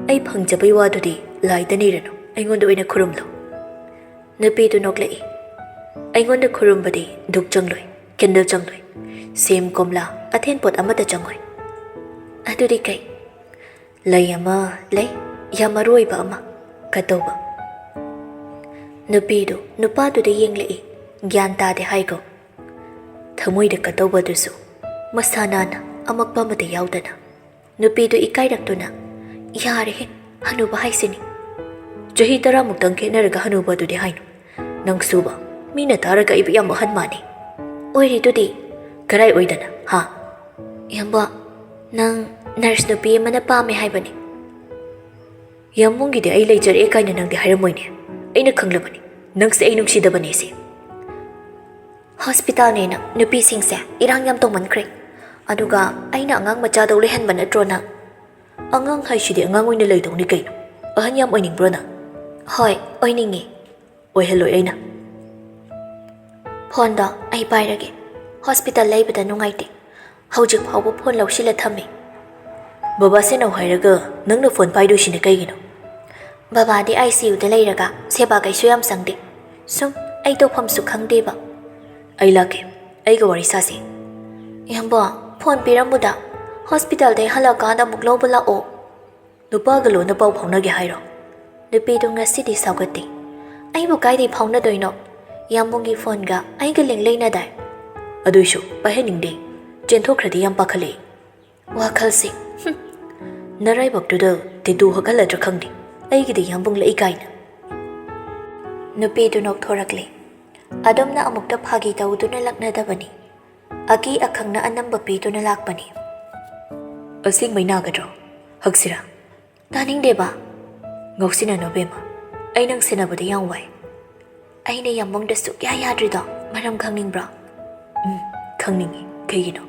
ꯑꯩ ꯐꯪꯖꯕꯩ ꯋꯥꯗꯨꯗꯤ ꯂꯥꯏꯗ ꯅꯤꯔꯅꯨ, ꯑꯩꯉꯣꯟꯗ ꯑꯣꯏꯅ ꯈꯨꯔꯨꯝꯂꯣ꯫" ꯅꯨꯄꯤꯗꯨ ꯅꯣꯛꯂꯛꯏ꯫ "ꯑꯩꯉꯣꯟꯗ ꯈꯨꯔꯨꯝꯕꯗꯤ ꯙꯨꯛ ꯆꯪꯂꯣꯏ, ꯀꯦꯟꯗꯜ ꯆꯪꯂꯣꯏ, ꯁꯦꯝ, ꯀꯣꯝꯂꯥ, ꯑꯊꯦꯟ ꯄꯣꯠ ꯑꯃꯠꯇ ꯆꯪꯉꯣꯏ꯫" "ꯑꯗꯨꯗꯤ ꯀꯩ?" "ꯂꯩ ꯑꯃ ꯂꯩ, ꯌꯥꯝ ꯃꯔꯨ ꯑꯣꯏꯕ ꯑꯃ, ꯀꯠꯇꯧꯕ꯫" ꯅꯨꯄꯤꯗꯨ ꯅꯨꯄꯥꯗꯨꯗ ꯌꯦꯡꯂꯛꯏ꯫ ꯒ꯭ꯌꯥꯟ ꯇꯥꯗꯦ ꯍꯥꯏꯒꯣ꯫ ꯊꯃꯣꯏꯗ ꯀꯠꯇꯧꯕꯗꯨꯁꯨ ꯃꯁꯥ ꯅꯥꯟꯅ ꯑꯃꯛꯄ ꯑꯃꯠꯇ ꯌꯥꯎꯗꯅ꯫ ꯅꯨꯄꯤꯗꯨ ꯏꯀꯥꯏꯔꯛꯇꯨꯅ, "ꯌꯥꯔꯦꯍꯦ, ꯍꯅꯨꯕ ꯍꯥꯏꯁꯤꯅꯤ꯫ ꯆꯍꯤ ꯇꯔꯥꯃꯨꯛꯇꯪ ꯈꯦꯠꯅꯔꯒ ꯍꯅꯨꯕ ꯑꯗꯨꯗꯤ ꯍꯥꯏꯅꯨ꯫ ꯅꯪꯁꯨꯕ, ꯃꯤꯅ ꯇꯥꯔꯒ ꯑꯩꯕꯨ ꯌꯥꯝ ꯑꯍꯟ ꯃꯥꯟꯅꯤ꯫" "ꯑꯣꯏꯔꯤꯗꯨꯗꯤ꯫" "ꯀꯔꯥꯏ ꯑꯣꯏꯗꯅ, ꯍꯥ?" "ꯏꯌꯥꯝꯕ, ꯅꯪ ꯅꯔꯁ ꯅꯨꯄꯤ ꯑꯃꯅ ꯄꯥꯝꯃꯦ ꯍꯥꯏꯕꯅꯤ꯫" "ꯌꯥꯝꯕꯨꯡꯒꯤꯗꯤ ꯑꯩ ꯂꯩꯖꯔꯛꯑꯦ ꯀꯥꯏꯅ ꯅꯪꯗꯤ ꯍꯥꯏꯔꯝꯃꯣꯏꯅꯦ꯫ ꯑꯩꯅ ꯈꯪꯂꯕꯅꯤ, ꯅꯪꯁꯦ ꯑꯩ ꯅꯨꯡꯁꯤꯗꯕꯅꯦꯁꯦ꯫" "ꯍꯣꯁꯄꯤꯇꯥꯜꯅꯦꯅ ꯅꯨꯄꯤꯁꯤꯡꯁꯦ ꯏꯔꯥꯡ ꯌꯥꯝ ꯇꯧꯃꯟꯈ꯭ꯔꯦ꯫ ꯑꯗꯨꯒ ꯑꯩꯅ ꯑꯉꯥꯡ ꯃꯆꯥꯗꯧ ꯂꯩꯍꯟꯕ ꯅꯠꯇ꯭ꯔꯣ ꯅꯪ?" "ꯑꯉꯥꯡ ꯍꯥꯏꯁꯤꯗꯤ ꯑꯉꯥꯡ ꯑꯣꯏꯅ ꯂꯩꯗꯧꯅꯤ ꯀꯩꯅꯣ꯫ ꯑꯍꯟ ꯌꯥꯝ ꯑꯣꯏꯅꯤꯡꯕ꯭ꯔꯣ ꯅꯪ?" "ꯍꯣꯏ, ꯑꯣꯏꯅꯤꯡꯉꯤ꯫" "ꯑꯣꯏꯍꯜꯂꯣꯏ ꯑꯩꯅ꯫" ꯐꯣꯟꯗꯣ ꯑꯩ ꯄꯥꯏꯔꯒꯦ꯫ ꯍꯣꯁꯄꯤꯇꯥꯜ ꯂꯩꯕꯗ ꯅꯨꯡꯉꯥꯏꯇꯦ꯫ ꯍꯧꯖꯤꯛ ꯐꯥꯎꯕ ꯐꯣꯟ ꯂꯧꯁꯤꯜꯂ ꯊꯝꯃꯤ꯫ ꯕꯕꯥ ꯁꯦꯟꯅꯧ ꯍꯥꯏꯔꯒ ꯅꯪꯅ ꯐꯣꯟ ꯄꯥꯏꯗꯣꯏꯁꯤꯅ ꯀꯩꯒꯤꯅꯣ? ꯕꯕꯥꯗꯤ ꯑꯥꯏ ꯁꯤ ꯌꯨꯗ ꯂꯩꯔꯒ ꯁꯦꯕꯥ ꯀꯩꯁꯨ ꯌꯥꯝ ꯆꯪꯗꯦ꯫ ꯁꯨꯝ ꯑꯩ ꯇꯧꯐꯝꯁꯨ ꯈꯪꯗꯦꯕ꯫ ꯑꯩ ꯂꯥꯛꯀꯦ꯫ ꯑꯩꯒ ꯋꯥꯔꯤ ꯁꯥꯁꯤ꯫ ꯏꯌꯥꯝꯕ, ꯐꯣꯟ ꯄꯤꯔꯝꯃꯨꯗ꯫ ꯍꯣꯁꯄꯤꯇꯥꯜꯗꯩ ꯍꯜꯂꯛꯀꯥꯟꯗ ꯑꯃꯨꯛ ꯂꯧꯕ ꯂꯥꯛꯑꯣ꯫ ꯅꯨꯄꯥꯒ ꯂꯣꯟꯅ ꯄꯥꯎ ꯐꯥꯎꯅꯒꯦ ꯍꯥꯏꯔꯣ? ꯅꯨꯄꯤꯗꯨ ꯉꯁꯤꯗꯤ ꯁꯥꯎꯒꯠꯇꯦ꯫ ꯑꯩꯕꯨ ꯀꯥꯏꯗꯩ ꯐꯥꯎꯅꯗꯣꯏꯅꯣ? ꯏꯌꯥꯝꯕꯨꯡꯒꯤ ꯐꯣꯟꯒ ꯑꯩꯒ ꯂꯤꯡ ꯂꯩꯅꯗꯥꯏ? ꯑꯗꯨꯏꯁꯨ ꯄꯥꯏꯍꯟꯅꯤꯡꯗꯦ꯫ ꯆꯦꯟꯊꯣꯛꯈ꯭ꯔꯗꯤ ꯌꯥꯝ ꯄꯥꯈꯠꯂꯛꯏ꯫ ꯋꯥꯈꯜꯁꯦ, ꯍꯨꯝ, ꯅꯔꯥꯏꯕꯛꯇꯨꯗ ꯇꯦꯇꯨ ꯍꯛꯍꯜꯂꯗ꯭ꯔꯥ ꯈꯪꯗꯦ꯫ ꯑꯩꯒꯤꯗꯤ ꯏꯌꯥꯝꯕꯨꯡ ꯂꯩ ꯀꯥꯏꯅ꯫ ꯅꯨꯄꯤꯗꯨ ꯅꯣꯛꯊꯣꯔꯛꯂꯦ꯫ ꯑꯗꯨꯝꯅ ꯑꯃꯨꯛꯇ ꯐꯥꯒꯤ ꯇꯧꯗꯨꯅ ꯂꯛꯅꯗꯕꯅꯤ꯫ ꯑꯀꯤ ꯑꯈꯪꯅ ꯑꯅꯝꯕ ꯄꯤꯗꯨꯅ ꯂꯥꯛꯄꯅꯤ꯫ ꯑꯁꯦꯡꯕꯩ ꯅꯥꯒꯗ꯭ꯔꯣ? ꯍꯛꯁꯤꯔꯥ? ꯇꯥꯅꯤꯡꯗꯦꯕ꯫ ꯉꯥꯎꯁꯤꯟꯅꯅꯨ ꯕꯦꯝꯃ, ꯑꯩ ꯅꯪ ꯁꯦꯟꯅꯕꯗ ꯌꯥꯝ ꯋꯥꯏ꯫ ꯑꯩꯅ ꯌꯥꯝꯕꯨꯡꯗ ꯁꯨꯛꯌꯥ ꯌꯥꯗ꯭ꯔꯤꯗꯣ ꯃꯔꯝ ꯈꯪꯅꯤꯡꯕ꯭ꯔꯣ? ꯎꯝ, ꯈꯪꯅꯤꯡꯉꯤ꯫ ꯀꯩꯒꯤꯅꯣ?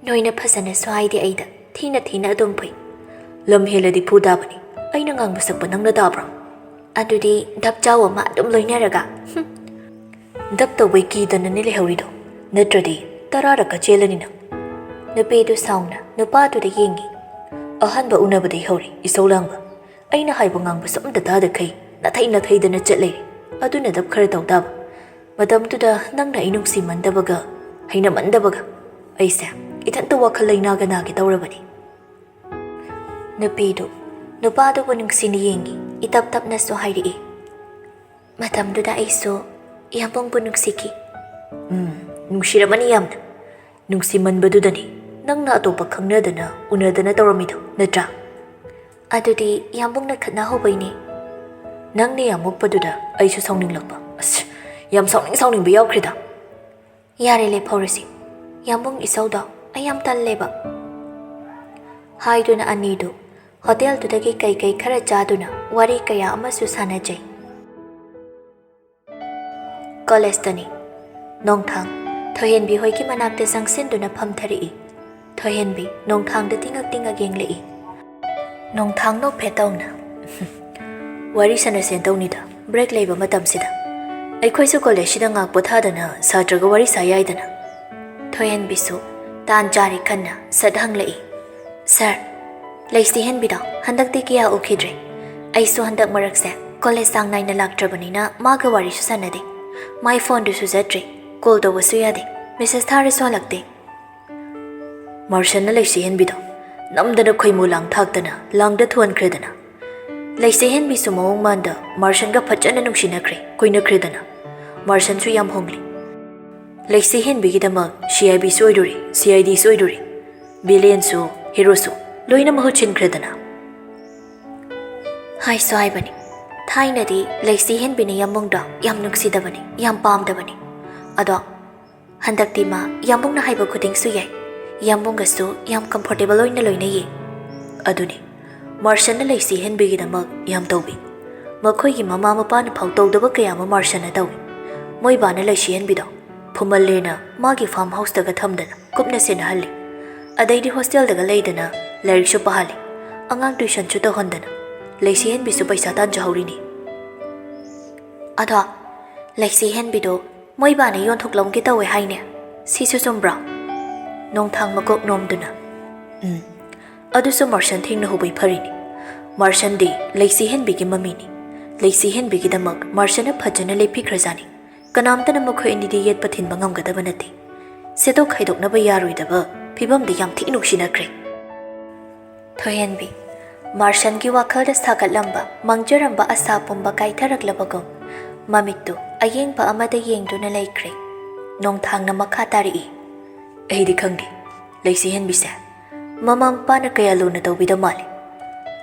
ꯅꯣꯏꯅ ꯐꯖꯅꯁꯨ ꯍꯥꯏꯗꯦ ꯑꯩꯗ, ꯊꯤꯅ ꯊꯤꯅ ꯑꯗꯨꯝ ꯐꯨꯏ꯫ ꯂꯝ ꯍꯦꯜꯂꯗꯤ ꯐꯨ ꯇꯥꯕꯅꯤ꯫ ꯑꯩꯅ ꯉꯥꯡꯕ ꯁꯛꯄ ꯅꯪꯅ ꯇꯥꯕ꯭ꯔꯣ? ꯑꯗꯨꯗꯤ ꯙꯞ ꯆꯥꯎ ꯑꯃ ꯑꯗꯨꯝ ꯂꯣꯏꯅꯔꯒ, ꯍꯨꯝ꯫ ꯙꯞ ꯇꯧꯕꯩ ꯀꯤꯗꯅꯅꯦ ꯂꯩꯍꯧꯔꯤꯗꯣ, ꯅꯠꯇ꯭ꯔꯗꯤ ꯇꯔꯥꯔꯛꯀ ꯆꯦꯜꯂꯅꯤ ꯅꯪ꯫ ꯅꯨꯄꯤꯗꯨ ꯁꯥꯎꯅ ꯅꯨꯄꯥꯗꯨꯗ ꯌꯦꯡꯉꯤ꯫ ꯑꯍꯥꯟꯕ ꯎꯅꯕꯗꯩ ꯍꯧꯔꯦ ꯏꯁꯧ ꯂꯥꯡꯕ꯫ ꯑꯩꯅ ꯍꯥꯏꯕ ꯉꯥꯡꯕꯁꯨ ꯑꯝꯇ ꯇꯥꯗꯈꯩ ꯅꯥꯊꯩ ꯅꯥꯊꯩꯗꯅ ꯆꯠ ꯂꯩꯔꯦ꯫ ꯑꯗꯨꯅ ꯙꯞ ꯈꯔ ꯇꯧ ꯇꯥꯕ꯫ ꯃꯇꯝꯗꯨꯗ ꯅꯪꯅ ꯑꯩ ꯅꯨꯡꯁꯤꯃꯟꯗꯕꯒ ꯍꯩꯅꯃꯟꯗꯕꯒ ꯑꯩꯁꯦ ꯏꯊꯟꯇ ꯋꯥꯈꯜ ꯂꯩꯅꯥꯒ ꯅꯥꯒꯦ ꯇꯧꯔꯕꯅꯤ꯫ ꯅꯨꯄꯤꯗꯨ ꯅꯨꯄꯥꯗꯨꯕꯨ ꯅꯨꯡꯁꯤꯅ ꯌꯦꯡꯉꯤ꯫ ꯏꯇꯞ ꯇꯞꯅꯁꯨ ꯍꯥꯏꯔꯛꯏ, "ꯃꯇꯝꯗꯨꯗ ꯑꯩꯁꯨ ꯏꯌꯥꯝꯕꯨꯡꯕꯨ ꯅꯨꯡꯁꯤꯈꯤ꯫" ꯎꯝ, ꯅꯨꯡꯁꯤꯔꯝꯃꯅꯤ ꯌꯥꯝꯅ꯫ ꯅꯨꯡꯁꯤꯃꯟꯕꯗꯨꯗꯅꯤ ꯅꯪꯅ ꯑꯇꯣꯞꯄ ꯈꯪꯅꯗꯅ ꯎꯅꯗꯅ ꯇꯧꯔꯝꯃꯤꯗꯣ, ꯅꯠꯇ꯭ꯔꯥ? ꯑꯗꯨꯗꯤ ꯏꯌꯥꯝꯕꯨꯡꯅ ꯈꯠꯅꯍꯧꯕꯩꯅꯦ꯫ ꯅꯪꯅ ꯌꯥꯝ ꯃꯨꯛꯄꯗꯨꯗ ꯑꯩꯁꯨ ꯁꯥꯎꯅꯤꯡꯂꯛꯄ꯫ ꯑꯁ, ꯌꯥꯝ ꯁꯥꯎꯅꯤꯡ ꯁꯥꯎꯅꯤꯡꯕ ꯌꯥꯎꯈ꯭ꯔꯦꯗ꯫ ꯌꯥꯔꯦ, ꯂꯦꯞꯍꯧꯔꯁꯤ꯫ ꯏꯌꯥꯝꯕꯨꯡ ꯏꯁꯧꯗꯣ ꯑꯩ ꯌꯥꯝ ꯇꯜꯂꯦꯕ꯫ ꯍꯥꯏꯗꯨꯅ ꯑꯅꯤꯗꯨ ꯍꯣꯇꯦꯜꯗꯨꯗꯒꯤ ꯀꯩꯀꯩ ꯈꯔ ꯆꯥꯗꯨꯅ ꯋꯥꯔꯤ ꯀꯌꯥ ꯑꯃꯁꯨ ꯁꯥꯟꯅꯖꯩ꯫ ꯀꯣꯂꯦꯖꯇꯅꯤ꯫ ꯅꯣꯡꯊꯥꯡ ꯊꯣꯏꯍꯦꯟꯕꯤ ꯍꯣꯏꯒꯤ ꯃꯅꯥꯛꯇ ꯆꯪꯁꯤꯟꯗꯨꯅ ꯐꯝꯊꯔꯛꯏ꯫ ꯊꯣꯏꯍꯦꯟꯕꯤ ꯅꯣꯡꯊꯥꯡꯗ ꯇꯤꯡꯉꯛ ꯇꯤꯡꯉꯛ ꯌꯦꯡꯂꯛꯏ꯫ ꯅꯣꯡꯊꯥꯡ ꯅꯣꯛꯐꯦꯠ ꯇꯧꯅ, "ꯋꯥꯔꯤ ꯁꯥꯟꯅꯁꯦꯅ ꯇꯧꯅꯤꯗ, ꯕ꯭ꯔꯦꯛ ꯂꯩꯕ ꯃꯇꯝꯁꯤꯗ꯫ ꯑꯩꯈꯣꯏꯁꯨ ꯀꯣꯂꯦꯖꯁꯤꯗ ꯉꯥꯏꯍꯥꯛ ꯄꯣꯊꯥꯗꯅ ꯁꯥꯇ꯭ꯔꯒ ꯋꯥꯔꯤ ꯁꯥ ꯌꯥꯏꯗꯅ꯫ ꯊꯣꯏꯍꯟꯕꯤꯁꯨ ꯇꯥꯟ ꯆꯥꯔꯦ ꯈꯟꯅ ꯁꯠ ꯍꯪꯂꯛꯏ, "ꯁꯥꯔ, ꯂꯩꯁꯤ ꯍꯦꯟꯕꯤꯗꯣ ꯍꯟꯗꯛꯇꯤ ꯀꯌꯥ ꯎꯈꯤꯗ꯭ꯔꯦ꯫ ꯑꯩꯁꯨ ꯍꯟꯗꯛ ꯃꯔꯛꯁꯦ ꯀꯣꯂꯦꯖ ꯆꯥꯡ ꯅꯥꯏꯅ ꯂꯥꯛꯇ꯭ꯔꯕꯅꯤꯅ ꯃꯥꯒ ꯋꯥꯔꯤꯁꯨ ꯁꯥꯟꯅꯗꯦ꯫ ꯃꯥꯏ ꯐꯣꯟꯗꯨꯁꯨ ꯆꯠꯇ꯭ꯔꯦ, ꯀꯣꯜ ꯇꯧꯕꯁꯨ ꯌꯥꯗꯦ, ꯃꯦꯁꯦꯖ ꯊꯥꯔꯁꯨ ꯍꯜꯂꯛꯇꯦ꯫" ꯃꯥꯔꯁꯟꯅ ꯂꯩꯁꯤ ꯍꯦꯟꯕꯤꯗꯣ ꯅꯝꯗꯅ ꯈꯣꯏꯃꯨ ꯂꯥꯡ ꯊꯥꯛꯇꯅ ꯂꯥꯡꯗ ꯊꯨꯍꯟꯈ꯭ꯔꯦꯗꯅ꯫ ꯂꯩꯁꯤ ꯍꯦꯟꯕꯤꯁꯨ ꯃꯑꯣꯡ ꯃꯥꯟꯗ ꯃꯥꯔꯁꯟꯒ ꯐꯖꯅ ꯅꯨꯡꯁꯤꯅꯈ꯭ꯔꯦ, ꯀꯣꯏꯅꯈ꯭ꯔꯦꯗꯅ꯫ ꯃꯥꯔꯁꯟꯁꯨ ꯌꯥꯝ ꯍꯣꯡꯂꯦ꯫ ꯂꯩꯁꯤ ꯍꯦꯟꯕꯤꯒꯤꯗꯃꯛ ꯁꯤ ꯑꯥꯏ ꯕꯤꯁꯨ ꯑꯣꯏꯔꯨꯔꯦ, ꯁꯤ ꯑꯥꯏ ꯗꯤꯁꯨ ꯑꯣꯏꯔꯨꯔꯦ, ꯚꯤꯂꯦꯟꯁꯨ, ꯍꯤꯔꯣꯁꯨ ꯂꯣꯏꯅ ꯃꯍꯨꯠ ꯁꯤꯟꯈ꯭ꯔꯦꯗꯅ꯫ ꯍꯥꯏꯁꯨ ꯍꯥꯏꯕꯅꯤ, ꯊꯥꯏꯅꯗꯤ ꯂꯩꯁꯤ ꯍꯦꯟꯕꯤꯅ ꯌꯥꯝꯕꯨꯡꯗꯣ ꯌꯥꯝ ꯅꯨꯡꯁꯤꯗꯕꯅꯤ, ꯌꯥꯝ ꯄꯥꯝꯗꯕꯅꯤ꯫ ꯑꯗꯣ ꯍꯟꯗꯛꯇꯤ ꯃꯥ ꯌꯥꯝꯕꯨꯡꯅ ꯍꯥꯏꯕ ꯈꯨꯗꯤꯡꯁꯨ ꯌꯥꯏ꯫ ꯌꯥꯝꯕꯨꯡꯒꯁꯨ ꯌꯥꯝ ꯀꯝꯐꯣꯔꯇꯦꯕꯜ ꯑꯣꯏꯅ ꯂꯣꯏꯅꯩꯌꯦ꯫ ꯑꯗꯨꯅꯤ, ꯃꯥꯔꯁꯟꯅ ꯂꯩꯁꯤ ꯍꯦꯟꯕꯤꯒꯤꯗꯃꯛ ꯌꯥꯝ ꯇꯧꯕꯤ꯫ ꯃꯈꯣꯏꯒꯤ ꯃꯃꯥ ꯃꯄꯥꯅ ꯐꯥꯎ ꯇꯧꯗꯕ ꯀꯌꯥ ꯑꯃ ꯃꯥꯔꯁꯟꯅ ꯇꯧꯏ꯫ ꯃꯣꯏ ꯕꯥꯅ ꯂꯩꯁꯤ ꯍꯦꯟꯕꯤꯗꯣ ꯐꯨꯝꯍꯜꯂꯦꯅ ꯃꯥꯒꯤ ꯐꯥꯔꯝ ꯍꯥꯎꯁꯇꯒ ꯊꯝꯗꯅ ꯀꯨꯞꯅ ꯁꯦꯟꯅꯍꯜꯂꯤ꯫ ꯑꯗꯩꯗꯤ ꯍꯣꯁꯇꯦꯜꯗꯒ ꯂꯩꯗꯅ ꯂꯥꯏꯔꯤꯛꯁꯨ ꯄꯥꯍꯜꯂꯤ, ꯑꯉꯥꯡ ꯇ꯭ꯌꯨꯁꯟꯁꯨ ꯇꯧꯍꯟꯗꯅ꯫ ꯂꯩꯁꯤ ꯍꯦꯟꯕꯤꯁꯨ ꯄꯩꯁꯥ ꯇꯥꯟꯖꯍꯧꯔꯤꯅꯤ꯫ ꯑꯗꯣ ꯂꯩꯁꯤ ꯍꯦꯟꯕꯤꯗꯣ ꯃꯣꯏ ꯕꯥꯅ ꯌꯣꯟꯊꯣꯛꯂꯝꯒꯦ ꯇꯧꯋꯦ ꯍꯥꯏꯅꯦ, ꯁꯤꯁꯨ ꯆꯨꯝꯕ꯭ꯔꯣ? ꯅꯣꯡꯊꯥꯡ ꯃꯀꯣꯛ ꯅꯣꯝꯗꯨꯅ, "ꯎꯝ, ꯑꯗꯨꯁꯨ ꯃꯥꯔꯁꯟ ꯊꯦꯡꯅꯍꯧꯕꯩ ꯐꯔꯤꯅꯤ꯫ ꯃꯥꯔꯁꯟꯗꯤ ꯂꯩꯁꯤ ꯍꯦꯟꯕꯤꯒꯤ ꯃꯃꯤꯅꯤ꯫ ꯂꯩꯁꯤ ꯍꯦꯟꯕꯤꯒꯤꯗꯃꯛ ꯃꯥꯔꯁꯟꯅ ꯐꯖꯅ ꯂꯦꯞꯄꯤꯈ꯭ꯔꯖꯥꯠꯅꯤ꯫ ꯀꯅꯥꯝꯇꯅ ꯃꯈꯣꯏ ꯑꯅꯤꯗꯤ ꯌꯦꯠꯄ ꯊꯤꯟꯕ ꯉꯝꯒꯗꯕ ꯅꯠꯇꯦ꯫ ꯁꯦꯠꯇꯣꯛ ꯈꯥꯏꯗꯣꯛꯅꯕ ꯌꯥꯔꯣꯏꯗꯕ ꯐꯤꯕꯝꯗ ꯌꯥꯝ ꯊꯤ ꯅꯨꯡꯁꯤꯅꯈ꯭ꯔꯦ꯫" ꯊꯣꯏꯍꯦꯟꯕꯤ, ꯃꯥꯔꯁꯟꯒꯤ ꯋꯥꯈꯜꯗ ꯁꯥꯒꯠꯂꯝꯕ, ꯃꯪꯖꯔꯝꯕ ꯑꯁꯥ ꯄꯨꯝꯕ ꯀꯥꯏꯊꯔꯛꯂꯕꯒꯨꯝ, ꯃꯃꯤꯠꯇꯨ ꯑꯌꯦꯡꯕ ꯑꯃꯗ ꯌꯦꯡꯗꯨꯅ ꯂꯩꯈ꯭ꯔꯦ꯫ ꯅꯣꯡꯊꯥꯡꯅ ꯃꯈꯥ ꯇꯥꯔꯛꯏ, "ꯑꯩꯗꯤ ꯈꯪꯗꯦ, ꯂꯩꯁꯤ ꯍꯦꯟꯕꯤꯁꯦ ꯃꯃꯥ ꯃꯄꯥꯅ ꯀꯌꯥ ꯂꯨꯅ ꯇꯧꯕꯤꯗ ꯃꯥꯜꯂꯦ꯫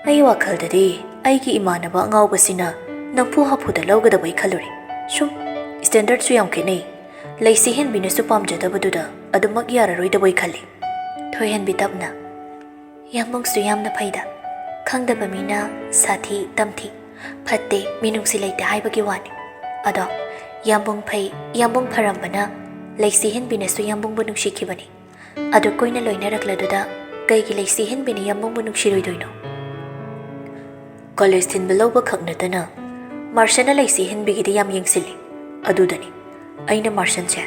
ꯑꯩ ꯋꯥꯈꯜꯗꯗꯤ ꯑꯩꯒꯤ ꯏꯃꯥꯟꯅꯕ ꯑꯉꯥꯎꯕꯁꯤꯅ ꯅꯝꯐꯨ ꯍꯥꯐꯨꯗ ꯂꯧꯒꯗꯕꯩ ꯈꯜꯂꯨꯔꯦ꯫ ꯁꯨꯝ ꯁ꯭ꯇꯦꯟꯗꯔꯠꯁꯨ ꯌꯥꯝ ꯈꯦꯠꯅꯩ꯫ ꯂꯩꯁꯤ ꯍꯦꯟꯕꯤꯅꯁꯨ ꯄꯥꯝꯖꯗꯕꯗꯨꯗ ꯑꯗꯨꯃꯛ ꯌꯥꯔꯔꯣꯏꯗꯕꯩ ꯈꯜꯂꯤ꯫" ꯊꯣꯏꯍꯦꯟꯕꯤ ꯇꯞꯅ, "ꯌꯥꯝꯕꯨꯡꯁꯨ ꯌꯥꯝꯅ ꯐꯩꯗ꯫ ꯈꯪꯗꯕ ꯃꯤꯅ ꯁꯥꯊꯤ, ꯇꯝꯊꯤ, ꯐꯠꯇꯦ, ꯃꯤꯅꯨꯡꯁꯤ ꯂꯩꯇꯦ ꯍꯥꯏꯕꯒꯤ ꯋꯥꯅꯤ꯫ ꯑꯗꯣ ꯌꯥꯝꯕꯨꯡ ꯐꯩ, ꯌꯥꯝꯕꯨꯡ ꯐꯔꯝꯕꯅ ꯂꯩꯁꯤ ꯍꯦꯟꯕꯤꯅꯁꯨ ꯌꯥꯝꯕꯨꯡꯕꯨ ꯅꯨꯡꯁꯤꯈꯤꯕꯅꯤ꯫ ꯑꯗꯨ ꯀꯨꯏꯅ ꯂꯣꯏꯅꯔꯛꯂꯗꯨꯗ ꯀꯩꯒꯤ ꯂꯩꯁꯤ ꯍꯦꯟꯕꯤꯅ ꯌꯥꯝꯕꯨꯡꯕꯨ ꯅꯨꯡꯁꯤꯔꯣꯏꯗꯣꯏꯅꯣ?" ꯀꯣꯂꯦꯖ ꯊꯤꯟꯕ ꯂꯧꯕ ꯈꯛ ꯅꯠꯇꯅ ꯃꯥꯔꯁꯟꯅ ꯂꯩꯁꯤ ꯍꯦꯟꯕꯤꯒꯤꯗꯤ ꯌꯥꯝ ꯌꯦꯡꯁꯤꯜꯂꯤ꯫ ꯑꯗꯨꯗꯅꯤ ꯑꯩꯅ ꯃꯥꯔꯁꯟꯁꯦ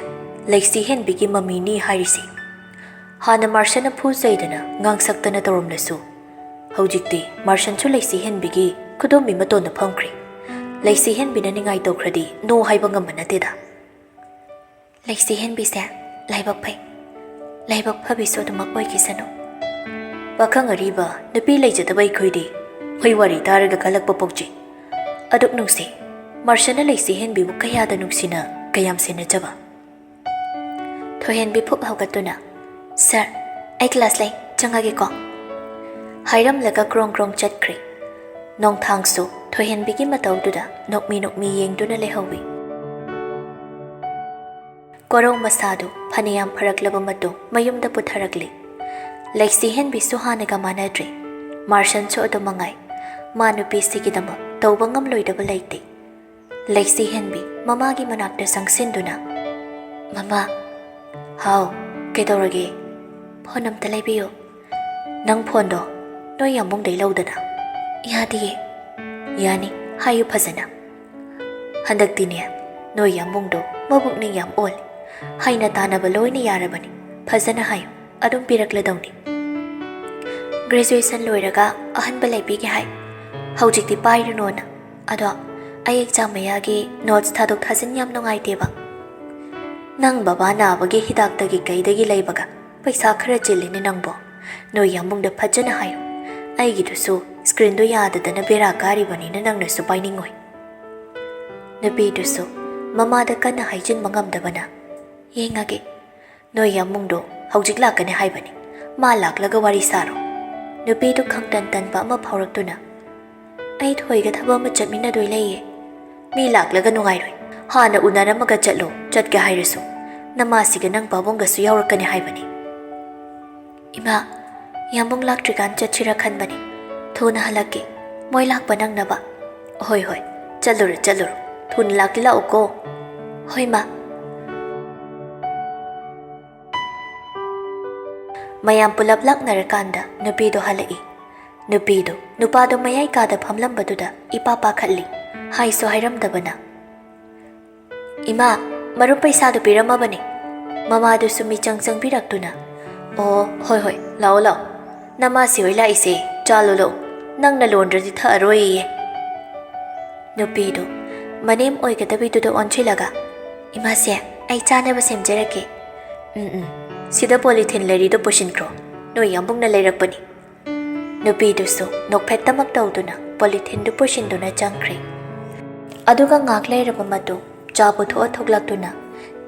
ꯂꯩꯁꯤ ꯍꯦꯟꯕꯤꯒꯤ ꯃꯃꯤꯅꯤ ꯍꯥꯏꯔꯤꯁꯤ꯫ ꯍꯥꯟꯅ ꯃꯥꯔꯁꯟꯅ ꯐꯨ ꯆꯩꯗꯅ ꯉꯥꯡꯁꯛꯇꯅ ꯇꯧꯔꯝꯂꯁꯨ, ꯍꯧꯖꯤꯛꯇꯤ ꯃꯥꯔꯁꯟꯁꯨ ꯂꯩꯁꯤ ꯍꯦꯟꯕꯤꯒꯤ ꯈꯨꯗꯣꯝꯕꯤ ꯃꯇꯣꯟꯗ ꯐꯝꯈ꯭ꯔꯦ꯫ ꯂꯩꯁꯤ ꯍꯦꯟꯕꯤꯅ ꯅꯤꯡꯉꯥꯏ ꯇꯧꯈ꯭ꯔꯗꯤ no ꯍꯥꯏꯕ ꯉꯝꯕ ꯅꯠꯇꯦꯗ꯫ ꯂꯩꯁꯤ ꯍꯦꯟꯕꯤꯁꯦ ꯂꯥꯏꯕꯛ ꯐꯩ꯫ ꯂꯥꯏꯕꯛ ꯐꯕꯤꯁꯨ ꯑꯗꯨꯃꯛ ꯑꯣꯏꯈꯤꯁꯅꯨ꯫ ꯄꯥꯈꯪ ꯑꯔꯤꯕ ꯅꯨꯄꯤ ꯂꯩꯖꯗꯕ ꯑꯩꯈꯣꯏꯗꯤ ꯃꯣꯏ ꯋꯥꯔꯤ ꯇꯥꯔꯒ ꯀꯜꯂꯛꯄ ꯄꯣꯛꯆꯩ꯫ ꯑꯗꯨꯛ ꯅꯨꯡꯁꯤ, ꯃꯥꯔꯁꯟꯅ ꯂꯩꯁꯤ ꯍꯦꯟꯕꯤꯕꯨ ꯀꯌꯥꯗ ꯅꯨꯡꯁꯤꯅ ꯀꯌꯥꯝ ꯁꯦꯟꯅꯖꯕ꯫ ꯊꯣꯏꯍꯦꯟꯕꯤ ꯐꯨꯛ ꯍꯧꯒꯠꯇꯨꯅ, "ꯁꯥꯔ, ꯑꯩ ꯀ꯭ꯂꯥꯁ ꯂꯩ, ꯆꯪꯉꯒꯦꯀꯣ?" ꯍꯥꯏꯔꯝꯂꯒ ꯀ꯭ꯔꯣꯡ ꯀ꯭ꯔꯣꯡ ꯆꯠꯈ꯭ꯔꯦ꯫ ꯅꯣꯡꯊꯥꯡꯁꯨ ꯊꯣꯏꯍꯦꯟꯕꯤꯒꯤ ꯃꯇꯧꯗꯨꯗ ꯅꯣꯛꯃꯤ ꯅꯣꯛꯃꯤ ꯌꯦꯡꯗꯨꯅ ꯂꯩꯍꯧꯏ꯫ ꯀꯣꯔꯧ ꯃꯁꯥꯗꯨ ꯐꯅꯌꯥꯝ ꯐꯔꯛꯂꯕ ꯃꯇꯨꯡ ꯃꯌꯨꯝꯗ ꯄꯨꯊꯔꯛꯂꯤ꯫ ꯂꯩꯁꯤ ꯍꯦꯟꯕꯤꯁꯨ ꯍꯥꯟꯅꯒ ꯃꯥꯟꯅꯗ꯭ꯔꯦ꯫ ꯃꯥꯔꯁꯟꯁꯨ ꯑꯗꯨ ꯃꯉꯥꯏ꯫ ꯃꯥ ꯅꯨꯄꯤꯁꯤꯒꯤꯗꯃꯛ ꯇꯧꯕ ꯉꯝꯂꯣꯏꯗꯕ ꯂꯩꯇꯦ꯫ ꯂꯩꯁꯤ ꯍꯦꯟꯕꯤ ꯃꯃꯥꯒꯤ ꯃꯅꯥꯛꯇ ꯆꯪꯁꯤꯟꯗꯨꯅ, "ꯃꯃꯥ꯫" "ꯍꯥꯎ, ꯀꯩꯗꯧꯔꯒꯦ?" "ꯐꯣꯟ ꯑꯝꯇ ꯂꯩꯕꯤꯌꯨ꯫" "ꯅꯪ ꯐꯣꯟꯗꯣ ꯅꯣꯏ ꯌꯥꯝꯕꯨꯡꯗꯩ ꯂꯧꯗꯅ?" "ꯌꯥꯗꯤꯌꯦ꯫" "ꯌꯥꯅꯤ, ꯍꯥꯏꯌꯨ ꯐꯖꯅ꯫ ꯍꯟꯗꯛꯇꯤꯅꯦ, ꯅꯣꯏ ꯌꯥꯝꯕꯨꯡꯗꯣ ꯃꯕꯨꯛꯅꯤꯡ ꯌꯥꯝ ꯑꯣꯜꯂꯤ꯫ ꯍꯩꯅ ꯇꯥꯟꯅꯕ ꯂꯣꯏꯅ ꯌꯥꯔꯕꯅꯤ꯫ ꯐꯖꯅ ꯍꯥꯏꯌꯨ, ꯑꯗꯨꯝ ꯄꯤꯔꯛꯂꯗꯧꯅꯤ꯫" "ꯒ꯭ꯔꯦꯖꯨꯑꯦꯁꯟ ꯂꯣꯏꯔꯒ ꯑꯍꯟꯕ ꯂꯩꯕꯤꯒꯦ ꯍꯥꯏ꯫ ꯍꯧꯖꯤꯛꯇꯤ ꯄꯥꯏꯔꯨꯅꯣꯅ꯫ ꯑꯗꯣ ꯑꯩ ꯑꯦꯛꯖꯥꯝ ꯃꯌꯥꯒꯤ ꯅꯣꯠꯁ ꯊꯥꯗꯣꯛ ꯊꯥꯖꯤꯟ ꯌꯥꯝ ꯅꯨꯡꯉꯥꯏꯇꯦꯕ꯫" "ꯅꯪ ꯕꯕꯥ ꯅꯥꯕꯒꯤ ꯍꯤꯗꯥꯛꯇꯒꯤ ꯀꯩꯗꯒꯤ ꯂꯩꯕꯒ ꯄꯩꯁꯥ ꯈꯔ ꯆꯤꯜꯂꯤꯅꯦ ꯅꯪꯕꯣ꯫ ꯅꯣꯏ ꯌꯥꯝꯕꯨꯡꯗ ꯐꯖꯅ ꯍꯥꯏꯌꯨ꯫ ꯑꯩꯒꯤꯗꯨꯁꯨ ꯁ꯭ꯀ꯭ꯔꯤꯟꯗꯣ ꯌꯥꯗꯗꯅ ꯕꯦꯔꯥ ꯀꯥꯔꯤꯕꯅꯤꯅ ꯅꯪꯅꯁꯨ ꯄꯥꯏꯅꯤꯡꯉꯣꯏ꯫" ꯅꯨꯄꯤꯗꯨꯁꯨ ꯃꯃꯥꯗ ꯀꯟꯅ ꯍꯥꯏꯖꯤꯟꯕ ꯉꯝꯗꯕꯅ, "ꯌꯦꯡꯉꯒꯦ꯫ ꯅꯣꯏ ꯌꯥꯝꯕꯨꯡꯗꯣ ꯍꯧꯖꯤꯛ ꯂꯥꯛꯀꯅꯤ ꯍꯥꯏꯕꯅꯤ꯫ ꯃꯥ ꯂꯥꯛꯂꯒ ꯋꯥꯔꯤ ꯁꯥꯔꯣ꯫" ꯅꯨꯄꯤꯗꯨ ꯈꯪꯇꯟ ꯇꯟꯕ ꯑꯃ ꯐꯥꯎꯔꯛꯇꯨꯅ, "ꯑꯩ ꯊꯣꯏꯒ ꯊꯕꯛ ꯑꯃ ꯆꯠꯃꯤꯟꯅꯗꯣꯏ ꯂꯩꯌꯦ꯫ ꯃꯤ ꯂꯥꯛꯂꯒ ꯅꯨꯡꯉꯥꯏꯔꯣꯏ꯫ ꯍꯥꯟꯅ ꯎꯅꯔꯝꯃꯒ ꯆꯠꯂꯣ, ꯆꯠꯀꯦ ꯍꯥꯏꯔꯁꯨ꯫ ꯅꯃꯥꯁꯤꯒ ꯅꯪ ꯄꯥꯕꯨꯡꯒꯁꯨ ꯌꯥꯎꯔꯛꯀꯅꯤ ꯍꯥꯏꯕꯅꯤ꯫" "ꯏꯃꯥ, ꯌꯥꯝꯕꯨꯡ ꯂꯥꯛꯇ꯭ꯔꯤꯀꯥꯟ ꯆꯠꯁꯤꯔ ꯈꯟꯕꯅꯤ꯫ ꯊꯨꯅ ꯍꯜꯂꯛꯀꯦ, ꯃꯣꯏ ꯂꯥꯛꯄ ꯅꯪꯅꯕ꯫" "ꯍꯣꯏ, ꯍꯣꯏ, ꯆꯠꯂꯨꯔꯣ, ꯆꯠꯂꯨꯔꯣ꯫ ꯊꯨꯅ ꯂꯥꯛꯇꯤ ꯂꯥꯛꯎꯀꯣ꯫" "ꯍꯣꯏ, ꯃꯥ꯫" ꯃꯌꯥꯝ ꯄꯨꯂꯞ ꯂꯥꯛꯅꯔꯀꯥꯟꯗ ꯅꯨꯄꯤꯗꯣ ꯍꯜꯂꯛꯏ꯫ ꯅꯨꯄꯤꯗꯣ ꯅꯨꯄꯥꯗꯣ ꯃꯌꯥꯏ ꯀꯥꯗ ꯐꯝꯂꯝꯕꯗꯨꯗ ꯏꯄꯥ ꯄꯥꯈꯠꯂꯤ꯫ ꯍꯥꯏꯁꯨ ꯍꯥꯏꯔꯝꯗꯕꯅ, "ꯏꯃꯥ, ꯃꯔꯨꯞ ꯄꯩꯁꯥꯗꯨ ꯄꯤꯔꯝꯃꯕꯅꯤ꯫" ꯃꯃꯥꯗꯨꯁꯨ ꯃꯤꯆꯪ ꯆꯪꯕꯤꯔꯛꯇꯨꯅ, "ꯑꯣ, ꯍꯣꯏ ꯍꯣꯏ, ꯂꯥꯛꯑꯣ ꯂꯥꯛꯑꯣ꯫ ꯅꯃꯥꯁꯤ ꯍꯣꯏ ꯂꯥꯛꯏꯁꯦ, ꯆꯥ ꯂꯣꯜꯂꯛꯎ꯫ ꯅꯪꯅ ꯂꯣꯟꯗ꯭ꯔꯗꯤ ꯊꯛꯑꯔꯣꯏꯌꯦ꯫" ꯅꯨꯄꯤꯗꯨ ꯃꯅꯦꯝ ꯑꯣꯏꯒꯗꯕꯤꯗꯨꯗ ꯑꯣꯟꯁꯤꯜꯂꯒ, "ꯏꯃꯥꯁꯦ, ꯑꯩ ꯆꯥꯅꯕ ꯁꯦꯝꯖꯔꯛꯀꯦ꯫ ꯎꯝ ꯎꯝ, ꯁꯤꯗ ꯄꯣꯂꯤꯊꯤꯟ ꯂꯩꯔꯤꯗꯣ ꯄꯨꯁꯤꯟꯈ꯭ꯔꯣ, ꯅꯣꯏ ꯌꯥꯝꯕꯨꯡꯅ ꯂꯩꯔꯛꯄꯅꯤ꯫" ꯅꯨꯄꯤꯗꯨꯁꯨ ꯅꯣꯛꯐꯦꯠꯇꯃꯛ ꯇꯧꯗꯨꯅ ꯄꯣꯂꯤꯊꯤꯟꯗꯨ ꯄꯨꯁꯤꯟꯗꯨꯅ ꯆꯪꯈ꯭ꯔꯦ꯫ ꯑꯗꯨꯒ ꯉꯥꯏꯍꯥꯛ ꯂꯩꯔꯕ ꯃꯇꯨꯡ ꯆꯥ ꯄꯨꯊꯣꯛꯑ ꯊꯣꯛꯂꯛꯇꯨꯅ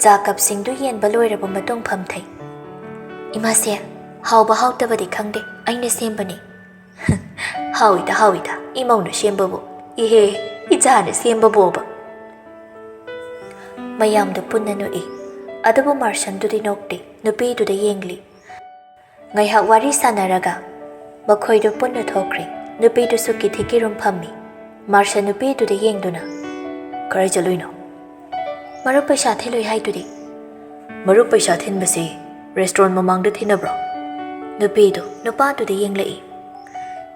ꯆꯥ ꯀꯞꯁꯤꯡꯗꯨ ꯌꯦꯟꯕ ꯂꯣꯏꯔꯕ ꯃꯇꯨꯡ ꯐꯝꯊꯩ꯫ "ꯏꯃꯥꯁꯦ, ꯍꯥꯎꯕ ꯍꯥꯎꯇꯕꯗꯤ ꯈꯪꯗꯦ, ꯑꯩꯅ ꯁꯦꯝꯕꯅꯤ꯫" "ꯍꯥꯎꯏꯗ, ꯍꯥꯎꯏꯗ, ꯏꯃꯧꯅ ꯁꯦꯝꯕꯕꯨ꯫ ꯏꯍꯦ, ꯏꯆꯥꯅ ꯁꯦꯝꯕꯕꯣꯕ꯫" ꯃꯌꯥꯝꯗꯨ ꯄꯨꯟꯅ ꯅꯣꯛꯏ꯫ ꯑꯗꯨꯕꯨ ꯃꯥꯔꯁꯟꯗꯨꯗꯤ ꯅꯣꯛꯇꯦ, ꯅꯨꯄꯤꯗꯨꯗ ꯌꯦꯡꯂꯤ꯫ ꯉꯥꯏꯍꯥꯛ ꯋꯥꯔꯤ ꯁꯥꯟꯅꯔꯒ ꯃꯈꯣꯏꯗꯨ ꯄꯨꯟꯅ ꯊꯣꯛꯈ꯭ꯔꯦ꯫ ꯅꯨꯄꯤꯗꯨꯁꯨ ꯀꯤꯊꯤ ꯀꯤꯔꯨꯝ ꯐꯝꯃꯤ꯫ ꯃꯥꯔꯁꯟ ꯅꯨꯄꯤꯗꯨꯗ ꯌꯦꯡꯗꯨꯅ, "ꯀꯔꯥꯏ ꯆꯠꯂꯨꯏꯅꯣ?" "ꯃꯔꯨꯞ ꯄꯩꯁꯥ ꯊꯤꯜꯂꯨꯏ ꯍꯥꯏꯗꯨꯗꯤ꯫" "ꯃꯔꯨꯞ ꯄꯩꯁꯥ ꯊꯤꯟꯕꯁꯤ ꯔꯦꯁꯇꯨꯔꯦꯟ ꯃꯃꯥꯡꯗ ꯊꯤꯟꯅꯕ꯭ꯔꯣ?" ꯅꯨꯄꯤꯗꯨ ꯅꯨꯄꯥꯗꯨꯗ ꯌꯦꯡꯂꯛꯏ꯫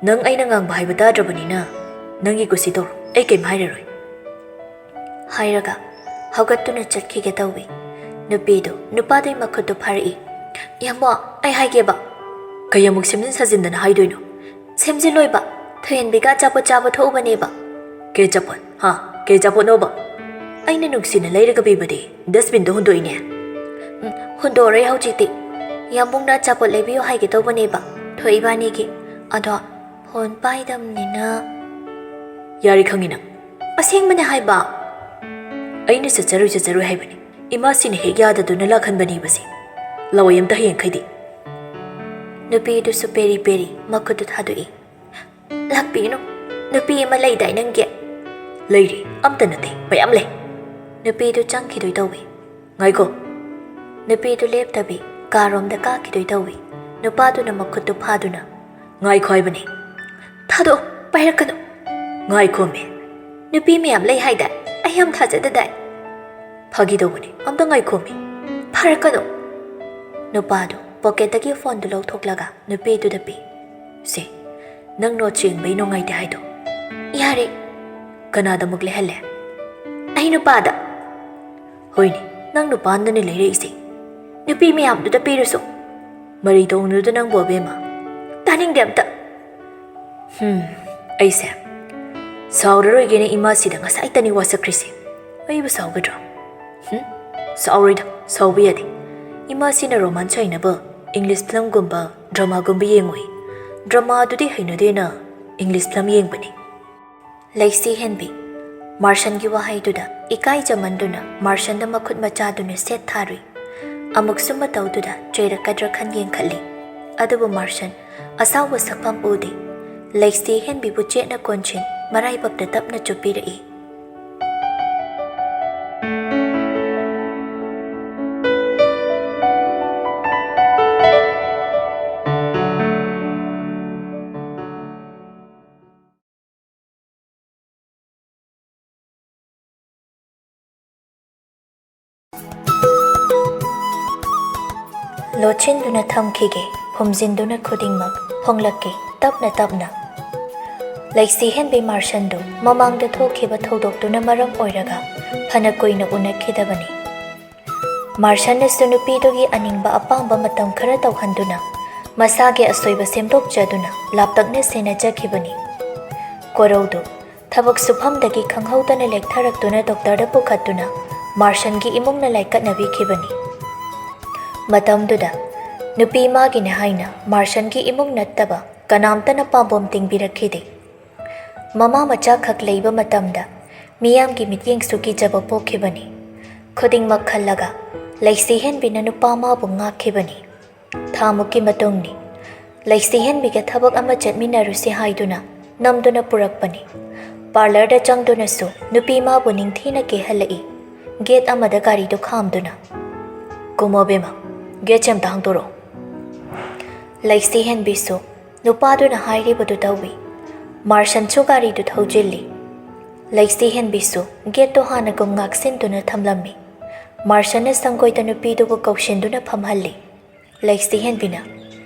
"ꯅꯪ ꯑꯩꯅ ꯉꯥꯡꯕ ꯍꯥꯏꯕ ꯇꯥꯗ꯭ꯔꯕꯅꯤꯅ ꯅꯪꯒꯤ ꯀꯨꯁꯤ ꯇꯧꯔꯣ, ꯑꯩ ꯀꯩꯝ ꯍꯥꯏꯔꯔꯣꯏ꯫" ꯍꯥꯏꯔꯒ ꯍꯧꯒꯠꯇꯨꯅ ꯆꯠꯈꯤꯒꯦ ꯇꯧꯏ꯫ ꯅꯨꯄꯤꯗꯨ ꯅꯨꯄꯥꯗꯨꯒꯤ ꯃꯈꯨꯠꯇꯨ ꯐꯥꯔꯛꯏ꯫ "ꯏꯌꯥꯝꯕ, ꯑꯩ ꯍꯥꯏꯒꯦꯕ꯫" "ꯀꯩ ꯑꯃꯨꯛ ꯁꯦꯝꯖꯤꯟ ꯁꯥꯖꯤꯟꯗꯅ ꯍꯥꯏꯗꯣꯏꯅꯣ?" "ꯁꯦꯝꯖꯤꯜꯂꯣꯏꯕ, ꯊꯣꯏꯍꯟꯕꯤꯒ ꯑꯆꯥꯄꯣꯠ ꯆꯥꯕ ꯊꯣꯛꯎꯕꯅꯦꯕ꯫" "ꯀꯩ ꯑꯆꯥꯄꯣꯠ? ꯍꯥ? ꯀꯩ ꯑꯆꯥꯄꯣꯠꯅꯣꯕ?" "ꯑꯩꯅ ꯅꯨꯡꯁꯤꯅ ꯂꯩꯔꯒ ꯄꯤꯕꯗꯤ ꯗꯁꯕꯤꯟꯗ ꯍꯨꯟꯗꯣꯛꯏꯅꯦ꯫" "ꯎꯝ, ꯍꯨꯟꯗꯣꯛꯑꯔꯣꯏ ꯍꯧꯖꯤꯛꯇꯤ꯫ ꯌꯥꯝꯕꯨꯡꯅ ꯑꯆꯥꯄꯣꯠ ꯂꯩꯕꯤꯌꯨ ꯍꯥꯏꯒꯦ ꯇꯧꯕꯅꯦꯕ, ꯊꯣꯏ ꯏꯕꯥꯅꯤꯒꯤ꯫ ꯑꯗꯣ ꯐꯣꯟ ꯄꯥꯏꯗꯝꯅꯤꯅ꯫" "ꯌꯥꯔꯦ, ꯈꯪꯉꯤ ꯅꯪ꯫ ꯑꯁꯦꯡꯕꯅꯦ ꯍꯥꯏꯕ꯫ ꯑꯩꯅ ꯆꯠꯆꯔꯣꯏ ꯆꯠꯆꯔꯣꯏ ꯍꯥꯏꯕꯅꯤ꯫ ꯏꯃꯥꯁꯤꯅ ꯍꯦꯛ ꯌꯥꯗꯗꯨꯅ ꯂꯥꯛꯍꯟꯕꯅꯦꯕꯁꯦ꯫ ꯂꯋꯥꯏ ꯑꯝꯇ ꯍꯌꯦꯡꯈꯩꯗꯤ꯫" ꯅꯨꯄꯤꯗꯨꯁꯨ ꯄꯦꯔꯤ ꯄꯦꯔꯤ ꯃꯈꯨꯠꯇꯨ ꯊꯥꯗꯣꯛꯏ꯫ "ꯂꯥꯛꯄꯤꯅꯨ, ꯅꯨꯄꯤ ꯑꯃ ꯂꯩꯗꯥꯏ ꯅꯪꯒꯤ?" "ꯂꯩꯔꯤ, ꯑꯝꯇ ꯅꯠꯇꯦ, ꯃꯌꯥꯝ ꯂꯩ꯫" ꯅꯨꯄꯤꯗꯨ ꯆꯪꯈꯤꯗꯣꯏ ꯇꯧꯏ꯫ "ꯉꯥꯏꯈꯣ꯫" ꯅꯨꯄꯤꯗꯨ ꯂꯦꯞꯇꯕꯤ ꯀꯥꯔꯣꯝꯗ ꯀꯥꯈꯤꯗꯣꯏ ꯇꯧꯏ꯫ ꯅꯨꯄꯥꯗꯨꯅ ꯃꯈꯨꯠꯇꯨ ꯐꯥꯗꯨꯅ, "ꯉꯥꯏꯈꯣ ꯍꯥꯏꯕꯅꯤ꯫" "ꯊꯥꯗꯣꯛꯑꯣ, ꯄꯥꯏꯔꯛꯀꯅꯨ꯫" "ꯉꯥꯏꯈꯣꯃꯤ꯫" "ꯅꯨꯄꯤ ꯃꯌꯥꯝ ꯂꯩ ꯍꯥꯏꯗꯥꯏ, ꯑꯩ ꯌꯥꯝ ꯊꯥꯖꯗꯗꯥꯏ?" "ꯐꯥꯒꯤ ꯇꯧꯕꯅꯤ, ꯑꯝꯇ ꯉꯥꯏꯈꯣꯃꯤ꯫" "ꯐꯥꯔꯛꯀꯅꯨ꯫" ꯅꯨꯄꯥꯗꯨ ꯄꯣꯀꯦꯠꯇꯒꯤ ꯐꯣꯟꯗꯨ ꯂꯧꯊꯣꯛꯂꯒ ꯅꯨꯄꯤꯗꯨꯗ ꯄꯤ꯫ "ꯁꯦ, ꯅꯪ ꯅꯣꯠꯁ ꯌꯦꯡꯕꯩ ꯅꯨꯡꯉꯥꯏꯇꯦ ꯍꯥꯏꯗꯣ꯫" "ꯌꯥꯔꯦ꯫" "ꯀꯅꯥꯗ ꯑꯃꯨꯛ ꯂꯩꯍꯜꯂꯦ?" "ꯑꯩ ꯅꯨꯄꯥꯗ꯫" ꯍꯣꯏꯅꯦ, ꯅꯪ ꯅꯨꯄꯥꯅꯅꯦ ꯂꯩꯔꯛꯏꯁꯦ꯫ ꯅꯨꯄꯤ ꯃꯌꯥꯝꯗꯨꯗ ꯄꯤꯔꯁꯨ꯫ ꯃꯔꯩ ꯇꯧꯅꯨꯗ ꯅꯪꯕꯨ, ꯑꯕꯦꯝꯃ꯫ ꯇꯥꯅꯤꯡꯗꯦ ꯑꯝꯇ꯫ ꯍꯝ, ꯑꯩꯁꯦ ꯁꯥꯎꯔꯔꯣꯏꯒꯦꯅ ꯏꯃꯥꯁꯤꯗ ꯉꯁꯥꯏꯇꯅꯤ ꯋꯥꯁꯛꯈ꯭ꯔꯤꯁꯦ꯫ ꯑꯩꯕꯨ ꯁꯥꯎꯒꯗ꯭ꯔꯣ? ꯍꯝ? ꯁꯥꯎꯔꯣꯏꯗ, ꯁꯥꯎꯕ ꯌꯥꯗꯦ꯫ ꯏꯃꯥꯁꯤꯅ romance ꯍꯩꯅꯕ English filmꯒꯨꯝꯕ, dramaꯒꯨꯝꯕ ꯌꯦꯡꯉꯨꯏ꯫ Dramaꯗꯨꯗꯤ ꯍꯩꯅꯗꯦꯅ English film ꯌꯦꯡꯕꯅꯤ꯫ ꯂꯩꯁꯤ ꯍꯦꯟꯕꯤ꯫ ꯃꯥꯔꯁꯟꯒꯤ ꯋꯥꯍꯩꯗꯨꯗ ꯏꯀꯥꯏꯖꯃꯟꯗꯨꯅ ꯃꯥꯔꯁꯟꯗ ꯃꯈꯨꯠ ꯃꯆꯥꯗꯨꯅ ꯁꯦꯠ ꯊꯥꯔꯨꯏ꯫ ꯑꯃꯨꯛꯁꯨ ꯃꯇꯧꯗꯨꯗ ꯆꯩꯔꯛꯀꯗ꯭ꯔꯥ ꯈꯟ ꯌꯦꯡꯈꯠꯂꯤ꯫ ꯑꯗꯨꯕꯨ ꯃꯥꯔꯁꯟ ꯑꯁꯥꯎꯕ ꯁꯛꯐꯝ ꯎꯗꯦ꯫ ꯂꯩꯁꯤ ꯍꯦꯟꯕꯤꯕꯨ ꯆꯦꯠꯅ ꯀꯣꯟꯁꯤꯟ ꯃꯔꯥꯏꯕꯛꯇ ꯇꯞꯅ ꯆꯨꯞꯄꯤꯔꯛꯏ꯫ ꯂꯣꯠꯁꯤꯟꯗꯨꯅ ꯊꯝꯈꯤꯒꯦ, ꯐꯨꯝꯖꯤꯟꯗꯨꯅ ꯈꯨꯗꯤꯡꯃꯛ ꯐꯣꯡꯂꯛꯀꯦ ꯇꯞꯅ ꯇꯞꯅ꯫ ꯂꯩꯁꯤ ꯍꯦꯟꯕꯤ ꯃꯥꯔꯁꯟꯗꯨ ꯃꯃꯥꯡꯗ ꯊꯣꯛꯈꯤꯕ ꯊꯧꯗꯣꯛꯇꯨꯅ ꯃꯔꯝ ꯑꯣꯏꯔꯒ ꯐꯅ ꯀꯨꯏꯅ ꯎꯅꯈꯤꯗꯕꯅꯤ꯫ ꯃꯥꯔꯁꯟꯅꯁꯨ ꯅꯨꯄꯤꯗꯨꯒꯤ ꯑꯅꯤꯡꯕ ꯑꯄꯥꯝꯕ ꯃꯇꯝ ꯈꯔ ꯇꯧꯍꯟꯗꯨꯅ ꯃꯁꯥꯒꯤ ꯑꯁꯣꯏꯕ ꯁꯦꯝꯗꯣꯛꯆꯗꯨꯅ ꯂꯥꯞꯇꯛꯅ ꯁꯦꯟꯅꯖꯈꯤꯕꯅꯤ꯫ ꯀꯣꯔꯧꯗꯨ ꯊꯕꯛ ꯁꯨꯐꯝꯗꯒꯤ ꯈꯪꯍꯧꯗꯅ ꯂꯦꯛꯊꯔꯛꯇꯨꯅ ꯗꯣꯛꯇꯔꯗ ꯄꯨꯈꯠꯇꯨꯅ ꯃꯥꯔꯁꯟꯒꯤ ꯏꯃꯨꯡꯅ ꯂꯥꯏꯀꯠꯅꯕꯤꯈꯤꯕꯅꯤ꯫ ꯃꯇꯝꯗꯨꯗ ꯅꯨꯄꯤ ꯃꯥꯒꯤꯅꯦ ꯍꯥꯏꯅ ꯃꯥꯔꯁꯟꯒꯤ ꯏꯃꯨꯡ ꯅꯠꯇꯕ ꯀꯅꯥꯝꯇꯅ ꯄꯥꯝꯕꯣꯝ ꯇꯤꯡꯕꯤꯔꯛꯈꯤꯗꯦ꯫ ꯃꯃꯥ ꯃꯆꯥꯈꯛ ꯂꯩꯕ ꯃꯇꯝꯗ ꯃꯤꯌꯥꯝꯒꯤ ꯃꯤꯠꯌꯦꯡꯁꯨ ꯀꯤꯖꯕ ꯄꯣꯛꯈꯤꯕꯅꯤ꯫ ꯈꯨꯗꯤꯡꯃꯛ ꯈꯜꯂꯒ ꯂꯩꯁꯤ ꯍꯦꯟꯕꯤꯅ ꯅꯨꯄꯥ ꯃꯥꯕꯨ ꯉꯥꯛꯈꯤꯕꯅꯤ꯫ ꯊꯥꯃꯨꯛꯀꯤ ꯃꯇꯨꯡꯅꯤ꯫ ꯂꯩꯁꯤ ꯍꯦꯟꯕꯤꯒ ꯊꯕꯛ ꯑꯃ ꯆꯠꯃꯤꯟꯅꯔꯨꯁꯤ ꯍꯥꯏꯗꯨꯅ ꯅꯝꯗꯨꯅ ꯄꯨꯔꯛꯄꯅꯤ꯫ ꯄꯥꯔꯂꯔꯗ ꯆꯪꯗꯨꯅꯁꯨ ꯅꯨꯄꯤ ꯃꯥꯕꯨ ꯅꯤꯡꯊꯤꯅ ꯀꯦꯍꯜꯂꯛꯏ꯫ ꯒꯦꯠ ꯑꯃꯗ ꯒꯥꯔꯤꯗꯨ ꯈꯥꯝꯗꯨꯅ, "ꯀꯨꯝꯃꯣ ꯕꯦꯝꯃ, ꯒꯦꯠꯁꯦ ꯑꯝꯇ ꯍꯥꯡꯗꯣꯔꯛꯑꯣ꯫" ꯂꯩꯁꯤ ꯍꯦꯟꯕꯤꯁꯨ ꯅꯨꯄꯥꯗꯨꯅ ꯍꯥꯏꯔꯤꯕꯗꯨ ꯇꯧꯏ꯫ ꯃꯥꯔꯁꯟꯁꯨ ꯒꯥꯔꯤꯗꯨ ꯊꯧꯖꯤꯜꯂꯤ꯫ ꯂꯩꯁꯤ ꯍꯦꯟꯕꯤꯁꯨ ꯒꯦꯠꯇꯨ ꯍꯥꯟꯅꯒꯨꯝ ꯉꯥꯛꯁꯤꯟꯗꯨꯅ ꯊꯝꯂꯝꯃꯤ꯫ ꯃꯥꯔꯁꯟꯅ ꯁꯪꯒꯣꯏꯗ ꯅꯨꯄꯤꯗꯨꯕꯨ ꯀꯧꯁꯤꯟꯗꯨꯅ ꯐꯝꯍꯜꯂꯤ꯫ ꯂꯩꯁꯤ ꯍꯦꯟꯕꯤꯅ,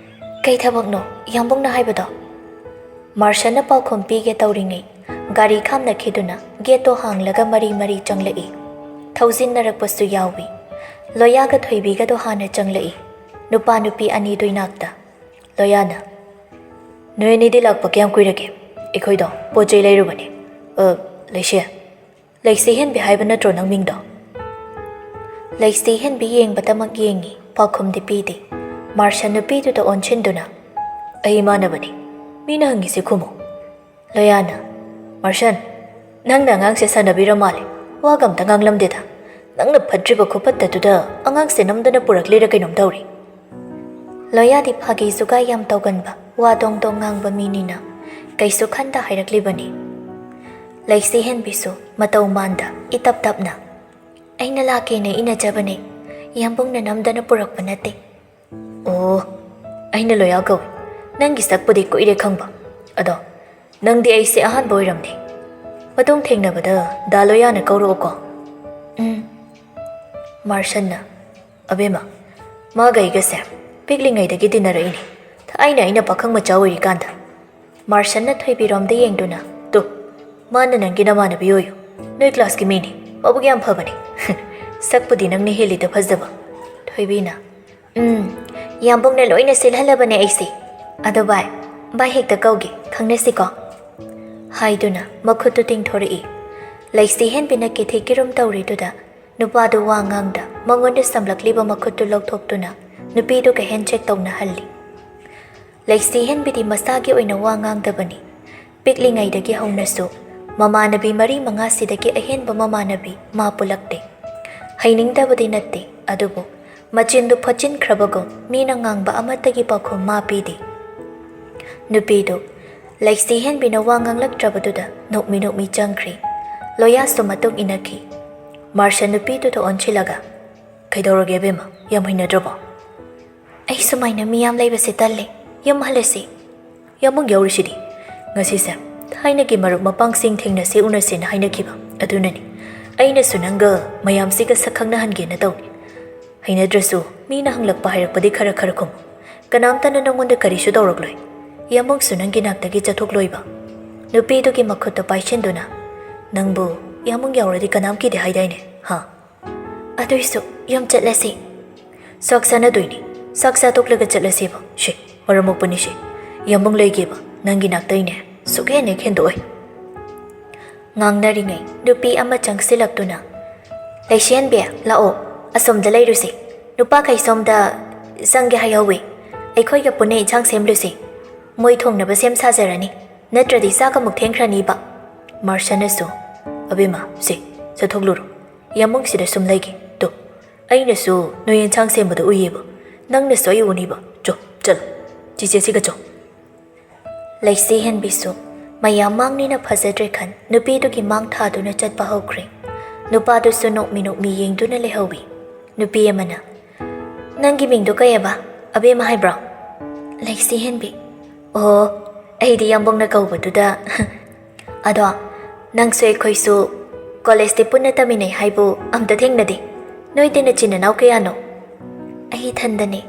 "ꯀꯩ ꯊꯕꯛꯅꯣ ꯌꯥꯝꯕꯨꯡꯅ ꯍꯥꯏꯕꯗꯣ?" ꯃꯥꯔꯁꯟꯅ ꯄꯥꯎꯈꯨꯝ ꯄꯤꯒꯦ ꯇꯧꯔꯤꯉꯩ ꯒꯥꯔꯤ ꯈꯥꯝꯅꯈꯤꯗꯨꯅ ꯒꯦꯠꯇꯣ ꯍꯥꯡꯂꯒ ꯃꯔꯤ ꯃꯔꯤ ꯆꯪꯂꯛꯏ꯫ ꯊꯧꯖꯤꯟꯅꯔꯛꯄꯁꯨ ꯌꯥꯎꯏ꯫ ꯂꯣꯌꯥꯒ ꯊꯣꯏꯕꯤꯒꯗꯣ ꯍꯥꯟꯅ ꯆꯪꯂꯛꯏ, ꯅꯨꯄꯥ ꯅꯨꯄꯤ ꯑꯅꯤꯗꯨꯏ ꯅꯥꯛꯇ꯫ ꯂꯣꯌꯥꯅ, "ꯅꯣꯏ ꯑꯅꯤꯗꯤ ꯂꯥꯛꯄ ꯀꯌꯥꯝ ꯀꯨꯏꯔꯒꯦ? ꯑꯩꯈꯣꯏꯗꯣ ꯄꯣꯠ ꯆꯩ ꯂꯩꯔꯨꯕꯅꯦ꯫ ꯑ, ꯂꯩꯁꯦ, ꯂꯩꯁꯤ ꯍꯦꯟꯕꯤ ꯍꯥꯏꯕ ꯅꯠꯇ꯭ꯔꯣ ꯅꯪ ꯃꯤꯡꯗꯣ?" ꯂꯩꯁꯤ ꯍꯦꯟꯕꯤ ꯌꯦꯡꯕꯇꯃꯛ ꯌꯦꯡꯉꯤ, ꯄꯥꯎꯈꯨꯝꯗꯤ ꯄꯤꯗꯦ꯫ ꯃꯥꯔꯁꯟ ꯅꯨꯄꯤꯗꯨꯗ ꯑꯣꯟꯁꯤꯟꯗꯨꯅ, "ꯑꯩ ꯏꯃꯥꯟꯅꯕꯅꯤ, ꯃꯤꯅ ꯍꯪꯉꯤꯁꯦ ꯈꯨꯝꯃꯨ꯫" ꯂꯣꯌꯥꯅ, "ꯃꯥꯔꯁꯟ, ꯅꯪꯅ ꯑꯉꯥꯡꯁꯦ ꯁꯥꯟꯅꯕꯤꯔ ꯃꯥꯜꯂꯦ, ꯋꯥꯒ ꯑꯝꯇ ꯉꯥꯡꯂꯝꯗꯦꯗ꯫ ꯅꯪꯅ ꯐꯠꯇ꯭ꯔꯤꯕ ꯈꯨꯐꯠꯇꯗꯨꯗ ꯑꯉꯥꯡꯁꯦ ꯅꯝꯗꯅ ꯄꯨꯔꯛꯂꯤꯔ ꯀꯩꯅꯣꯝ ꯇꯧꯔꯤ꯫" ꯂꯣꯌꯥꯗꯤ ꯐꯥꯒꯤ ꯖꯨꯒꯥꯏ ꯌꯥꯝ ꯇꯧꯒꯟꯕ, ꯋꯥ ꯗꯣꯡ ꯗꯣꯡ ꯉꯥꯡꯕ ꯃꯤꯅꯤꯅ ꯀꯩꯁꯨ ꯈꯟꯗ ꯍꯥꯏꯔꯛꯂꯤꯕꯅꯤ꯫ ꯂꯩꯁꯤ ꯍꯦꯟꯕꯤꯁꯨ ꯃꯇꯧ ꯃꯥꯟꯗ ꯏꯇꯞ ꯇꯞꯅ, "ꯑꯩꯅ ꯂꯥꯛꯀꯦꯅ ꯏꯅꯖꯕꯅꯦ, ꯌꯥꯝꯕꯨꯡꯅ ꯅꯝꯗꯅ ꯄꯨꯔꯛꯄ ꯅꯠꯇꯦ꯫" "ꯑꯣ, ꯑꯩꯅ ꯂꯣꯌꯥ ꯀꯧꯏ꯫ ꯅꯪꯒꯤ ꯁꯛꯄꯨꯗꯤ ꯀꯨꯏꯔꯦ ꯈꯪꯕ꯫ ꯑꯗꯣ ꯅꯪꯗꯤ ꯑꯩꯁꯦ ꯑꯍꯥꯟꯕ ꯑꯣꯏꯔꯝꯅꯦ꯫ ꯃꯇꯨꯡ ꯊꯦꯡꯅꯕꯗ ꯗꯥ ꯂꯣꯌꯥꯅ ꯀꯧꯔꯛꯑꯣꯀꯣ꯫" "ꯎꯝ꯫" ꯃꯥꯔꯁꯟꯅ, "ꯑꯕꯦꯝꯃ, ꯃꯥꯒ ꯑꯩꯒꯁꯦ ꯄꯤꯛꯂꯤꯉꯩꯗꯒꯤ ꯇꯤꯟꯅꯔꯛꯏꯅꯦ, ꯊꯥꯏꯅ ꯑꯩꯅ ꯄꯥꯈꯪ ꯃꯆꯥ ꯑꯣꯏꯔꯤꯀꯥꯟꯗ꯫" ꯃꯥꯔꯁꯟꯅ ꯊꯣꯏꯕꯤꯔꯣꯝꯗ ꯌꯦꯡꯗꯨꯅ, "ꯇꯨ, ꯃꯥꯅ ꯅꯪꯒꯤ ꯅꯃꯥꯟꯅꯕꯤ ꯑꯣꯏꯌꯨ, ꯅꯣꯏ ꯀ꯭ꯂꯥꯁꯀꯤ ꯃꯤꯅꯤ, ꯃꯕꯨꯛ ꯌꯥꯝ ꯐꯕꯅꯤ꯫" "ꯁꯛꯄꯨꯗꯤ ꯅꯪꯅ ꯍꯦꯜꯂꯤꯗ ꯐꯖꯕ꯫" ꯊꯣꯏꯕꯤꯅ, "ꯎꯝ, ꯌꯥꯝꯕꯨꯡꯅ ꯂꯣꯏꯅ ꯁꯤꯜꯍꯜꯂꯕꯅꯦ ꯑꯩꯁꯦ꯫ ꯑꯗꯣ ꯚꯥꯏ, ꯚꯥꯏ ꯍꯦꯛꯇ ꯀꯧꯒꯦ, ꯈꯪꯅꯁꯤꯀꯣ?" ꯍꯥꯏꯗꯨꯅ ꯃꯈꯨꯠꯇꯨ ꯇꯤꯡꯊꯣꯔꯛꯏ꯫ ꯂꯩꯁꯤ ꯍꯦꯟꯕꯤꯅ ꯀꯦꯊꯦꯛ ꯀꯤꯔꯨꯝ ꯇꯧꯔꯤꯗꯨꯗ ꯅꯨꯄꯥꯗꯨ ꯋꯥ ꯉꯥꯡꯗ ꯃꯉꯣꯟꯗ ꯁꯝꯂꯛꯂꯤꯕ ꯃꯈꯨꯠꯇꯨ ꯂꯧꯊꯣꯛꯇꯨꯅ ꯅꯨꯄꯤꯗꯨꯒ ꯍꯦꯟꯁꯦꯛ ꯇꯧꯅꯍꯜꯂꯤ꯫ ꯂꯩꯁꯤ ꯍꯦꯟꯕꯤꯗꯤ ꯃꯁꯥꯒꯤ ꯑꯣꯏꯅ ꯋꯥ ꯉꯥꯡꯗꯕꯅꯤ꯫ ꯄꯤꯛꯂꯤꯉꯩꯗꯒꯤ ꯍꯧꯅꯁꯨ ꯃꯃꯥꯟꯅꯕꯤ ꯃꯔꯤ ꯃꯉꯥꯁꯤꯗꯒꯤ ꯑꯍꯦꯟꯕ ꯃꯃꯥꯟꯅꯕꯤ ꯃꯥ ꯄꯨꯜꯂꯛꯇꯦ꯫ ꯍꯩꯅꯤꯡꯗꯕꯗꯤ ꯅꯠꯇꯦ, ꯑꯗꯨꯕꯨ ꯃꯆꯤꯟꯗꯨ ꯐꯣꯠꯆꯤꯟꯈ꯭ꯔꯕꯒꯨꯝ ꯃꯤꯅ ꯉꯥꯡꯕ ꯑꯃꯠꯇꯒꯤ ꯄꯥꯎꯈꯨꯝ ꯃꯥ ꯄꯤꯗꯦ꯫ ꯅꯨꯄꯤꯗꯨ ꯂꯩꯁꯤ ꯍꯦꯟꯕꯤꯅ ꯋꯥ ꯉꯥꯡꯂꯛꯇ꯭ꯔꯕꯗꯨꯗ ꯅꯣꯛꯃꯤ ꯅꯣꯛꯃꯤ ꯆꯪꯈ꯭ꯔꯤ꯫ ꯂꯣꯌꯥꯁꯨ ꯃꯇꯨꯡ ꯏꯟꯅꯈꯤ꯫ ꯃꯥꯔꯁꯟ ꯅꯨꯄꯤꯗꯨꯗ ꯑꯣꯟꯁꯤꯜꯂꯒ, "ꯀꯩꯗꯧꯔꯒꯦ ꯑꯕꯦꯝꯃ? ꯌꯥꯝ ꯍꯩꯅꯗ꯭ꯔꯕꯣ?" "ꯑꯩ ꯁꯨꯃꯥꯏꯅ ꯃꯤ ꯌꯥꯝ ꯂꯩꯕꯁꯦ ꯇꯜꯂꯦ꯫ ꯌꯨꯝ ꯍꯜꯂꯁꯤ꯫" "ꯌꯥꯝꯕꯨꯡ ꯌꯥꯎꯔꯤꯁꯤꯗꯤ꯫ ꯉꯁꯤꯁꯦ ꯊꯥꯏꯅꯒꯤ ꯃꯔꯨꯞ ꯃꯄꯥꯡꯁꯤꯡ ꯊꯦꯡꯅꯁꯦ ꯎꯅꯁꯦꯅ ꯍꯥꯏꯅꯈꯤꯕ꯫ ꯑꯗꯨꯅꯅꯤ꯫ ꯑꯩꯅꯁꯨ ꯅꯪꯒ ꯃꯌꯥꯝꯁꯤꯒ ꯁꯛ ꯈꯪꯅꯍꯟꯒꯦꯅ ꯇꯧꯅꯤ꯫ ꯍꯩꯅꯗ꯭ꯔꯁꯨ ꯃꯤꯅ ꯍꯪꯂꯛꯄ ꯍꯥꯏꯔꯛꯄꯗꯤ ꯈꯔ ꯈꯔ ꯈꯨꯝꯃꯨ꯫ ꯀꯅꯥꯝꯇꯅ ꯅꯪꯉꯣꯟꯗ ꯀꯔꯤꯁꯨ ꯇꯧꯔꯛꯂꯣꯏ꯫ ꯌꯥꯝꯕꯨꯡꯁꯨ ꯅꯪꯒꯤ ꯅꯥꯛꯇꯒꯤ ꯆꯠꯊꯣꯛꯂꯣꯏꯕ꯫" ꯅꯨꯄꯤꯗꯨꯒꯤ ꯃꯈꯨꯠꯇ ꯄꯥꯏꯁꯤꯟꯗꯨꯅ, "ꯅꯪꯕꯨ ꯌꯥꯝꯕꯨꯡ ꯌꯥꯎꯔꯗꯤ ꯀꯅꯥꯝ ꯀꯤꯗꯦ ꯍꯥꯏꯗꯥꯏꯅꯦ? "ꯍꯥ? ꯑꯗꯨꯏꯁꯨ ꯌꯨꯝ ꯆꯠꯂꯁꯤ꯫ ꯆꯥꯛ ꯆꯥꯅꯗꯣꯏꯅꯤ꯫ ꯆꯥꯛ ꯆꯥ ꯇꯣꯛꯂꯒ ꯆꯠꯂꯁꯦꯕ꯫ ꯁꯦ, ꯃꯔꯝ ꯃꯣꯛꯄꯅꯤ ꯁꯦ꯫ ꯌꯥꯝꯕꯨꯡ ꯂꯩꯒꯦꯕ, ꯅꯪꯒꯤ ꯅꯥꯛꯇꯩꯅꯦ꯫ ꯁꯨꯛꯍꯦꯟ ꯍꯦꯛ ꯍꯦꯟꯗꯣꯛꯑꯣꯏ꯫" ꯉꯥꯡꯅꯔꯤꯉꯩ ꯅꯨꯄꯤ ꯑꯃ ꯆꯪꯁꯤꯜꯂꯛꯇꯨꯅ, "ꯂꯩꯁꯦꯟꯕꯤ, ꯂꯥꯛꯑꯣ, ꯑꯁꯣꯝꯗ ꯂꯩꯔꯨꯁꯦ꯫ ꯅꯨꯄꯥꯈꯩ ꯁꯣꯝꯗ ꯆꯪꯒꯦ ꯍꯥꯏꯍꯧꯋꯦ꯫ ꯑꯩꯈꯣꯏꯒ ꯄꯨꯟꯅ ꯏꯟꯁꯥꯡ ꯁꯦꯝꯂꯨꯁꯦ꯫ ꯃꯣꯏ ꯊꯣꯡꯅꯕ ꯁꯦꯝ ꯁꯥꯖꯔꯅꯤ꯫ ꯅꯠꯇ꯭ꯔꯗꯤ ꯆꯥꯛ ꯑꯃꯨꯛ ꯊꯦꯡꯈ꯭ꯔꯅꯤꯕ꯫" ꯃꯥꯔꯁꯅꯁꯨ, "ꯑꯕꯦꯝꯃ, ꯁꯦ, ꯆꯠꯊꯣꯛꯂꯨꯔꯣ꯫ ꯌꯥꯝꯕꯨꯡꯁꯤꯗ ꯁꯨꯝ ꯂꯩꯒꯦ꯫ ꯇꯨ, ꯑꯩꯅꯁꯨ ꯅꯣꯏ ꯏꯟꯁꯥꯡ ꯁꯦꯝꯕꯗꯣ ꯎꯏꯌꯦꯕ꯫ ꯅꯪꯅꯁꯨ ꯑꯩ ꯎꯅꯤꯕ꯫ ꯆꯣ, ꯆꯠꯂꯣ꯫ ꯆꯤꯆꯦꯁꯤꯒ ꯆꯣ꯫" ꯂꯩꯁꯤ ꯍꯦꯟꯕꯤꯁꯨ ꯃꯌꯥꯝ ꯃꯥꯡꯅꯤꯅ ꯐꯖꯗ꯭ꯔꯦ ꯈꯟ ꯅꯨꯄꯤꯗꯨꯒꯤ ꯃꯥꯡ ꯊꯥꯗꯨꯅ ꯆꯠꯄ ꯍꯧꯈ꯭ꯔꯦ꯫ ꯅꯨꯄꯥꯗꯨꯁꯨ ꯅꯣꯛꯃꯤ ꯅꯣꯛꯃꯤ ꯌꯦꯡꯗꯨꯅ ꯂꯩꯍꯧꯋꯤ꯫ ꯅꯨꯄꯤ ꯑꯃꯅ, "ꯅꯪꯒꯤ ꯃꯤꯡꯗꯣ ꯀꯩꯑꯕ? ꯑꯕꯦꯝꯃ ꯍꯥꯏꯕ꯭ꯔꯣ?" "ꯂꯩꯁꯤ ꯍꯦꯟꯕꯤ꯫" "ꯑꯣ, ꯑꯩꯗꯤ ꯌꯥꯝꯕꯨꯡꯅ ꯀꯧꯕꯗꯨꯗ꯫" "ꯑꯗꯣ ꯅꯪꯁꯨ ꯑꯩꯈꯣꯏꯁꯨ ꯀꯣꯂꯦꯖꯇꯤ ꯄꯨꯟꯅ ꯇꯝꯃꯤꯟꯅꯩ ꯍꯥꯏꯕꯨ ꯑꯝꯇ ꯊꯦꯡꯅꯗꯦ꯫ ꯅꯣꯏꯗꯤ ꯅꯆꯤꯟ ꯅꯅꯥꯎ ꯀꯌꯥꯅꯣ?" "ꯑꯩ ꯏꯊꯟꯗꯅꯦ꯫"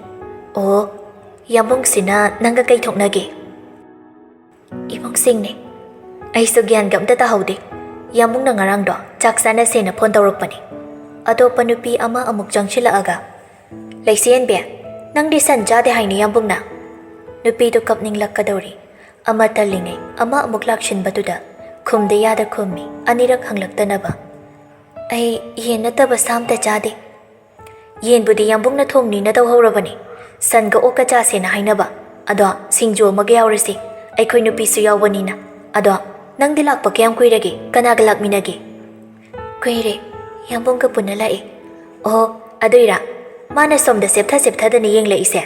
"ꯑꯣ, ꯌꯥꯝꯕꯨꯡꯁꯤꯅ ꯅꯪꯒ ꯀꯩ ꯊꯣꯛꯅꯒꯦ?" "ꯏꯕꯨꯡꯁꯤꯡꯅꯦ꯫" "ꯑꯩꯁꯨ ꯒ꯭ꯌꯥꯟꯒ ꯑꯝꯇ ꯇꯥꯍꯧꯗꯦ꯫ ꯌꯥꯝꯕꯨꯡꯅ ꯉꯔꯥꯡꯗꯣ ꯆꯥꯛ ꯆꯥꯅꯁꯦꯅ ꯐꯣꯟ ꯇꯧꯔꯛꯄꯅꯦ꯫" ꯑꯇꯣꯞꯄ ꯅꯨꯄꯤ ꯑꯃ ꯑꯃꯨꯛ ꯆꯪꯁꯤꯜꯂꯛꯑꯒ, "ꯂꯩꯁꯦꯟꯕꯤ, ꯅꯪꯗꯤ ꯁꯟ ꯆꯥꯗꯦ ꯍꯥꯏꯅꯤ ꯌꯥꯝꯕꯨꯡꯅ꯫" ꯅꯨꯄꯤꯗꯨ ꯀꯞꯅꯤꯡꯂꯛꯀꯗꯧꯔꯤ꯫ ꯑꯃ ꯇꯜꯂꯤꯉꯩ ꯑꯃ ꯑꯃꯨꯛ ꯂꯥꯛꯁꯤꯟꯕꯗꯨꯗ ꯈꯨꯝꯗ ꯌꯥꯗ ꯈꯨꯝꯃꯤ, ꯑꯅꯤꯔꯛ ꯍꯪꯂꯛꯇꯅꯕ꯫ "ꯑꯩ ꯌꯦꯟ ꯅꯠꯇꯕ ꯁꯥ ꯑꯝꯇ ꯆꯥꯗꯦ꯫" "ꯌꯦꯟꯕꯨꯗꯤ ꯌꯥꯝꯕꯨꯡꯅ ꯊꯣꯡꯅꯤꯅ ꯇꯧꯍꯧꯔꯕꯅꯤ꯫ ꯁꯟꯒ ꯑꯣꯛꯀ ꯆꯥꯁꯦꯅ ꯍꯥꯏꯅꯕ꯫ ꯑꯗꯣ ꯁꯤꯡꯖꯨ ꯑꯃꯒ ꯌꯥꯎꯔꯁꯤ, ꯑꯩꯈꯣꯏ ꯅꯨꯄꯤꯁꯨ ꯌꯥꯎꯕꯅꯤꯅ꯫ ꯑꯗꯣ ꯅꯪꯗꯤ ꯂꯥꯛꯄ ꯀꯌꯥꯝ ꯀꯨꯏꯔꯒꯦ? ꯀꯅꯥꯒ ꯂꯥꯛꯃꯤꯟꯅꯒꯦ?" "ꯀꯨꯏꯔꯦ, ꯌꯥꯝꯕꯨꯡꯒ ꯄꯨꯟꯅ ꯂꯥꯛꯑꯦ꯫" "ꯑꯣꯍꯣ, ꯑꯗꯨꯏꯔꯥ? ꯃꯥꯅ ꯁꯣꯝꯗ ꯆꯦꯞꯊ ꯆꯦꯞꯊꯗꯅ ꯌꯦꯡꯂꯛꯏꯁꯦ?"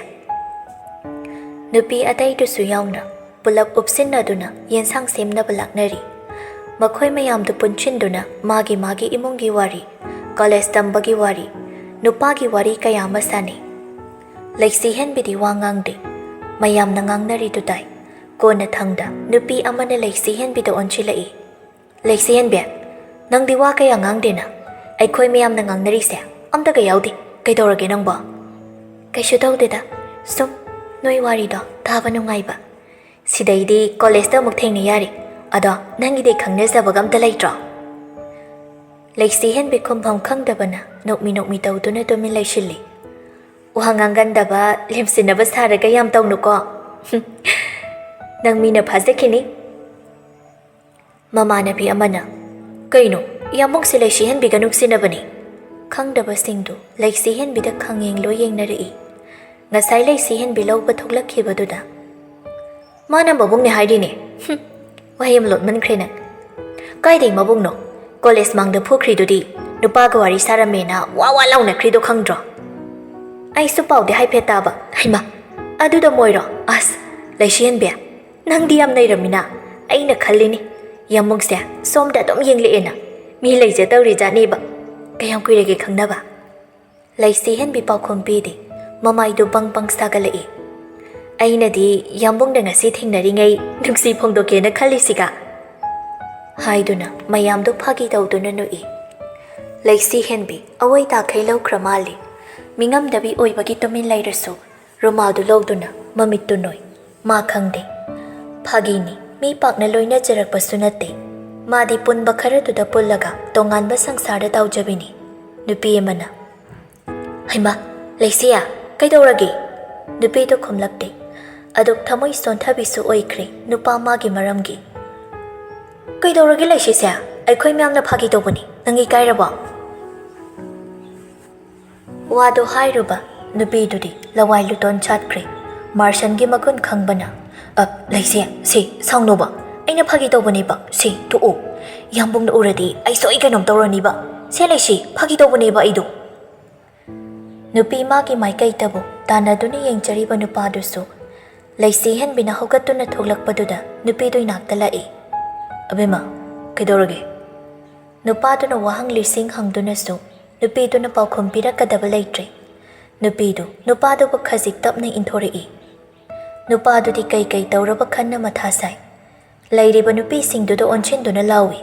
ꯅꯨꯄꯤ ꯑꯇꯩꯗꯨꯁꯨ ꯌꯥꯎꯅ ꯄꯨꯂꯞ ꯎꯞꯁꯤꯟꯅꯗꯨꯅ ꯌꯦꯟꯁꯥꯡ ꯁꯦꯝꯅꯕ ꯂꯥꯛꯅꯔꯤ꯫ ꯃꯈꯣꯏ ꯃꯌꯥꯝꯗꯨ ꯄꯨꯟꯁꯤꯟꯗꯨꯅ ꯃꯥꯒꯤ ꯃꯥꯒꯤ ꯏꯃꯨꯡꯒꯤ ꯋꯥꯔꯤ, ꯀꯣꯂꯦꯖ ꯇꯝꯕꯒꯤ ꯋꯥꯔꯤ, ꯅꯨꯄꯥꯒꯤ ꯋꯥꯔꯤ ꯀꯌꯥ ꯑꯃ ꯁꯥꯟꯅꯩ꯫ ꯂꯩꯁꯤ ꯍꯦꯟꯕꯤꯗꯤ ꯋꯥ ꯉꯥꯡꯗꯦ꯫ ꯃꯌꯥꯝꯅ ꯉꯥꯡꯅꯔꯤꯗꯨ ꯇꯥꯏ꯫ ꯀꯣꯟꯅꯊꯪꯗ ꯅꯨꯄꯤ ꯑꯃꯅ ꯂꯩꯁꯤ ꯍꯦꯟꯕꯤꯗ ꯑꯣꯟꯁꯤꯜꯂꯛꯏ꯫ "ꯂꯩꯁꯤ ꯍꯦꯟꯕꯤ, ꯅꯪꯗꯤ ꯋꯥ ꯀꯌꯥ ꯉꯥꯡꯗꯦꯅ? ꯑꯩꯈꯣꯏ ꯃꯌꯥꯝꯅ ꯉꯥꯡꯅꯔꯤꯁꯦ ꯑꯝꯇꯒ ꯌꯥꯎꯗꯦ꯫ ꯀꯩꯗꯧꯔꯒꯦ ꯅꯪꯕꯣ?" "ꯀꯩꯁꯨ ꯇꯧꯗꯦꯗ, ꯁꯨꯝ ꯅꯣꯏ ꯋꯥꯔꯤꯗꯣ ꯇꯥꯕ ꯅꯨꯡꯉꯥꯏꯕ꯫ ꯁꯤꯗꯩꯗꯤ ꯀꯣꯂꯦꯖꯇ ꯑꯃꯨꯛ ꯊꯦꯡꯅ ꯌꯥꯔꯦ꯫ ꯑꯗꯣ ꯅꯪꯒꯤꯗꯤ ꯈꯪꯅꯖꯕꯒ ꯑꯝꯇ ꯂꯩꯇ꯭ꯔꯣ?" ꯂꯩꯁꯤ ꯍꯦꯟꯕꯤ ꯈꯨꯝꯐꯝ ꯈꯪꯗꯕꯅ ꯅꯣꯛꯃꯤ ꯅꯣꯛꯃꯤ ꯇꯧꯗꯨꯅ ꯇꯨꯃꯤꯟ ꯂꯩꯁꯤꯜꯂꯤ꯫ ꯋꯥ ꯉꯥꯡꯒꯟꯗꯕ, ꯂꯦꯝꯁꯤꯟꯅꯕ ꯁꯥꯔꯒ ꯌꯥꯝ ꯇꯧꯅꯨꯀꯣ꯫ ꯅꯪ ꯃꯤꯅ ꯐꯥꯖꯈꯤꯅꯤ꯫ ꯃꯃꯥꯟꯅꯕꯤ ꯑꯃꯅ, "ꯀꯩꯅꯣ, ꯏꯌꯥꯝꯕꯨꯡꯁꯦ ꯂꯩꯁꯤ ꯍꯦꯟꯕꯤꯒ ꯅꯨꯡꯁꯤꯅꯕꯅꯤ?" ꯈꯪꯗꯕꯁꯤꯡꯗꯨ ꯂꯩꯁꯤ ꯍꯦꯟꯕꯤꯗ ꯈꯪꯌꯦꯡ ꯂꯣꯏ ꯌꯦꯡꯅꯔꯛꯏ꯫ ꯉꯁꯥꯏ ꯂꯩꯁꯤ ꯍꯦꯟꯕꯤ ꯂꯧꯕ ꯊꯣꯛꯂꯛꯈꯤꯕꯗꯨꯗ, "ꯃꯥꯅ ꯃꯕꯨꯡꯅꯦ ꯍꯥꯏꯔꯤꯅꯦ꯫ ꯍꯨꯝ, ꯋꯥꯍꯩ ꯑꯃ ꯂꯣꯠꯃꯟꯈ꯭ꯔꯦ ꯅꯪ꯫ ꯀꯥꯏꯗꯩ ꯃꯕꯨꯡꯅꯣ? ꯀꯣꯂꯦꯖ ꯃꯥꯡꯗ ꯐꯨꯈ꯭ꯔꯤꯗꯨꯗꯤ ꯅꯨꯄꯥꯒ ꯋꯥꯔꯤ ꯁꯥꯔꯝꯃꯦꯅ ꯋꯥ ꯋꯥ ꯂꯥꯎꯅꯈ꯭ꯔꯤꯗꯣ ꯈꯪꯗ꯭ꯔꯣ?" ꯑꯩꯁꯨ ꯄꯥꯎꯗꯤ ꯍꯥꯏꯐꯦꯠ ꯇꯥꯕ꯫ ꯍꯩꯃꯥ, ꯑꯗꯨꯗ ꯃꯣꯏꯔꯣ? ꯑꯁ, ꯂꯩꯁꯤ ꯍꯦꯟꯕꯤ, ꯅꯪꯗꯤ ꯌꯥꯝ ꯅꯩꯔꯝꯃꯤꯅ꯫ ꯑꯩꯅ ꯈꯜꯂꯤꯅꯤ, ꯌꯥꯝꯕꯨꯡꯁꯦ ꯁꯣꯝꯗ ꯑꯗꯨꯝ ꯌꯦꯡꯂꯛꯑꯦꯅ꯫ ꯃꯤ ꯂꯩꯖ ꯇꯧꯔꯤꯖꯥꯠꯅꯦꯕ꯫ ꯀꯌꯥꯝ ꯀꯨꯏꯔꯒꯦ ꯈꯪꯅꯕ? ꯂꯩꯁꯤ ꯍꯦꯟꯕꯤ ꯄꯥꯎꯈꯨꯝ ꯄꯤꯗꯦ꯫ ꯃꯃꯥꯏꯗꯨ ꯕꯪ ꯕꯪ ꯁꯥꯒꯠꯂꯛꯏ꯫ ꯑꯩꯅꯗꯤ ꯌꯥꯝꯕꯨꯡꯗ ꯉꯁꯤ ꯊꯦꯡꯅꯔꯤꯉꯩ ꯅꯨꯡꯁꯤ ꯐꯣꯡꯗꯣꯛꯀꯦꯅ ꯈꯜꯂꯤꯁꯤꯒ꯫ ꯍꯥꯏꯗꯨꯅ ꯃꯌꯥꯝꯗꯨ ꯐꯥꯒꯤ ꯇꯧꯗꯨꯅ ꯅꯣꯛꯏ꯫ ꯂꯩꯁꯤ ꯍꯦꯟꯕꯤ ꯑꯋꯣꯏ ꯇꯥꯈꯩ ꯂꯧꯈ꯭ꯔ ꯃꯥꯜꯂꯤ꯫ ꯃꯤꯉꯝꯗꯕꯤ ꯑꯣꯏꯕꯒꯤ ꯇꯨꯃꯤꯟ ꯂꯩꯔꯁꯨ ꯔꯨꯃꯥꯜꯗꯨ ꯂꯧꯗꯨꯅ ꯃꯃꯤꯠꯇꯨ ꯅꯣꯏ꯫ ꯃꯥ ꯈꯪꯗꯦ꯫ ꯐꯥꯒꯤꯅꯤ, ꯃꯤ ꯄꯥꯛꯅ ꯂꯣꯏꯅꯖꯔꯛꯄꯁꯨ ꯅꯠꯇꯦ꯫ ꯃꯥꯗꯤ ꯄꯨꯟꯕ ꯈꯔꯗꯨꯗ ꯄꯨꯜꯂꯒ ꯇꯣꯉꯥꯟꯕ ꯁꯪꯁꯥꯔꯗ ꯇꯥꯎꯖꯕꯤꯅꯤ꯫ ꯅꯨꯄꯤ ꯑꯃꯅ, "ꯍꯩꯃꯥ, ꯂꯩꯁꯤꯌꯥ, ꯀꯩꯗꯧꯔꯒꯦ?" ꯅꯨꯄꯤꯗꯨ ꯈꯨꯝꯂꯛꯇꯦ꯫ ꯑꯗꯨꯛ ꯊꯃꯣꯏ ꯁꯣꯟꯊꯕꯤꯁꯨ ꯑꯣꯏꯈ꯭ꯔꯦ ꯅꯨꯄꯥ ꯃꯥꯒꯤ ꯃꯔꯝꯒꯤ꯫ "ꯀꯩꯗꯧꯔꯒꯦ ꯂꯩꯁꯤꯁꯦ? ꯑꯩꯈꯣꯏ ꯃꯌꯥꯝꯅ ꯐꯥꯒꯤ ꯇꯧꯕꯅꯤ, ꯅꯪ ꯏꯀꯥꯏꯔꯕꯣ?" ꯋꯥꯗꯣ ꯍꯥꯏꯔꯨꯕ ꯅꯨꯄꯤꯗꯨꯗꯤ ꯂꯋꯥꯏ ꯂꯨꯇꯣꯟ ꯆꯥꯠꯈ꯭ꯔꯦ꯫ ꯃꯥꯔꯁꯟꯒꯤ ꯃꯒꯨꯟ ꯈꯪꯕꯅ, "ꯑ, ꯂꯩꯁꯦ, ꯁꯤ, ꯁꯥꯎꯅꯣꯕ꯫ ꯑꯩꯅ ꯐꯥꯒꯤ ꯇꯧꯕꯅꯦꯕ꯫ ꯁꯤ, ꯇꯣꯛꯑꯣ꯫ ꯌꯥꯝꯕꯨꯡꯅ ꯎꯔꯗꯤ ꯑꯩ ꯁꯣꯏ ꯀꯩꯅꯣꯝ ꯇꯧꯔꯅꯤꯕ꯫ ꯁꯦ ꯂꯩꯁꯤ, ꯐꯥꯒꯤ ꯇꯧꯕꯅꯦꯕ ꯑꯩꯗꯣ꯫" ꯅꯨꯄꯤ ꯃꯥꯒꯤ ꯃꯥꯏꯀꯩꯗꯕꯨ ꯇꯥꯟꯅꯗꯨꯅ ꯌꯦꯡꯖꯔꯤꯕ ꯅꯨꯄꯥꯗꯨꯁꯨ ꯂꯩꯁꯤ ꯍꯦꯟꯕꯤꯅ ꯍꯧꯒꯠꯇꯨꯅ ꯊꯣꯛꯂꯛꯄꯗꯨꯗ ꯅꯨꯄꯤꯗꯨ ꯏꯅꯥꯛꯇ ꯂꯥꯛꯏ꯫ "ꯑꯕꯦꯝꯃ, ꯀꯩꯗꯧꯔꯒꯦ?" ꯅꯨꯄꯥꯗꯨꯅ ꯋꯥꯍꯪ ꯂꯤꯁꯤꯡ ꯍꯪꯗꯨꯅꯁꯨ ꯅꯨꯄꯤꯗꯨꯅ ꯄꯥꯎꯈꯨꯝ ꯄꯤꯔꯛꯀꯗꯕ ꯂꯩꯇ꯭ꯔꯦ꯫ ꯅꯨꯄꯤꯗꯨ ꯅꯨꯄꯥꯗꯨꯕꯨ ꯈꯖꯤꯛ ꯇꯞꯅ ꯏꯟꯊꯣꯔꯛꯏ꯫ ꯅꯨꯄꯥꯗꯨꯗꯤ ꯀꯩ ꯀꯩ ꯇꯧꯔꯕ ꯈꯟꯅ ꯃꯊꯥ ꯁꯥꯏ꯫ ꯂꯩꯔꯤꯕ ꯅꯨꯄꯤꯁꯤꯡꯗꯨꯗ ꯑꯣꯟꯁꯤꯟꯗꯨꯅ ꯂꯥꯎꯏ,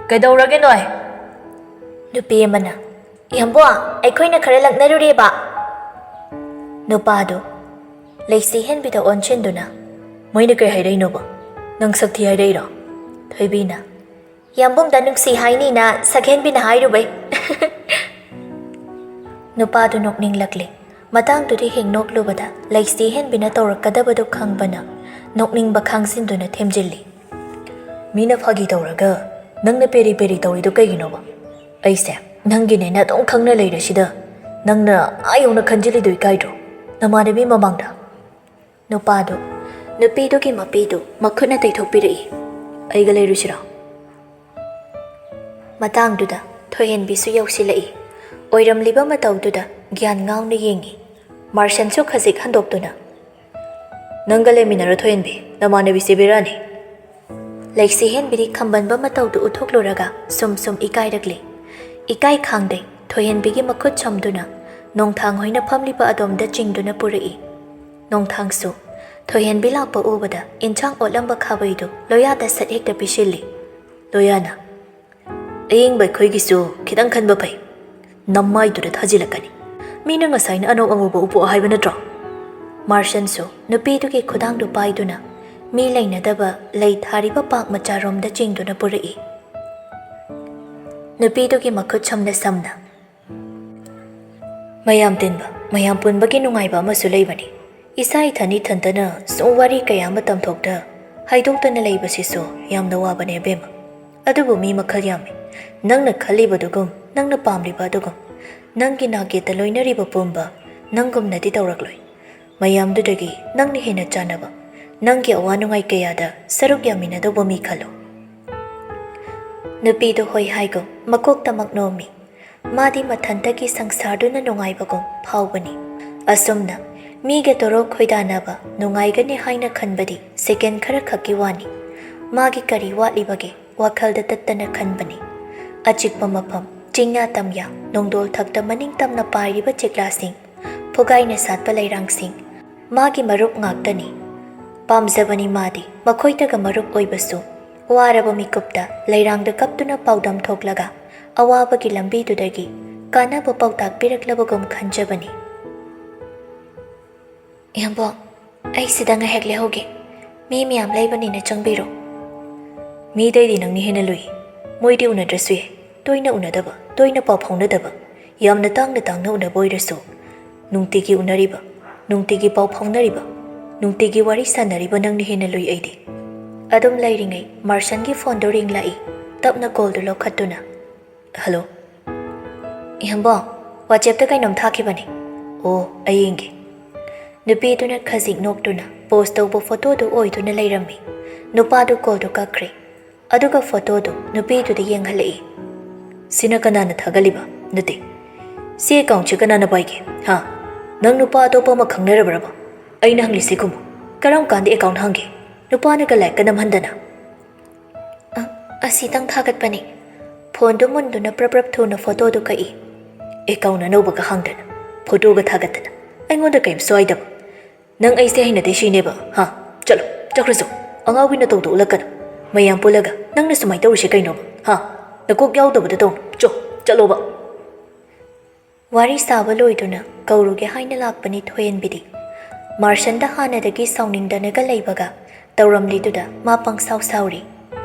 "ꯀꯩꯗꯧꯔꯒꯦ ꯅꯣꯏ?" ꯅꯨꯄꯤ ꯑꯃꯅ, "ꯏꯌꯥꯝꯕꯣ, ꯑꯩꯈꯣꯏꯅ ꯈꯔ ꯂꯛꯅꯔꯨꯔꯦꯕ꯫" ꯅꯨꯄꯥꯗꯨ ꯂꯩꯁꯤ ꯍꯦꯟꯕꯤꯗ ꯑꯣꯟꯁꯤꯟꯗꯨꯅ, "ꯃꯣꯏꯅ ꯀꯩ ꯍꯥꯏꯔꯛꯏꯅꯣꯕ? ꯅꯪ ꯁꯛꯊꯤ ꯍꯥꯏꯔꯛꯏꯔꯣ?" ꯊꯣꯏꯕꯤꯅ, "ꯌꯥꯝꯕꯨꯡꯗ ꯅꯨꯡꯁꯤ ꯍꯥꯏꯅꯤꯅ ꯁꯛꯍꯦꯟꯕꯤꯅ ꯍꯥꯏꯔꯨꯕꯩ꯫" ꯅꯨꯄꯥꯗꯨ ꯅꯣꯛꯅꯤꯡꯂꯛꯂꯦ꯫ ꯃꯇꯥꯡꯗꯨꯗ ꯍꯦꯛ ꯅꯣꯛꯂꯨꯕꯗ ꯂꯩꯁꯤ ꯍꯦꯟꯕꯤꯅ ꯇꯧꯔꯛꯀꯗꯕꯗꯨ ꯈꯪꯕꯅ ꯅꯣꯛꯅꯤꯡꯕ ꯈꯥꯡꯖꯤꯟꯗꯨꯅ ꯊꯦꯝꯖꯤꯜꯂꯤ꯫ "ꯃꯤꯅ ꯐꯥꯒꯤ ꯇꯧꯔꯒ ꯅꯪꯅ ꯄꯦꯔꯤ ꯄꯦꯔꯤ ꯇꯧꯔꯤꯗꯣ ꯀꯩꯒꯤꯅꯣꯕ? ꯑꯩꯁꯦ ꯅꯪꯒꯤꯅꯦꯅ ꯑꯗꯨꯝ ꯈꯪꯅ ꯂꯩꯔꯁꯤꯗ ꯅꯪꯅ ꯑꯥ ꯌꯧꯅ ꯈꯟꯖꯤꯜꯂꯤꯗꯣ ꯏꯀꯥꯏꯗ꯭ꯔꯣ? ꯅꯃꯥꯟꯅꯕꯤ ꯃꯃꯥꯡꯗ?" ꯅꯨꯄꯥꯗꯨ ꯅꯨꯄꯤꯗꯨꯒꯤ ꯃꯄꯤꯗꯨ ꯃꯈꯨꯠꯅ ꯇꯩꯊꯣꯛꯄꯤꯔꯛꯏ꯫ "ꯑꯩꯒ ꯂꯩꯔꯨꯁꯤꯔꯣ?" ꯃꯇꯥꯡꯗꯨꯗ ꯊꯣꯏꯍꯦꯟꯕꯤꯁꯨ ꯌꯧꯁꯤꯜꯂꯛꯏ꯫ ꯑꯣꯏꯔꯝꯂꯤꯕ ꯃꯇꯧꯗꯨꯗ ꯒ꯭ꯌꯥꯟ ꯉꯥꯎꯅ ꯌꯦꯡꯏ꯫ ꯃꯥꯔꯁꯟꯁꯨ ꯈꯖꯤꯛ ꯍꯟꯗꯣꯛꯇꯨꯅ, "ꯅꯪꯒ ꯂꯩꯃꯤꯟꯅꯔꯣ ꯊꯣꯏꯍꯦꯟꯕꯤ, ꯅꯃꯥꯟꯅꯕꯤꯁꯦ ꯕꯦꯔꯥꯅꯤ꯫" ꯂꯩꯁꯤ ꯍꯦꯟꯕꯤꯗꯤ ꯈꯝꯕꯟꯕ ꯃꯇꯧꯗꯨ ꯎꯠꯊꯣꯛꯂꯨꯔꯒ ꯁꯨꯝ ꯁꯨꯝ ꯏꯀꯥꯏꯔꯛꯂꯤ꯫ ꯏꯀꯥꯏ ꯈꯥꯡꯗꯩ ꯊꯣꯏꯍꯦꯟꯕꯤꯒꯤ ꯃꯈꯨꯠ ꯁꯣꯝꯗꯨꯅ ꯅꯣꯡꯊꯥꯡ ꯍꯣꯏꯅ ꯐꯝꯂꯤꯕ ꯑꯗꯣꯝꯗ ꯆꯤꯡꯗꯨꯅ ꯄꯨꯔꯛꯏ꯫ ꯅꯣꯡꯊꯥꯡꯁꯨ ꯊꯣꯏꯍꯦꯟꯕꯤ ꯂꯥꯛꯄ ꯎꯕꯗ ꯏꯟꯁꯥꯡ ꯑꯣꯠꯂꯝꯕ ꯈꯥꯕꯩꯗꯨ ꯂꯣꯌꯥꯗ ꯁꯠ ꯍꯦꯛꯇ ꯄꯤꯁꯤꯜꯂꯤ꯫ ꯂꯣꯌꯥꯅ, "ꯑꯌꯤꯡꯕ ꯑꯩꯈꯣꯏꯒꯤꯁꯨ ꯈꯤꯇꯪ ꯈꯟꯕ ꯐꯩ꯫ ꯅꯃꯥꯏꯗꯨꯗ ꯊꯥꯖꯤꯜꯂꯛꯀꯅꯤ꯫ ꯃꯤꯅ ꯉꯁꯥꯏꯅ ꯑꯅꯧ ꯑꯉꯧꯕ ꯎꯄꯨ ꯍꯥꯏꯕ ꯅꯠꯇ꯭ꯔꯣ?" ꯃꯥꯔꯁꯟꯁꯨ ꯅꯨꯄꯤꯗꯨꯒꯤ ꯈꯨꯗꯥꯡꯗꯨ ꯄꯥꯏꯗꯨꯅ ꯃꯤ ꯂꯩꯅꯗꯕ ꯂꯩ ꯊꯥꯔꯤꯕ ꯄꯥꯛ ꯃꯆꯥꯔꯣꯝꯗ ꯆꯤꯡꯗꯨꯅ ꯄꯨꯔꯛꯏ꯫ ꯅꯨꯄꯤꯗꯨꯒꯤ ꯃꯈꯨꯠ ꯁꯝꯅ ꯁꯝꯅ, "ꯃꯌꯥꯝ ꯇꯤꯟꯕ, ꯃꯌꯥꯝ ꯄꯨꯟꯕꯒꯤ ꯅꯨꯡꯉꯥꯏꯕ ꯑꯃꯁꯨ ꯂꯩꯕꯅꯤ꯫ ꯏꯁꯥ ꯏꯊꯟ ꯏꯊꯟꯇꯅ ꯁꯨꯝ ꯋꯥꯔꯤ ꯀꯌꯥ ꯑꯃ ꯇꯝꯊꯣꯛꯇ ꯍꯥꯏꯗꯣꯛꯇꯅ ꯂꯩꯕꯁꯤꯁꯨ ꯌꯥꯝꯅ ꯋꯥꯕꯅꯦ ꯑꯕꯦꯝꯃ꯫ ꯑꯗꯨꯕꯨ ꯃꯤ ꯃꯈꯜ ꯌꯥꯝꯃꯤ꯫ ꯅꯪꯅ ꯈꯜꯂꯤꯕꯗꯨꯒꯨꯝ, ꯅꯪꯅ ꯄꯥꯝꯂꯤꯕ ꯑꯗꯨꯒꯨꯝ, ꯅꯪꯒꯤ ꯅꯥꯛꯌꯦꯠꯇ ꯂꯣꯏꯅꯔꯤꯕ ꯄꯨꯝꯕ ꯅꯪꯒꯨꯝꯅꯗꯤ ꯇꯧꯔꯛꯂꯣꯏ꯫ ꯃꯌꯥꯝꯗꯨꯗꯒꯤ ꯅꯪꯅ ꯍꯦꯟꯅ ꯆꯥꯟꯅꯕ, ꯅꯪꯒꯤ ꯑꯋꯥ ꯅꯨꯡꯉꯥꯏ ꯀꯌꯥꯗ ꯁꯔꯨꯛ ꯌꯥꯃꯤꯟꯅꯗꯧꯕ ꯃꯤ ꯈꯜꯂꯨ꯫" ꯅꯨꯄꯤꯗꯨ ꯍꯣꯏ ꯍꯥꯏꯒꯨꯝ ꯃꯀꯣꯛꯇꯃꯛ ꯅꯣꯝꯃꯤ꯫ ꯃꯥꯗꯤ ꯃꯊꯟꯇꯒꯤ ꯁꯪꯁꯥꯔꯗꯨꯅ ꯅꯨꯡꯉꯥꯏꯕꯒꯨꯝ ꯐꯥꯎꯕꯅꯤ꯫ ꯑꯁꯨꯝꯅ ꯃꯤꯒ ꯇꯣꯔꯣꯛ ꯈꯣꯏꯗꯥꯅꯕ ꯅꯨꯡꯉꯥꯏꯒꯅꯤ ꯍꯥꯏꯅ ꯈꯟꯕꯗꯤ ꯁꯦꯀꯦꯟ ꯈꯔ ꯈꯛꯀꯤ ꯋꯥꯅꯤ꯫ ꯃꯥꯒꯤ ꯀꯔꯤ ꯋꯥꯠꯂꯤꯕꯒꯦ ꯋꯥꯈꯜꯗ ꯇꯠꯇꯅ ꯈꯟꯕꯅꯤ꯫ ꯑꯆꯤꯛꯄ ꯃꯐꯝ, ꯆꯤꯡꯌꯥ ꯇꯝꯌꯥ, ꯅꯣꯡꯗꯣꯜ ꯊꯛꯇ ꯃꯅꯤꯡ ꯇꯝꯅ ꯄꯥꯏꯔꯤꯕ ꯆꯤꯛꯂꯥꯁꯤꯡ, ꯐꯨꯒꯥꯏꯅ ꯁꯥꯠꯄ ꯂꯩꯔꯥꯡꯁꯤꯡ, ꯃꯥꯒꯤ ꯃꯔꯨꯞ ꯉꯥꯛꯇꯅꯤ꯫ ꯄꯥꯝꯖꯕꯅꯤ ꯃꯥꯗꯤ ꯃꯈꯣꯏꯗꯒ ꯃꯔꯨꯞ ꯑꯣꯏꯕꯁꯨ꯫ ꯋꯥꯔꯕ ꯃꯤꯀꯨꯞꯇ ꯂꯩꯔꯥꯡꯗ ꯀꯞꯇꯨꯅ ꯄꯥꯎꯗꯝ ꯊꯣꯛꯂꯒ ꯑꯋꯥꯕꯒꯤ ꯂꯝꯕꯤꯗꯨꯗꯒꯤ ꯀꯥꯟꯅꯕ ꯄꯥꯎꯇꯥꯛ ꯄꯤꯔꯛꯂꯕꯒꯨꯝ ꯈꯟꯖꯕꯅꯤ꯫ "ꯏꯌꯥꯝꯕꯣ, ꯑꯩ ꯁꯤꯗ ꯉꯥꯏꯍꯥꯛ ꯂꯩꯍꯧꯒꯦ꯫ ꯃꯤ ꯃꯌꯥꯝ ꯂꯩꯕꯅꯤꯅ ꯆꯪꯕꯤꯔꯣ꯫" "ꯃꯤꯗꯩꯗꯤ ꯅꯪꯅ ꯍꯦꯟꯅ ꯂꯨꯏ꯫ ꯃꯣꯏꯗꯤ ꯎꯅꯗ꯭ꯔꯁꯨ ꯌꯥꯏ, ꯇꯣꯏꯅ ꯎꯅꯗꯕ, ꯇꯣꯏꯅ ꯄꯥꯎ ꯐꯥꯎꯅꯗꯕ, ꯌꯥꯝꯅ ꯇꯥꯡꯅ ꯇꯥꯡꯅ ꯎꯅꯕ ꯑꯣꯏꯔꯁꯨ, ꯅꯨꯡꯇꯤꯒꯤ ꯎꯅꯔꯤꯕ, ꯅꯨꯡꯇꯤꯒꯤ ꯄꯥꯎ ꯐꯥꯎꯅꯔꯤꯕ, ꯅꯨꯡꯇꯤꯒꯤ ꯋꯥꯔꯤ ꯁꯥꯟꯅꯔꯤꯕ ꯅꯪꯅ ꯍꯦꯟꯅ ꯂꯨꯏ ꯑꯩꯗꯤ꯫ ꯑꯗꯨꯝ ꯂꯩꯔꯤꯉꯩ ꯃꯥꯔꯁꯟꯒꯤ ꯐꯣꯟꯗꯣ ꯔꯤꯡ ꯂꯥꯛꯏ꯫ ꯇꯞꯅ ꯀꯣꯜꯗꯨ ꯂꯧꯈꯠꯇꯨꯅ, "ꯍꯜꯂꯣ꯫ ꯏꯍꯝꯕꯣ, WhatsApp-ꯇ ꯀꯩꯅꯣꯝ ꯊꯥꯈꯤꯕꯅꯤ꯫ ꯑꯣ, ꯑꯩ ꯌꯦꯡꯒꯦ꯫" ꯅꯨꯄꯤꯗꯨꯅ ꯈꯖꯤꯛ ꯅꯣꯛꯇꯨꯅ ꯄꯣꯁ ꯇꯧꯕ ꯐꯣꯇꯣꯗꯨ ꯑꯣꯏꯗꯨꯅ ꯂꯩꯔꯝꯃꯤ꯫ ꯅꯨꯄꯥꯗꯨ ꯀꯣꯜꯗꯨ ꯀꯛꯈ꯭ꯔꯦ꯫ ꯑꯗꯨꯒ ꯐꯣꯇꯣꯗꯨ ꯅꯨꯄꯤꯗꯨꯗ ꯌꯦꯡꯍꯜꯂꯛꯏ꯫ "ꯁꯤꯅ ꯀꯅꯥꯅ ꯊꯥꯒꯠꯂꯤꯕ? ꯅꯠꯇꯦ, ꯁꯤ ꯑꯦꯀꯥꯎꯟꯁꯤ ꯀꯅꯥꯅ ꯄꯥꯏꯒꯦ? ꯍꯥ? ꯅꯪ ꯅꯨꯄꯥ ꯑꯇꯣꯞꯄ ꯑꯃ ꯈꯪꯅꯔꯕ꯭ꯔꯕ? ꯑꯩꯅ ꯍꯪꯂꯤꯁꯤ ꯈꯨꯝꯃꯨ꯫ ꯀꯔꯝ ꯀꯥꯟꯗ ꯑꯦꯀꯥꯎꯟ ꯍꯥꯡꯒꯦ? ꯅꯨꯄꯥꯅꯒ ꯂꯥꯏꯛꯀ ꯅꯝꯍꯟꯗꯅ?" "ꯑ, ꯑꯁꯤꯇꯪ ꯊꯥꯒꯠꯄꯅꯤ꯫" ꯐꯣꯟꯗꯨ ꯃꯨꯟꯗꯨꯅ ꯄ꯭ꯔꯞ ꯄ꯭ꯔꯞ ꯊꯨꯅ ꯐꯣꯇꯣꯗꯨ ꯀꯛꯏ꯫ "ꯑꯦꯀꯥꯎꯟ ꯑꯅꯧꯕꯒ ꯍꯥꯡꯗꯅ, ꯐꯣꯇꯣꯒ ꯊꯥꯒꯠꯇꯅ, ꯑꯩꯉꯣꯟꯗ ꯀꯔꯤꯝ ꯁꯣꯏꯗꯕ꯫ ꯅꯪ ꯑꯩꯁꯦ ꯍꯩꯅꯗꯦ ꯁꯤꯅꯦꯕ, ꯍꯥ? ꯆꯠꯂꯣ, ꯆꯠꯈ꯭ꯔꯁꯨ꯫ ꯑꯉꯥꯎꯕꯤ ꯅꯇꯧꯗꯣ ꯎꯠꯂꯛꯀꯅꯨ꯫ ꯃꯌꯥꯝ ꯄꯨꯜꯂꯒ ꯅꯪꯅ ꯁꯨꯃꯥꯏꯅ ꯇꯧꯔꯤꯁꯦ ꯀꯩꯅꯣꯕ, ꯍꯥ? ꯅꯀꯣꯛ ꯌꯥꯎꯗꯕꯗ ꯇꯧꯅꯨ꯫ ꯆꯣ, ꯆꯠꯂꯣꯕ꯫" ꯋꯥꯔꯤ ꯁꯥꯕ ꯂꯣꯏꯗꯨꯅ ꯀꯧꯔꯨꯒꯦ ꯍꯥꯏꯅ ꯂꯥꯛꯄꯅꯤ ꯊꯣꯏꯍꯟꯕꯤꯗꯤ꯫ ꯃꯥꯔꯁꯟꯗ ꯍꯥꯟꯅꯗꯒꯤ ꯁꯥꯎꯅꯤꯡꯗꯅꯒ ꯂꯩꯕꯒ ꯇꯧꯔꯝꯂꯤꯗꯨꯗ ꯃꯥ ꯄꯪꯁꯥꯎ ꯁꯥꯎꯔꯤ꯫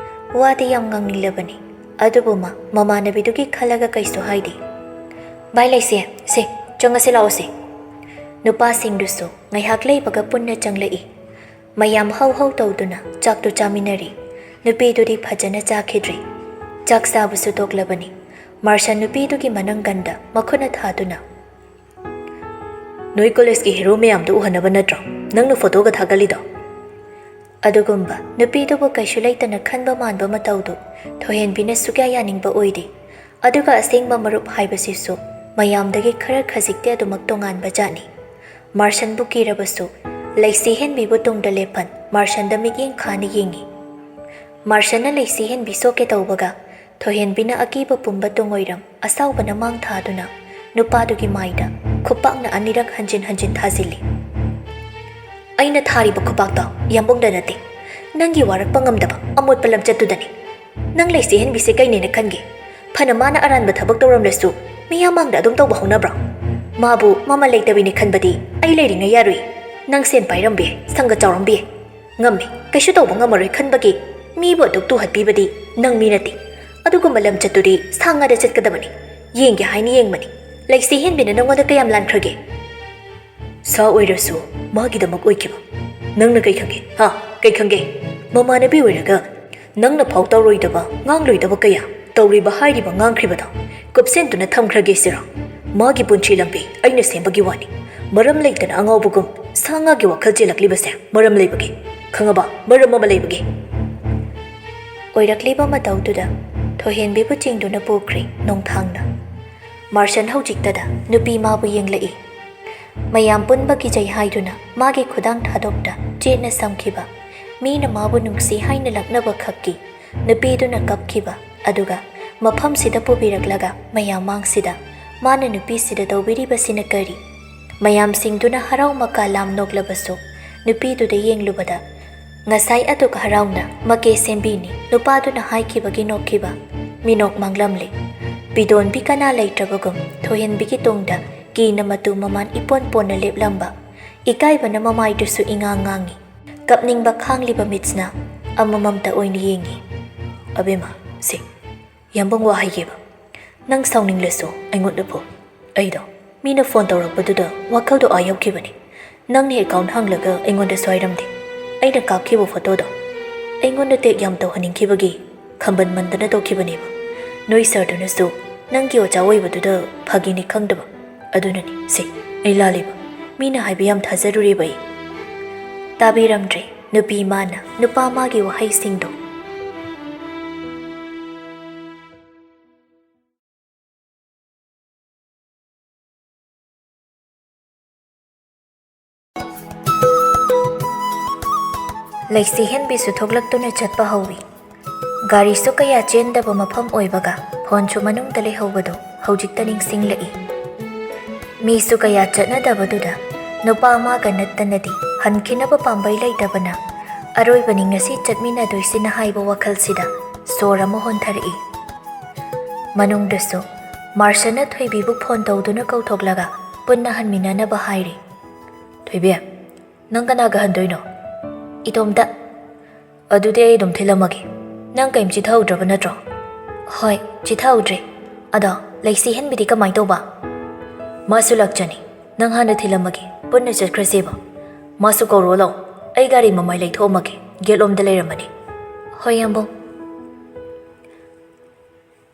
ꯋꯥꯗꯤ ꯌꯥꯝ ꯉꯥꯡꯅꯤꯡꯂꯕꯅꯤ, ꯑꯗꯨꯕꯨ ꯃꯥ ꯃꯃꯥꯟꯅꯕꯤꯗꯨꯒꯤ ꯈꯜꯂꯒ ꯀꯩꯁꯨ ꯍꯥꯏꯗꯦ꯫ "ꯚꯥꯏ ꯂꯩꯁꯦ, ꯁꯦ, ꯆꯪꯉꯁꯦ ꯂꯥꯛꯑꯣꯁꯦ꯫" ꯅꯨꯄꯥꯁꯤꯡꯗꯨꯁꯨ ꯉꯥꯏꯍꯥꯛ ꯂꯩꯕꯒ ꯄꯨꯟꯅ ꯆꯪꯂꯛꯏ꯫ ꯃꯌꯥꯝ ꯍꯧ ꯍꯧ ꯇꯧꯗꯨꯅ ꯆꯥꯛꯇꯨ ꯆꯥꯃꯤꯟꯅꯔꯤ꯫ ꯅꯨꯄꯤꯗꯨꯗꯤ ꯐꯖꯅ ꯆꯥꯈꯤꯗ꯭ꯔꯤ꯫ ꯆꯥꯛ ꯆꯥꯕꯁꯨ ꯇꯣꯛꯂꯕꯅꯤ꯫ ꯃꯥꯔꯁꯟ ꯅꯨꯄꯤꯗꯨꯒꯤ ꯃꯅꯪꯒꯟꯗ ꯃꯈꯨꯠꯅ ꯊꯥꯗꯨꯅ, "ꯅꯣꯏ ꯀꯣꯂꯦꯖꯀꯤ ꯍꯦꯔꯣ ꯃꯌꯥꯝꯗꯨ ꯎꯍꯟꯅꯕ ꯅꯠꯇ꯭ꯔꯣ ꯅꯪꯅ ꯐꯣꯇꯣꯒ ꯊꯥꯒꯠꯂꯤꯗꯣ?" ꯑꯗꯨꯒꯨꯝꯕ ꯅꯨꯄꯤꯗꯨꯕꯨ ꯀꯩꯁꯨ ꯂꯩꯇꯅ ꯈꯟꯕ ꯃꯥꯟꯕ ꯃꯇꯧꯗꯨ ꯊꯣꯏꯍꯦꯟꯕꯤꯅ ꯁꯨꯛꯌꯥ ꯌꯥꯅꯤꯡꯕ ꯑꯣꯏꯗꯦ꯫ ꯑꯗꯨꯒ ꯑꯁꯦꯡꯕ ꯃꯔꯨꯞ ꯍꯥꯏꯕꯁꯤꯁꯨ ꯃꯌꯥꯝꯗꯒꯤ ꯈꯔ ꯈꯖꯤꯛꯇꯤ ꯑꯗꯨꯃꯛ ꯇꯣꯉꯥꯟꯕ ꯖꯥꯠꯅꯤ꯫ ꯃꯥꯔꯁꯟꯕꯨ ꯀꯤꯔꯕꯁꯨ ꯂꯩꯁꯤ ꯍꯦꯟꯕꯤꯕꯨ ꯇꯨꯡꯗ ꯂꯦꯞꯍꯟ ꯃꯥꯔꯁꯟꯗ ꯃꯤꯠꯌꯦꯡ ꯈꯥꯅ ꯌꯦꯡꯉꯤ꯫ ꯃꯥꯔꯁꯟꯅ ꯂꯩꯁꯤ ꯍꯦꯟꯕꯤ ꯁꯣꯛꯀꯦ ꯇꯧꯕꯒ ꯊꯣꯏꯍꯦꯟꯕꯤꯅ ꯑꯀꯤꯕ ꯄꯨꯝꯕ ꯇꯨꯡꯑꯣꯏꯔꯝ ꯑꯁꯥꯎꯕꯅ ꯃꯥꯡ ꯊꯥꯗꯨꯅ ꯅꯨꯄꯥꯗꯨꯒꯤ ꯃꯥꯏꯗ ꯈꯨꯄꯥꯛꯅ ꯑꯅꯤꯔꯛ ꯍꯟꯖꯤꯟ ꯍꯟꯖꯤꯟ ꯊꯥꯖꯤꯜꯂꯤ꯫ "ꯑꯩꯅ ꯊꯥꯔꯤꯕ ꯈꯨꯄꯥꯛꯇꯣ ꯌꯥꯝꯕꯨꯡꯗ ꯅꯠꯇꯦ, ꯅꯪꯒꯤ ꯋꯥꯔꯛꯄ ꯉꯝꯗꯕ ꯑꯃꯣꯠꯄ ꯂꯝꯆꯠꯇꯨꯗꯅꯤ꯫ ꯅꯪ ꯂꯩꯁꯤ ꯍꯦꯟꯕꯤꯁꯦ ꯀꯩꯅꯦꯅ ꯈꯟꯒꯦ? ꯐꯅ ꯃꯥꯅ ꯑꯔꯥꯟꯕ ꯊꯕꯛ ꯇꯧꯔꯝꯂꯁꯨ ꯃꯤꯌꯥꯝ ꯃꯥꯡꯗ ꯑꯗꯨꯝ ꯇꯧꯕ ꯍꯧꯅꯕ꯭ꯔꯣ? ꯃꯥꯕꯨ ꯃꯃꯜ ꯂꯩꯇꯕꯤꯅꯤ ꯈꯟꯕꯗꯤ ꯑꯩ ꯂꯩꯔꯤꯉꯩ ꯌꯥꯔꯨꯏ꯫ ꯅꯪ ꯁꯦꯟ ꯄꯥꯏꯔꯝꯕ ꯌꯥꯏ, ꯁꯪꯒ ꯆꯥꯎꯔꯝꯕ ꯌꯥꯏ, ꯉꯝꯃꯤ, ꯀꯩꯁꯨ ꯇꯧꯕ ꯉꯝꯃꯔꯣꯏ ꯈꯟꯕꯒꯤ ꯃꯤꯕꯨ ꯑꯗꯨꯛ ꯇꯨꯍꯠꯄꯤꯕꯗꯤ ꯅꯪ ꯃꯤ ꯅꯠꯇꯦ꯫ ꯑꯗꯨꯒꯨꯝꯕ ꯂꯝꯆꯠꯇꯨꯗꯤ ꯁꯥ ꯉꯥꯗ ꯆꯠꯀꯗꯕꯅꯤ꯫ ꯌꯦꯡꯒꯦ ꯍꯥꯏꯅ ꯌꯦꯡꯕꯅꯤ꯫ ꯂꯩꯁꯤ ꯍꯦꯟꯕꯤꯅ ꯅꯪꯉꯣꯟꯗ ꯀꯌꯥꯝ ꯂꯥꯟꯈ꯭ꯔꯒꯦ? ꯁꯥ ꯑꯣꯏꯔꯁꯨ ꯃꯥꯒꯤꯗꯃꯛ ꯑꯣꯏꯈꯤꯕ꯫ ꯅꯪꯅ ꯀꯩ ꯈꯪꯒꯦ? ꯍꯥ? ꯀꯩ ꯈꯪꯒꯦ? ꯃꯃꯥꯟꯅꯕꯤ ꯑꯣꯏꯔꯒ ꯅꯪꯅ ꯐꯥꯎ ꯇꯧꯔꯣꯏꯗꯕ, ꯉꯥꯡꯂꯣꯏꯗꯕ ꯀꯌꯥ ꯇꯧꯔꯤꯕ ꯍꯥꯏꯔꯤꯕ ꯉꯥꯡꯈ꯭ꯔꯤꯕꯗꯣ ꯀꯨꯞꯁꯦꯟꯗꯨꯅ ꯊꯝꯈ꯭ꯔꯒꯦ ꯁꯤꯔꯣ? ꯃꯥꯒꯤ ꯄꯨꯟꯁꯤ ꯂꯝꯕꯤ ꯑꯩꯅ ꯁꯦꯝꯕꯒꯤ ꯋꯥꯅꯤ꯫ ꯃꯔꯝ ꯂꯩꯇꯅ ꯑꯉꯥꯎꯕꯒꯨꯝ ꯁꯥ ꯉꯥꯒꯤ ꯋꯥꯈꯜ ꯆꯦꯜꯂꯛꯂꯤꯕꯁꯦ ꯃꯔꯝ ꯂꯩꯕꯒꯤ꯫ ꯈꯪꯉꯕ? ꯃꯔꯝ ꯑꯃ ꯂꯩꯕꯒꯤ꯫ ꯑꯣꯏꯔꯛꯂꯤꯕ ꯃꯇꯧꯗꯨꯗ ꯊꯣꯏꯍꯦꯟꯕꯤꯕꯨ ꯆꯤꯡꯗꯨꯅ ꯄꯨꯈ꯭ꯔꯦ ꯅꯣꯡꯊꯥꯡꯅ꯫ ꯃꯥꯔꯁꯟ ꯍꯧꯖꯤꯛꯇꯗ ꯅꯨꯄꯤ ꯃꯥꯕꯨ ꯌꯦꯡꯂꯛꯏ꯫ ꯃꯌꯥꯝ ꯄꯨꯟꯕ ꯀꯤꯖꯩ ꯍꯥꯏꯗꯨꯅ ꯃꯥꯒꯤ ꯈꯨꯗꯥꯡ ꯊꯥꯗꯣꯛꯇ ꯆꯦꯠꯅ ꯁꯝꯈꯤꯕ, ꯃꯤꯅ ꯃꯥꯕꯨ ꯅꯨꯡꯁꯤ ꯍꯥꯏꯅ ꯂꯛꯅꯕ ꯈꯛꯀꯤ ꯅꯨꯄꯤꯗꯨꯅ ꯀꯞꯈꯤꯕ, ꯑꯗꯨꯒ ꯃꯐꯝꯁꯤꯗ ꯄꯨꯕꯤꯔꯛꯂꯒ ꯃꯌꯥꯝ ꯃꯥꯡꯁꯤꯗ ꯃꯥꯅ ꯅꯨꯄꯤꯁꯤꯗ ꯇꯧꯕꯤꯔꯤꯕꯁꯤꯅ ꯀꯔꯤ? ꯃꯌꯥꯝꯁꯤꯡꯗꯨꯅ ꯍꯔꯥꯎ ꯃꯀꯥ ꯂꯥꯝ ꯅꯣꯛꯂꯕꯁꯨ ꯅꯨꯄꯤꯗꯨꯗ ꯌꯦꯡꯂꯨꯕꯗ ꯉꯁꯥꯏ ꯑꯗꯨꯛ ꯍꯔꯥꯎꯅ ꯃꯀꯦ ꯁꯦꯝꯕꯤꯅꯤ ꯅꯨꯄꯥꯗꯨꯅ ꯍꯥꯏꯈꯤꯕꯒꯤ ꯅꯣꯛꯈꯤꯕ ꯃꯤꯅꯣꯛ ꯃꯥꯡꯂꯝꯂꯦ꯫ ꯄꯤꯗꯣꯟꯕꯤ ꯀꯅꯥ ꯂꯩꯇ꯭ꯔꯕꯒꯨꯝ ꯊꯣꯏꯍꯦꯟꯕꯤꯒꯤ ꯇꯨꯡꯗ ꯀꯤꯅ ꯃꯇꯨ ꯃꯃꯥꯟ ꯏꯄꯣꯟ ꯄꯣꯟꯅ ꯂꯦꯞꯂꯝꯕ, ꯏꯀꯥꯏꯕꯅ ꯃꯃꯥꯏꯗꯨꯁꯨ ꯏꯉꯥꯡ ꯉꯥꯡꯉꯤ꯫ ꯀꯞꯅꯤꯡꯕ ꯈꯥꯡꯂꯤꯕ ꯃꯤꯠꯁꯅ ꯑꯃꯃꯝꯇ ꯑꯣꯏꯅ ꯌꯦꯡꯉꯤ꯫ ꯑꯕꯦꯝꯃ, ꯁꯦ, ꯌꯥꯝꯕꯨꯡ ꯋꯥ ꯍꯥꯏꯒꯦꯕ꯫ ꯅꯪ ꯁꯥꯎꯅꯤꯡꯂꯁꯨ ꯑꯩꯉꯣꯟꯗ ꯐꯣꯟ꯫ ꯑꯩꯗꯣ ꯃꯤꯅ ꯐꯣꯟ ꯇꯧꯔꯛꯄꯗꯨꯗ ꯋꯥꯈꯜꯗꯣ ꯑꯥ ꯌꯧꯈꯤꯕꯅꯤ꯫ ꯅꯪꯅ ꯑꯦꯀꯥꯎꯟ ꯍꯪꯂꯒ ꯑꯩꯉꯣꯟꯗꯁꯨ ꯍꯥꯏꯔꯝꯗꯦ꯫ ꯑꯩꯅ ꯀꯥꯞꯈꯤꯕ ꯐꯣꯇꯣꯗꯣ ꯑꯩꯉꯣꯟꯗ ꯇꯦꯛ ꯌꯥꯝ ꯇꯧꯍꯟꯅꯤꯡꯈꯤꯕꯒꯤ ꯈꯝꯕꯟꯃꯟꯗꯅ ꯇꯧꯈꯤꯕꯅꯦꯕ꯫ ꯅꯣꯏ ꯁꯥꯔꯗꯨꯅꯁꯨ ꯅꯪꯒꯤ ꯑꯣꯖꯥ ꯑꯣꯏꯕꯗꯨꯗ ꯐꯥꯒꯤꯅꯤ ꯈꯪꯗꯕ꯫ ꯑꯗꯨꯅꯅꯤ ꯁꯦ, ꯑꯩ ꯂꯥꯜꯂꯤꯕ꯫ ꯃꯤꯅ ꯍꯥꯏꯕ ꯌꯥꯝ ꯊꯥꯖꯔꯨꯔꯦꯕ ꯑꯩ꯫ ꯇꯥꯕꯤꯔꯝꯗ꯭ꯔꯦ ꯅꯨꯄꯤ ꯃꯥꯅ ꯅꯨꯄꯥ ꯃꯥꯒꯤ ꯋꯥꯍꯩꯁꯤꯡꯗꯣ꯫ ꯂꯩꯁꯤ ꯍꯦꯟꯕꯤꯁꯨ ꯊꯣꯛꯂꯛꯇꯨꯅ ꯆꯠꯄ ꯍꯧꯏ꯫ ꯒꯥꯔꯤꯁꯨ ꯀꯌꯥ ꯆꯦꯟꯗꯕ ꯃꯐꯝ ꯑꯣꯏꯕꯒ ꯐꯣꯟꯁꯨ ꯃꯅꯨꯡꯗ ꯂꯩꯍꯧꯕꯗꯨ ꯍꯧꯖꯤꯛꯇ ꯅꯤꯡꯁꯤꯡꯂꯛꯏ꯫ ꯃꯤꯁꯨ ꯀꯌꯥ ꯆꯠꯅꯗꯕꯗꯨꯗ ꯅꯨꯄꯥ ꯑꯃꯒ ꯅꯠꯇꯅꯗꯤ ꯍꯟꯈꯤꯅꯕ ꯄꯥꯝꯕꯩ ꯂꯩꯇꯕꯅ ꯑꯔꯣꯏꯕꯅꯤ ꯉꯁꯤ ꯆꯠꯃꯤꯟꯅꯗꯣꯏꯁꯤꯅ ꯍꯥꯏꯕ ꯋꯥꯈꯜꯁꯤꯗ ꯁꯣꯔ ꯑꯃ ꯍꯣꯟꯊꯔꯛꯏ꯫ ꯃꯅꯨꯡꯗꯁꯨ ꯃꯥꯔꯁꯟꯅ ꯊꯣꯏꯕꯤꯕꯨ ꯐꯣꯟ ꯇꯧꯗꯨꯅ ꯀꯧꯊꯣꯛꯂꯒ ꯄꯨꯟꯅ ꯍꯟꯃꯤꯟꯅꯅꯕ ꯍꯥꯏꯔꯤ꯫ ꯊꯣꯏꯕꯤ, ꯅꯪ ꯀꯅꯥꯒ ꯍꯟꯗꯣꯏꯅꯣ? ꯏꯇꯣꯝꯇ꯫ ꯑꯗꯨꯗꯤ ꯑꯩ ꯑꯗꯨꯝ ꯊꯤꯜꯂꯝꯃꯒꯦ꯫ ꯅꯪ ꯀꯩꯝ ꯆꯤꯊꯍꯧꯗ꯭ꯔꯕ ꯅꯠꯇ꯭ꯔꯣ? ꯍꯣꯏ, ꯆꯤꯊꯍꯧꯗ꯭ꯔꯦ꯫ ꯑꯗꯣ ꯂꯩꯁꯤ ꯍꯦꯟꯕꯤꯗꯤ ꯀꯃꯥꯏ ꯇꯧꯕ? ꯃꯥꯁꯨ ꯂꯥꯛꯆꯅꯤ꯫ ꯅꯪ ꯍꯥꯟꯅ ꯊꯤꯜꯂꯝꯃꯒꯦ, ꯄꯨꯟꯅ ꯆꯠꯈ꯭ꯔꯁꯦꯕ꯫ ꯃꯥꯁꯨ ꯀꯧꯔꯣ ꯂꯥꯎ꯫ ꯑꯩ ꯒꯥꯔꯤ ꯃꯃꯥꯏ ꯂꯩꯊꯣꯛꯑꯝꯃꯒꯦ, ꯒꯦꯠꯂꯣꯝꯗ ꯂꯩꯔꯝꯃꯅꯤ꯫ ꯍꯣꯏ, ꯌꯥꯝꯕꯨꯡ꯫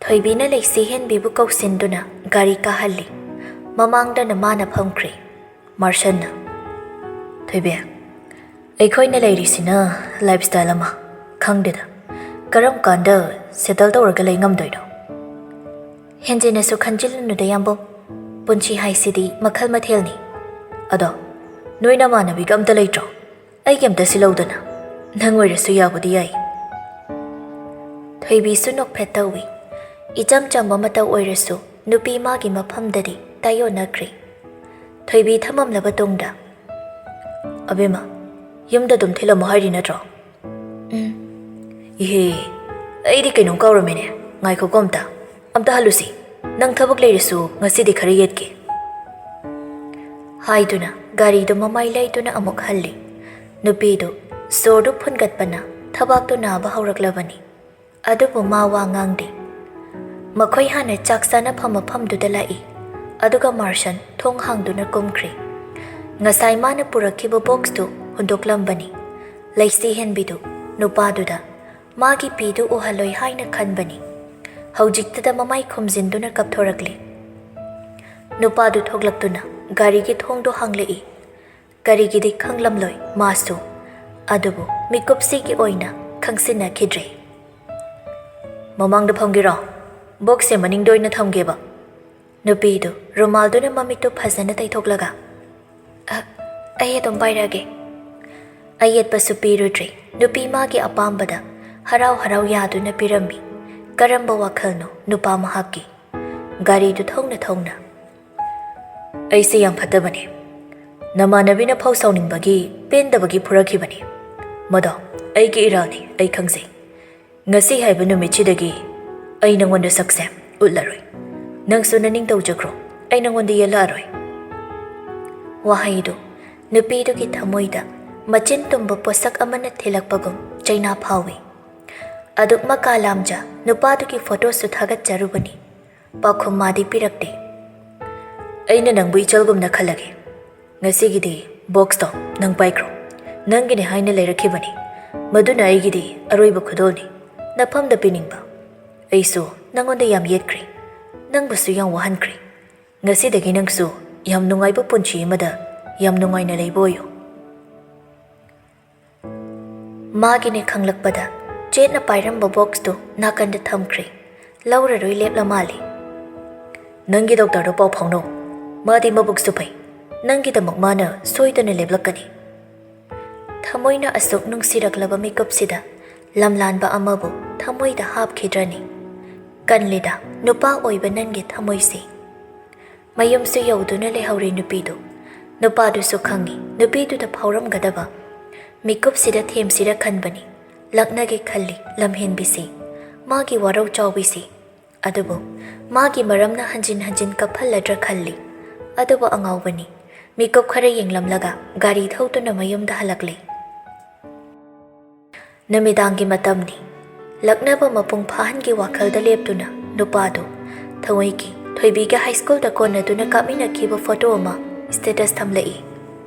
ꯊꯣꯏꯕꯤꯅ ꯂꯩꯁꯤ ꯍꯦꯟꯕꯤꯕꯨ ꯀꯧꯁꯤꯟꯗꯨꯅ ꯒꯥꯔꯤ ꯀꯥꯍꯜꯂꯤ꯫ ꯃꯃꯥꯡꯗꯅ ꯃꯥꯅ ꯐꯝꯈ꯭ꯔꯦ꯫ ꯃꯥꯔꯁꯟꯅ, "ꯊꯣꯏꯕꯤ, ꯑꯩꯈꯣꯏꯅ ꯂꯩꯔꯤꯁꯤꯅ ꯂꯥꯏꯐ ꯁ꯭ꯇꯥꯏꯜ ꯑꯃ꯫ ꯈꯪꯗꯦꯗ, ꯀꯔꯝ ꯀꯥꯟꯗ ꯁꯦꯇꯜ ꯇꯧꯔꯒ ꯂꯩ ꯉꯝꯗꯣꯏꯅꯣ?" "ꯍꯦꯟꯖꯤꯟꯅꯁꯨ ꯈꯟꯖꯤꯜꯂꯨꯅꯨꯗ, ꯌꯥꯝꯕꯨꯡ꯫ ꯄꯨꯟꯁꯤ ꯍꯥꯏꯁꯤꯗꯤ ꯃꯈꯜ ꯃꯊꯦꯜꯅꯤ꯫ ꯑꯗꯣ ꯅꯣꯏ ꯅꯃꯥꯟꯅꯕꯤꯒ ꯑꯝꯇ ꯂꯩꯇ꯭ꯔꯣ? ꯑꯩꯒꯤ ꯑꯝꯇ ꯁꯤꯜꯍꯧꯗꯅ꯫ ꯅꯪ ꯑꯣꯏꯔꯁꯨ ꯌꯥꯕꯨꯗꯤ ꯌꯥꯏ꯫" ꯊꯣꯏꯕꯤꯁꯨ ꯅꯣꯛꯐꯦꯠ ꯇꯧꯏ꯫ ꯏꯆꯝ ꯆꯝꯕ ꯃꯇꯧ ꯑꯣꯏꯔꯁꯨ ꯅꯨꯄꯤ ꯃꯥꯒꯤ ꯃꯐꯝꯗꯗꯤ ꯇꯥꯏꯑꯣꯟꯅꯈ꯭ꯔꯦ꯫ ꯊꯣꯏꯕꯤ ꯊꯝꯃꯝꯂꯕ ꯇꯨꯡꯗ, "ꯑꯕꯦꯝꯃ, ꯌꯨꯝꯗ ꯑꯗꯨꯝ ꯊꯤꯜꯂꯝꯃꯣ ꯍꯥꯏꯔꯤ ꯅꯠꯇ꯭ꯔꯣ?" "ꯎꯝ꯫" "ꯏꯍꯦ, ꯑꯩꯗꯤ ꯀꯩꯅꯣꯝ ꯀꯥꯎꯔꯝꯃꯦꯅꯦ꯫ ꯉꯥꯏꯈꯣꯀꯣ ꯑꯝꯇ꯫ ꯑꯝꯇ ꯍꯜꯂꯨꯁꯤ꯫ ꯅꯪ ꯊꯕꯛ ꯂꯩꯔꯁꯨ ꯉꯁꯤꯗꯤ ꯈꯔ ꯌꯦꯠꯀꯦ꯫" ꯍꯥꯏꯗꯨꯅ ꯒꯥꯔꯤꯗꯨ ꯃꯃꯥꯏ ꯂꯩꯗꯨꯅ ꯑꯃꯨꯛ ꯍꯜꯂꯤ꯫ ꯅꯨꯄꯤꯗꯨ ꯁꯣꯔꯗꯨ ꯐꯨꯟꯒꯠꯄꯅ ꯊꯕꯥꯛꯇꯨ ꯅꯥꯕ ꯍꯧꯔꯛꯂꯕꯅꯤ꯫ ꯑꯗꯨꯕꯨ ꯃꯥ ꯋꯥ ꯉꯥꯡꯗꯦ꯫ ꯃꯈꯣꯏ ꯍꯥꯟꯅ ꯆꯥꯛ ꯆꯥꯅꯐꯝ ꯃꯐꯝꯗꯨꯗ ꯂꯥꯛꯏ꯫ ꯑꯗꯨꯒ ꯃꯥꯔꯁꯟ ꯊꯣꯡ ꯍꯥꯡꯗꯨꯅ ꯀꯨꯝꯈ꯭ꯔꯦ꯫ ꯉꯁꯥꯏ ꯃꯥꯅ ꯄꯨꯔꯛꯈꯤꯕ ꯕꯣꯛꯁꯇꯨ ꯍꯨꯟꯗꯣꯛꯂꯝꯕꯅꯤ꯫ ꯂꯩꯁꯤ ꯍꯦꯟꯕꯤꯗꯨ ꯅꯨꯄꯥꯗꯨꯗ ꯃꯥꯒꯤ ꯄꯤꯗꯨ ꯎꯍꯜꯂꯣꯏ ꯍꯥꯏꯅ ꯈꯟꯕꯅꯤ꯫ ꯍꯧꯖꯤꯛꯇꯗ ꯃꯃꯥꯏ ꯈꯨꯝꯖꯤꯟꯗꯨꯅ ꯀꯞꯊꯣꯔꯛꯂꯦ꯫ ꯅꯨꯄꯥꯗꯨ ꯊꯣꯛꯂꯛꯇꯨꯅ ꯒꯥꯔꯤꯒꯤ ꯊꯣꯡꯗꯨ ꯍꯥꯡꯂꯛꯏ꯫ ꯀꯔꯤꯒꯤꯗꯤ ꯈꯪꯂꯝꯂꯣꯏ ꯃꯥꯁꯨ, ꯑꯗꯨꯕꯨ ꯃꯤꯀꯨꯞꯁꯤꯒꯤ ꯑꯣꯏꯅ ꯈꯪꯁꯤꯟꯅꯈꯤꯗ꯭ꯔꯦ꯫ "ꯃꯃꯥꯡꯗ ꯐꯝꯒꯦꯔꯣ? ꯕꯣꯛꯁꯁꯦ ꯃꯅꯤꯡꯗ ꯑꯣꯏꯅ ꯊꯝꯒꯦꯕ꯫" ꯅꯨꯄꯤꯗꯨ ꯔꯨꯃꯥꯜꯗꯨꯅ ꯃꯃꯤꯠꯇꯨ ꯐꯖꯅ ꯇꯩꯊꯣꯛꯂꯒ, "ꯑ, ꯑꯩ ꯑꯗꯨꯝ ꯄꯥꯏꯔꯛꯑꯒꯦ꯫" ꯑꯌꯦꯠꯄꯁꯨ ꯄꯤꯔꯨꯗ꯭ꯔꯦ꯫ ꯅꯨꯄꯤ ꯃꯥꯒꯤ ꯑꯄꯥꯝꯕꯗ ꯍꯔꯥꯎ ꯍꯔꯥꯎ ꯌꯥꯗꯨꯅ ꯄꯤꯔꯝꯃꯤ꯫ ꯀꯔꯝꯕ ꯋꯥꯈꯜꯅꯣ ꯅꯨꯄꯥ ꯃꯍꯥꯛꯀꯤ? ꯒꯥꯔꯤꯗꯨ ꯊꯧꯅ ꯊꯧꯅ, "ꯑꯩꯁꯦ ꯌꯥꯝ ꯐꯠꯇꯕꯅꯦ꯫ ꯅꯃꯥꯟꯅꯕꯤꯅ ꯐꯥꯎ ꯁꯥꯎꯅꯤꯡꯕꯒꯤ, ꯄꯦꯟꯗꯕꯒꯤ ꯐꯨꯔꯛꯈꯤꯕꯅꯤ꯫ ꯃꯗꯣ ꯑꯩꯒꯤ ꯏꯔꯥꯜꯅꯤ, ꯑꯩ ꯈꯪꯖꯩ꯫ ꯉꯁꯤ ꯍꯥꯏꯕ ꯅꯨꯃꯤꯠꯁꯤꯗꯒꯤ ꯑꯩ ꯅꯉꯣꯟꯗ ꯁꯛꯁꯦ ꯎꯠꯂꯔꯣꯏ꯫ ꯅꯪꯁꯨ ꯅꯅꯤꯡ ꯇꯧꯖꯈ꯭ꯔꯣ, ꯑꯩ ꯅꯉꯣꯟꯗ ꯌꯦꯜꯂꯛꯑꯔꯣꯏ꯫" ꯋꯥꯍꯩꯗꯨ ꯅꯨꯄꯤꯗꯨꯒꯤ ꯊꯃꯣꯏꯗ ꯃꯆꯤꯟ ꯇꯨꯝꯕ ꯄꯣꯠꯁꯛ ꯑꯃꯅ ꯊꯤꯜꯂꯛꯄꯒꯨꯝ ꯆꯩꯅꯥ ꯐꯥꯎꯏ꯫ ꯑꯗꯨꯛ ꯃꯀꯥ ꯂꯥꯝꯖ ꯅꯨꯄꯥꯗꯨꯒꯤ ꯐꯣꯇꯣꯁꯨ ꯊꯥꯒꯠꯆꯔꯨꯕꯅꯤ꯫ ꯄꯥꯎꯈꯨꯝ ꯃꯥꯗꯤ ꯄꯤꯔꯛꯇꯦ꯫ "ꯑꯩꯅ ꯅꯪꯕꯨ ꯏꯆꯜꯒꯨꯝꯅ ꯈꯜꯂꯒꯦ꯫ ꯉꯁꯤꯒꯤꯗꯤ ꯕꯣꯛꯁꯇꯣ ꯅꯪ ꯄꯥꯏꯈ꯭ꯔꯣ꯫ ꯅꯪꯒꯤꯅꯦ ꯍꯥꯏꯅ ꯂꯩꯔꯛꯈꯤꯕꯅꯤ꯫ ꯃꯗꯨꯅ ꯑꯩꯒꯤꯗꯤ ꯑꯔꯣꯏꯕ ꯈꯨꯗꯣꯜꯅꯤ꯫ ꯅꯐꯝꯗ ꯄꯤꯅꯤꯡꯕ꯫ ꯑꯩꯁꯨ ꯅꯪꯉꯣꯟꯗ ꯌꯥꯝ ꯌꯦꯠꯈ꯭ꯔꯦ꯫ ꯅꯪꯕꯨꯁꯨ ꯌꯥꯝ ꯋꯥꯍꯟꯈ꯭ꯔꯦ꯫ ꯉꯁꯤꯗꯒꯤ ꯅꯪꯁꯨ ꯌꯥꯝ ꯅꯨꯡꯉꯥꯏꯕ ꯄꯨꯟꯁꯤ ꯑꯃꯗ ꯌꯥꯝ ꯅꯨꯡꯉꯥꯏꯅ ꯂꯩꯕ ꯑꯣꯏꯌꯨ꯫" ꯃꯥꯒꯤꯅꯦ ꯈꯪꯂꯛꯄꯗ ꯆꯦꯠꯅ ꯄꯥꯏꯔꯝꯕ ꯕꯣꯛꯁꯇꯨ ꯅꯥꯀꯟꯗ ꯊꯝꯈ꯭ꯔꯦ꯫ ꯂꯧꯔꯔꯣꯏ ꯂꯦꯞꯂ ꯃꯥꯜꯂꯦ꯫ "ꯅꯪꯒꯤ ꯗꯣꯛꯇꯔꯗꯣ ꯄꯥꯎ ꯐꯥꯎꯅꯧ꯫ ꯃꯥꯗꯤ ꯃꯕꯨꯛꯁꯨ ꯐꯩ꯫ ꯅꯪꯒꯤꯗꯃꯛ ꯃꯥꯅ ꯁꯣꯏꯗꯅ ꯂꯦꯞꯂꯛꯀꯅꯤ꯫" ꯊꯃꯣꯏꯅ ꯑꯁꯨꯛ ꯅꯨꯡꯁꯤꯔꯛꯂꯕ ꯃꯤꯀꯨꯞꯁꯤꯗ ꯂꯝꯂꯥꯟꯕ ꯑꯃꯕꯨ ꯊꯃꯣꯏꯗ ꯍꯥꯞꯈꯤꯗ꯭ꯔꯅꯤ? ꯀꯜꯂꯤꯗ ꯅꯨꯄꯥ ꯑꯣꯏꯕ ꯅꯪꯒꯤ ꯊꯃꯣꯏꯁꯤ꯫ ꯃꯌꯨꯝꯁꯨ ꯌꯧꯗꯨꯅ ꯂꯩꯍꯧꯔꯦ ꯅꯨꯄꯤꯗꯨ꯫ ꯅꯨꯄꯥꯗꯨꯁꯨ ꯈꯪꯏ ꯅꯨꯄꯤꯗꯨꯗ ꯐꯥꯎꯔꯝꯒꯗꯕ꯫ ꯃꯤꯀꯨꯞꯁꯤꯗ ꯊꯦꯝꯁꯤꯔ ꯈꯟꯕꯅꯤ꯫ ꯂꯛꯅꯒꯦ ꯈꯜꯂꯤ ꯂꯝꯍꯦꯟꯕꯤꯁꯤ꯫ ꯃꯥꯒꯤ ꯋꯥꯔꯧ ꯆꯥꯎꯕꯤꯁꯤ꯫ ꯑꯗꯨꯕꯨ ꯃꯥꯒꯤ ꯃꯔꯝꯅ ꯍꯟꯖꯤꯟ ꯍꯟꯖꯤꯟ ꯀꯞꯍꯜꯂꯗ꯭ꯔꯥ ꯈꯜꯂꯤ꯫ ꯑꯗꯨꯕꯨ ꯑꯉꯥꯎꯕꯅꯤ꯫ ꯃꯤꯀꯨꯞ ꯈꯔ ꯌꯦꯡꯂꯝꯂꯒ ꯒꯥꯔꯤ ꯊꯧꯗꯨꯅ ꯃꯌꯨꯝꯗ ꯍꯜꯂꯛꯂꯦ꯫ ꯅꯨꯃꯤꯗꯥꯡꯒꯤ ꯃꯇꯝꯅꯤ꯫ ꯂꯛꯅꯕ ꯃꯄꯨꯡ ꯐꯥꯍꯟꯒꯤ ꯋꯥꯈꯜꯗ ꯂꯦꯞꯇꯨꯅ ꯅꯨꯄꯥꯗꯨ ꯊꯋꯣꯏꯒꯤ ꯊꯣꯏꯕꯤꯒ ꯍꯥꯏ ꯁ꯭ꯀꯨꯜꯗ ꯀꯣꯟꯅꯗꯨꯅ ꯀꯥꯞꯃꯤꯟꯅꯈꯤꯕ ꯐꯣꯇꯣ ꯑꯃ status ꯊꯝꯂꯛꯏ꯫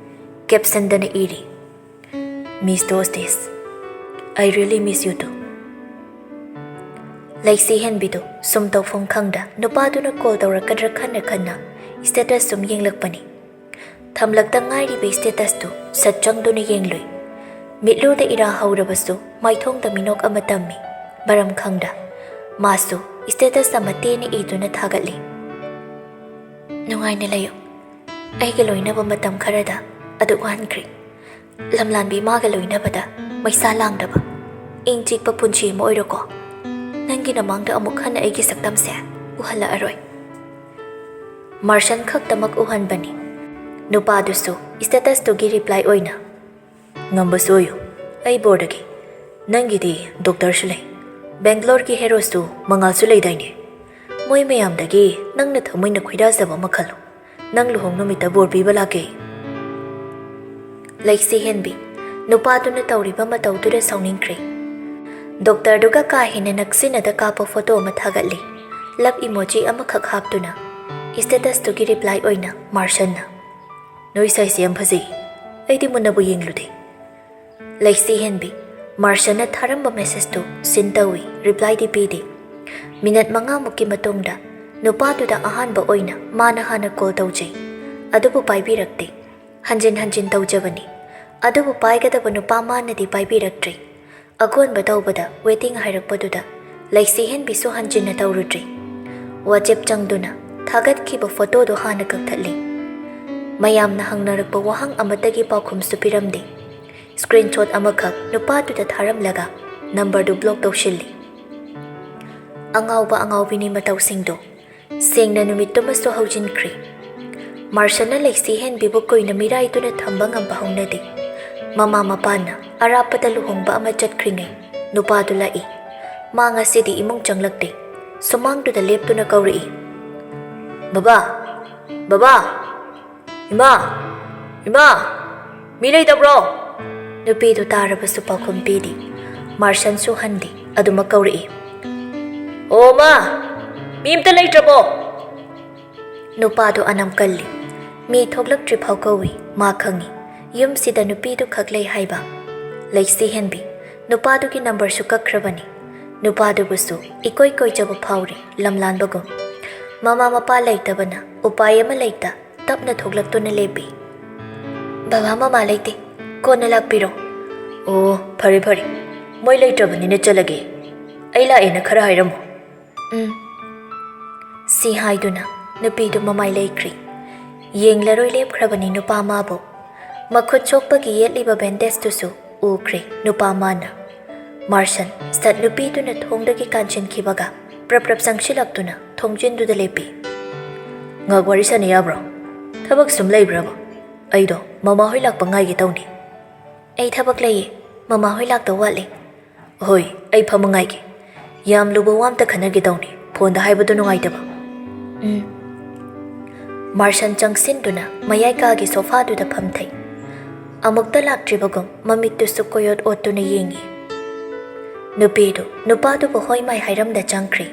ꯀꯦꯞꯁꯟꯗꯅ ꯏꯔꯤ, "Miss those days. I really miss you too." ꯂꯩꯁꯤ ꯍꯦꯟꯕꯤꯗꯨ ꯁꯨꯝ ꯇꯧꯐꯝ ꯈꯪꯗ ꯅꯨꯄꯥꯗꯨꯅ ꯀꯣꯜ ꯇꯧꯔꯛꯀꯗ꯭ꯔꯥ ꯈꯟꯅ ꯈꯟꯅ ꯁ꯭ꯇꯦꯇꯁ ꯁꯨꯝ ꯌꯦꯡꯂꯛꯄꯅꯤ꯫ ꯊꯝꯂꯛꯇ ꯉꯥꯏꯔꯤꯕ ꯁ꯭ꯇꯦꯇꯁꯇꯨ ꯁꯠ ꯆꯪꯗꯨꯅ ꯌꯦꯡꯂꯨꯏ꯫ ꯃꯤꯠꯂꯨꯗ ꯏꯔꯥ ꯍꯧꯔꯕꯁꯨ ꯃꯥꯏꯊꯣꯡꯗ ꯃꯤꯅꯣꯛ ꯑꯃ ꯇꯝꯃꯤ꯫ ꯃꯔꯝ ꯈꯪꯗ ꯃꯥꯁꯨ ꯁ꯭ꯇꯦꯇꯁ ꯑꯃ ꯇꯦꯟꯅ ꯏꯗꯨꯅ ꯊꯥꯒꯠꯂꯤ꯫ "ꯅꯨꯡꯉꯥꯏꯅ ꯂꯩꯌꯨ꯫ ꯑꯩꯒ ꯂꯣꯏꯅꯕ ꯃꯇꯝ ꯈꯔꯗ ꯑꯗꯨꯛ ꯋꯥꯍꯟꯈ꯭ꯔꯦ꯫ ꯂꯝꯂꯥꯟꯕꯤ ꯃꯥꯒ ꯂꯣꯏꯅꯕꯗ ꯃꯩꯁꯥ ꯂꯥꯡꯗꯕ ꯏꯪ ꯆꯤꯛꯄ ꯄꯨꯟꯁꯤ ꯑꯃ ꯑꯣꯏꯔꯣꯀꯣ꯫ ꯅꯪꯒꯤ ꯅꯃꯥꯡꯗ ꯑꯃꯨꯛ ꯍꯟꯅ ꯑꯩꯒꯤ ꯁꯛꯇꯝꯁꯦ ꯎꯍꯜꯂꯛꯑꯔꯣꯏ꯫" ꯃꯥꯔꯁꯟ ꯈꯛꯇꯃꯛ ꯎꯍꯟꯕꯅꯤ꯫ ꯅꯨꯄꯥꯗꯨꯁꯨ ꯁ꯭ꯇꯦꯇꯁꯇꯨꯒꯤ ꯔꯤꯄ꯭ꯂꯥꯏ ꯑꯣꯏꯅ, "ꯉꯝꯕꯁꯨ ꯑꯣꯏꯌꯨ, ꯑꯩ ꯕꯣꯔꯗꯒꯤ꯫ ꯅꯪꯒꯤꯗꯤ ꯗꯣꯛꯇꯔꯁꯨ ꯂꯩ, ꯕꯦꯡꯒ꯭ꯂꯣꯔꯒꯤ ꯍꯦꯔꯣꯁꯨ ꯃꯉꯥꯜꯁꯨ ꯂꯩꯗꯥꯏꯅꯦ? ꯃꯣꯏ ꯃꯌꯥꯝꯗꯒꯤ ꯅꯪꯅ ꯊꯃꯣꯏꯅ ꯈꯣꯏꯗꯥꯖꯕ ꯑꯃ ꯈꯜꯂꯨ꯫ ꯅꯪ ꯂꯨꯍꯣꯡ ꯅꯨꯃꯤꯠꯇ ꯕꯣꯔ ꯄꯤꯕ ꯂꯥꯛꯀꯦ꯫" ꯂꯩꯁꯤ ꯍꯦꯟꯕꯤ ꯅꯨꯄꯥꯗꯨꯅ ꯇꯧꯔꯤꯕ ꯃꯇꯧꯗꯨꯗ ꯁꯥꯎꯅꯤꯡꯈ꯭ꯔꯦ꯫ ꯗꯣꯛꯇꯔꯗꯨꯒ ꯀꯥ ꯍꯦꯟꯅ ꯅꯛꯁꯤꯟꯅꯗ ꯀꯥꯞꯄ ꯐꯣꯇꯣ ꯑꯃ ꯊꯥꯒꯠꯂꯤ꯫ ꯂꯞ ꯏꯃꯣꯖꯤ ꯑꯃꯈꯛ ꯍꯥꯞꯇꯨꯅ꯫ ꯁ꯭ꯇꯦꯇꯁꯇꯨꯒꯤ ꯔꯤꯄ꯭ꯂꯥꯏ ꯑꯣꯏꯅ ꯃꯥꯔꯁꯟꯅ, "ꯅꯣꯏ ꯁꯥꯏꯖꯁꯦ ꯌꯥꯝ ꯐꯖꯩ꯫ ꯑꯩꯗꯤ ꯃꯨꯟꯅꯕꯨ ꯌꯦꯡꯂꯨꯗꯦ"꯫ ꯂꯩꯁꯤ ꯍꯦꯟꯕꯤ ꯃꯥꯔꯁꯟꯅ ꯊꯥꯔꯝꯕ ꯃꯦꯁꯦꯖꯇꯨ ꯁꯤꯟ ꯇꯧꯏ, ꯔꯤꯄ꯭ꯂꯥꯏꯗꯤ ꯄꯤꯗꯦ꯫ ꯃꯤꯅꯠ ꯃꯉꯥꯃꯨꯛꯀꯤ ꯃꯇꯨꯡꯗ ꯅꯨꯄꯥꯗꯨꯗ ꯑꯍꯥꯟꯕ ꯑꯣꯏꯅ ꯃꯥꯅ ꯍꯥꯟꯅ ꯀꯣꯜ ꯇꯧꯖꯩ꯫ ꯑꯗꯨꯕꯨ ꯄꯥꯏꯕꯤꯔꯛꯇꯦ꯫ ꯍꯟꯖꯤꯟ ꯍꯟꯖꯤꯟ ꯇꯧꯖꯕꯅꯤ꯫ ꯑꯗꯨꯕꯨ ꯄꯥꯏꯒꯗꯕ ꯅꯨꯄꯥ ꯃꯥꯅꯗꯤ ꯄꯥꯏꯕꯤꯔꯛꯇ꯭ꯔꯦ꯫ ꯑꯀꯣꯟꯕ ꯇꯧꯕꯗ ꯋꯦꯇꯤꯡ ꯍꯥꯏꯔꯛꯄꯗꯨꯗ ꯂꯩꯁꯤ ꯍꯦꯟꯕꯤꯁꯨ ꯍꯟꯖꯤꯟꯅ ꯇꯧꯔꯨꯗ꯭ꯔꯦ꯫ ꯋꯥꯆꯦꯞ ꯆꯪꯗꯨꯅ ꯊꯥꯒꯠꯈꯤꯕ ꯐꯣꯇꯣꯗꯨ ꯍꯥꯟꯅ ꯀꯛꯊꯠꯂꯤ꯫ ꯃꯌꯥꯝꯅ ꯍꯪꯅꯔꯛꯄ ꯋꯥꯍꯪ ꯑꯃꯠꯇꯒꯤ ꯄꯥꯎꯈꯨꯝꯁꯨ ꯄꯤꯔꯝꯗꯦ꯫ ꯁ꯭ꯀ꯭ꯔꯤꯟꯁꯣꯠ ꯑꯃꯈꯛ ꯅꯨꯄꯥꯗꯨꯗ ꯊꯥꯔꯝꯂꯒ ꯅꯝꯕꯔꯗꯨ ꯕ꯭ꯂꯣꯛ ꯇꯧꯁꯤꯜꯂꯤ꯫ ꯑꯉꯥꯎꯕ ꯑꯉꯥꯎꯕꯤꯅꯤ ꯃꯇꯧꯁꯤꯡꯗꯣ꯫ ꯁꯦꯡꯅ ꯅꯨꯃꯤꯠꯇꯨꯃꯁꯨ ꯍꯧꯖꯤꯟꯈ꯭ꯔꯦ꯫ ꯃꯥꯔꯁꯟꯅ ꯂꯩꯁꯤ ꯍꯦꯟꯕꯤꯕꯨ ꯀꯨꯏꯅ ꯃꯤꯔꯥꯏꯗꯨꯅ ꯊꯝꯕ ꯉꯝꯕ ꯍꯧꯅꯗꯦ꯫ ꯃꯃꯥ ꯃꯄꯥꯅ ꯑꯔꯥꯞꯄꯗ ꯂꯨꯍꯣꯡꯕ ꯑꯃ ꯆꯠꯈ꯭ꯔꯤꯉꯩ ꯅꯨꯄꯥꯗꯨ ꯂꯥꯛꯏ꯫ ꯃꯥ ꯉꯁꯤꯗꯤ ꯏꯃꯨꯡ ꯆꯪꯂꯛꯇꯦ꯫ ꯁꯨꯃꯥꯡꯗꯨꯗ ꯂꯦꯞꯇꯨꯅ ꯀꯧꯔꯛꯏ, "ꯕꯕꯥ! ꯕꯕꯥ! ꯏꯃꯥ! ꯏꯃꯥ! ꯃꯤ ꯂꯩꯇꯕ꯭ꯔꯣ?" ꯅꯨꯄꯤꯗꯨ ꯇꯥꯔꯕꯁꯨ ꯄꯥꯎꯈꯨꯝ ꯄꯤꯗꯦ꯫ ꯃꯥꯔꯁꯟꯁꯨ ꯍꯟꯗꯦ, ꯑꯗꯨꯃꯛ ꯀꯧꯔꯛꯏ, "ꯑꯣ ꯃꯥ! ꯃꯤ ꯑꯝꯇ ꯂꯩꯇ꯭ꯔꯕꯣ?" ꯅꯨꯄꯥꯗꯨ ꯑꯅꯝ ꯀꯜꯂꯤ꯫ ꯃꯤ ꯊꯣꯛꯂꯛꯇ꯭ꯔꯤ ꯐꯥꯎ ꯀꯧꯏ꯫ ꯃꯥ ꯈꯪꯏ, ꯌꯨꯝꯁꯤꯗ ꯅꯨꯄꯤꯗꯨ ꯈꯛ ꯂꯩ ꯍꯥꯏꯕ꯫ ꯂꯩꯁꯤ ꯍꯦꯟꯕꯤ ꯅꯨꯄꯥꯗꯨꯒꯤ ꯅꯝꯕꯔꯁꯨ ꯀꯛꯈ꯭ꯔꯕꯅꯤ꯫ ꯅꯨꯄꯥꯗꯨꯕꯨꯁꯨ ꯏꯀꯣꯏ ꯀꯣꯏꯖꯕ ꯐꯥꯎꯔꯤ, ꯂꯝꯂꯥꯟꯕꯒꯨꯝ꯫ ꯃꯃꯥ ꯃꯄꯥ ꯂꯩꯇꯕꯅ ꯎꯄꯥꯏ ꯑꯃ ꯂꯩꯇ ꯇꯞꯅ ꯊꯣꯛꯂꯛꯇꯨꯅ ꯂꯦꯞꯄꯤ꯫ "ꯕꯕꯥ ꯃꯃꯥ ꯂꯩꯇꯦ, ꯀꯣꯟꯅ ꯂꯥꯛꯄꯤꯔꯣ꯫" "ꯑꯣ, ꯐꯔꯦ ꯐꯔꯦ, ꯃꯣꯏ ꯂꯩꯇ꯭ꯔꯕꯅꯤꯅ ꯆꯠꯂꯒꯦ꯫ ꯑꯩ ꯂꯥꯛꯑꯦꯅ ꯈꯔ ꯍꯥꯏꯔꯝꯃꯣ꯫" "ꯎꯝ꯫" ꯁꯤ ꯍꯥꯏꯗꯨꯅ ꯅꯨꯄꯤꯗꯨ ꯃꯃꯥꯏ ꯂꯩꯈ꯭ꯔꯤ꯫ ꯌꯦꯡꯂꯔꯣꯏ ꯂꯦꯞꯈ꯭ꯔꯕꯅꯤ ꯅꯨꯄꯥ ꯃꯥꯕꯨ꯫ ꯃꯈꯨꯠ ꯁꯣꯛꯄꯒꯤ ꯌꯦꯠꯂꯤꯕ ꯕꯦꯟꯗꯦꯖꯇꯨꯁꯨ ꯎꯈ꯭ꯔꯦ ꯅꯨꯄꯥ ꯃꯥꯅ꯫ ꯃꯥꯔꯁꯟ ꯁꯠ ꯅꯨꯄꯤꯗꯨꯅ ꯊꯣꯡꯗꯒꯤ ꯀꯥꯟꯁꯤꯟꯈꯤꯕꯒ ꯄ꯭ꯔꯞ ꯄ꯭ꯔꯞ ꯆꯪꯁꯤꯜꯂꯛꯇꯨꯅ ꯊꯣꯡꯖꯤꯟꯗꯨꯗ ꯂꯦꯞꯄꯤ꯫ "ꯉꯥꯛ ꯋꯥꯔꯤ ꯁꯥꯟꯅ ꯌꯥꯕ꯭ꯔꯣ? ꯊꯕꯛ ꯁꯨꯝ ꯂꯩꯕ꯭ꯔꯕ? ꯑꯩꯗꯣ ꯃꯃꯥ ꯍꯣꯏ ꯂꯥꯛꯄ ꯉꯥꯏꯒꯦ ꯇꯧꯅꯤ꯫" "ꯑꯩ ꯊꯕꯛ ꯂꯩꯌꯦ, ꯃꯃꯥ ꯍꯣꯏ ꯂꯥꯛꯇꯧ ꯋꯥꯠꯂꯤ꯫" "ꯍꯣꯏ, ꯑꯩ ꯐꯝꯃ ꯉꯥꯏꯒꯦ꯫ ꯌꯥꯝ ꯂꯨꯕ ꯋꯥ ꯑꯝꯇ ꯈꯟꯅꯒꯦ ꯇꯧꯅꯤ, ꯐꯣꯟꯗ ꯍꯥꯏꯕꯗꯨ ꯅꯨꯡꯉꯥꯏꯇꯕ꯫" "ꯎꯝ꯫" ꯃꯥꯔꯁꯟ ꯆꯪꯁꯤꯟꯗꯨꯅ ꯃꯌꯥꯏ ꯀꯥꯒꯤ ꯁꯣꯐꯥꯗꯨꯗ ꯐꯝꯊꯩ꯫ ꯑꯃꯨꯛꯇ ꯂꯥꯛꯇ꯭ꯔꯤꯕꯒꯨꯝ ꯃꯃꯤꯠꯇꯨꯁꯨ ꯀꯣꯏꯑꯣꯠ ꯑꯣꯠꯇꯨꯅ ꯌꯦꯡꯏ꯫ ꯅꯨꯄꯤꯗꯨ ꯅꯨꯄꯥꯗꯨꯕꯨ ꯍꯣꯏ ꯃꯥꯏ ꯍꯥꯏꯔꯝꯗ ꯆꯪꯈ꯭ꯔꯤ꯫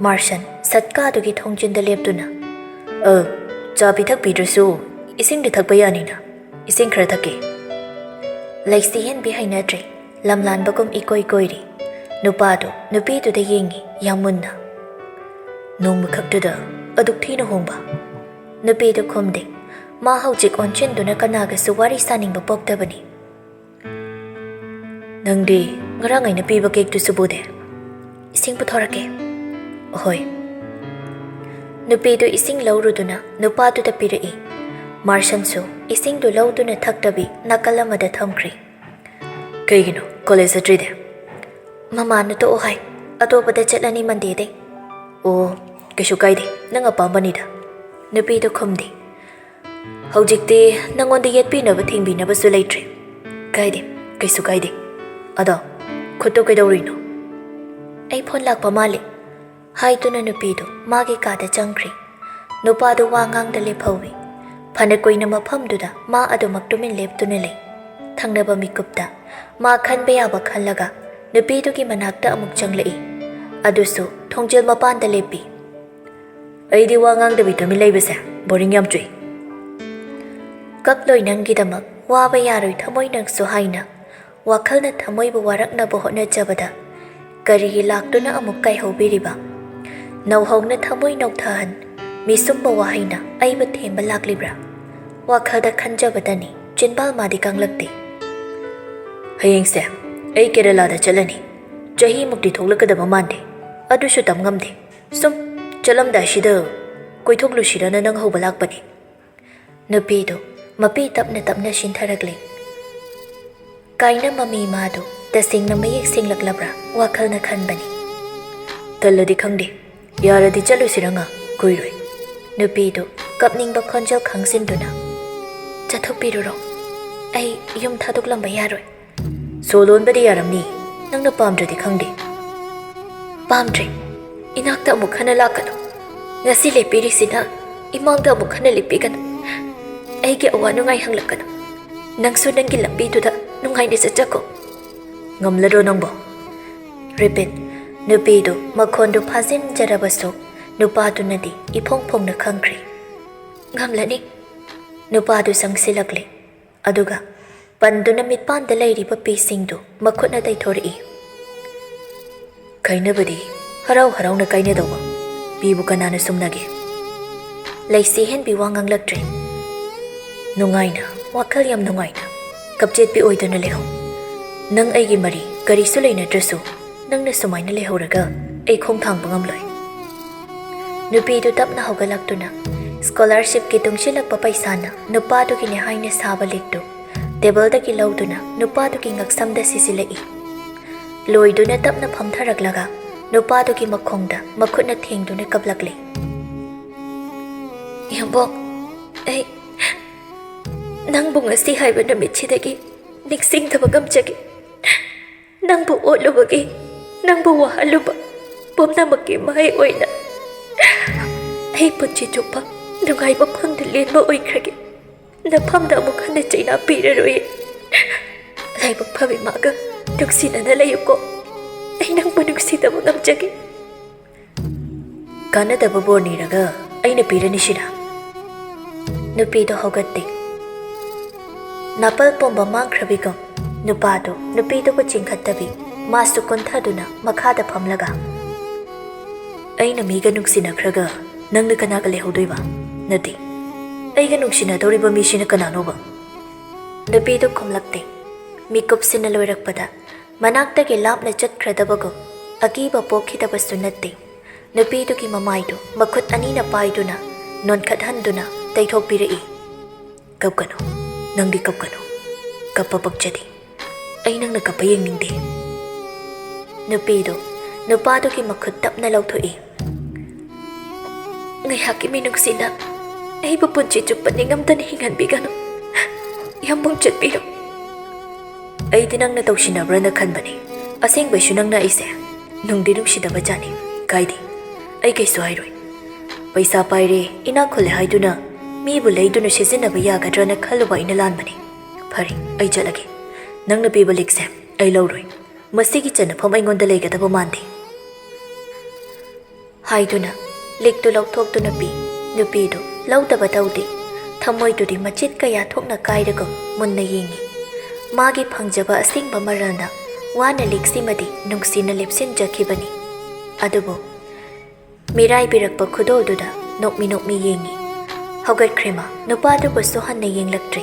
ꯃꯥꯔꯁꯟ ꯁꯠꯀꯥꯗꯨꯒꯤ ꯊꯣꯡꯖꯤꯟꯗ ꯂꯦꯞꯇꯨꯅ, "ꯑ, ꯆꯥ ꯄꯤꯊꯛꯄꯤꯗ꯭ꯔꯁꯨ ꯏꯁꯤꯡꯗꯤ ꯊꯛꯄ ꯌꯥꯅꯤꯅ, ꯏꯁꯤꯡ ꯈꯔ ꯊꯛꯀꯦ꯫" ꯂꯩꯁꯤ ꯍꯦꯟꯕꯤ ꯍꯩꯅꯗ꯭ꯔꯦ, ꯂꯝꯂꯥꯟꯕꯒꯨꯝ ꯏꯀꯣꯏ ꯀꯣꯏꯔꯤ꯫ ꯅꯨꯄꯥꯗꯨ ꯅꯨꯄꯤꯗꯨꯗ ꯌꯦꯡꯉꯤ ꯌꯥꯝ ꯃꯨꯟꯅ꯫ "ꯅꯣꯡꯃꯈꯛꯇꯨꯗ ꯑꯗꯨꯛ ꯊꯤꯅ ꯍꯣꯡꯕ?" ꯅꯨꯄꯤꯗꯨ ꯈꯨꯝꯗꯦ꯫ ꯃꯥ ꯍꯧꯖꯤꯛ ꯑꯣꯟꯁꯤꯟꯗꯨꯅ ꯀꯅꯥꯒꯁꯨ ꯋꯥꯔꯤ ꯁꯥꯅꯤꯡꯕ ꯄꯣꯛꯇꯕꯅꯤ꯫ "ꯅꯪꯗꯤ ꯉꯔꯥꯡ ꯑꯩꯅ ꯄꯤꯕ ꯀꯦꯛꯇꯨꯁꯨ ꯄꯨꯗꯦ?" "ꯏꯁꯤꯡ ꯄꯨꯊꯣꯔꯛꯀꯦ꯫" "ꯍꯣꯏ꯫" ꯅꯨꯄꯤꯗꯨ ꯏꯁꯤꯡ ꯂꯧꯔꯨꯗꯨꯅ ꯅꯨꯄꯥꯗꯨꯗ ꯄꯤꯔꯛꯏ꯫ ꯃꯥꯔꯁꯟꯁꯨ ꯏꯁꯤꯡꯗꯨ ꯂꯧꯗꯨꯅ ꯊꯛꯇꯕꯤ ꯅꯥꯀꯜ ꯑꯃꯗ ꯊꯝꯈ꯭ꯔꯤ꯫ "ꯀꯩꯒꯤꯅꯣ ꯀꯣꯂꯦꯖ ꯆꯠꯇ꯭ꯔꯤꯗꯤ?" "ꯃꯃꯥꯅ ꯇꯣꯛꯑꯣ ꯍꯥꯏ, ꯑꯇꯣꯞꯄꯗ ꯆꯠꯂꯅꯤ ꯃꯟꯗꯦꯗꯩ꯫" "ꯑꯣ, ꯀꯩꯁꯨ ꯀꯥꯏꯗꯦ, ꯅꯪ ꯑꯄꯥꯝꯕꯅꯤꯗ꯫" ꯅꯨꯄꯤꯗꯨ ꯈꯨꯝꯗꯦ꯫ "ꯍꯧꯖꯤꯛꯇꯤ ꯅꯪꯉꯣꯟꯗ ꯌꯦꯠꯄꯤꯅꯕ ꯊꯤꯡꯕꯤꯅꯕꯁꯨ ꯂꯩꯇ꯭ꯔꯦ꯫" "ꯀꯥꯏꯗꯦ, ꯀꯩꯁꯨ ꯀꯥꯏꯗꯦ꯫ ꯑꯗꯣ ꯈꯨꯠꯇꯣ ꯀꯩꯗꯧꯔꯤꯅꯣ?" "ꯑꯩ ꯐꯣꯟ ꯂꯥꯛꯄ ꯃꯥꯜꯂꯤ꯫" ꯍꯥꯏꯗꯨꯅ ꯅꯨꯄꯤꯗꯨ ꯃꯥꯒꯤ ꯀꯥꯗ ꯆꯪꯈ꯭ꯔꯤ꯫ ꯅꯨꯄꯥꯗꯨ ꯋꯥ ꯉꯥꯡꯗ ꯂꯦꯞꯍꯧꯏ꯫ ꯐꯅ ꯀꯨꯏꯅ ꯃꯐꯝꯗꯨꯗ ꯃꯥ ꯑꯗꯨꯃꯛ ꯇꯨꯃꯤꯟ ꯂꯦꯞꯇꯨꯅ ꯂꯩ꯫ ꯊꯪꯅꯕ ꯃꯤꯀꯨꯞꯇ ꯃꯥ ꯈꯟꯕ ꯌꯥꯕ ꯈꯜꯂꯒ ꯅꯨꯄꯤꯗꯨꯒꯤ ꯃꯅꯥꯛꯇ ꯑꯃꯨꯛ ꯆꯪꯂꯛꯏ꯫ ꯑꯗꯨꯁꯨ ꯊꯣꯡꯖꯤꯜ ꯃꯄꯥꯟꯗ ꯂꯦꯞꯄꯤ꯫ "ꯑꯩꯗꯤ ꯋꯥ ꯉꯥꯡꯗꯕꯤ ꯇꯨꯃꯤꯟ ꯂꯩꯕꯁꯦ ꯕꯣꯔꯤꯡ ꯌꯥꯝ ꯆꯨꯏ꯫" "ꯀꯛꯂꯣꯏ ꯅꯪꯒꯤꯗꯃꯛ ꯋꯥꯕ ꯌꯥꯔꯣꯏ ꯊꯃꯣꯏ ꯅꯪꯁꯨ" ꯍꯥꯏꯅ ꯋꯥꯈꯜꯅ ꯊꯃꯣꯏꯕꯨ ꯋꯥꯔꯛꯅꯕ ꯍꯣꯠꯅꯖꯕꯗ ꯀꯔꯤꯒꯤ ꯂꯥꯛꯇꯨꯅ ꯑꯃꯨꯛ ꯀꯥꯏꯍꯧꯕꯤꯔꯤꯕ? ꯅꯧꯍꯧꯅ ꯊꯃꯣꯏ ꯅꯧꯊꯍꯟ, ꯃꯤꯁꯨꯝꯕ ꯋꯥꯍꯩꯅ ꯑꯩꯕꯨ ꯊꯦꯝꯕ ꯂꯥꯛꯂꯤꯕ꯭ꯔꯥ? ꯋꯥꯈꯜꯗ ꯈꯟꯖꯕꯗꯅꯤ ꯆꯤꯟꯕꯥꯜ ꯃꯥꯗꯤ ꯀꯪꯂꯛꯇꯦ꯫ "ꯍꯌꯦꯡꯁꯦ ꯑꯩ ꯀꯦꯔꯂꯥꯗ ꯆꯠꯂꯅꯤ꯫ ꯆꯍꯤꯃꯨꯛꯇꯤ ꯊꯣꯛꯂꯛꯀꯗꯕ ꯃꯥꯟꯗꯦ, ꯑꯗꯨꯁꯨ ꯇꯝ ꯉꯝꯗꯦ꯫ ꯁꯨꯝ ꯆꯠꯂꯝꯗꯥꯏꯁꯤꯗ ꯀꯣꯏꯊꯣꯛꯂꯨꯁꯤꯔꯅ ꯅꯪ ꯍꯧꯕ ꯂꯥꯛꯄꯅꯤ꯫" ꯅꯨꯄꯤꯗꯨ ꯃꯄꯤ ꯇꯞꯅ ꯇꯞꯅ ꯁꯤꯟꯊꯔꯛꯂꯤ꯫ ꯀꯥꯏꯅ ꯃꯃꯤ ꯃꯥꯗꯨ ꯇꯁꯦꯡꯅ ꯃꯌꯦꯛ ꯁꯦꯡꯂꯛꯂꯕ꯭ꯔꯥ ꯋꯥꯈꯜꯅ ꯈꯟꯕꯅꯤ꯫ "ꯇꯜꯂꯗꯤ ꯈꯪꯗꯦ, ꯌꯥꯔꯗꯤ ꯆꯠꯂꯨꯁꯤꯔ ꯉꯥ, ꯀꯨꯏꯔꯣꯏ꯫" ꯅꯨꯄꯤꯗꯨ ꯀꯞꯅꯤꯡꯕ ꯈꯣꯟꯖꯦꯜ ꯈꯪꯖꯤꯟꯗꯨꯅ, "ꯆꯠꯊꯣꯛꯄꯤꯔꯨꯔꯣ, ꯑꯩ ꯌꯨꯝ ꯊꯥꯗꯣꯛꯂꯝꯕ ꯌꯥꯔꯣꯏ꯫" "ꯁꯣ ꯂꯣꯟꯕꯗꯤ ꯌꯥꯔꯝꯅꯤ, ꯅꯪꯅ ꯄꯥꯝꯗ꯭ꯔꯗꯤ ꯈꯪꯗꯦ꯫" "ꯄꯥꯝꯗ꯭ꯔꯦ, ꯏꯅꯥꯛꯇ ꯑꯃꯨꯛ ꯍꯟꯅ ꯂꯥꯛꯀꯅꯨ꯫ ꯉꯁꯤ ꯂꯦꯞꯄꯤꯔꯤꯁꯤꯅ ꯏꯃꯥꯡꯗ ꯑꯃꯨꯛ ꯍꯟꯅ ꯂꯦꯞꯄꯤꯒꯅꯨ꯫ ꯑꯩꯒꯤ ꯑꯋꯥ ꯅꯨꯡꯉꯥꯏ ꯍꯪꯂꯛꯀꯅꯨ꯫ ꯅꯪꯁꯨ ꯅꯪꯒꯤ ꯂꯝꯕꯤꯗꯨꯗ ꯅꯨꯡꯉꯥꯏꯅ ꯆꯠꯆꯈꯣ꯫" ꯉꯝꯂꯗ꯭ꯔꯣ ꯅꯪꯕꯣ? Repeat. ꯅꯨꯄꯤꯗꯨ ꯃꯈꯣꯟꯗꯨ ꯐꯥꯖꯤꯟꯖꯔꯕꯁꯨ ꯅꯨꯄꯥꯗꯨꯅꯗꯤ ꯏꯐꯣꯡ ꯐꯣꯡꯅ ꯈꯪꯈ꯭ꯔꯦ꯫ "ꯉꯝꯂꯅꯤ꯫" ꯅꯨꯄꯥꯗꯨ ꯆꯪꯁꯤꯜꯂꯛꯂꯦ꯫ ꯑꯗꯨꯒ ꯄꯟꯗꯨꯅ ꯃꯤꯠꯄꯥꯟꯗ ꯂꯩꯔꯤꯕ ꯄꯤꯁꯤꯡꯗꯨ ꯃꯈꯨꯠꯅ ꯇꯩꯊꯣꯔꯛꯏ꯫ "ꯀꯥꯏꯅꯕꯗꯤ ꯍꯔꯥꯎ ꯍꯔꯥꯎꯅ ꯀꯥꯏꯅꯗꯧꯕ꯫ ꯄꯤꯕꯨ ꯀꯅꯥꯅ ꯁꯨꯝꯅꯒꯦ?" ꯂꯩꯁꯤ ꯍꯦꯟꯕꯤ ꯋꯥ ꯉꯥꯡꯂꯛꯇ꯭ꯔꯦ꯫ "ꯅꯨꯡꯉꯥꯏꯅ, ꯋꯥꯈꯜ ꯌꯥꯝ ꯅꯨꯡꯉꯥꯏꯅ, ꯀꯞꯆꯦꯠꯄꯤ ꯑꯣꯏꯗꯨꯅ ꯂꯩꯍꯧ꯫ ꯅꯪ ꯑꯩꯒꯤ ꯃꯔꯤ ꯀꯔꯤꯁꯨ ꯂꯩꯅꯗ꯭ꯔꯁꯨ, ꯅꯪꯅ ꯁꯨꯃꯥꯏꯅ ꯂꯩꯍꯧꯔꯒ ꯑꯩ ꯈꯣꯡ ꯊꯥꯡꯕ ꯉꯝꯂꯣꯏ꯫" ꯅꯨꯄꯤꯗꯨ ꯇꯞꯅ ꯍꯧꯒꯠꯂꯛꯇꯨꯅ scholarshipꯀꯤ ꯇꯨꯡꯁꯤꯜꯂꯛꯄ ꯄꯩꯁꯥꯅ ꯅꯨꯄꯥꯗꯨꯒꯤꯅꯦ ꯍꯥꯏꯅ ꯁꯥꯕ ꯂꯤꯛꯇꯨ tableꯗꯒꯤ ꯂꯧꯗꯨꯅ ꯅꯨꯄꯥꯗꯨꯒꯤ ꯉꯛꯁꯝꯗ ꯁꯤꯖꯤꯜꯂꯛꯏ꯫ ꯂꯣꯏꯗꯨꯅ ꯇꯞꯅ ꯐꯝꯊꯔꯛꯂꯒ ꯅꯨꯄꯥꯗꯨꯒꯤ ꯃꯈꯣꯡꯗ ꯃꯈꯨꯠꯅ ꯊꯦꯡꯗꯨꯅ ꯀꯞꯂꯛꯂꯤ꯫ "ꯌꯥꯝꯕꯣꯡ, ꯑꯩ ꯅꯪꯕꯨ ꯉꯁꯤ ꯍꯥꯏꯕ ꯅꯨꯃꯤꯠꯁꯤꯗꯒꯤ ꯅꯤꯡꯁꯤꯡꯗꯕ ꯉꯝꯖꯒꯦ꯫ ꯅꯪꯕꯨ ꯑꯣꯠꯂꯨꯕꯒꯤ, ꯅꯪꯕꯨ ꯋꯥꯍꯜꯂꯨꯕ ꯄꯨꯝꯅꯃꯛꯀꯤ ꯃꯍꯩ ꯑꯣꯏꯅ ꯑꯩ ꯄꯨꯟꯁꯤ ꯆꯨꯞꯄ ꯅꯨꯡꯉꯥꯏꯕ ꯐꯪꯗ ꯂꯦꯟꯕ ꯑꯣꯏꯈ꯭ꯔꯒꯦ꯫ ꯅꯐꯝꯗ ꯑꯃꯨꯛ ꯍꯟꯅ ꯆꯩꯅꯥ ꯄꯤꯔꯔꯣꯏ꯫ ꯂꯥꯏꯕꯛ ꯐꯕꯤ ꯃꯥꯒ ꯅꯨꯡꯁꯤꯅꯅ ꯂꯩꯌꯨꯀꯣ꯫ ꯑꯩ ꯅꯪꯕꯨ ꯅꯨꯡꯁꯤꯗꯕ ꯉꯝꯖꯒꯦ꯫" "ꯀꯥꯟꯅꯗꯕ ꯕꯣꯔ ꯅꯤꯔꯒ ꯑꯩꯅ ꯄꯤꯔꯅꯤ ꯁꯤꯔꯥ?" ꯅꯨꯄꯤꯗꯣ ꯍꯧꯒꯠꯇꯦ꯫ ꯅꯥꯄꯜ ꯄꯣꯝꯕ ꯃꯥꯡꯈ꯭ꯔꯕꯤꯒꯨꯝ ꯅꯨꯄꯥꯗꯣ ꯅꯨꯄꯤꯗꯨꯕꯨ ꯆꯤꯡꯈꯠꯇꯕꯤ ꯃꯥꯁꯨ ꯀꯨꯟꯊꯗꯨꯅ ꯃꯈꯥꯗ ꯐꯝꯂꯒ, "ꯑꯩꯅ ꯃꯤꯒ ꯅꯨꯡꯁꯤꯅꯈ꯭ꯔꯒ ꯅꯪꯅ ꯀꯅꯥꯒ ꯂꯩꯍꯧꯗꯣꯏꯕ? ꯅꯠꯇꯦ, ꯑꯩꯒ ꯅꯨꯡꯁꯤꯅꯗꯧꯔꯤꯕ ꯃꯤꯁꯤꯅ ꯀꯅꯥꯅꯣꯕ?" ꯅꯨꯄꯤꯗꯨ ꯈꯨꯝꯂꯛꯇꯦ꯫ ꯃꯤꯀꯨꯞꯁꯤꯅ ꯂꯣꯏꯔꯛꯄꯗ ꯃꯅꯥꯛꯇꯒꯤ ꯂꯥꯞꯅ ꯆꯠꯈ꯭ꯔꯗꯕꯒꯨꯝ ꯑꯀꯤꯕ ꯄꯣꯛꯈꯤꯗꯕꯁꯨ ꯅꯠꯇꯦ꯫ ꯅꯨꯄꯤꯗꯨꯒꯤ ꯃꯃꯥꯏꯗꯨ ꯃꯈꯨꯠ ꯑꯅꯤꯅ ꯄꯥꯏꯗꯨꯅ ꯅꯣꯟꯈꯠꯍꯟꯗꯨꯅ ꯇꯩꯊꯣꯛꯄꯤꯔꯛꯏ꯫ "ꯀꯞꯀꯅꯨ, ꯅꯪꯗꯤ ꯀꯞꯀꯅꯨ꯫ ꯀꯞꯄ ꯄꯛꯆꯗꯦ꯫ ꯑꯩ ꯅꯪꯅ ꯀꯞꯄ ꯌꯦꯡꯅꯤꯡꯗꯦ꯫" ꯅꯨꯄꯤꯗꯨ ꯅꯨꯄꯥꯗꯨꯒꯤ ꯃꯈꯨꯠ ꯇꯞꯅ ꯂꯧꯊꯣꯛꯏ꯫ "ꯉꯥꯏꯍꯥꯛꯀꯤ ꯃꯤꯅꯨꯡꯁꯤꯅ ꯑꯩꯕꯨ ꯄꯨꯟꯁꯤ ꯆꯨꯞꯄ ꯅꯤꯡꯉꯝꯗꯅ ꯍꯤꯡꯍꯟꯕꯤꯒꯅꯨ꯫ ꯌꯥꯝꯕꯨꯡ, ꯆꯠꯄꯤꯔꯣ꯫" "ꯑꯩꯗꯤ ꯅꯪꯅ ꯇꯧꯁꯤꯟꯅꯕ꯭ꯔꯅ ꯈꯟꯕꯅꯤ꯫ ꯑꯁꯦꯡꯕꯩꯁꯨ ꯅꯪꯅ ꯑꯩꯁꯦ ꯅꯨꯡꯗꯤ ꯅꯨꯡꯁꯤꯗꯕ ꯖꯥꯠꯅꯤ꯫ ꯀꯥꯏꯗꯦ, ꯑꯩ ꯀꯩꯁꯨ ꯍꯥꯏꯔꯣꯏ꯫ ꯄꯩꯁꯥ ꯄꯥꯏꯔꯦ, ꯏꯅꯥꯛ ꯈꯨꯜꯂꯦ ꯍꯥꯏꯗꯨꯅ ꯃꯤꯕꯨ ꯂꯩꯗꯨꯅ ꯁꯤꯖꯤꯟꯅꯕ ꯌꯥꯒꯗ꯭ꯔꯅ ꯈꯜꯂꯨꯕ ꯑꯩꯅ ꯂꯥꯟꯕꯅꯤ꯫ ꯐꯔꯦ, ꯑꯩ ꯆꯠꯂꯒꯦ꯫ ꯅꯪꯅ ꯄꯤꯕ ꯂꯤꯛꯁꯦ "ꯑꯩ ꯂꯧꯔꯣꯏ꯫ ꯃꯁꯤꯒꯤ ꯆꯟꯅꯐꯝ ꯑꯩꯉꯣꯟꯗ ꯂꯩꯒꯗꯕ ꯃꯥꯟꯗꯦ" ꯍꯥꯏꯗꯨꯅ ꯂꯤꯛꯇꯨ ꯂꯧꯊꯣꯛꯇꯨꯅ ꯄꯤ꯫ ꯅꯨꯄꯤꯗꯨ ꯂꯧꯗꯕ ꯇꯧꯗꯦ꯫ ꯊꯃꯣꯏꯗꯨꯗꯤ ꯃꯆꯦꯠ ꯀꯌꯥ ꯊꯣꯛꯅ ꯀꯥꯏꯔꯒ ꯃꯨꯟꯅ ꯌꯦꯡꯉꯤ꯫ ꯃꯥꯒꯤ ꯐꯪꯖꯕ ꯑꯁꯦꯡꯕ ꯃꯔꯜꯅ ꯋꯥꯅ ꯂꯤꯛꯁꯤꯃꯗꯤ ꯅꯨꯡꯁꯤꯅ ꯂꯦꯞꯁꯤꯟꯖꯈꯤꯕꯅꯤ꯫ ꯑꯗꯨꯕꯨ ꯃꯤꯔꯥꯏꯕꯤꯔꯛꯄ ꯈꯨꯗꯣꯜꯗꯨꯗ ꯅꯣꯛꯃꯤ ꯅꯣꯛꯃꯤ ꯌꯦꯡꯉꯤ꯫ ꯍꯧꯒꯠꯈ꯭ꯔꯦ ꯃꯥ꯫ ꯅꯨꯄꯥꯗꯨꯕꯨꯁꯨ ꯍꯟꯅ ꯌꯦꯡꯂꯛꯇ꯭ꯔꯦ꯫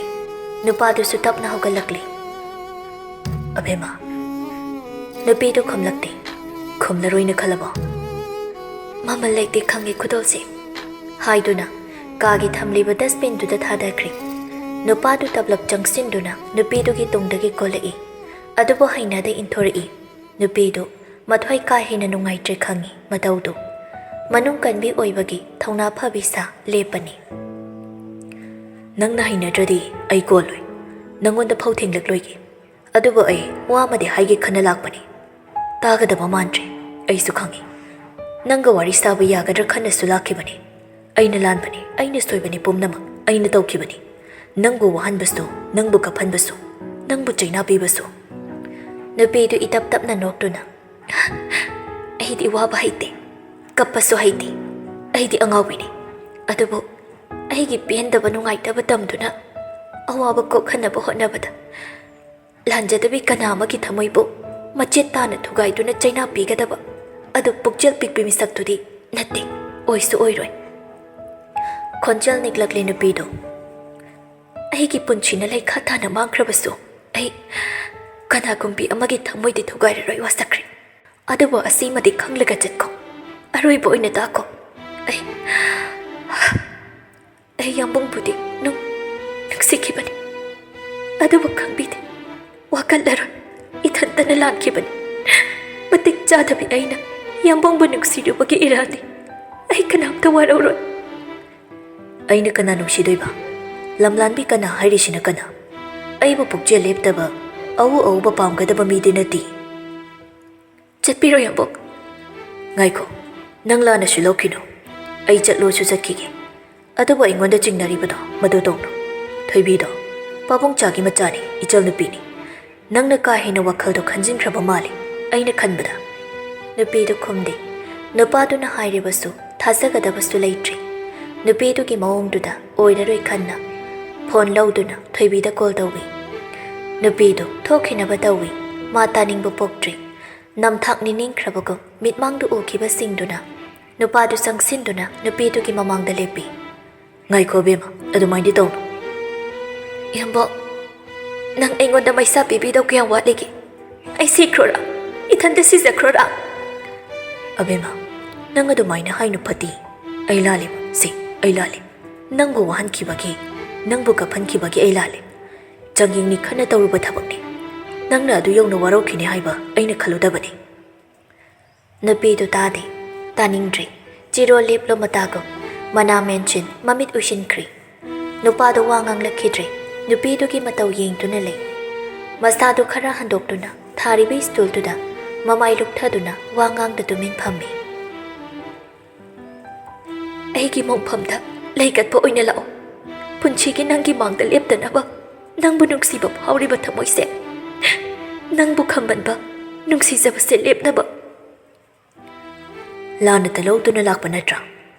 ꯅꯨꯄꯥꯗꯨꯁꯨ ꯇꯞꯅ ꯍꯧꯒꯠꯂꯛꯂꯦ꯫ "ꯑꯕꯦꯝꯃ?" ꯅꯨꯄꯤꯗꯨ ꯈꯨꯝꯂꯛꯇꯦ꯫ "ꯈꯨꯝꯂꯔꯣꯏꯅ ꯈꯜꯂꯕꯣ?" "ꯃꯃꯜ ꯂꯩꯇꯦ ꯈꯪꯉꯦ ꯈꯨꯗꯣꯜꯁꯦ" ꯍꯥꯏꯗꯨꯅ ꯀꯥꯒꯤ ꯊꯝꯂꯤꯕ ꯗꯁꯕꯤꯟꯗꯨꯗ ꯊꯥꯗꯈ꯭ꯔꯦ꯫ ꯅꯨꯄꯥꯗꯨ ꯇꯞꯂꯞ ꯆꯪꯁꯤꯟꯗꯨꯅ ꯅꯨꯄꯤꯗꯨꯒꯤ ꯇꯨꯡꯗꯒꯤ ꯀꯣꯜꯂꯛꯏ꯫ ꯑꯗꯨꯕꯨ ꯍꯩꯅꯗ ꯏꯟꯊꯣꯔꯛꯏ꯫ ꯅꯨꯄꯤꯗꯨ ꯃꯊ꯭ꯋꯥꯏ ꯀꯥ ꯍꯦꯟꯅ ꯅꯨꯡꯉꯥꯏꯇ꯭ꯔꯦ ꯈꯪꯉꯤ ꯃꯇꯧꯗꯨ꯫ ꯃꯅꯨꯡ ꯀꯟꯕꯤ ꯑꯣꯏꯕꯒꯤ ꯊꯧꯅꯥ ꯐꯕꯤ ꯁꯥ ꯂꯦꯞꯄꯅꯤ꯫ "ꯅꯪꯅ ꯍꯩꯅꯗ꯭ꯔꯗꯤ ꯑꯩ ꯀꯣꯜꯂꯣꯏ꯫ ꯅꯪꯉꯣꯟꯗ ꯐꯧ ꯊꯦꯡꯂꯛꯂꯣꯏꯒꯦ꯫ ꯑꯗꯨꯕꯨ ꯑꯩ ꯋꯥ ꯑꯃꯗꯤ ꯍꯥꯏꯒꯦ ꯈꯟꯅ ꯂꯥꯛꯄꯅꯤ꯫ ꯇꯥꯒꯗꯕ ꯃꯥꯟꯗ꯭ꯔꯦ꯫ ꯑꯩꯁꯨ ꯈꯪꯉꯤ꯫ ꯅꯪꯒ ꯋꯥꯔꯤ ꯁꯥꯕ ꯌꯥꯒꯗ꯭ꯔꯥ ꯈꯟꯅꯁꯨ ꯂꯥꯛꯈꯤꯕꯅꯤ꯫ ꯑꯩꯅ ꯂꯥꯟꯕꯅꯤ, ꯑꯩꯅ ꯁꯣꯏꯕꯅꯤ ꯄꯨꯝꯅꯃꯛ꯫ ꯑꯩꯅ ꯇꯧꯈꯤꯕꯅꯤ꯫ ꯅꯪꯕꯨ ꯋꯥꯍꯟꯕꯁꯨ, ꯅꯪꯕꯨ ꯀꯞꯍꯟꯕꯁꯨ, ꯅꯪꯕꯨ ꯆꯩꯅꯥ ꯄꯤꯕꯁꯨ꯫" ꯅꯨꯄꯤꯗꯨ ꯏꯇꯞ ꯇꯞꯅ ꯅꯣꯛꯇꯨꯅ, "ꯑꯩꯗꯤ ꯋꯥꯕ ꯍꯩꯇꯦ, ꯀꯞꯄꯁꯨ ꯍꯩꯇꯦ꯫ ꯑꯩꯗꯤ ꯑꯉꯥꯎꯕꯤꯅꯤ꯫ ꯑꯗꯨꯕꯨ ꯑꯩꯒꯤ ꯄꯦꯟꯗꯕ ꯅꯨꯡꯉꯥꯏꯇꯕ ꯇꯝꯗꯨꯅ ꯑꯋꯥꯕ ꯀꯣꯛꯍꯟꯅꯕ ꯍꯣꯠꯅꯕꯗ ꯂꯥꯟꯖꯗꯕꯤ ꯀꯅꯥ ꯑꯃꯒꯤ ꯊꯃꯣꯏꯕꯨ ꯃꯆꯦꯠ ꯇꯥꯅ ꯊꯨꯒꯥꯏꯗꯨꯅ ꯆꯩꯅꯥ ꯄꯤꯒꯗꯕ ꯑꯗꯨ ꯄꯨꯛꯆꯦꯜ ꯄꯤꯛꯄꯤ ꯃꯤꯁꯛꯇꯨꯗꯤ ꯅꯠꯇꯦ, ꯑꯣꯏꯁꯨ ꯑꯣꯏꯔꯣꯏ꯫" ꯈꯣꯟꯖꯦꯜ ꯅꯤꯛꯂꯛꯂꯦ ꯅꯨꯄꯤꯗꯨ꯫ "ꯑꯩꯒꯤ ꯄꯨꯟꯁꯤꯅ ꯂꯩꯈꯥ ꯇꯥꯅ ꯃꯥꯡꯈ꯭ꯔꯕꯁꯨ ꯑꯩ ꯀꯅꯥꯒꯨꯝꯕꯤ ꯑꯃꯒꯤ ꯊꯃꯣꯏꯗꯤ ꯊꯨꯒꯥꯏꯔꯔꯣꯏ ꯋꯥꯁꯛꯈ꯭ꯔꯦ꯫ ꯑꯗꯨꯕꯨ ꯑꯁꯤꯃꯗꯤ ꯈꯪꯂꯒ ꯆꯠꯈꯣ꯫ ꯑꯔꯣꯏꯕ ꯑꯣꯏꯅ ꯇꯥꯈꯣ꯫ ꯑꯩ, ꯑꯩ ꯌꯥꯝꯕꯨꯡꯕꯨꯗꯤ ꯅꯨꯡ, ꯅꯨꯡꯁꯤꯈꯤꯕꯅꯤ꯫ ꯑꯗꯨꯕꯨ ꯈꯪꯕꯤꯗꯦ꯫ ꯋꯥꯀꯠꯂꯔꯣꯏ꯫ ꯏꯊꯟꯇꯅ ꯂꯥꯟꯈꯤꯕꯅꯤ꯫ ꯃꯇꯤꯛ ꯆꯥꯗꯕꯤ ꯑꯩꯅ ꯌꯥꯝꯕꯨꯡꯕꯨ ꯅꯨꯡꯁꯤꯔꯨꯕꯒꯤ ꯏꯔꯥꯜꯅꯤ꯫ ꯑꯩ ꯀꯅꯥꯝꯇ ꯋꯥꯔꯧꯔꯣꯏ꯫" "ꯑꯩꯅ ꯀꯅꯥ ꯅꯨꯡꯁꯤꯗꯣꯏꯕ? ꯂꯝꯂꯥꯟꯕꯤ ꯀꯅꯥ ꯍꯥꯏꯔꯤꯁꯤꯅ ꯀꯅꯥ? ꯑꯩꯕꯨ ꯄꯨꯛꯆꯦꯜ ꯂꯦꯞꯇꯕ, ꯑꯎ ꯑꯎꯕ ꯄꯥꯝꯒꯗꯕ ꯃꯤꯗꯤ ꯅꯠꯇꯦ꯫" "ꯆꯠꯄꯤꯔꯣ ꯌꯥꯝꯕꯨꯡ꯫" "ꯉꯥꯏꯈꯣ, ꯅꯪ ꯂꯥꯟꯅꯁꯨ ꯂꯧꯈꯤꯅꯨ꯫ ꯑꯩ ꯆꯠꯂꯣꯁꯨ ꯆꯠꯈꯤꯒꯦ꯫ ꯑꯗꯨꯕꯨ ꯑꯩꯉꯣꯟꯗ ꯆꯤꯡꯅꯔꯤꯕꯗꯣ ꯃꯗꯨ ꯇꯧꯅꯨ꯫ ꯊꯣꯏꯕꯤꯗꯣ ꯄꯥꯕꯨꯡꯆꯥꯒꯤ ꯃꯆꯥꯅꯤ, ꯏꯆꯜ ꯅꯨꯄꯤꯅꯤ꯫ "ꯅꯪꯅ ꯀꯥ ꯍꯦꯟꯅ ꯋꯥꯈꯜꯗꯣ ꯈꯟꯖꯤꯟꯈ꯭ꯔꯕ ꯃꯥꯜꯂꯤ, ꯑꯩꯅ ꯈꯟꯕꯗ꯫" ꯅꯨꯄꯤꯗꯨ ꯈꯨꯝꯗꯦ꯫ ꯅꯨꯄꯥꯗꯨꯅ ꯍꯥꯏꯔꯤꯕꯁꯨ ꯊꯥꯖꯒꯗꯕꯁꯨ ꯂꯩꯇ꯭ꯔꯦ꯫ ꯅꯨꯄꯤꯗꯨꯒꯤ ꯃꯑꯣꯡꯗꯨꯗ ꯑꯣꯏꯔꯔꯣꯏ ꯈꯟꯅ ꯐꯣꯟ ꯂꯧꯗꯨꯅ ꯊꯣꯏꯕꯤꯗ ꯀꯣꯜ ꯇꯧꯏ꯫ ꯅꯨꯄꯤꯗꯨ ꯊꯣꯛꯈꯤꯅꯕ ꯇꯧꯏ꯫ ꯃꯥ ꯇꯥꯅꯤꯡꯕ ꯄꯣꯛꯇ꯭ꯔꯦ꯫ ꯅꯝꯊꯥꯛ ꯅꯤꯡꯈ꯭ꯔꯕꯒꯨꯝ ꯃꯤꯠꯃꯥꯡꯗꯨ ꯎꯈꯤꯕꯁꯤꯡꯗꯨꯅ ꯅꯨꯄꯥꯗꯨ ꯆꯪꯁꯤꯟꯗꯨꯅ ꯅꯨꯄꯤꯗꯨꯒꯤ ꯃꯃꯥꯡꯗ ꯂꯦꯞꯄꯤ꯫ "ꯉꯥꯏꯈꯣ ꯑꯕꯦꯝꯃ, ꯑꯗꯨꯃꯥꯏꯅꯗꯤ ꯇꯧꯅꯨ꯫" "ꯏꯌꯥꯝꯕ, ꯅꯪ ꯑꯩꯉꯣꯟꯗ ꯃꯩꯁꯥ ꯄꯤꯕꯤꯗꯧ ꯀꯌꯥꯝ ꯋꯥꯠꯂꯤꯒꯦ? ꯑꯩ ꯁꯤꯈ꯭ꯔꯣꯔꯥ? ꯏꯊꯟꯇ ꯁꯤꯖꯈ꯭ꯔꯣꯔꯥ?" "ꯑꯕꯦꯝꯃ, ꯅꯪ ꯑꯗꯨꯃꯥꯏꯅ ꯍꯥꯏꯅꯨ ꯐꯠꯇꯤ꯫ ꯑꯩ ꯂꯥꯜꯂꯦ, ꯁꯤ ꯑꯩ ꯂꯥꯜꯂꯦ꯫ ꯅꯪꯕꯨ ꯋꯥꯍꯟꯈꯤꯕꯒꯤ, ꯅꯪꯕꯨ ꯀꯞꯍꯟꯈꯤꯕꯒꯤ ꯑꯩ ꯂꯥꯜꯂꯦ꯫ ꯆꯥꯡꯌꯦꯡꯅꯤ ꯈꯟꯅ ꯇꯧꯔꯨꯕ ꯊꯕꯛꯅꯤ꯫ ꯅꯪꯅ ꯑꯗꯨ ꯌꯧꯅ ꯋꯥꯔꯧꯈꯤꯅꯤ ꯍꯥꯏꯕ ꯑꯩꯅ ꯈꯜꯂꯨꯗꯕꯅꯤ꯫" ꯅꯨꯄꯤꯗꯨ ꯇꯥꯗꯦ, ꯇꯥꯅꯤꯡꯗ꯭ꯔꯦ꯫ ꯆꯤꯔꯣꯜ ꯂꯦꯞꯂꯣ ꯃꯇꯥꯒꯨꯝ ꯃꯅꯥ ꯃꯦꯟꯁꯤꯟ ꯃꯃꯤꯠ ꯎꯏꯁꯤꯟꯈ꯭ꯔꯦ꯫ ꯅꯨꯄꯥꯗꯨ ꯋꯥ ꯉꯥꯡꯂꯛꯈꯤꯗ꯭ꯔꯦ꯫ ꯅꯨꯄꯤꯗꯨꯒꯤ ꯃꯇꯧ ꯌꯦꯡꯗꯨꯅ ꯂꯩ꯫ ꯃꯁꯥꯗꯨ ꯈꯔ ꯍꯟꯗꯣꯛꯇꯨꯅ ꯊꯥꯔꯤꯕ ꯁ꯭ꯇꯨꯜꯗꯨꯗ ꯃꯃꯥꯏ ꯂꯨꯞꯊꯗꯨꯅ ꯋꯥ ꯉꯥꯡꯗ ꯇꯨꯃꯤꯟ ꯐꯝꯃꯤ꯫ "ꯑꯩꯒꯤ ꯃꯣꯡꯐꯝꯗ ꯂꯩꯀꯠꯄ ꯑꯣꯏꯅ ꯂꯥꯛꯑꯣ꯫ ꯄꯨꯟꯁꯤꯒꯤ ꯅꯪꯒꯤ ꯃꯥꯡꯗ ꯂꯦꯞꯇꯅꯕ, ꯅꯪꯕꯨ ꯅꯨꯡꯁꯤꯕ ꯐꯥꯎꯔꯤꯕ ꯊꯃꯣꯏꯁꯦ, ꯅꯪꯕꯨ ꯈꯝꯕꯟꯕ, ꯅꯨꯡꯁꯤꯖꯕꯁꯦ ꯂꯦꯞꯅꯕ꯫" "ꯂꯥꯟꯅ ꯇ ꯂꯧꯗꯨꯅ ꯂꯥꯛꯄ ꯅꯠꯇ꯭ꯔꯥ?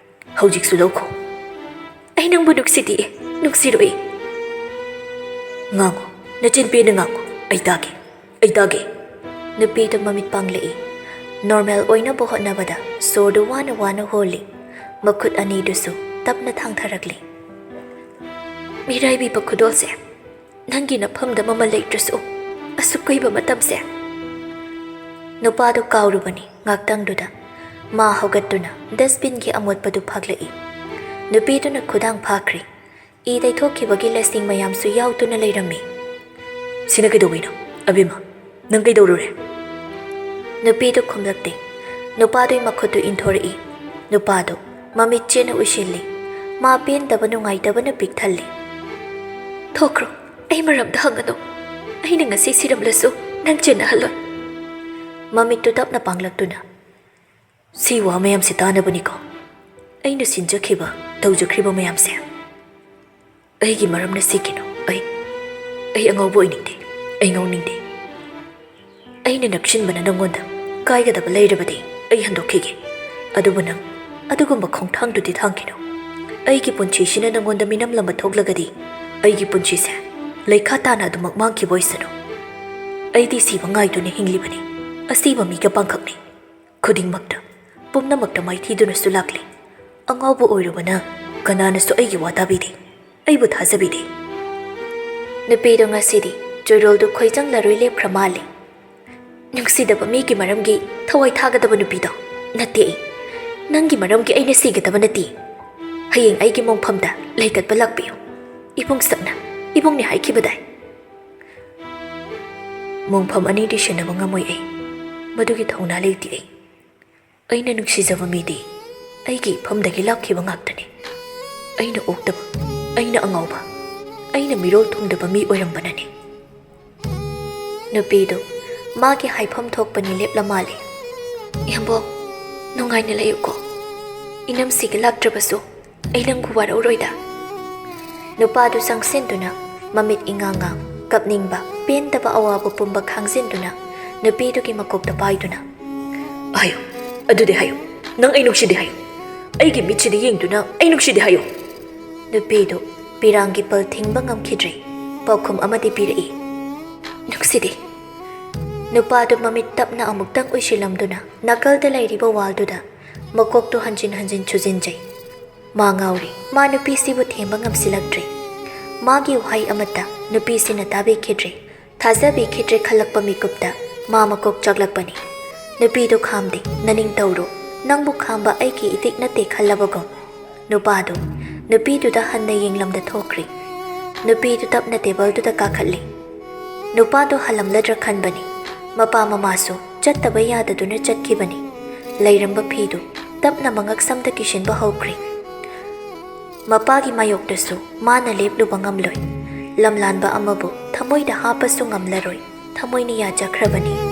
ꯍꯧꯖꯤꯛꯁꯨ ꯂꯧꯈꯣ꯫" "ꯑꯩ ꯅꯪꯕꯨ ꯅꯨꯡꯁꯤꯗꯤꯌꯦ, ꯅꯨꯡꯁꯤꯔꯣꯏ꯫" "ꯉꯥꯡꯉꯨ, ꯅꯆꯤꯟ ꯄꯦꯟꯅ ꯉꯥꯡꯉꯨ, ꯑꯩ ꯇꯥꯒꯦ, ꯑꯩ ꯇꯥꯒꯦ꯫" ꯅꯨꯄꯤꯗꯨ ꯃꯃꯤꯠ ꯄꯥꯡꯂꯛꯏ꯫ ꯅꯣꯔꯃꯦꯜ ꯑꯣꯏꯅꯕ ꯍꯣꯠꯅꯕꯗ ꯁꯣꯔꯗꯨ ꯋꯥꯅ ꯋꯥꯅ ꯍꯣꯜꯂꯤ꯫ ꯃꯈꯨꯠ ꯑꯅꯤꯗꯨꯁꯨ ꯇꯞꯅ ꯊꯥꯡꯊꯔꯛꯂꯤ꯫ "ꯃꯤꯔꯥꯏꯕꯤꯕ ꯈꯨꯗꯣꯜꯁꯦ, ꯅꯪꯒꯤ ꯅꯐꯝꯗ ꯃꯃꯜ ꯂꯩꯇ꯭ꯔꯁꯨ ꯑꯁꯨꯛ ꯀꯨꯏꯕ ꯃꯇꯝꯁꯦ꯫" ꯅꯨꯄꯥꯗꯨ ꯀꯥꯎꯔꯨꯕꯅꯤ ꯉꯥꯛꯇꯪꯗꯨꯗ꯫ ꯃꯥ ꯍꯧꯒꯠꯇꯨꯅ ꯗꯁꯕꯤꯟꯒꯤ ꯑꯃꯣꯠꯄꯗꯨ ꯐꯥꯛꯂꯛꯏ꯫ ꯅꯨꯄꯤꯗꯨꯅ ꯈꯨꯗꯥꯡ ꯐꯥꯈ꯭ꯔꯤ꯫ ꯏ ꯇꯩꯊꯣꯛꯈꯤꯕꯒꯤ ꯂꯁꯤꯡ ꯃꯌꯥꯝꯁꯨ ꯌꯥꯎꯗꯨꯅ ꯂꯩꯔꯝꯃꯤ꯫ "ꯁꯤꯅ ꯀꯩꯗꯧꯕꯩꯅꯣ? ꯑꯕꯦꯝꯃ, ꯅꯪ ꯀꯩꯗꯧꯔꯨꯔꯦ?" ꯅꯨꯄꯤꯗꯨ ꯈꯨꯝꯂꯛꯇꯦ꯫ ꯅꯨꯄꯥꯗꯨꯒꯤ ꯃꯈꯨꯠꯇꯨ ꯏꯟꯊꯣꯔꯛꯏ꯫ ꯅꯨꯄꯥꯗꯨ ꯃꯃꯤꯠ ꯆꯦꯠꯅ ꯎꯏꯁꯤꯜꯂꯤ꯫ ꯃꯥ ꯄꯦꯟꯗꯕ ꯅꯨꯡꯉꯥꯏꯇꯕꯅ ꯄꯤꯛ ꯊꯜꯂꯤ꯫ "ꯊꯣꯛꯈ꯭ꯔꯣ, ꯑꯩ ꯃꯔꯝꯗ ꯍꯪꯒꯅꯨ꯫ ꯑꯩꯅ ꯉꯁꯤ ꯁꯤꯔꯝꯂꯁꯨ ꯅꯪ ꯆꯦꯟꯅꯍꯜꯂꯣꯏ꯫" ꯃꯃꯤꯠꯇꯨ ꯇꯞꯅ ꯄꯥꯡꯂꯛꯇꯨꯅ, "ꯁꯤ ꯋꯥ ꯃꯌꯥꯝꯁꯦ ꯇꯥꯅꯕꯅꯤꯀꯣ ꯑꯩꯅ ꯁꯤꯟꯖꯈꯤꯕ, ꯇꯧꯖꯈ꯭ꯔꯤꯕ ꯃꯌꯥꯝꯁꯦ꯫ ꯑꯩꯒꯤ ꯃꯔꯝꯅ ꯁꯤꯈꯤꯅꯨ꯫ ꯑꯩ, ꯑꯩ ꯑꯉꯥꯎꯕ ꯑꯣꯏꯅꯤꯡꯗꯦ꯫ ꯑꯩ ꯉꯥꯎꯅꯤꯡꯗꯦ꯫ ꯑꯩꯅ ꯅꯛꯁꯤꯟꯕꯅ ꯅꯪꯉꯣꯟꯗ ꯀꯥꯏꯒꯗꯕ ꯂꯩꯔꯕꯗꯤ ꯑꯩ ꯍꯟꯗꯣꯛꯈꯤꯒꯦ꯫ ꯑꯗꯨꯕꯨ ꯅꯪ ꯑꯗꯨꯒꯨꯝꯕ ꯈꯣꯡꯊꯥꯡꯗꯨꯗꯤ ꯊꯥꯡꯈꯤꯅꯨ꯫ ꯑꯩꯒꯤ ꯄꯨꯟꯁꯤꯁꯤꯅ ꯅꯪꯉꯣꯟꯗ ꯃꯤꯅꯝꯂꯝꯕ ꯊꯣꯛꯂꯒꯗꯤ ꯑꯩꯒꯤ ꯄꯨꯟꯁꯤꯁꯦ ꯂꯩꯈꯥ ꯇꯥꯅ ꯑꯗꯨꯃꯛ ꯃꯥꯡꯈꯤꯕ ꯑꯣꯏꯁꯅꯨ꯫ ꯑꯩꯗꯤ ꯁꯤꯕ ꯉꯥꯏꯗꯨꯅ ꯍꯤꯡꯂꯤꯕꯅꯤ꯫ ꯑꯁꯤꯕ ꯃꯤꯒ ꯄꯥꯡꯈꯛꯅꯤ꯫ ꯈꯨꯗꯤꯡꯃꯛꯇ, ꯄꯨꯝꯅꯃꯛꯇ ꯃꯥꯏꯊꯤꯗꯨꯅꯁꯨ ꯂꯥꯛꯂꯤ꯫ ꯑꯉꯥꯎꯕ ꯑꯣꯏꯔꯨꯕꯅ ꯀꯅꯥꯅꯁꯨ ꯑꯩꯒꯤ ꯋꯥ ꯇꯥꯕꯤꯗꯦ꯫ ꯑꯩꯕꯨ ꯊꯥꯖꯕꯤꯗꯦ꯫ ꯅꯨꯄꯤꯗꯣ ꯉꯁꯤꯗꯤ ꯆꯣꯏꯔꯣꯜꯗꯨ ꯈꯣꯏꯖꯪꯂꯔꯣꯏ ꯂꯦꯞꯈ꯭ꯔ ꯃꯥꯜꯂꯦ꯫ ꯅꯨꯡꯁꯤꯗꯕ ꯃꯤꯒꯤ ꯃꯔꯝꯒꯤ ꯊꯋꯥꯏ ꯊꯥꯒꯗꯕ ꯅꯨꯄꯤꯗꯣ ꯅꯠꯇꯦ ꯑꯩ꯫ ꯅꯪꯒꯤ ꯃꯔꯝꯒꯤ ꯑꯩꯅ ꯁꯤꯒꯗꯕ ꯅꯠꯇꯦ꯫ ꯍꯌꯦꯡ ꯑꯩꯒꯤ ꯃꯣꯡꯐꯝꯗ ꯂꯩꯀꯠꯄ ꯂꯥꯛꯄꯤꯌꯨ꯫ ꯏꯕꯨꯡ ꯁꯛꯅ ꯏꯕꯨꯡꯅꯤ ꯍꯥꯏꯈꯤꯕꯗꯥꯏ? ꯃꯣꯡꯐꯝ ꯑꯅꯤꯗꯤ ꯁꯤꯟꯅꯕ ꯉꯝꯃꯣꯏ ꯑꯩ꯫ ꯃꯗꯨꯒꯤ ꯊꯧꯅꯥ ꯂꯩꯇꯦ ꯑꯩ꯫ ꯑꯩꯅ ꯅꯨꯡꯁꯤꯖꯕ ꯃꯤꯗꯤ ꯑꯩꯒꯤ ꯏꯐꯝꯗꯒꯤ ꯂꯥꯞꯈꯤꯕ ꯉꯥꯛꯇꯅꯤ꯫ ꯑꯩꯅ ꯑꯣꯛꯇꯕ, ꯑꯩꯅ ꯑꯉꯥꯎꯕ, ꯑꯩꯅ ꯃꯤꯔꯣꯜ ꯊꯨꯡꯗꯕ ꯃꯤ ꯑꯣꯏꯔꯝꯕꯅꯅꯤ꯫ ꯅꯨꯄꯤꯗꯨ ꯃꯥꯒꯤ ꯍꯥꯏꯐꯝ ꯊꯣꯛꯄꯅꯤ ꯂꯦꯞꯂ ꯃꯥꯜꯂꯤ꯫ ꯏꯌꯥꯝꯕꯣ, ꯅꯨꯡꯉꯥꯏꯅ ꯂꯩꯌꯨꯀꯣ꯫ ꯏꯅꯝꯁꯤꯒ ꯂꯥꯛꯇ꯭ꯔꯕꯁꯨ ꯑꯩ ꯅꯪꯕꯨ ꯋꯥꯔꯧꯔꯣꯏꯗ꯫ ꯅꯨꯄꯥꯗꯨ ꯆꯪꯁꯤꯟꯗꯨꯅ ꯃꯃꯤꯠ ꯏꯉꯥꯡ ꯉꯥꯡ, ꯀꯞꯅꯤꯡꯕ, ꯄꯦꯟꯗꯕ ꯑꯋꯥꯕ ꯄꯨꯝꯕ ꯈꯥꯡꯖꯤꯟꯗꯨꯅ ꯅꯨꯄꯤꯗꯨꯒꯤ ꯃꯀꯣꯛꯇ ꯄꯥꯏꯗꯨꯅ, "ꯍꯥꯏꯌꯨ, ꯑꯗꯨꯗꯤ ꯍꯥꯏꯌꯨ, ꯅꯪ ꯑꯩ ꯅꯨꯡꯁꯤꯗꯦ ꯍꯥꯏꯌꯨ꯫ ꯑꯩꯒꯤ ꯃꯤꯠꯁꯤꯗ ꯌꯦꯡꯗꯨꯅ ꯑꯩ ꯅꯨꯡꯁꯤꯗꯦ ꯍꯥꯏꯌꯨ꯫" ꯅꯨꯄꯤꯗꯨ ꯄꯤꯔꯥꯡꯒꯤ ꯄꯜ ꯊꯤꯡꯕ ꯉꯝꯈꯤꯗ꯭ꯔꯦ꯫ ꯄꯥꯎꯈꯨꯝ ꯑꯃꯗꯤ ꯄꯤꯔꯛꯏ, "ꯅꯨꯡꯁꯤꯗꯦ꯫" ꯅꯨꯄꯥꯗꯨ ꯃꯃꯤꯠ ꯇꯞꯅ ꯑꯃꯨꯛꯇꯪ ꯎꯏꯁꯤꯜꯂꯝꯗꯨꯅ ꯅꯥꯀꯜꯗ ꯂꯩꯔꯤꯕ ꯋꯥꯜꯗꯨꯗ ꯃꯀꯣꯛꯇꯨ ꯍꯟꯖꯤꯟ ꯍꯟꯖꯤꯟ ꯁꯨꯖꯤꯟꯖꯩ꯫ ꯃꯥ ꯉꯥꯎꯔꯤ꯫ ꯃꯥ ꯅꯨꯄꯤꯁꯤꯕꯨ ꯊꯦꯝꯕ ꯉꯝꯁꯤꯜꯂꯛꯇ꯭ꯔꯦ꯫ ꯃꯥꯒꯤ ꯋꯥꯍꯩ ꯑꯃꯠꯇ ꯅꯨꯄꯤꯁꯤꯅ ꯇꯥꯕꯤꯈꯤꯗ꯭ꯔꯦ, ꯊꯥꯖꯕꯤꯈꯤꯗ꯭ꯔꯦ ꯈꯜꯂꯛꯄ ꯃꯤꯀꯨꯞꯇ ꯃꯥ ꯃꯀꯣꯛ ꯆꯥꯛꯂꯛꯄꯅꯤ꯫ ꯅꯨꯄꯤꯗꯨ ꯈꯥꯝꯗꯦ, "ꯅꯅꯤꯡ ꯇꯧꯔꯣ, ꯅꯪꯕꯨ ꯈꯥꯝꯕ ꯑꯩꯒꯤ ꯏꯊꯤꯛ ꯅꯠꯇꯦ" ꯈꯜꯂꯕꯒꯨꯝ꯫ ꯅꯨꯄꯥꯗꯨ ꯅꯨꯄꯤꯗꯨꯗ ꯍꯟꯅ ꯌꯦꯡꯂꯝꯗ ꯊꯣꯛꯈ꯭ꯔꯦ꯫ ꯅꯨꯄꯤꯗꯨ ꯇꯞꯅ ꯇꯦꯕꯜꯗꯨꯗ ꯀꯥꯈꯠꯂꯦ꯫ ꯅꯨꯄꯥꯗꯨ ꯍꯜꯂꯝꯂꯗ꯭ꯔꯥ ꯈꯟꯕꯅꯤ꯫ ꯃꯄꯥ ꯃꯃꯥꯁꯨ ꯆꯠꯇꯕ ꯌꯥꯗꯗꯨꯅ ꯆꯠꯈꯤꯕꯅꯤ꯫ ꯂꯩꯔꯝꯕ ꯐꯤꯗꯨ ꯇꯞꯅ ꯃꯉꯛꯁꯝꯗ ꯀꯤꯁꯤꯟꯕ ꯍꯧꯈ꯭ꯔꯦ꯫ ꯃꯄꯥꯒꯤ ꯃꯥꯌꯣꯛꯇꯁꯨ ꯃꯥꯅ ꯂꯦꯞꯂꯨꯕ ꯉꯝꯂꯣꯏ꯫ ꯂꯝꯂꯥꯟꯕ ꯑꯃꯕꯨ ꯊꯃꯣꯏꯗ ꯍꯥꯞꯄꯁꯨ ꯉꯝꯂꯔꯣꯏ꯫ ꯊꯃꯣꯏꯅ ꯌꯥꯖꯈ꯭ꯔꯕꯅꯤ꯫